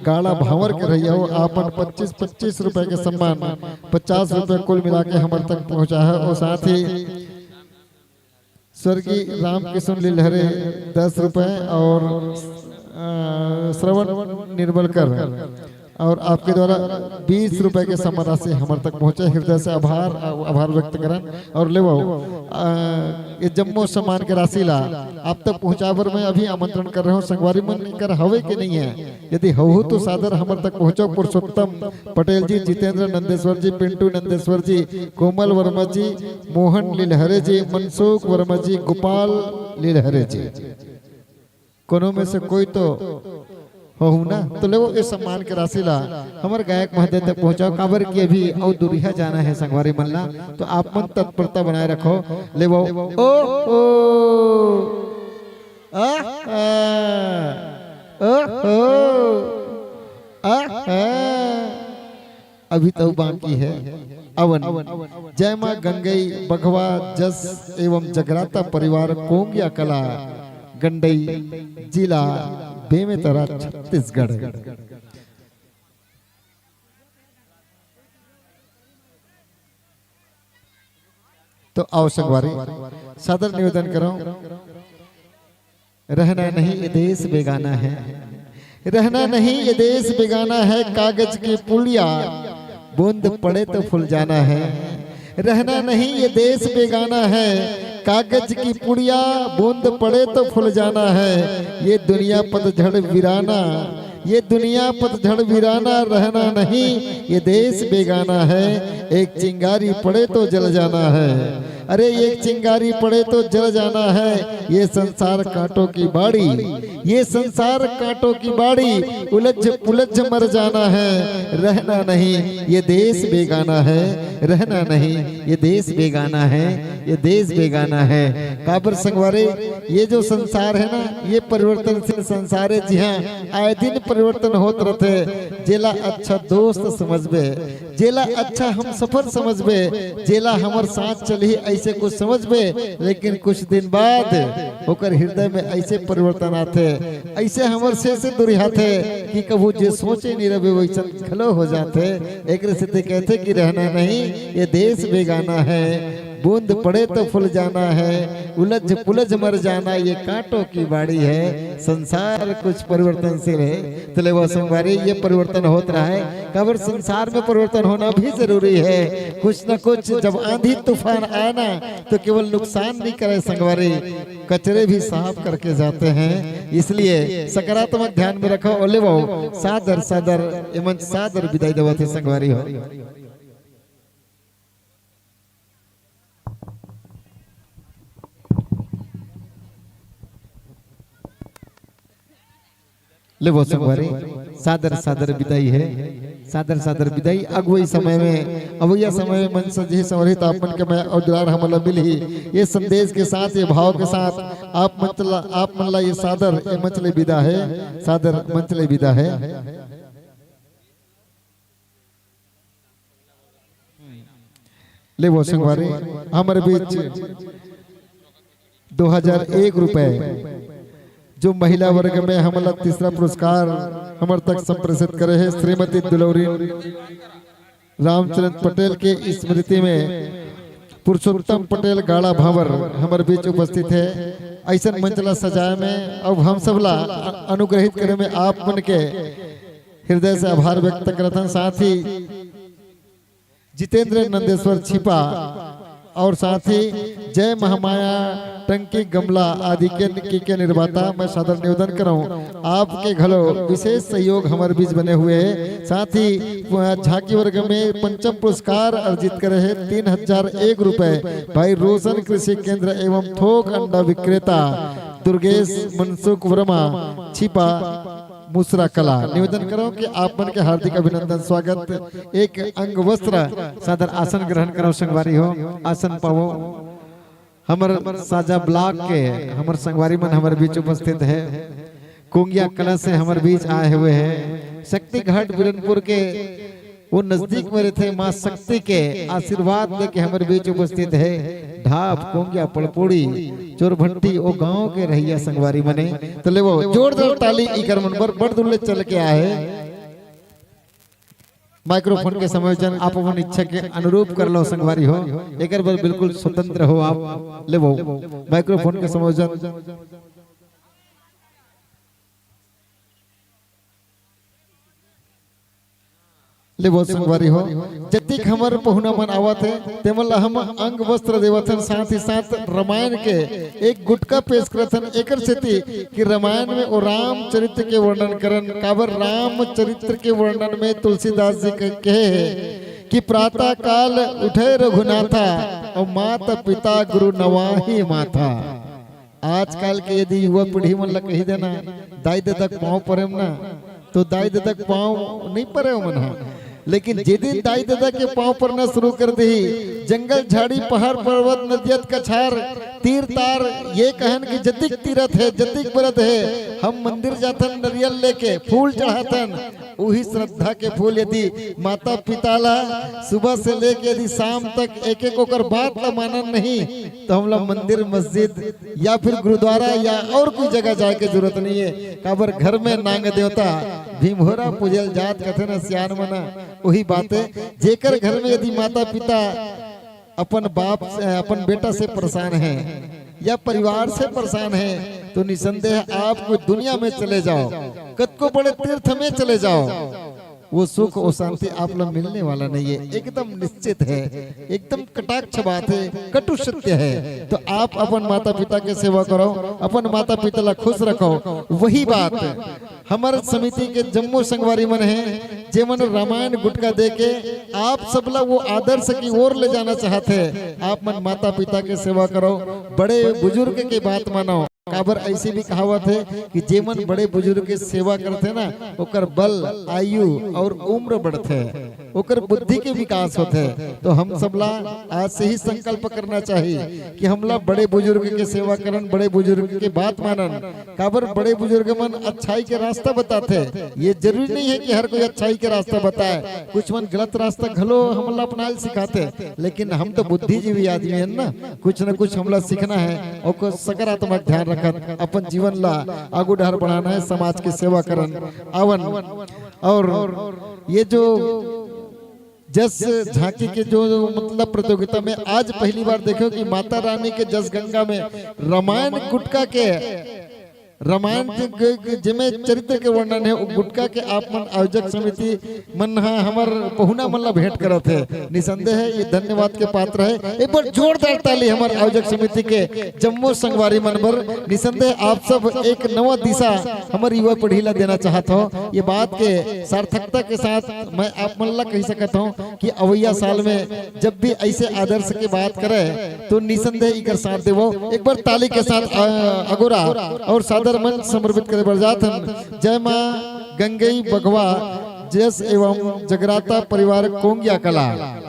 गाड़ा भांवर के रहिया हो, आपन पच्चीस पच्चीस रुपए के सम्मान, पचास रुपए कुल मिला के हमर तक पहुंचा है। और साथ ही स्वर्गीय रामकिशुन लिलहरे दस रुपए और, अ, श्रवण निर्मलकर और आपके द्वारा बीस रुपए के सम्मान राशि हमर तक पहुंचे। हृदय से आभार, आभार व्यक्त करन। और लेवव, अ, ये जम्मो सम्मान के राशि ला आप तक पहुंचाबर मैं अभी आमंत्रण कर रहे हूं। संगवारी मन कर हवे के नहीं है, यदि हवहू तो सादर हमर तक पहुंचो। पुरुषोत्तम पटेल जी, जितेंद्र नंदेश्वर जी, पिंटू नंदेश्वर जी, कोमल वर्मा जी, मोहन लिलहरे जी, मनसुख वर्मा जी, गोपाल लिलहरे जी, कोनो में से कोई तो पहुना, तो लेवो ए सम्मान के राशि ला हमर गायक महोदय तक पहुंचाओ, काबर कि अभी अउ दुरिहा जाना हे संगवारी मन ला। तो आप मन तत्परता बनाए रखो। लेवो, ओ, ओ, आ, आ, ओ, ओ, आ, आ। अभी तो बाकी हे। अवन, जय माँ गंगई बघवा जस एवं जगराता परिवार, कोंगिया कला, गंडई, जिला बेमेतरा, छत्तीसगढ़। तो आओ संगवारी, सादर निवेदन करो। रहना नहीं ये देश बेगाना है, रहना नहीं ये देश बेगाना है, कागज की पुड़िया, बूंद पड़े तो फूल जाना है। रहना नहीं ये देश बेगाना है, कागज की पुड़िया, बूंद पड़े तो फूल जाना है। ये दुनिया पतझड़ वीराना, ये दुनिया पतझड़ वीराना, रहना नहीं ये देश बेगाना है। एक चिंगारी पड़े तो जल जाना है, अरे एक चिंगारी पड़े तो जल जाना है। ये संसार कांटों की बाड़ी, ये संसार कांटों की बाड़ी, उलझ पुलझ मर जाना है। रहना नहीं ये देश बेगाना है, रहना नहीं ये देश बेगाना है, ये देश बेगाना है। काबर संगवारी, ये जो संसार है ना, ये परिवर्तनशील संसार है। जी हाँ, आए दिन परिवर्तन होत रथे। जेला अच्छा दोस्त समझबे, जेला अच्छा हमसफर समझबे, जेला हमर साथ चलही ऐसे कुछ समझबे, लेकिन कुछ दिन बाद ओकर हृदय में ऐसे परिवर्तन आथे, ऐसे हमर से से दुरिहाथे कि कभू जे सोचे नहीं रहे वैसन घलो हो जाथे। एक सेती कहथे कि रहना नहीं ये देश बेगाना है, बूंद पड़े तो फूल जाना है, उलझ पुलझ मर जाना ये कांटों की बाड़ी है। संसार कुछ परिवर्तनशील है, तो लेवो संगवारी, ये परिवर्तन होत रहा है। काबर संसार में परिवर्तन होना भी जरूरी है। कुछ न कुछ जब आंधी तूफान आए ना, तो केवल नुकसान नहीं करे संगवारी, कचरे भी साफ करके जाते हैं। इसलिए सकारात्मक ध्यान में रखो। और लेवो सादर सादर एमन सादर विदाई देवत हे संगवारी हो। लेवो संगवारी, सादर सादर विदाई है, सादर सादर विदाई। अगुवई समय में, अवैया समय में मंच सजे संवरित आप मन के मया अउ दुलार हमन ला मिलही। ये संदेश के साथ, ये भाव के साथ आप मंच ला, आप मन ला ये सादर, ये मंच ले विदा है, सादर मंच ले विदा है। लेवो संगवारी, हमर बीच दो हजार एक रुपए, जो महिला वर्ग में हमला तीसरा पुरस्कार हमर तक संप्रेषित करे हे, श्रीमती दुलौरी रामचरण पटेल के स्मृति में पुरुषोत्तम पटेल गाड़ा भांवर हमर बीच उपस्थित हे। ऐसन मंच ला सजाए में अउ हम सब ला अ-, अनुग्रहित करे में आप मन के हृदय से आभार व्यक्त करत हन। साथ ही जितेंद्र नंदेश्वर छिपा और साथ ही जय महामाया टंकी गमला आदि के, के, के निर्माता मैं सादर निवेदन करौं, आपके घलो विशेष सहयोग हमर बीच बने हुए हे। साथ ही झांकी वर्ग में पंचम पुरस्कार अर्जित करे हे तीन हजार एक रुपए भाई रोशन कृषि केंद्र एवं थोक अंडा विक्रेता दुर्गेश मनसुख वर्मा छिपा मुसरा कला। निवेदन करौं कि आप मन के हार्दिक अभिनंदन, स्वागत। एक अंग वस्त्र सादर आसन ग्रहण करौं संगवारी हो, आसन पावो। हमर साजा ब्लॉक के हमर संगवारी मन हमर बीच उपस्थित हे, कोंगिया कला से हमर बीच आए हुए हे। शक्ति घाट बिरनपुर के वो नजदीक में रहिथे, माँ शक्ति के आशीर्वाद लेके हमर बीच उपस्थित हे। ढाब, कोंगिया, पड़पोड़ी, चोरभट्टी, वो गांव के रहइया संगवारी मने। तो लेवो जोरदार ताली इकर मन बर, बड़ दूर ले चल के आए। माइक्रोफोन के संयोजन आप अपन इच्छा के अनुरूप कर लो संगवारी हो, एकर बर बिल्कुल स्वतंत्र हो आप। लेवो माइक्रोफोन के संयोजन। लेवो संगवारी हो, जतिक हमर पहुना मन आवत हे, तेमन ला हम अंग वस्त्र देवत हन, साथ ही साथ रामायण के एक गुटका पेश करत हन, एकर सेती कि रामायण में वो रामचरित्र के वर्णन करन। काबर रामचरित्र के वर्णन में तुलसीदास जी के कहे हे कि प्रातः काल उठे रघुनाथा, और माता पिता गुरु नवाही माथा। आजकल के यदि युवा पीढ़ी मन ला कही देना, दाई ददा के पाँव परेम ना, तो दाई ददा के पाँव नहीं परे ओमन ह। लेकिन जे दिन दाई ददा के पाँव परना शुरू कर देही, जंगल झाड़ी पहाड़ पर्वत नदियत कछार तीर तार, ये कहन कि जतिक तीरथ हे, जतिक बरत हे, हम मंदिर जाथन नरियल लेके फूल चढ़ाथन, उही श्रद्धा के फूल यदि माता पिता ला सुबह से लेके यदि शाम तक एक एक ओकर बात ला मानन नहीं, तो हमला मंदिर मस्जिद या फिर गुरुद्वारा या और कोई जगह जाए के जरूरत नहीं है। काबर घर में नांग देवता भीमहोरा पूजल जात कथे न सियान मन, वही बात है। जेकर घर में यदि माता पिता अपन बाप से, अपन बेटा से परेशान है या परिवार से परेशान है, तो निसंदेह आप कोई दुनिया में चले जाओ, कतको बड़े तीर्थ में चले जाओ, वो सुख, वो शांति आप ला मिलने वाला नहीं है, एकदम निश्चित है, एकदम कटाक्ष बात है, कटु सत्य है। तो आप अपन माता पिता के सेवा करो, अपन माता पिता ला खुश रखो। वही बात हमर समिति के जम्मो संगवारी मन हे, जेमन रामायण गुटका दे के आप सबला वो आदर्श की ओर ले जाना चाहत हे। आप मन माता पिता के सेवा करो, बड़े बुजुर्ग के बात मानो। काबर ऐसे भी कहावत है कि जेमन बड़े बुजुर्ग के सेवा करथे ना, ओकर बल, आयु और उम्र बढ़थे, ओकर बुद्धि के विकास होथे। तो हम सबला आज से ही संकल्प करना चाहिए कि हमला बड़े बुजुर्ग के सेवा करन, बड़े बुजुर्ग के बात मानन। काबर बड़े बुजुर्ग मन अच्छाई के रास्ता बताथे, ये जरूरी नहीं है कि हर कोई अच्छाई के रास्ता बताए, कुछ मन गलत रास्ता घलो हमला अपनाए ल सिखाथे, लेकिन हम तो बुद्धिजीवी आदमी हन ना, कुछ न कुछ हमला सीखना है, ओकर सकारात्मक ध्यान रखत अपन जीवन ला आगू डहर बढ़ाना है, समाज के सेवा करन आवन। और ये जो जस झांकी के जो, मतलब, प्रतियोगिता में आज पहली बार देखो कि माता रानी के जस गंगा में रामायण गुटका के, रामायण के ग-, ग-, जेमे चरित्र के वर्णन है, वो गुटका के आप मन आयोजक समिति मन ह हमर पहुना मन ला भेंट करत है। निसंदेह ये धन्यवाद के पात्र है। एक बार जोरदार ताली हमर आयोजक समिति के जम्मो संगवारी मन बर। निसंदेह आप सब एक नवा दिशा हमर युवा पीढ़ी ला देना चाहत हो। ये बात के सार्थकता के साथ मैं आप मन ला कह सकत हूँ कि अवैया साल में जब भी ऐसे आदर्श के बात करे तो निसंदेह इकर साथ देवो। एक बार ताली के साथ, अ, अगोरा और सादर मंच समर्पित करे बर जात हन। जय माँ गंगई बघवा जस एवं जगराता परिवार कोंगिया कला।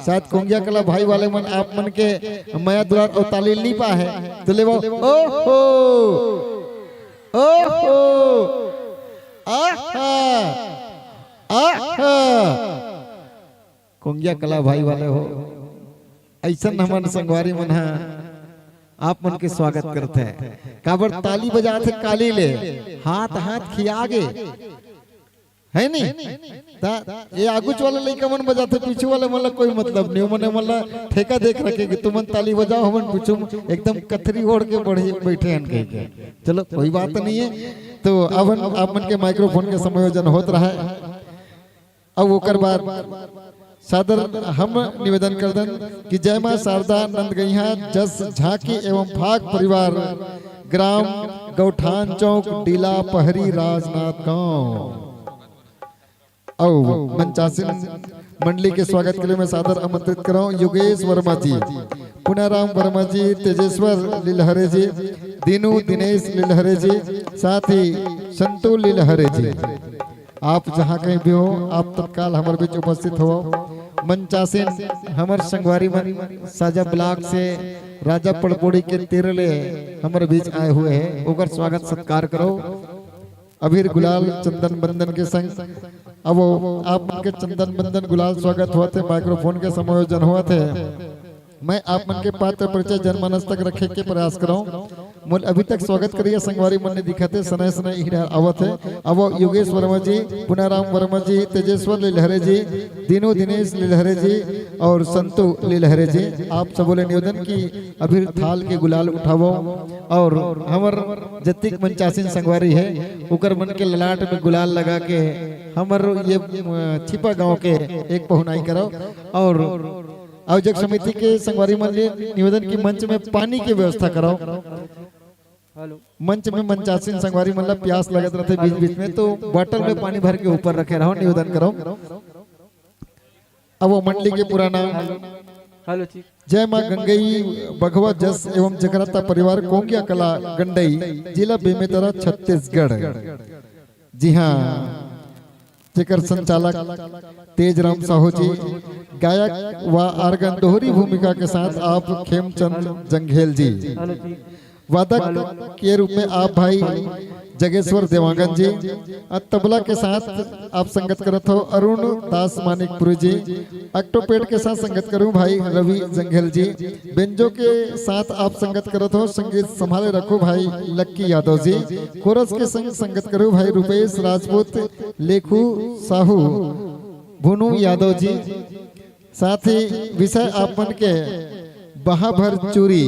शायद कोंगिया कला भाई वाले मन आप मन के मया दुलार और ताली नी पा है तो लेवो। ओहो, ओहो, आहा, आहा। कोंगिया कला भाई वाले हो, ऐसन हमन संगवारी मन ह आप मन के स्वागत करथे। काबर ताली बजाथे काली ले, हाथ हाथ खिया गे, है नी? ता ये आगुच वाला लइका मन बजाथे, पीछू वाले मन ला कोई मतलब नहीं, मने मन ला ठेका देख रखे कि तुमन ताली बजाओ, हमन पीछू एकदम कथरी ओढ़ के बढ़े बैठे हन कह के। चलो कोई बात नहीं है, तो अब आप मन के माइक्रोफोन के समायोजन होत रहा है। अब ओकर बाद सादर हम निवेदन कर दन कि जय मां शारदा नंदगैया जस झांकी एवं फाग परिवार, ग्राम गौठान चौक, डीला पहरी, राजनांदगांव। अउ मंचासीन मंडली के स्वागत के लिए मैं सादर आमंत्रित करौं योगेश वर्मा जी, पुनाराम वर्मा जी, तेजेश्वर लिलहरे जी, दीनू दिनेश लिलहरे जी, साथ ही संतु लिलहरे जी। आप जहाँ कहीं भी हो, आप तत्काल हमर बीच उपस्थित हो। मंचासीन हमर संगवारी मन साजा ब्लॉक से राजा पड़पोड़ी के तीर ले हमर बीच आए हुए हैं, ओकर स्वागत सत्कार करो। अबीर गुलाल चंदन बंदन के संग अब आप मन के चंदन बंदन गुलाल स्वागत होवत हे, माइक्रोफोन के समायोजन होवत हे। मैं आप मन के पात्र परिचय जनमानस तक रखे के प्रयास करौं। मोला अभी तक स्वागत करिया संगवारी मन नइ दिखत हे, सनय सनय इही डहर आवत हे। अब योगेश वर्मा जी, पुनाराम वर्मा जी, तेजेश्वर लिलहरे जी, दीनू दिनेश लिलहरे जी और संतु लिलहरे जी, आप सबो ले निवेदन कि अबीर थाल के गुलाल उठावो और हमर जतिक मंचासीन संगवारी हे, ओकर मन के ललाट में गुलाल लगा के हमर ये, अ, छिपा गांव के एक पहुनाई करो और आयोजक समिति के संगवारी मन ले निवेदन कि मंच में पानी के व्यवस्था करो। हेलो। मंच में मंचासीन संगवारी मन ला प्यास लगत रहथे बीच-बीच में, तो बॉटल में पानी भर के ऊपर रखे रहो, निवेदन करो। अब वो मंडली के पुराना हेलो, ठीक। जय मां गंगई बघवा जस एवं जगराता परिवार कोंगिया कला गंडई, जिला बेमेतरा, छत्तीसगढ़। जी हाँ, जेकर संचालक तेजराम साहू जी, गायक व आर्गन दोहरी भूमिका के साथ आप खेमचंद जंघेल जी, वादक के रूप में आप भाई जगेश्वर देवांगन जी, और तबला के साथ आप संगत करत हो अरुण दास मानिकपुरी जी, ऑक्टोपेड के साथ संगत करूं भाई रवि जंघेल जी, बेंजो के साथ आप संगत करत हो, संगीत संभाले रखो भाई लक्की यादव जी, कोरस के संग संगत करूं भाई रूपेश राजपूत, लेखू साहू, भुनू यादव जी। साथ ही विषय आप मन के बहा भर चूरी।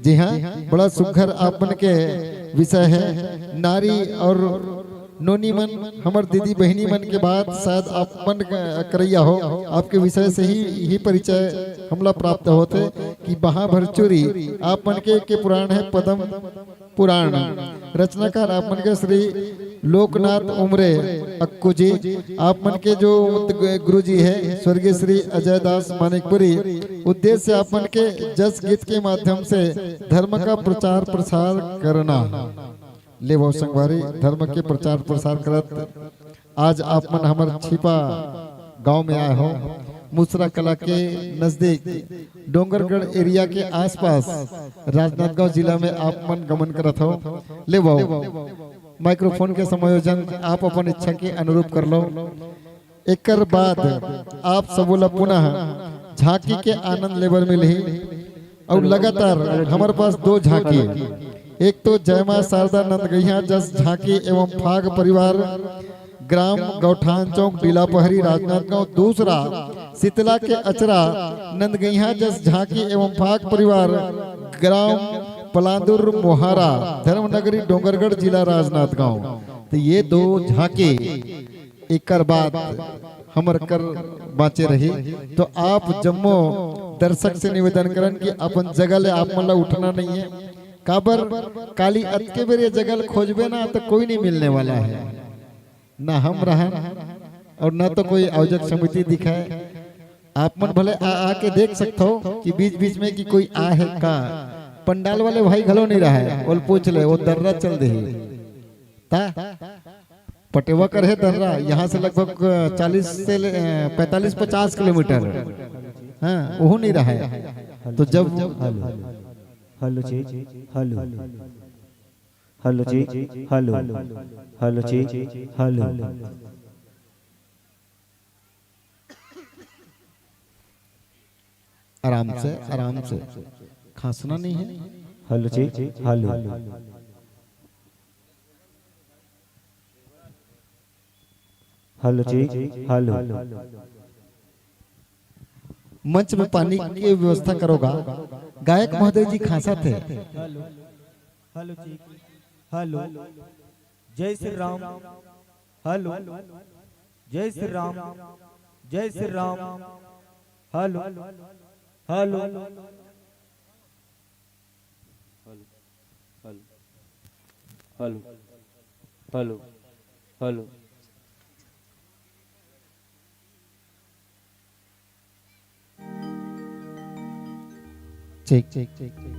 जी हाँ, बड़ा सुघर आप मन के विषय है। नारी और नोनी मन, हमर दीदी बहिनी मन के बात शायद आप मन क-, करैया हो, आपके विषय से ही, ही परिचय हमला प्राप्त होथे कि बहा भर चूरी आप मन के, के पुराण है पद्म पुराण। रचनाकार आप मन के श्री लोकनाथ उमरे अक्कू जी, आप मन के जो गुरु जी है स्वर्गीय श्री अजय दास मानिकपुरी, उद्देश्य आप मन के जस गीत के माध्यम से धर्म का प्रचार प्रसार करना। ले वो संगवारी, धर्म के प्रचार प्रसार करत आज आप मन हमर छिपा गांव में आए हो। मुसरा कला के नजदीक डोंगरगढ़ एरिया के आसपास राजनांदगांव जिला में आप मन गमन करत हो। ले वो माइक्रोफोन के समायोजन आप अपन इच्छा के अनुरूप कर लो। एकर बाद आप सबो ला पुनः झांकी के आनंद लेबर मिलही। और लगातार हमारे पास दो झांकी, एक तो जय मां शारदा नंदगैया जस झांकी एवं फाग परिवार, ग्राम गौठान चौक, डीला पहरी, राजनांदगांव। दूसरा शीतला के अचरा नंदगैया जस झांकी एवं फाग परिवार, ग्राम पलांदुर मोहारा, धर्मनगरी डोंगरगढ़, जिला राजनांदगांव। तो ये दो झांकी एकर बाद हमर कर बाँचे रही। तो आप जम्मो दर्शक से निवेदन करन कि अपन जगह ले आप मन ला उठना नहीं है। काबर काली अतके बेर ये जगह ल खोजबे ना तो कोई नहीं मिलने वाला है, ना हम रहन और ना तो कोई आयोजक समिति दिखाए। आप मन भले आ, आके देख सकथो कि बीच बीच में कि कोई आ है का। पंडाल वाले भाई घलो नहीं रहे, ओल पूछ ले, वो दर्रा चल देही। ता पटेवा कर है दर्रा, यहाँ से लगभग चालीस से ले, पैंतालीस पचास किलोमीटर। हाँ, वो नहीं रहा है। तो जब hello, hello check, hello, hello check, hello, hello check, hello. आराम से, आराम से, खांसना नहीं है। Hello check, hello. Hello check, hello. मंच में पानी के व्यवस्था करोगा, गायक महोदय जी खांसत है। Hello, hello check, hello. जय श्री राम। हेलो, जय श्री राम। जय Shri Ram. Hello, hello. Hello, hello, hello, hello. Check, check, check, check.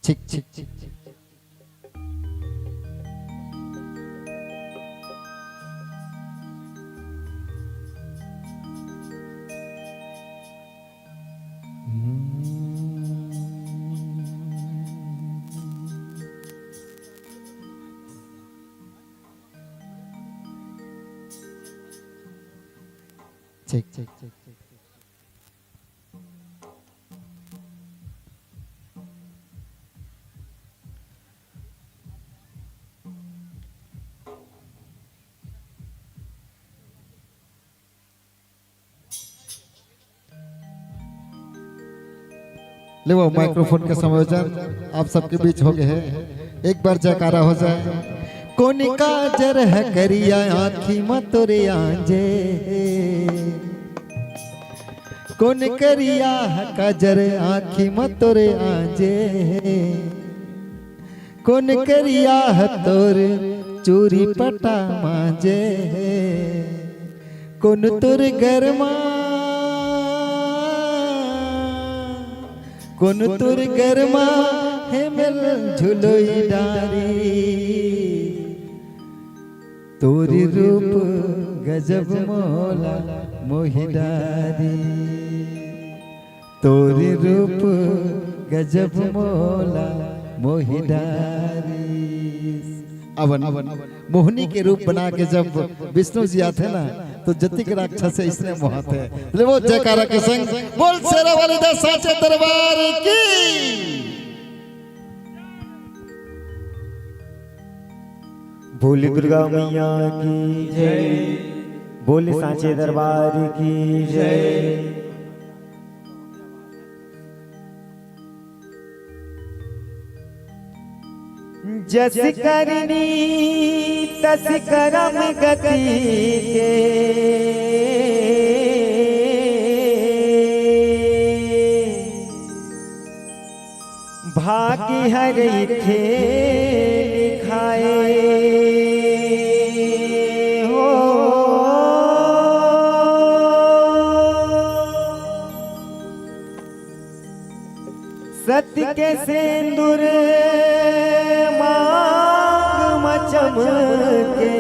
ठीक, ठीक, ठीक, ठीक। ठीक, ठीक, ठीक, ठीक। ले वो माइक्रोफोन के संयोजन आप सबके बीच हो गए हैं। एक बार जयकारा हो जाए। कोन काजर है करिया आँखी म तोरे आंजे, कोन करिया ह काजर आँखी म तोरे आँजे हे, कोन करिया ह तोर चूरी पटा माँजे हे, कोन तोर गरमा, कोन तोर गरमा हे मेल झुलोई डारी। तोरी रूप गजब मोला मोहि डारी, तोरी रूप गजब मोला मोहि डारी। अवन मोहनी के रूप बना के जब विष्णु जी आथे ना, तो जतिक राक्षस हे इसने मोहाथे। ले वो जयकारा के संग बोल शेरा वाली दा साचे दरबार की। बोल दुर्गा मैया की जय, बोल सांचे दरबार की जय। जस करनी तस करम गति के, भाग्य हर इथे लिखाए हो। सत्य के सेंदुर मांग म चमके,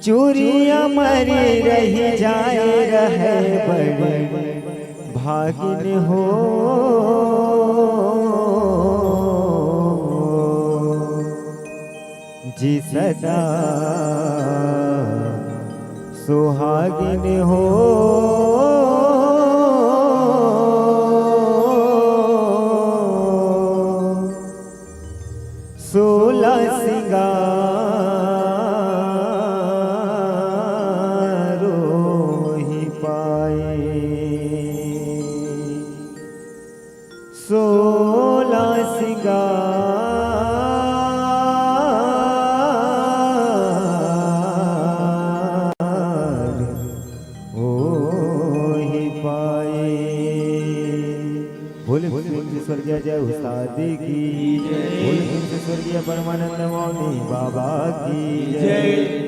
चूरी अमर रहि जाए, रहय बड़ भागिन हो, जी सदा सुहागिन हो। सोला सिंगार ओही पाए, सोला सिंगार ओही पाए। बोले, बोले, बोले स्वर्गीय जय उस्ताद की। बोले, बोले स्वर्गीय परमानंद मौनी बाबा की जय।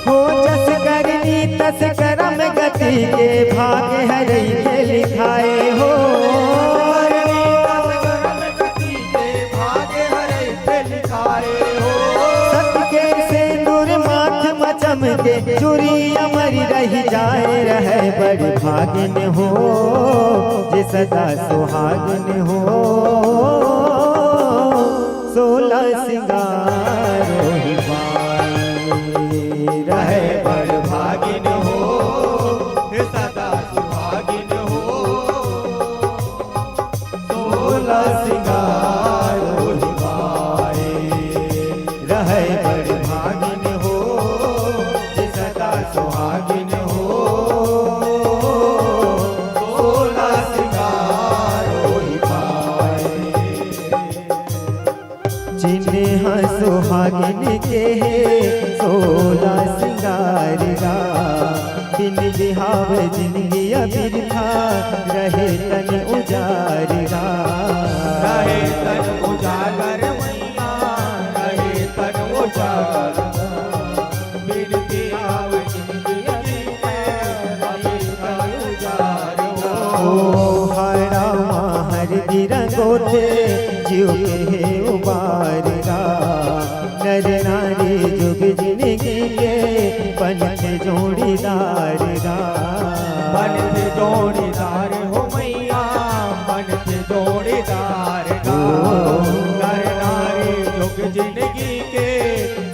हो जस करनी तस करम गति के, भाग हरई के लिखाए हो। सत के सेंदुर माथ म चमके, चूरी अमर रहि जाए, रहय बड़ भागिन हो, जे सदा सुहागिन हो। सोला सिंगार ओही पाए, रहय बड़ भागिन हो, हे सदा सुहागिन हो। सोला सिंगार ओही पाए, रहय बड़ भागिन हो, हे सदा सुहागिन हो। सोला सिंगार ओही पाए। जिने ह सुहागिन के हे सोला सिंगार गा, बिन बिहाव जिनगी अबिरथा, रहे तन उजार गा। रहे तन उजागर मैया, रहे तन उजागर। बिन बिहाव जिनगी अबिरथा, रहे तन उजार। ओ हरा माहर बिरंगोथे, जीव के हे उबार गा। नर नारी जुग जिनगी के, बनथे जोड़ीदार गा। बनथे जोड़ीदार हो मैया, बनथे जोड़ीदार गा। ओ। नर नारी जुग जिनगी के,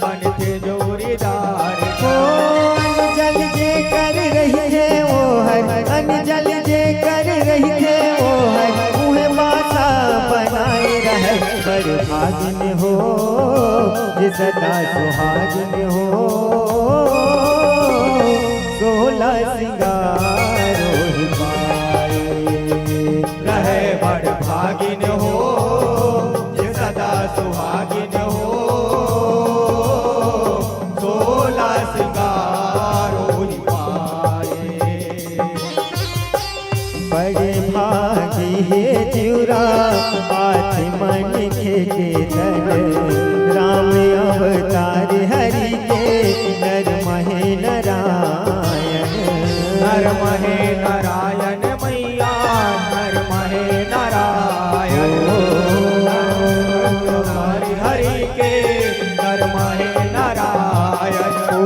बनथे जोड़ीदार गा। ओ अनजल जे कर रहिथे, कहिके ओहर उहें बासा बनाए रहय। बड़ भागिन हो जे सदा सुहागिन हो, सोला सिंगार ओहि पाए। रहय बड़ भागिन हो जे सदा सुहागिन हो, सोला सिंगार ओहि पाए। बड़े भागी हे जिउरा आथे मनखे के तन, राम अवतार हरि के नरम हे नारायण। नरम हे नारायण मैया, नरम हे नारायण। हरि हरि के नरम हे नारायण। ओ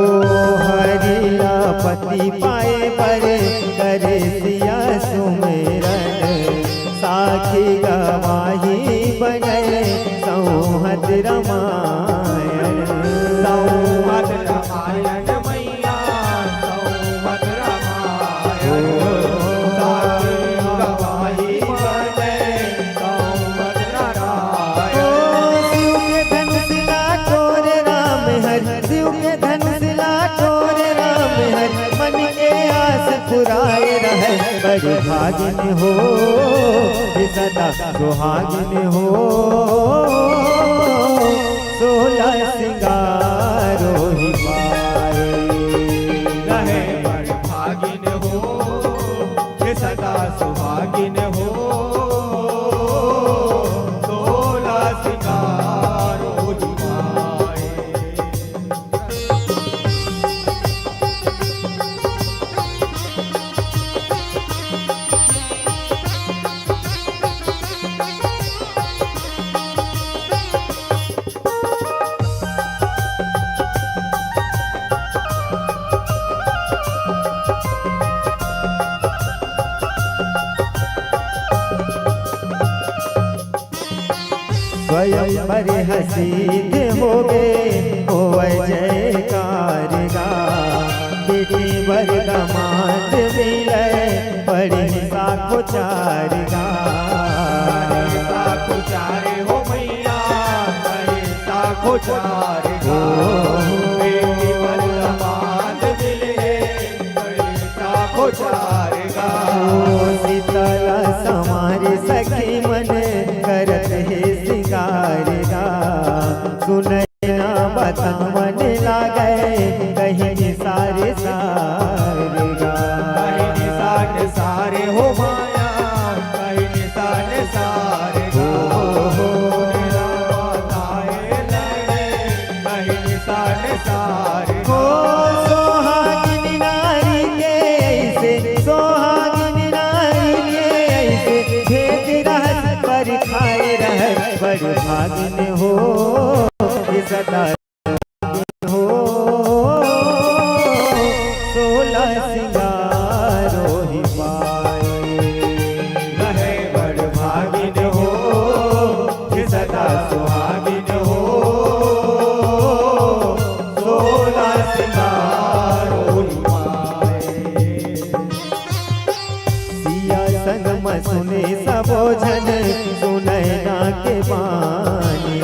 हरि ला पति पाए बर करे सिया सुमेरन, साखी गवाही बने सौंहत रमायण। सौंहत रमायण मैया, सौंहत रमायण। साखी गवाही बने सौंहत नारायण। ओ शिव के धनुष ला टोरे राम हर, शिव के धनुष ला टोरे राम हर, मन के आस पुराए रहय। बड़ भागिन हो जे सदा सुहागिन हो, सोला सिंगार ओहि पाए। रहय बड़ भागिन हो जे सदा सुहागिन हो, सोला सिंगार ओहि पाए। स्वयंवर ह सिद्ध होगे, होवय जयकार गा। बेटी बर दमाद मिलय, पड़ही साखो चार गा। पड़ही साखो चार हो मैया, पड़ही साखो चार गा। बेटी बर दमाद मिलय, पड़ही साखो चार गा। ओ शीतला संवार सखी मन, करत हे सिंगार गा। सुनय ना बतावन लागय, कहीं निसार सार गा। कहीं निसार सार हो माया, कहीं निसार सार गा। हो, हो, हो। मेरा बताए लगे, कहीं निसार सार हो। सोहागिन नारी के ऐसे, सोहागिन नारी के ऐसे, भेद रहत पर खाए रहय। बड़ भागिन हो जे सदा हो, सोला सिंगार ओहि पाए। रहय बड़ भागिन हो जे सदा सुहागिन हो, सोला सिंगार ओहि पाए। सिया संग म सुने सबो झन, सुनय ना के बानी।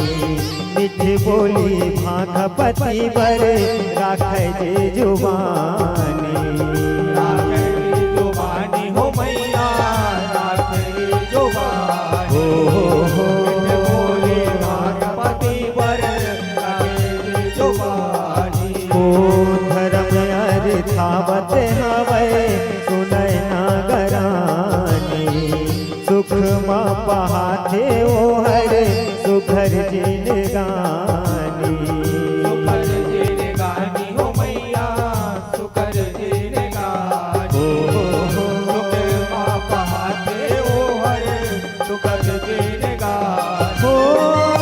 मीठ बोली भाखा पति बर, राखय जे जुबानी। राखय जे जुबानी हो मैया, राखय जे जुबानी। हो, हो, हो। मीठ बोली भाखा पति बर, राखय जे जुबानी। ओ धरम अरथावत हवय, सुनय नागरानी। सुख मा पहाथे ओहर, सुघर जिनगानी। सुघर जिनगानी हो मैया, सुघर जिनगानी। हो, हो, हो। सुख मा पहाथे ओहर, सुघर जिनगानी। हो,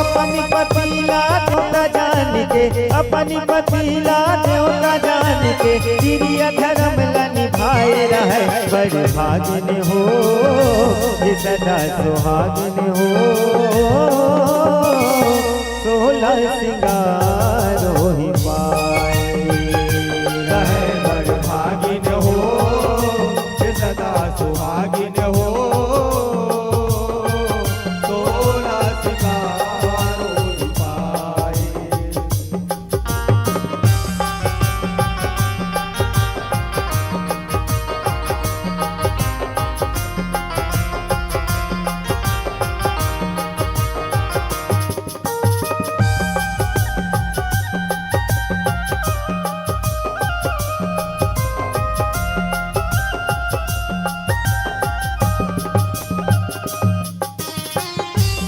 अपन पति ला देवता जान के, अपन पति ला देवता जान के, किरिया धरम ला निभाए रहय। बड़ भागिन हो जे सदा सुहागिन हो, सोला सिंगार ओहि पाए। रहय बड़ भागिन हो जे सदा सुहागिन हो,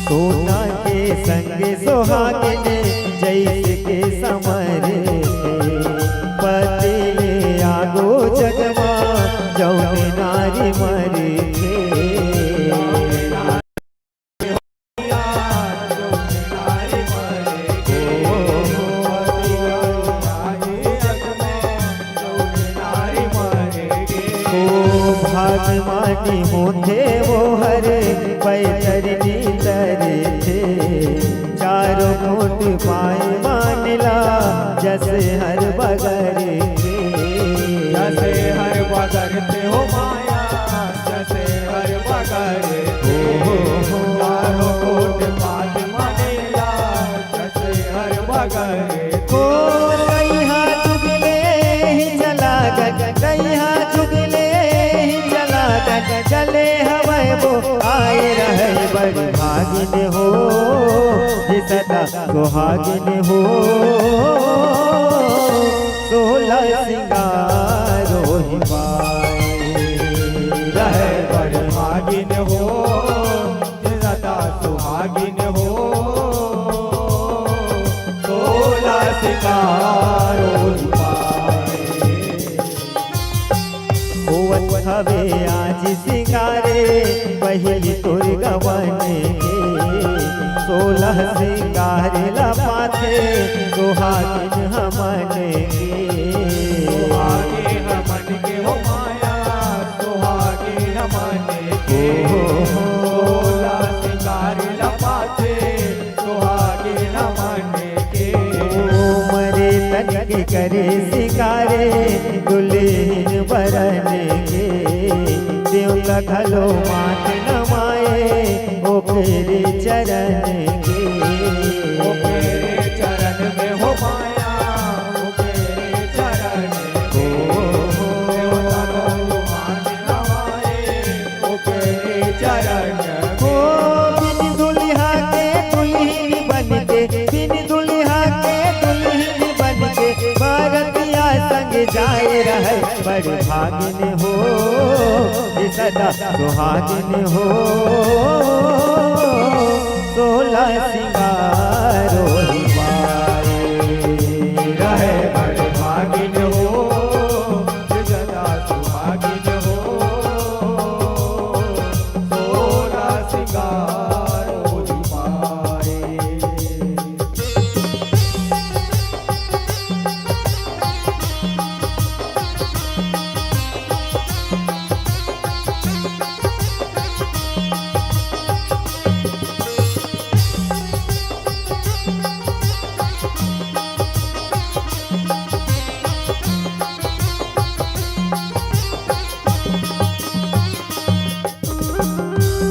सोना के संग सुहागिन जैसे के समर थे, पति ले आगो जग मा जौन नारी मर थे। ओ भागमानी होथे वो हर पैतरनी तरथे, चारों कोट पाए मानला जस हर बगर थे। जस हर बगर थे हो माया, जस हर बगर थे। हो, हो, हो। चारों कोट पाए मानला जस हर बगर थे। ओ तैहा जुगले ही चला गन, तैहा जुगले ही चला गन, चले हवय वो आए रहय बड़ भागिन हो, जे सदा सुहागिन हो, सोलह सिंगार ओहि पाए। रहय बड़ भागिन हो, जे सदा सुहागिन हो, सोलह सिंगार ओहि पाए। होवत हवे आज सिंगारे पहिली तोर गवन के, सोलह सिंगार ला पाथे सुहागिन हमन के। सुहागिन हमन के हो माया, सुहागिन हमन के। हो, हो, हो। सोलह सिंगार ला पाथे सुहागिन हमन के। ओ मरे तन के करे सिंगारे दुल्हिन बरन के, देवता घलो माथ नमाए ओकरे चरण के। ओकरे चरण में हो माया, ओकरे चरण में। ओ, ओ, देवता घलो माथ नमाए ओकरे चरण में। ओ बिन दुल्हा के दुल्हिन बन के, बिन दुल्हा के दुल्हिन बन के, बरतिया संग जाए रहय बड़ भागिन हो, जे सदा सुहागिन हो, सोलह सिंगार ओहि पाए। रहय बड़ भागिन हो, जे सदा सुहागिन हो, सोलह सिंगार ओहि पाए।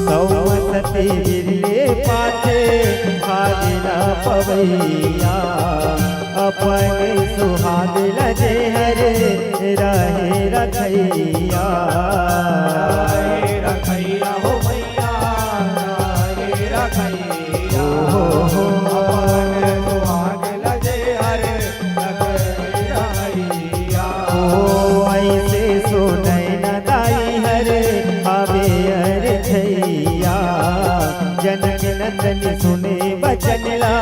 सौमसती बिरले पाथे भागिन पवैया, अपन सुहाग ल जे हर रहे रखैया। रहे रखैया हो मैया, रहे रखैया। ओ हो हो। अपन सुहाग ल जे हर रखे रखैया। ओ ऐसे सुनय न दाई हर आवे अरथैया। जनक नंदन सुने बचन ला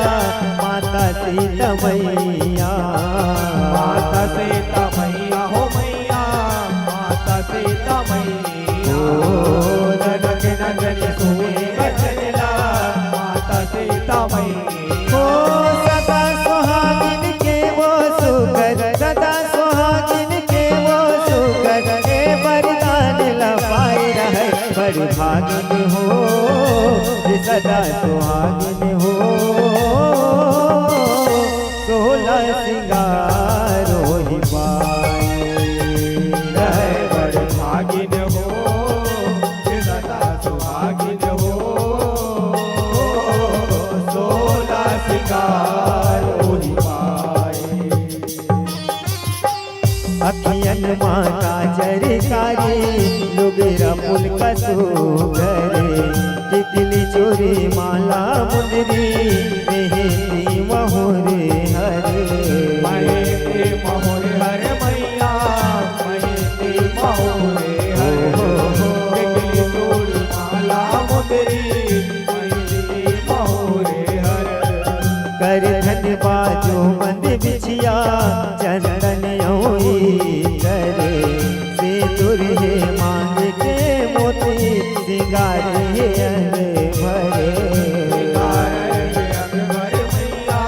माता सीता मैया। माता सीता मैया हो मैया, माता सीता मैया। ओ जनक नंदन सुने बचन ला माता सीता मैया। ओ सदा सुहागिन के वो सुकर, सदा सुहागिन के वो सुकर, ए वरदान ल पाए रहय बड़ भागिन हो, जे सदा सुहागिन हो, सोलह सिंगार ओहि पाए। रहय बड़ भागिन हो, जे सदा सुहागिन हो, सोलह सिंगार ओहि पाए। अखियन मा काजर कारी, लुगरा पुलका सुघर, टिकली चूरी माला मुंदरी, मेहंदी महुर हर। मेहंदी महुर हर मैया, मेहंदी महुर हर। हो, हो, हो। टिकली चूरी माला मुंदरी, मेहंदी चंदन अउ इतर, सिंदूर हे मांग के मोती, सिंगारे हे अंग भरे। सिंगारे हे अंग भरे मैया,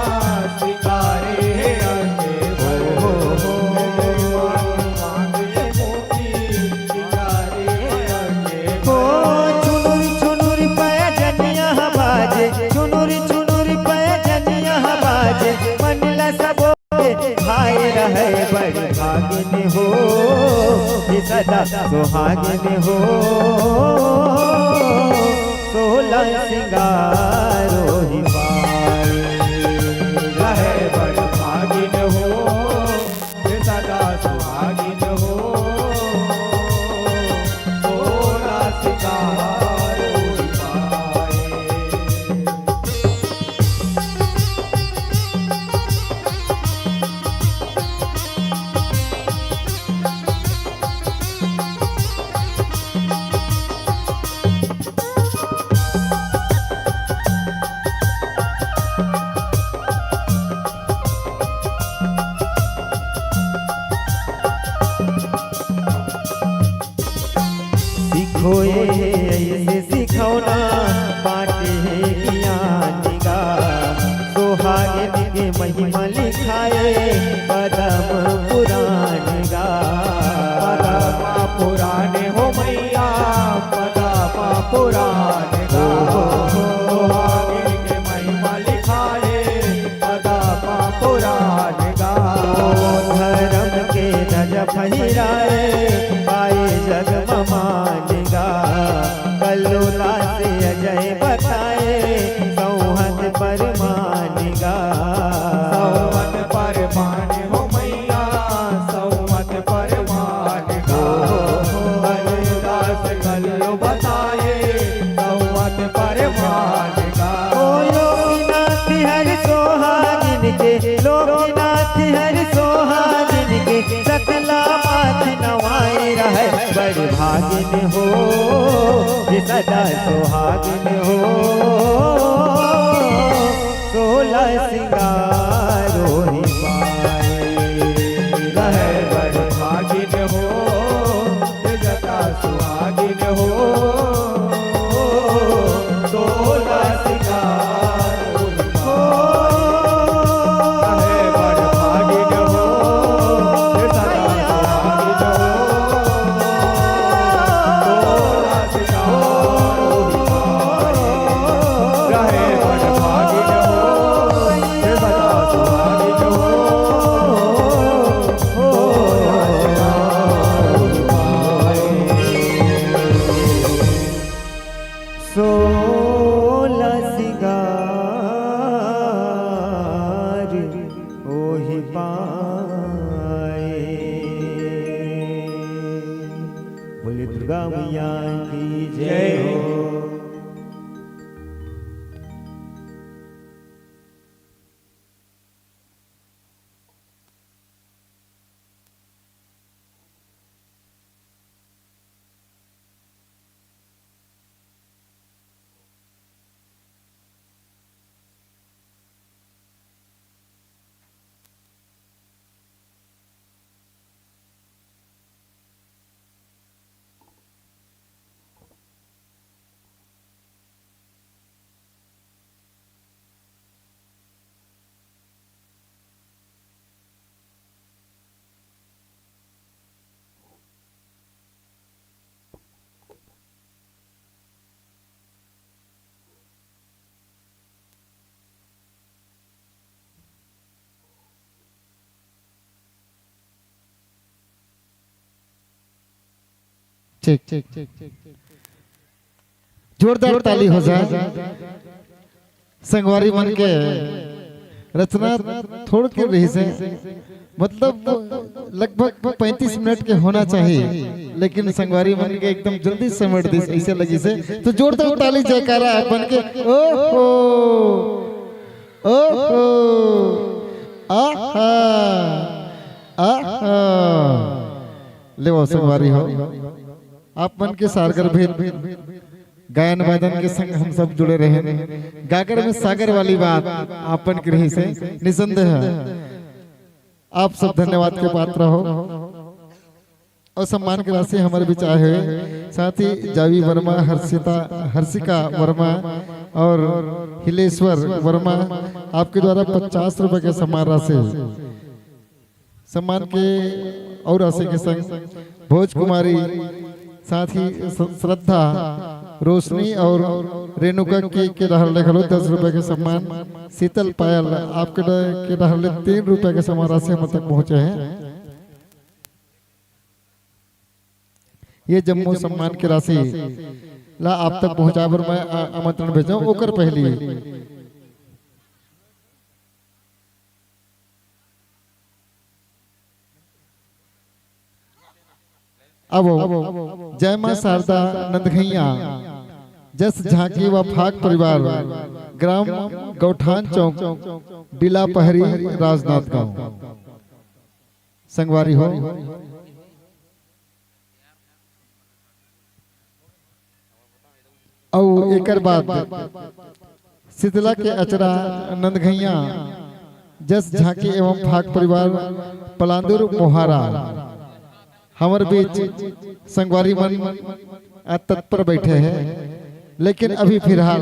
सिंगारे हे अंग भरे। हो, हो, हो। मांग के मोती, सिंगारे हे अंग भरे। हो, छुनुर छुनुर पैजनिया बाजे, छुनुर छुनुर पैजनिया बाजे, मन ला सबो हाय रहे बड़ भागिन हो, ये सदा सुहागिन हो, सोलह सिंगारो ही पाए। रहे बड़ भागिन हो, ये सदा सुहागिन हो, सोलह सिंगारो ही पाए। सिखोए अइसे सिखौना, बांटे हे ज्ञान गा। सोहागिन के महिमा लिखाए, पद्म पुराण गा। पद्म पुराण हो मैया, पद्म पुराण गा। सोहागिन के महिमा लिखाए, पद्म पुराण गा। धर्म के ध्वजा फहराए, पाए जग म मान गा। कल्लू दास अजय बताए, सौहत परमान गा। सौहत परमान हो मैया, सौहत परमान गा। कल्लू दास कल्लू बताए, सौहत परमान गा। ओ लोकनाथ हर सोहागिन के, लोकनाथ हर सोहागिन के, सकला माथ नवाए रहे। बड़ भागिन हो, ये सदा सुहागिन हो, सोलह सिंगारो ही पाए। रहे बड़ भागिन हो, ये सदा सुहागिन हो, सोलह सिंगार हो। रहे बड़ भागिन हो, ये सदा सुहागिन हो, सोलह सिंगार हो। रहे बड़ भागिन हो, ये सदा सुहागिन हो। सोलह सिंगार ओही पाए। बोले दुर्गा मैया की जय हो। ठीक, ठीक, ठीक, ठीक, ठीक। जोरदार ताली हो जाए। संगवारी मन के रचना थोड़ के रहिस हे, मतलब लगभग पैंतीस मिनट के होना चाहिए, लेकिन संगवारी मन के एकदम जल्दी समेट दिस, ऐसे लगिस हे। तो जोरदार ताली जयकारा आप मन के। ओहो, ओहो, आहा, आहा। लेवो संगवारी हो, आप मन के सारगर भेद, गायन वादन के संग हम सब जुड़े रहेन। गागर में सागर वाली बात आप मन के रहिस हे, निसंदेह। आप सब धन्यवाद के पात्र हो। और सम्मान के राशि हमर बीच आए हुए साथी जावी वर्मा, हर्षिता, हर्षिका वर्मा और हिलेश्वर वर्मा, आपके द्वारा पचास रुपए के सम्मान राशि, सम्मान के और राशि के संग भोज कुमारी, साथ ही स-, श्रद्धा, रोशनी और रेणुका के, के डहर ले घलो दस रुपए के सम्मान, शीतल पायल आपके ड-, के डहर ले तीन रुपए के सम्मान राशि हमर तक पहुंचे हैं। ये जम्मो सम्मान के राशि ला आप तक पहुंचाए बर मैं आ-, आमंत्रण भेजूं। ओकर पहली अब जय मां शारदा नंदघैया जस झांकी व फाग परिवार, ग्राम गौठान चौक, डीला पहरी, राजनांदगांव। संगवारी हो, अउ एकर बाद शीतला के अचरा नंदघैया जस झांकी एवं फाग परिवार पलांदुर मोहारा हमर बीच संगवारी मन आ तत्पर बैठे हैं, लेकिन अभी फिलहाल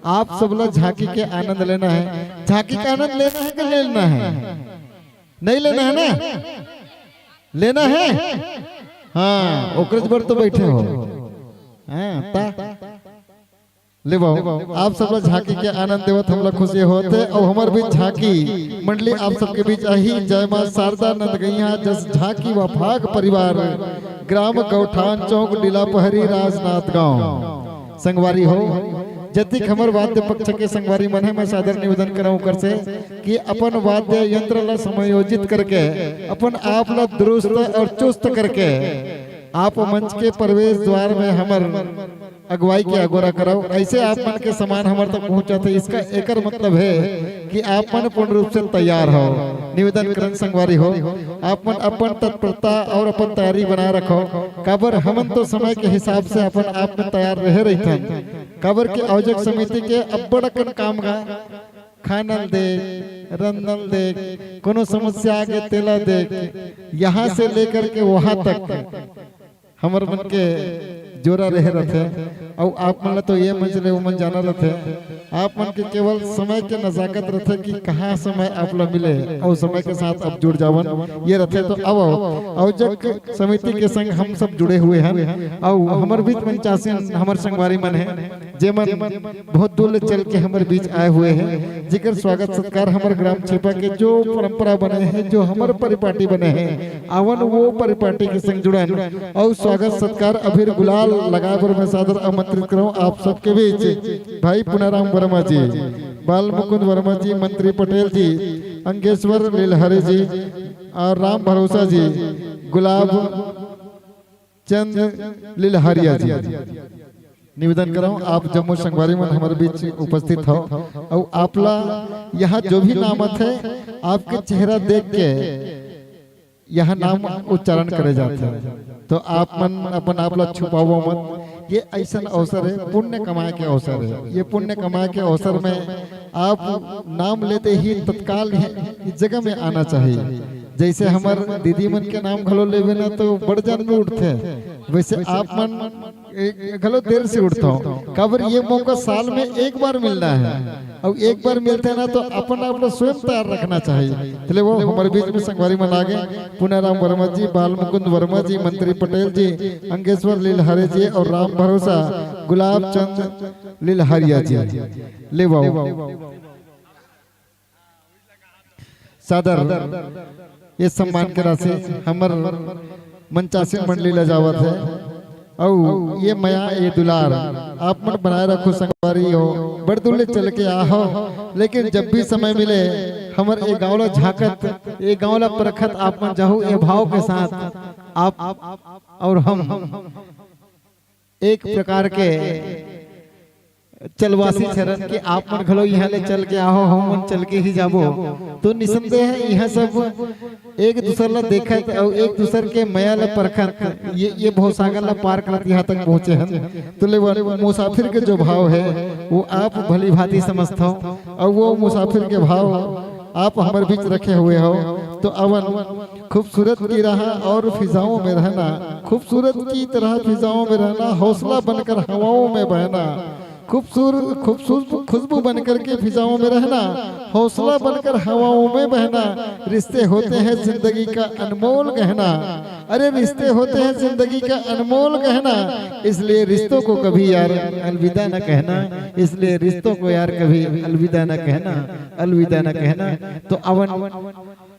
आप सब ला झांकी के आनंद लेना है। झांकी का आनंद लेना है कि लेना है? नहीं लेना है ना? लेना है? हाँ, ओकरे बर तो बैठे हो। हाँ, ता ले बाबू, आप सब ला झांकी के आनंद देवत हमला खुशी होत हे। अउ हमर बीच झांकी मंडली आप सबके बीच आही। जय मां शारदा नंदगैया जस झांकी व फाग परिवार, ग्राम गौठान चौक, डीला पहरी, राजनांदगांव। संगवारी हो, जतिक हमर वाद्य पक्ष के संगवारी मन हे, मैं सादर निवेदन करंव ओकर से कि अपन वाद्य यंत्र ला समायोजित करके, अपन आप ला दुरुस्त और चुस्त करके आप मंच के प्रवेश द्वार में हमर अगुवाई के अगोरा करव। ऐसे आप मन के सम्मान हमर तक पहुंचत हे, इसका एकर मतलब है कि आप मन पूर्ण रूप से तैयार हो। निवेदन करन संगवारी हो, आप मन अपन तत्परता और अपन तैयारी बनाए रखो, काबर हमन तो समय के हिसाब से अपन आप में तैयार रहे रहिथन। काबर के आयोजक समिति के अब्बड़ अकन काम गा, खानल देख, रंदल देख, कोनो समस्या आगे तेला देख, यहाँ से लेकर के वहाँ तक हमर मन के जोरा रहे रथे। अउ आप मन ला तो ये मंच ले वो मन जाना रथे, आप मन के केवल समय के नजाकत रथे कि कहाँ समय आप ला मिले अउ समय के साथ आप जुड़ जावन, ये रथे। तो अब आयोजक समिति के संग हम सब जुड़े हुए हैं अउ हमर बीच मंचासीन हमर संगवारी मन हे, जेमन बहुत दूर ले चल के हमर बीच आए हुए हैं, जेकर स्वागत सत्कार हमर ग्राम छेपा के जो परंपरा बने हे, जो हमर परिपाटी बने हे, आवन वो परिपाटी के संग जुड़न अउ स्वागत सत्कार अबीर गुलाल लगाए बर मैं सादर आमंत्रित करंव आप सबके बीच भाई पुनाराम वर्मा जी, बाल मुकुंद वर्मा जी, मंत्री पटेल जी, अंगेश्वर लीलहरे जी और राम भरोसा जी, गुलाब चंद लीलहरिया जी। निवेदन करंव, आप जम्मो संगवारी मन हमर बीच उपस्थित हो अउ आप ला यहाँ जो भी नाम आथे, आपके चेहरा देख के यहाँ नाम उच्चारण करे जाथे, तो आप मन अपन आप ला छुपावो मत। ये ऐसन अवसर हे, पुण्य कमाए के अवसर हे। ये पुण्य कमाए के अवसर में आप नाम लेते ही तत्काल ही इस जगह में आना चाहिए। जैसे हमर दीदी मन के नाम घलो लेबे ना तो बड़ जान में उठथे, वैसे आप मन ए, घलो देर से उठथव, काबर ये मौका साल में एक बार मिलना हे, अउ एक बार मिलथे ना तो अपन आप ला स्वयं तैयार रखना चाहिए। चले वो हमर बीच में संगवारी मन आगे, पुनाराम वर्मा जी, बाल मुकुंद वर्मा जी, मंत्री पटेल जी, अंगेश्वर लीलहरे जी अउ राम भरोसा गुलाब चंद लीलहरिया जी। ले बाबू। सादर ये सम्मान के राशि हमर मंचासीन मंडली ला जावत हे। अउ ये मया, ये दुलार आप मन बनाए रखो संगवारी हो, बड़ दूर ले चल के आ हो, लेकिन जब भी समय मिले हमर ए गांव ला झांकत, ए गांव ला परखत आप मन जाहू, ए भाव के साथ आप अउ हम एक प्रकार के चलवासी छरन के आप मन घलो इहाँ ले चल के आहो, हम मन चल के ही जाबो। तो निसंदेह इहाँ सब एक दूसर ला देखत अउ एक दूसर के मया ला परखत ये, ये भवसागर ला पार करत यहाँ तक पहुँचे हन। तो ले वो मुसाफिर के जो भाव हे वो आप भली भांति समझथव अउ वो मुसाफिर के भाव आप हमर बीच रखे हुए हो, तो अवन खूबसूरत की राह और फिजाओं में रहना, खूबसूरत की तरह फिजाओं में रहना, हौसला बनकर हवाओं में बहना, खूबसूरत खूबसूरत खुशबू बनकर के फिजाओं में रहना, हौसला बनकर हवाओं में बहना। रिश्ते होते हैं जिंदगी का अनमोल गहना। अरे, रिश्ते होते हैं जिंदगी का अनमोल गहना, इसलिए रिश्तों को कभी यार अलविदा न कहना, इसलिए रिश्तों को यार कभी अलविदा न कहना, अलविदा न कहना। तो अवन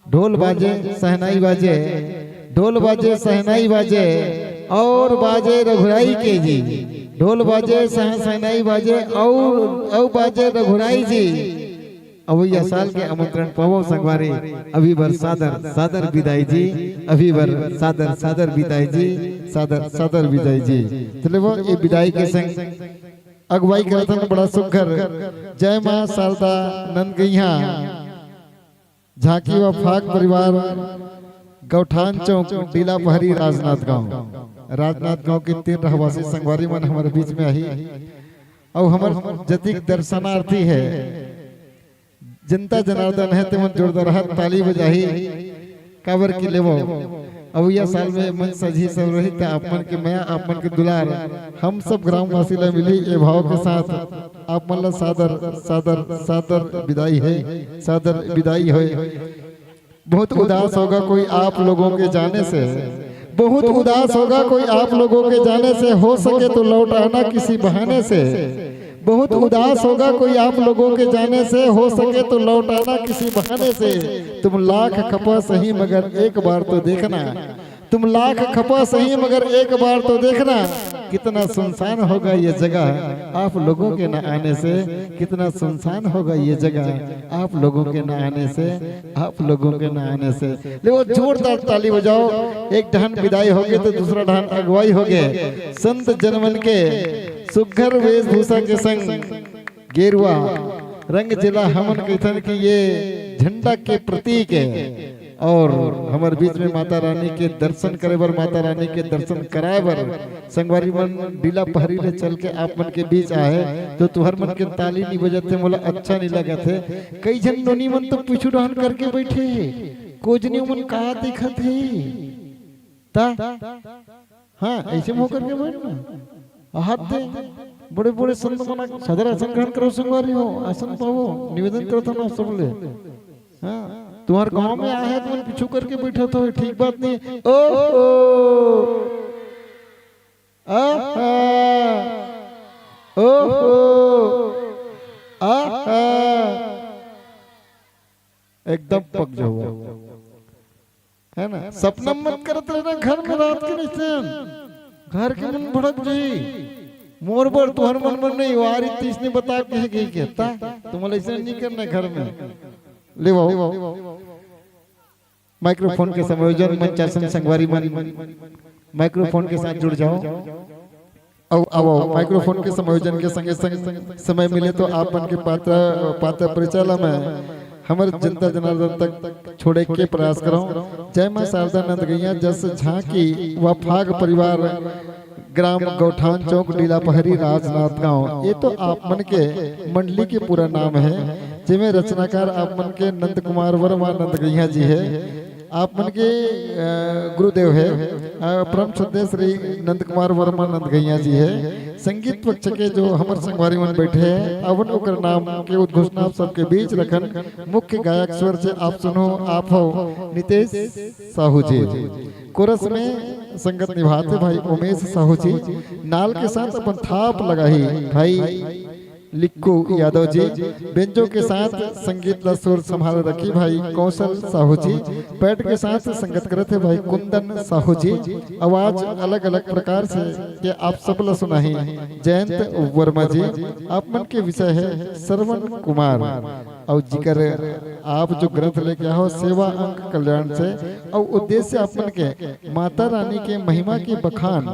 ढोल बाजे, शहनाई बाजे, ढोल बाजे, शहनाई बाजे, और बाजे रघुराई के जी, ढोल बाजे, शह-, शहनाई बाजे, और, और बाजे रघुराई जी। अवैया साल के आमंत्रण पावो संगवारी, अभी बर सादर, सादर विदाई जी, अभी बर सादर, सादर विदाई जी, सादर, सादर विदाई जी। चले वो ये विदाई के संग अगुवाई करत हन बड़ा सुघर जय माँ शारदा नंदगैया झांकी व फाग परिवार, गौठान चौक, डीला पहरी, राजनांदगांव। राजनांदगांव के तीन रहवासी संगवारी मन हमर बीच में आही, अउ हमर जतिक दर्शनार्थी है, जनता जनार्दन है, तेमन जोरदार हाथ ताली बजाही, काबर कि लेवो, अवइया साल में मंच सजही संवरही, त आप मन के मया, आप मन के दुलार, हम सब ग्रामवासी ला मिलही, ए भाव के साथ आप मन ला सादर, सादर, सादर विदाई है, सादर विदाई होय। बहुत उदास होगा कोई आप लोगों के जाने से, बहुत उदास होगा कोई आप लोगों के जाने से, हो सके तो लौट आना किसी बहाने से। बहुत उदास होगा कोई आप लोगों के जाने से, हो सके तो लौट आना किसी बहाने से। तुम लाख खपा सही मगर एक बार तो देखना, तुम लाख खपा सही मगर एक बार तो देखना, कितना सुनसान होगा ये जगह आप लोगों के न आने से, कितना सुनसान होगा ये जगह आप लोगों के न आने से, आप लोगों के न आने से। ले वो जोरदार ताली बजाओ, एक डहन विदाई होगे तो दूसरा डहन अगुवाई होगे। संत जनमन के सुघर वेशभूषा के संग गेरुआ रंग जेला हमन कहिथन कि ये झंडा के प्रतीक है। और हमर बीच में माता रानी के दर्शन करे बर, माता रानी के दर्शन कराए बर संगवारी मन डीला पहरी ले चल के आप मन के बीच आहे, तो तुहर मन के ताली नहीं बजत हे, मोला अच्छा नहीं लगत हे। कई झन नोनी मन तो पीछू डहन करके बैठे हे, कोजनी मन का दिखत हे? ता हाँ, ऐसे मुंह करके बैठ ना। हाथ दे। बड़े बड़े संत मना सदर आसन ग्रहण करो संगवारी हो, आसन पाओ, निवेदन करत हन सबले। हाँ, तुम्हार गांव में आए हैं, तुम पीछू करके बैठे तो ठीक बात नहीं। ओहो, आहा, ओहो, आहा, एकदम पक जाओ। है ना? सपना मत करत रहना घर में रात के निश्चयन। घर के मन भड़क जाई। मोर बर तुहर मन मन नहीं, वारी तीस ने बता के गई के। ता, तुम्हारा ऐसे नहीं करना घर में। ले आओ। माइक्रोफोन के संयोजन मंचासन संगवारी मन माइक्रोफोन के साथ जुड़ जाओ। अउ, अउ, अउ, माइक्रोफोन के समायोजन के संगे संग समय मिले तो आप मन के पात्र, पात्र परिचय ला मैं हमर जनता जनार्दन तक छोड़े के प्रयास करौं। जय मां शारदा नंद गैया जस झांकी व फाग परिवार, ग्राम गौठान चौक, डीला पहरी, राजनांदगांव। ये तो आप मन के मंडली के पूरा नाम है, जेमे रचनाकार आप मन के नंद कुमार वर्मा नंद गैया जी है। आप मन के, अ, गुरुदेव है, अ, परम श्रद्धेय श्री नंद कुमार वर्मा नंद गैया जी है। संगीत पक्ष के जो हमर संगवारी मन बैठे हैं, अवन ओकर नाम के उद्घोषणा आप सबके बीच रखन। मुख्य गायक स्वर से आप सुनो, आप हो नितेश साहू जी। कोरस में संगत निभाते भाई उमेश साहू जी। नाल के साथ अपन थाप लगाही भाई लिक्कू यादव जी। बेंजो के साथ संगीत ला सुर संभाल रखी भाई कौशल साहू जी। पैड के साथ संगत करत हे भाई कुंदन साहू जी। आवाज अलग-अलग प्रकार से के आप सब ला सुनाही जयंत वर्मा जी। आप मन के विषय है श्रवण कुमार। अउ जिकर आप जो ग्रंथ लेके आए हो सेवा अंक कल्याण से, अउ उद्देश्य आप मन के माता रानी के महिमा के बखान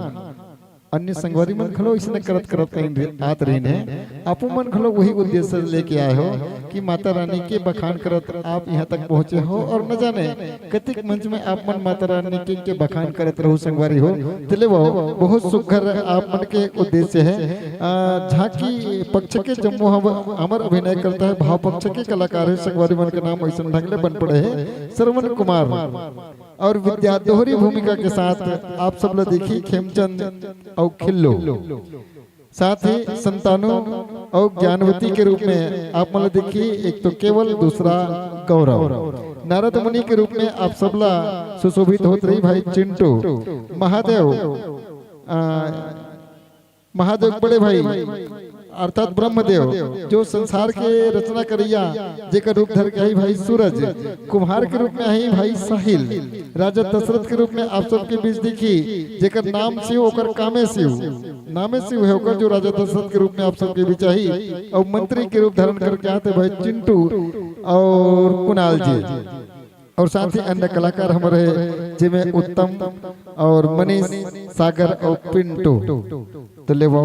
अन्य संगवारी मन घलो अइसने करत करत कहीं आत रहिन हे। आपो मन घलो वही उद्देश्य लेके आए हो कि माता रानी के बखान करत आप यहाँ तक पहुँचे हो और न जाने कतिक मंच में आप मन माता रानी के, के बखान करत रहू संगवारी हो। ते ले वो बहुत सुघर आप मन के उद्देश्य हे। अ, झांकी पक्ष के जम्मो हम, हमर अभिनय करता है, भाव पक्ष के कलाकार है संगवारी मन के नाम अइसन ढंग ले बन पड़े हे श्रवण कुमार। और विद्या दोहरी भूमिका के साथ आप सब ला देखी खेमचंद और खिल्लो, साथ ही संतानु और ज्ञानवती के रूप में आप मन ला देखी, एक तो केवल, दूसरा गौरव। नारद मुनि के रूप में आप सब ला सुशोभित होत रही भाई चिंटू। महादेव, आ, महादेव बड़े भाई अर्थात ब्रह्मदेव, जो संसार के रचना करैया, जेकर रूप धर के आई भाई सूरज, कुम्हार के रूप में आई भाई साहिल, राजा दशरथ के रूप में आप सबके बीच दिखी, जेकर नाम शिव ओकर कामे शिव, नामे शिव है ओकर, जो राजा दशरथ के रूप में आप सबके बीच आई, और मंत्री के रूप धारण करके आते भाई चिंटू और कुणाल जी। और साथ ही अन्य कलाकार हमारे, जेमे उत्तम और मनीष, सागर और पिंटू। तो ले वो,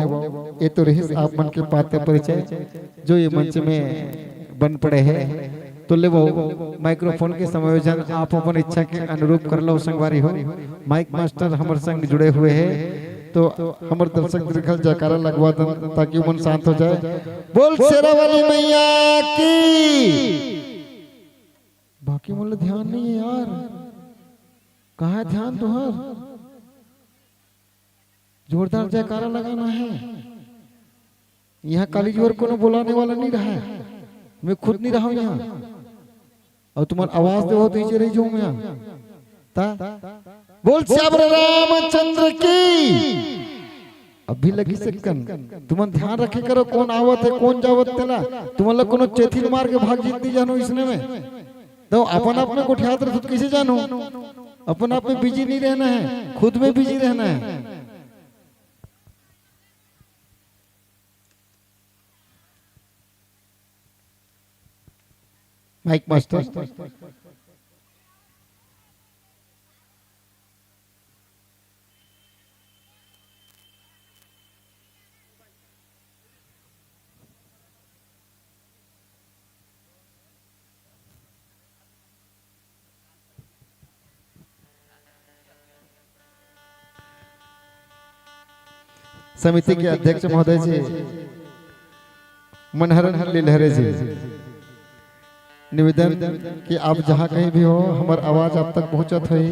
ये तो रहिस आप मन के पात्र परिचय, जो ये मंच में बन पड़े हैं। तो ले वो, माइक्रोफोन के समायोजन आप अपन इच्छा के अनुरूप कर लो संगवारी हो। माइक मास्टर हमर संग जुड़े हुए हैं, तो हमर दर्शक दीर्घल जयकारा लगवा दन, ताकि मन शांत हो जाए। बोल शेरा वाली मैया की। बाकी मन ला ध्यान नहीं है यार, कहाँ है ध्यान तुहर? जोरदार जयकारा लगाना है। यहाँ काली जी बर कोनो बुलाने वाला नहीं रहा है, मैं खुद नहीं रहा हूँ यहाँ। और तुम्हार आवाज देवो तो इजे रही जाऊँ मैं यहाँ। ता बोल सियावर रामचंद्र की। अभी लगी सेकंड, तुमन ध्यान रखे करो, कौन आवत है, कौन जावत तेला। तुमन ला कोनो चेथिन मार के भाग जीत दी जानो इसने में। तो अपन आप में गोठियात रहो तो कैसे जानो? अपन आप में बिजी नहीं रहना है, खुद में बिजी रहना है। Mike master. समिति के अध्यक्ष महोदय जी मनहरन लिलहरे जी, निवेदन कि आप जहाँ कहीं भी हो, हमर आवाज आप तक पहुँचत होही,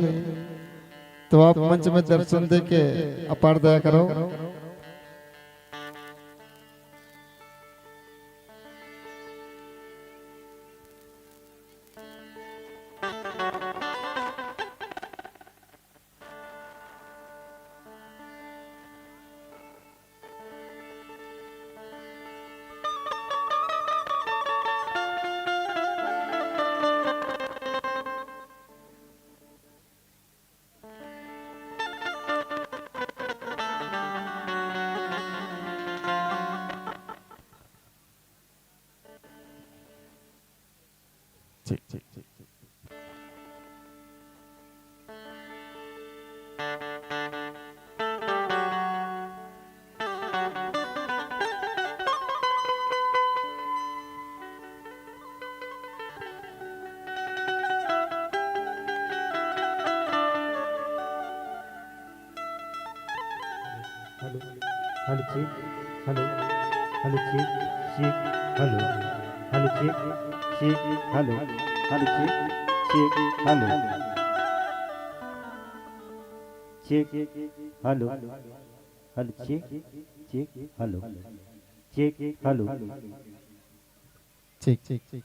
तो आप मंच में दर्शन दे के अपार दया करो। ठीक, ठीक, ठीक, ठीक। Hello, hello, check, hello, hello, check, check, hello, hello, check, check, hello, hello, check, check, hello, check, hello, hello, check, check, hello, check, hello, check, check, check.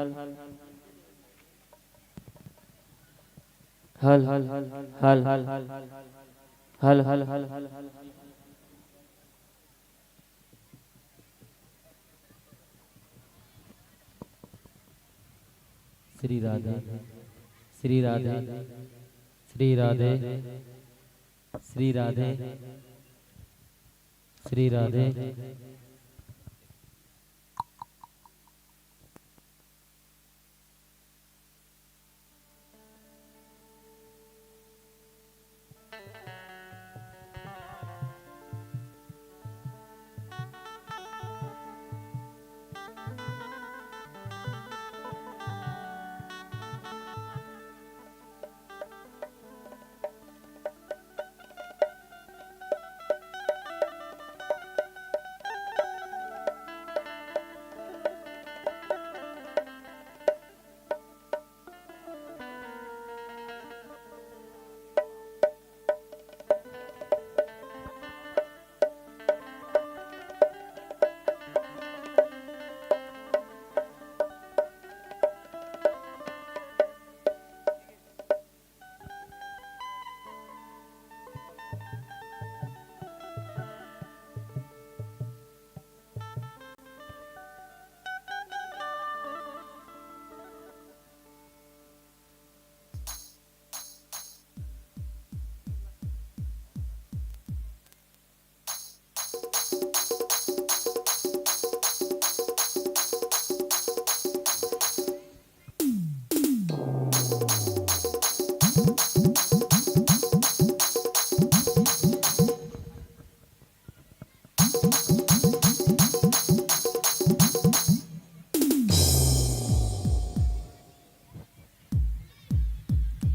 हल हल हल हल हल हल हल हल हल हल हल हल हल हल। श्री राधे, श्री राधे, श्री राधे, श्री राधे, श्री राधे।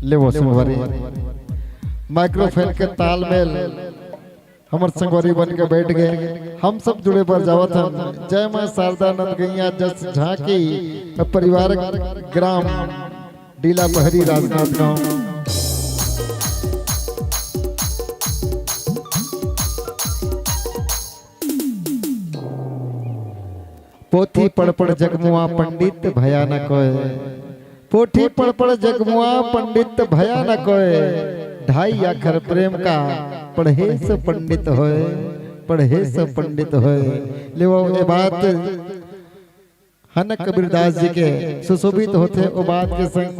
लेवो संगवारी, माइक्रोफोन के तालमेल हमर संगवारी बन के बैठ गए। हम सब जुड़े बर जावत हन। जय मां शारदा नंद गैया जस झांकी, परिवार ग्राम डीला बहरी राजनांदगांव। पोथी पढ़ पढ़ जगमुआ पंडित भया न कोय। पोथी पढ़ पढ़ जगमुआ पंडित भया न कोय। ढाई आखर प्रेम का पढ़े से पंडित होय, पढ़े से पंडित होय। लेवो ए बात हन कबीरदास जी के सुशोभित होथे ओ बात के संग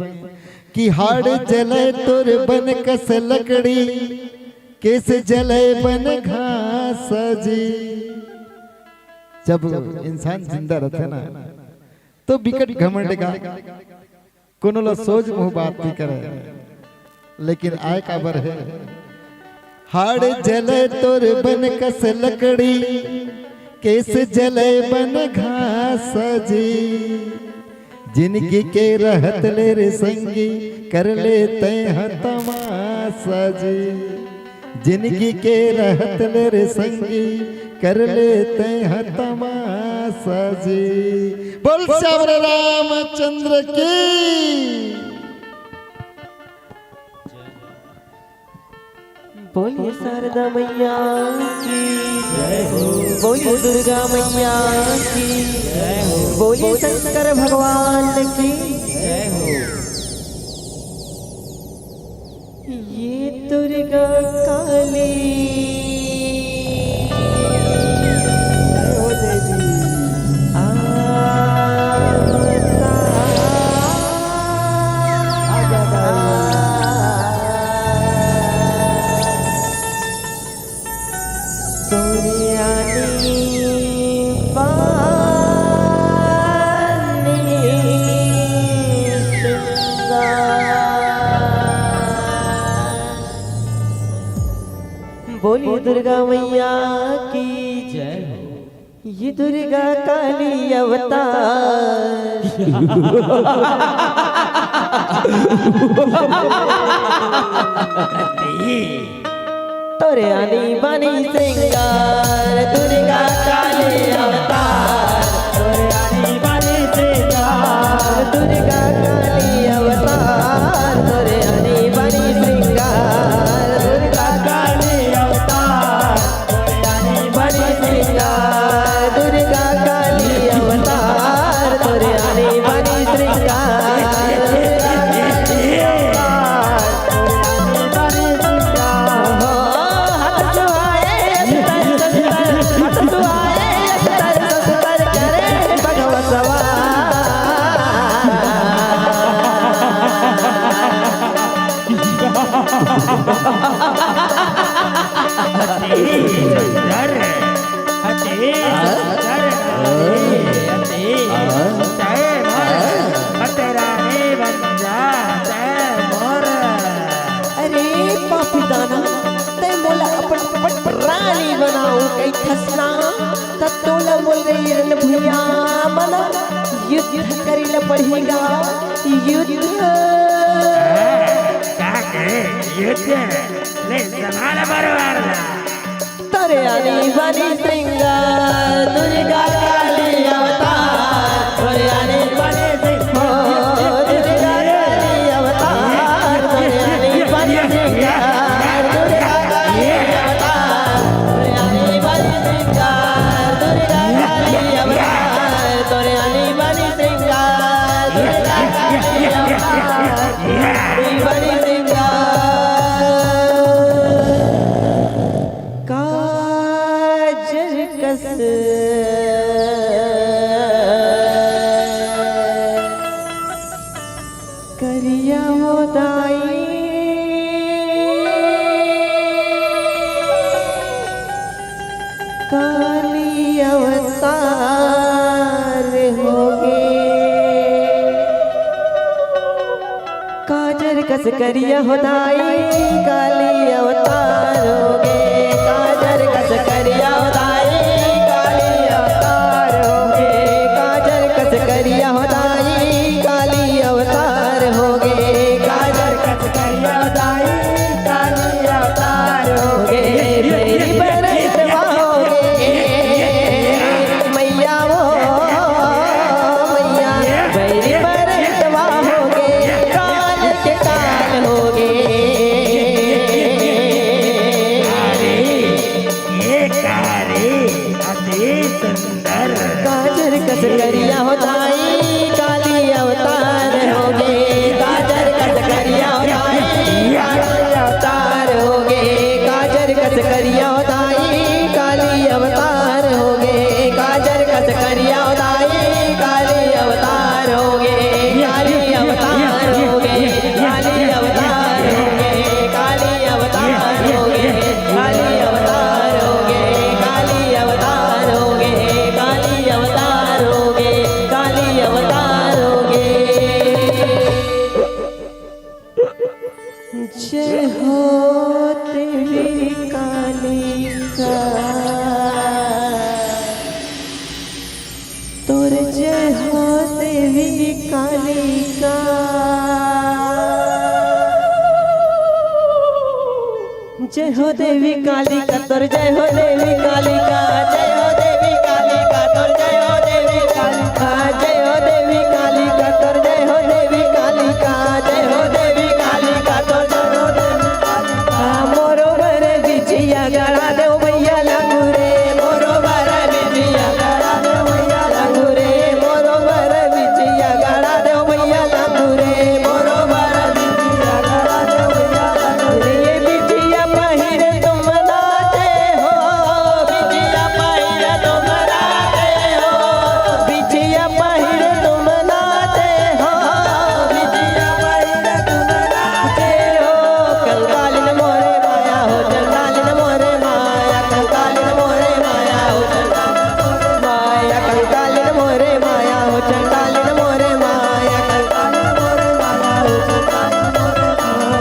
कि हाड़ जले तोर बन कस लकड़ी, केस जले बन घास जी। जब इंसान जिंदा रहथे ना, तो बिकट घमंड का, कोनो ला सोझ मुंह बात नहीं करे, लेकिन आय काबर हे। हाड़ जले तोर बन कस लकड़ी, केस जले बन घास जी। जिनगी के रहत ले रे संगी, कर ले तैं ह तमाशा जी। जिनगी के रहत ले रे संगी, कर ले तैं ह तमाशा जी। बोल श्यावर रामचंद्र की। बोलिए शारदा मैया की जय हो। बोलिए दुर्गा मैया की जय हो। बोलिए शंकर भगवान की जय हो। ये दुर्गा काली। जय हो देवी। आवतार। आजा काली। तोरे आनी बानी श्रृंगार। बोली दुर्गा मैया की जय हो। ये दुर्गा काली अवतार। तोरे आनी बानी श्रृंगार, दुर्गा काली अवतार। तोरे आनी बानी श्रृंगार, दुर्गा काली अवतार। तोरे आनी बानी श्रृंगार, अति सुंदर, अति सुंदर नारी, अति जय मोर, अति रानी बन जा, जय मोर। अरे पापी दानव, तैं मोला अपन, अपन रानी बनाहूं कहिथस ना, त तोला मोर रे हिरन भुइयां मन युद्ध करे ल पड़ही गा, युद्ध। हाँ, का कहे? युद्ध? ले, संभाल बरवार ला। तोरे आनी बानी श्रृंगार, दुर्गा काली अवतार। तोरे आनी बानी श्रृंगार, हो, दुर्गा काली अवतार। तोरे आनी बानी श्रृंगार, दुर्गा काली अवतार। तोरे आनी बानी श्रृंगार, दुर्गा काली अवतार। तोरे आनी बानी श्रृंगार, दुर्गा काली अवतार। आनी बानी श्रृंगार। काजर कस करिया हो दाई, काली अवतार होगे। काजर कस करिया हो दाई, काली अवतार होगे। काजर कस करिया हो दाई, काली अवतार होगे। काजर कस करिया हो दाई, काली अवतार होगे। काजर कस करिया हो दाई, काली अवतार होगे। भैरी बरतवा होगे, मैया वो, मैया, भैरी बरतवा होगे, काल के काल होगे। अरे, ये का रे? अति सुंदर। काजर कस करिया हो दाई, काली अवतार होगे। काजर कस करिया हो दाई, काली अवतार होगे। काजर कस करिया हो दाई, काली अवतार होगे। काजर कस करिया हो दाई, काली अवतार होगे। काली अवतार होगे, काली अवतार होगे, काली अवतार होगे, काली अवतार होगे, काली अवतार होगे, काली अवतार होगे, काली अवतार होगे। जय हो देवी कालिका, तोर जय हो देवी कालिका। जय हो देवी कालिका, तोर जय हो देवी कालिका। जय हो देवी कालिका, तोर जय हो देवी कालिका। जय हो देवी कालिका, तोर जय हो देवी कालिका। जय हो देवी कालिका, तोर जय हो देवी कालिका। मोरो बर बिछिया गड़ा देव भैया लांगू रे, मोरो बर बिछिया गड़ा देव भैया लांगू रे, मोरो बर बिछिया गड़ा देव भैया लांगू रे, मोरो बर बिछिया गड़ा देव भैया लांगू रे। बिछिया पहिरे तुम नाचे हो, बिछिया पहिरे तुम नाचे हो, बिछिया पहिरे तुम नाचे हो, बिछिया पहिरे तुम नाचे हो। कंकालिन मोरे माया हो, चंडालिन मोरे माया, कंकालिन मोरे माया हो, चंडालिन मोरे माया, कंकालिन मोरे माया हो, चंडालिन मोरे माया, कंकालिन मोरे माया हो, चंडालिन मोरे माया।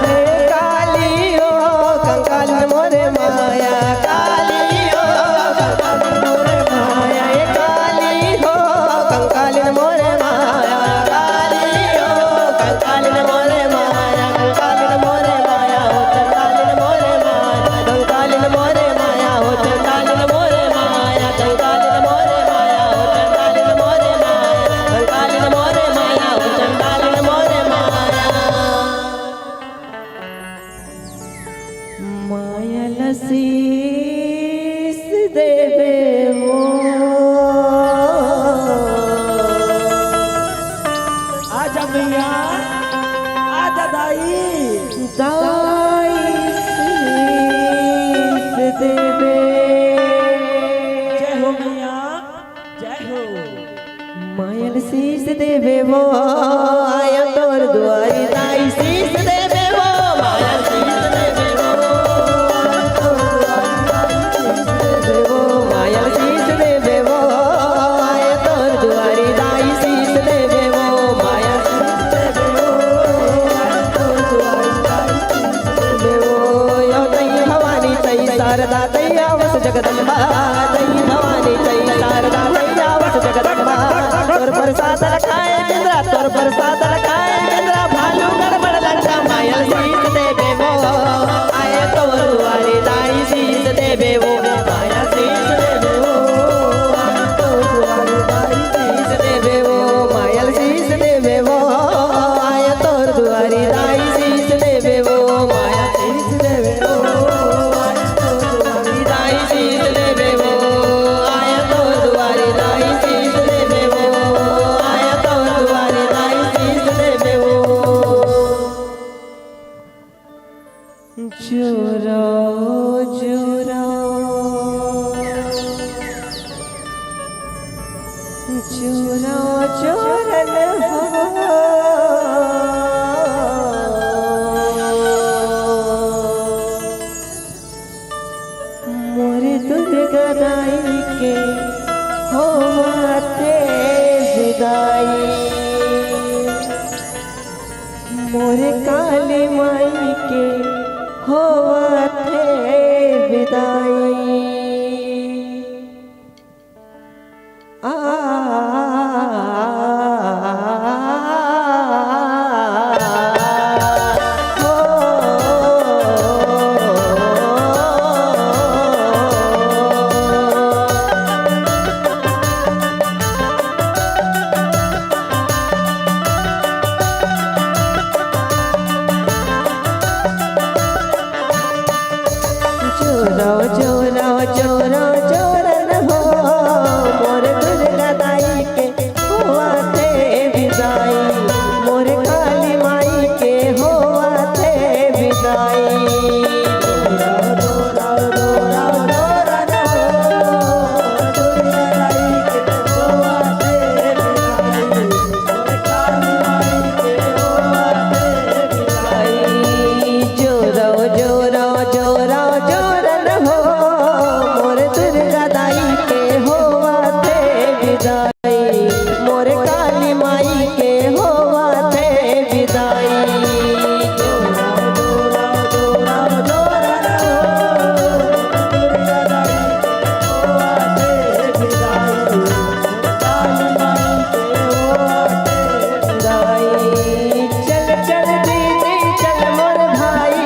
हे काली हो, कंकालिन मोरे माया, काली हो, कंकालिन मोरे माया, हे काली हो, कंकालिन मोरे माया, काली हो, कंकालिन मोरे माया, कंकालिन मोरे माया हो, कंकालिन मोरे माया, कंकालिन मोरे माया हो, कंकालिन मोरे माया, कंकालिन मोरे माया हो, कंकालिन मोरे माया, कंकालिन मोरे माया हो, कंकालिन मोरे माया। माया ल शीश देबे वो। आजा मैया, आजा दाई। दाई शीश देबे। जय हो मैया। जय हो। माया ल शीश देबे वो, आया तोर दुआरी दाई शीश देबे वो, माया ल शीश देबे शारदा तैया वस जगदम्बा, तई भवानी तई शारदा तैया वस जगदम्बा। तोर प्रसाद ल खाए बेंदरा, तोर प्रसाद ल खाए बेंदरा, भालू गड़बड़ लंका मायल शीश देबे वो, आए तोर दुआरे दाई शीश देबे वो, माया शीश देबे वो, आए तोर दुआरे दाई शीश देबे वो, मायल शीश देबे वो, आए तोर दुआरे दाई शीश देबे वो, माया शीश देबे वो, आए तोर दुआरे दाई शीश देबे वो, आए तोर दुआरे दाई शीश देबे वो, आए तोर दुआरे दाई शीश देबे वो। जोरा, जोरा, जोरा, जोरन हो। मोर दुर्गा दाई के होवथे विदाई, मोर काली माई के होवथे विदाई। आ, हो। जोरा, जोरा, जोरा, जोरन हो, मोर दुर्गा दाई के होवथे विदाई, मोर काली माई के होवथे विदाई। जोरा, जोरा, जोरा, जोरन हो, मोर दुर्गा दाई के होवथे विदाई, मोर काली माई के होवथे विदाई। चल चल दीदी चल मोर भाई,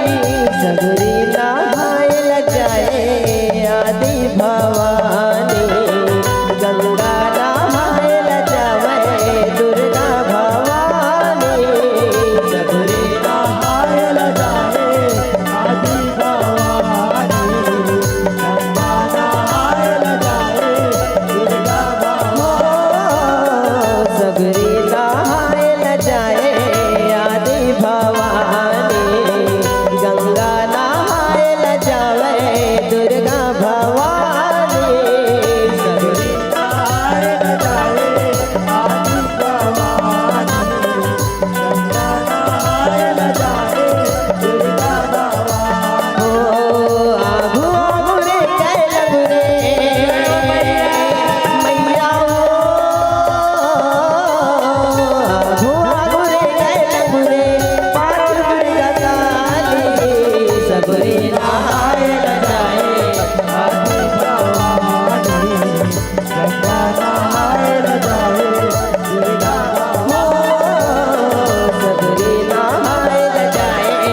सगरी नहाए ल जाए आदि भवानी। गंगा नहाए ल जावे दुर्गा भवानी, सगरी नहाए ल जावे आदि भवानी। गंगा नहाए ल जावे दुर्गा भवानी। सगरी नहाए ल जाए आदि भवानी, गंगा नहाए ल जावे दुर्गा भवानी। सगरी नहाए ल जावे आदि भवानी, गंगा नहाए ल जावे दुर्गा भवानी। ओ आगू आगू रे कैलगू रे मैया ओ, आगू आगू रे कैलगू रे पारो दुर्गा काली। सगरी नहाए ल जाए आदि भवानी, गंगा नहाए ल जाए दुर्गा भवानी। सगरी नहाए ल जाए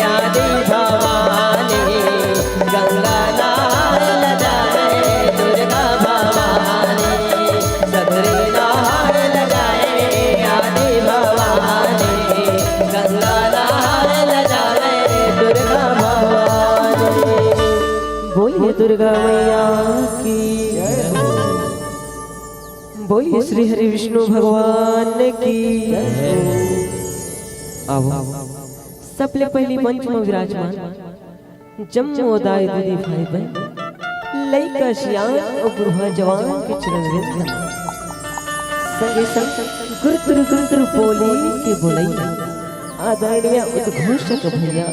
आदि भवानी, गंगा नहाए ल जाए दुर्गा भवानी। सगरी नहाए ल जाए आदि भवानी, गंगा नहाए ल जाए दुर्गा भवानी। बोलिए दुर्गा मैया की, बोलिए श्री हरि विष्णु भगवान की। आओ, सबले पहली मंच में विराजमान जम्मो दाई दीदी भाई बहन, लइका सियान अउ बुढ़वा जवान के चरण विंद ला। संगे संग गुरतुर गुरतुर बोली के बोलैया आदरणीय उद्घोषक भैया,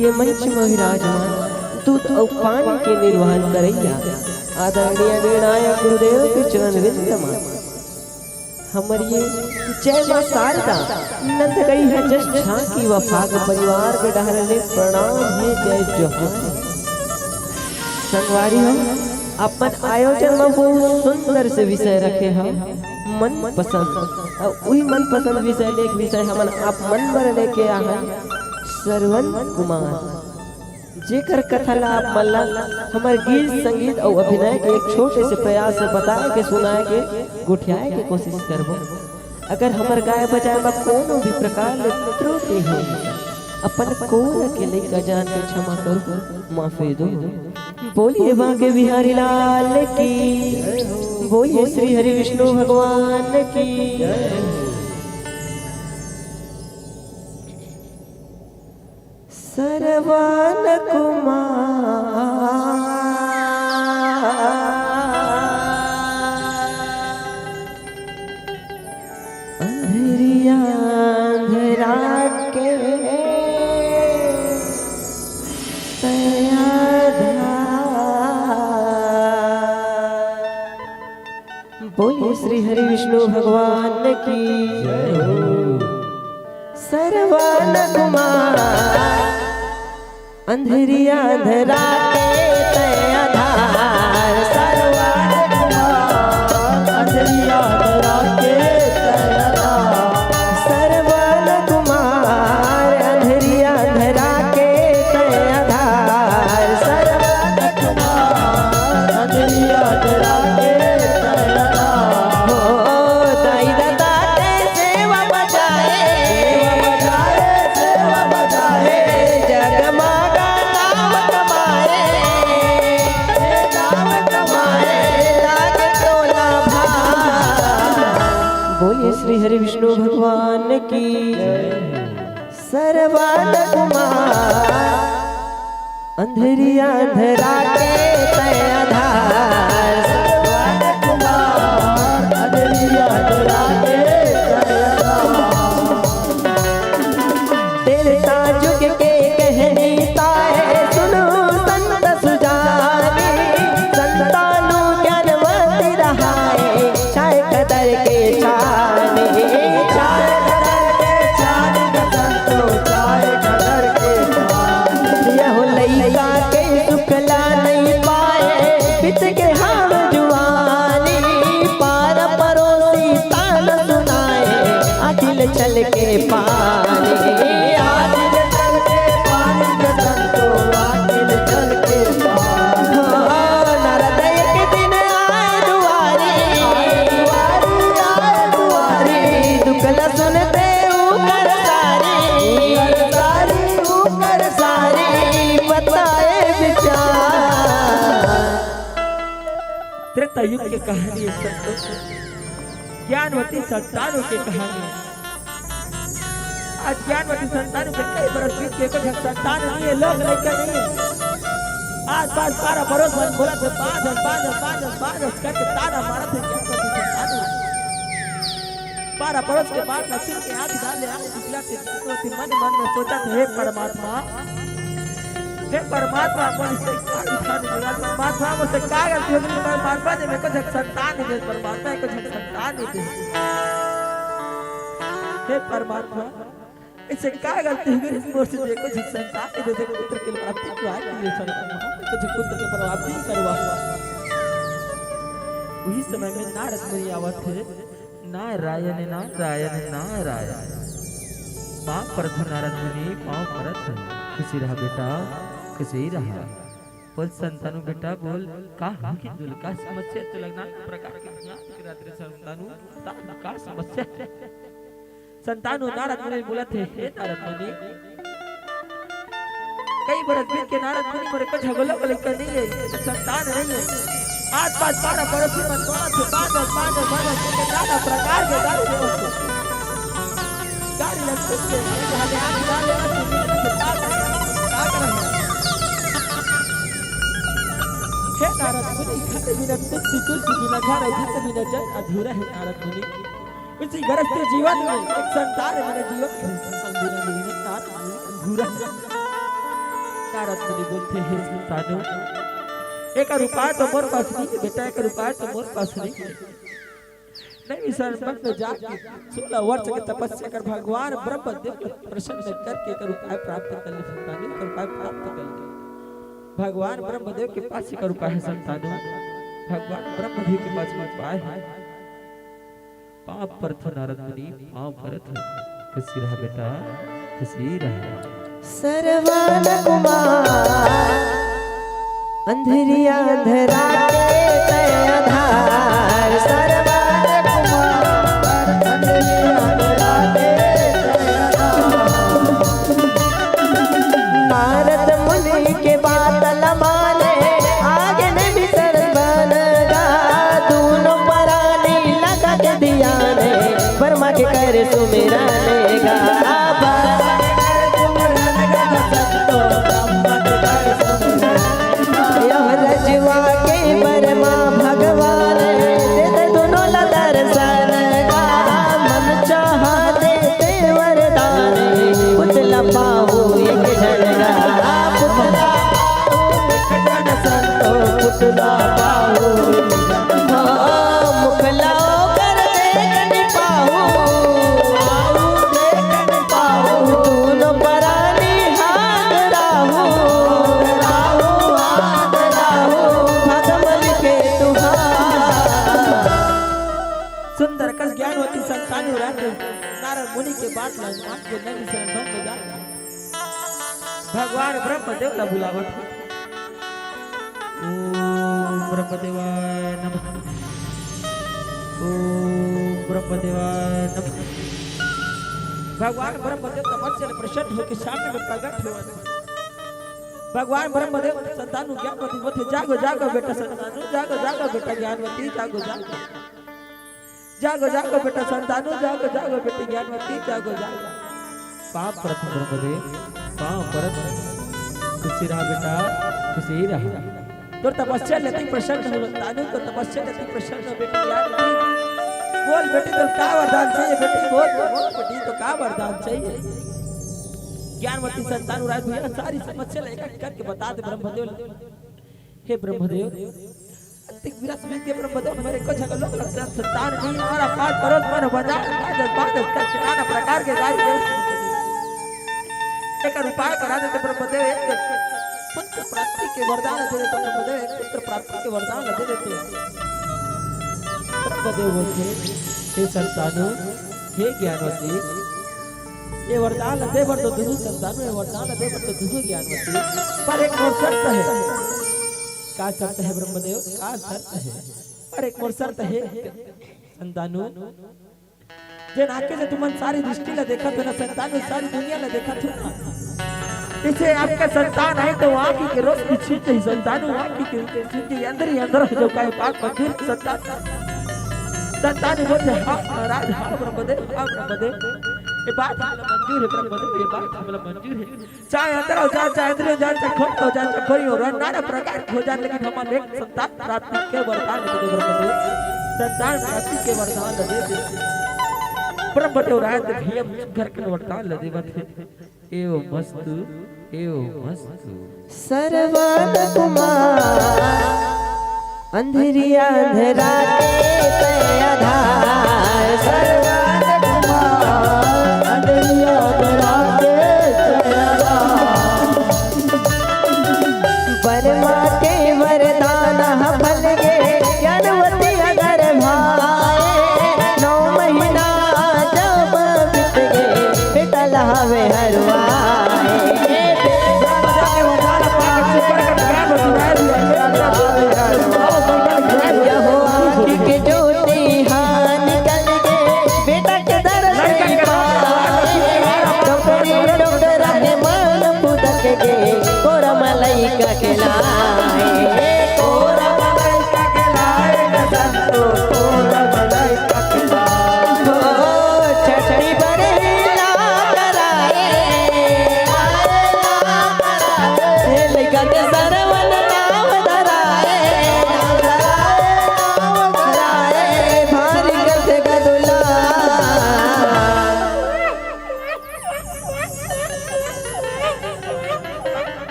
ये मंच में विराजमान दूध अउ पान के निर्वहन करैया आदरणीय निर्णायक गुरुदेव के चरण विंद मा हमर ये जय माँ शारदा नंद गई है जस झांकी व फाग परिवार के डहर ले प्रणाम हे जय जोहार। संगवारी हो, अपन आयोजन म बहुत सुंदर से विषय रखे हव, मनपसंद। अउ उही मनपसंद विषय ले एक विषय हमन आप मन बर लेके आहन, श्रवण कुमार, जेकर कथा ला आप मन ला हमर गीत, संगीत अउ अभिनय के एक छोटे से प्रयास से बताए के, सुनाए के, गोठियाए के कोशिश करबो। अगर हमर गाय बजाए म कोनो भी प्रकार ले त्रुटि हो, अपन कोरा के लइका जान के क्षमा करो, माफी दो। बोलिए बांके बिहारी लाल की, बोलिए श्री हरि विष्णु भगवान की। श्रवण कुमार, अंधरिया अंधरा के तया धार। बोलिए श्री हरि विष्णु भगवान की। श्रवण कुमार, अंधरिया अंधरा के तय आधार। श्रवण कुमार, अंधरिया अंधरा के तय आधार। श्रवण कुमार, अंधरिया अंधरा के तय आधार। श्रवण कुमार, अंधरिया अंधरा के तय आधार। हो, दाई ददा ते सेवा बजाए, सेवा बजाए, सेवा बजाए। जगमगा नाम कमाए, नाम कमाए, लाग टोला भार। बोलिए श्री हरि विष्णु भगवान की। श्रवण कुमार, अंधरिया अंधरा के तय आधार। श्रवण कुमार, अंधरिया अंधरा के तय आधार। तेल ताजुक के कहनी ताए, सुनो संत सुजानी। संतानु ज्ञानवती रहाए, छाय कदर के छानी। छाय कदर के छानी, संतो छाय कदर के छानी। यहो लइका के सुखला नहीं पाए, पित के हाल जुआनी। पार परोसी तान सुनाए, आखिल छल के पानी। आखिल छल के पानी के संतो, आखिल छल के पानी। हो, नारद एक दिन आए दुआरी, आए दुआरी, आए दुआरी। दुख न सुनते ऊकर सारी, ऊकर सारी, ऊकर सारी, बताए विचार। त्रेता युग के कहानी है संतो, ज्ञानवती संतानों के कहानी। आज ज्ञानवती संतानों के कई बरस बीत के, एको झन संतान नहीं है, लोग लइका नहीं है। आज पास पारा परोस मन बोला थे, "बांध, बांध, बांध, बांध," करके ताना मारा थे ज्ञानवती संतानों। पारा परोस के बाद नसीब के आंख डाल ले, आंख दिखला के ज्ञानवती मन मन में सोचा थे, "हे परमात्मा, हे परमात्मा, मोर से का गलती हो गई? परमात्मा, मोर से का गलती हो गई? परमात्मा ने मेरे को झक संतान नहीं दे, परमात्मा को झक संतान नहीं दे। हे परमात्मा, इससे का गलती हो गई? मोर से मेरे को झक संतान नहीं दे, पुत्र के प्राप्ति को आज नहीं हो सकता, मेरे को झक पुत्र के प्राप्ति करवा।" वही समय में नारद मुनि आवत है। नारायण, नारायण, नारायण। पाँव परत हँव नारद मुनि, पाँव परत हँव। खुशी रहा बेटा, खुशी रहा। बोल संतानु बेटा, बोल, का होगे तोला, का समस्या तोला, नाना प्रकार के नाना प्रकार के संतानु, का, का समस्या? संतानु नारद मुनि बोलत हे, हे नारद मुनि, कई बरस बीत के नारद मुनि, मोर एको झगलो के लइका नइ हे, संतान नइ हे। आस पास पारा पड़ोसी मन बोलत हे, बादल, बादल, बादल, के नाना प्रकार के गारी देवत हे। गारी लग सुन के, अरे, हमें आँख डाल लेना, तू भी तो का कर, का कर रहा है? हे नारद मुनि, घर बिना तुलसी, तुलसी बिना घर, और घर बिना जल अधूरा है नारद मुनि। इसी गृहस्थ जीवन में एक संतान बिना जीवन, संतान बिना जीवन, नारद मुनि अधूरा। नारद मुनि बोलथे, हे संतानो, एकर उपाय तो मोर पास नइ हे बेटा, एकर उपाय तो मोर पास नइ हे। नैमिषारण्य में जाके सोलह वर्ष के तपस्या कर भगवान ब्रह्मदेव को प्रसन्न करके एकर उपाय प्राप्त कर ले संतानो, एकर उपाय प्राप्त कर ले। भगवान ब्रह्मदेव के पास एकर उपाय हे संतानो, भगवान ब्रह्मदेव के पास एकर उपाय हे। पाँव परत हँव नारद मुनि, पाँव परत हँव। खुशी रहा बेटा, खुशी रहा। सरवन कुमार, अंधरिया अंधरा के तय आधार। सरवन कुमार, अंधरिया अंधरा के तय आधार। नारद मुनि के बात ल माने, आगे ने बिसर बन गा। दूनों परानी लगा के धियाने, ब्रह्मा के कर सुमिरन गा। यह रजवा के बरमा भगवान, दे दे दुनों ला दर्शन गा। मन चाहा दे दे वरदान, पुतला पाहू एक झन गा। पुतला पाहू एक झन संतो, पुतला पाहू। हाँ, मुखला ओकर देख नि पाहू, आऊ देख नि पाहू। दूनों परानी हाथ राहू, राहू हाथ राहू, भगवान के तुहार। सुंदर कस ज्ञानवती संतानु रात नारद मुनि के बात ला मान के नैन शरण भंग हो जात। भगवान ब्रह्मदेव ला बुलावत हे। ओम ब्रह्मदेवाय नमः। ओम ब्रह्मदेवाय नमः। भगवान ब्रह्मदेव तपस्या ले प्रसन्न होके सामने में प्रकट होवत हे। भगवान ब्रह्मदेव संतानु ज्ञानवती बोलथे, "जागो, जागो बेटा संतानु, जागो, जागो बेटा ज्ञानवती, जागो, जागो।" जागो, जागो बेटा संतानु, जागो, जागो बेटी ज्ञानवती, जागो, जागो। पाँव परत हँव ब्रह्मदेव, पाँव परत हँव। खुशी रहा बेटा, खुशी रहा। तोर तपस्या ले अति प्रसन्न हों संतानु, तोर तपस्या ले अति प्रसन्न हों बेटी ज्ञानवती। बोल बेटी, तोर का वरदान चाहिए बेटी? बोल, बोल, बोल बेटी, तोर का वरदान चाहिए? ज्ञानवती संतानु राय भैया सारी समस्या ला एक एक करके बता दे ब्रह्मदेव। हे ब्रह्मदेव, अतिक विरस बीत के ब्रह्मदेव, हमर एको झन लोक लक्षण संतान नहीं, हमारा पार परोस मन बजा, बाजस, बाजस करके नाना प्रकार के गाय देव। एकर उपाय करा देते ब्रह्मदेव, एक पुत्र प्राप्ति के वरदान दे देते ब्रह्मदेव, एक पुत्र प्राप्ति के वरदान दे देते। ब्रह्मदेव बोलथे, "हे संतानु, हे ज्ञानवती, ये वरदान ला दे बर तो दुहू संतानु, ये वरदान ला दे बर तो दुहू ज्ञानवती, पर एक मोर शर्त हे।" का शर्त हे ब्रह्मदेव? का शर्त हे? पर एक मोर शर्त हे संतानु, जेन आँखी से तुमन सारी दृष्टि ला देखत हो ना संतानु, सारी दुनिया ला देखत हो ना, इसे आपका संतान आए तो आँखी के रोशनी छिन जाही संतानु, आँखी के रोशनी छिन जाही, अंदर ही अंदर हो जाओ, काहे पाक मंदिर संतान। संतानु बोलथे, "हाँ महाराज, हाँ ब्रह्मदेव, हाँ ब्रह्मदेव, ये बात हमला मंजूर हे ब्रह्मदेव, ये बात हमला मंजूर हे।" चाहे अंदर हो जान, चाहे अंदर हो जान, चाहे खोट हो जान, चाहे खोई हो जान, नाना प्रकार के हो जान, लेकिन हमन एक संतान प्राप्ति के वरदान दे दे ब्रह्मदेव। संतान प्राप्ति के वरदान दे दे। ब्रह्मदेव राय दे भैया घर के वरदान दे देवत हे। एवमस्तु, एवमस्तु। सरवन कुमार, अंधरिया अंधरा के तय आधार। सरवन कुमार, अंधरिया अंधरा के तय आधार। बरमा के वरदान ह फल गे, ज्ञानवती अगर भाए। नौ महीना जब बीत गे, बेटा लहावे हरवाए। यहो आँखी के ज्योति हा निकल गे, बेटा के दर्शन पाए। टोकरी टोकरा के मन पुदक गे, कोरा म लइका के लाए। कोरा म लइका के लाए, संतो कोरा म लइका के लाए। ओ छठी बरही ला कराए, हे लइका के सरवन नाव धराए, धराए, भारी कथे गदुला।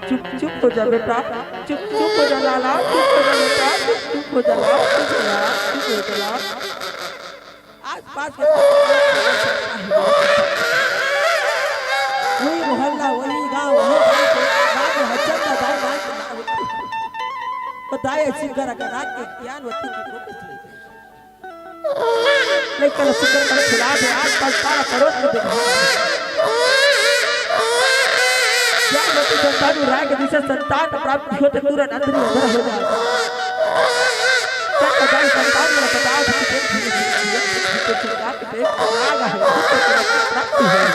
चुप, चुप हो जा बेटा, चुप, चुप हो जा लाला, चुप हो जा बेटा, चुप, चुप हो जा लाला, चुप हो जा लाला, चुप हो जा लाला। आस पास के वही मोहल्ला, वही गांव, वही गांव के गांव में हर दाई सुग्घर अकन आँख के ज्ञानवती के कोख ले। लइका ल सुग्घर अकन खिला दे, आस पास पारा परोस में देखा। ज्ञानवती संतान राय के जइसे संतान प्राप्ति होथे, तुरंत अंधरी अंधरा हो जाय। तब दाई संतान ल बतावत हे कि देख, देख, देख, देख, नाग हे, प्राप्ति होय।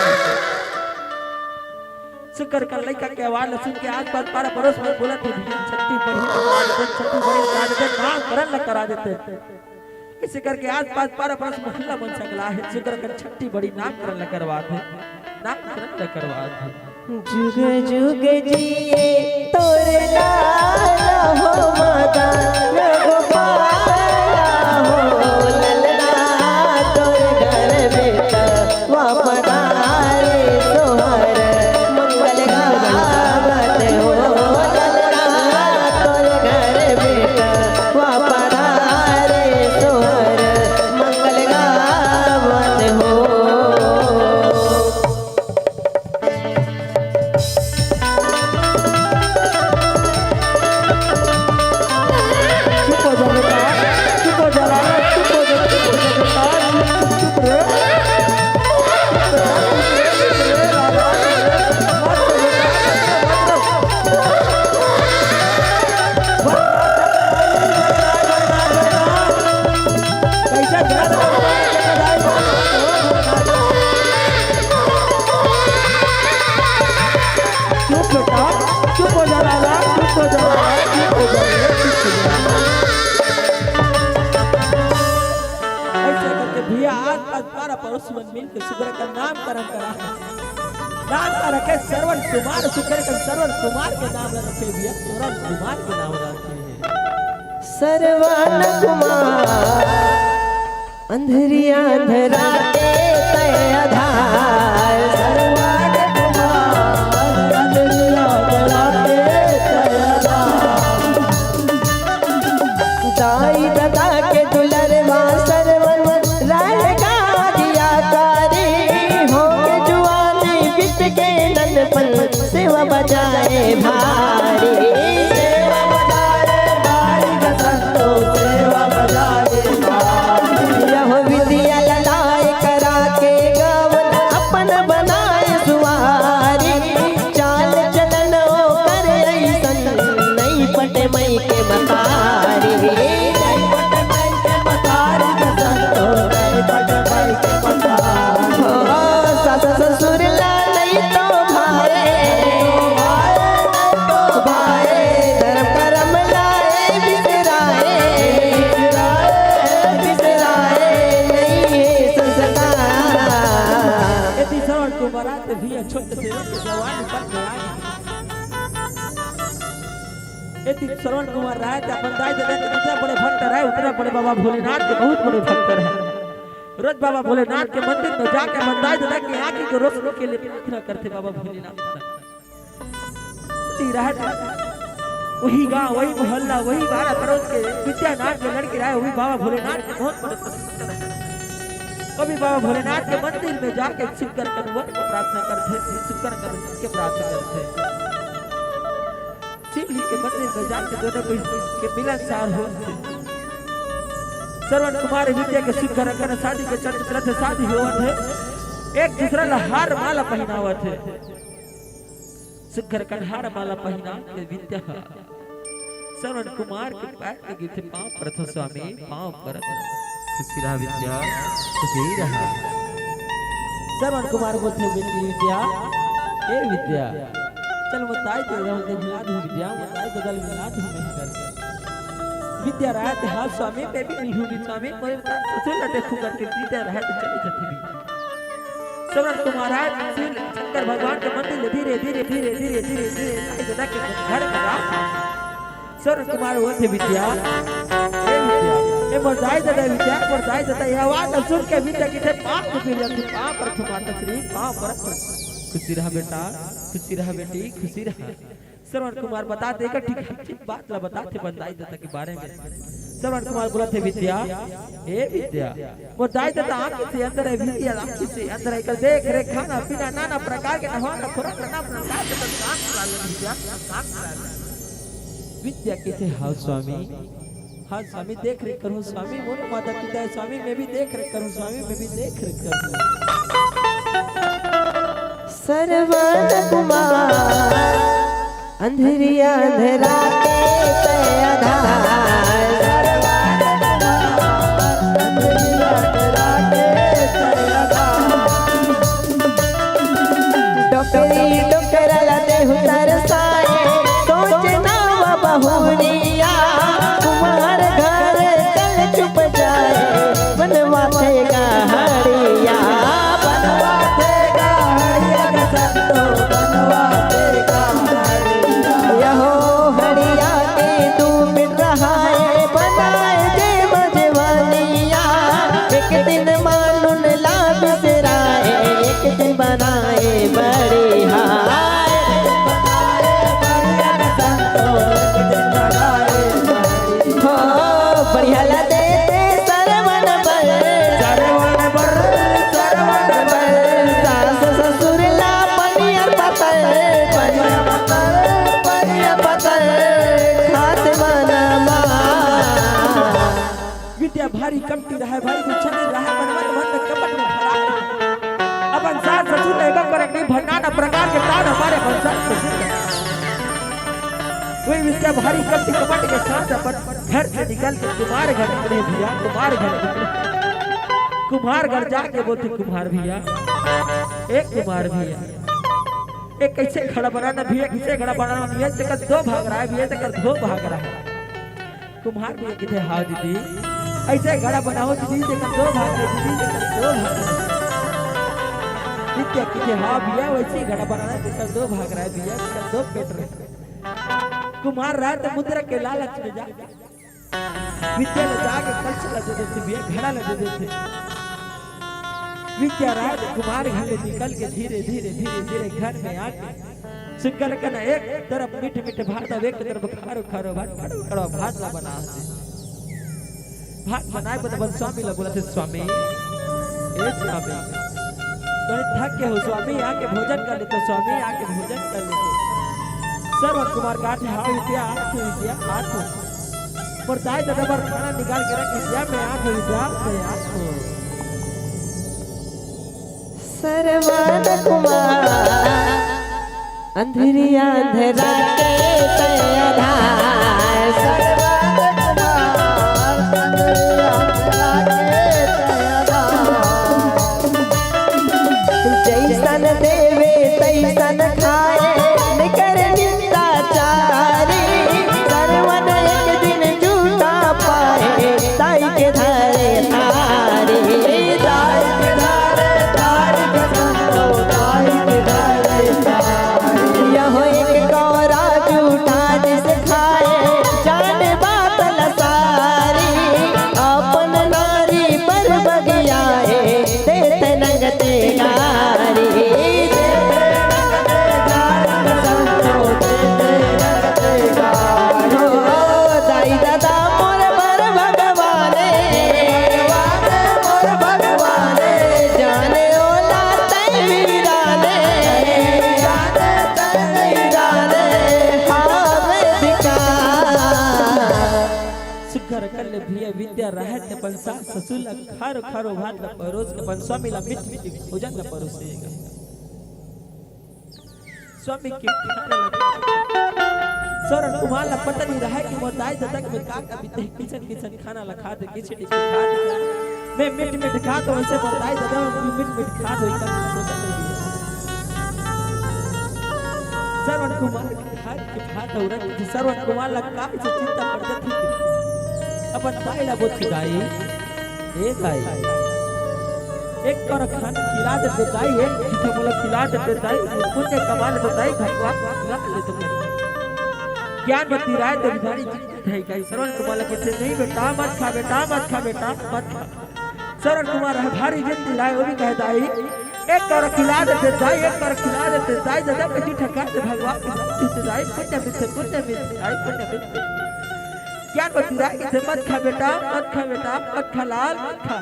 सुग्घर अकन लइका के आवाज ल सुन के आस पास पारा परोस में बोलत हे, "भैया, छट्टी बड़ी करा देते, छट्टी बड़ी करा देते, नामकरण ल करा देते।" अइसे करके आस पास पारा परोस मोहल्ला मन सकलाय हे, सुग्घर अकन छट्टी बड़ी नामकरण ल करवात हे, नामकरण ल करवात हे। जुग जुग जिए तोर लाल हो मदन गोपाल हो, ललना तोर घर बेटा वा पधारे सोहर मंगल गावत हो, ललना तोर घर बेटा वा पधारे सोहर मंगल गावत हो। चुप हो जा बेटा, चुप हो जा लाला, चुप हो जा, चुप हो जा बेटा, चुप रे। कैसे चुप बेटा, चुप हो जा लाला, चुप हो जा लाला, चुप हो जा, चुप हो जा। अइसे करके भैया आस पास पारा परोस मन मिल के सुग्घर अकन नामकरण करा। नाम का रखे श्रवण कुमार, सुग्घर अकन श्रवण कुमार के नाम रखे भैया, श्रवण कुमार के नाम रखे। श्रवण कुमार। अंधरिया अंधराते तय आधार, सरवान कुमार, अंधरिया अंधराते तय आधार। दाई ददा के दुलरवा सरवन राय का दिया कारी, हो के जुआनी बित के ननपन सेवा बजाए भारी। सेवा बजाए भारी का संतो, सेवा बजाए भारी। यह विद्या ललाय करा के गावन अपन बनाए सुवारी। चाल चलन ओकर अइसन, नइ पटे मई के मतारी। नइ पटे मई के मतारी का संतो, नइ पटे मई के मतारी। ओ, सास ससुर ला नइ तो भाए, धरम करम लाए बिसराए, बिसराए नइ हे संस्कार। यदि श्रवण कुमार आते भी छोट से जवान पर गया। यदि श्रवण कुमार राय त अपन दाई ददा के जितना बड़े भक्त रहे, उतना बड़े बाबा भोलेनाथ के बहुत बड़े भक्त रहे। रोज बाबा भोलेनाथ के मंदिर में जाके अपन दाई ददा के आँखी के रोशनी के लिए प्रार्थना करथे बाबा भोलेनाथ। ती रहत वही गांव, वही मोहल्ला, वही बारह पड़ोस के विद्यानाथ के लड़के रहे, वही बाबा भोलेनाथ के बहुत बड़े भक्त रहे। कभी बाबा भोलेनाथ के मंदिर में जाके सुग्घर अकन वर के प्रार्थना करथे, सुग्घर अकन के प्रार्थना करथे। शिव जी के मंदिर में जाके दोनों कोई के मिलनसार होथे। श्रवण कुमार विद्या के सुग्घर अकन शादी के चर्चित रथे, शादी होवत हे, एक दूसरा ला हार माला पहिनावत हे। सुग्घर अकन हार माला पहिना के विद्या ह श्रवण कुमार के पैर के गिरथे, पाँव परत हो स्वामी, पाँव परत। खुशी रहा विद्या, खुशी रहा। श्रवण कुमार बोलथे बेटी विद्या, ए विद्या, चल मोर दाई ददा ल मिला दूँ विद्या, मोर दाई ददा ल मिला दूँ मैं करके। विद्या राय त, हाँ स्वामी, मैं भी मिलूंगी स्वामी, मोर ससुर ला देखूं करके विद्या राय त चली जथे। श्रवण कुमार आय, शिव शंकर भगवान के मंदिर ले धीरे, धीरे, धीरे, धीरे, धीरे, धीरे, दाई ददा के घर में राम। श्रवण कुमार बोलथे, "विद्या, ए विद्या, ए मोर दाई ददा विद्या, मोर दाई ददा।" ये आवाज सुन के विद्या कथे, "पाँव के गिर जाथे, पाँव परत हो माता श्री, पाँव परत हो।" खुशी रहा बेटा, खुशी रहा बेटी, खुशी रहा। श्रवण कुमार बताथे, एक ठीक, ठीक बात ला बताथे अपन दाई ददा के बारे में। श्रवण कुमार बोलथे, "विद्या, ए विद्या, मोर दाई ददा आँखी से अंधरा हे, विद्या आँखी से अंधरा हे, एकर देख रेख, खाना पीना, नाना प्रकार के नहाना खोराक, नाना प्रकार के काम करा ले विद्या, काम करा ले।" विद्या कहिथे, "हाँ स्वामी, हाँ स्वामी, देख रेख करहूँ स्वामी, मोर माता पिता हे स्वामी, मैं भी देख रेख करहूँ स्वामी, मैं भी देख रेख करहूँ।" श्रवण कुमार, अंधरिया अंधरा के तय आधार। डोकरी डोकरा ला देहु तरसाए, सोच नावा बहुरिया। कुमार घर चल चुप जाए, बनवा थे गहड़िया, बनवा थे गहड़िया, संतो बनवा थे गहड़िया। यहो हड़िया के तू मिट रहा है, बनाए दे मजवालिया। एक दिन मानुन ला बिसराए, एक दिन बनाए बड़ी हाय। हो, बढ़िया ला देते सरवन बर। सरवन बर, सरवन बर। सास ससुर ला पनियर पतर, पनियर पतर, पनियर पतर। खात मनमा। विद्या भारी कमती रहे भाई, दू छनी रहे, मन, मन, मन में कपट में भरा। अपन सास ससुर ने एगो करक नहीं भरना, ना प्रकार के तान हमारे अपन सास ससुर के। वही विद्या भारी कमती कपट के साथ अपन घर से निकल के कुमार घर निकले भैया, कुमार घर निकले। कुमार घर जाके बोलते, "कुमार भैया, ए कुमार भैया, ए कैसे घड़ा बनाना भैया, कैसे घड़ा बनाना भैया, तेकर दो भाग रहा है भैया, तेकर दो भाग रहा है।" कुम्हार भैया कहिथे, "हाँ दीदी, ऐसे घड़ा बनाओ दीदी, जेकर दो भाग रहे दीदी, जेकर दो भाग रहे।" विद्या कहिथे, "हाँ भैया, वैसे ही घड़ा बनाना है, जेकर दो भाग रहा है भैया, जेकर दो पेट रहे।" कुम्हार रहा तो मुद्रा के लालच में जाके विद्या ला जाके कलछा ला दे देथे भैया, घड़ा ला दे देथे। विद्या रात कुमार घर ले निकल के धीरे, धीरे, धीरे, धीरे घर में आके सुग्घर कन एक तरफ मीठ मीठ भात अउ एक तरफ खारो खारो भात, कड़वा कड़वा भात ला बनाथे। भात बनाए बर अपन स्वामी ला बोलाथे, "स्वामी, ए स्वामी, थोड़ी थक गे हो स्वामी, आके भोजन कर लेते स्वामी, आके भोजन कर लेते।" श्रवण कुमार कहिथे, "हाँ विद्या, आत हो विद्या, आत हो।" मोर दाई ददा बर खाना निकाल के रख, विद्या, मैं आत हो, विद्या, मैं आत हो। श्रवण कुमार, अंधरिया अंधरा के तय आधार। श्रवण कुमार, अंधरिया अंधरा के तय आधार। जैसन देवे तैसन खाए, निकर निंदाचारी। श्रवण एक दिन जूठा पाए, दाई के धरे थारी। दाई के धरे थारी कसम तो, दाई के धरे थारी। यहो एक कौरा जूठा जिस खाए, जाने बात लसारी। अपन नारी पर बगियाए, देत नंगते गारी। हो, दाई ददा मोर बर भगवाने, मोर भगवाने, जाने ओला तै वीराने, जाने तै वीराने, हावे धिकार। सुग्घर कर ले भैया, विद्या रहत अपन सास ससुर ला खारो खारो भात ला परोस के अपन स्वामी ला मीठ मीठ भोजन ला परोसे। स्वामी के खाना ला, श्रवण कुमार ला पता नहीं रहा कि मोर दाई ददा के में का का बीते, किसन किसन खाना ला खात हे, खिचड़ी के खात हे। मैं मीठ मीठ खात हों, वैसे मोर दाई ददा भी मीठ मीठ खात होही, इतना सोचत रहिथे। श्रवण कुमार के खाए के भात अउ रंग के श्रवण कुमार ला काय से चिंता पड़ जाथे। अपन दाई ला बोलथे, "दाई, ए दाई, एक कौरा खाना खिला देते दाई, एक जूठा मोला खिला देते दाई, पुण्य कमा लेते दाई, भगवान खिला लेते दाई।" ज्ञानवती राय तो भारी चिंतित हे, कहे, श्रवण कुमार ला कहिथे, "नहीं बेटा, मत खा बेटा, मत खा बेटा, मत खा।" श्रवण कुमार ह भारी जिद दिलाए, वो भी कहे, "दाई, एक कौरा खिला देते दाई, एक कौरा खिला देते दाई, ददा के जूठा खाए से भगवान खिला देते दाई, पुण्य मिलते, पुण्य मिलते दाई, पुण्य मिलते।" ज्ञानवती राय कहिथे, "मत खा बेटा, मत खा बेटा, मत खा लाल, मत खा।"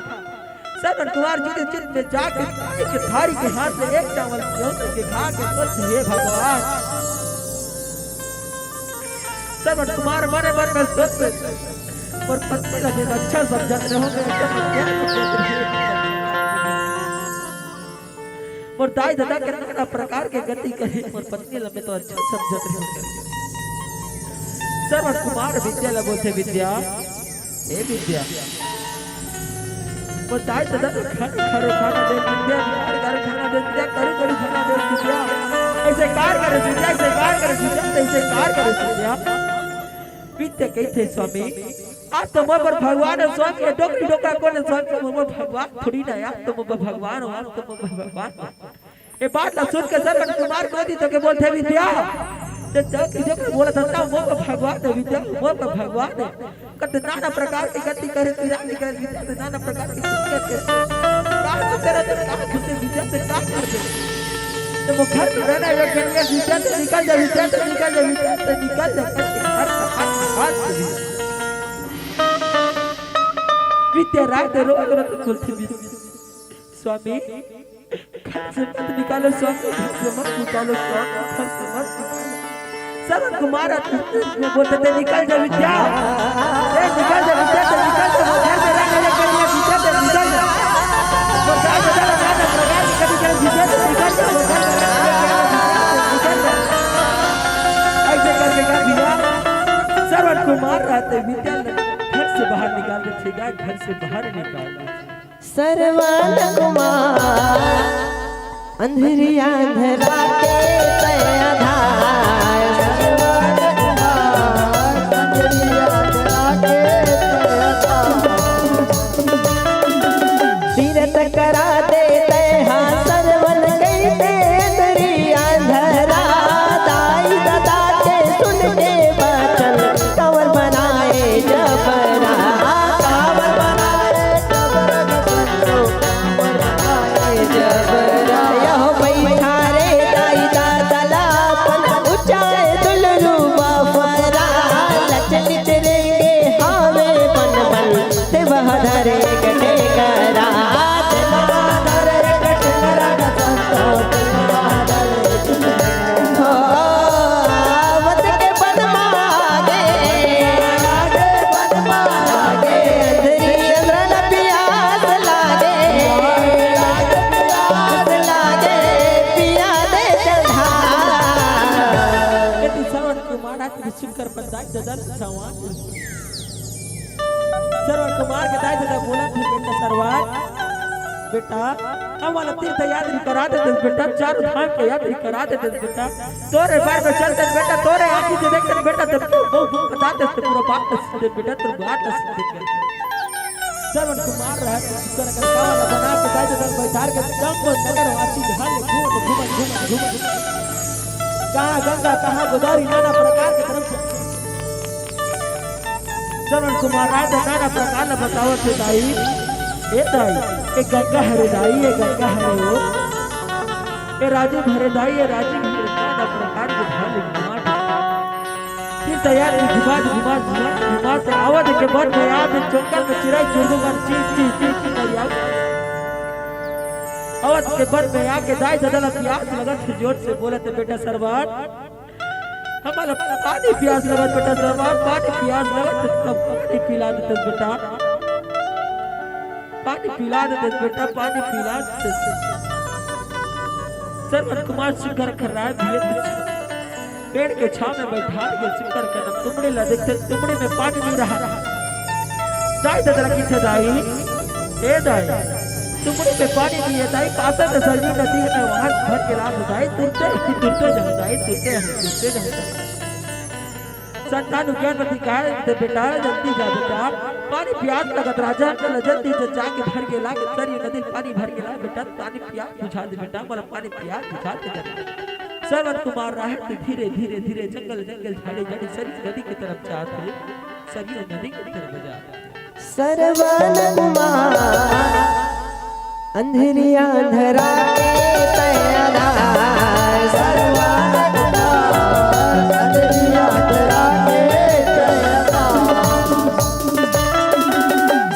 श्रवण कुमार जी के चित्त में जाके दाई के थारी के हाथ से एक चावल गेहूं के खा के बोलथे, "हे भगवान, श्रवण कुमार मने मन में सोच, मोर पत्नी ला मैं अच्छा समझत रहों, मैं एकदम प्यार समझत रहों। मोर दाई ददा के नाना प्रकार के गति करे, मोर पत्नी ला मैं तो अच्छा समझत रहों। श्रवण कुमार विद्या ला बोलथे, विद्या, ए विद्या, मोर दाई ददा के खाना, खारो खाना दे विद्या, कार कार खाना दे विद्या, करू करू खाना दे विद्या, ऐसे कार करे विद्या, ऐसे कार करे विद्या, ऐसे कार करे विद्या। विद्या कहिथे, स्वामी, आप तो मोर बर भगवान हो स्वामी, ये डोकरी डोकरा कोन हे स्वामी, मोर बर भगवान थोड़ी ना, आप तो मोर बर भगवान हो, आप तो मोर बर भगवान हो। ये बात ला सुन के श्रवण कुमार क्रोधित होके बोलथे, विद्या, ये डोकरी डोकरा बोलत हस ना, मोर बर भगवान हे विद्या, मोर बर भगवान हे। कत नाना प्रकार के गति करे, पीड़ा निकले विद्या से नाना प्रकार के दिक्कत के। का तू करे तो का खुशी विद्या से का कर दे। तो वो घर में रहना है, वो कहिए विद्या से निकल जा, विद्या से निकल जा, विद्या से निकल जा, करके हर हाथ, हाथ से भी। विद्या राय दे रो अगर तो खुलती भी। स्वामी, घर से मत निकालो स्वामी, घर से मत निकालो स्वामी, घर से मत निकालो। श्रवण कुमार आते में बोलते थे, "निकल जा विद्या, ए, निकल जा विद्या, तो निकल जा, वो घर में रहने लग गई है, विद्या, तो निकल जा।" वो घर में रहने लग गई है, विद्या, तो निकल जा, वो घर में रहने लग गई है, विद्या, तो निकल जा। ऐसे करके कहा, भैया, श्रवण कुमार रहते विद्या घर से बाहर निकाल दे, ठीक है, घर से बाहर निकाल दे। श्रवण कुमार अंधरिया अंधरा के तय आधार। श्रवण कुमार अंधरिया अंधरा के तय आधार। तीरथ करा दे तय हा श्रवण कहिथे अंधरिया अंधरा। दाई ददा के सुन के बचन कावर बनाए जबरा, कावर बनाए जबरा, कावर बनाए जबरा। यहो बैठा रे दाई ददा ला अपन ऊंचाए दुलरू बाफरा। लचलित रेंगे हावे बन बन ते वह धरे गठे करा। हो, आवत के बन मागे, अंधरी अंधरन पियास लागे, पियास लागे, पिया दे चढ़ा। यदि श्रवण कुमार के सुनकर पंचायत जदन सवाल श्रवण कुमार के दाई ददा बोलथे, बेटा श्रवण, बेटा, हमला तीर्थ यात्री करा देते बेटा, चारों धाम के यात्री करा देते बेटा, तोरे बार में चलते बेटा, तोरे आँखी से देखते बेटा, तब तो वो, वो बता देते पूरा बात सुनते बेटा, तोर बात सुनते बेटा। श्रवण कुमार रहे तो शुक्र कर कावला बना के दाई ददा बैठार के जम्बो नगर वासी धाम में घूमत, घूमत, घूमत, घूमत, कहाँ गंगा, कहाँ गोदावरी, नाना प्रकार के तरफ से श्रवण कुमार राय तो नाना प्रकार ले बतावत हे, दाई, ए दाई, ए गंगा हरे दाई, ए गंगा हरे हो, ए राजीव हरे दाई, ए राजीव हरे, नाना प्रकार के ढाल मार। फिर तैयार की घुमा, घुमा, घुमा, घुमा से आवत के बन में आ, फिर चोकर में चिराई चुरगु कर चीज, चीज, चीज, चीज कर आऊ। आवत के बन में आके दाई ददा ला पियास लगत हे, जोर से बोलत हे, बेटा श्रवण, हमला पानी पियास लगत बेटा, श्रवण, पानी पियास लगत, तब पानी पिला देते बेटा, पानी पिला देते बेटा, पानी पिला देते। श्रवण कुमार शिखर खर्राए भैया कुछ पेड़ के छांव में बैठा के शिखर के तुमड़े ला देखते, तुमड़े में पानी नहीं रहा। दाई ददा ला किथे दाई, ए दाई, तुमड़े में पानी नहीं है दाई, कासा में सरयू नदी में वहां भर के लाभ दाई, तुरते ही तुरते जाओ दाई, तुरते हम तुरते जाओ दाई। संतान ज्ञान मति कहे दे बेटा, जल्दी जा बेटा, पानी पियास लगत राजा, चल जल्दी से जाके भर के ला, सरयू नदी पानी भर के ला बेटा, पानी पियास बुझा दे बेटा, मोला पानी पियास बुझा दे बेटा। श्रवण कुमार राहत धीरे, धीरे, धीरे जंगल, जंगल, झाड़ी, झाड़ी, सरयू नदी की तरफ जात हे, सरयू नदी की तरफ जात हे। श्रवण कुमार अंधरिया अंधरा के तय आधार। श्रवण कुमार अंधरिया अंधरा के तय आधार।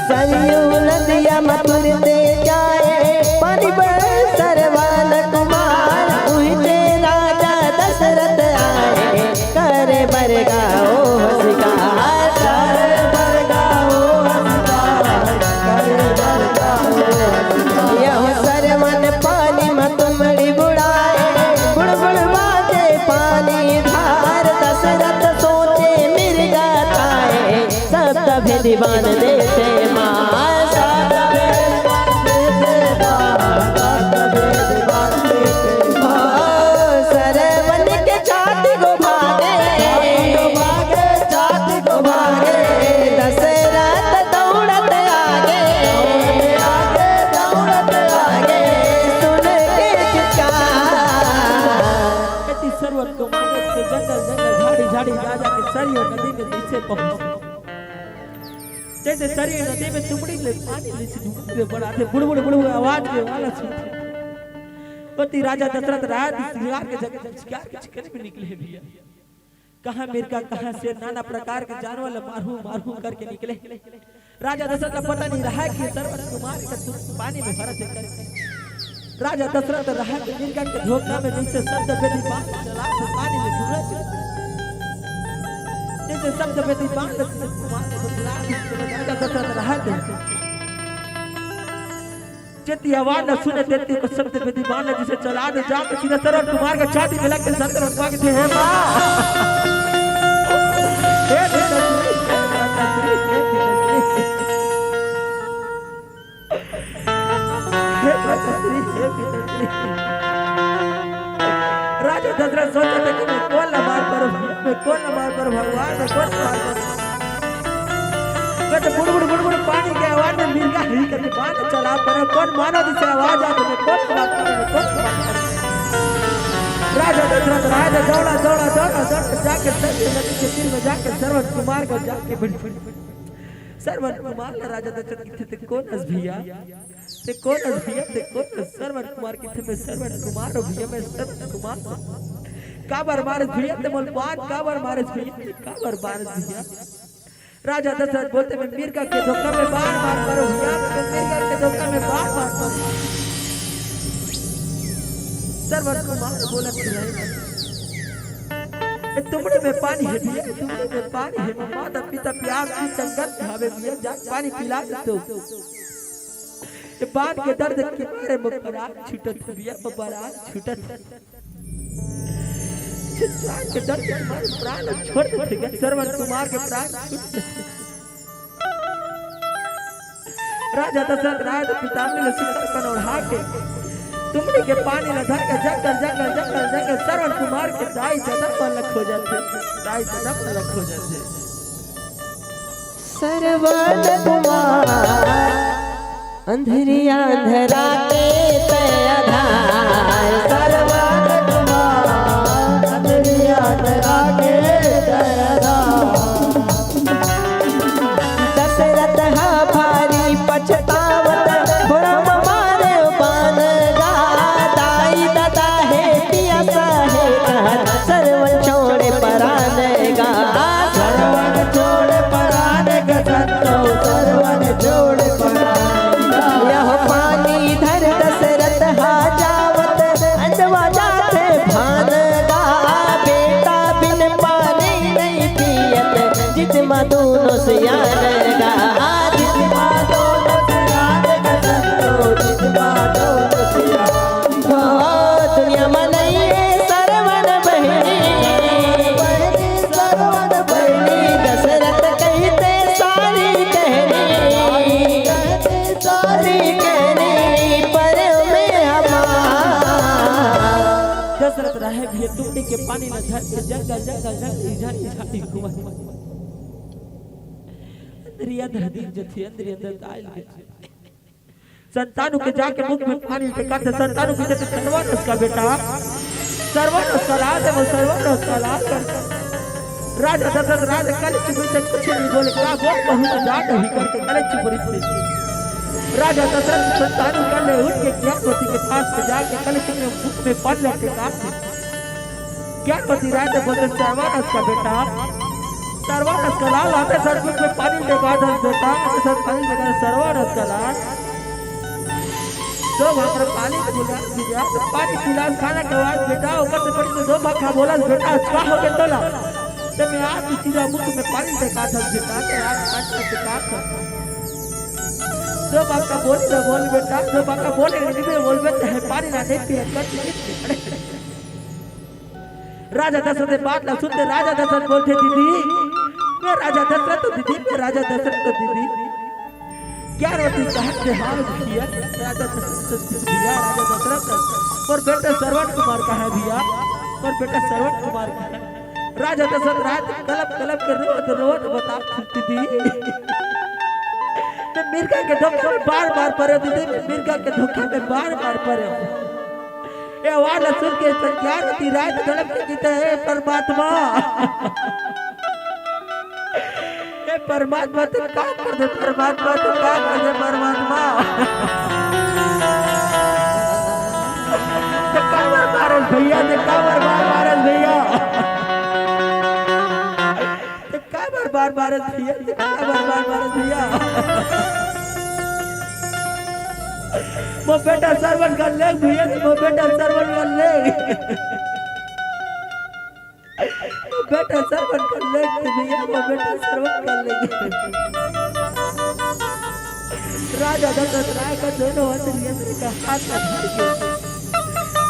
सरयू नदिया मथुर ते जाए, पानी पर श्रवण कुमार, उहिते राजा दशरथ आए, करे बर गाओ बांध देथे माँ। ओ सरवन के छाती गो भागे, दशरथ दौड़त आगे, सुन के चित्कार। कति सरवन को मारे के जंगल जंगल, झाड़ी झाड़ी, जा जा के सरयू नदी में जइसे पहुँचे। जइसे सरयू नदी में तुमड़ी ले पानी ले से ढूंढते बड़ा थे, बुड़बुड़ बुड़बुड़ आवाज के वाला सुनते। पति राजा दशरथ राय सिंगार के जगह सिंगार के चिकन में निकले हे भैया। कहाँ मिर्गा, कहाँ शेर, नाना प्रकार के जानवर ला मारहूं मारहूं करके निकले। राजा दशरथ ला पता नहीं रहा कि सरवन कुमार का तुरंत पानी में भरत हे करके। राजा दशरथ रहा कि मिर्गा के धोखा में जइसे शब्द वेदी बांध चला तो पानी में घुलत हे। जइसे शब्द वेदी बांध कुमार के धोखा में राजा दशरथ रहा थे। जेती आवाज न सुने तेती को शब्द वेदी बांध जइसे चला दे, जाके सीधा सरवन कुमार के छाती में लग के सरवन कुमार के थे, "हे माँ, हे पिताश्री, हे माताश्री, हे पिताश्री, हे माताश्री, हे पिताश्री।" राजा दशरथ सोचे थे कि मैं कौन ला मार करूँ, मैं कौन ला मार करूँ, भगवान मैं कौन ला मार करूँ। मैं तो बुड़ बुड़ बुड़ बुड़ पानी के आवाज में मिर्गा ही करके बांध चला पर कौन मानो जिसे आवाज आते में कौन बात करे, कौन बात करे। राजा दशरथ राय ने दौड़ा दौड़ा दौड़ा दौड़ा जाके सत्य नदी के तीर में जाके सरवन कुमार को जाके बड़ी सरवन कुमार ने राजा दशरथ की थे, "ते कौन हस भैया? ते कौन हस भैया? ते कौन हस?" सरवन कुमार की थे, "मैं सरवन कुमार हूँ भैया, मैं सरवन कुमार हूँ।" "काबर मारस भैया ते मोल बांध, काबर मारस भैया ते, काबर मारस भैया?" राजा दशरथ बोलते, "मैं मिर्गा के धोखा में बाण मार मारो भैया, मैं मिर्गा के धोखा में बाण मार मारो।" सरवन कुमार बोलत हे, "ए तुमड़े में पानी हे भैया, ए तुमड़े में पानी हे, माता पिता प्यास की संगत खावे भैया, जा पानी पिला दे तो।" ये बाण के दर्द के मारे में प्राण छूटत हे भैया, प्राण छूटत हे। प्राण के दर्द के मारे प्राण छोड़ देथे, सरवन कुमार के प्राण छूट देथे। राजा दशरथ राय तो पिताम्बर ल सिर पर ओढ़ा के, तुमड़ी के पानी ल धर के जंगल, जंगल, जंगल, जंगल, सरवन कुमार के दाई ददा मन ल खोजथे, दाई ददा मन ल खोजथे। सरवन कुमार अंधरिया अंधरा के तय आधार, सरवन कुमार अंधरिया अंधरा के तय आधार। दशरथ हा भारी पछतावत, घोड़ा म मारे बान गा, दाई ददा हे पियासा हे कहत, सरवन छोड़े परान गा। सरवन छोड़े परान गा, संतो सरवन छोड़े परान गा। यह पानी धर दशरथ हा जावत, अंजवा जाथे भान गा। बेटा बिन पानी नहीं पियत, जित मा दोनों सियान गा। जित मा दोनों सियान गा, संतो जित मा दोनों सियान। ओ दुनिया मा नइ हे सरवन बहिनी, बहिनी सरवन बहिनी, दशरथ कहिथे सारी कहनी, सारी कहनी पर में हमार। दशरथ राहे भैया तुमड़ी के पानी ल धर के जंगल, जंगल, जंगल, झाड़ी, झाड़ी घूमत। अंदरिया धर दिन जथे, अंदरिया धर काल के। संतानु के जाके मुख में पानी टेकाथे, संतानु के जथे, "सरवन हस का बेटा, सरवन हस का लाल दे, सरवन हस का लाल कर।" राजा दशरथ राय कल चुप रहिथे, कुछ नहीं बोले, का बोल कहूँ तो जान नहीं करके कल चुप रहिथे। राजा दशरथ संतानु कर ले उठ के ज्ञानवती के पास में जाके कल चुप में मुख में पानी टेकाथे। ज्ञानवती राय ने बोलथे, "सरवन हस का बेटा, सरवन हस का लाल, आते सर मुख में पानी टेकाथस बेटा, आते सर पानी टेकाथस, सरवन हस का लाल।" दो भाखा पानी के गिलास, गिलास पानी पिलास खाना खवास बेटा, ओकर से बड़ी तो दो भाखा बोलस बेटा, का हो गे तोला? ते मैं आज सीधा मुख में पानी टेकाथस बेटा, ते आज पानी टेकाथस। दो भाखा बोल दे बोल बेटा, दो भाखा बोले नहीं बोल बेटा, है पानी ना नहीं पिए, कर। राजा दशरथ के बात ला सुनते राजा दशरथ बोलथे, "दीदी, मैं राजा दशरथ दीदी, मैं राजा दशरथ दीदी। ग्यारह दिन कहा के हाल किया, राजा दशरथ दीदी, राजा दशरथ, मोर बेटा श्रवण कुमार कहाँ है भैया? मोर बेटा श्रवण कुमार कहाँ है? राजा दशरथ रात कलप कलप के रोत रोत बता दीदी। मैं मिर्गा के धोखा में बार बार परे दीदी, मैं मिर्गा के धोखा में बार बार परे। ए वाला सुन के संज्ञान की रात कलप के गीत है परमात्मा। ए परमात्मा, तू का कर दे परमात्मा, तू का कर दे परमात्मा। तो काबर मारस भैया, तो काबर मार मारस भैया। तो काबर मार मारस भैया, तो काबर मार मारस भैया। वो बेटा श्रवण कर ले भैया, वो बेटा श्रवण कर ले। वो बेटा श्रवण कर ले भैया, वो बेटा श्रवण कर ले। राजा दशरथ राय का दोनों हाथ यंत्र का हाथ में धर के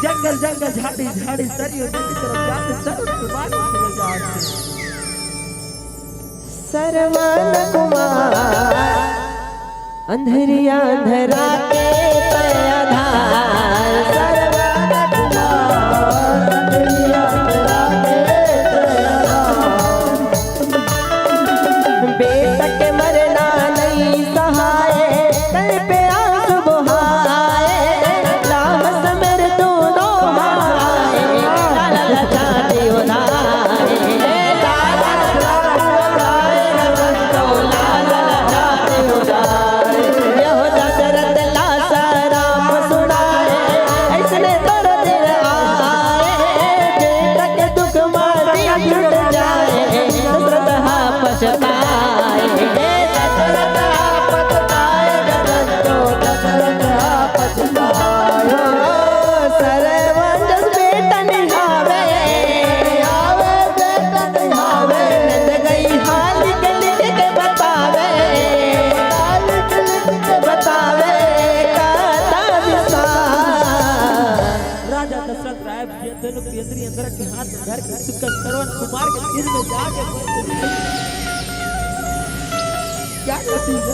जंगल जंगल, झाड़ी झाड़ी, सरयू नदी तरफ जाते श्रवण कुमार को ले जाते। श्रवण कुमार अंधरिया अंधरा के तय आधार। श्रवण कुमार अंधरिया अंधरा के तय आधार। बेटा के मरना नहीं सहाय, तन पे आंसू बहाए, लाम समर दोनों हाय, लाला लजा दे उधार। राजा दशरथ राय भैया दोनों पेंदरी अंदर के हाथ धर के सुकर श्रवण कुमार के सिर में जाके क्या कहती है?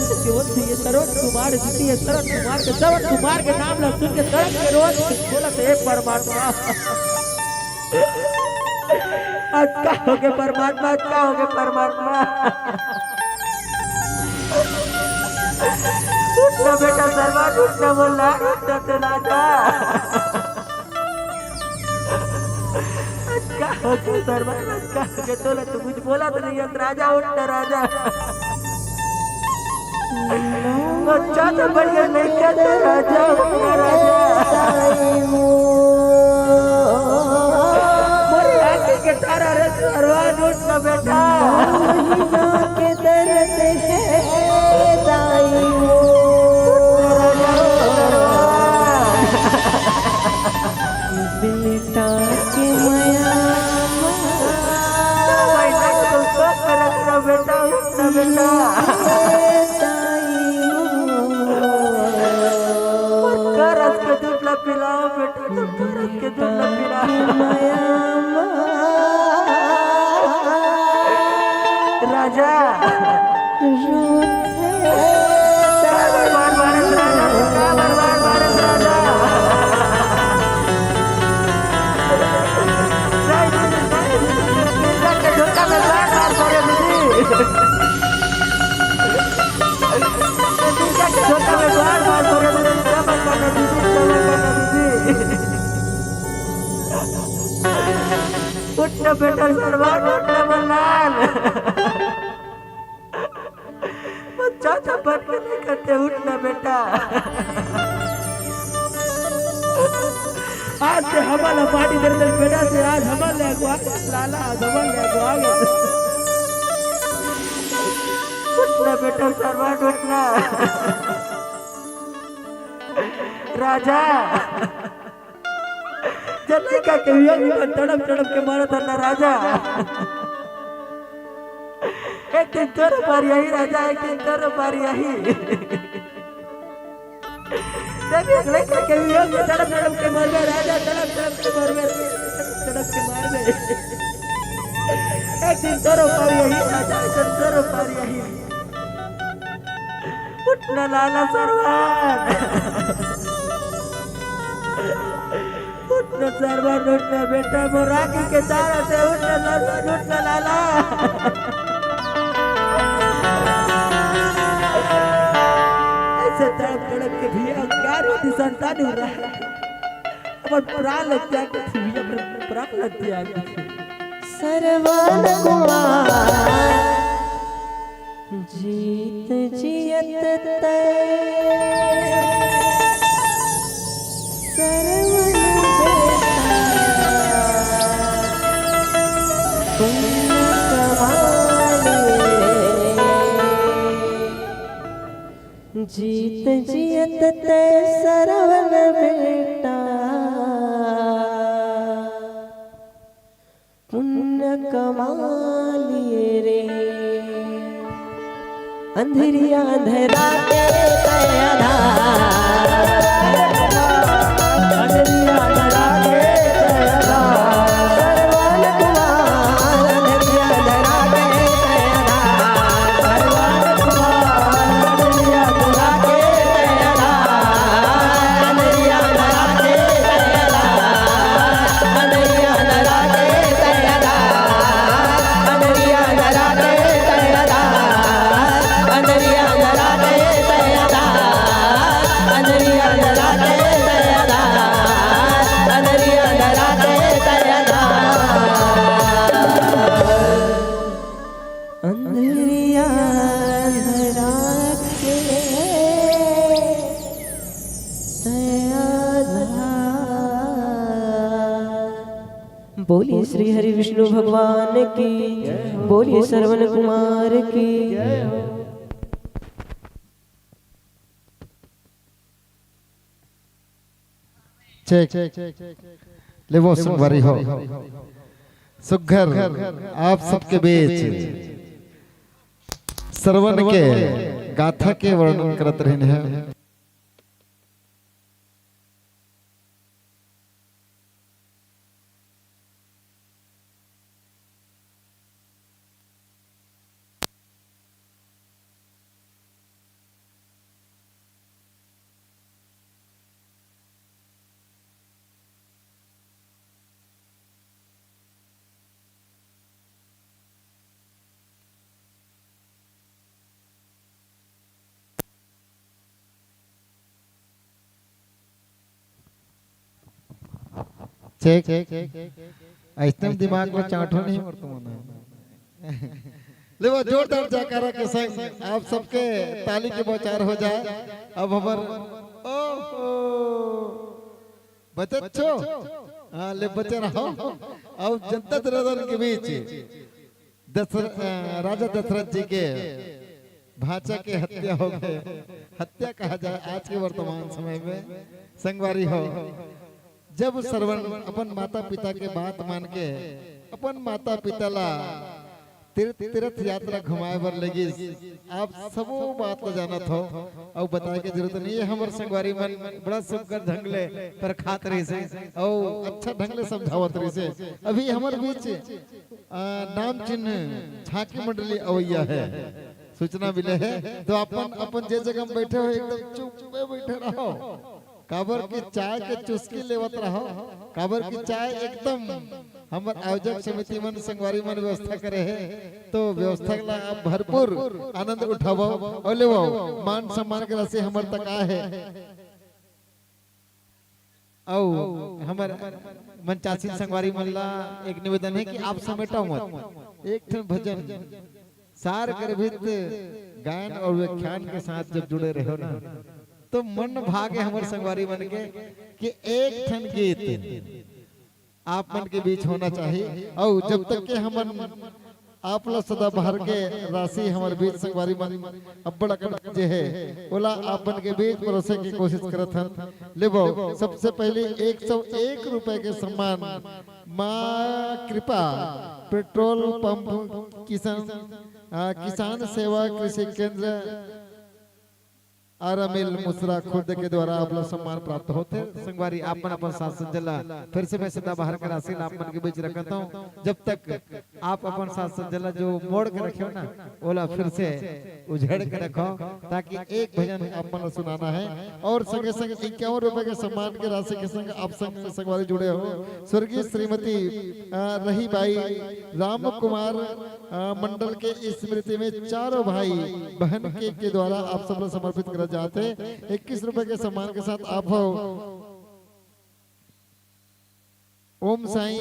श्रवण कुमार जीती है, श्रवण कुमार के, श्रवण कुमार के नाम ला सुन के सड़क के रोज बोलत हे परमात्मा। आज का हो गए परमात्मा, आज का हो गए परमात्मा? उठ ना बेटा सरवा, उठ ना बोल ना, उठ ना तो राजा। आज का हो गए सरवा, आज का हो गए? तोला तो कुछ बोला तो नहीं है राजा, उठ ना राजा। बच्चा तो बढ़िया नहीं कहते राजा, राजा। मोरे आंखी के तारा रे सरवा, उठ ना बेटा। के दर्द है दाई वो। बेटा के मया बेटा, उठ ना बेटा। करस के दूध ला पिलाओ बेटा, तो करस के दूध ला पिलाओ। राजा। उठ ना बेटा सरवा, उठ ना मल्लान। बच्चा तो बन के नहीं करते, उठ ना बेटा। आज से हमारा पार्टी दे दे बेटा से, आज हमारे अगवा लाला, आज हमारे अगवा। उठ ना बेटा सरवा, उठ ना। राजा। जब लइका के वियोग में तड़प तड़प के मरत हन ना राजा। एक दिन तोर बारी आही राजा, एक दिन तोर बारी आही। जब एक लइका के वियोग में तड़प तड़प के मरबे राजा, तड़प तड़प के मरबे, तड़प तड़प के मरबे। एक दिन तोरो पारी आही राजा, एक दिन तोरो पारी आही। उठ न लाला सरवन। उठ न सरवन, उठ न बेटा, मोर राखी के तार आथे, उठ न सरवन, उठ न लाला। अइसे तड़प तड़प के भी अंगारे दिसन तानू रहा। अपन प्राण ल त्याग के भी अपन प्राण ल त्याग के। सरवन कुमार जीत जियत तैं सरवन बेटा पुण्य कमाले। जीत जियत तैं सरवन बेटा पुण्य कमाले रे। अंधरिया अंधरा के तैं अंधार, अंधरिया अंधरा के तैं अंधार। सरवन कुमार अंधरिया अंधरा के तैं अंधार। अंधरिया अंधरा के तैं आधार। बोलिए श्री हरि विष्णु भगवान की, बोलिए सरवन कुमार की। ठीक। लेवो संगवारी हो। सुघर आप सबके बीच सरवन के गाथा के वर्णन करत रहिन हे। चेक। अइसने दिमाग ला चांटो नहीं मोर तुमन। ले वो जोरदार जयकारा के संग आप सबके ताली के बौछार हो जाए। अब हमर, ओहो, बचत छो। हाँ, ले बचे रहो। अब जनता जनार्दन के बीच दशर-, अ, राजा दशरथ जी के भांचा के हत्या हो गए, हत्या कहा जाए आज के वर्तमान समय में। संगवारी हो, जब सरवन अपन माता पिता के बात मान के अपन माता पिता ला तीर्थ, तीर्थ यात्रा घुमाए बर लेगिस, आप सबो बात ला जानत हो, अउ बताए के जरूरत नहीं है। हमर संगवारी मन बड़ा सुघर ढंग ले परखात रहिसे, अउ अच्छा ढंग ले समझावत रहिसे। अभी हमर बीच, अ, नाम चिन्ह झांकी मंडली अवैया है, सूचना मिले है, तो अपन, अपन जे जगह में बैठे हो एकदम चुप में बैठे रहो। काबर कि चाय के चुस्की लेवत रहो, काबर कि चाय एकदम हमर आयोजक समिति मन, संगवारी मन व्यवस्था करे हे, तो व्यवस्था ला आप भरपूर आनंद उठावो अउ लेवो। मान सम्मान के राशि हमर तक आए हे। अउ हमर मंचासीन संगवारी मन ला एक निवेदन हे कि आप समेटव मत, एक ठन भजन सार गर्भित गायन अउ व्याख्यान के साथ जब जुड़े रहो ना, तो मन भागे हमर संगवारी मन के कि एक ठन गीत आप मन के बीच होना चाहिए। अउ जब तक के हमन आप ला सदाबहार के राशि हमर बीच संगवारी मन अब्बड़ अकन जे हे, ओला आप मन के बीच परोसे के कोशिश करत हन। लेबो, सबसे पहले एक सौ एक रुपए के सम्मान माँ कृपा पेट्रोल पंप किसान, आ, किसान सेवा कृषि केंद्र आरामिल मुसरा खुर्द के द्वारा आप ला सम्मान प्राप्त होथे। संगवारी, आप मन अपन साथ सज्जन ला फिर से मैं सदाबहार के राशि ला आप मन के बीच रखत हूँ। जब तक आप अपन साथ सज्जन ला जो मोड़ के रखे हो ना, ओला फिर से उझेड़ के रखो, ताकि एक भजन आप मन ला सुनाना है। और संगे संग इक्यावन रुपए के सम्मान के राशि के संग आप संग संगवारी जुड़े हो स्वर्गीय श्रीमती, अ, रही बाई राम कुमार, अ, मंडल के स्मृति में चारों भाई बहन के, के द्वारा आप सब ला समर्पित करा जात हे। इक्कीस रुपए के सम्मान के साथ आप हो ओम साईं,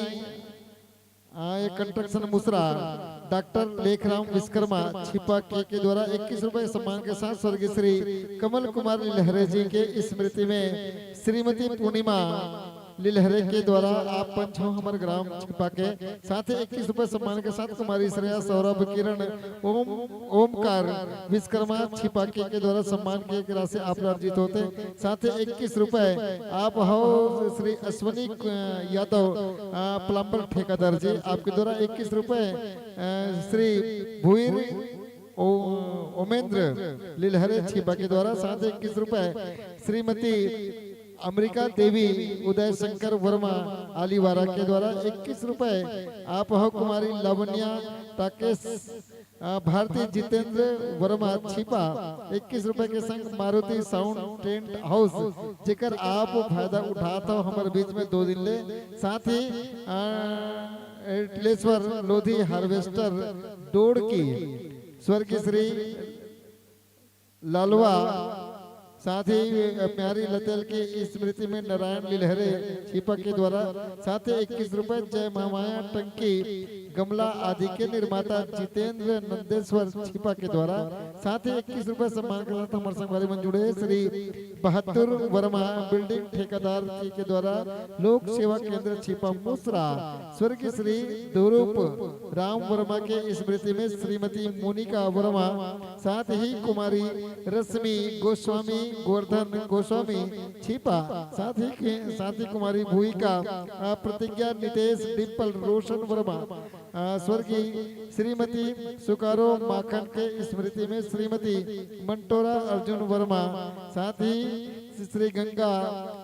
आ, ये कंस्ट्रक्शन मुसरा, डॉक्टर लेखराम विश्वकर्मा छिपा के, के द्वारा इक्कीस रुपए सम्मान के साथ स्वर्गीय श्री कमल कुमार लिलहरे जी के स्मृति में श्रीमती पूर्णिमा लिलहरे के द्वारा आप पंच हो हमर ग्राम छिपा के, साथ ही इक्कीस रुपए सम्मान के साथ कुमारी श्रेया, सौरभ, किरण, ओम, ओमकार विश्वकर्मा छिपा के, के द्वारा सम्मान के एक राशि आप अर्जित होते। साथ ही इक्कीस रुपए आप हो श्री अश्विनी, अ, यादव, अ, प्लम्बर ठेकेदार जी, आपके द्वारा इक्कीस रुपए, अ, श्री भुईर ओ-, ओमेंद्र लिलहरे छिपा के द्वारा, साथ ही इक्कीस रुपए श्रीमती अमृता देवी उदय शंकर वर्मा आलीवारा के द्वारा, इक्कीस रुपए आप हो कुमारी लावण्या ताकेश, अ, भारती जितेंद्र वर्मा छिपा, इक्कीस रुपए के संग मारुति साउंड टेंट हाउस, जेकर आप फायदा उठात हो हमर बीच में दो दिन ले, साथ ही, अ, टिलेश्वर लोधी हार्वेस्टर डोड़की, स्वर्गीय श्री लालवा, साथ ही प्यारी लतेल की स्मृति में नारायण लिलहरे छिपा के द्वारा, साथ ही इक्कीस रुपए जय महामाया टंकी गमला आदि के निर्माता जितेंद्र नंदेश्वर छिपा के द्वारा, साथ ही इक्कीस रुपए सम्मान के साथ हमर संगवारी मन जुड़े श्री बहादुर वर्मा बिल्डिंग ठेकेदार जी के द्वारा लोक सेवा केंद्र छिपा मुसरा, स्वर्गीय श्री दुरूप राम वर्मा के स्मृति में श्रीमती मोनिका वर्मा, साथ ही कुमारी रश्मि गोस्वामी, गोवर्धन गोस्वामी छिपा, साथ ही के, साथ ही कुमारी भूमिका, अ, प्रतिज्ञा नितेश, डिम्पल, रोशन वर्मा, अ, स्वर्गीय श्रीमती सुकारो माखन के स्मृति में श्रीमती मंटोरा अर्जुन वर्मा, साथ ही श्री गंगा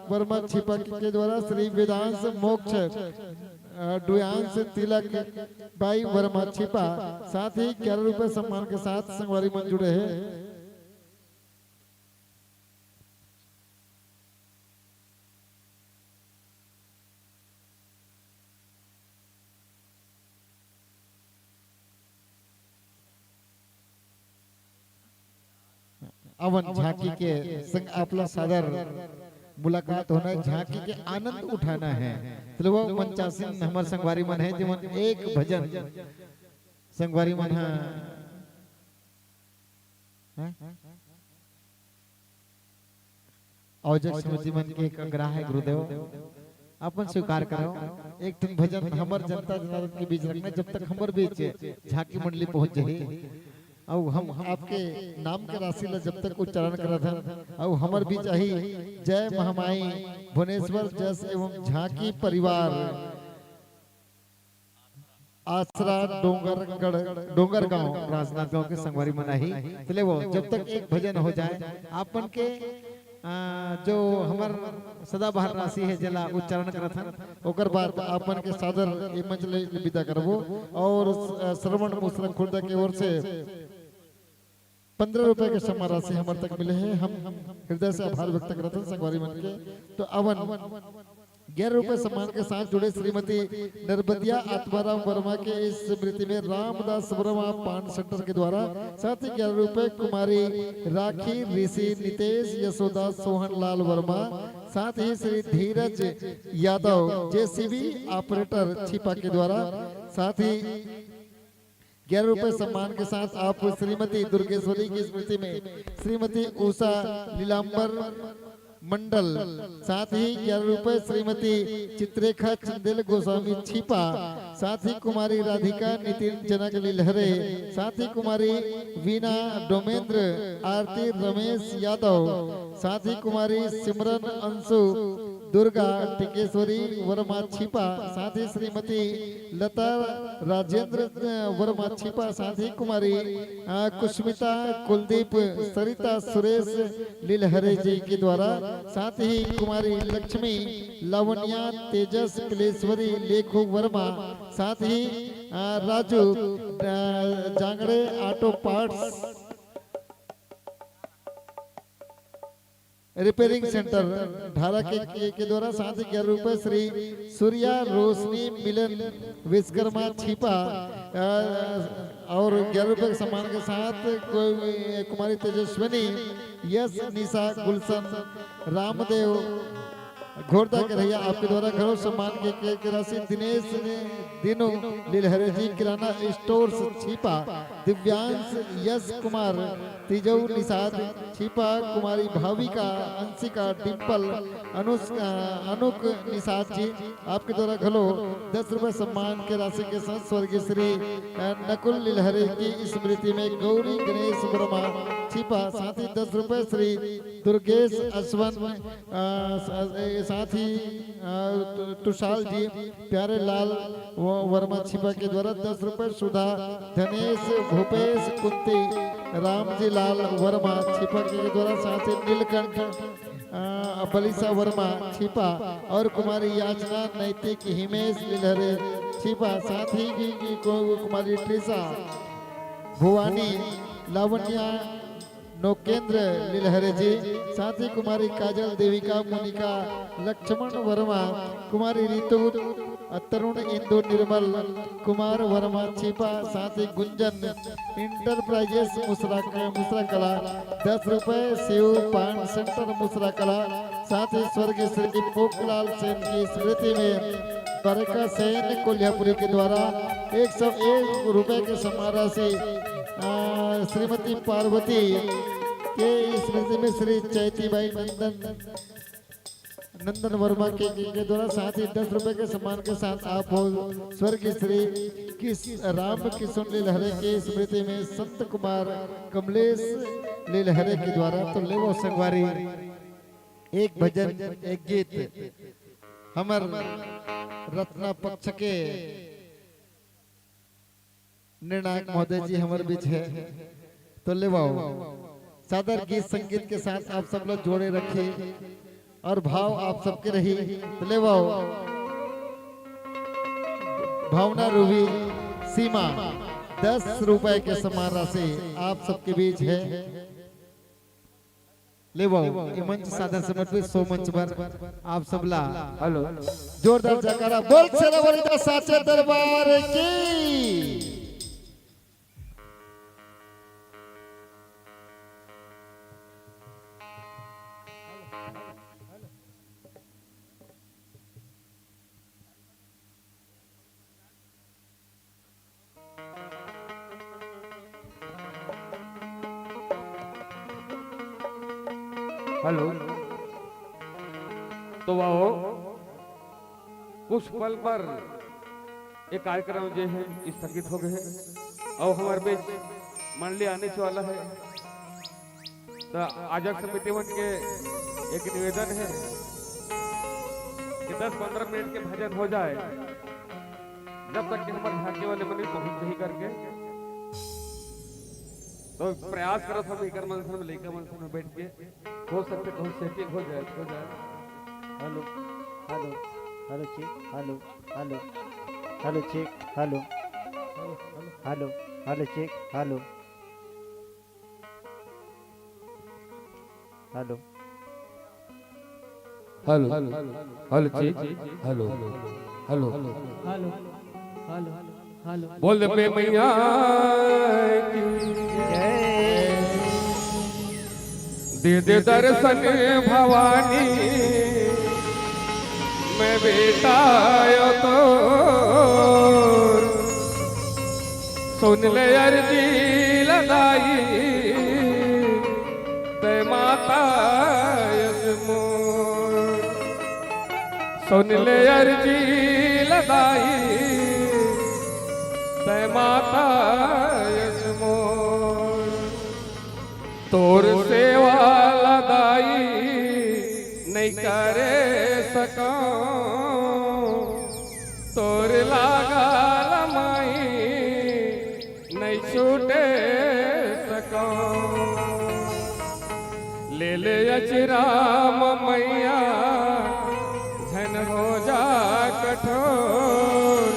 वर्मा छिपा के द्वारा श्री वेदांश मोक्ष, अ, डुयांश तिलक बाई वर्मा छिपा, साथ ही ग्यारह रुपए सम्मान के साथ संगवारी मन जुड़े हे। अवन झांकी के संग आपला सादर मुलाकात होना है, झांकी के आनंद उठाना है। चलो, वो मंचासीन हमर संगवारी मन है, जेमन एक भजन संगवारी मन है, हैं? आयोजक समिति मन के एक आग्रह है गुरुदेव, अपन स्वीकार करो, एक ठन भजन हमर जनता जनार्दन के बीच रखना, जब तक हमर बीच झांकी मंडली पहुंच जाही। अउ हम आपके नाम के राशि ला जब तक उच्चारण करत हन, अउ हमर बीच आही जय महामाई भुवनेश्वर जस एवं झांकी परिवार, आसरा डोंगरगढ़, डोंगरगांव, राजनांदगांव के संगवारी मन आही। चले वो, जब तक एक भजन हो जाए, आप मन के, आ, जो हमर सदाबहार राशि है, जेला उच्चारण करत हन, ओकर बाद आप मन के सादर ए मंच ले विदा करबो। और, आ, श्रवण मुसरा खुर्द के ओर से पंद्रह रुपए के सम्मान राशि हमर तक मिले हे, हम हृदय से आभार व्यक्त करत हन संगवारी मन के। तो अवन ग्यारह रुपए सम्मान के साथ जुड़े श्रीमती नरबदिया आत्माराम वर्मा के स्मृति में रामदास वर्मा पान सेंटर के द्वारा, साथ ही ग्यारह रुपए कुमारी राखी ऋषि नितेश यशोदा सोहन लाल वर्मा, साथ ही श्री धीरज यादव जेसीबी ऑपरेटर छिपा के द्वारा, साथ ही ग्यारह रुपए सम्मान के साथ आप श्रीमती दुर्गेश्वरी की स्मृति में श्रीमती उषा लीलांबर मंडल, साथ ही ग्यारह रुपए श्रीमती चित्रेखा चंदेल गोस्वामी छिपा, साथ ही कुमारी राधिका नितिन जनक लिलहरे, साथ ही कुमारी वीना डोमेंद्र, आरती रमेश यादव, साथ ही कुमारी सिमरन अंशु दुर्गा टिकेश्वरी वर्मा छिपा, साथ ही श्रीमती लता राजेंद्र वर्मा छिपा, साथ ही कुमारी, अ, कुष्मिता कुलदीप सरिता सुरेश लिलहरे जी के द्वारा, साथ ही कुमारी लक्ष्मी लावण्या तेजस कलेश्वरी लेखो वर्मा, साथ ही, अ, राजू, अ, Jangde auto parts repairing centre Dhara के, के, के द्वारा साथ ही ग्यारह रुपए श्री सूर्या रोशनी मिलन विश्वकर्मा छिपा, अ, और ग्यारह रुपए के सम्मान के साथ कोई कुमारी तेजस्विनी, यश, निशा, गुलशन, रामदेव, घोड़दा के रहिया आपके द्वारा घरो सम्मान के, के, के राशि दिनेश ने दिनों लिलहरे जी किराना स्टोर से छिपा, दिव्यांश, यश कुमार, तिजऊ निषाद छिपा, कुमारी भाविका, अंशिका, डिंपल, अनुस-, अ, अनुक निषाद जी आपके द्वारा घलो दस रुपए सम्मान के राशि के साथ स्वर्गीय श्री, अ, नकुल लिलहरे की स्मृति में गौरी गणेश वर्मा छिपा, साथ ही दस रुपए श्री दुर्गेश अश्वन, अ, स-, अ, साथ ही, अ, तु-, तुषाल जी, प्यारे लाल व-, वर्मा छिपा के द्वारा दस रुपए, सुधा, धनेश, भूपेश, कुंती, रामजी लाल वर्मा छिपा के द्वारा, साथ ही नीलकंठ, अ, बलिसा वर्मा छिपा और कुमारी याचना नैतिक हिमेश लिलहरे छिपा, साथ ही की, की को-, कुमारी ट्रिसा, भुवानी, लावण्या, नोकेंद्र लिलहरे जी, साथ ही कुमारी काजल, देविका, मोनिका, लक्ष्मण वर्मा, कुमारी रितु, तरुण, इंदु, निर्मल, कुमार वर्मा छिपा, साथ ही गुंजन इंटरप्राइजेस मुसरा, मुसरा कला, दस रुपए, शिव पान सेंटर मुसरा कला, साथ ही स्वर्गीय श्री पोखलाल सेन की स्मृति में द्वारिका सेन कोल्हापुरी के द्वारा एक सौ एक रुपए के सम्मान राशि, अ, श्रीमती पार्वती के स्मृति में श्री चैतीबाई नंदन, नंदन वर्मा के, के, के द्वारा साथ ही दस रुपए के सम्मान के साथ आप हो स्वर्गीय श्री किस राम किशुन लिलहरे के स्मृति में संत कुमार कमलेश लिलहरे के द्वारा। तो लेवो संगवारी, एक भजन, एक गीत हमर रत्ना पक्ष के निर्णायक महोदय जी हमर बीच हे, तो लेवाओ। सादर गीत संगीत के साथ आप सब लोग जोड़े रखिए और भाव आप सबके रही, तो लेवाओ। भावना रूबी सीमा, दस रुपए के सम्मान राशि आप सबके बीच हे। लेवाओ, ये मंच सादर समर्पित सो मंच पर आप सबला हेलो। जोरदार जयकारा, बोल शेरावाली दा साचे दरबार की। हेलो। तो वाहो, कुछ पल पर ये कार्यक्रम जो है स्थगित हो गए हैं और हमारे बीच मंडली आने से वाला है। तो आयोजक समिति मन के एक निवेदन है कि दस पंद्रह मिनट के भजन हो जाए, जब तक कि हमारे झांकी वाले मन पहुंच नहीं करके। तो प्रयास करत हम एकर मन से, हम लइका मन से बैठ के हो सकथे कहूँ सेटिंग हो जाए, हो जाए। Hello, hello, hello, check, hello, hello, hello, check, hello, hello, hello, check, hello. Hello. Hello, hello, check, hello, hello. Hello, hello, hello. बोल बे मैया की जय। दे दे दर्शन भवानी, मैं बेटा आयो तो सुन ले अर्जी लगाई, तै माता यस मोर। सुन ले अर्जी लगाई, तै माता यस मोर। तोर सेवा ला दाई नहीं करे छूटे सकौं। ले ले अचरा म मैया, झन हो जा कठोर।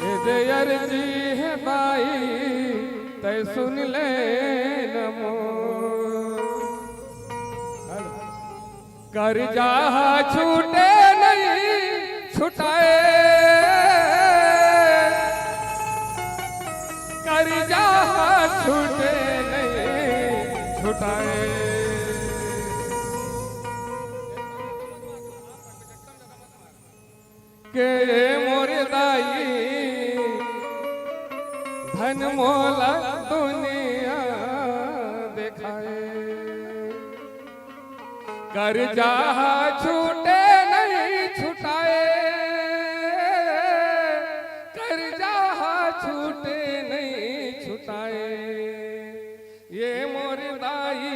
ए दे अरजी हे दाई, तै सुन ले न मोर। करजा हा छूटे नहीं छुटाए, करजा हा छूटे नहीं छुटाए। के मोर दाई, धन मोला दुनिया देखाए। करजा हा छूटे नहीं छुटाए, करजा हा छूटे नहीं छुटाए। ए मोर दाई,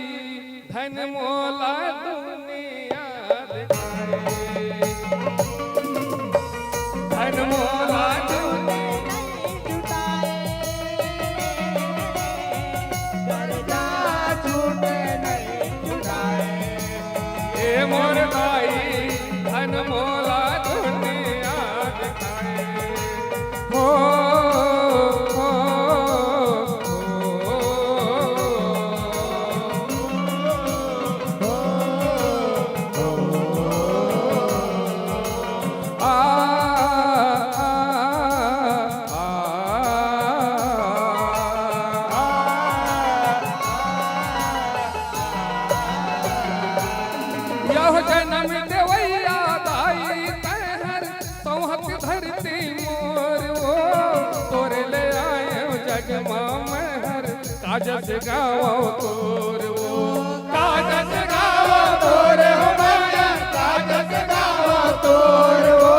धन मोला दुनिया देखाए। धन मोला दुनिया ए मोर दाई, धन मोला दुनिया देखाए। हो, हो, हो, हो, हो, हो। आ, आ, आ, आ, आ। यह जनम देवैया दाई तैहर, सौंहत धरती मोर ओ, तोरे ले आए जग मा मैं हर, काजस गावो तोर ओ, काजस गावो तोर हो मैया, काजस गावो तोर ओ,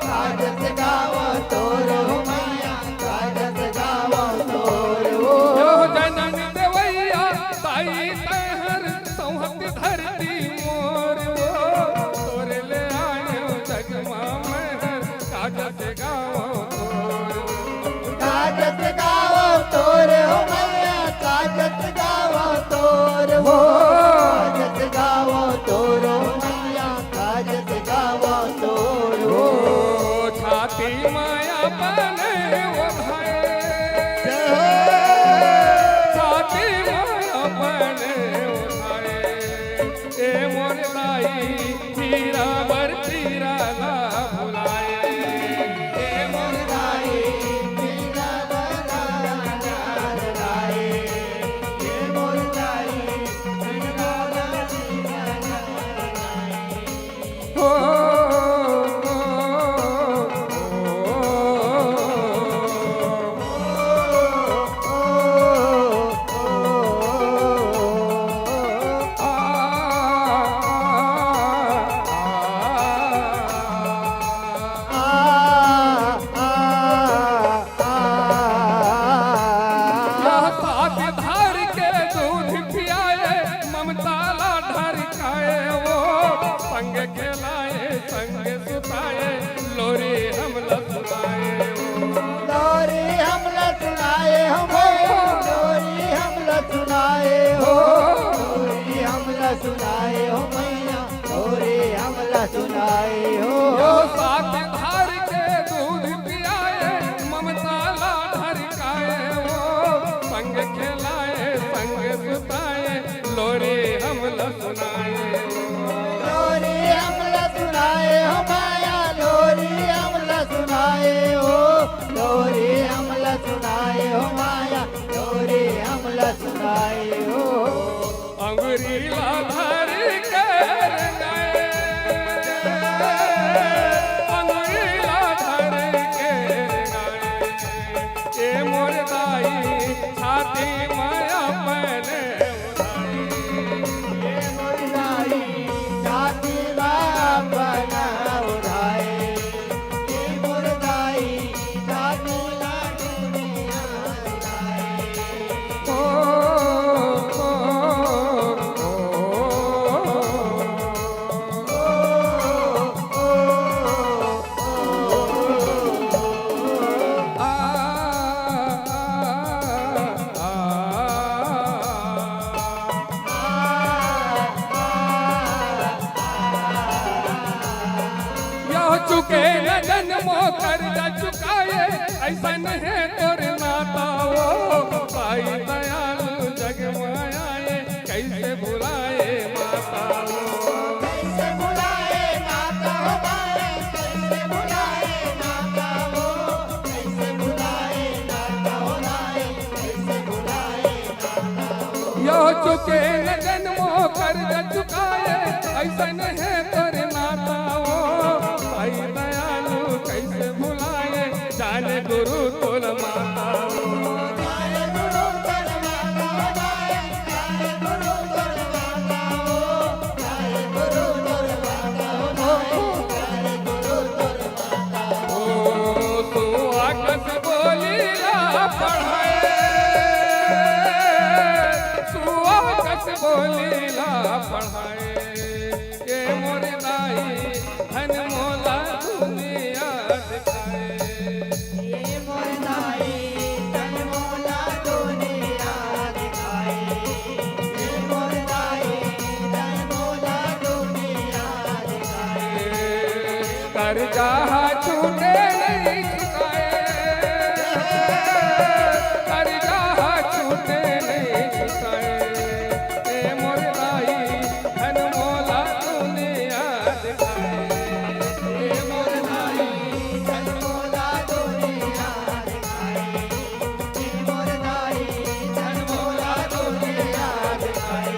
काजस गावो तोर हो मैया, काजस गावो तोर ओ। यो जनम देवैया ताई तैहर, सौहत धरती मोर ओ, तोरे ले आयो जग मा मैं हर, काजस गावो तोर ओ। काजस गावो तोर हो मैया, काजस गावो तोर हो। काजस गावो तोर हो मैया, काजस गावो तोर हो। ओ छाती माया बने ओ भाई। जय हो। छाती माया बने ओ भाई। ए मोर दाई, हीरा बर पीरा ला भुलाए। ए मोर दाई, हीरा बर पीरा ला भुलाए। ए मोर दाई, हीरा बर पीरा ला भुलाए। हो, हो, हो। यह साथ धर के दूध पियाए, ममता ला ढरकाए वो, संग खेलाए, संग सुताए, लोरी हमला सुनाए हो। लोरी हमला सुनाए हो मैया, लोरी हमला सुनाए हो। लोरी हमला सुनाए हो मैया, लोरी हमला सुनाए हो। यो साथ धार के दूध पियाए, ममता ला ढरकाए हो। संग खेलाए, संग सुताए, लोरी हमला सुनाए हो। लोरी हमला सुनाए हो माया, लोरी हमला सुनाए हो। लोरी हमला सुनाए हो माया, लोरी हमला सुनाए हो। अंगुरी ला धर के रे गाए, अंगुरी ला धर के रे गाए। ए मोर दाई, छाती मा अपने उठाए। ए मोर दाई, छाती मा अपने उठाए। ए मोर दाई, छाती मा अपने उठाए। ओ, ओ, ओ, ओ। अइसन हे तोर नाता ओ, भाई दयालु जग माया ए, कइसे भुलाए माता ओ। कइसे भुलाए माता ओ भाई, कइसे भुलाए माता ओ, कइसे भुलाए माता ओ भाई, कइसे भुलाए माता ओ। यो चुके न जन्मो कर्ज चुकाए, अइसन हे तोर नाता ओ, भाई दयालु कइसे भुलाए, जाने गुरु तोर माता ओ। ओ, सुआ कस बोली ला पढ़ाए, सुआ कस बोली ला पढ़ाए, ए मोर दाई धन मोला दुनिया दिखाए। ए मोर दाई धन मोला दुनिया दिखाए। ए मोर दाई धन मोला दुनिया दिखाए। कर्जा हा छूटे नहीं चुकाए, कर्जा हा छूटे नहीं चुकाए। ए मोर दाई धन मोला दुनिया दिखाए। ए मोर दाई धन मोला दुनिया दिखाए। ए मोर दाई धन मोला दुनिया दिखाए।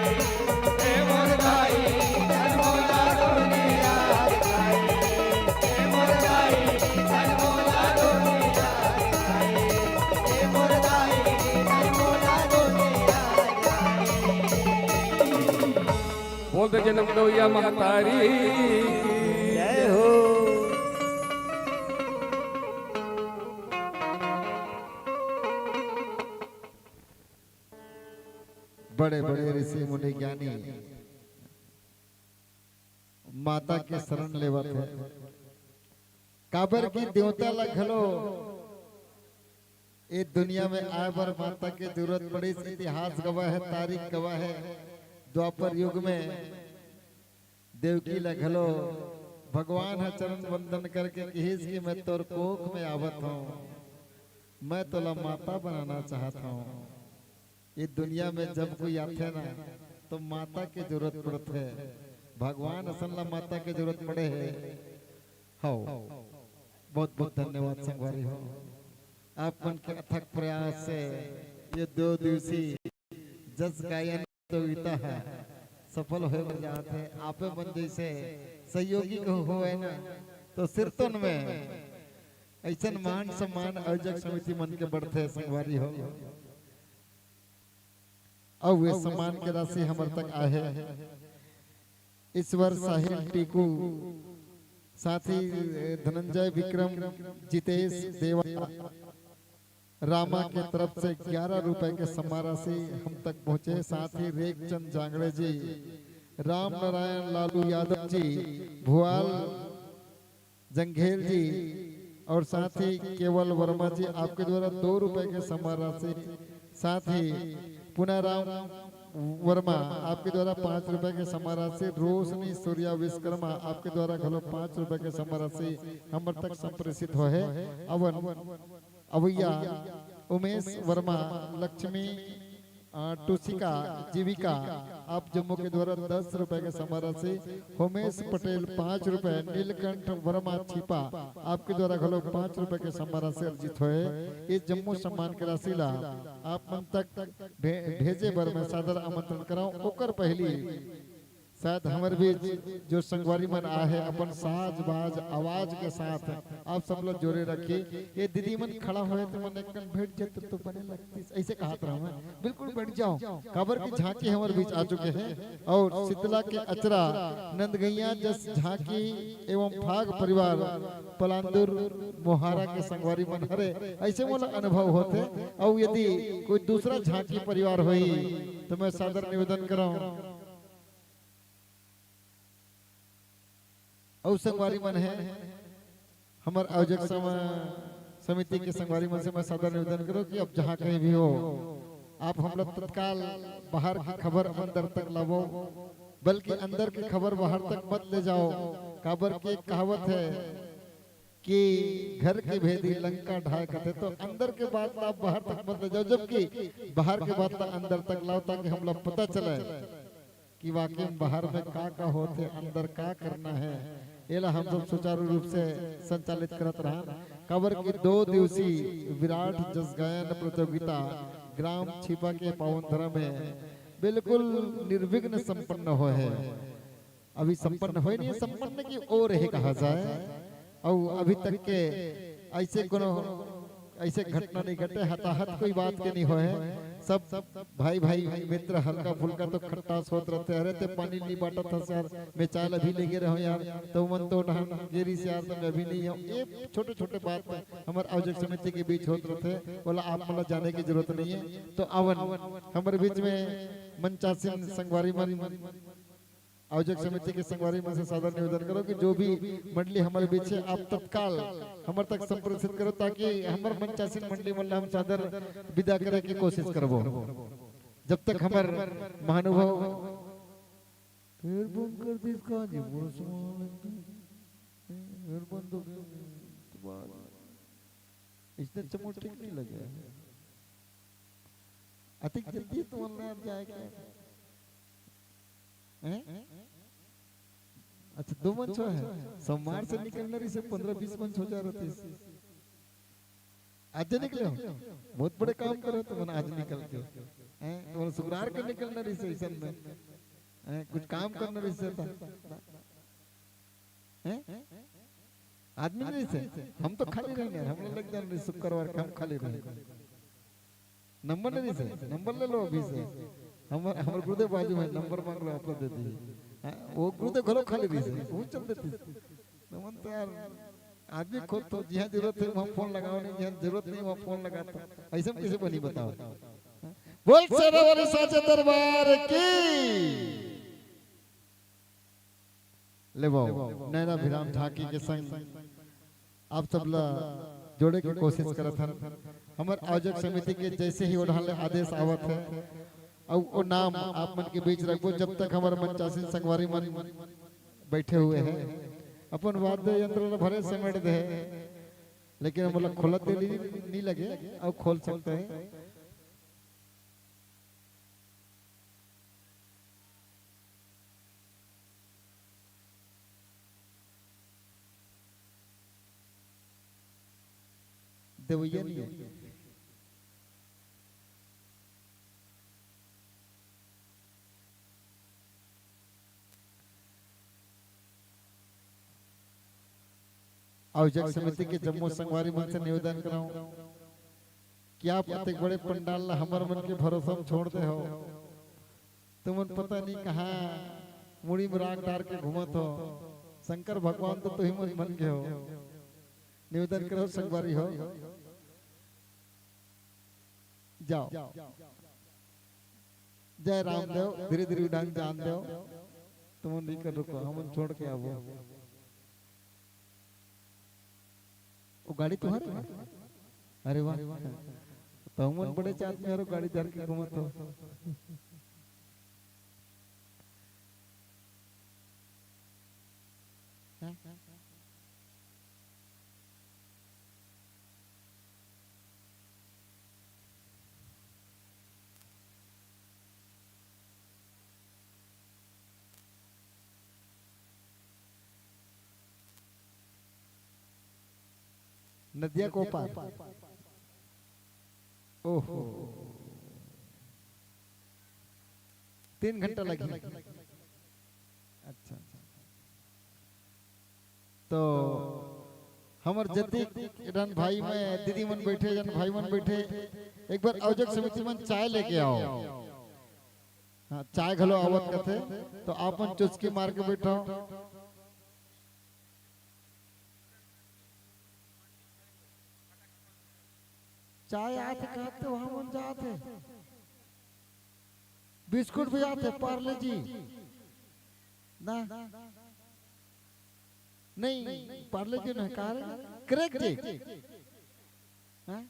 ए मोर दाई धन मोला दुनिया दिखाए। ए मोर दाई धन मोला दुनिया दिखाए। ए मोर दाई धन मोला दुनिया दिखाए। बोल दे जनम गौया महतारी की जय हो। बड़े बड़े ऋषि मुनि ज्ञानी माता के शरण लेवत हे, काबर की देवता ला घलो ए दुनिया में आए बर माता के जरूरत पड़िस। इतिहास गवाह हे, तारीख गवाह हे, द्वापर युग में देवकी ला घलो भगवान ह चरण वंदन करके किहिस कि मैं तोर कोख में आवत हूँ, मैं तोला माता बनाना चाहत हूँ। ये दुनिया में जब कोई आथे ना, तो माता के जरूरत पड़थे। भगवान असन ला माता के जरूरत पड़े हे। हव, बहुत बहुत धन्यवाद संगवारी हो, आप मन के अथक प्रयास से ये दो दिवसीय जस गायन प्रतियोगिता ह सफल होए बर जात हे। आपे मन जइसे सहयोगी कहूँ होए ना, तो सिरतोन में अइसन मान सम्मान आयोजक समिति मन के बढ़थे संगवारी हो। अउ ये सम्मान के राशि हमर तक आहे। ईश्वर साहिल टीकू, साथ ही धनंजय विक्रम, जितेश देवा, रामा के तरफ से ग्यारह रुपए के सम्मान राशि हम तक पहुंचे। साथ ही रेखचंद जांगड़े जी, राम नारायण लालू यादव जी, भुआल जंघेल जी और साथ ही केवल वर्मा जी, आपके द्वारा दो रुपए के सम्मान राशि, साथ ही पुनाराम वर्मा, आपके द्वारा पाँच रुपए के सम्मान राशि, रोशनी सूर्या विश्वकर्मा, आपके द्वारा घलो पाँच रुपए के सम्मान राशि हमर तक संप्रेषित होहे। अवन अवैया उमेश वर्मा, लक्ष्मी, अ, टुसिका, जीविका, आप जम्मो के द्वारा दस रुपए के सम्मान राशि, होमेश पटेल पाँच रुपए, नीलकंठ वर्मा छिपा, आपके द्वारा घलो पाँच रुपए के सम्मान राशि अर्जित होए। ये जम्मो सम्मान के राशि ला आप मन तक भे-, भेजे बर मैं सादर आमंत्रण कराऊं। ओकर पहली शायद हमर बीच जो संगवारी मन आहे, अपन साज बाज आवाज के साथ आप सब ला जोरे रखी। ये दीदी मन खड़ा होए ते मन एक कन बैठ जाते तो बने लगतीस, ऐसे कहत रहूं मैं। बिल्कुल बैठ जाओ, काबर की झांकी हमर बीच आ चुके हैं और शीतला के अचरा नंदगैया जस झांकी एवं फाग परिवार पलांदुर मोहारा के संगवारी मन हरे, ऐसे मोला अनुभव होथे। और यदि कोई दूसरा झांकी परिवार होई तो मैं सादर निवेदन कराऊं। अउ संगवारी मन हे, हमर आयोजक सम-, समिति के संगवारी मन से मैं सादर निवेदन करूं कि अब जहां कहीं भी हो, आप हमला तत्काल बाहर की खबर अंदर तक लावो, बल्कि अंदर की खबर बाहर तक मत ले जाओ। काबर के कहावत है, कि घर के भेदी लंका ढाय कथे, तो अंदर के बात ला आप बाहर तक मत ले जाओ, जबकि बाहर के बात ला अंदर तक लाओ, ताकि हमला पता चले कि वाकई में बाहर में का का होथे, अंदर का करना है। एला हम सब सुचारू रूप से संचालित करत रहन, काबर कि दो दिवसीय विराट जस गायन प्रतियोगिता ग्राम छिपा के पावन धरा में बिल्कुल निर्विघ्न संपन्न होय हे। अभी संपन्न होय नहीं, संपन्न की ओर हे कहा जाए। अउ अभी तक के ऐसे कोनो, ऐसे घटना नहीं घटे, हताहत कोई बात के नहीं होय हे। सब भाई भाई मित्र हल्का फुल्का तो खट्टास होत रथे, "अरे ते पानी नहीं बांटत हस यार, मैं चाय ला अभी लेगे रहों यार, तो मन तो डहन गे रिहिस यार, तो मैं अभी नहीं आऊँ।" ये छोटे छोटे बात हमर आयोजक समिति के बीच होत रथे, ओला आप मन ला जाने की जरूरत नहीं है। तो आवन हमर बीच में मंचासीन संगवारी मन, आयोजक समिति के संगवारी मन से सादर निवेदन करो कि जो भी मंडली हमर बीच हे, आप तत्काल हमर तक संप्रेषित करो, ताकि हमर मंचासीन मंडली मन ला हम सादर विदा करे के कोशिश करबो। जब तक हमर महानुभाव फिर बंद कर दिस का जी, पूरा सामान एकदम, फिर बंद हो गया। तो बात इसने चमोट ठीक नहीं लगे। अतिक जल्दी तो मन यार जाए क्या? हैं? अच्छा, दो मंच हे। सोमवार से निकलना रहिस हे, पन्द्रह बीस मंच हो जा रहिस हे। आज निकले हो? बहुत बड़े काम करे हो तुमन आज निकल के। हैं? तुमन शुक्रवार के निकलना रहिस हे, ऐसन में। हैं? कुछ काम करना रहिस हे त। हैं? आदमी नहीं रहिस हे? हम तो खाली रहेन, हम लोग लग जान रहिस हे शुक्रवार के, हम खाली रहेन। नंबर नहीं रहिस हे, नंबर ले लो अभी से। हमर, हमर गुरुदेव बाजू में, नंबर मांग लो, आप लोग दे दिही। हाँ, वो गुरुदेव घलो खाली रहिस हे, वो चल देतिस। तुमन तो यार, आदमी खोजथो, जिहाँ जरूरत हे, वहाँ फोन लगाओ, नहीं, जिहाँ जरूरत नहीं, वहाँ फोन लगाथो। ऐसे में कैसे बनी, बताओ? हाँ? बोल शेरा वाली साचे दरबार की। लेवो, नैना अभिराम ढाकी के संग आप सब ला जोड़े के कोशिश करत हन। हमर आयोजक समिति के जैसे ही ओढ़ा ले आदेश आवत हे, अउ ओ नाम आप मन के बीच रखबो, जब तक हमर मंचासीन संगवारी मन बैठे हुए हैं, अपन वाद्य यंत्र ला भले समेट दे, लेकिन हमला खोलत दे नी, नी लगे, अउ खोल सकते हैं। देवैया नहीं है। आयोजक समिति के जम्मो संगवारी मन से निवेदन करंव कि आप अतेक बड़े पंडाल ला हमर मन के भरोसा म छोड़ दे हो। तुमन पता नहीं कहाँ मुड़ी म राख डार के घूमत हो। शंकर भगवान तो तुही मन बन गे हो। निवेदन करो संगवारी हो, जाओ। जय रामदेव, धीरे धीरे उड़ान जान देव। तुमन नहीं कर रुको, हमन छोड़ के आबो। वो गाड़ी तुम्हारे है? अरे वाह, तुमन बड़े चात में हरो, गाड़ी धर के घूमत हो। नदिया को पार। ओहो, तीन घंटा लगी। अच्छा, तो हमर जतिक जन भाई में दीदी मन बैठे, जन भाई मन बैठे, एक बार आयोजक समिति मन चाय लेके आओ। हाँ, चाय घलो आवत कथे, तो आपन चुस्की मार के बैठो। चाय आथे कहत ते वहां मन जात हे, बिस्कुट भी आथे, पार्ले जी ना, नहीं, पार्ले जी नहीं, का रे? क्रैक जी। हाँ?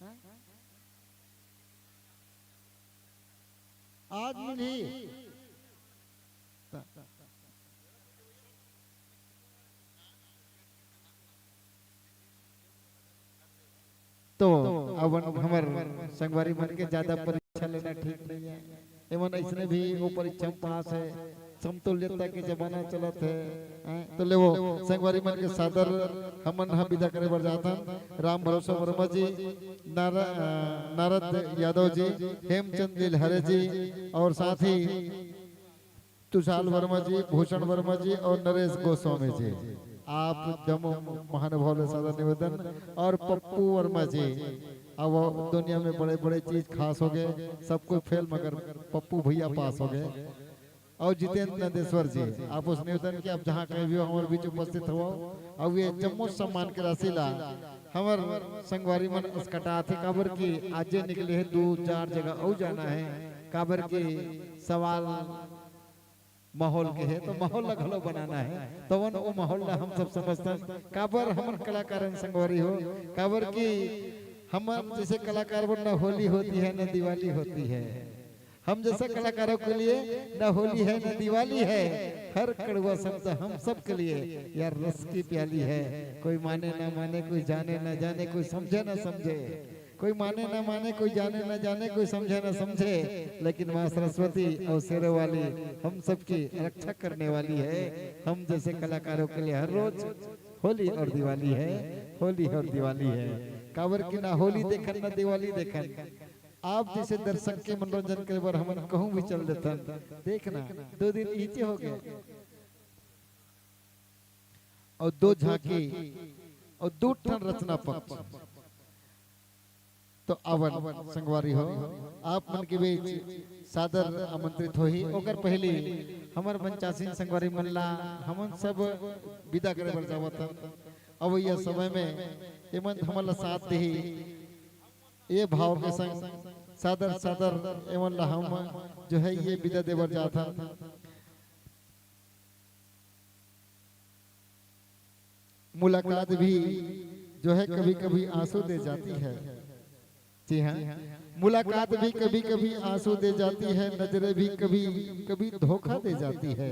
आज मिली। तो अब हमर संगवारी मन के ज्यादा परीक्षा लेना ठीक नहीं है। एमन अइसने भी वो परीक्षा में पास है, समतुल्यता के जमाना चलत है, हैं? तो ले वो संगवारी मन के सादर हमन ह विदा करे बर जाथन। राम भरोसा वर्मा जी, नारा-, अ, नारद यादव जी, हेमचंद गिलहरे जी और साथ ही तुषार वर्मा जी, भूषण वर्मा जी और नरेश गोस्वामी जी, आप जम्मो महानुभाव ले सादर निवेदन। और पप्पू वर्मा जी, अब वो दुनिया में बड़े-बड़े चीज खास हो गए, सब कोई फेल मगर पप्पू भैया पास हो गए। और जितेंद्र नंदेश्वर जी, आप उस निवेदन के आप जहाँ कहीं भी हो, हमारे बीच उपस्थित हो। और ये जम्मो सम्मान के राशि ला हमर संगवारी मन अस्कटाथे, काबर कि आजे निकले हैं, दो चार जगह और जाना है, काबर कि सवाल माहौल के है, तो माहौल ला घलो बनाना है। तो वन वो माहौल ला हम सब समझथन, काबर हमन कलाकारन संगवारी हो, काबर कि हमन जैसे कलाकार बर ना होली होती है, ना दिवाली होती है। हम जैसे कलाकारों के लिए ना होली है, ना दिवाली है, हर कड़वा शब्द हम सब के लिए यार रस की प्याली है। कोई माने ना माने, कोई जाने ना जाने, कोई समझे ना समझे, कोई माने ना माने, कोई जाने ना जाने, कोई समझे ना समझे, लेकिन माँ सरस्वती और शेरों वाली हम सबकी रक्षा करने वाली है। हम जैसे कलाकारों के लिए हर रोज होली और दिवाली है, होली और दिवाली है। काबर कि ना होली देखन, ना दिवाली देखन। आप जैसे दर्शक के मनोरंजन करे बर हमन कहूँ भी चल देथन। देखना, दो दिन इहिचे हो गए। और दो झांकी और दो ठन रचना पक्ष। तो आवन संगवारी हो, आप मन के बीच सादर आमंत्रित होही। ओकर पहली हमर मंचासीन संगवारी मन ला हमन सब विदा करे बर जावत हन। अब यह समय में एमन हमन ला साथ देही, ये भाव के संग सादर सादर एमन ला हम जो है ये विदा देबर जात हन। मुलाकात भी जो है कभी कभी आंसू दे जाती है। जी हाँ, मुलाकात भी कभी कभी आंसू दे जाती है, नजरें भी कभी कभी धोखा दे जाती है।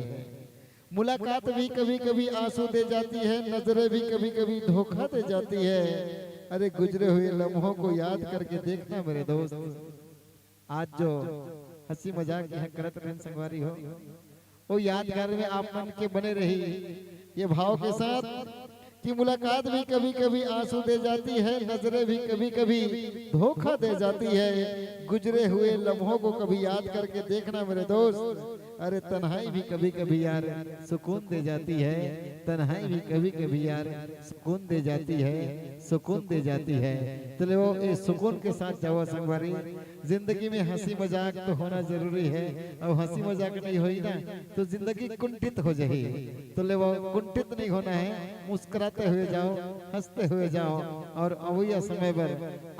मुलाकात भी कभी कभी आंसू दे जाती है, नजरें भी कभी कभी धोखा दे जाती है। अरे गुजरे हुए लम्हों को याद करके देखना मेरे दोस्त। आज जो हंसी मजाक यहाँ करत रहन संगवारी हो, वो यादगार में आप मन के बने रही। ये भाव के साथ कि मुलाकात भी कभी कभी आंसू दे जाती है, नजरें भी कभी कभी धोखा दे जाती है। गुजरे हुए लम्हों को कभी याद करके देखना मेरे दोस्त। अरे तन्हाई भी कभी कभी यार सुकून दे जाती है, तन्हाई भी कभी कभी यार सुकून दे जाती है, सुकून दे जाती है। तो ले वो इस सुकून के साथ जावा संगवारी। जिंदगी में हंसी मजाक तो होना जरूरी है, और हंसी मजाक नहीं होई ना तो जिंदगी कुंठित हो जाही। तो ले वो कुंठित नहीं होना है, मुस्कुराते हुए जाओ, हंसते हुए जाओ। और अवैया समय पर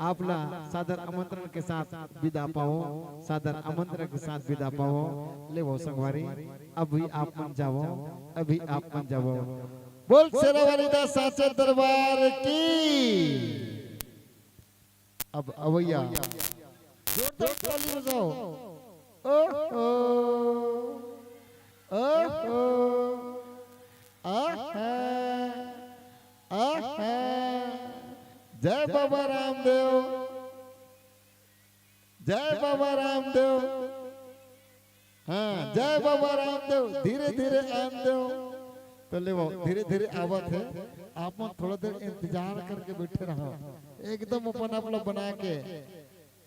आप ला सादर आमंत्रण के साथ विदा पाओ, सादर आमंत्रण के साथ विदा पाओ। ले वो संगवारी, अभी आप मन जाओ, अभी आप मन जाओ। बोल शेरावाली दा साचे दरबार की। अब अवैया जोरदार ताली बजाओ। ओहो, ओहो, आहा, आहा। जय बाबा रामदेव, जय बाबा रामदेव। हाँ, जय बाबा रामदेव। धीरे धीरे आन देव। तो ले वो धीरे धीरे आवत है, आप मन थोड़ा देर इंतजार करके बैठे रहो। एकदम अपन आप लोग बना के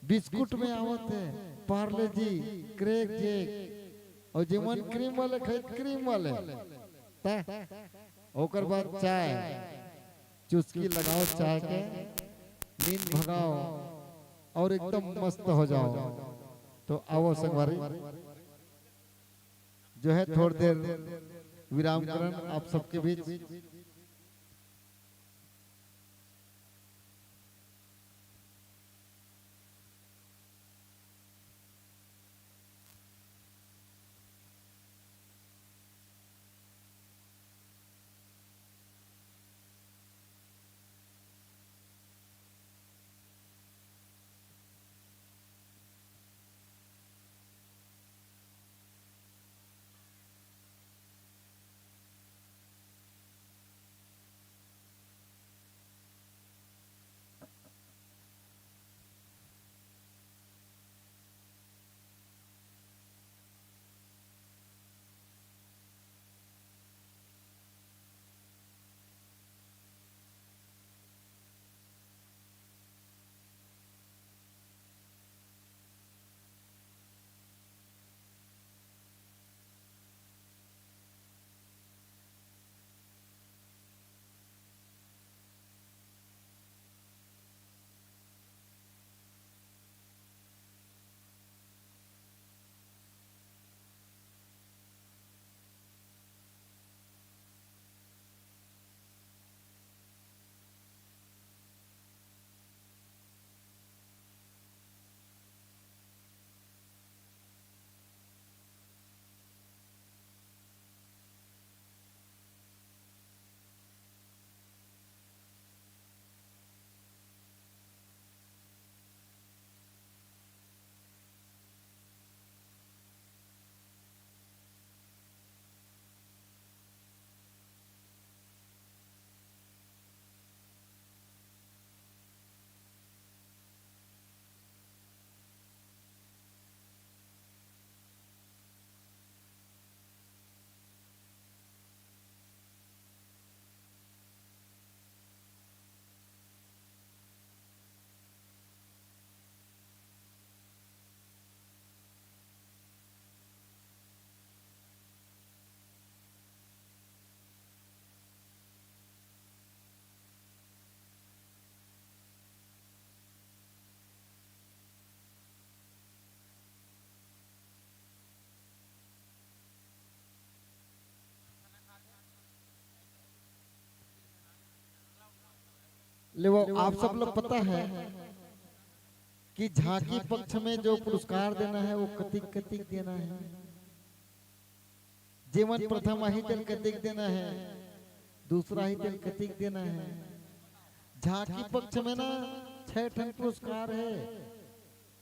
बिस्कुट में आवत है, पार्ले जी, क्रैक जैक, और जेमन क्रीम वाले खाए, क्रीम वाले। ता, ओकर बाद चाय, चुस्की लगाओ चाय के, नींद भगाओ और एकदम मस्त हो जाओ। तो आवो संगवारी, जो है थोड़ी देर विराम करन आप सबके बीच। लेवो, आप सब लोग पता है कि झांकी पक्ष में जो पुरस्कार देना है, वो कतिक कतिक देना है। जेमन प्रथम आही, तेल कतिक देना है, दूसरा आही, तेल कतिक देना है। झांकी पक्ष में ना, छह ठन पुरस्कार है।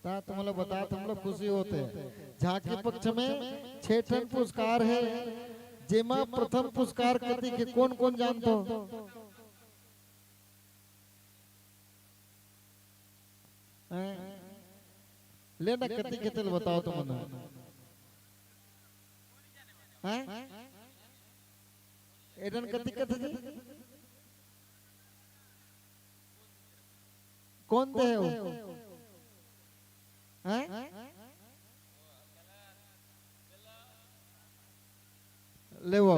ता तुमला बता, तुम लोग खुशी होते। झांकी पक्ष में छह ठन पुरस्कार है, जेमा प्रथम पुरस्कार कतिक है, कौन कौन जानते हो? हैं? ले ना, कतिक हे तेला बताओ तो मन। हैं? एडन कतिक कथे जी? कौन दे हो? हैं? ले वो।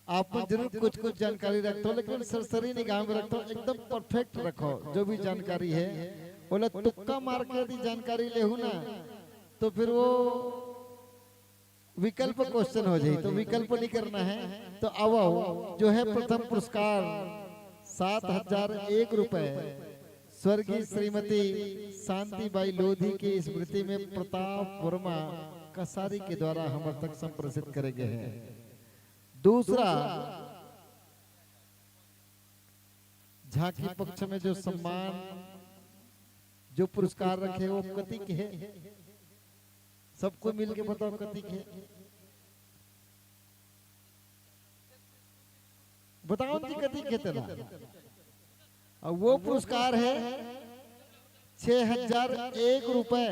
आप मन जरूर कुछ कुछ जानकारी रखथो, लेकिन सरसरी निगाह में रखथो, एकदम परफेक्ट रखो। जो भी जानकारी है, ओला तुक्का मार के यदि जानकारी लेहू ना, तो फिर वो विकल्प क्वेश्चन हो जाए, तो विकल्प नहीं करना है। तो आवो, जो है प्रथम पुरस्कार सात हजार एक रुपए स्वर्गीय श्रीमती शांतिबाई लोधी की स्मृति में प्रताप वर्मा कसारी के द्वारा हमर तक संप्रेषित करे गए हैं। दूसरा, झांकी पक्ष में जो सम्मान, जो पुरस्कार रखे, वो कतिक हे? सबको मिलके बताओ, कतिक हे? बताओ जी, कतिक हे तेला? और वो पुरस्कार है छह हजार एक रुपए।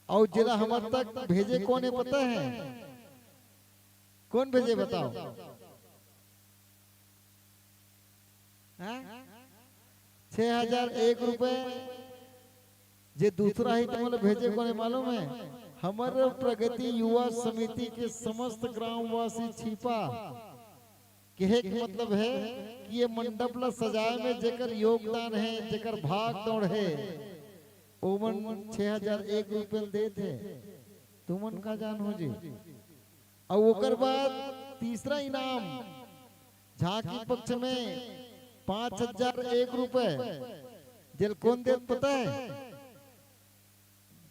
और जिला हमर तक भेजे कौन है, पता है? कौन भेजे, बताओ? हाँ? छह हजार एक रुपए। जे दूसरा ही तुमन भेजे, कौन है मालूम है? हमर प्रगति युवा समिति के समस्त ग्रामवासी छिपा। कहे के मतलब है कि ये मंडप ला सजाए में जेकर योगदान है, जेकर भाग दौड़ है, ओमन छह हजार एक रुपए देत हे। तुमन का जान हो जी? अउ ओकर बाद तीसरा इनाम झांकी पक्ष में पाँच हजार एक रुपए। जेल कौन देत पता है?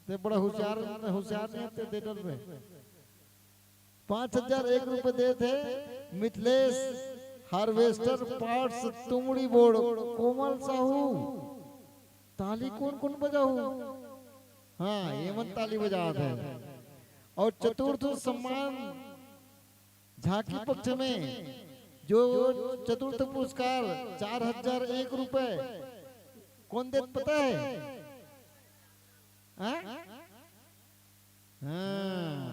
ते बड़ा होशियार, होशियार नहीं ते, दे डर में। पाँच हजार एक रुपए देत हे मिथिलेश हार्वेस्टर पार्ट्स तुमड़ी बोर्ड। कोमल साहू, ताली कौन कौन बजाहू? हाँ, ये मन ताली बजावत है। और चतुर्थ सम्मान झांकी पक्ष में जो चतुर्थ पुरस्कार चार हजार एक रुपए, कौन देत पता है? हाँ? हाँ,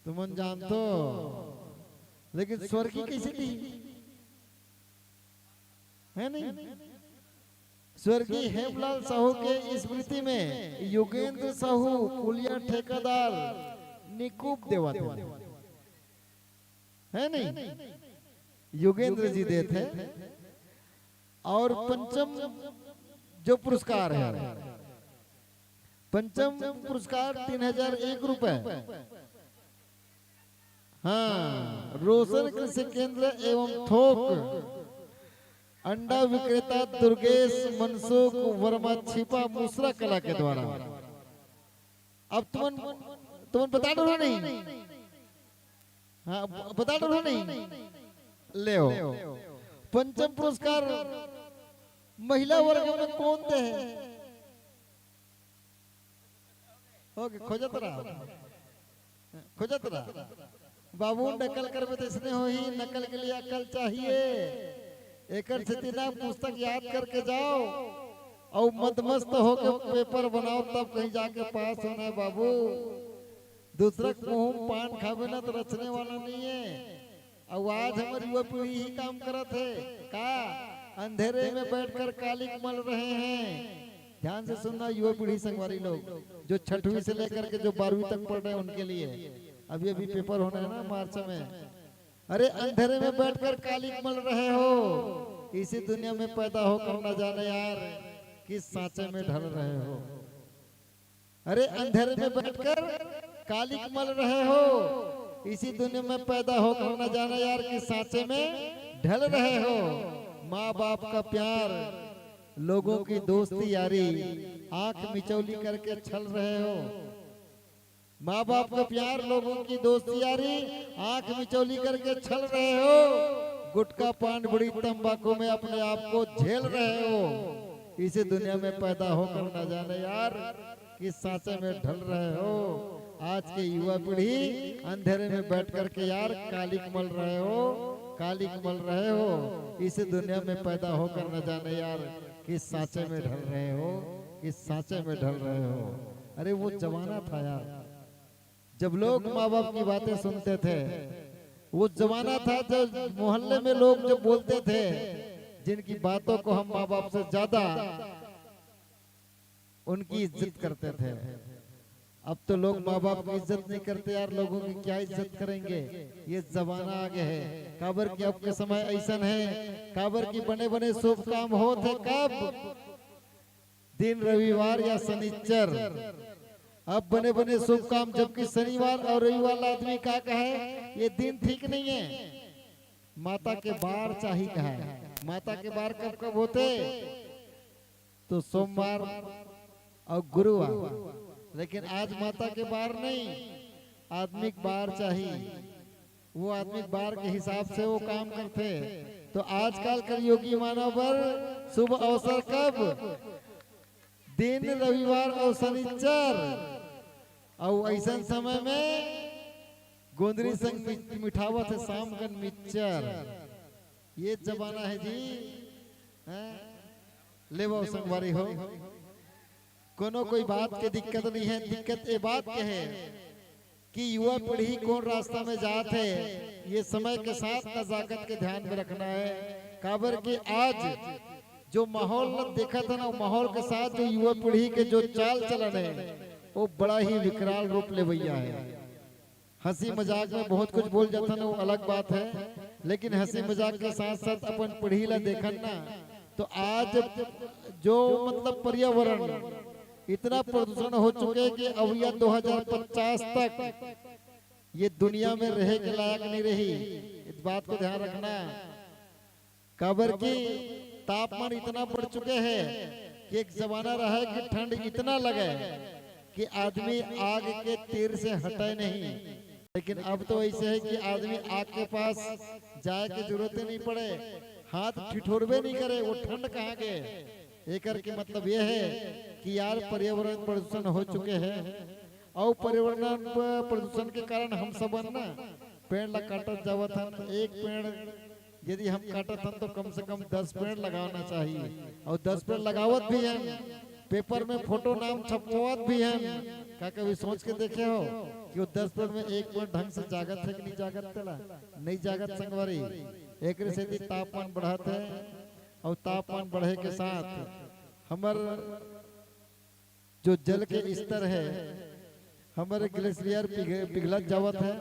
तुमन जानथो, लेकिन स्वर्गीय कैसे दी? है नहीं? स्वर्गीय हेमलाल साहू के स्मृति में योगेंद्र साहू कुलिया ठेकेदार निकुप देवत हे। है नहीं? योगेंद्र जी देत हे। और पंचम जो पुरस्कार है, पंचम पुरस्कार तीन हजार एक रुपए। हाँ, रोशन कृषि केंद्र एवं थोक अंडा विक्रेता दुर्गेश मनसुख वर्मा छिपा मुसरा कला के द्वारा। अब तुमन, तुमन बता डरो नहीं? हाँ, ब-, बता डरो नहीं? लेव। पंचम पुरस्कार महिला वर्ग में कौन दे हे? OK, खोजत रहा, खोजत रहा। बाबू, नकल करबे त इसने होही, नकल के लिए अकल चाहिए। एकर सेती ना, पुस्तक याद करके जाओ, अउ मदमस्त होके पेपर बनाओ, तब कहीं जाके पास होना है बाबू। दूसरा के मुंह में पान खाबे ना, तो रचने वाला नहीं है। अउ आज हमर युवा पीढ़ी ही काम करत हे का? अंधेरे में बैठकर कालिख मल रहे हैं। ध्यान से सुनना, युवा पीढ़ी, संगवारी लोग, जो छठवीं से लेकर के जो बारहवीं तक पढ़ रहे हैं, उनके लिए अभी अभी पेपर होना है ना मार्च में। अरे, अंधेरे में बैठकर कालिख मल रहे हो, इसी दुनिया में पैदा होकर न जाने यार, किस सांचे में ढल रहे हो। अरे, अंधेरे में बैठकर कालिख मल रहे हो, इसी दुनिया में पैदा होकर न जाने यार, किस सांचे में ढल रहे हो। माँ बाप का प्यार, लोगों की दोस्ती यारी, आंख मिचौली करके छल रहे हो। माँ बाप का प्यार, लोगों की दोस्ती यारी, आंख मिचौली करके छल रहे हो। गुटखा, पान, बीड़ी, तंबाकू में अपने आप को झेल रहे हो। इसी दुनिया में पैदा होकर न जाने यार, कि सांचे में ढल रहे हो। आज के युवा पीढ़ी अंधेरे में बैठ करके यार कालिख मल रहे हो, कालिख मल रहे हो। इस दुनिया में पैदा होकर न जाने यार, कि सांचे में ढल रहे हो, कि सांचे में ढल रहे हो। अरे वो जमाना था यार, जब लोग माँ बाप की बातें सुनते थे। वो जमाना था जब मोहल्ले में लोग जो बोलते थे, जिनकी बातों को हम माँ बाप से ज्यादा उनकी इज्जत करते थे। अब तो लोग माँ बाप की इज्जत नहीं करते यार, लोगों की क्या इज्जत करेंगे? ये जमाना आगे है। काबर कि अब के समय ऐसन है, काबर कि बने बने शुभ काम होत है कब? दिन रविवार या शनिचर। अब बने बने शुभ काम, जबकि शनिवार और रविवार ला आदमी का कहे, ये दिन ठीक नहीं है। माता के बार चाही कहे। माता के बार कब कब होते? तो सोमवार और गुरुवार। लेकिन आज माता के बार नहीं, आदमी के बार चाही। वो आदमी के बार के हिसाब से वो काम करथे। तो आजकल कलयुगी मानव बर शुभ अवसर कब? दिन रविवार और शनिचर। और ऐसन समय में गोंदरी संग मि-, मिठावत है शाम कन मिक्चर। ये जमाना है जी, हैं? लेवो संगवारी हो, कोनो कोई बात के दिक्कत नहीं है। दिक्कत ये बात के है कि युवा पीढ़ी कौन रास्ता में जात है, ये समय के साथ नजाकत के ध्यान में रखना है। काबर कि आज जो माहौल देखत है ना, माहौल के साथ जो युवा पीढ़ी के जो चाल चलन है, वो बड़ा ही विकराल रूप लेवैया है। हंसी मजाक में बहुत कुछ बोल जाथन, वो अलग बात है, लेकिन हंसी मजाक के साथ साथ अपन पीढ़ी ला देखन ना, तो आज जो मतलब पर्यावरण इतना प्रदूषण हो चुके कि अब यह दो हज़ार पचास तक ये दुनिया में रहे के लायक नहीं रही। इस बात को ध्यान रखना। काबर कि तापमान इतना बढ़ चुके है कि एक जमाना रहा कि ठंड इतना लगे कि आदमी आग के तीर से हटे नहीं। लेकिन अब तो ऐसे है कि आदमी आग के पास जाए के जरूरत ही नहीं पड़े, हाथ ठिठोरबे नहीं करे, वो ठंड कहाँ गए। एकर के मतलब ये है कि यार पर्यावरण प्रदूषण हो चुके हैं। और पर्यावरण प-, प्रदूषण के कारण हम सब ना पेड़ ला काटत जावत हन। एक पेड़ यदि हम काटत हन तो कम से कम दस पेड़ लगाना चाहिए। और दस पेड़ लगावत भी हैं, पेपर में फोटो नाम छपवावत भी हैं। का कभी सोच के देखे हो कि वो दस पेड़ में एक पेड़ ढंग से जागत है कि नहीं जागत? तेला नहीं जागत संगवारी। एक सेती तापमान बढ़त है और तापमान बढ़े के साथ हमर जो जल के स्तर है, हमर ग्लेशियर पिघ-, पिघलत जावत है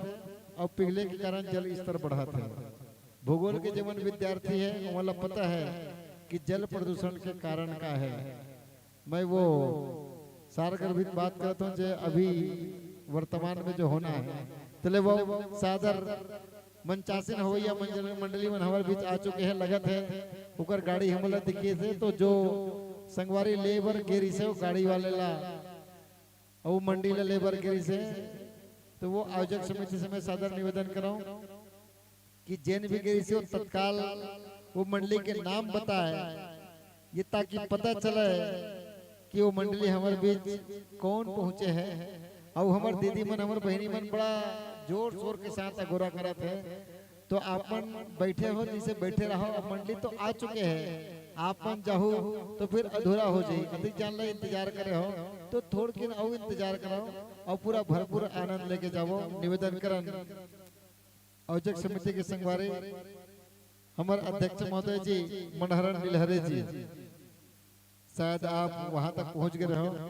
और पिघले के कारण जल स्तर बढ़त है। भूगोल के जेमन विद्यार्थी है, ओमन ला पता है कि जल प्रदूषण के कारण का है। मैं वो सार गर्भित बात करत हूँ, जो अभी वर्तमान में जो होना है। चले वो सादर मंचासीन होवइया मंजल-, मंडली मन हमर बीच आ चुके हैं, लगत है ओकर गाड़ी हमन ला दिखे से, तो जो संगवारी ले बर गे रिसे वो गाड़ी वाले ला, अउ मंडी ला ले बर गे रिसे, तो वो आयोजक समिति से मैं सादर निवेदन करौं कि जेन भी गे रिसे वो तत्काल वो मंडली के नाम बताए, ये ताकि पता चले कि वो मंडली हमर बीच कौन पहुँचे है। अउ हमर दीदी मन, हमर बहिनी मन बड़ा जोर शोर के साथ अगोरा करत है। तो आप मन बैठे हो, जैसे बैठे रहो, अब मंडली तो आ चुके हैं, आप मन जाहू तो फिर अधूरा हो जाही। अधिक जान ला इंतजार करे हो तो थोड़किन अउ इंतजार करो और पूरा भरपूर आनंद लेके जावो। निवेदन करन आयोजक समिति के संगवारी, हमर अध्यक्ष महोदय जी, मनहरन नीलहरे जी, शायद आप वहां तक पहुंच गए हो।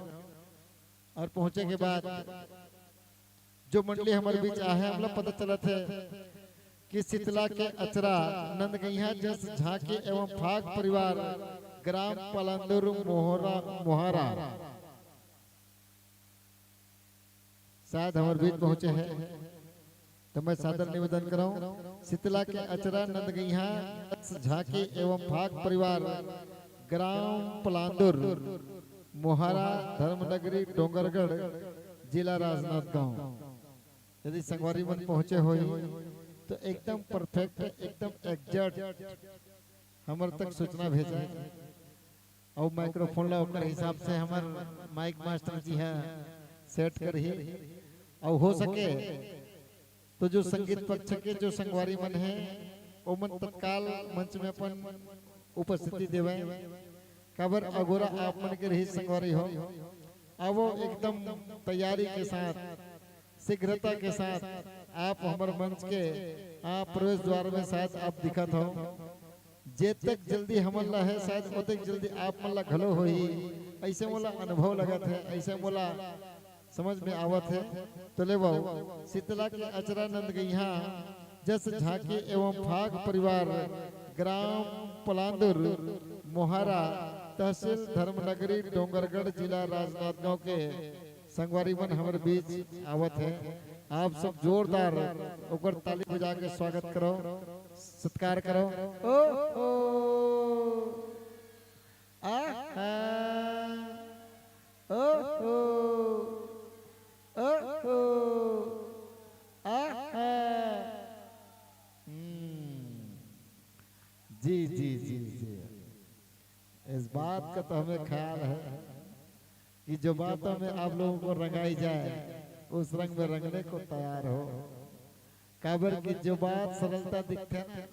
और पहुंचे के बाद जो मंडली हमर बीच आहे, हमला पता चलत है कि शीतला के अचरा नंदगैया जस झांकी एवं फाग परिवार, ग्राम पलांदुर मोहरा, मोहारा शायद हमर बीच पहुंचे हैं। तो मैं सादर निवेदन करौं, शीतला के अचरा नंदगइहा झांकी एवं फाग परिवार, ग्राम पलांदुर, मोहारा, धर्मनगरी, डोंगरगढ़, जिला राजनांदगांव। यदि संगवारी मन पहुंचे होही तो एकदम परफेक्ट, एकदम एग्जैक्ट हमर तक सूचना भेजे। अउ माइक्रोफोन ला ओकर हिसाब से हमर माइक मास्टर जी ह सेट करही। अउ हो सके तो जो संगीत पक्ष के जो संगवारी मन हे, ओमन तत्काल मंच में अपन उपस्थिति देवय। काबर अगोरा आप मन के रही संगवारी हो, आवो एकदम तैयारी के साथ, शीघ्रता के साथ आप हमर मंच के, आप प्रवेश द्वार में शायद आप दिखत हो। जेतेक जल्दी हमन ला हे, शायद ओतेक जल्दी आप मन ला घलो होही, अइसे मोला अनुभव लगत हे, अइसे मोला समझ में आवत हे। तो लेवव, शीतला के अचरा नंदगइहा जस झांकी एवं फाग परिवार, ग्राम पलांदुर, मोहारा, तहसील धर्मनगरी, डोंगरगढ़, जिला राजनांदगांव के संगवारी मन हमर बीच आवत हे। आप सब जोरदार ओकर ताली बजा के स्वागत करव, सत्कार करव। ओ, ओ, आहा, ओ, ओ, ओ, ओ, आहा। हम्म, जी, जी, जी, जी। इस बात का तो हमें ख्याल है कि जो बातों में आप लोगों को रंगाई जाए, उस रंग में रंगने को तैयार हो। काबर कि जो बात सरलता दिखथे ना,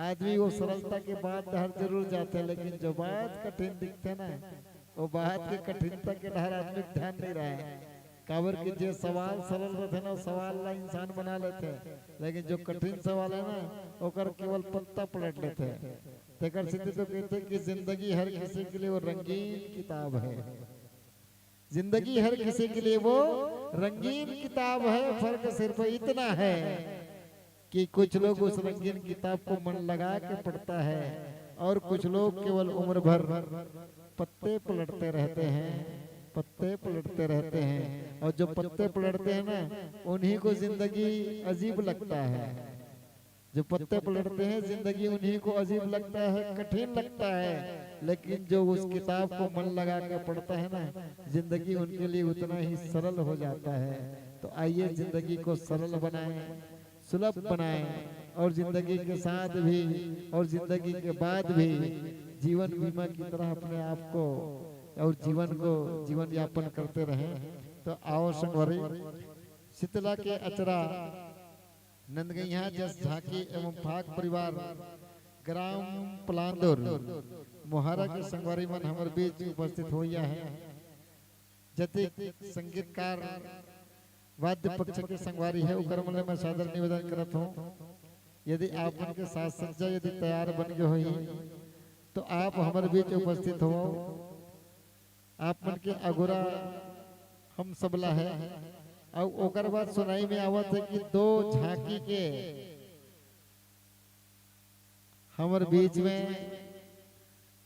आदमी वो सरलता के बात डहर जरूर जाथे, लेकिन जो बात कठिन दिखथे ना, वो बात के कठिनता के डहर आदमी के ध्यान नहीं रहे। काबर कि जे सवाल सरल रथे ना, वो सवाल ला इंसान बना लेथे, लेकिन जो कठिन सवाल है ना, ओकर केवल पत्ता पलट लेथे। तेकर सेती तो कहथे कि जिंदगी हर किसी के लिए वो रंगीन किताब है। जिंदगी हर किसी के लिए वो रंगीन किताब है, फर्क सिर्फ इतना है कि कुछ लोग उस रंगीन किताब को मन लगा के पढ़ता है और कुछ लोग केवल उम्र भर पत्ते पलटते रहते हैं, पत्ते पलटते रहते हैं। और जो पत्ते पलटते हैं ना, उन्हीं को जिंदगी अजीब लगता है। जो पत्ते पलटते हैं, जिंदगी उन्हीं को अजीब लगता है, कठिन लगता है, लेकिन जो उस किताब को मन लगा के पढ़ता है ना, जिंदगी उनके लिए उतना ही सरल हो जाता है। तो आइए, जिंदगी को सरल बनाएं, सुलभ बनाएं, और जिंदगी के साथ भी और जिंदगी के बाद भी जीवन बीमा की तरह अपने आप को और जीवन को जीवन यापन करते रहें। तो आओ संगवारी, शीतला के अचरा नंदगइहा जस झांकी एवं फाग परिवार, ग्राम पलांदुर, मोहारा के संगवारी मन हमर बीच उपस्थित होइया है। जतिक संगीतकार वाद्य पक्ष के संगवारी है, ओकर मन ले मैं सादर निवेदन करत हूँ, यदि आप मन के साज सज्जा यदि तैयार बन गे होही, तो आप हमर बीच उपस्थित हो। आप मन के अगोरा हम सबला है। अउ ओकर बाद सुनाई में आवत है कि दो झांकी के हमर बीच में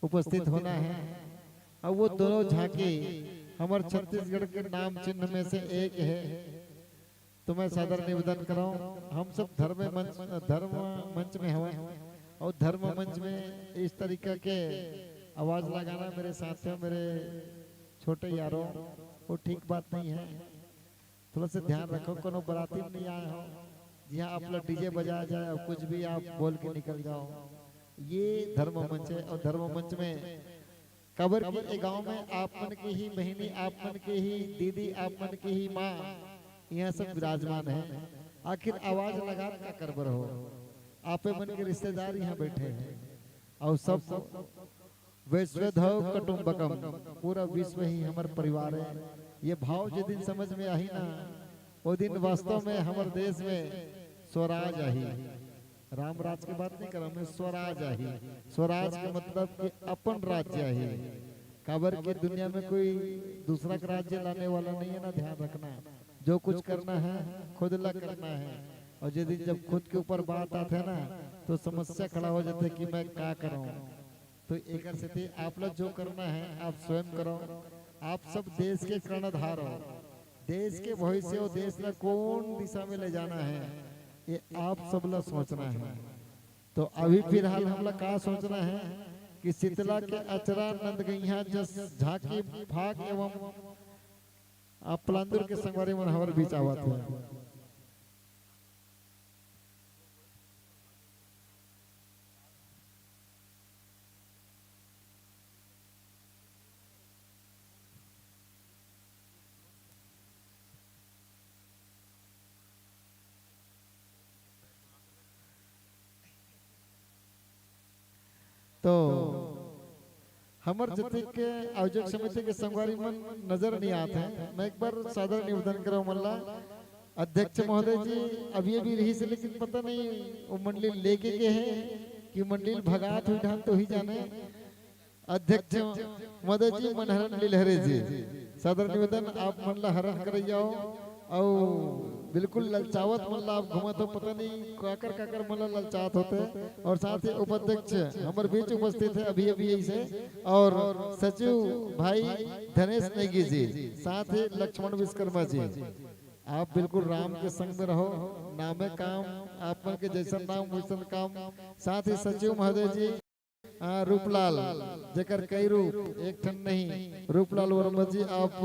उपस्थित होना है। अउ वो दोनों झांकी हमर छत्तीसगढ़ के नाम चिन्ह में से एक है। तो मैं सादर निवेदन करौं, हम सब धर्म मंच, धर्म मंच में हवय, अउ धर्म मंच में इस तरीका के आवाज लगाना, मेरे साथियों, मेरे छोटे यारों, वो ठीक बात नहीं है। थोड़ा सा ध्यान रखो, कोनो बराती में नहीं आए हो, जिहाँ आप लोग डीजे बजाया जाए और कुछ भी आप बोल के निकल जाओ, ये धर्म मंच है। और धर्म मंच में काबर कि ए गांव में आप मन के ही बहिनी, आप मन के ही दीदी, आप मन के ही माँ यहाँ सब विराजमान है। आखिर आवाज लगात काकर बर हो? आपे मन के रिश्तेदार यहाँ बैठे हैं। और सब वैश्वधव कुटुंबकम, पूरा विश्व ही हमर परिवार है। ये भाव जे दिन समझ में आही ना, वो दिन वास्तव में हमर देश में स्वराज आही। राम राज के बात नहीं करौं मैं, स्वराज आही। स्वराज के मतलब कि अपन राज्य आही। काबर कि दुनिया में कोई दूसरा का राज्य लाने वाला नहीं है ना, ध्यान रखना। जो कुछ करना है, खुद ला करना है। और जे दिन जब खुद के ऊपर बात आथे ना, तो समस्या खड़ा हो जाथे कि मैं का करौं। तो एकर सेती आप ला जो करना है, आप स्वयं करो। आप सब देश के कर्णधार हो। देश के भविष्य और देश ला कौन दिशा में ले जाना है, ये आप सब ला सोचना है। तो अभी फिलहाल हमला का सोचना है कि शीतला के अचरा नंदगइहा जस झांकी फाग एवं आप पलांदुर के संगवारी मन हमर बीच आवत हे। तो हमर जतिक के आयोजक समिति के संगवारी मन नजर नहीं आत हे। मैं एक बार सादर निवेदन करव मन ला, अध्यक्ष महोदय जी अभी अभी रहिस हे, लेकिन पता नहीं वो मंडली लेके के हे कि मंडली भगात हुई ढान तो ही जाने। अध्यक्ष महोदय जी, मनहरन लिलहरे जी, सादर निवेदन, आप मन ला हरण करइया हो, अउ बिल्कुल ललचावत मन ला आप घूमत हो, पता नहीं काकर काकर मन ला ललचात होते। और साथ ही उपाध्यक्ष हमर बीच उपस्थित हे अभी अभी ऐसे, और सचिव भाई धनेश नेगी जी, साथ ही लक्ष्मण विश्वकर्मा जी, आप बिल्कुल राम के संग में रहो, नामे काम, आप मन के जैसन नाम वैसन काम। साथ ही सचिव महोदय जी, आ, रूपलाल, जेकर कई रूप, एक ठन नहीं, रूपलाल वर्मा जी, आप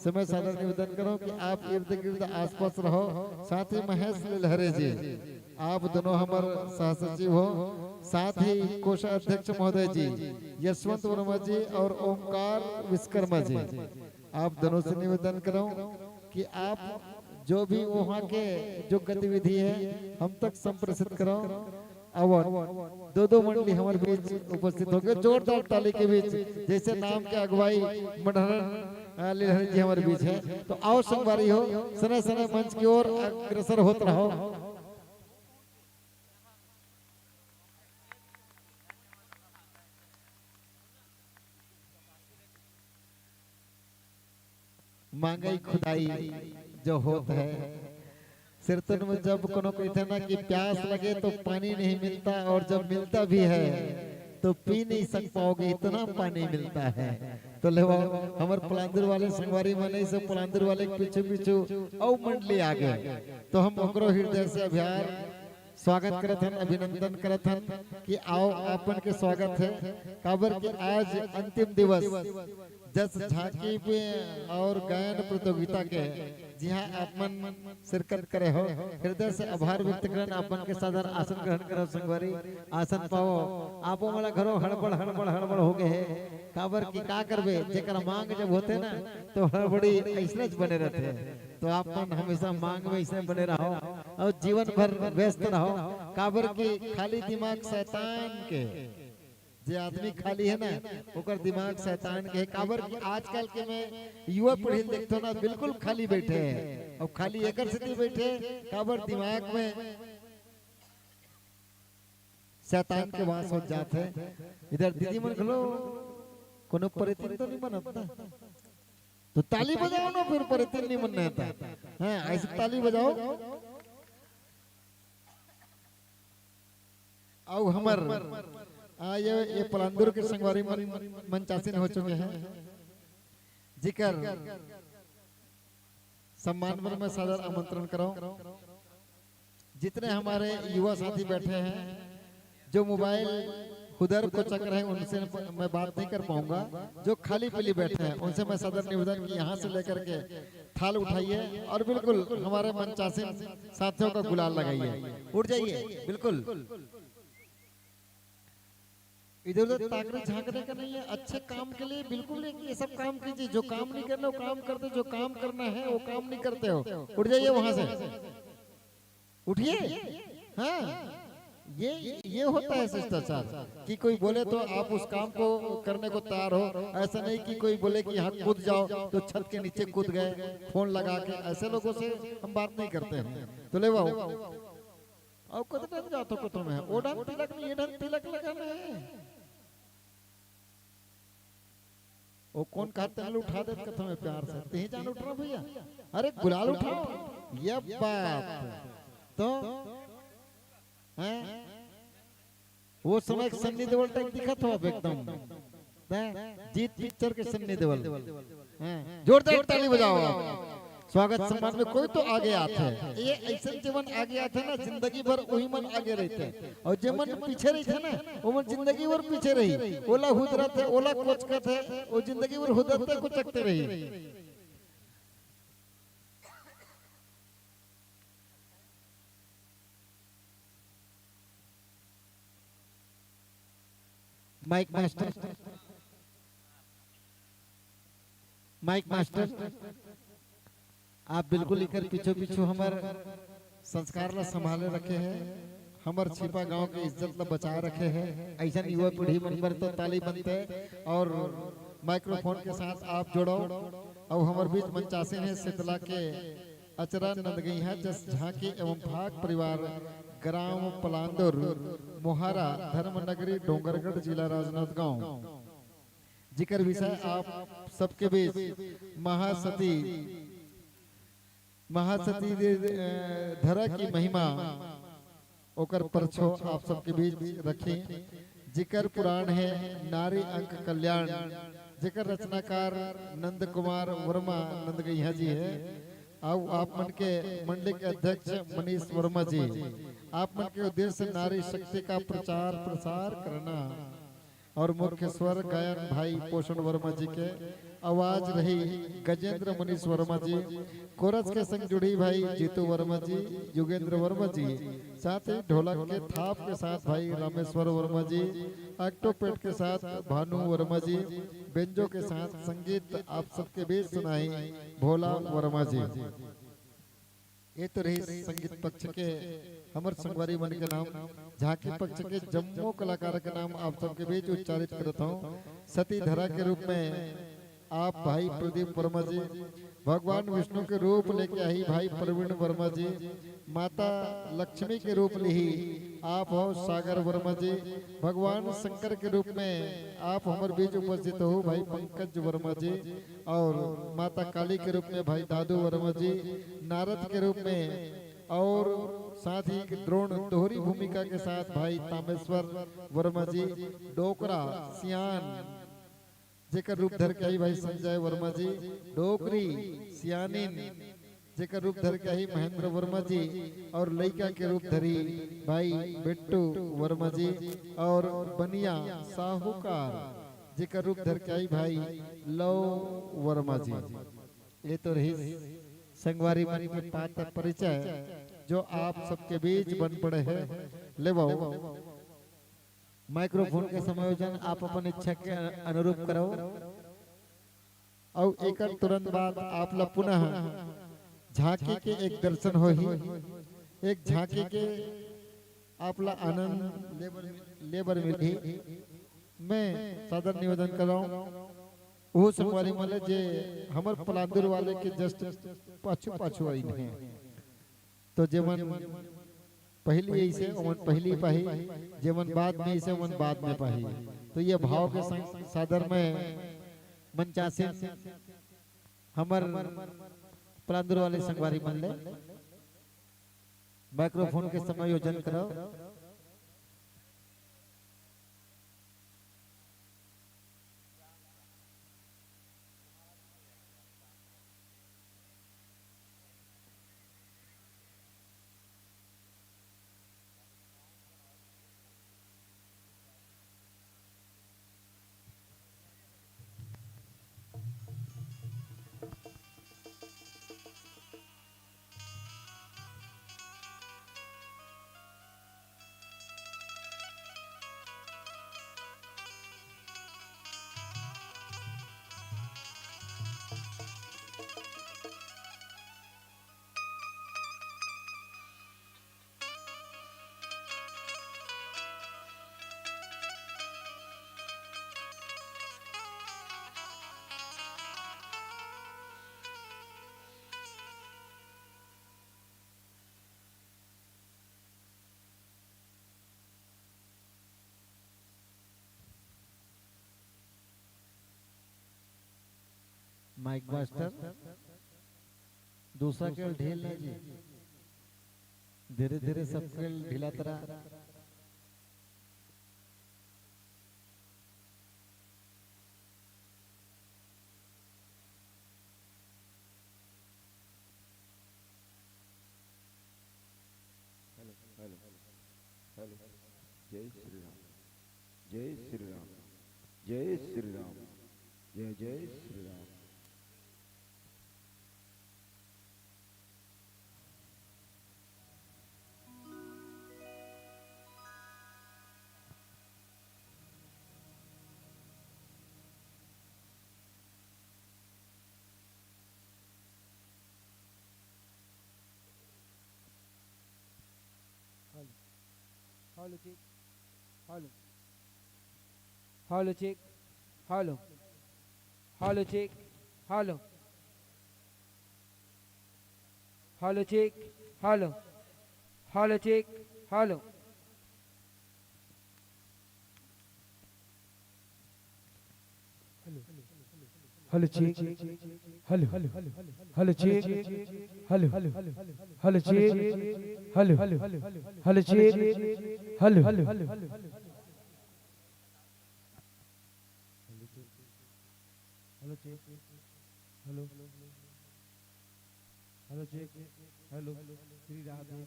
समय सादर निवेदन करव कि आप इर्द गिर्द आसपास रहो। साथ ही महेश लहरे जी, आप दोनों हमर सहसचिव हो। साथ ही कोषाध्यक्ष महोदय जी, यशवंत वर्मा जी और ओमकार विश्वकर्मा जी, आप दोनों से निवेदन करव कि आप जो भी वहाँ के जो गतिविधि हे, हम तक संप्रेषित करव। अउ दो दो मंडली हमर बीच उपस्थित होगे, जोरदार ताली के बीच, जैसे नाम के अगुवाई मनहरन, अ, लिलहरे जी हमर बीच हे। तो आओ संगवारी हो, सने सने मंच की ओर अग्रसर होत रहो। मांगई खुदाई जो होत हे, सिरतोन में जब कोनो कहिथे ना कि प्यास लगे तो पानी नहीं मिलता, और जब मिलता भी है तो पी नहीं सक पाओगे, इतना पानी मिलता है। तो लेवा, हमर पलांदुर वाले संगवारी मन, इसे पलांदुर वाले के पीछू पीछू अउ मंडली आगे, तो हम ओकरो हृदय से आभार स्वागत करत हन, अभिनंदन करत हन कि आओ, आपन के स्वागत हे। काबर कि आज अंतिम दिवस जस झांकी पे और गायन प्रतियोगिता के, जिहां आप मन शिरकत करे हो, हृदय से आभार व्यक्त करन। आप मन के सादर आसन ग्रहण करो संगवारी, आसन पाओ। आप मन ला घरो हड़बड़ हड़बड़ हड़बड़ हो गए हे, काबर कि का करबे, जेकर मांग जब होथे ना तो हड़बड़ी अइसनेच बने रथे। तो आप मन हमेशा मांग में अइसने बने रहो और जीवन भर व्यस्त रहो, काबर कि खाली दिमाग शैतान के, जे आदमी खाली हे ना, ओकर दिमाग शैतान के हे। काबर कि आजकल के मैं युवा पीढ़ी ल देखथों ना, बिल्कुल खाली बैठे हे। अउ खाली एकर सेती बैठे हे, काबर दिमाग में शैतान के वास हो जात हे। इधर दीदी मन घलो कोनो परेतिन तो नहीं मनत ना, तो ताली बजाओ ना, फिर परेतिन नहीं मनने आता। हाँ, ऐसे ताली बजाओ। अउ हमर, आ, ये, ये पलांदुर के संगवारी मन मंचासीन हो चुके हैं, जिकर सम्मान बर मैं सादर आमंत्रण करव। जितने हमारे युवा साथी बैठे हैं, जो मोबाइल उधर को चक रहे हैं, उनसे मैं बात नहीं कर पाऊंगा। जो खाली पीली बैठे हैं, उनसे मैं सादर निवेदन कि यहाँ से लेकर के थाल उठाइए और बिल्कुल हमारे मंचासीन साथियों का गुलाल लगाइए। उठ जाइए, बिल्कुल। इधर उधर ताकने झांकने का नहीं है, अच्छे काम के लिए बिल्कुल ये सब काम कीजिए। जो काम नहीं करना, वो काम करते, जो काम करना है, वो काम नहीं करते हो। उठ जाइए वहां से, उठिए। हाँ, ये ये होता है शिष्टाचार कि कोई बोले तो आप उस काम को करने को तैयार हो। ऐसा नहीं कि कोई बोले कि यहाँ कूद जाओ तो छत के नीचे कूद गए फोन लगा के। ऐसे लोगों से हम बात नहीं करते हैं। तो ले आओ, अउ कत डन जाथो कथों में, ओ डन तिलक नहीं, ये डन तिलक लगाना है। ओ कोन कहा तेल उठा देत कथों में प्यार से, तेही जान उठना भैया। अरे गुलाल उठाओ, ये बात तो हैं। वो समय एक सन्नी देवल टाइप दिखत हो आप एकदम। हैं? जीत पिक्चर के सन्नी देवल। हैं? जोरदार ताली बजाओ आप। स्वागत सम्मान में कोई तो आगे आथे। ये अइसन जेमन आगे आथे ना, जिंदगी भर वही मन आगे रहिथे, अउ जेमन पीछे रहिथे ना, वो मन जिंदगी भर पीछे रही। ओला हुदरथे, ओला कोचकथे, वो जिंदगी भर हुदरथे, कोचकते रही। माइक मास्टर, माइक मास्टर, आप बिल्कुल एकर पीछू पीछू हमर संस्कार ला संभाले रखे हे, हमर छिपा गांव के इज्जत ला बचाए रखे हे। अइसन युवा पीढ़ी मन बर तो ताली बनथे। अउ माइक्रोफोन के साथ आप जुड़व। अउ हमर बीच मंचासीन हे शीतला के अचरा नंदगइहा जस झांकी एवं फाग परिवार, ग्राम पलांदुर, मोहारा, धर्मनगरी, डोंगरगढ़, जिला राजनांदगांव, जिकर विषय आप सबके बीच महासती, महासती दे, अ, धरा की महिमा, ओकर परछो आप सबके बीच रखें, जिकर पुराण हे नारी अंक कल्याण, जेकर रचनाकार नंद कुमार वर्मा नंदगइहा जी हे, अउ आप मन के मंडली के अध्यक्ष मनीष वर्मा जी। आप मन के उद्देश्य नारी शक्ति का प्रचार प्रसार करना। अउ मुख्य स्वर गायन भाई पोषण वर्मा जी के, आवाज रही गजेंद्र मनीष वर्मा जी, कोरस के संग जुड़ी भाई जीतू वर्मा जी, युगेंद्र वर्मा जी, साथ ही ढोलक के थाप के साथ भाई रामेश्वर वर्मा जी, ऑक्टोपेड के साथ भानु वर्मा जी, बेंजो के साथ संगीत आप सबके बीच सुनाई भोला वर्मा जी। ये तो रही संगीत पक्ष के हमर संगवारी मन के नाम। झांकी पक्ष के जम्मो कलाकार के नाम आप सबके बीच उच्चारित करत हूँ। सती धरा के रूप में आप भाई प्रदीप वर्मा जी, भगवान विष्णु के रूप लेके आई भाई प्रवीण वर्मा जी, माता लक्ष्मी के रूप लिही आप हो सागर वर्मा जी, भगवान शंकर के रूप में आप हमर बीच उपस्थित हो भाई पंकज वर्मा जी, अउ माता काली के रूप में भाई दादू वर्मा जी, नारद के रूप में, अउ साथ ही एक द्रोण दोहरी भूमिका के साथ भाई तामेश्वर वर्मा जी, डोकरा सियान जेकर रूप धर के आई भाई संजय वर्मा जी, डोकरी सियानिन जेकर रूप धर के आई महेंद्र वर्मा जी, अउ लइका के रूप धरी भाई बिट्टू वर्मा जी, अउ बनिया साहूकार जेकर रूप धर के आई भाई लव वर्मा जी। ये तो रही संगवारी मन के पात्र परिचय जो आप सबके बीच बन पड़े हे। लेवव माइक्रोफोन के समायोजन आप अपन इच्छा के अनुरूप करव। अउ एकर तुरंत बाद आप ला पुनः झांकी के एक दर्शन होही, एक झांकी के आप ला आनंद ले बर, ले बर मिलही। मैं सादर निवेदन करव, वो संगवारी मन ले जे हमर पलांदुर वाले के just पाछू पाछू आइन हे, तो जेमन पहली अइसे ओमन पहली पाही, जेमन बाद में अइसे ओमन बाद में पाही। तो ये भाव के संग सादर में मंचासीन हमर पलांदुर वाले संगवारी मन ले माइक्रोफोन के समायोजन करव। माइक मास्टर, दूसरा के ढील ना जी, धीरे धीरे सबके ढीलात रहा। जय श्री राम, जय श्री राम, जय श्री राम, जय जय Shri Ram. Hello, hello, check, hello, hello, check, hello, hello, check, hello, hello, check, hello, hello, check, hello. Hello, check. Hello, hello, check. Hello, hello, check. Hello, hello, hello, check. Hello, hello, check. Hello, Shri Radhe.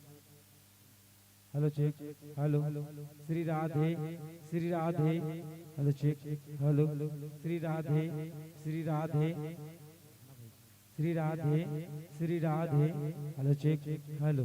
Hello, check. Hello, Shri Radhe, Shri राधे. Hello, check. Hello, Shri Radhe, Shri Radhe, Shri Radhe, Shri राधे. Hello, check. Hello.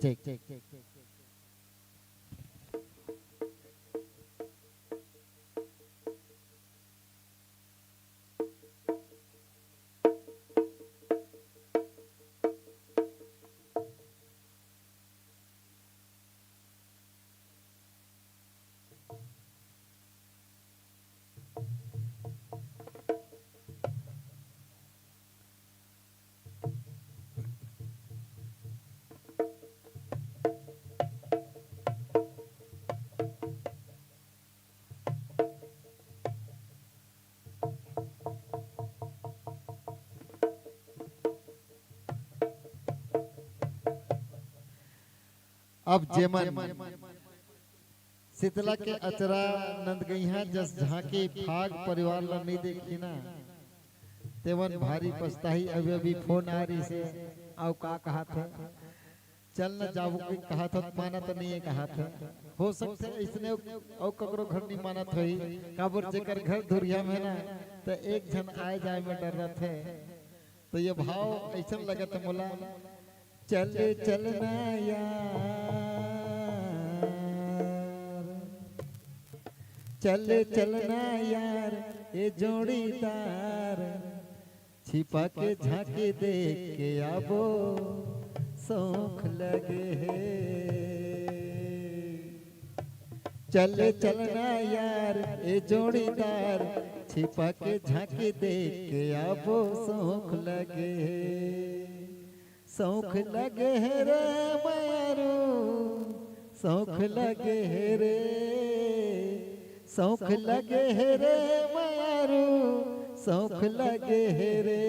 Check, check, check, check, check. अब जेमन शीतला के अचरा नंदगइहा जस झांकी फाग परिवार ला नइ देखी ना, तेमन भारी पछताही। अभी अभी फोन आ रही से, अउ का कहा थे, चल न जाबो के कहा था, माना तो नहीं है कहा था। हो सकथे अइसने अउ ककरो घर नहीं मानत होही, काबर जेकर घर धुरिया में ना, तो एक झन आए जाए में डर रहथे। तो ये भाव अइसन लगत मोला, चले चलना यार, चले चलना यार, ए जोड़ीदार, छिपा के झांकी देख के आबो, शौक लगे हे। चले चलना यार, ए जोड़ीदार, छिपा के झांकी देख के आबो, शौक लगे हे। शौक लगे हे रे मयारू, शौक लगे हे रे, शौक लगे हे रे मयारू, शौक लगे हे रे।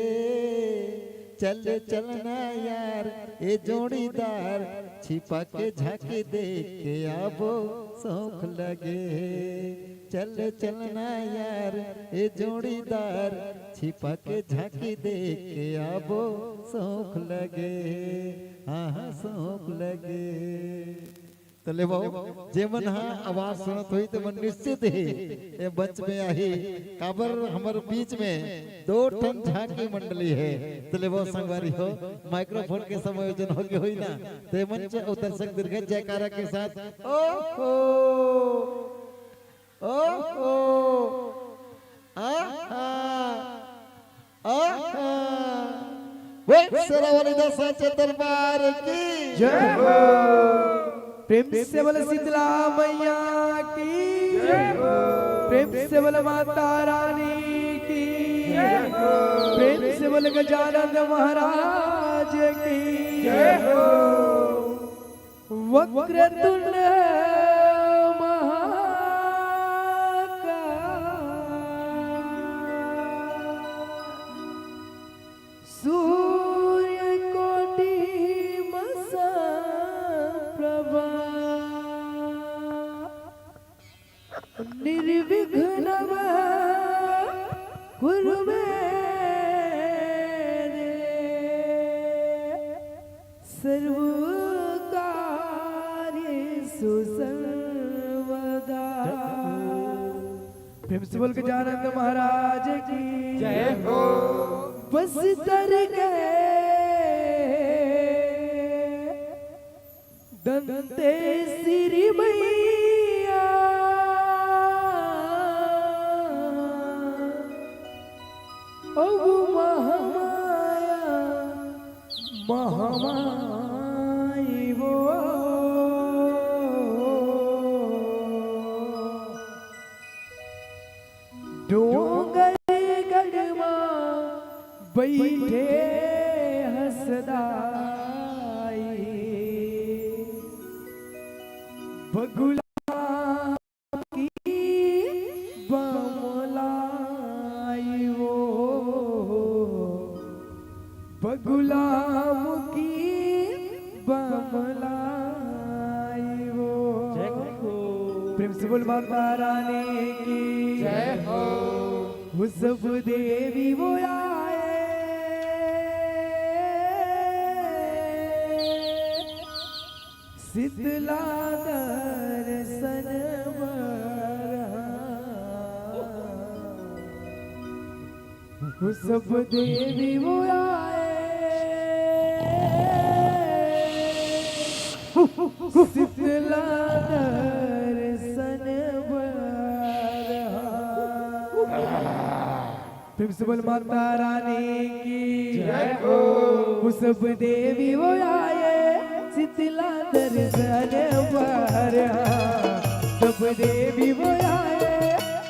चल चलना यार ए जोड़ीदार, छिपा के झांकी देख के आबो सौख लगे। चल चलना यार ए जोड़ीदार, छिपा के झांकी देख के आबो सौख लगे। हाँ हाँ सौख लगे। त लेवव, जेमन ह आवाज सुनत होही, तेमन निश्चित ही ए मंच में आही, काबर हमर बीच में दो ठन झांकी मंडली हे। त लेवव संगवारी हो, माइक्रोफोन के समायोजन होगे होही ना, ते मंच अउ दर्शक दीर्घ जयकारा के साथ, ओहो, ओहो, आहा, आहा। बोल शेरावाली दा साचे दरबार की जय हो। प्रेम से बोल शीतला मैया की जय हो। प्रेम से बोल माता रानी की जय हो। प्रेम से बोल गजानंद महाराज की जय हो। वक्रतुंड महाकाय, सूर्यकोटि समप्रभा, निर्विघ्नम कुरु मे देव, सर्वकार्येषु सर्वदा। प्रेम से बोल गजानंद महाराज की जय हो। बस्तर के दंतेश्वरी मैया, अब महामाया, महामाई वो। डोंगरगढ़ मा बइठे हस दाई, बगुला की बमलाई वो, बगुला की बमलाई वो। जय हो। प्रेम से बोल माता रानी की जय हो। वो सब देवी वो आए, शीतला दर्शन बर। वो सब देवी वो आए, शीतला दर्शन बर। प्रेम से बोल माता रानी की जय हो। वो सब देवी वो आए, शीतला दर्शन बर। सब देवी वो आए,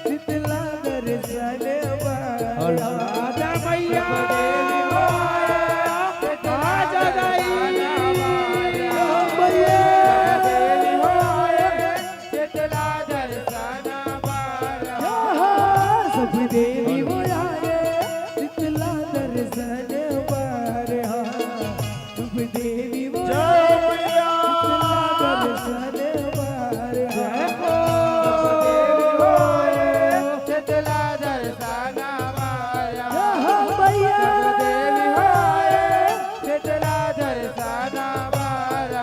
शीतला दर्शन बर। राधा मैया। राधा मैया। शीतला दर्शन बर। सब देवी वो आए, शीतला दर्शन बर। सब देवी वो जय मैया। दर्शन बर। जय हो। शीतला दर्शन बर। जय हो मैया। देवी होए, शीतला दर्शन बर।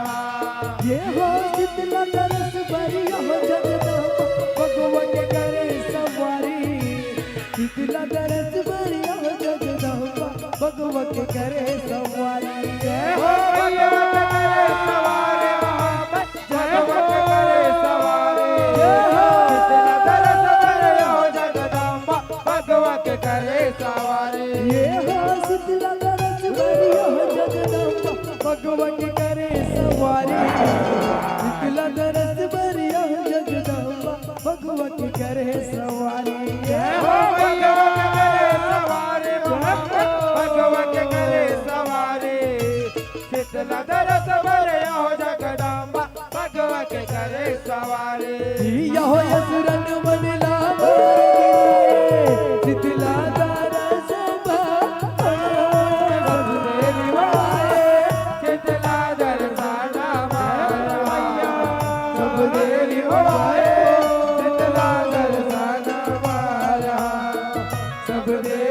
ये हो शीतला दर्शन बर, ये हो जगदम्बा, भगवा के करे सवारी। शीतला दर्शन बर, ये हो जगदम्बा, भगवा के करे सवारी। ये हो भगवा के करे सवारी, भगवा के करे सवारी। शीतला दर्शन बर, ये हो जगदम्बा, भगवा के करे सवारी। ये हो शीतला दर्शन बर, ये हो जगदम्बा, भगवा के करे सवारी। शीतला दर्शन बर, ये हो जगदम्बा, भगवा के करे सवारी। ये हो भगवा के करे सवारी, भगवा के करे सवारी। शीतला दर्शन बर, ये हो जगदम्बा, भगवा के करे सवारी। यहो असुरन मन ला मार गिरे, शीतला दरस बा।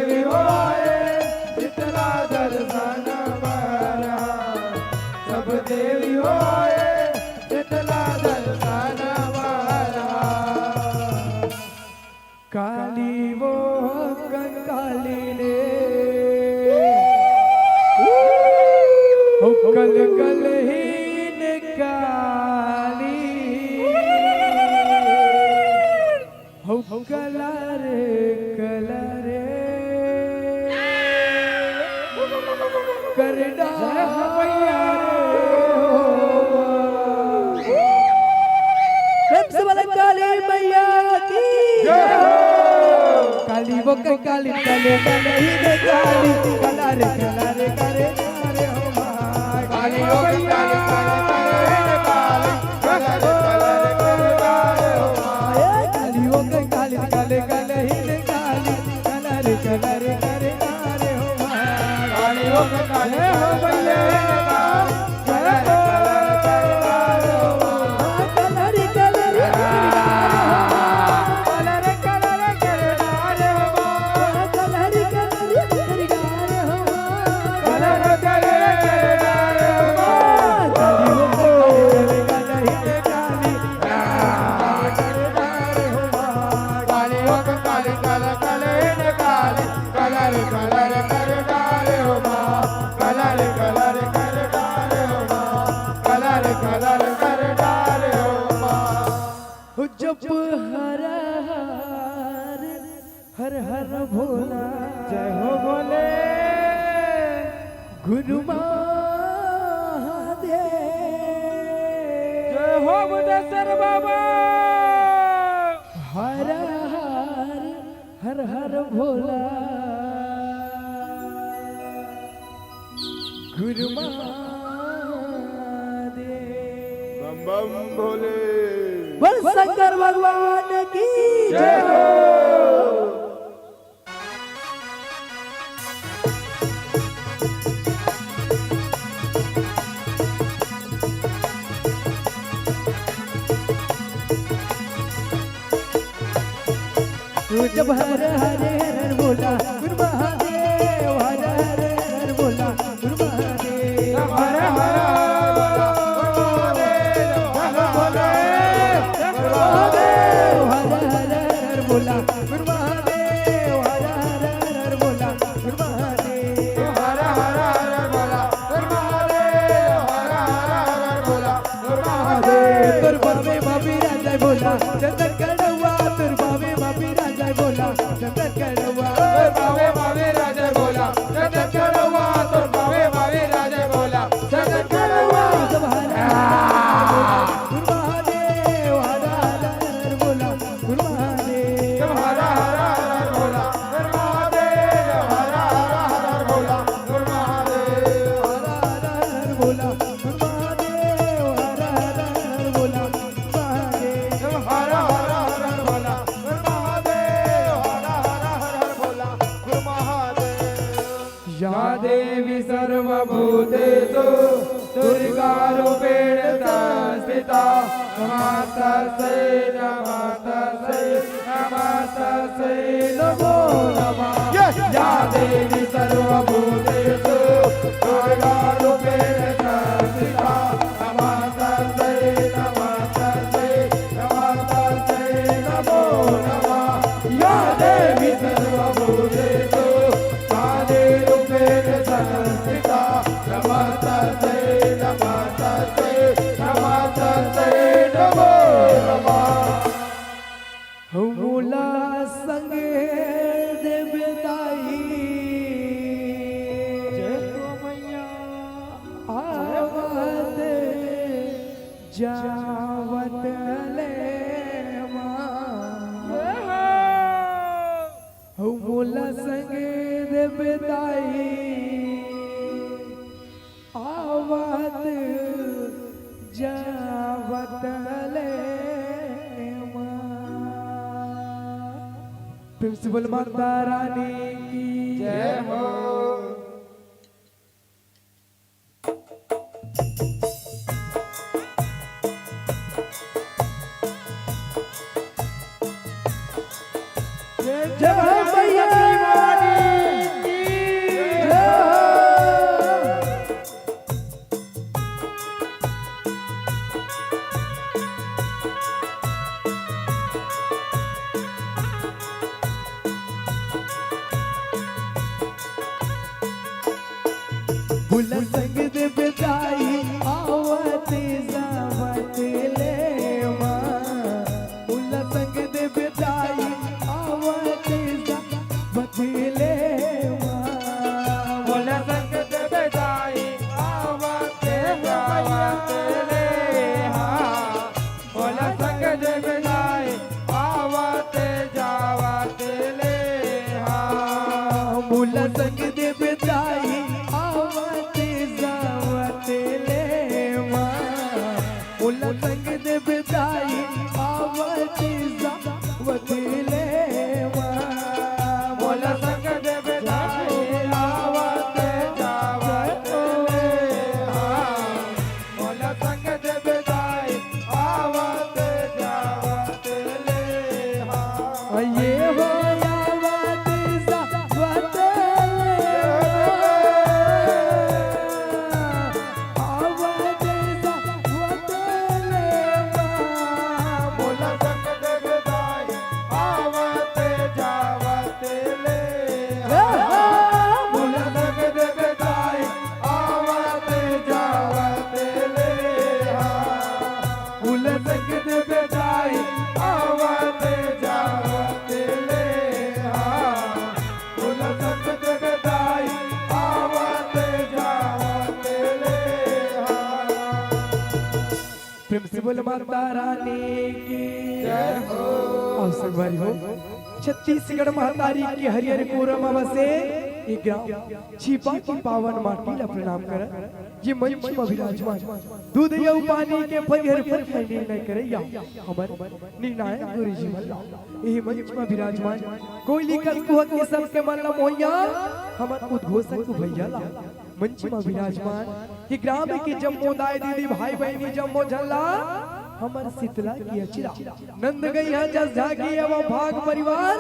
देवी होए, शीतला दर्शन बरहा। सब देवी होए, शीतला दर्शन बरहा। काली वो कंकाली ने, हो कल कल ही निकाली। हो कलर कलर कर डारे हो। प्रेम से बोले काली मैया की। काली वो के काली, काली काली ही दे काली, कलर कलर कर डारे हो माँ। काली वो के काली, काली काली कर डारे हो माँ। ए, काली वो के काली, काली काली ही दे काली, कलर कलर कर डारे हो माँ। काली वो के काली, ए हो भैया। कलर कलर कर डारे हो माँ, कलर कलर कर डारे हो माँ, कलर कलर कर डारे हो माँ। हो जप हर हर, हर हर भोला। जय हो भोले। गुरु महादेव। जय हो बुद्धेश्वर बाबा। हर हर, हर हर भोला। गुरु महादेव। बम बम भोले। बोल शंकर भगवान की जय हो। तू जब हर हर हर हर बोला, गुरु महादेव, हर हर हर हर बोला, गुरु महादेव। हर हर हर बोला, गुरु महादेव, हर हर हर बोला, गुरु महादेव, हर हर हर बोला, गुरु महादेव। हर हर हर बोला, गुरु महादेव, हर हर हर बोला, गुरु महादेव। तोर बाबे बाबी राजा बोला, चंदन कड़वा, तोर बाबे बाबी राजा बोला, चंदन कड़वा। तोर बाबे बाबी राजा बोला, चंदन कड़वा, तोर बाबे बाबी राजा बोला, चंदन कड़वा। सब हर हर हर बोला, गुरु महादेव, हर हर हर बोला, गुरु महादेव। हर हर हर बोला, गुरु महादेव, हर हर हर बोला, गुरु महादेव। हर हर हर बोला, गुरु महादेव, हर हर हर बोला, गुरु महादेव। हर हर हर बोला, गुरु महादेव, हर हर हर बोला, गुरु महादेव। या देवी सर्वभूतेषु दुर्गारूपेण संस्थिता, नमस्तस्यै नमस्तस्यै नमस्तस्यै नमो नमः। या देवी सर्वभूतेषु दुर्गारूपेण संस्थिता, नमस्तस्यै नमस्तस्यै नमस्तस्यै नमो नमः। या देवी सर्वभूतेषु काली रूपेण संस्थिता, नमस्तस्यै नमस्तस्यै नमस्तस्यै नमो नमः। मोला संग देबे दाई। जय हो मैया। आवत जावत ले माँ। जय हो। मोला संग देबे दाई, आवत जावत ले माँ। प्रेम से बोल माता रानी की जय हो। जय हो मैया। मोला संग देबे दाई आवत जावत ले माँ। मोला संग देबे दाई आवत जावत ले माँ। मोला संग देबे दाई आवत जावत ले हाँ। मोला संग देबे दाई आवत जावत ले हाँ। मोला संग देबे दाई आवत जावत ले माँ। मोला संग देबे दाई आवत जावत ले माँ। मोला संग देबे दाई आवत जावत ले हाँ। मोला संग देबे दाई आवत जावत ले हाँ। ये हो आवत जावत ले हाँ। आवत जावत ले हाँ। मोला संग देबे दाई आवत जावत ले हाँ। मोला संग देबे दाई आवत जावत ले हाँ। मोला संग देबे दाई आवत जावत ले हाँ। मोला संग देबे दाई आवत जावत ले हाँ। प्रेम से बोल माता रानी की जय हो। आओ संगवारी हो, छत्तीसगढ़ महतारी के हरियर कोरा म बसे ये ग्राम छिपा के पावन माटी ला प्रणाम करत ये मंच म विराजमान दूध अउ पानी के परिहर पर निर्णय करइया हमर निर्णायक गुरु जी मन ला, यही मंच म विराजमान कोयली कस कुहक के सबके मन ला मोहिया हमर उद्घोषक भैया ला मंच म विराजमान कि ग्राम के जम्मो दाई दीदी भाई बहिनी जम्मो झन ला हमर शीतला के अचरा नंद गई है जस झांकी एवं भाग परिवार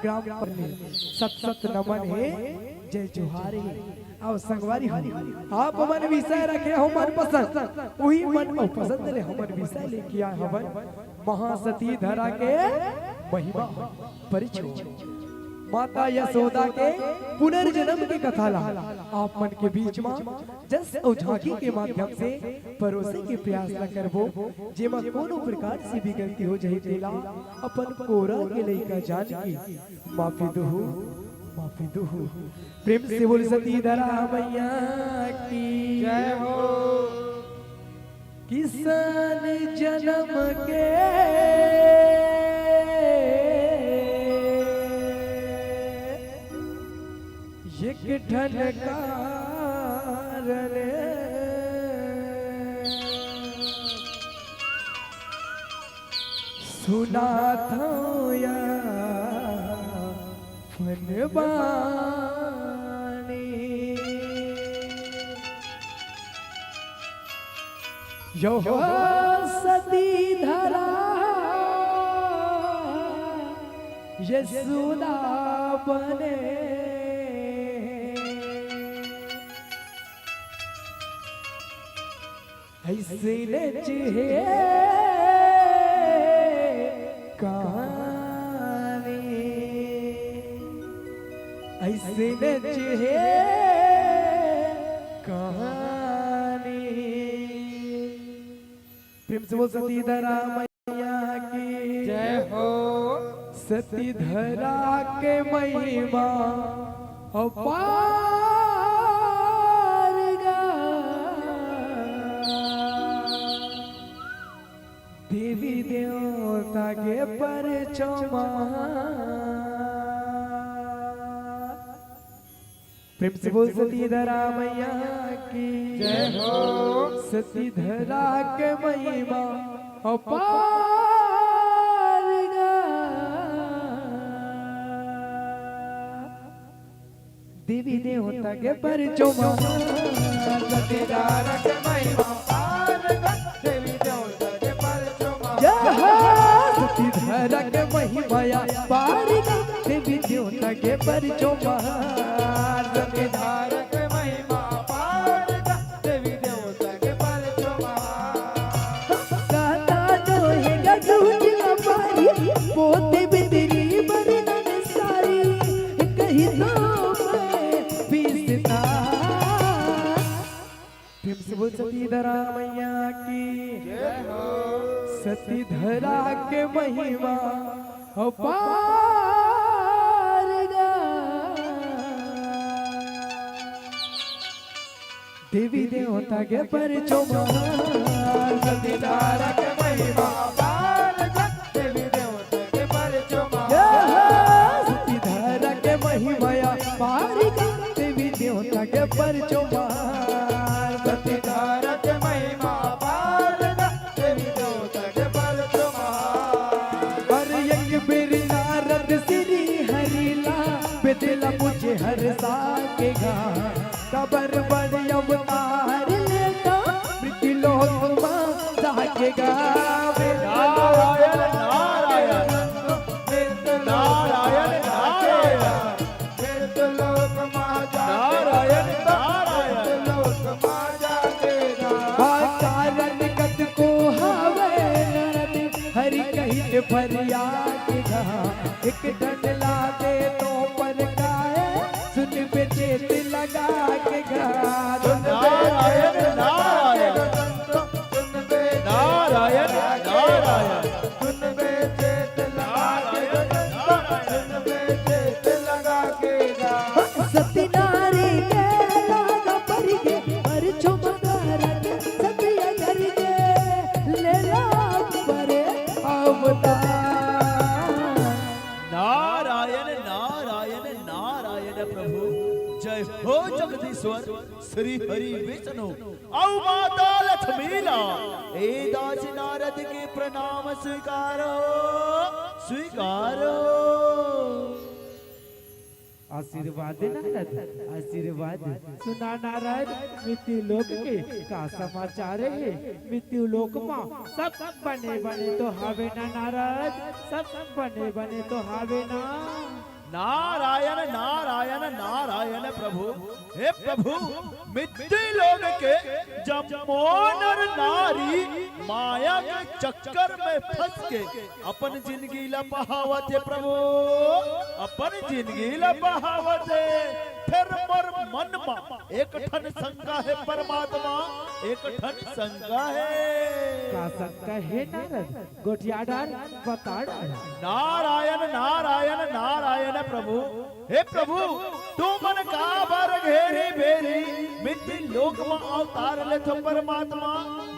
ग्राम पर ले सत सत नमन हे, जय जोहार हे। अउ संगवारी हो, आप मन विषय रखे हो मनपसंद, उही मन अउ पसंद ले हमन विषय लेके आए हवन महासती धरा के महिमा परिचय। माता यशोदा के पुनर्जन्म के कथा ला आप मन के बीच म जस अउ झांकी के माध्यम से परोसे के प्रयास ला करबो, जेमा कोनो प्रकार से भी गलती हो जाही तेला अपन कोरा के लइका जान के माफी दुहू, माफी दुहू। प्रेम से बोल सती धरा मैया की जय हो। किसान जन्म के एक ठन कारण सुनात हूँ या फनबानी। यो हो सती धरा यशोदा बने। अइसने च हे कहानी, अइसने च हे कहानी। प्रेम से बोल सती धरा मैया की जय हो। सती धरा के महिमा अपार गा। देवी देवता के परचमा। प्रेम से बोल सती धरा मैया की जय हो। सती धरा के महिमा अपार गा। देवी देवता के परचमा। सती धरा के महिमा पार गा। देवी देवता के परचमा। जय हो। सती धरा के महिमा या पार गा। देवी देवता के परचमा। सती धरा के महिमा पार गा। देवी देवता के परचमा। गाता तो हे गगुज अपारी, पोते बिदरी बरनन सारी, कही तो मैं विस्तारी। राम मैया की। सती धरा के महिमा अपार गा। देवी देवता के परचो महान। सती धरा के महिमा अपार गा। देवी देवता के परचो महान। सती धरा के महिमा अपार गा। देवी देवता के परचो महान। सती धरा के महिमा अपार गा। देवी देवता के परचो महान। अरे एक बेरी नारद श्री हरि ला, बेदेला पूछे हर साके गा। काबर बड़े अवतार लेता, मृत्यु लोक मा जाके गा। नारायण, नारायण। नारायण, नारायण। मृत्यु लोक मा जाके नारायण, नारायण। मृत्यु लोक मा जाके गा। कारण कतको हवे नारद, हरि कहित फरियाद गा। एक ठन ला दे तो पर काहे, सुनबे चेत लगा के गा। नारायण, नारायण। नारायण, नारायण। सती नारी के लागा परिगे, परचो महाराज सतिया करिगे, लेला परे अवतार। नारायण, नारायण, नारायण प्रभु। जय हो जगदीश्वर श्री हरि विष्णु अउ माता लक्ष्मी ला। ए दास नारद के प्रणाम स्वीकारो, स्वीकारो। आशीर्वाद दे नारद, आशीर्वाद। सुना नारद, मृत्यु लोक के का समाचार हे? मृत्यु लोक मा सब बने बने तो हावे ना नारद? सब बने बने तो हावे ना? नारायण, नारायण, नारायण प्रभु। हे प्रभु, मृत्यु लोक के जम्मो नर नारी माया के चक्कर में फंस के अपन जिंदगी ला पहावत हे प्रभु, अपन जिंदगी ला पहावत हे। फेर मोर मन मा एक ठन शंका हे परमात्मा, एक ठन शंका हे। का शंका हे नारद? गोठिया डार, बता डार। नारायण, नारायण, नारायण प्रभु। हे प्रभु, तुमन काबर घेरी भेरी मृत्यु लोक म अवतार लेथो परमात्मा,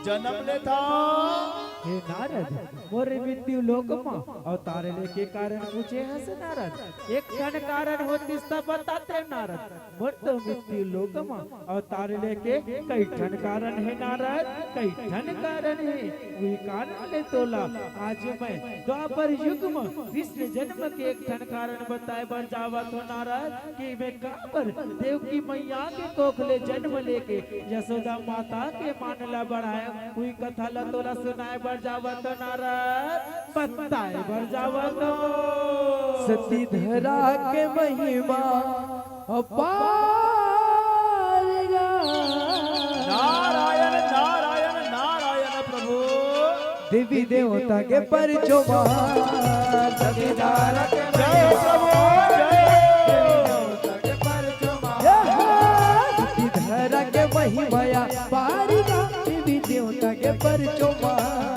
जन्म लेथा? हे नारद, मोर मृत्यु लोक म अवतार लेके कारण पूछे हस नारद। एक ठन कारण होतिस त बताते नारद। मोर तो मृत्यु लोक म अवतार लेके कई ठन कारण हे नारद, कई ठन कारण हे। उही कारण ले तोला आज मैं द्वापर युग म कृष्ण जन्म के एक ठन कारण बताए बर जावत हो नारद, कि मैं काबर देवकी मैया के कोख ले जन्म लेके यशोदा माता के मान ला बढ़ाए, उही कथा ला तोला सुनाए बर जावत हो नारद, बताए बर जावत हो। सती धरा के महिमा अपार गा। नारायण, नारायण, नारायण प्रभु। देवी देवता के परचो महान। जय प्रभु, जय। सती धरा के महिमा अपार गा। देवी देवता के परचो महान।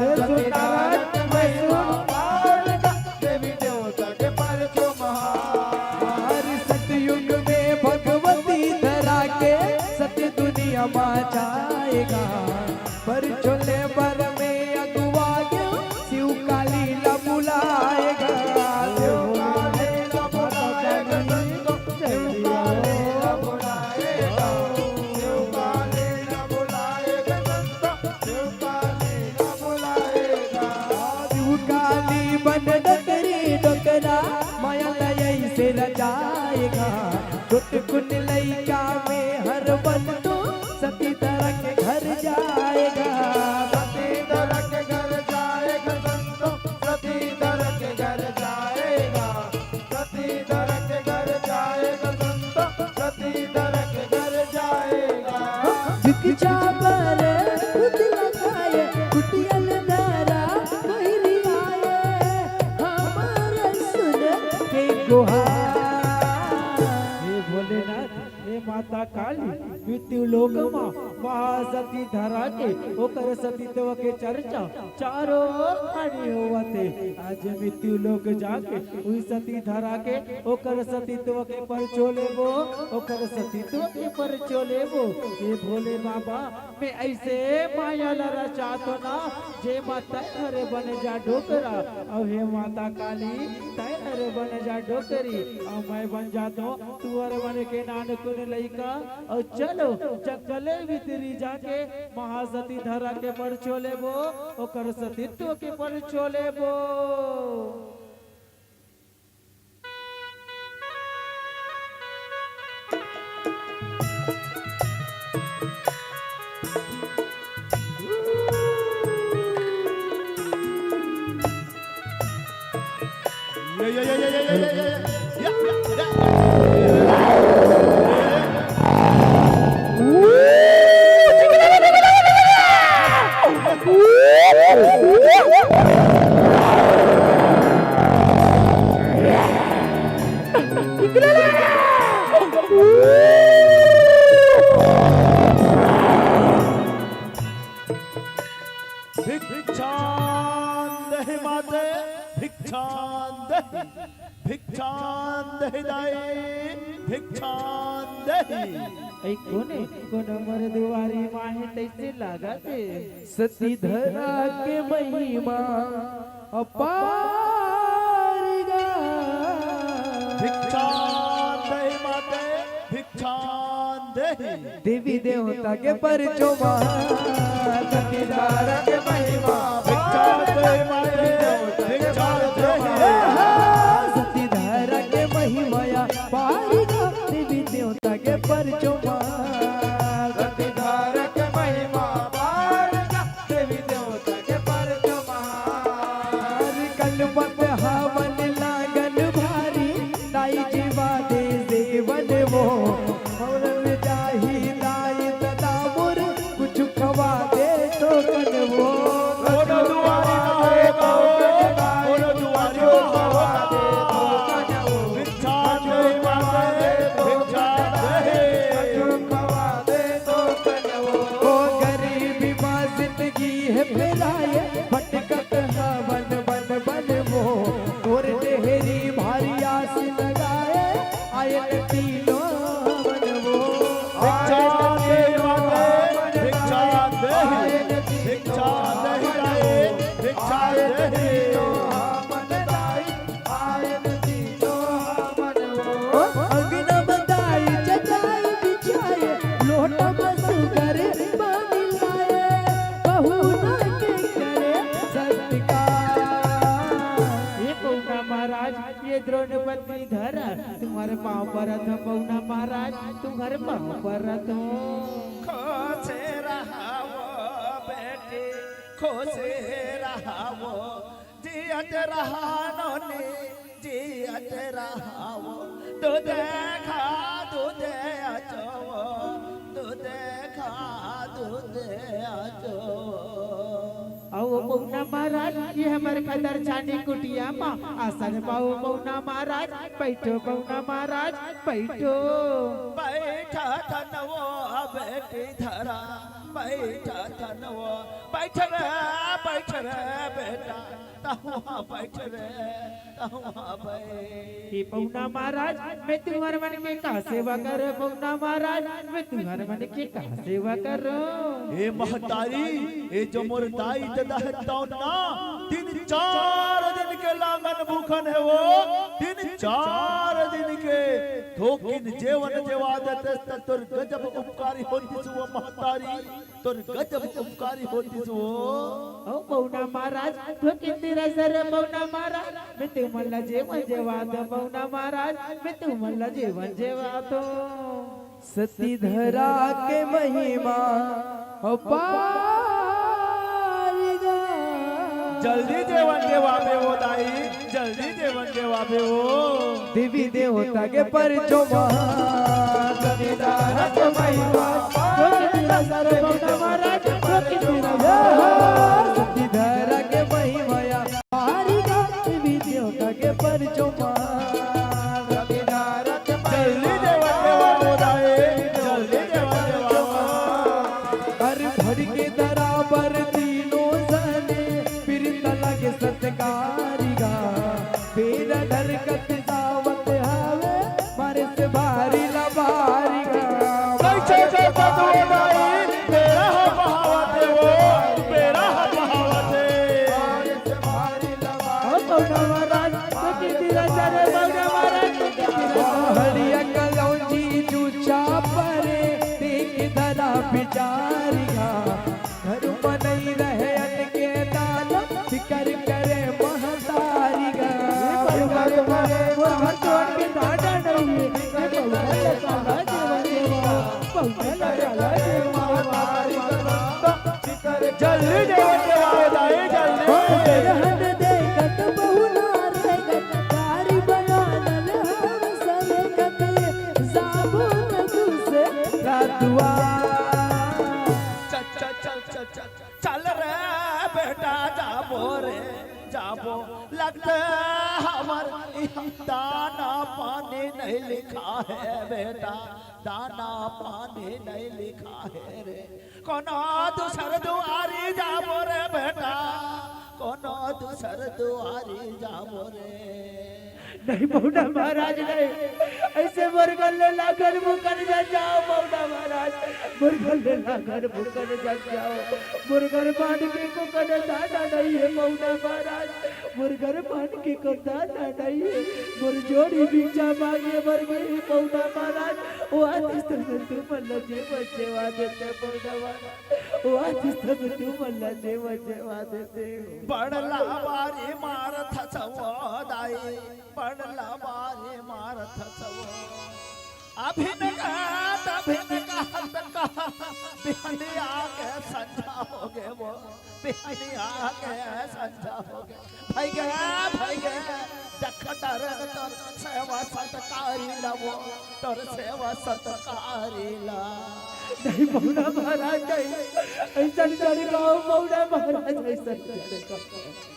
ले सुन नारद, महिमा अपार गा। देवी देवता के परचो महान। हर सतयुग में भगवती धरा के सत्य दुनिया मा जाए गा। परचो ले बर में अगुवा गे शिव काली ला बुलाए गा। शिव काली ला बुलाए गा संतो, शिव काली ला बुलाए गा। शिव काली ला बुलाए गा संतो, शिव काली ला बुलाए गा। शिव काली बन डकरी डोकरा, माया ला अइसे रचाए गा। चुटकुन लइका में हर बन तो सती धरा के घर जाए गा। सती धरा के घर जाए गा संतो, सती धरा के घर जाए गा। सती धरा के घर जाए गा संतो, सती धरा के घर जाए गा। झुक जा बर खुद लगाए, कुटिया ले धरा बहिरी आए, हमर सुन के गुहार। हे भोलेनाथ, हे माता काली, मृत्यु लोक म महासती धरा के ओकर सतीत्व के चर्चा चारों खानी होवत हे। आज मृत्यु लोक जाके उही सती धरा के ओकर सतीत्व के परचो लेबो, ओकर सतीत्व के परचो लेबो। हे भोले बाबा, मैं ऐसे माया ला रचात हो ना, जे मा तैं हरे बन जा डोकरा, अउ हे माता काली, तैं हरे बन जा डोकरी, अउ मैं बन जात हो तुहर मन के नानकुन लइका। अउ चलो, जंगले भीतरी जाके महासती धरा के परचो लेबो, ओकर सतीत्व के परचो लेबो। भिक्षां देहि माते, भिक्षां देहि, भिक्षां देहि दाई, भिक्षां देहि। ए, कोने, कोनो मोर दुवारी माहे तैसे लागत हे। सती धरा के महिमा अपार गा। भिक्षां देहि माते, भिक्षां देहि। देवी देवता के परचो मा, सती धरा के महिमा। भिक्षां देहि माते, भिक्षां देहि। सती धरा के महिमा अपार गा, देवी देवता के परचो मा। सती धरा के महिमा अपार गा, देवी देवता के परचो मा। कनपत हवन लागन भारी, दाई जीवा दे जेवन वो। हवन जाही दाई ददा मोर, कुछ खवा दे तो कन वो। कोनो दुवारी ना हो तो, कोनो दुवारी ना हो तो। भिक्षा दे मांगे, भिक्षा दे। ओ गरीबी मा जिंदगी हे फेराए, भटकत हवन बन बन वो। तोर डेहरी भारी आस लगाए, आयन तीनों हवन वो। भिक्षा दे मांगे, भिक्षा दे, भिक्षा दे, भिक्षा दे। अंगना बताई चटाई बिछाए, लोटा में सुगर पानी लाए, पहुना के करे सत्कार। ये पहुना महाराज, ये द्रोणपति धरा, तुम्हर पाँव परत हों पहुना महाराज, तुम्हर पाँव परत हों। खुश रहावो बेटी, खुश रहावो, जियत रहा नोनी, जियत रहावो। दूध खा, दूध अचो, दूध खा, दूध अचो। अउ पहुना महाराज, ये हमर खदर छानी कुटिया मा आसन पाओ पहुना महाराज, बैठो पहुना महाराज, बैठो। बैठा थन वो बेटी धरा, बैठा थन वो, बैठ रे, बैठ रे बेटा, तहुआ बैठ रे, तहुआ बैठ। हे पहुना महाराज, मैं तुम्हर मन के का सेवा करों पहुना महाराज, मैं तुम्हर मन के का सेवा करों। हे महतारी, ए जो मोर दाई ददा हे तौन ना, तीन चार दिन के लांगन भूखन हे वो, तीन चार दिन के थोकिन जेवन जेवा देतेस त तोर गजब उपकारी होतिस वो महतारी। तोर गजब उपकारी होतिस वो। ओ पहुना महाराज, थोकिन धीरज धर पहुना महाराज, मैं तुमन ला जेवन जेवा दों पहुना महाराज, मैं तुमन ला जेवन जेवा दों। सती धरा के महिमा अपार गा। जल्दी जेवन जेवाबे वो दाई। जल्दी जेवन जेवाबे वो। देवी देवता के परचो मा। सती धरा के महिमा। सती धरा के महिमा या। पारी गा देवी देवता के परचो मा। जल्दी जेवन जेवाबे। बिचारिया, घर म नइ रहे अन्न के दाना, फिकर करे महतारिया। ये परिवार तुम्हारे, वो घर छोड़ के दाना नहीं है। ये परिवार लगा देवा देवा, परिवार लगा देवा। जल्दी देवा देवा, दाई, जल्दी। रहन दे कत बहुना रे, गाड़ी बना ले हम सरे कत, जाबो न दूसरा दुआ। चल, चल, चल, चल, चल, चल रे बेटा, जाबो रे, जाबो। लगथे हमर इहाँ दाना पानी नइ लिखा हे बेटा, दाना पानी नइ लिखा हे रे। कोनो दूसर दुआरी जाबो रे बेटा, कोनो दूसर दुआरी जाबो रे। नहीं पहुना महाराज, नहीं। अइसे मोर घर ले लाखन मुकन जन जाओ पहुना महाराज, मोर घर ले लाखन मुकन जन जाओ। मोर घर मान के को कन दाना नहीं हे पहुना महाराज, मोर घर मान के को दाना नहीं हे। मोर जोड़ी भिक्षा मांगे बर गे हे पहुना महाराज। ओ आतिश तब तुमन ल जेवा जेवा देते पहुना महाराज। ओ आतिश तब तुमन ल जेवा जेवा देते। बड़ लबारी मारथस वो दाई, बड़ लबारी मारथस वो। अभी न कहत, अभी न कहत, कहत, बिहनिया के संझा होगे वो, बिहनिया के संझा होगे। भइगे, भइगे, देख डरे तोर सेवा सत्कारी ला वो, तोर सेवा सत्कारी ला। नहीं पहुना महाराज, नहीं। अइसन झन गाओ पहुना महाराज, अइसन झन गाओ।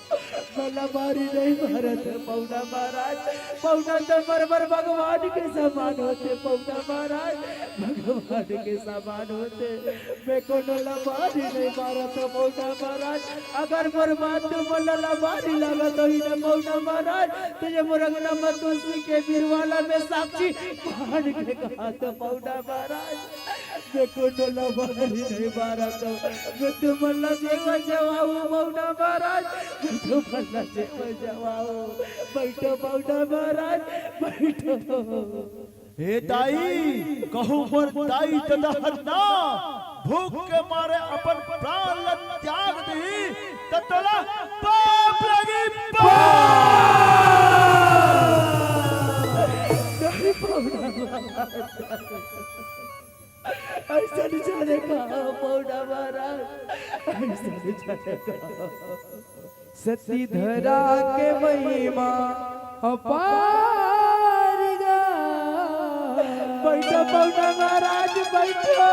मोला लबारी नहीं मारत पहुना महाराज, पहुना त मोर बर भगवान के समान होथे पहुना महाराज, भगवान के समान होथे। मैं कोनो लबारी नहीं मारत पहुना महाराज। अगर मोर बात तुमन ल लबारी लागत होही न पहुना महाराज, त ये मोर अंगना म तुलसी के बिरवाला में साक्षी मान के कहत पहुना महाराज। मैं कोनो लबारी नहीं मारत हँव। मैं तुमन ल जेवा जेवाहूँ पहुना महाराज, मैं तुमन ल जेवा जेवाहूँ। बइठो पहुना महाराज, बइठो। हे दाई, कहूँ मोर दाई ददा हर ना भूख के मारे अपन प्राण ल त्याग दिही, त तोला पाप लगही, पाप। नहीं पहुना महाराज। अइसन झन गाओ पहुना महाराज, अइसन झन गाओ। सती धरा के महिमा अपार गा। बइठो पहुना महाराज, बइठो।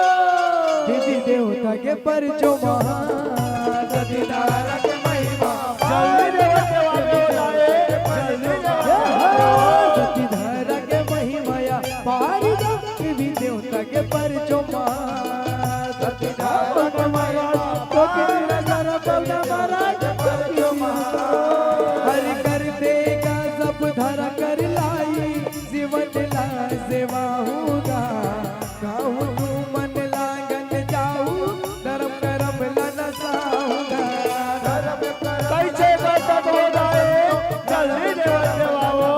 देवी देवता के परचो महान, सती धरा के महिमा अपार गा। जल्दी देवा, देवा, देवा, जल्दी देवा। सती धरा के महिमा अपार गा। देवी देवता के परचो महान, सती धरा के महिमा अपार गा। हरि कर देगा सब धरा कर लाई, जीवन ला सेवाहूँ गा। कहूँ तुमन लागन जाहूँ, धरम करम ल नसाहूँ गा। धरम करम कइसे ल नसाहूँ गा। जल्दी देवा देवाओ,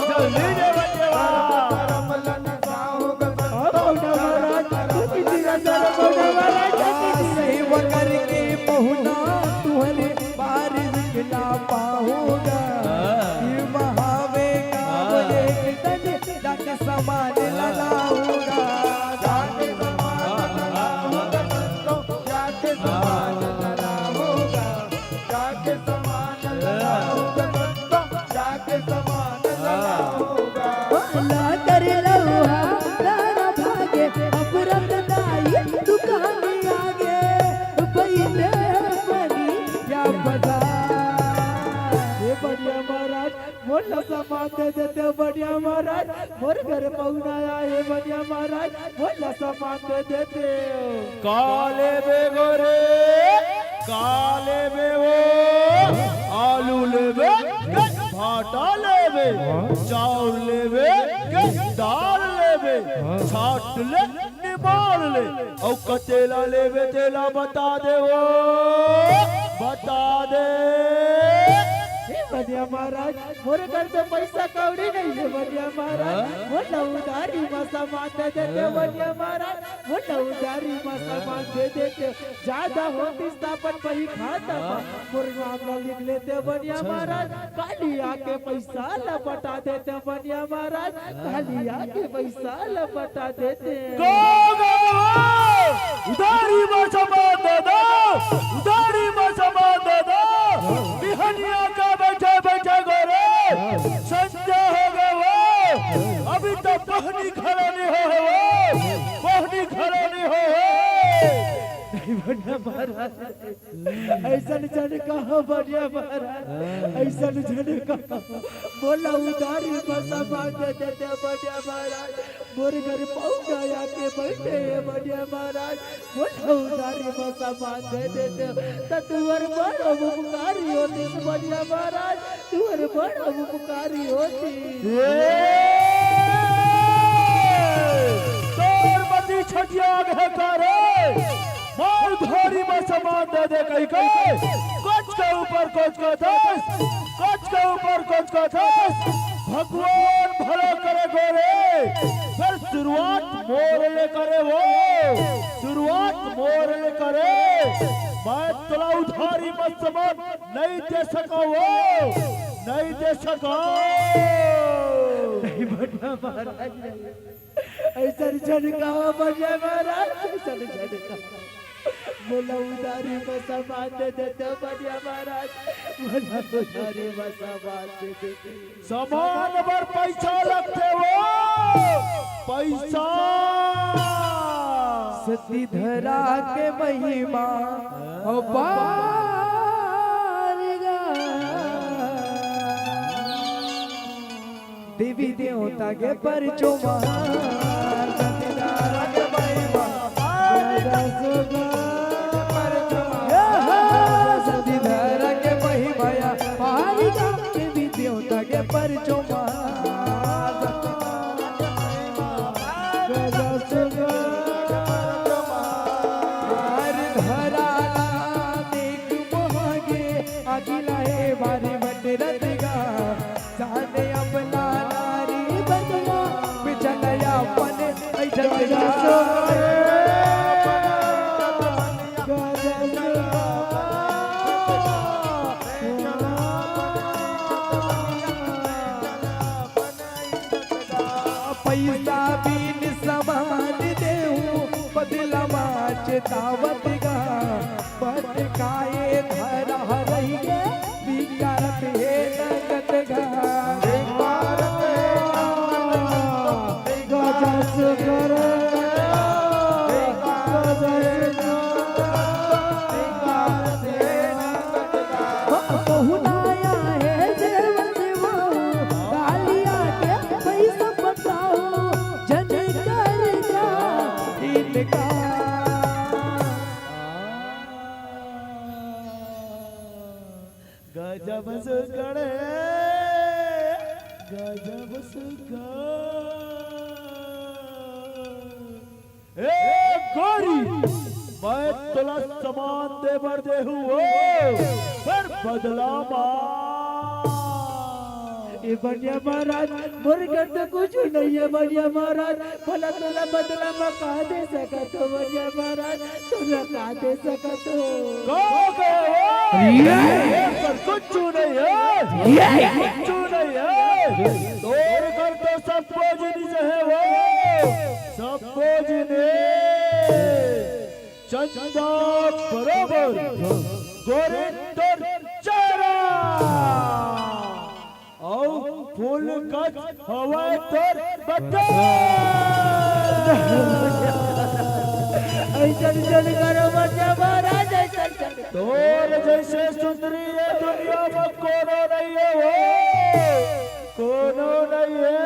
जल्दी देवा देवा। धरम करम ल नसाहूँ गा। पहुना महाराज, सेवा करके पहुना तुहरे बारिश ला पाहूँ गा। ये महावे का बोले कि तन जाके समान ल लाहूँ गा। जाके समान ल लाहूँ गा, संतो, जाके समान ल लाहूँ गा। जाके समान ल लाहूँ गा, संतो, जाके समान ल लाहूँ गा। ला कर लउहा, तारा भागे, अपुरत दाई, दुकानी आगे, बइठे बनिया बजा। हे बनिया महाराज, मोर ला सामान दे देते हो बनिया महाराज, मोर घर पहुना आए हे बनिया महाराज, मोर ला सामान दे देते हो। का लेबे गो रे, का लेबे वो? आलू लेबे के भाटा लेबे, चाउर लेबे के दाल लेबे, छाट ले निमाल ले, अउ कतेला लेबे तेला बता दे वो, बता दे। बनिया महाराज, मोर घर तो पैसा कौड़ी नहीं है बनिया महाराज। हाँ? मोला उधारी म सामान दे देते बनिया महाराज, मोला उधारी म सामान दे देते। ज्यादा होतिस त अपन बही खाता म मोर नाम ला लिख लेते बनिया महाराज। काली आके पैसा ला पटा देते बनिया महाराज, काली आके पैसा ला पटा देते। उधारी म सामान दे दो, उधारी म सामान दे दो। बिहनिया का बैठे बैठे गोरे संझा हो गए वो, अभी तो बहनी खड़ा नहीं हो है वो, बहनी खड़ा नहीं हो है। नहीं बनिया महाराज, ऐसन झन कहा बनिया महाराज, ऐसन झन कहा। मोला उधारी म सामान दे देते बनिया महाराज। मोर घर पहुंचा आके बैठे हे बनिया महाराज, मोला उधारी म सामान दे देते त तुहर बड़ा उपकारी होतिस बनिया महाराज, तुहर बड़ा उपकारी होतिस। ए! तोर मती छटिया गे का रे? मोर उधारी म सामान दे दे कहि के, कोच के ऊपर कोच के दस, कोच के ऊपर कोच के दस। भगवान भला करे गोरे, फेर शुरुआत मोर ले करे वो, शुरुआत मोर ले करे। मैं तोला उधारी म सामान नहीं दे सका वो, नहीं दे सका। नहीं बनिया महाराज, नहीं। ऐसन झन कहा बनिया महाराज, ऐसन झन कहा। मोला उधारी म सामान दे देते बनिया महाराज, मोला उधारी म सामान दे देते। सामान बर पैसा लगथे वो, पैसा। सती धरा के महिमा अपार गा। देवी देवता के परचो मा। सती धरा के महिमा अपार गा। सती धरा के महिमा अपार गा। देवी देवता के परचो मा। हर धरा ला देख मोहगे, अगिला हे बारी बट रतिगा। जाने अपना नारी बनिया, बिचलया अपन ऐ जतिगा। पैसा बिन सामान देहूं, बदला मा चेतावत गा। बटकाए धरा रहिगे, भिकारत हे नंगत गा। गजस कर, गजस कर। पहुनाया हे जेवन देवो, कालिया के पैसा पटाओ, जन कर का इनका। गजब सुघड़, गजब सुघड़। ए गोरी, मैं तोला सामान दे बर देहूं ओ, फेर बदला मा। ए बनिया महाराज, मोर कर तो कुछु नहीं हे बनिया महाराज, भला तोला बदला मा का दे सकत हो बनिया महाराज, तोला का दे सकत हो? का कहे हो? ये पर कुछु नहीं हे, कुछु नहीं हे। तोर कर तो सब कुछ नहीं हे वो। सब कुछ ने चंदा बरोबर गोरे तोर चेहरा अउ फूल कस हवय तोर बदन। ऐसन चल करो बच्चा महाराज, ऐसन चल। तोर जैसे सुंदरी ये दुनिया में कोनो नहीं हे वो, कोनो नहीं हे।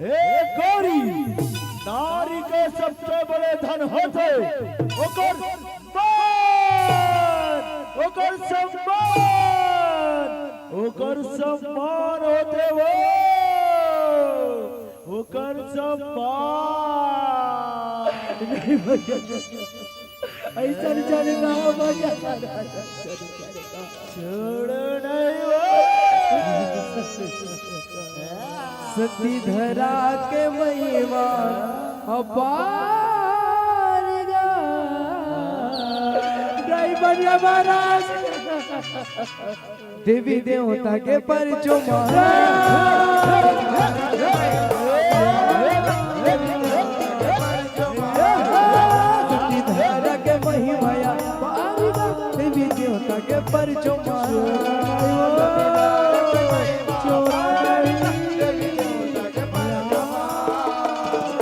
हे गौरी, नारी के सबसे बड़े धन होथे ओकर मान, ओकर सम्मान, ओकर सम्मान होथे वो, ओकर सम्मान। नहीं भैया, ऐसा नहीं चलेगा, भैया। छोड़ो नहीं वो। सती धरा के महिमा अपार गा। जय बलिया महाराज। देवी देवता के परचो मार। सती धरा के महिमा अपार गा। देवी देवता के परचो मार।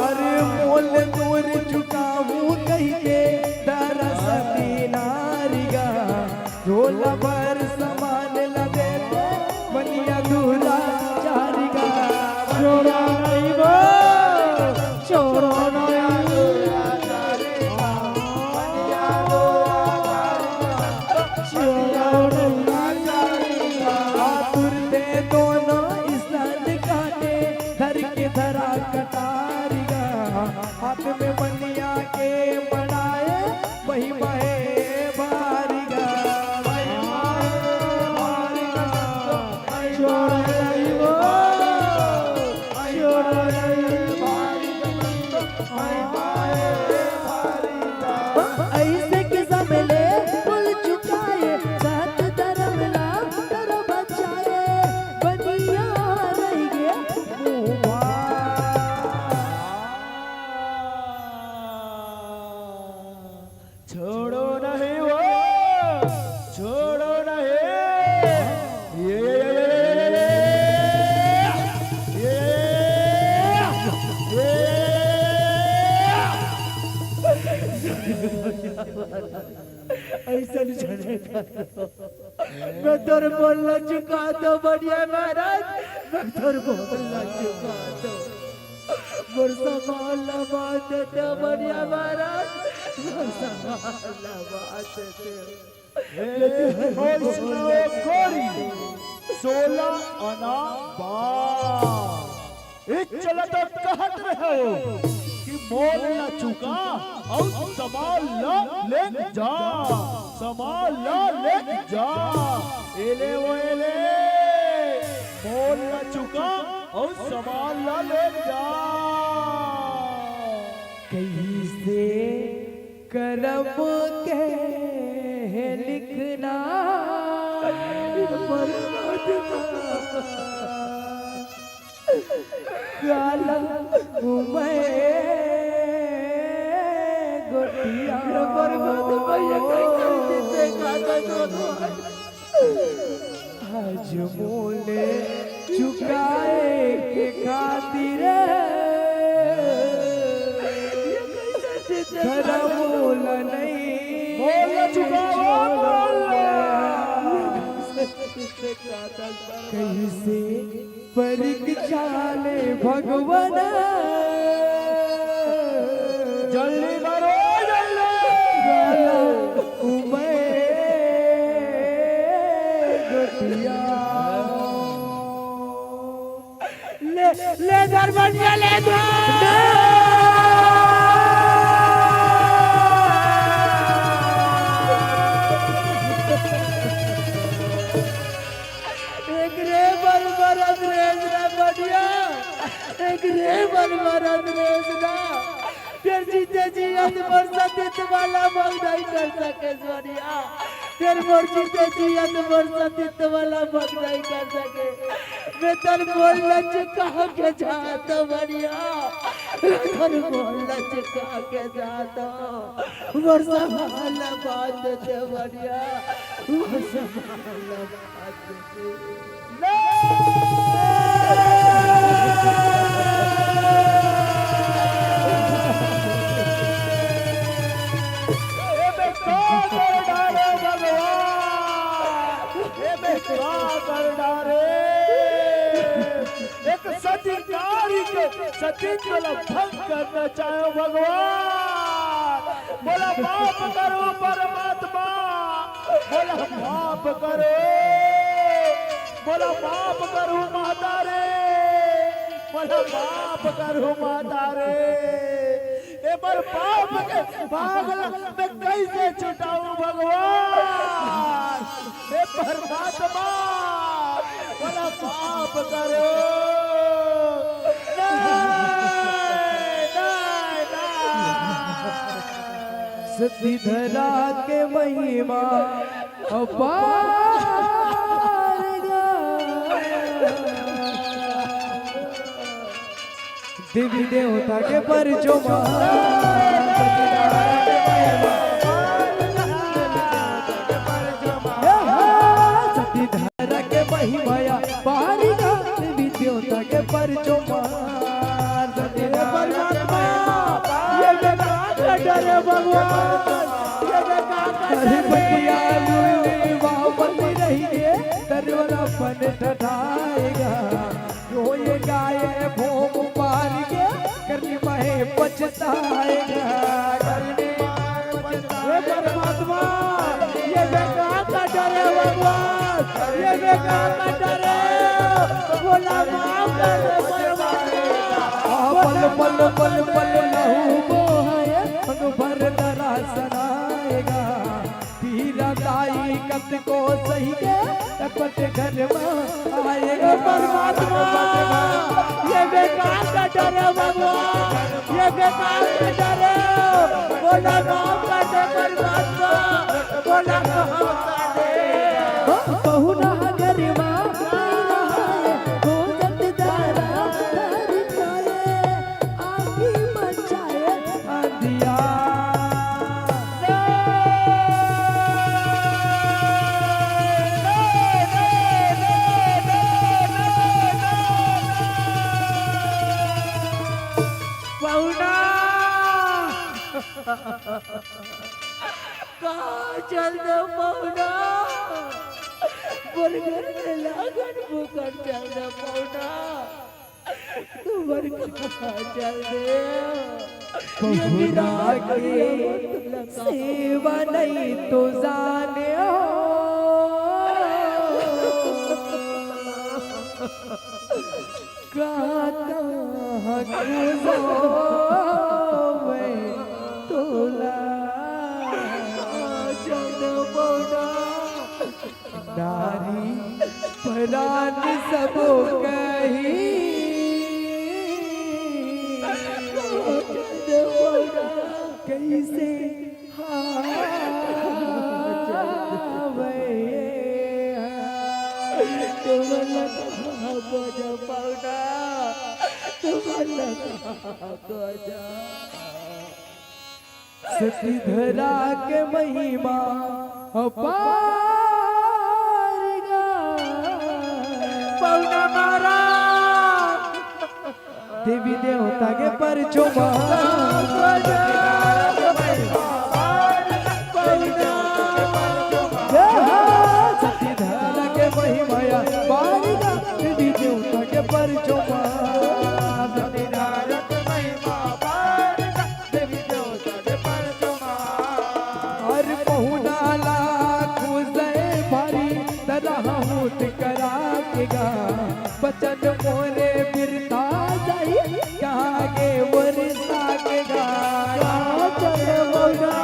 अरे मोल दूर चुकाहूँ कहिके दरस दीनारिगा। झोला भर समान ला देते बनिया दूरा चारिगा। छोड़ा नहीं वो, छोड़ो नहीं। आतुर दे दोनों स्तन काटे, धर के धरा कटारिगा। हाथ में बनिया के मड़ाए, महिमा है भारिगा। छोड़ रही वो, छोड़ रही। ऐसे के समले बोल चुकाए, सात धर्म नाम कर बचाए, बनिया रहिगे मुँह भार। छोड़ो नहीं वो, छोड़ो नहीं। ये, ये, ये, ये, ये, ये, ये, ये, ये, ये, ये, ये, ये, ये, ऐसा नहीं जाने का। मैं तोर बोलना चुका दो बनिया महाराज, मैं तोर बोलना चुका दो। मोर सवाल बात दे बनिया महाराज, मोर सवाल बात दे। ए, ओइसनो कोरी, सोला अना बार। ए चला तो कहत रहो कि मोल ला चुका अउ समान ला ले जा, समान ला ले जा। एले वो एले, मोल ला चुका अउ समान ला ले जा। कइसे करम के लिखना। काला उमय गोटिया। आज मोले चुकाए के खातिर धरा मोला नहीं। मोला चुकावा, मोला। कइसे परीक्षा ले भगवान। जल्दी करो, जल्दी। काला उमय गोटिया। ले, ले धर बनिया, ले धर। एक रे बरोबर अंग्रेज रे बनिया, एक रे बरोबर अंग्रेज ना। फेर जीते जी अत मोर सतीत वाला मौज नहीं कर सके बनिया। फेर मोर जीते जी अत मोर सतीत वाला मौज नहीं कर सके। मैं तोर मोल ला चुका के जात बनिया, मैं तोर मोल ला चुका के जात। मोर सवाल बात दे बनिया, मोर सवाल बात दे। एमे का कर डारे भगवान, एमे का कर डारे। एक सती नारी के सतीत्व ला भंग करना चाहे भगवान। मोला माफ करो परमात्मा, मोला माफ करो, मोला माफ करो माता रे, मोला माफ करो माता रे। ए मोर पाप के भाग ला मैं कइसे छुटाऊं भगवान? ए परमात्मा, मोला माफ करो। नहीं, नहीं, नहीं। सती धरा के महिमा अपार गा। देवी देवता के परचो मा। सती धरा के महिमा अपार गा। देवी देवता के परचो मा। सती हे परमात्मा, ये बेकार का डर है भगवान, ये बेकार का अरे डर है। बतिया लुई वापस नहीं रही है, दरवाजा अपन ठठाएगा। रोए गाए भोम पार के, करनी माहे पछताएगा, करनी माहे पछताएगा। हे परमात्मा, ये बेकार का डर है भगवान, ये बेकार का डर है। मोला माफ कर दे परमात्मा। आ पल पल पल पल लहू बोहाए, अंग भर दरा सनाएगा। पीरा दाई कतको सही के, तपत घर मा आए हे परमात्मा, ये बेकार का डर है भगवान, ये बेकार का डर है। मोला माफ कर दे परमात्मा, मोला माफ कर दे। पहुना घर मा आए, हो जत दारा धर पाए, आगी मचाए अंधिया। पहुना। कहाँ चल दो पहुना? मोर घर में लागन भूखन चल दो पहुना। तुम्हर कहाँ चल दे? पहुना के सेवा नहीं तो जाने हो। का कहाँ खोजो मैं तोला। चल पहुना। नारी परान सब कही, कैसे हावे। तुमला कहाँ खोजो पहुना, तुमला कहाँ खोजो। सती धरा के महिमा अपार गा। पहुना महाराज। देवी देवता के परचो मा। सती धरा के महिमा अपार गा। देवी देवता के परचो मा। सती धरा के महिमा अपार गा। देवी देवता के परचो मा। अरे पहुना ला खुजय भारी, तरहूत करा के गा। बचन मोरे बिरता जाई, कहाँ गे मोर साग गा। कहाँ चले पहुना,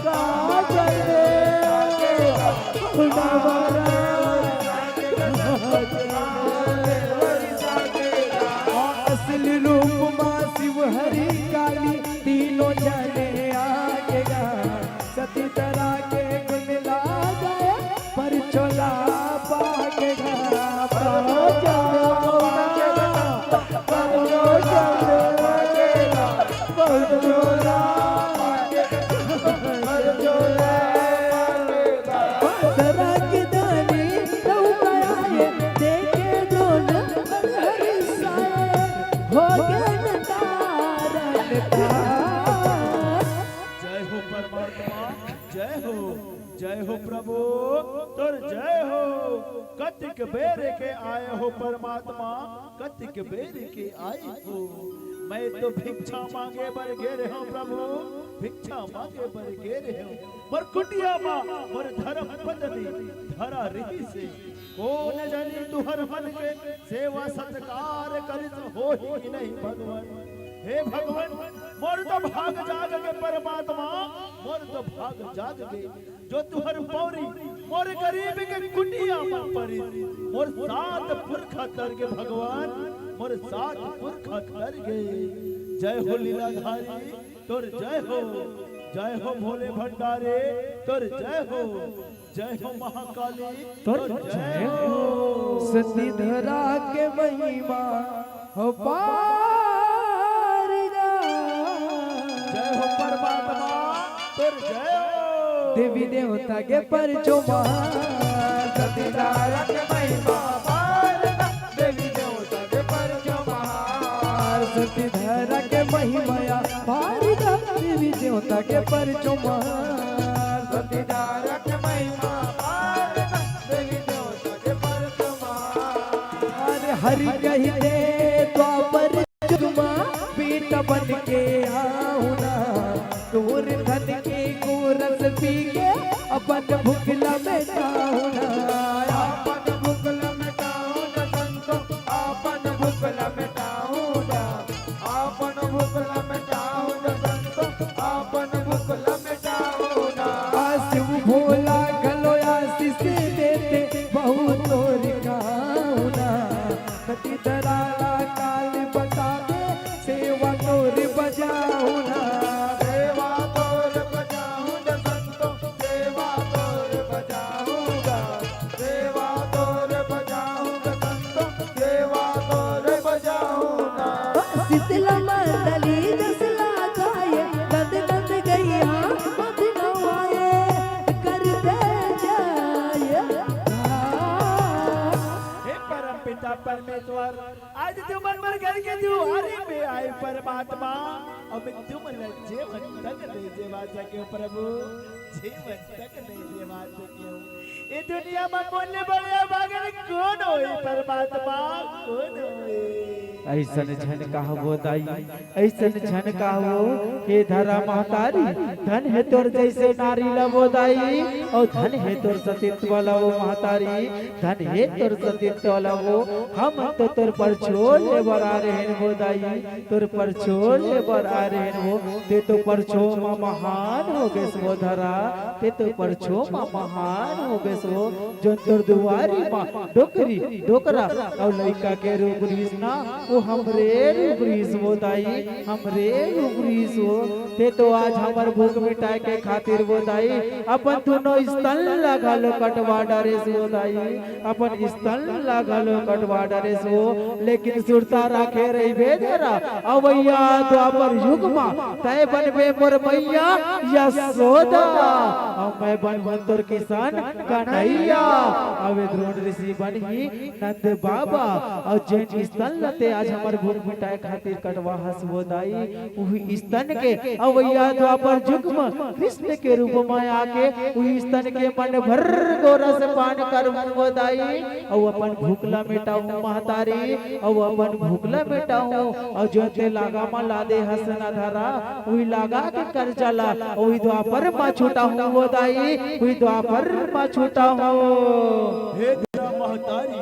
कहाँ चले पहुना महाराज। असली रूप मा शिव हरि काली तीनों जने आगे गा। सती धरा के गुण लागे परचो ला पागे गा। परचो ला पागे गा। परचो ला पागे गा। परचो ला पागे गा। परचो ला पागे गा। धरा के दानी नौका आए, देखे दोनों हरिसाए, हो गए तारन तार। जय हो परमात्मा, जय हो, जय हो प्रभु, तोर जय हो। कतिक बेर के आए हो परमात्मा, कतिक बेर के आए हो। मैं तो भिक्षा मांगे बर गे रहेंव प्रभु, भिक्षा मांगे बर गे रहेंव। मोर कुटिया मा मोर धर्म पत्नी धरा रहिसे। कोन जनी तुहर मन के सेवा सत्कार करिस होही कि नहीं भगवान। हे भगवान, मोर तो भाग जाग गे परमात्मा, मोर तो भाग जाग गे। जो तुहर पौरी मोर गरीब के कुटिया म परिस, मोर सात पुरखा तर गे भगवान, मोर सात पुरखा तर गे। जय हो लीलाधारी, तोर जय हो, जय हो भोले भंडारी, तोर जय हो, जय हो महाकाली, तोर जय हो। सती धरा के महिमा हो पार गा। जय हो परमात्मा, तोर जय हो। देवी देवता के परचो महार, सती धरा के महिमा पार गा। देवी देवता के परचो महार, सती धरा के महिमा या पार गा। देवी देवता के परचो महार, सती धरा के महिमा पार गा। देवी देवता के परचो महार। अरे हरि कहि दे द्वापर जुग मा बेटा बन के आऊं ना, तोर धन के गोरस पी के अपन भूख ला मिटाऊं ना। अपन भूख ला मिटाऊं ना संतो, अपन भूख ला मिटाऊं ना, अपन भूख ला मिटाऊं ना संतो, अपन भूख ला मिटाऊं ना। आ शिव भोला घलो आशीष देते, बहुत तोर गाऊं ना। सती धरा ला काल बता दे, सेवा तोर बजाऊं ना। सेवा तोर बजाऊं ना संतो, सेवा तोर बजाऊं ना। सेवा तोर बजाऊं ना संतो, सेवा तोर बजाऊं ना। शीतला मंडली जस लागाए, नंद नंद गैया मत नवाए, करते जाए। हे परम पिता परमेश्वर, आज तुमन मोर घर के दुआरी पे आए परमात्मा, अउ मैं तुमन ला जेवन तक नइ जेवा सकेंव प्रभु, जेवन तक नइ जेवा सकेंव। ए दुनिया म मोर ले बढ़िया भागन कोन होही परमात्मा, कोन होही? अइसन झन कहवो दाई, अइसन झन कहवो, हे धरा महतारी, धन हे तोर जइसे नारी ला वो दाई, अउ धन हे तोर सतीत्व ला वो महतारी, धन हे तोर सतीत्व ला वो। हमन तो तोर परछो ले बर आए रहेन वो दाई, तोर परछो ले बर आए रहेन वो। ते तो परछो म महान हो गेस वो धरा, ते तो परछो म महान हो गेस वो। जोन तोर दुआरी म डोकरी, डोकरा अउ लइका के रूप रिहिस ना, वो हमरे रूप रिहिस वो दाई, हमरे रूप रिहिस वो। ते तो आज हमर भूख मिटाए के खातिर वो दाई, अपन दूनों स्तन ला घलो कटवा डारेस वो दाई, अपन स्तन ला घलो कटवा डारेस वो। लेकिन सुरता राखे रहिबे धरा, अवइया द्वापर युग म तैं बनबे मोर मइया यशोदा, अउ मैं बनबों तोर किसान कन्हैया। अउ ए द्रोण ऋषि बनही नंद बाबा, अउ जेन स्तन ल ते आज हमर भूख मिटाए खातिर कटवा हस वो दाई, उही स्तन के अवइया द्वापर युग म कृष्ण के रूप म आके उही स्तन के मन भर गोरस पान करहूं वो दाई, अउ अपन भूख ला मिटाहूं महतारी, अउ अपन भूख ला मिटाहूं। अउ जोन ते लागा म लादे हस ना धरा, उही लागा के करजा ला उही द्वापर म छुटाहूं वो दाई, उही द्वापर म छुटाहूं। हे धरा महतारी,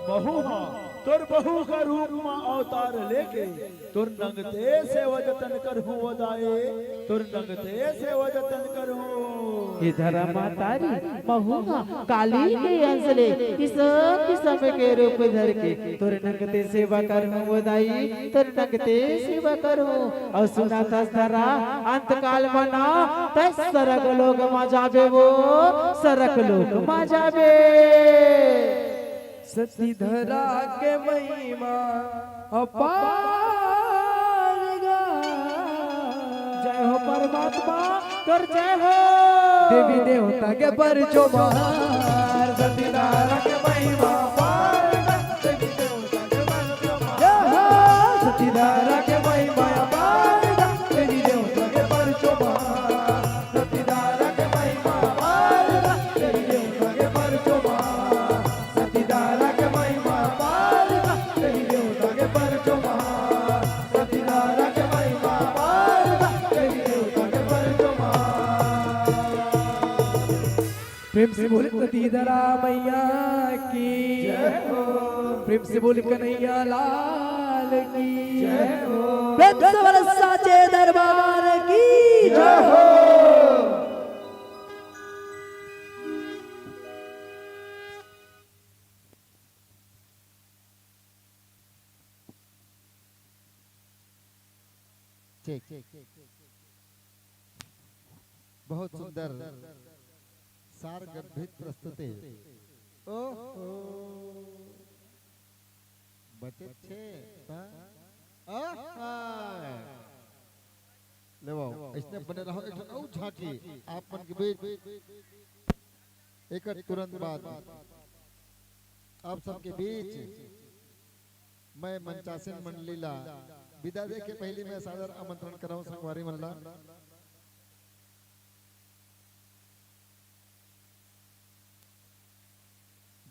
महूं हा तोर बहू का रूप म अवतार लेके तोर नंगते सेवा जतन करहूं वो दाई, तोर नंगते सेवा जतन करहूं। हे धरा महतारी, महूं हा काली के अंश ले किसम किसम के रूप धर के तोर नंगते सेवा करहूं वो दाई, तोर नंगते सेवा करहूं। अउ सुनत हस धरा, अंतकाल म ना तैं सरग लोक म जाबे वो, सरग लोक म जाबे। सती धरा के महिमा अपार गा। जय हो परमात्मा, तोर जय हो। देवी देवता के परचो महार, सती धरा के महिमा अपार गा। देवी देवता के परचो महार, जय हो। सती धरा के महिमा अपार गा। देवी देवता के परचो महार, सती धरा के महिमा अपार गा। देवी देवता के परचो महार। सती धरा के महिमा अपार गा, देवी देवता के परचो महार। सती धरा के महिमा अपार गा, देवी देवता के परचो महार। प्रेम से बोल सती धरा मैया की। जय हो। प्रेम से बोल कन्हैया लाल की। जय हो। प्रेम से बोल साचे दरबार की। जय हो। चेक। बहुत सुंदर सारगर्भित प्रस्तुति। ओहो, बचे छे, ता? आहा! ले आओ, अइसने बने रहो। एक ठन अउ झांकी आप मन के बीच, एकर तुरंत बाद आप सबके बीच मैं मंचासीन मंडली ला विदा दे के पहिली मैं सादर आमंत्रण करौं संगवारी मन ला।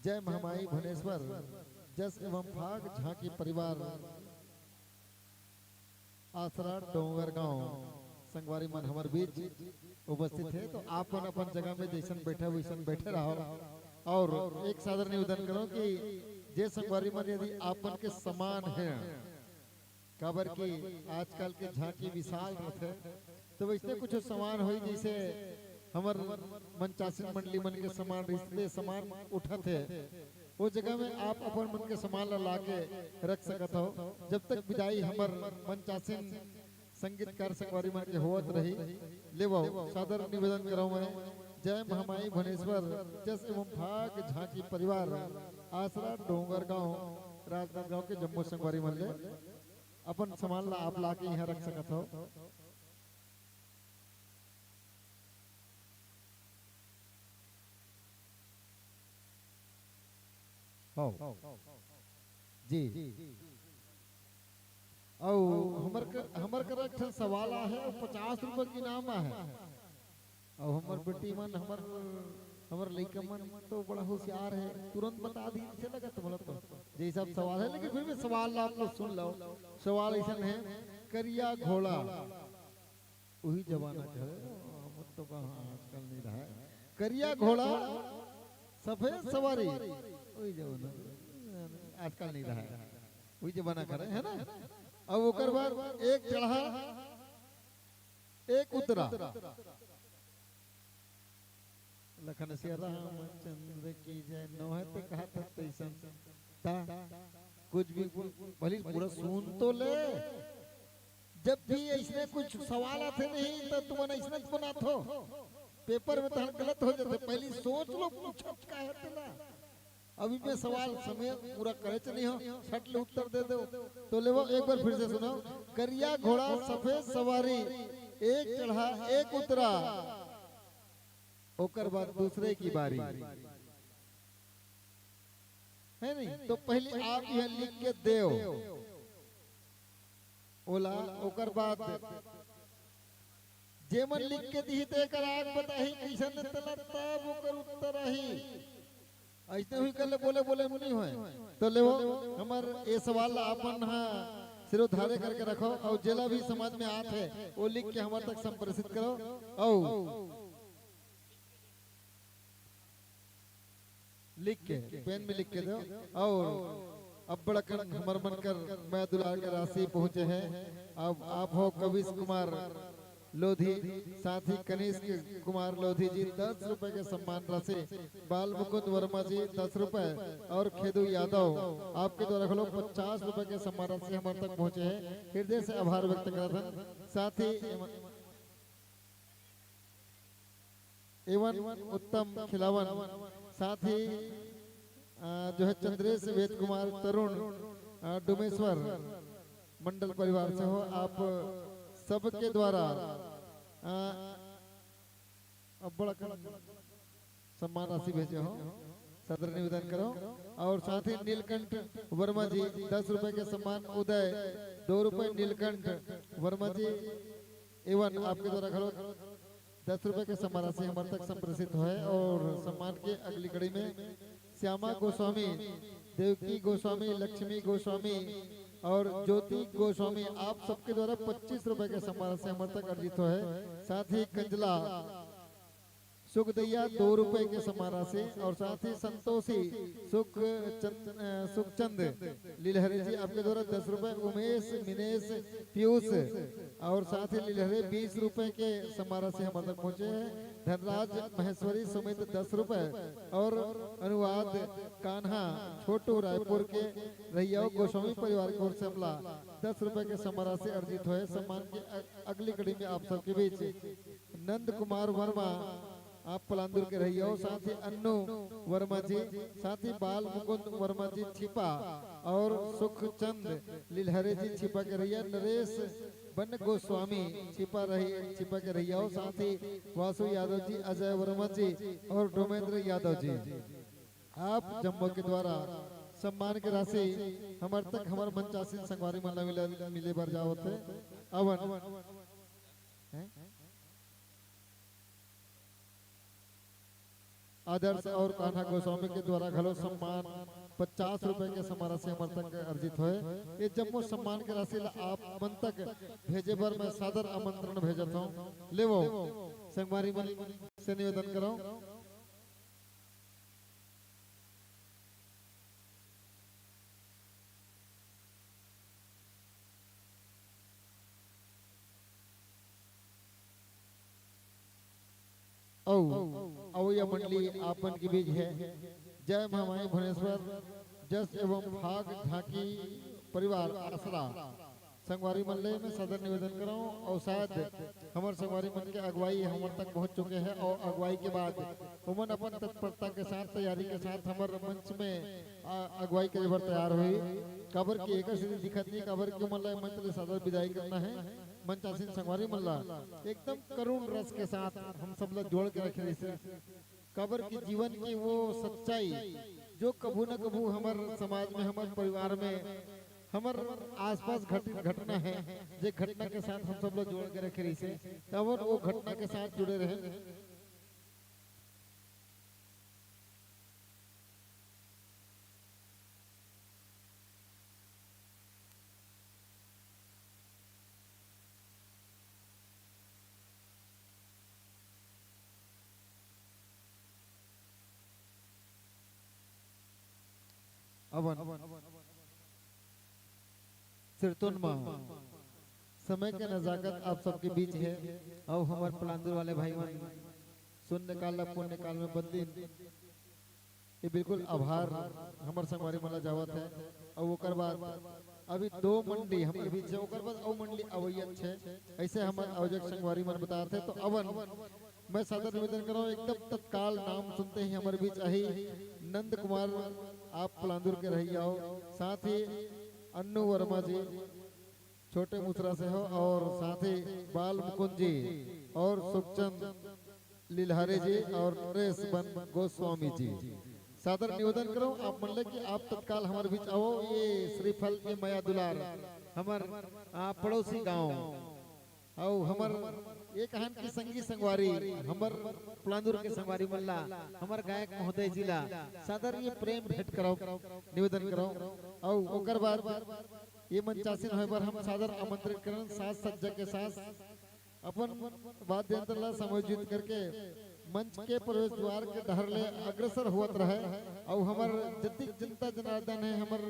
जय महामाई भुवनेश्वर जस एवं फाग झांकी परिवार आसरा डोंगरगांव संगवारी मन हमर बीच उपस्थित हे, तो आप मन अपन जगह में जइसन बैठे वइसन बैठे रहो। और एक सादर निवेदन करौं कि जे संगवारी मन यदि आप मन के समान हे, काबर कि आजकल के झांकी विशाल रथे, तो वइसने कुछ समान होही, जइसे हमर मंचासीन मंडली मन के समान रिहिस हे, समान उठत हे, ओ जगह में आप अपन मन के समान ला लाके रख सकत हव। जब तक विदाई हमर मंचासीन संगीतकार संगवारी मन के होवत रही, लेवव, सादर निवेदन करौं मैं, जय महामाई भुवनेश्वर जस एवं फाग झांकी परिवार आसरा डोंगरगांव राजनांदगांव के जम्मो संगवारी मन ले अपन समान ला आप लाके इहां रख सकत हव। हव। जी। अउ हमर क-, हमर करा एक ठन सवाल आहे अउ पचास रुपया के इनाम आहे। अउ हमर बेटी मन, हमर, हमर लइका मन तो बड़ा होशियार हे, तुरंत बता दी, अच्छे लगत बोला तो। जे सब सवाल हे, लेकिन फिर भी सवाल ला आप लोग सुन लव। सवाल अइसन हे, करिया घोड़ा उही जमाना के हरे, हमर तो कहाँ आजकल नइ रहय। करिया घोड़ा, सफेद सवारी, उही जमाना, आजकल नइ रहय। उही जमाना के हरे, हे ना? अब ओकर बाद एक चढ़ा, एक उतरा। लखन सिया रामचंद्र की जय। नोहे ते कहा था तैसन। ता कुछ भी बोल, भली पूरा सुन तो ले। जब भी अइसने कुछ सवाल आथे नहीं, तो तुमन अइसने बनात हो। पेपर में तहन गलत हो जाथे। पहिली सोच लो, पूछत का हे तेला। अभी मैं सवाल समय पूरा करेच नहीं हो, सट ले उत्तर दे दो। तो लेवव, एक बार फिर से सुनव। करिया घोड़ा सफेद सवारी, एक चढ़ा एक उतरा। ओकर बाद दूसरे की बारी, हे नहीं? तो पहिली आप इहां लिख के देव ओला, ओकर बाद जेमन लिख के दिही, तेकर आग बताही, कइसन तेला, तब ओकर उत्तर आही। अइसने हुई कर ले, बोले बोले में नइ होय। तो लेवव, हमर ए सवाल ला अपन हा सिरोधार्य करके रखव, अउ जेला भी समझ में आत हे, वो लिख के हमर तक संप्रेषित करव। अउ लिख के, पेन में लिख के दो। अउ अब्बड़ अकन हमर मन कर मया दुलार के राशि पहुंचे हे। अब आप हो कविश कुमार लोधी, साथ ही कनिष्क कुमार लोधी जी दस रुपए के सम्मान राशि, बाल मुकुंद वर्मा जी दस रुपए अउ खेदू यादव आपके द्वारा घलो पचास रुपए के सम्मान राशि हमर तक पहुंचे हे। हृदय से आभार व्यक्त करत हन। साथ ही एमन उत्तम खिलावन, साथ ही, अ, जो है चंद्रेश वेद कुमार तरुण, अ, डुमेश्वर मंडल परिवार से हो, आप सबके द्वारा, अ, अब्बड़ अकन सम्मान राशि भेजे हो, सादर निवेदन करौं। अउ साथ ही नीलकंठ वर्मा जी दस रुपए के सम्मान, उदय दो रुपए, नीलकंठ वर्मा जी एवं आपके द्वारा घलो दस रुपए के सम्मान राशि हमर तक संप्रेषित होय। अउ सम्मान के अगली कड़ी में श्यामा गोस्वामी, देवकी गोस्वामी, लक्ष्मी गोस्वामी अउ ज्योति गोस्वामी, आप सबके द्वारा पच्चीस रुपए के सम्मान राशि हमर तक अर्जित होय। साथ ही कंजला सुखदैया दो रुपए के सम्मान राशि अउ साथ ही संतोषी सुख चंद, अ, सुखचंद लिलहरे जी आपके द्वारा दस रुपए, उमेश, मिनेश, पीयूष अउ साथ ही लिलहरे बीस रुपए के सम्मान राशि हमर तक पहुंचे हे। धनराज, महेश्वरी, सुमित दस रुपए अउ अनुवाद कान्हा छोटू रायपुर के रहिया गोस्वामी परिवार की ओर से हमला दस रुपए के समराशि अर्जित होए। सम्मान के अ-, अगली कड़ी में आप सबके बीच नंद कुमार वर्मा, आप पलांदुर के रहिया हो, साथ ही अन्नू वर्मा जी, साथ ही बाल मुकुंद वर्मा जी छिपा और सुखचंद लिलहरे जी छिपा के रहिया, नरेश बन गोस्वामी छिपा रही, छिपा के रहिया हो, साथ ही वासु यादव जी, अजय वर्मा जी और डोमेंद्र यादव जी, आप जम्मो के द्वारा सम्मान के राशि हमर तक हमर मंचासीन संगवारी मन ला मिले, मिले बर जावत हे। अवन, हैं? आदर्श और कान्हा गोस्वामी के द्वारा घलो सम्मान पचास रुपए के सम्मान राशि हमर तक अर्जित होए। ये जम्मो सम्मान के राशि ला आप मन तक भेजे बर मैं सादर आमंत्रण भेजत हूँ। लेवो, संगवारी मन से निवेदन करो। अउ अवइया मंडली आप मन के बीच हे जय महामाई भुवनेश्वर जस एवं फाग झांकी परिवार आसरा संगवारी मन ले मैं सादर निवेदन करौं। अउ शायद हमर संगवारी मन के अगुवाई हमर तक पहुंच चुके हे अउ अगुवाई के बाद ओमन अपन तत्परता के साथ, तैयारी के साथ हमर मंच में, आ, अगुवाई करे बर तैयार होही। काबर कि एकर सेती दिखत नहीं, काबर कि ओमन ला मंच ले सादर विदाई करना हे। मंचासीन संगवारी मन ला एकदम करुण रस के साथ हम सब ला जोड़ के रखे रहिसे। काबर कि जीवन की वो सच्चाई जो कभू न कभू हमर समाज में, हमर परिवार में, हमर आसपास घटित घटना हे, जे घटना के साथ हम सब ला जोड़ के रखे रहिसे, तब वो घटना के साथ जुड़े रहे। अवन सिरतोन मा समय के नजाकत आप सबके बीच हे, अउ हमर पलांदुर वाले भाई मन शून्य काल ला पुण्य काल में बदलिन। ये बिल्कुल आभार हमर संगवारी मन ला जावत हे। अउ ओकर बाद अभी दो मंडली हमर बीच हे, ओकर बाद अउ मंडली अवइया हे। ऐसे हमर आयोजक संगवारी मन बतात हे, तो अवन मैं सादर निवेदन करौं, एकदम तत्काल नाम सुनते ही हमर बीच आही नंद कुमार, आप पलांदुर के रहिया हो, साथ ही अन्नू वर्मा जी छोटे मुसरा से हो, और साथ ही बाल मुकुंद जी और सुखचंद लिलहारे जी और नरेश बन गोस्वामी जी। सादर निवेदन करौं आप मन ले कि आप तत्काल हमर बीच आवो। ये श्रीफल, ये मया दुलार हमर, आ, पड़ोसी गांव अउ हमर ये कहन की संगी संगवारी, हमर पलांदुर के संगवारी मन ला, हमर गायक महोदय जी ला सादर ये प्रेम भेंट करौं, निवेदन करौं। अउ ओकर बाद ये मंचासीन होय बर हम सादर आमंत्रित करन, साज सज्जा के साथ अपन वाद्य यंत्र ला समायोजित करके मंच के प्रवेश द्वार के डहर ले अग्रसर होवत रहे। अउ हमर जतिक जनता जनार्दन हे, हमर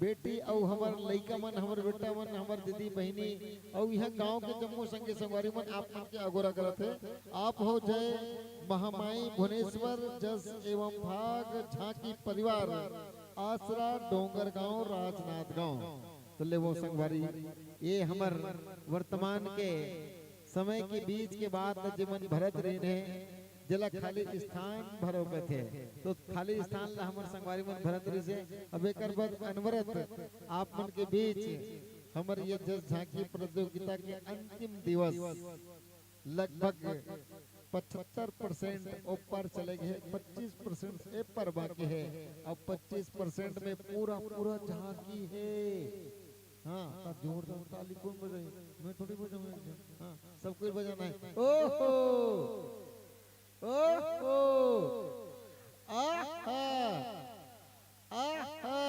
बेटी अउ हमर लइका मन, हमर बेटा मन, हमर दीदी बहिनी अउ इहाँ गांव के जम्मो संगी संगवारी मन आप मन के अगोरा करत हे। आप हो जय महामाई भुवनेश्वर जस एवं भाग झांकी परिवार आसरा डोंगरगांव राजनांदगांव। तो लेवो संगवारी, ये हमर वर्तमान के समय के बीच के बात ल जेमन भरत रहिन हे, जेला खाली स्थान भरो कथे, तो खाली स्थान ला हमर संगवारी मन भरत रहिसे। अब एकर बाद अनवरत आप मन के बीच हमर ये जस झांकी प्रतियोगिता के अंतिम दिवस लगभग पचहत्तर परसेंट ऊपर चले गए, पच्चीस परसेंट ए पर बाकी हे। अब पच्चीस परसेंट में पूरा, पूरा झांकी हे। हाँ, त जोरदार ताली कौन बजाई? मैं थोड़ी बजाऊंगा एक झन। हाँ, सब कोई बजाना हे। ओहो! ओहो! आहा! आहा!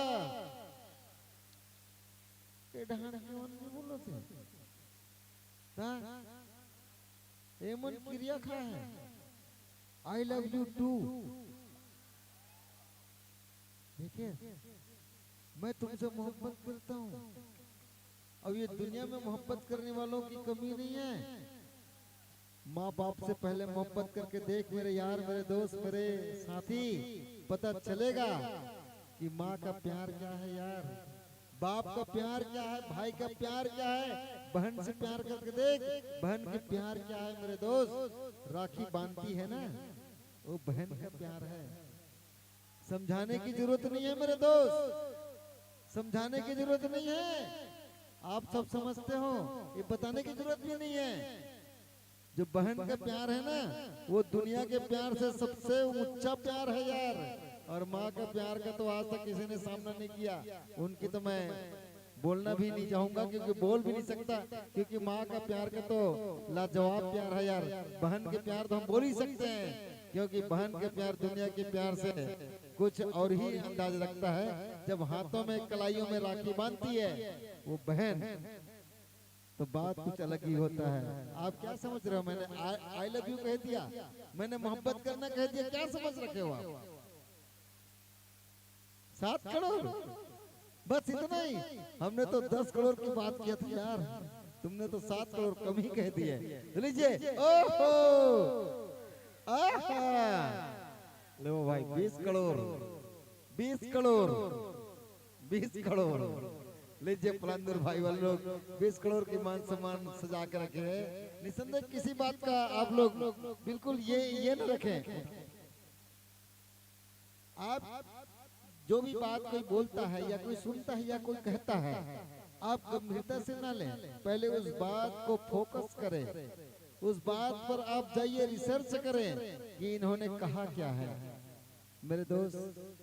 ये डहान क्यों नहीं बोलत हे? हाँ? एमन किरिया खाए हे, I love you too। देखे, मैं तुमसे मोहब्बत करता हूँ। अब ये दुनिया में मोहब्बत करने वालों की कमी नहीं है। माँ बाप से पहले मोहब्बत करके देख मेरे यार, मेरे दोस्त, मेरे साथी, पता चलेगा कि माँ का प्यार क्या है यार। बाप का प्यार क्या है, भाई का प्यार क्या है, बहन से प्यार करके देख, बहन के प्यार क्या है मेरे दोस्त। राखी बांधती है ना, वो बहन का प्यार है। समझाने की जरूरत नहीं है मेरे दोस्त, समझाने की जरूरत नहीं है। आप सब समझते हो, ये बताने की जरूरत भी नहीं है। जो बहन का प्यार है ना, वो दुनिया के प्यार से सबसे ऊंचा प्यार है यार। और माँ का प्यार का तो आज तक किसी ने सामना नहीं किया। उनकी तो मैं बोलना भी नहीं चाहूंगा, क्योंकि बोल भी नहीं सकता, क्योंकि माँ का प्यार का तो लाजवाब प्यार है यार। बहन के प्यार तो हम बोल ही सकते हैं, क्योंकि बहन के प्यार दुनिया के प्यार से कुछ और ही अंदाज रखता है। जब हाथों में, कलाइयों में राखी बांधती है वो बहन, तो बात कुछ अलग ही होता है। आप क्या समझ रहे हो? मैंने आई लव यू कह दिया, मैंने मोहब्बत करना कह दिया, क्या समझ रखे हो आप? सात करोड़, बस इतना ही। हमने तो दस करोड़ की बात किया था यार, तुमने तो सात करोड़ कम ही कह दिए। तो लीजिए, ओहो, आहा, लो भाई, बीस करोड़, बीस करोड़, बीस करोड़। लीजिए, पलांदुर भाई वाले लोग बीस करोड़ की मान सम्मान सजा के रखे हैं। निसंदेह किसी बात का आप लोग बिल्कुल ये, ये न रखें। आप जो भी बात कोई बोलता है या कोई सुनता है या कोई कहता है, आप गंभीरता से ना लें। पहले उस बात को फोकस करें, उस बात पर आप जाइए, रिसर्च करें कि इन्होंने कहा क्या है। मेरे दोस्त,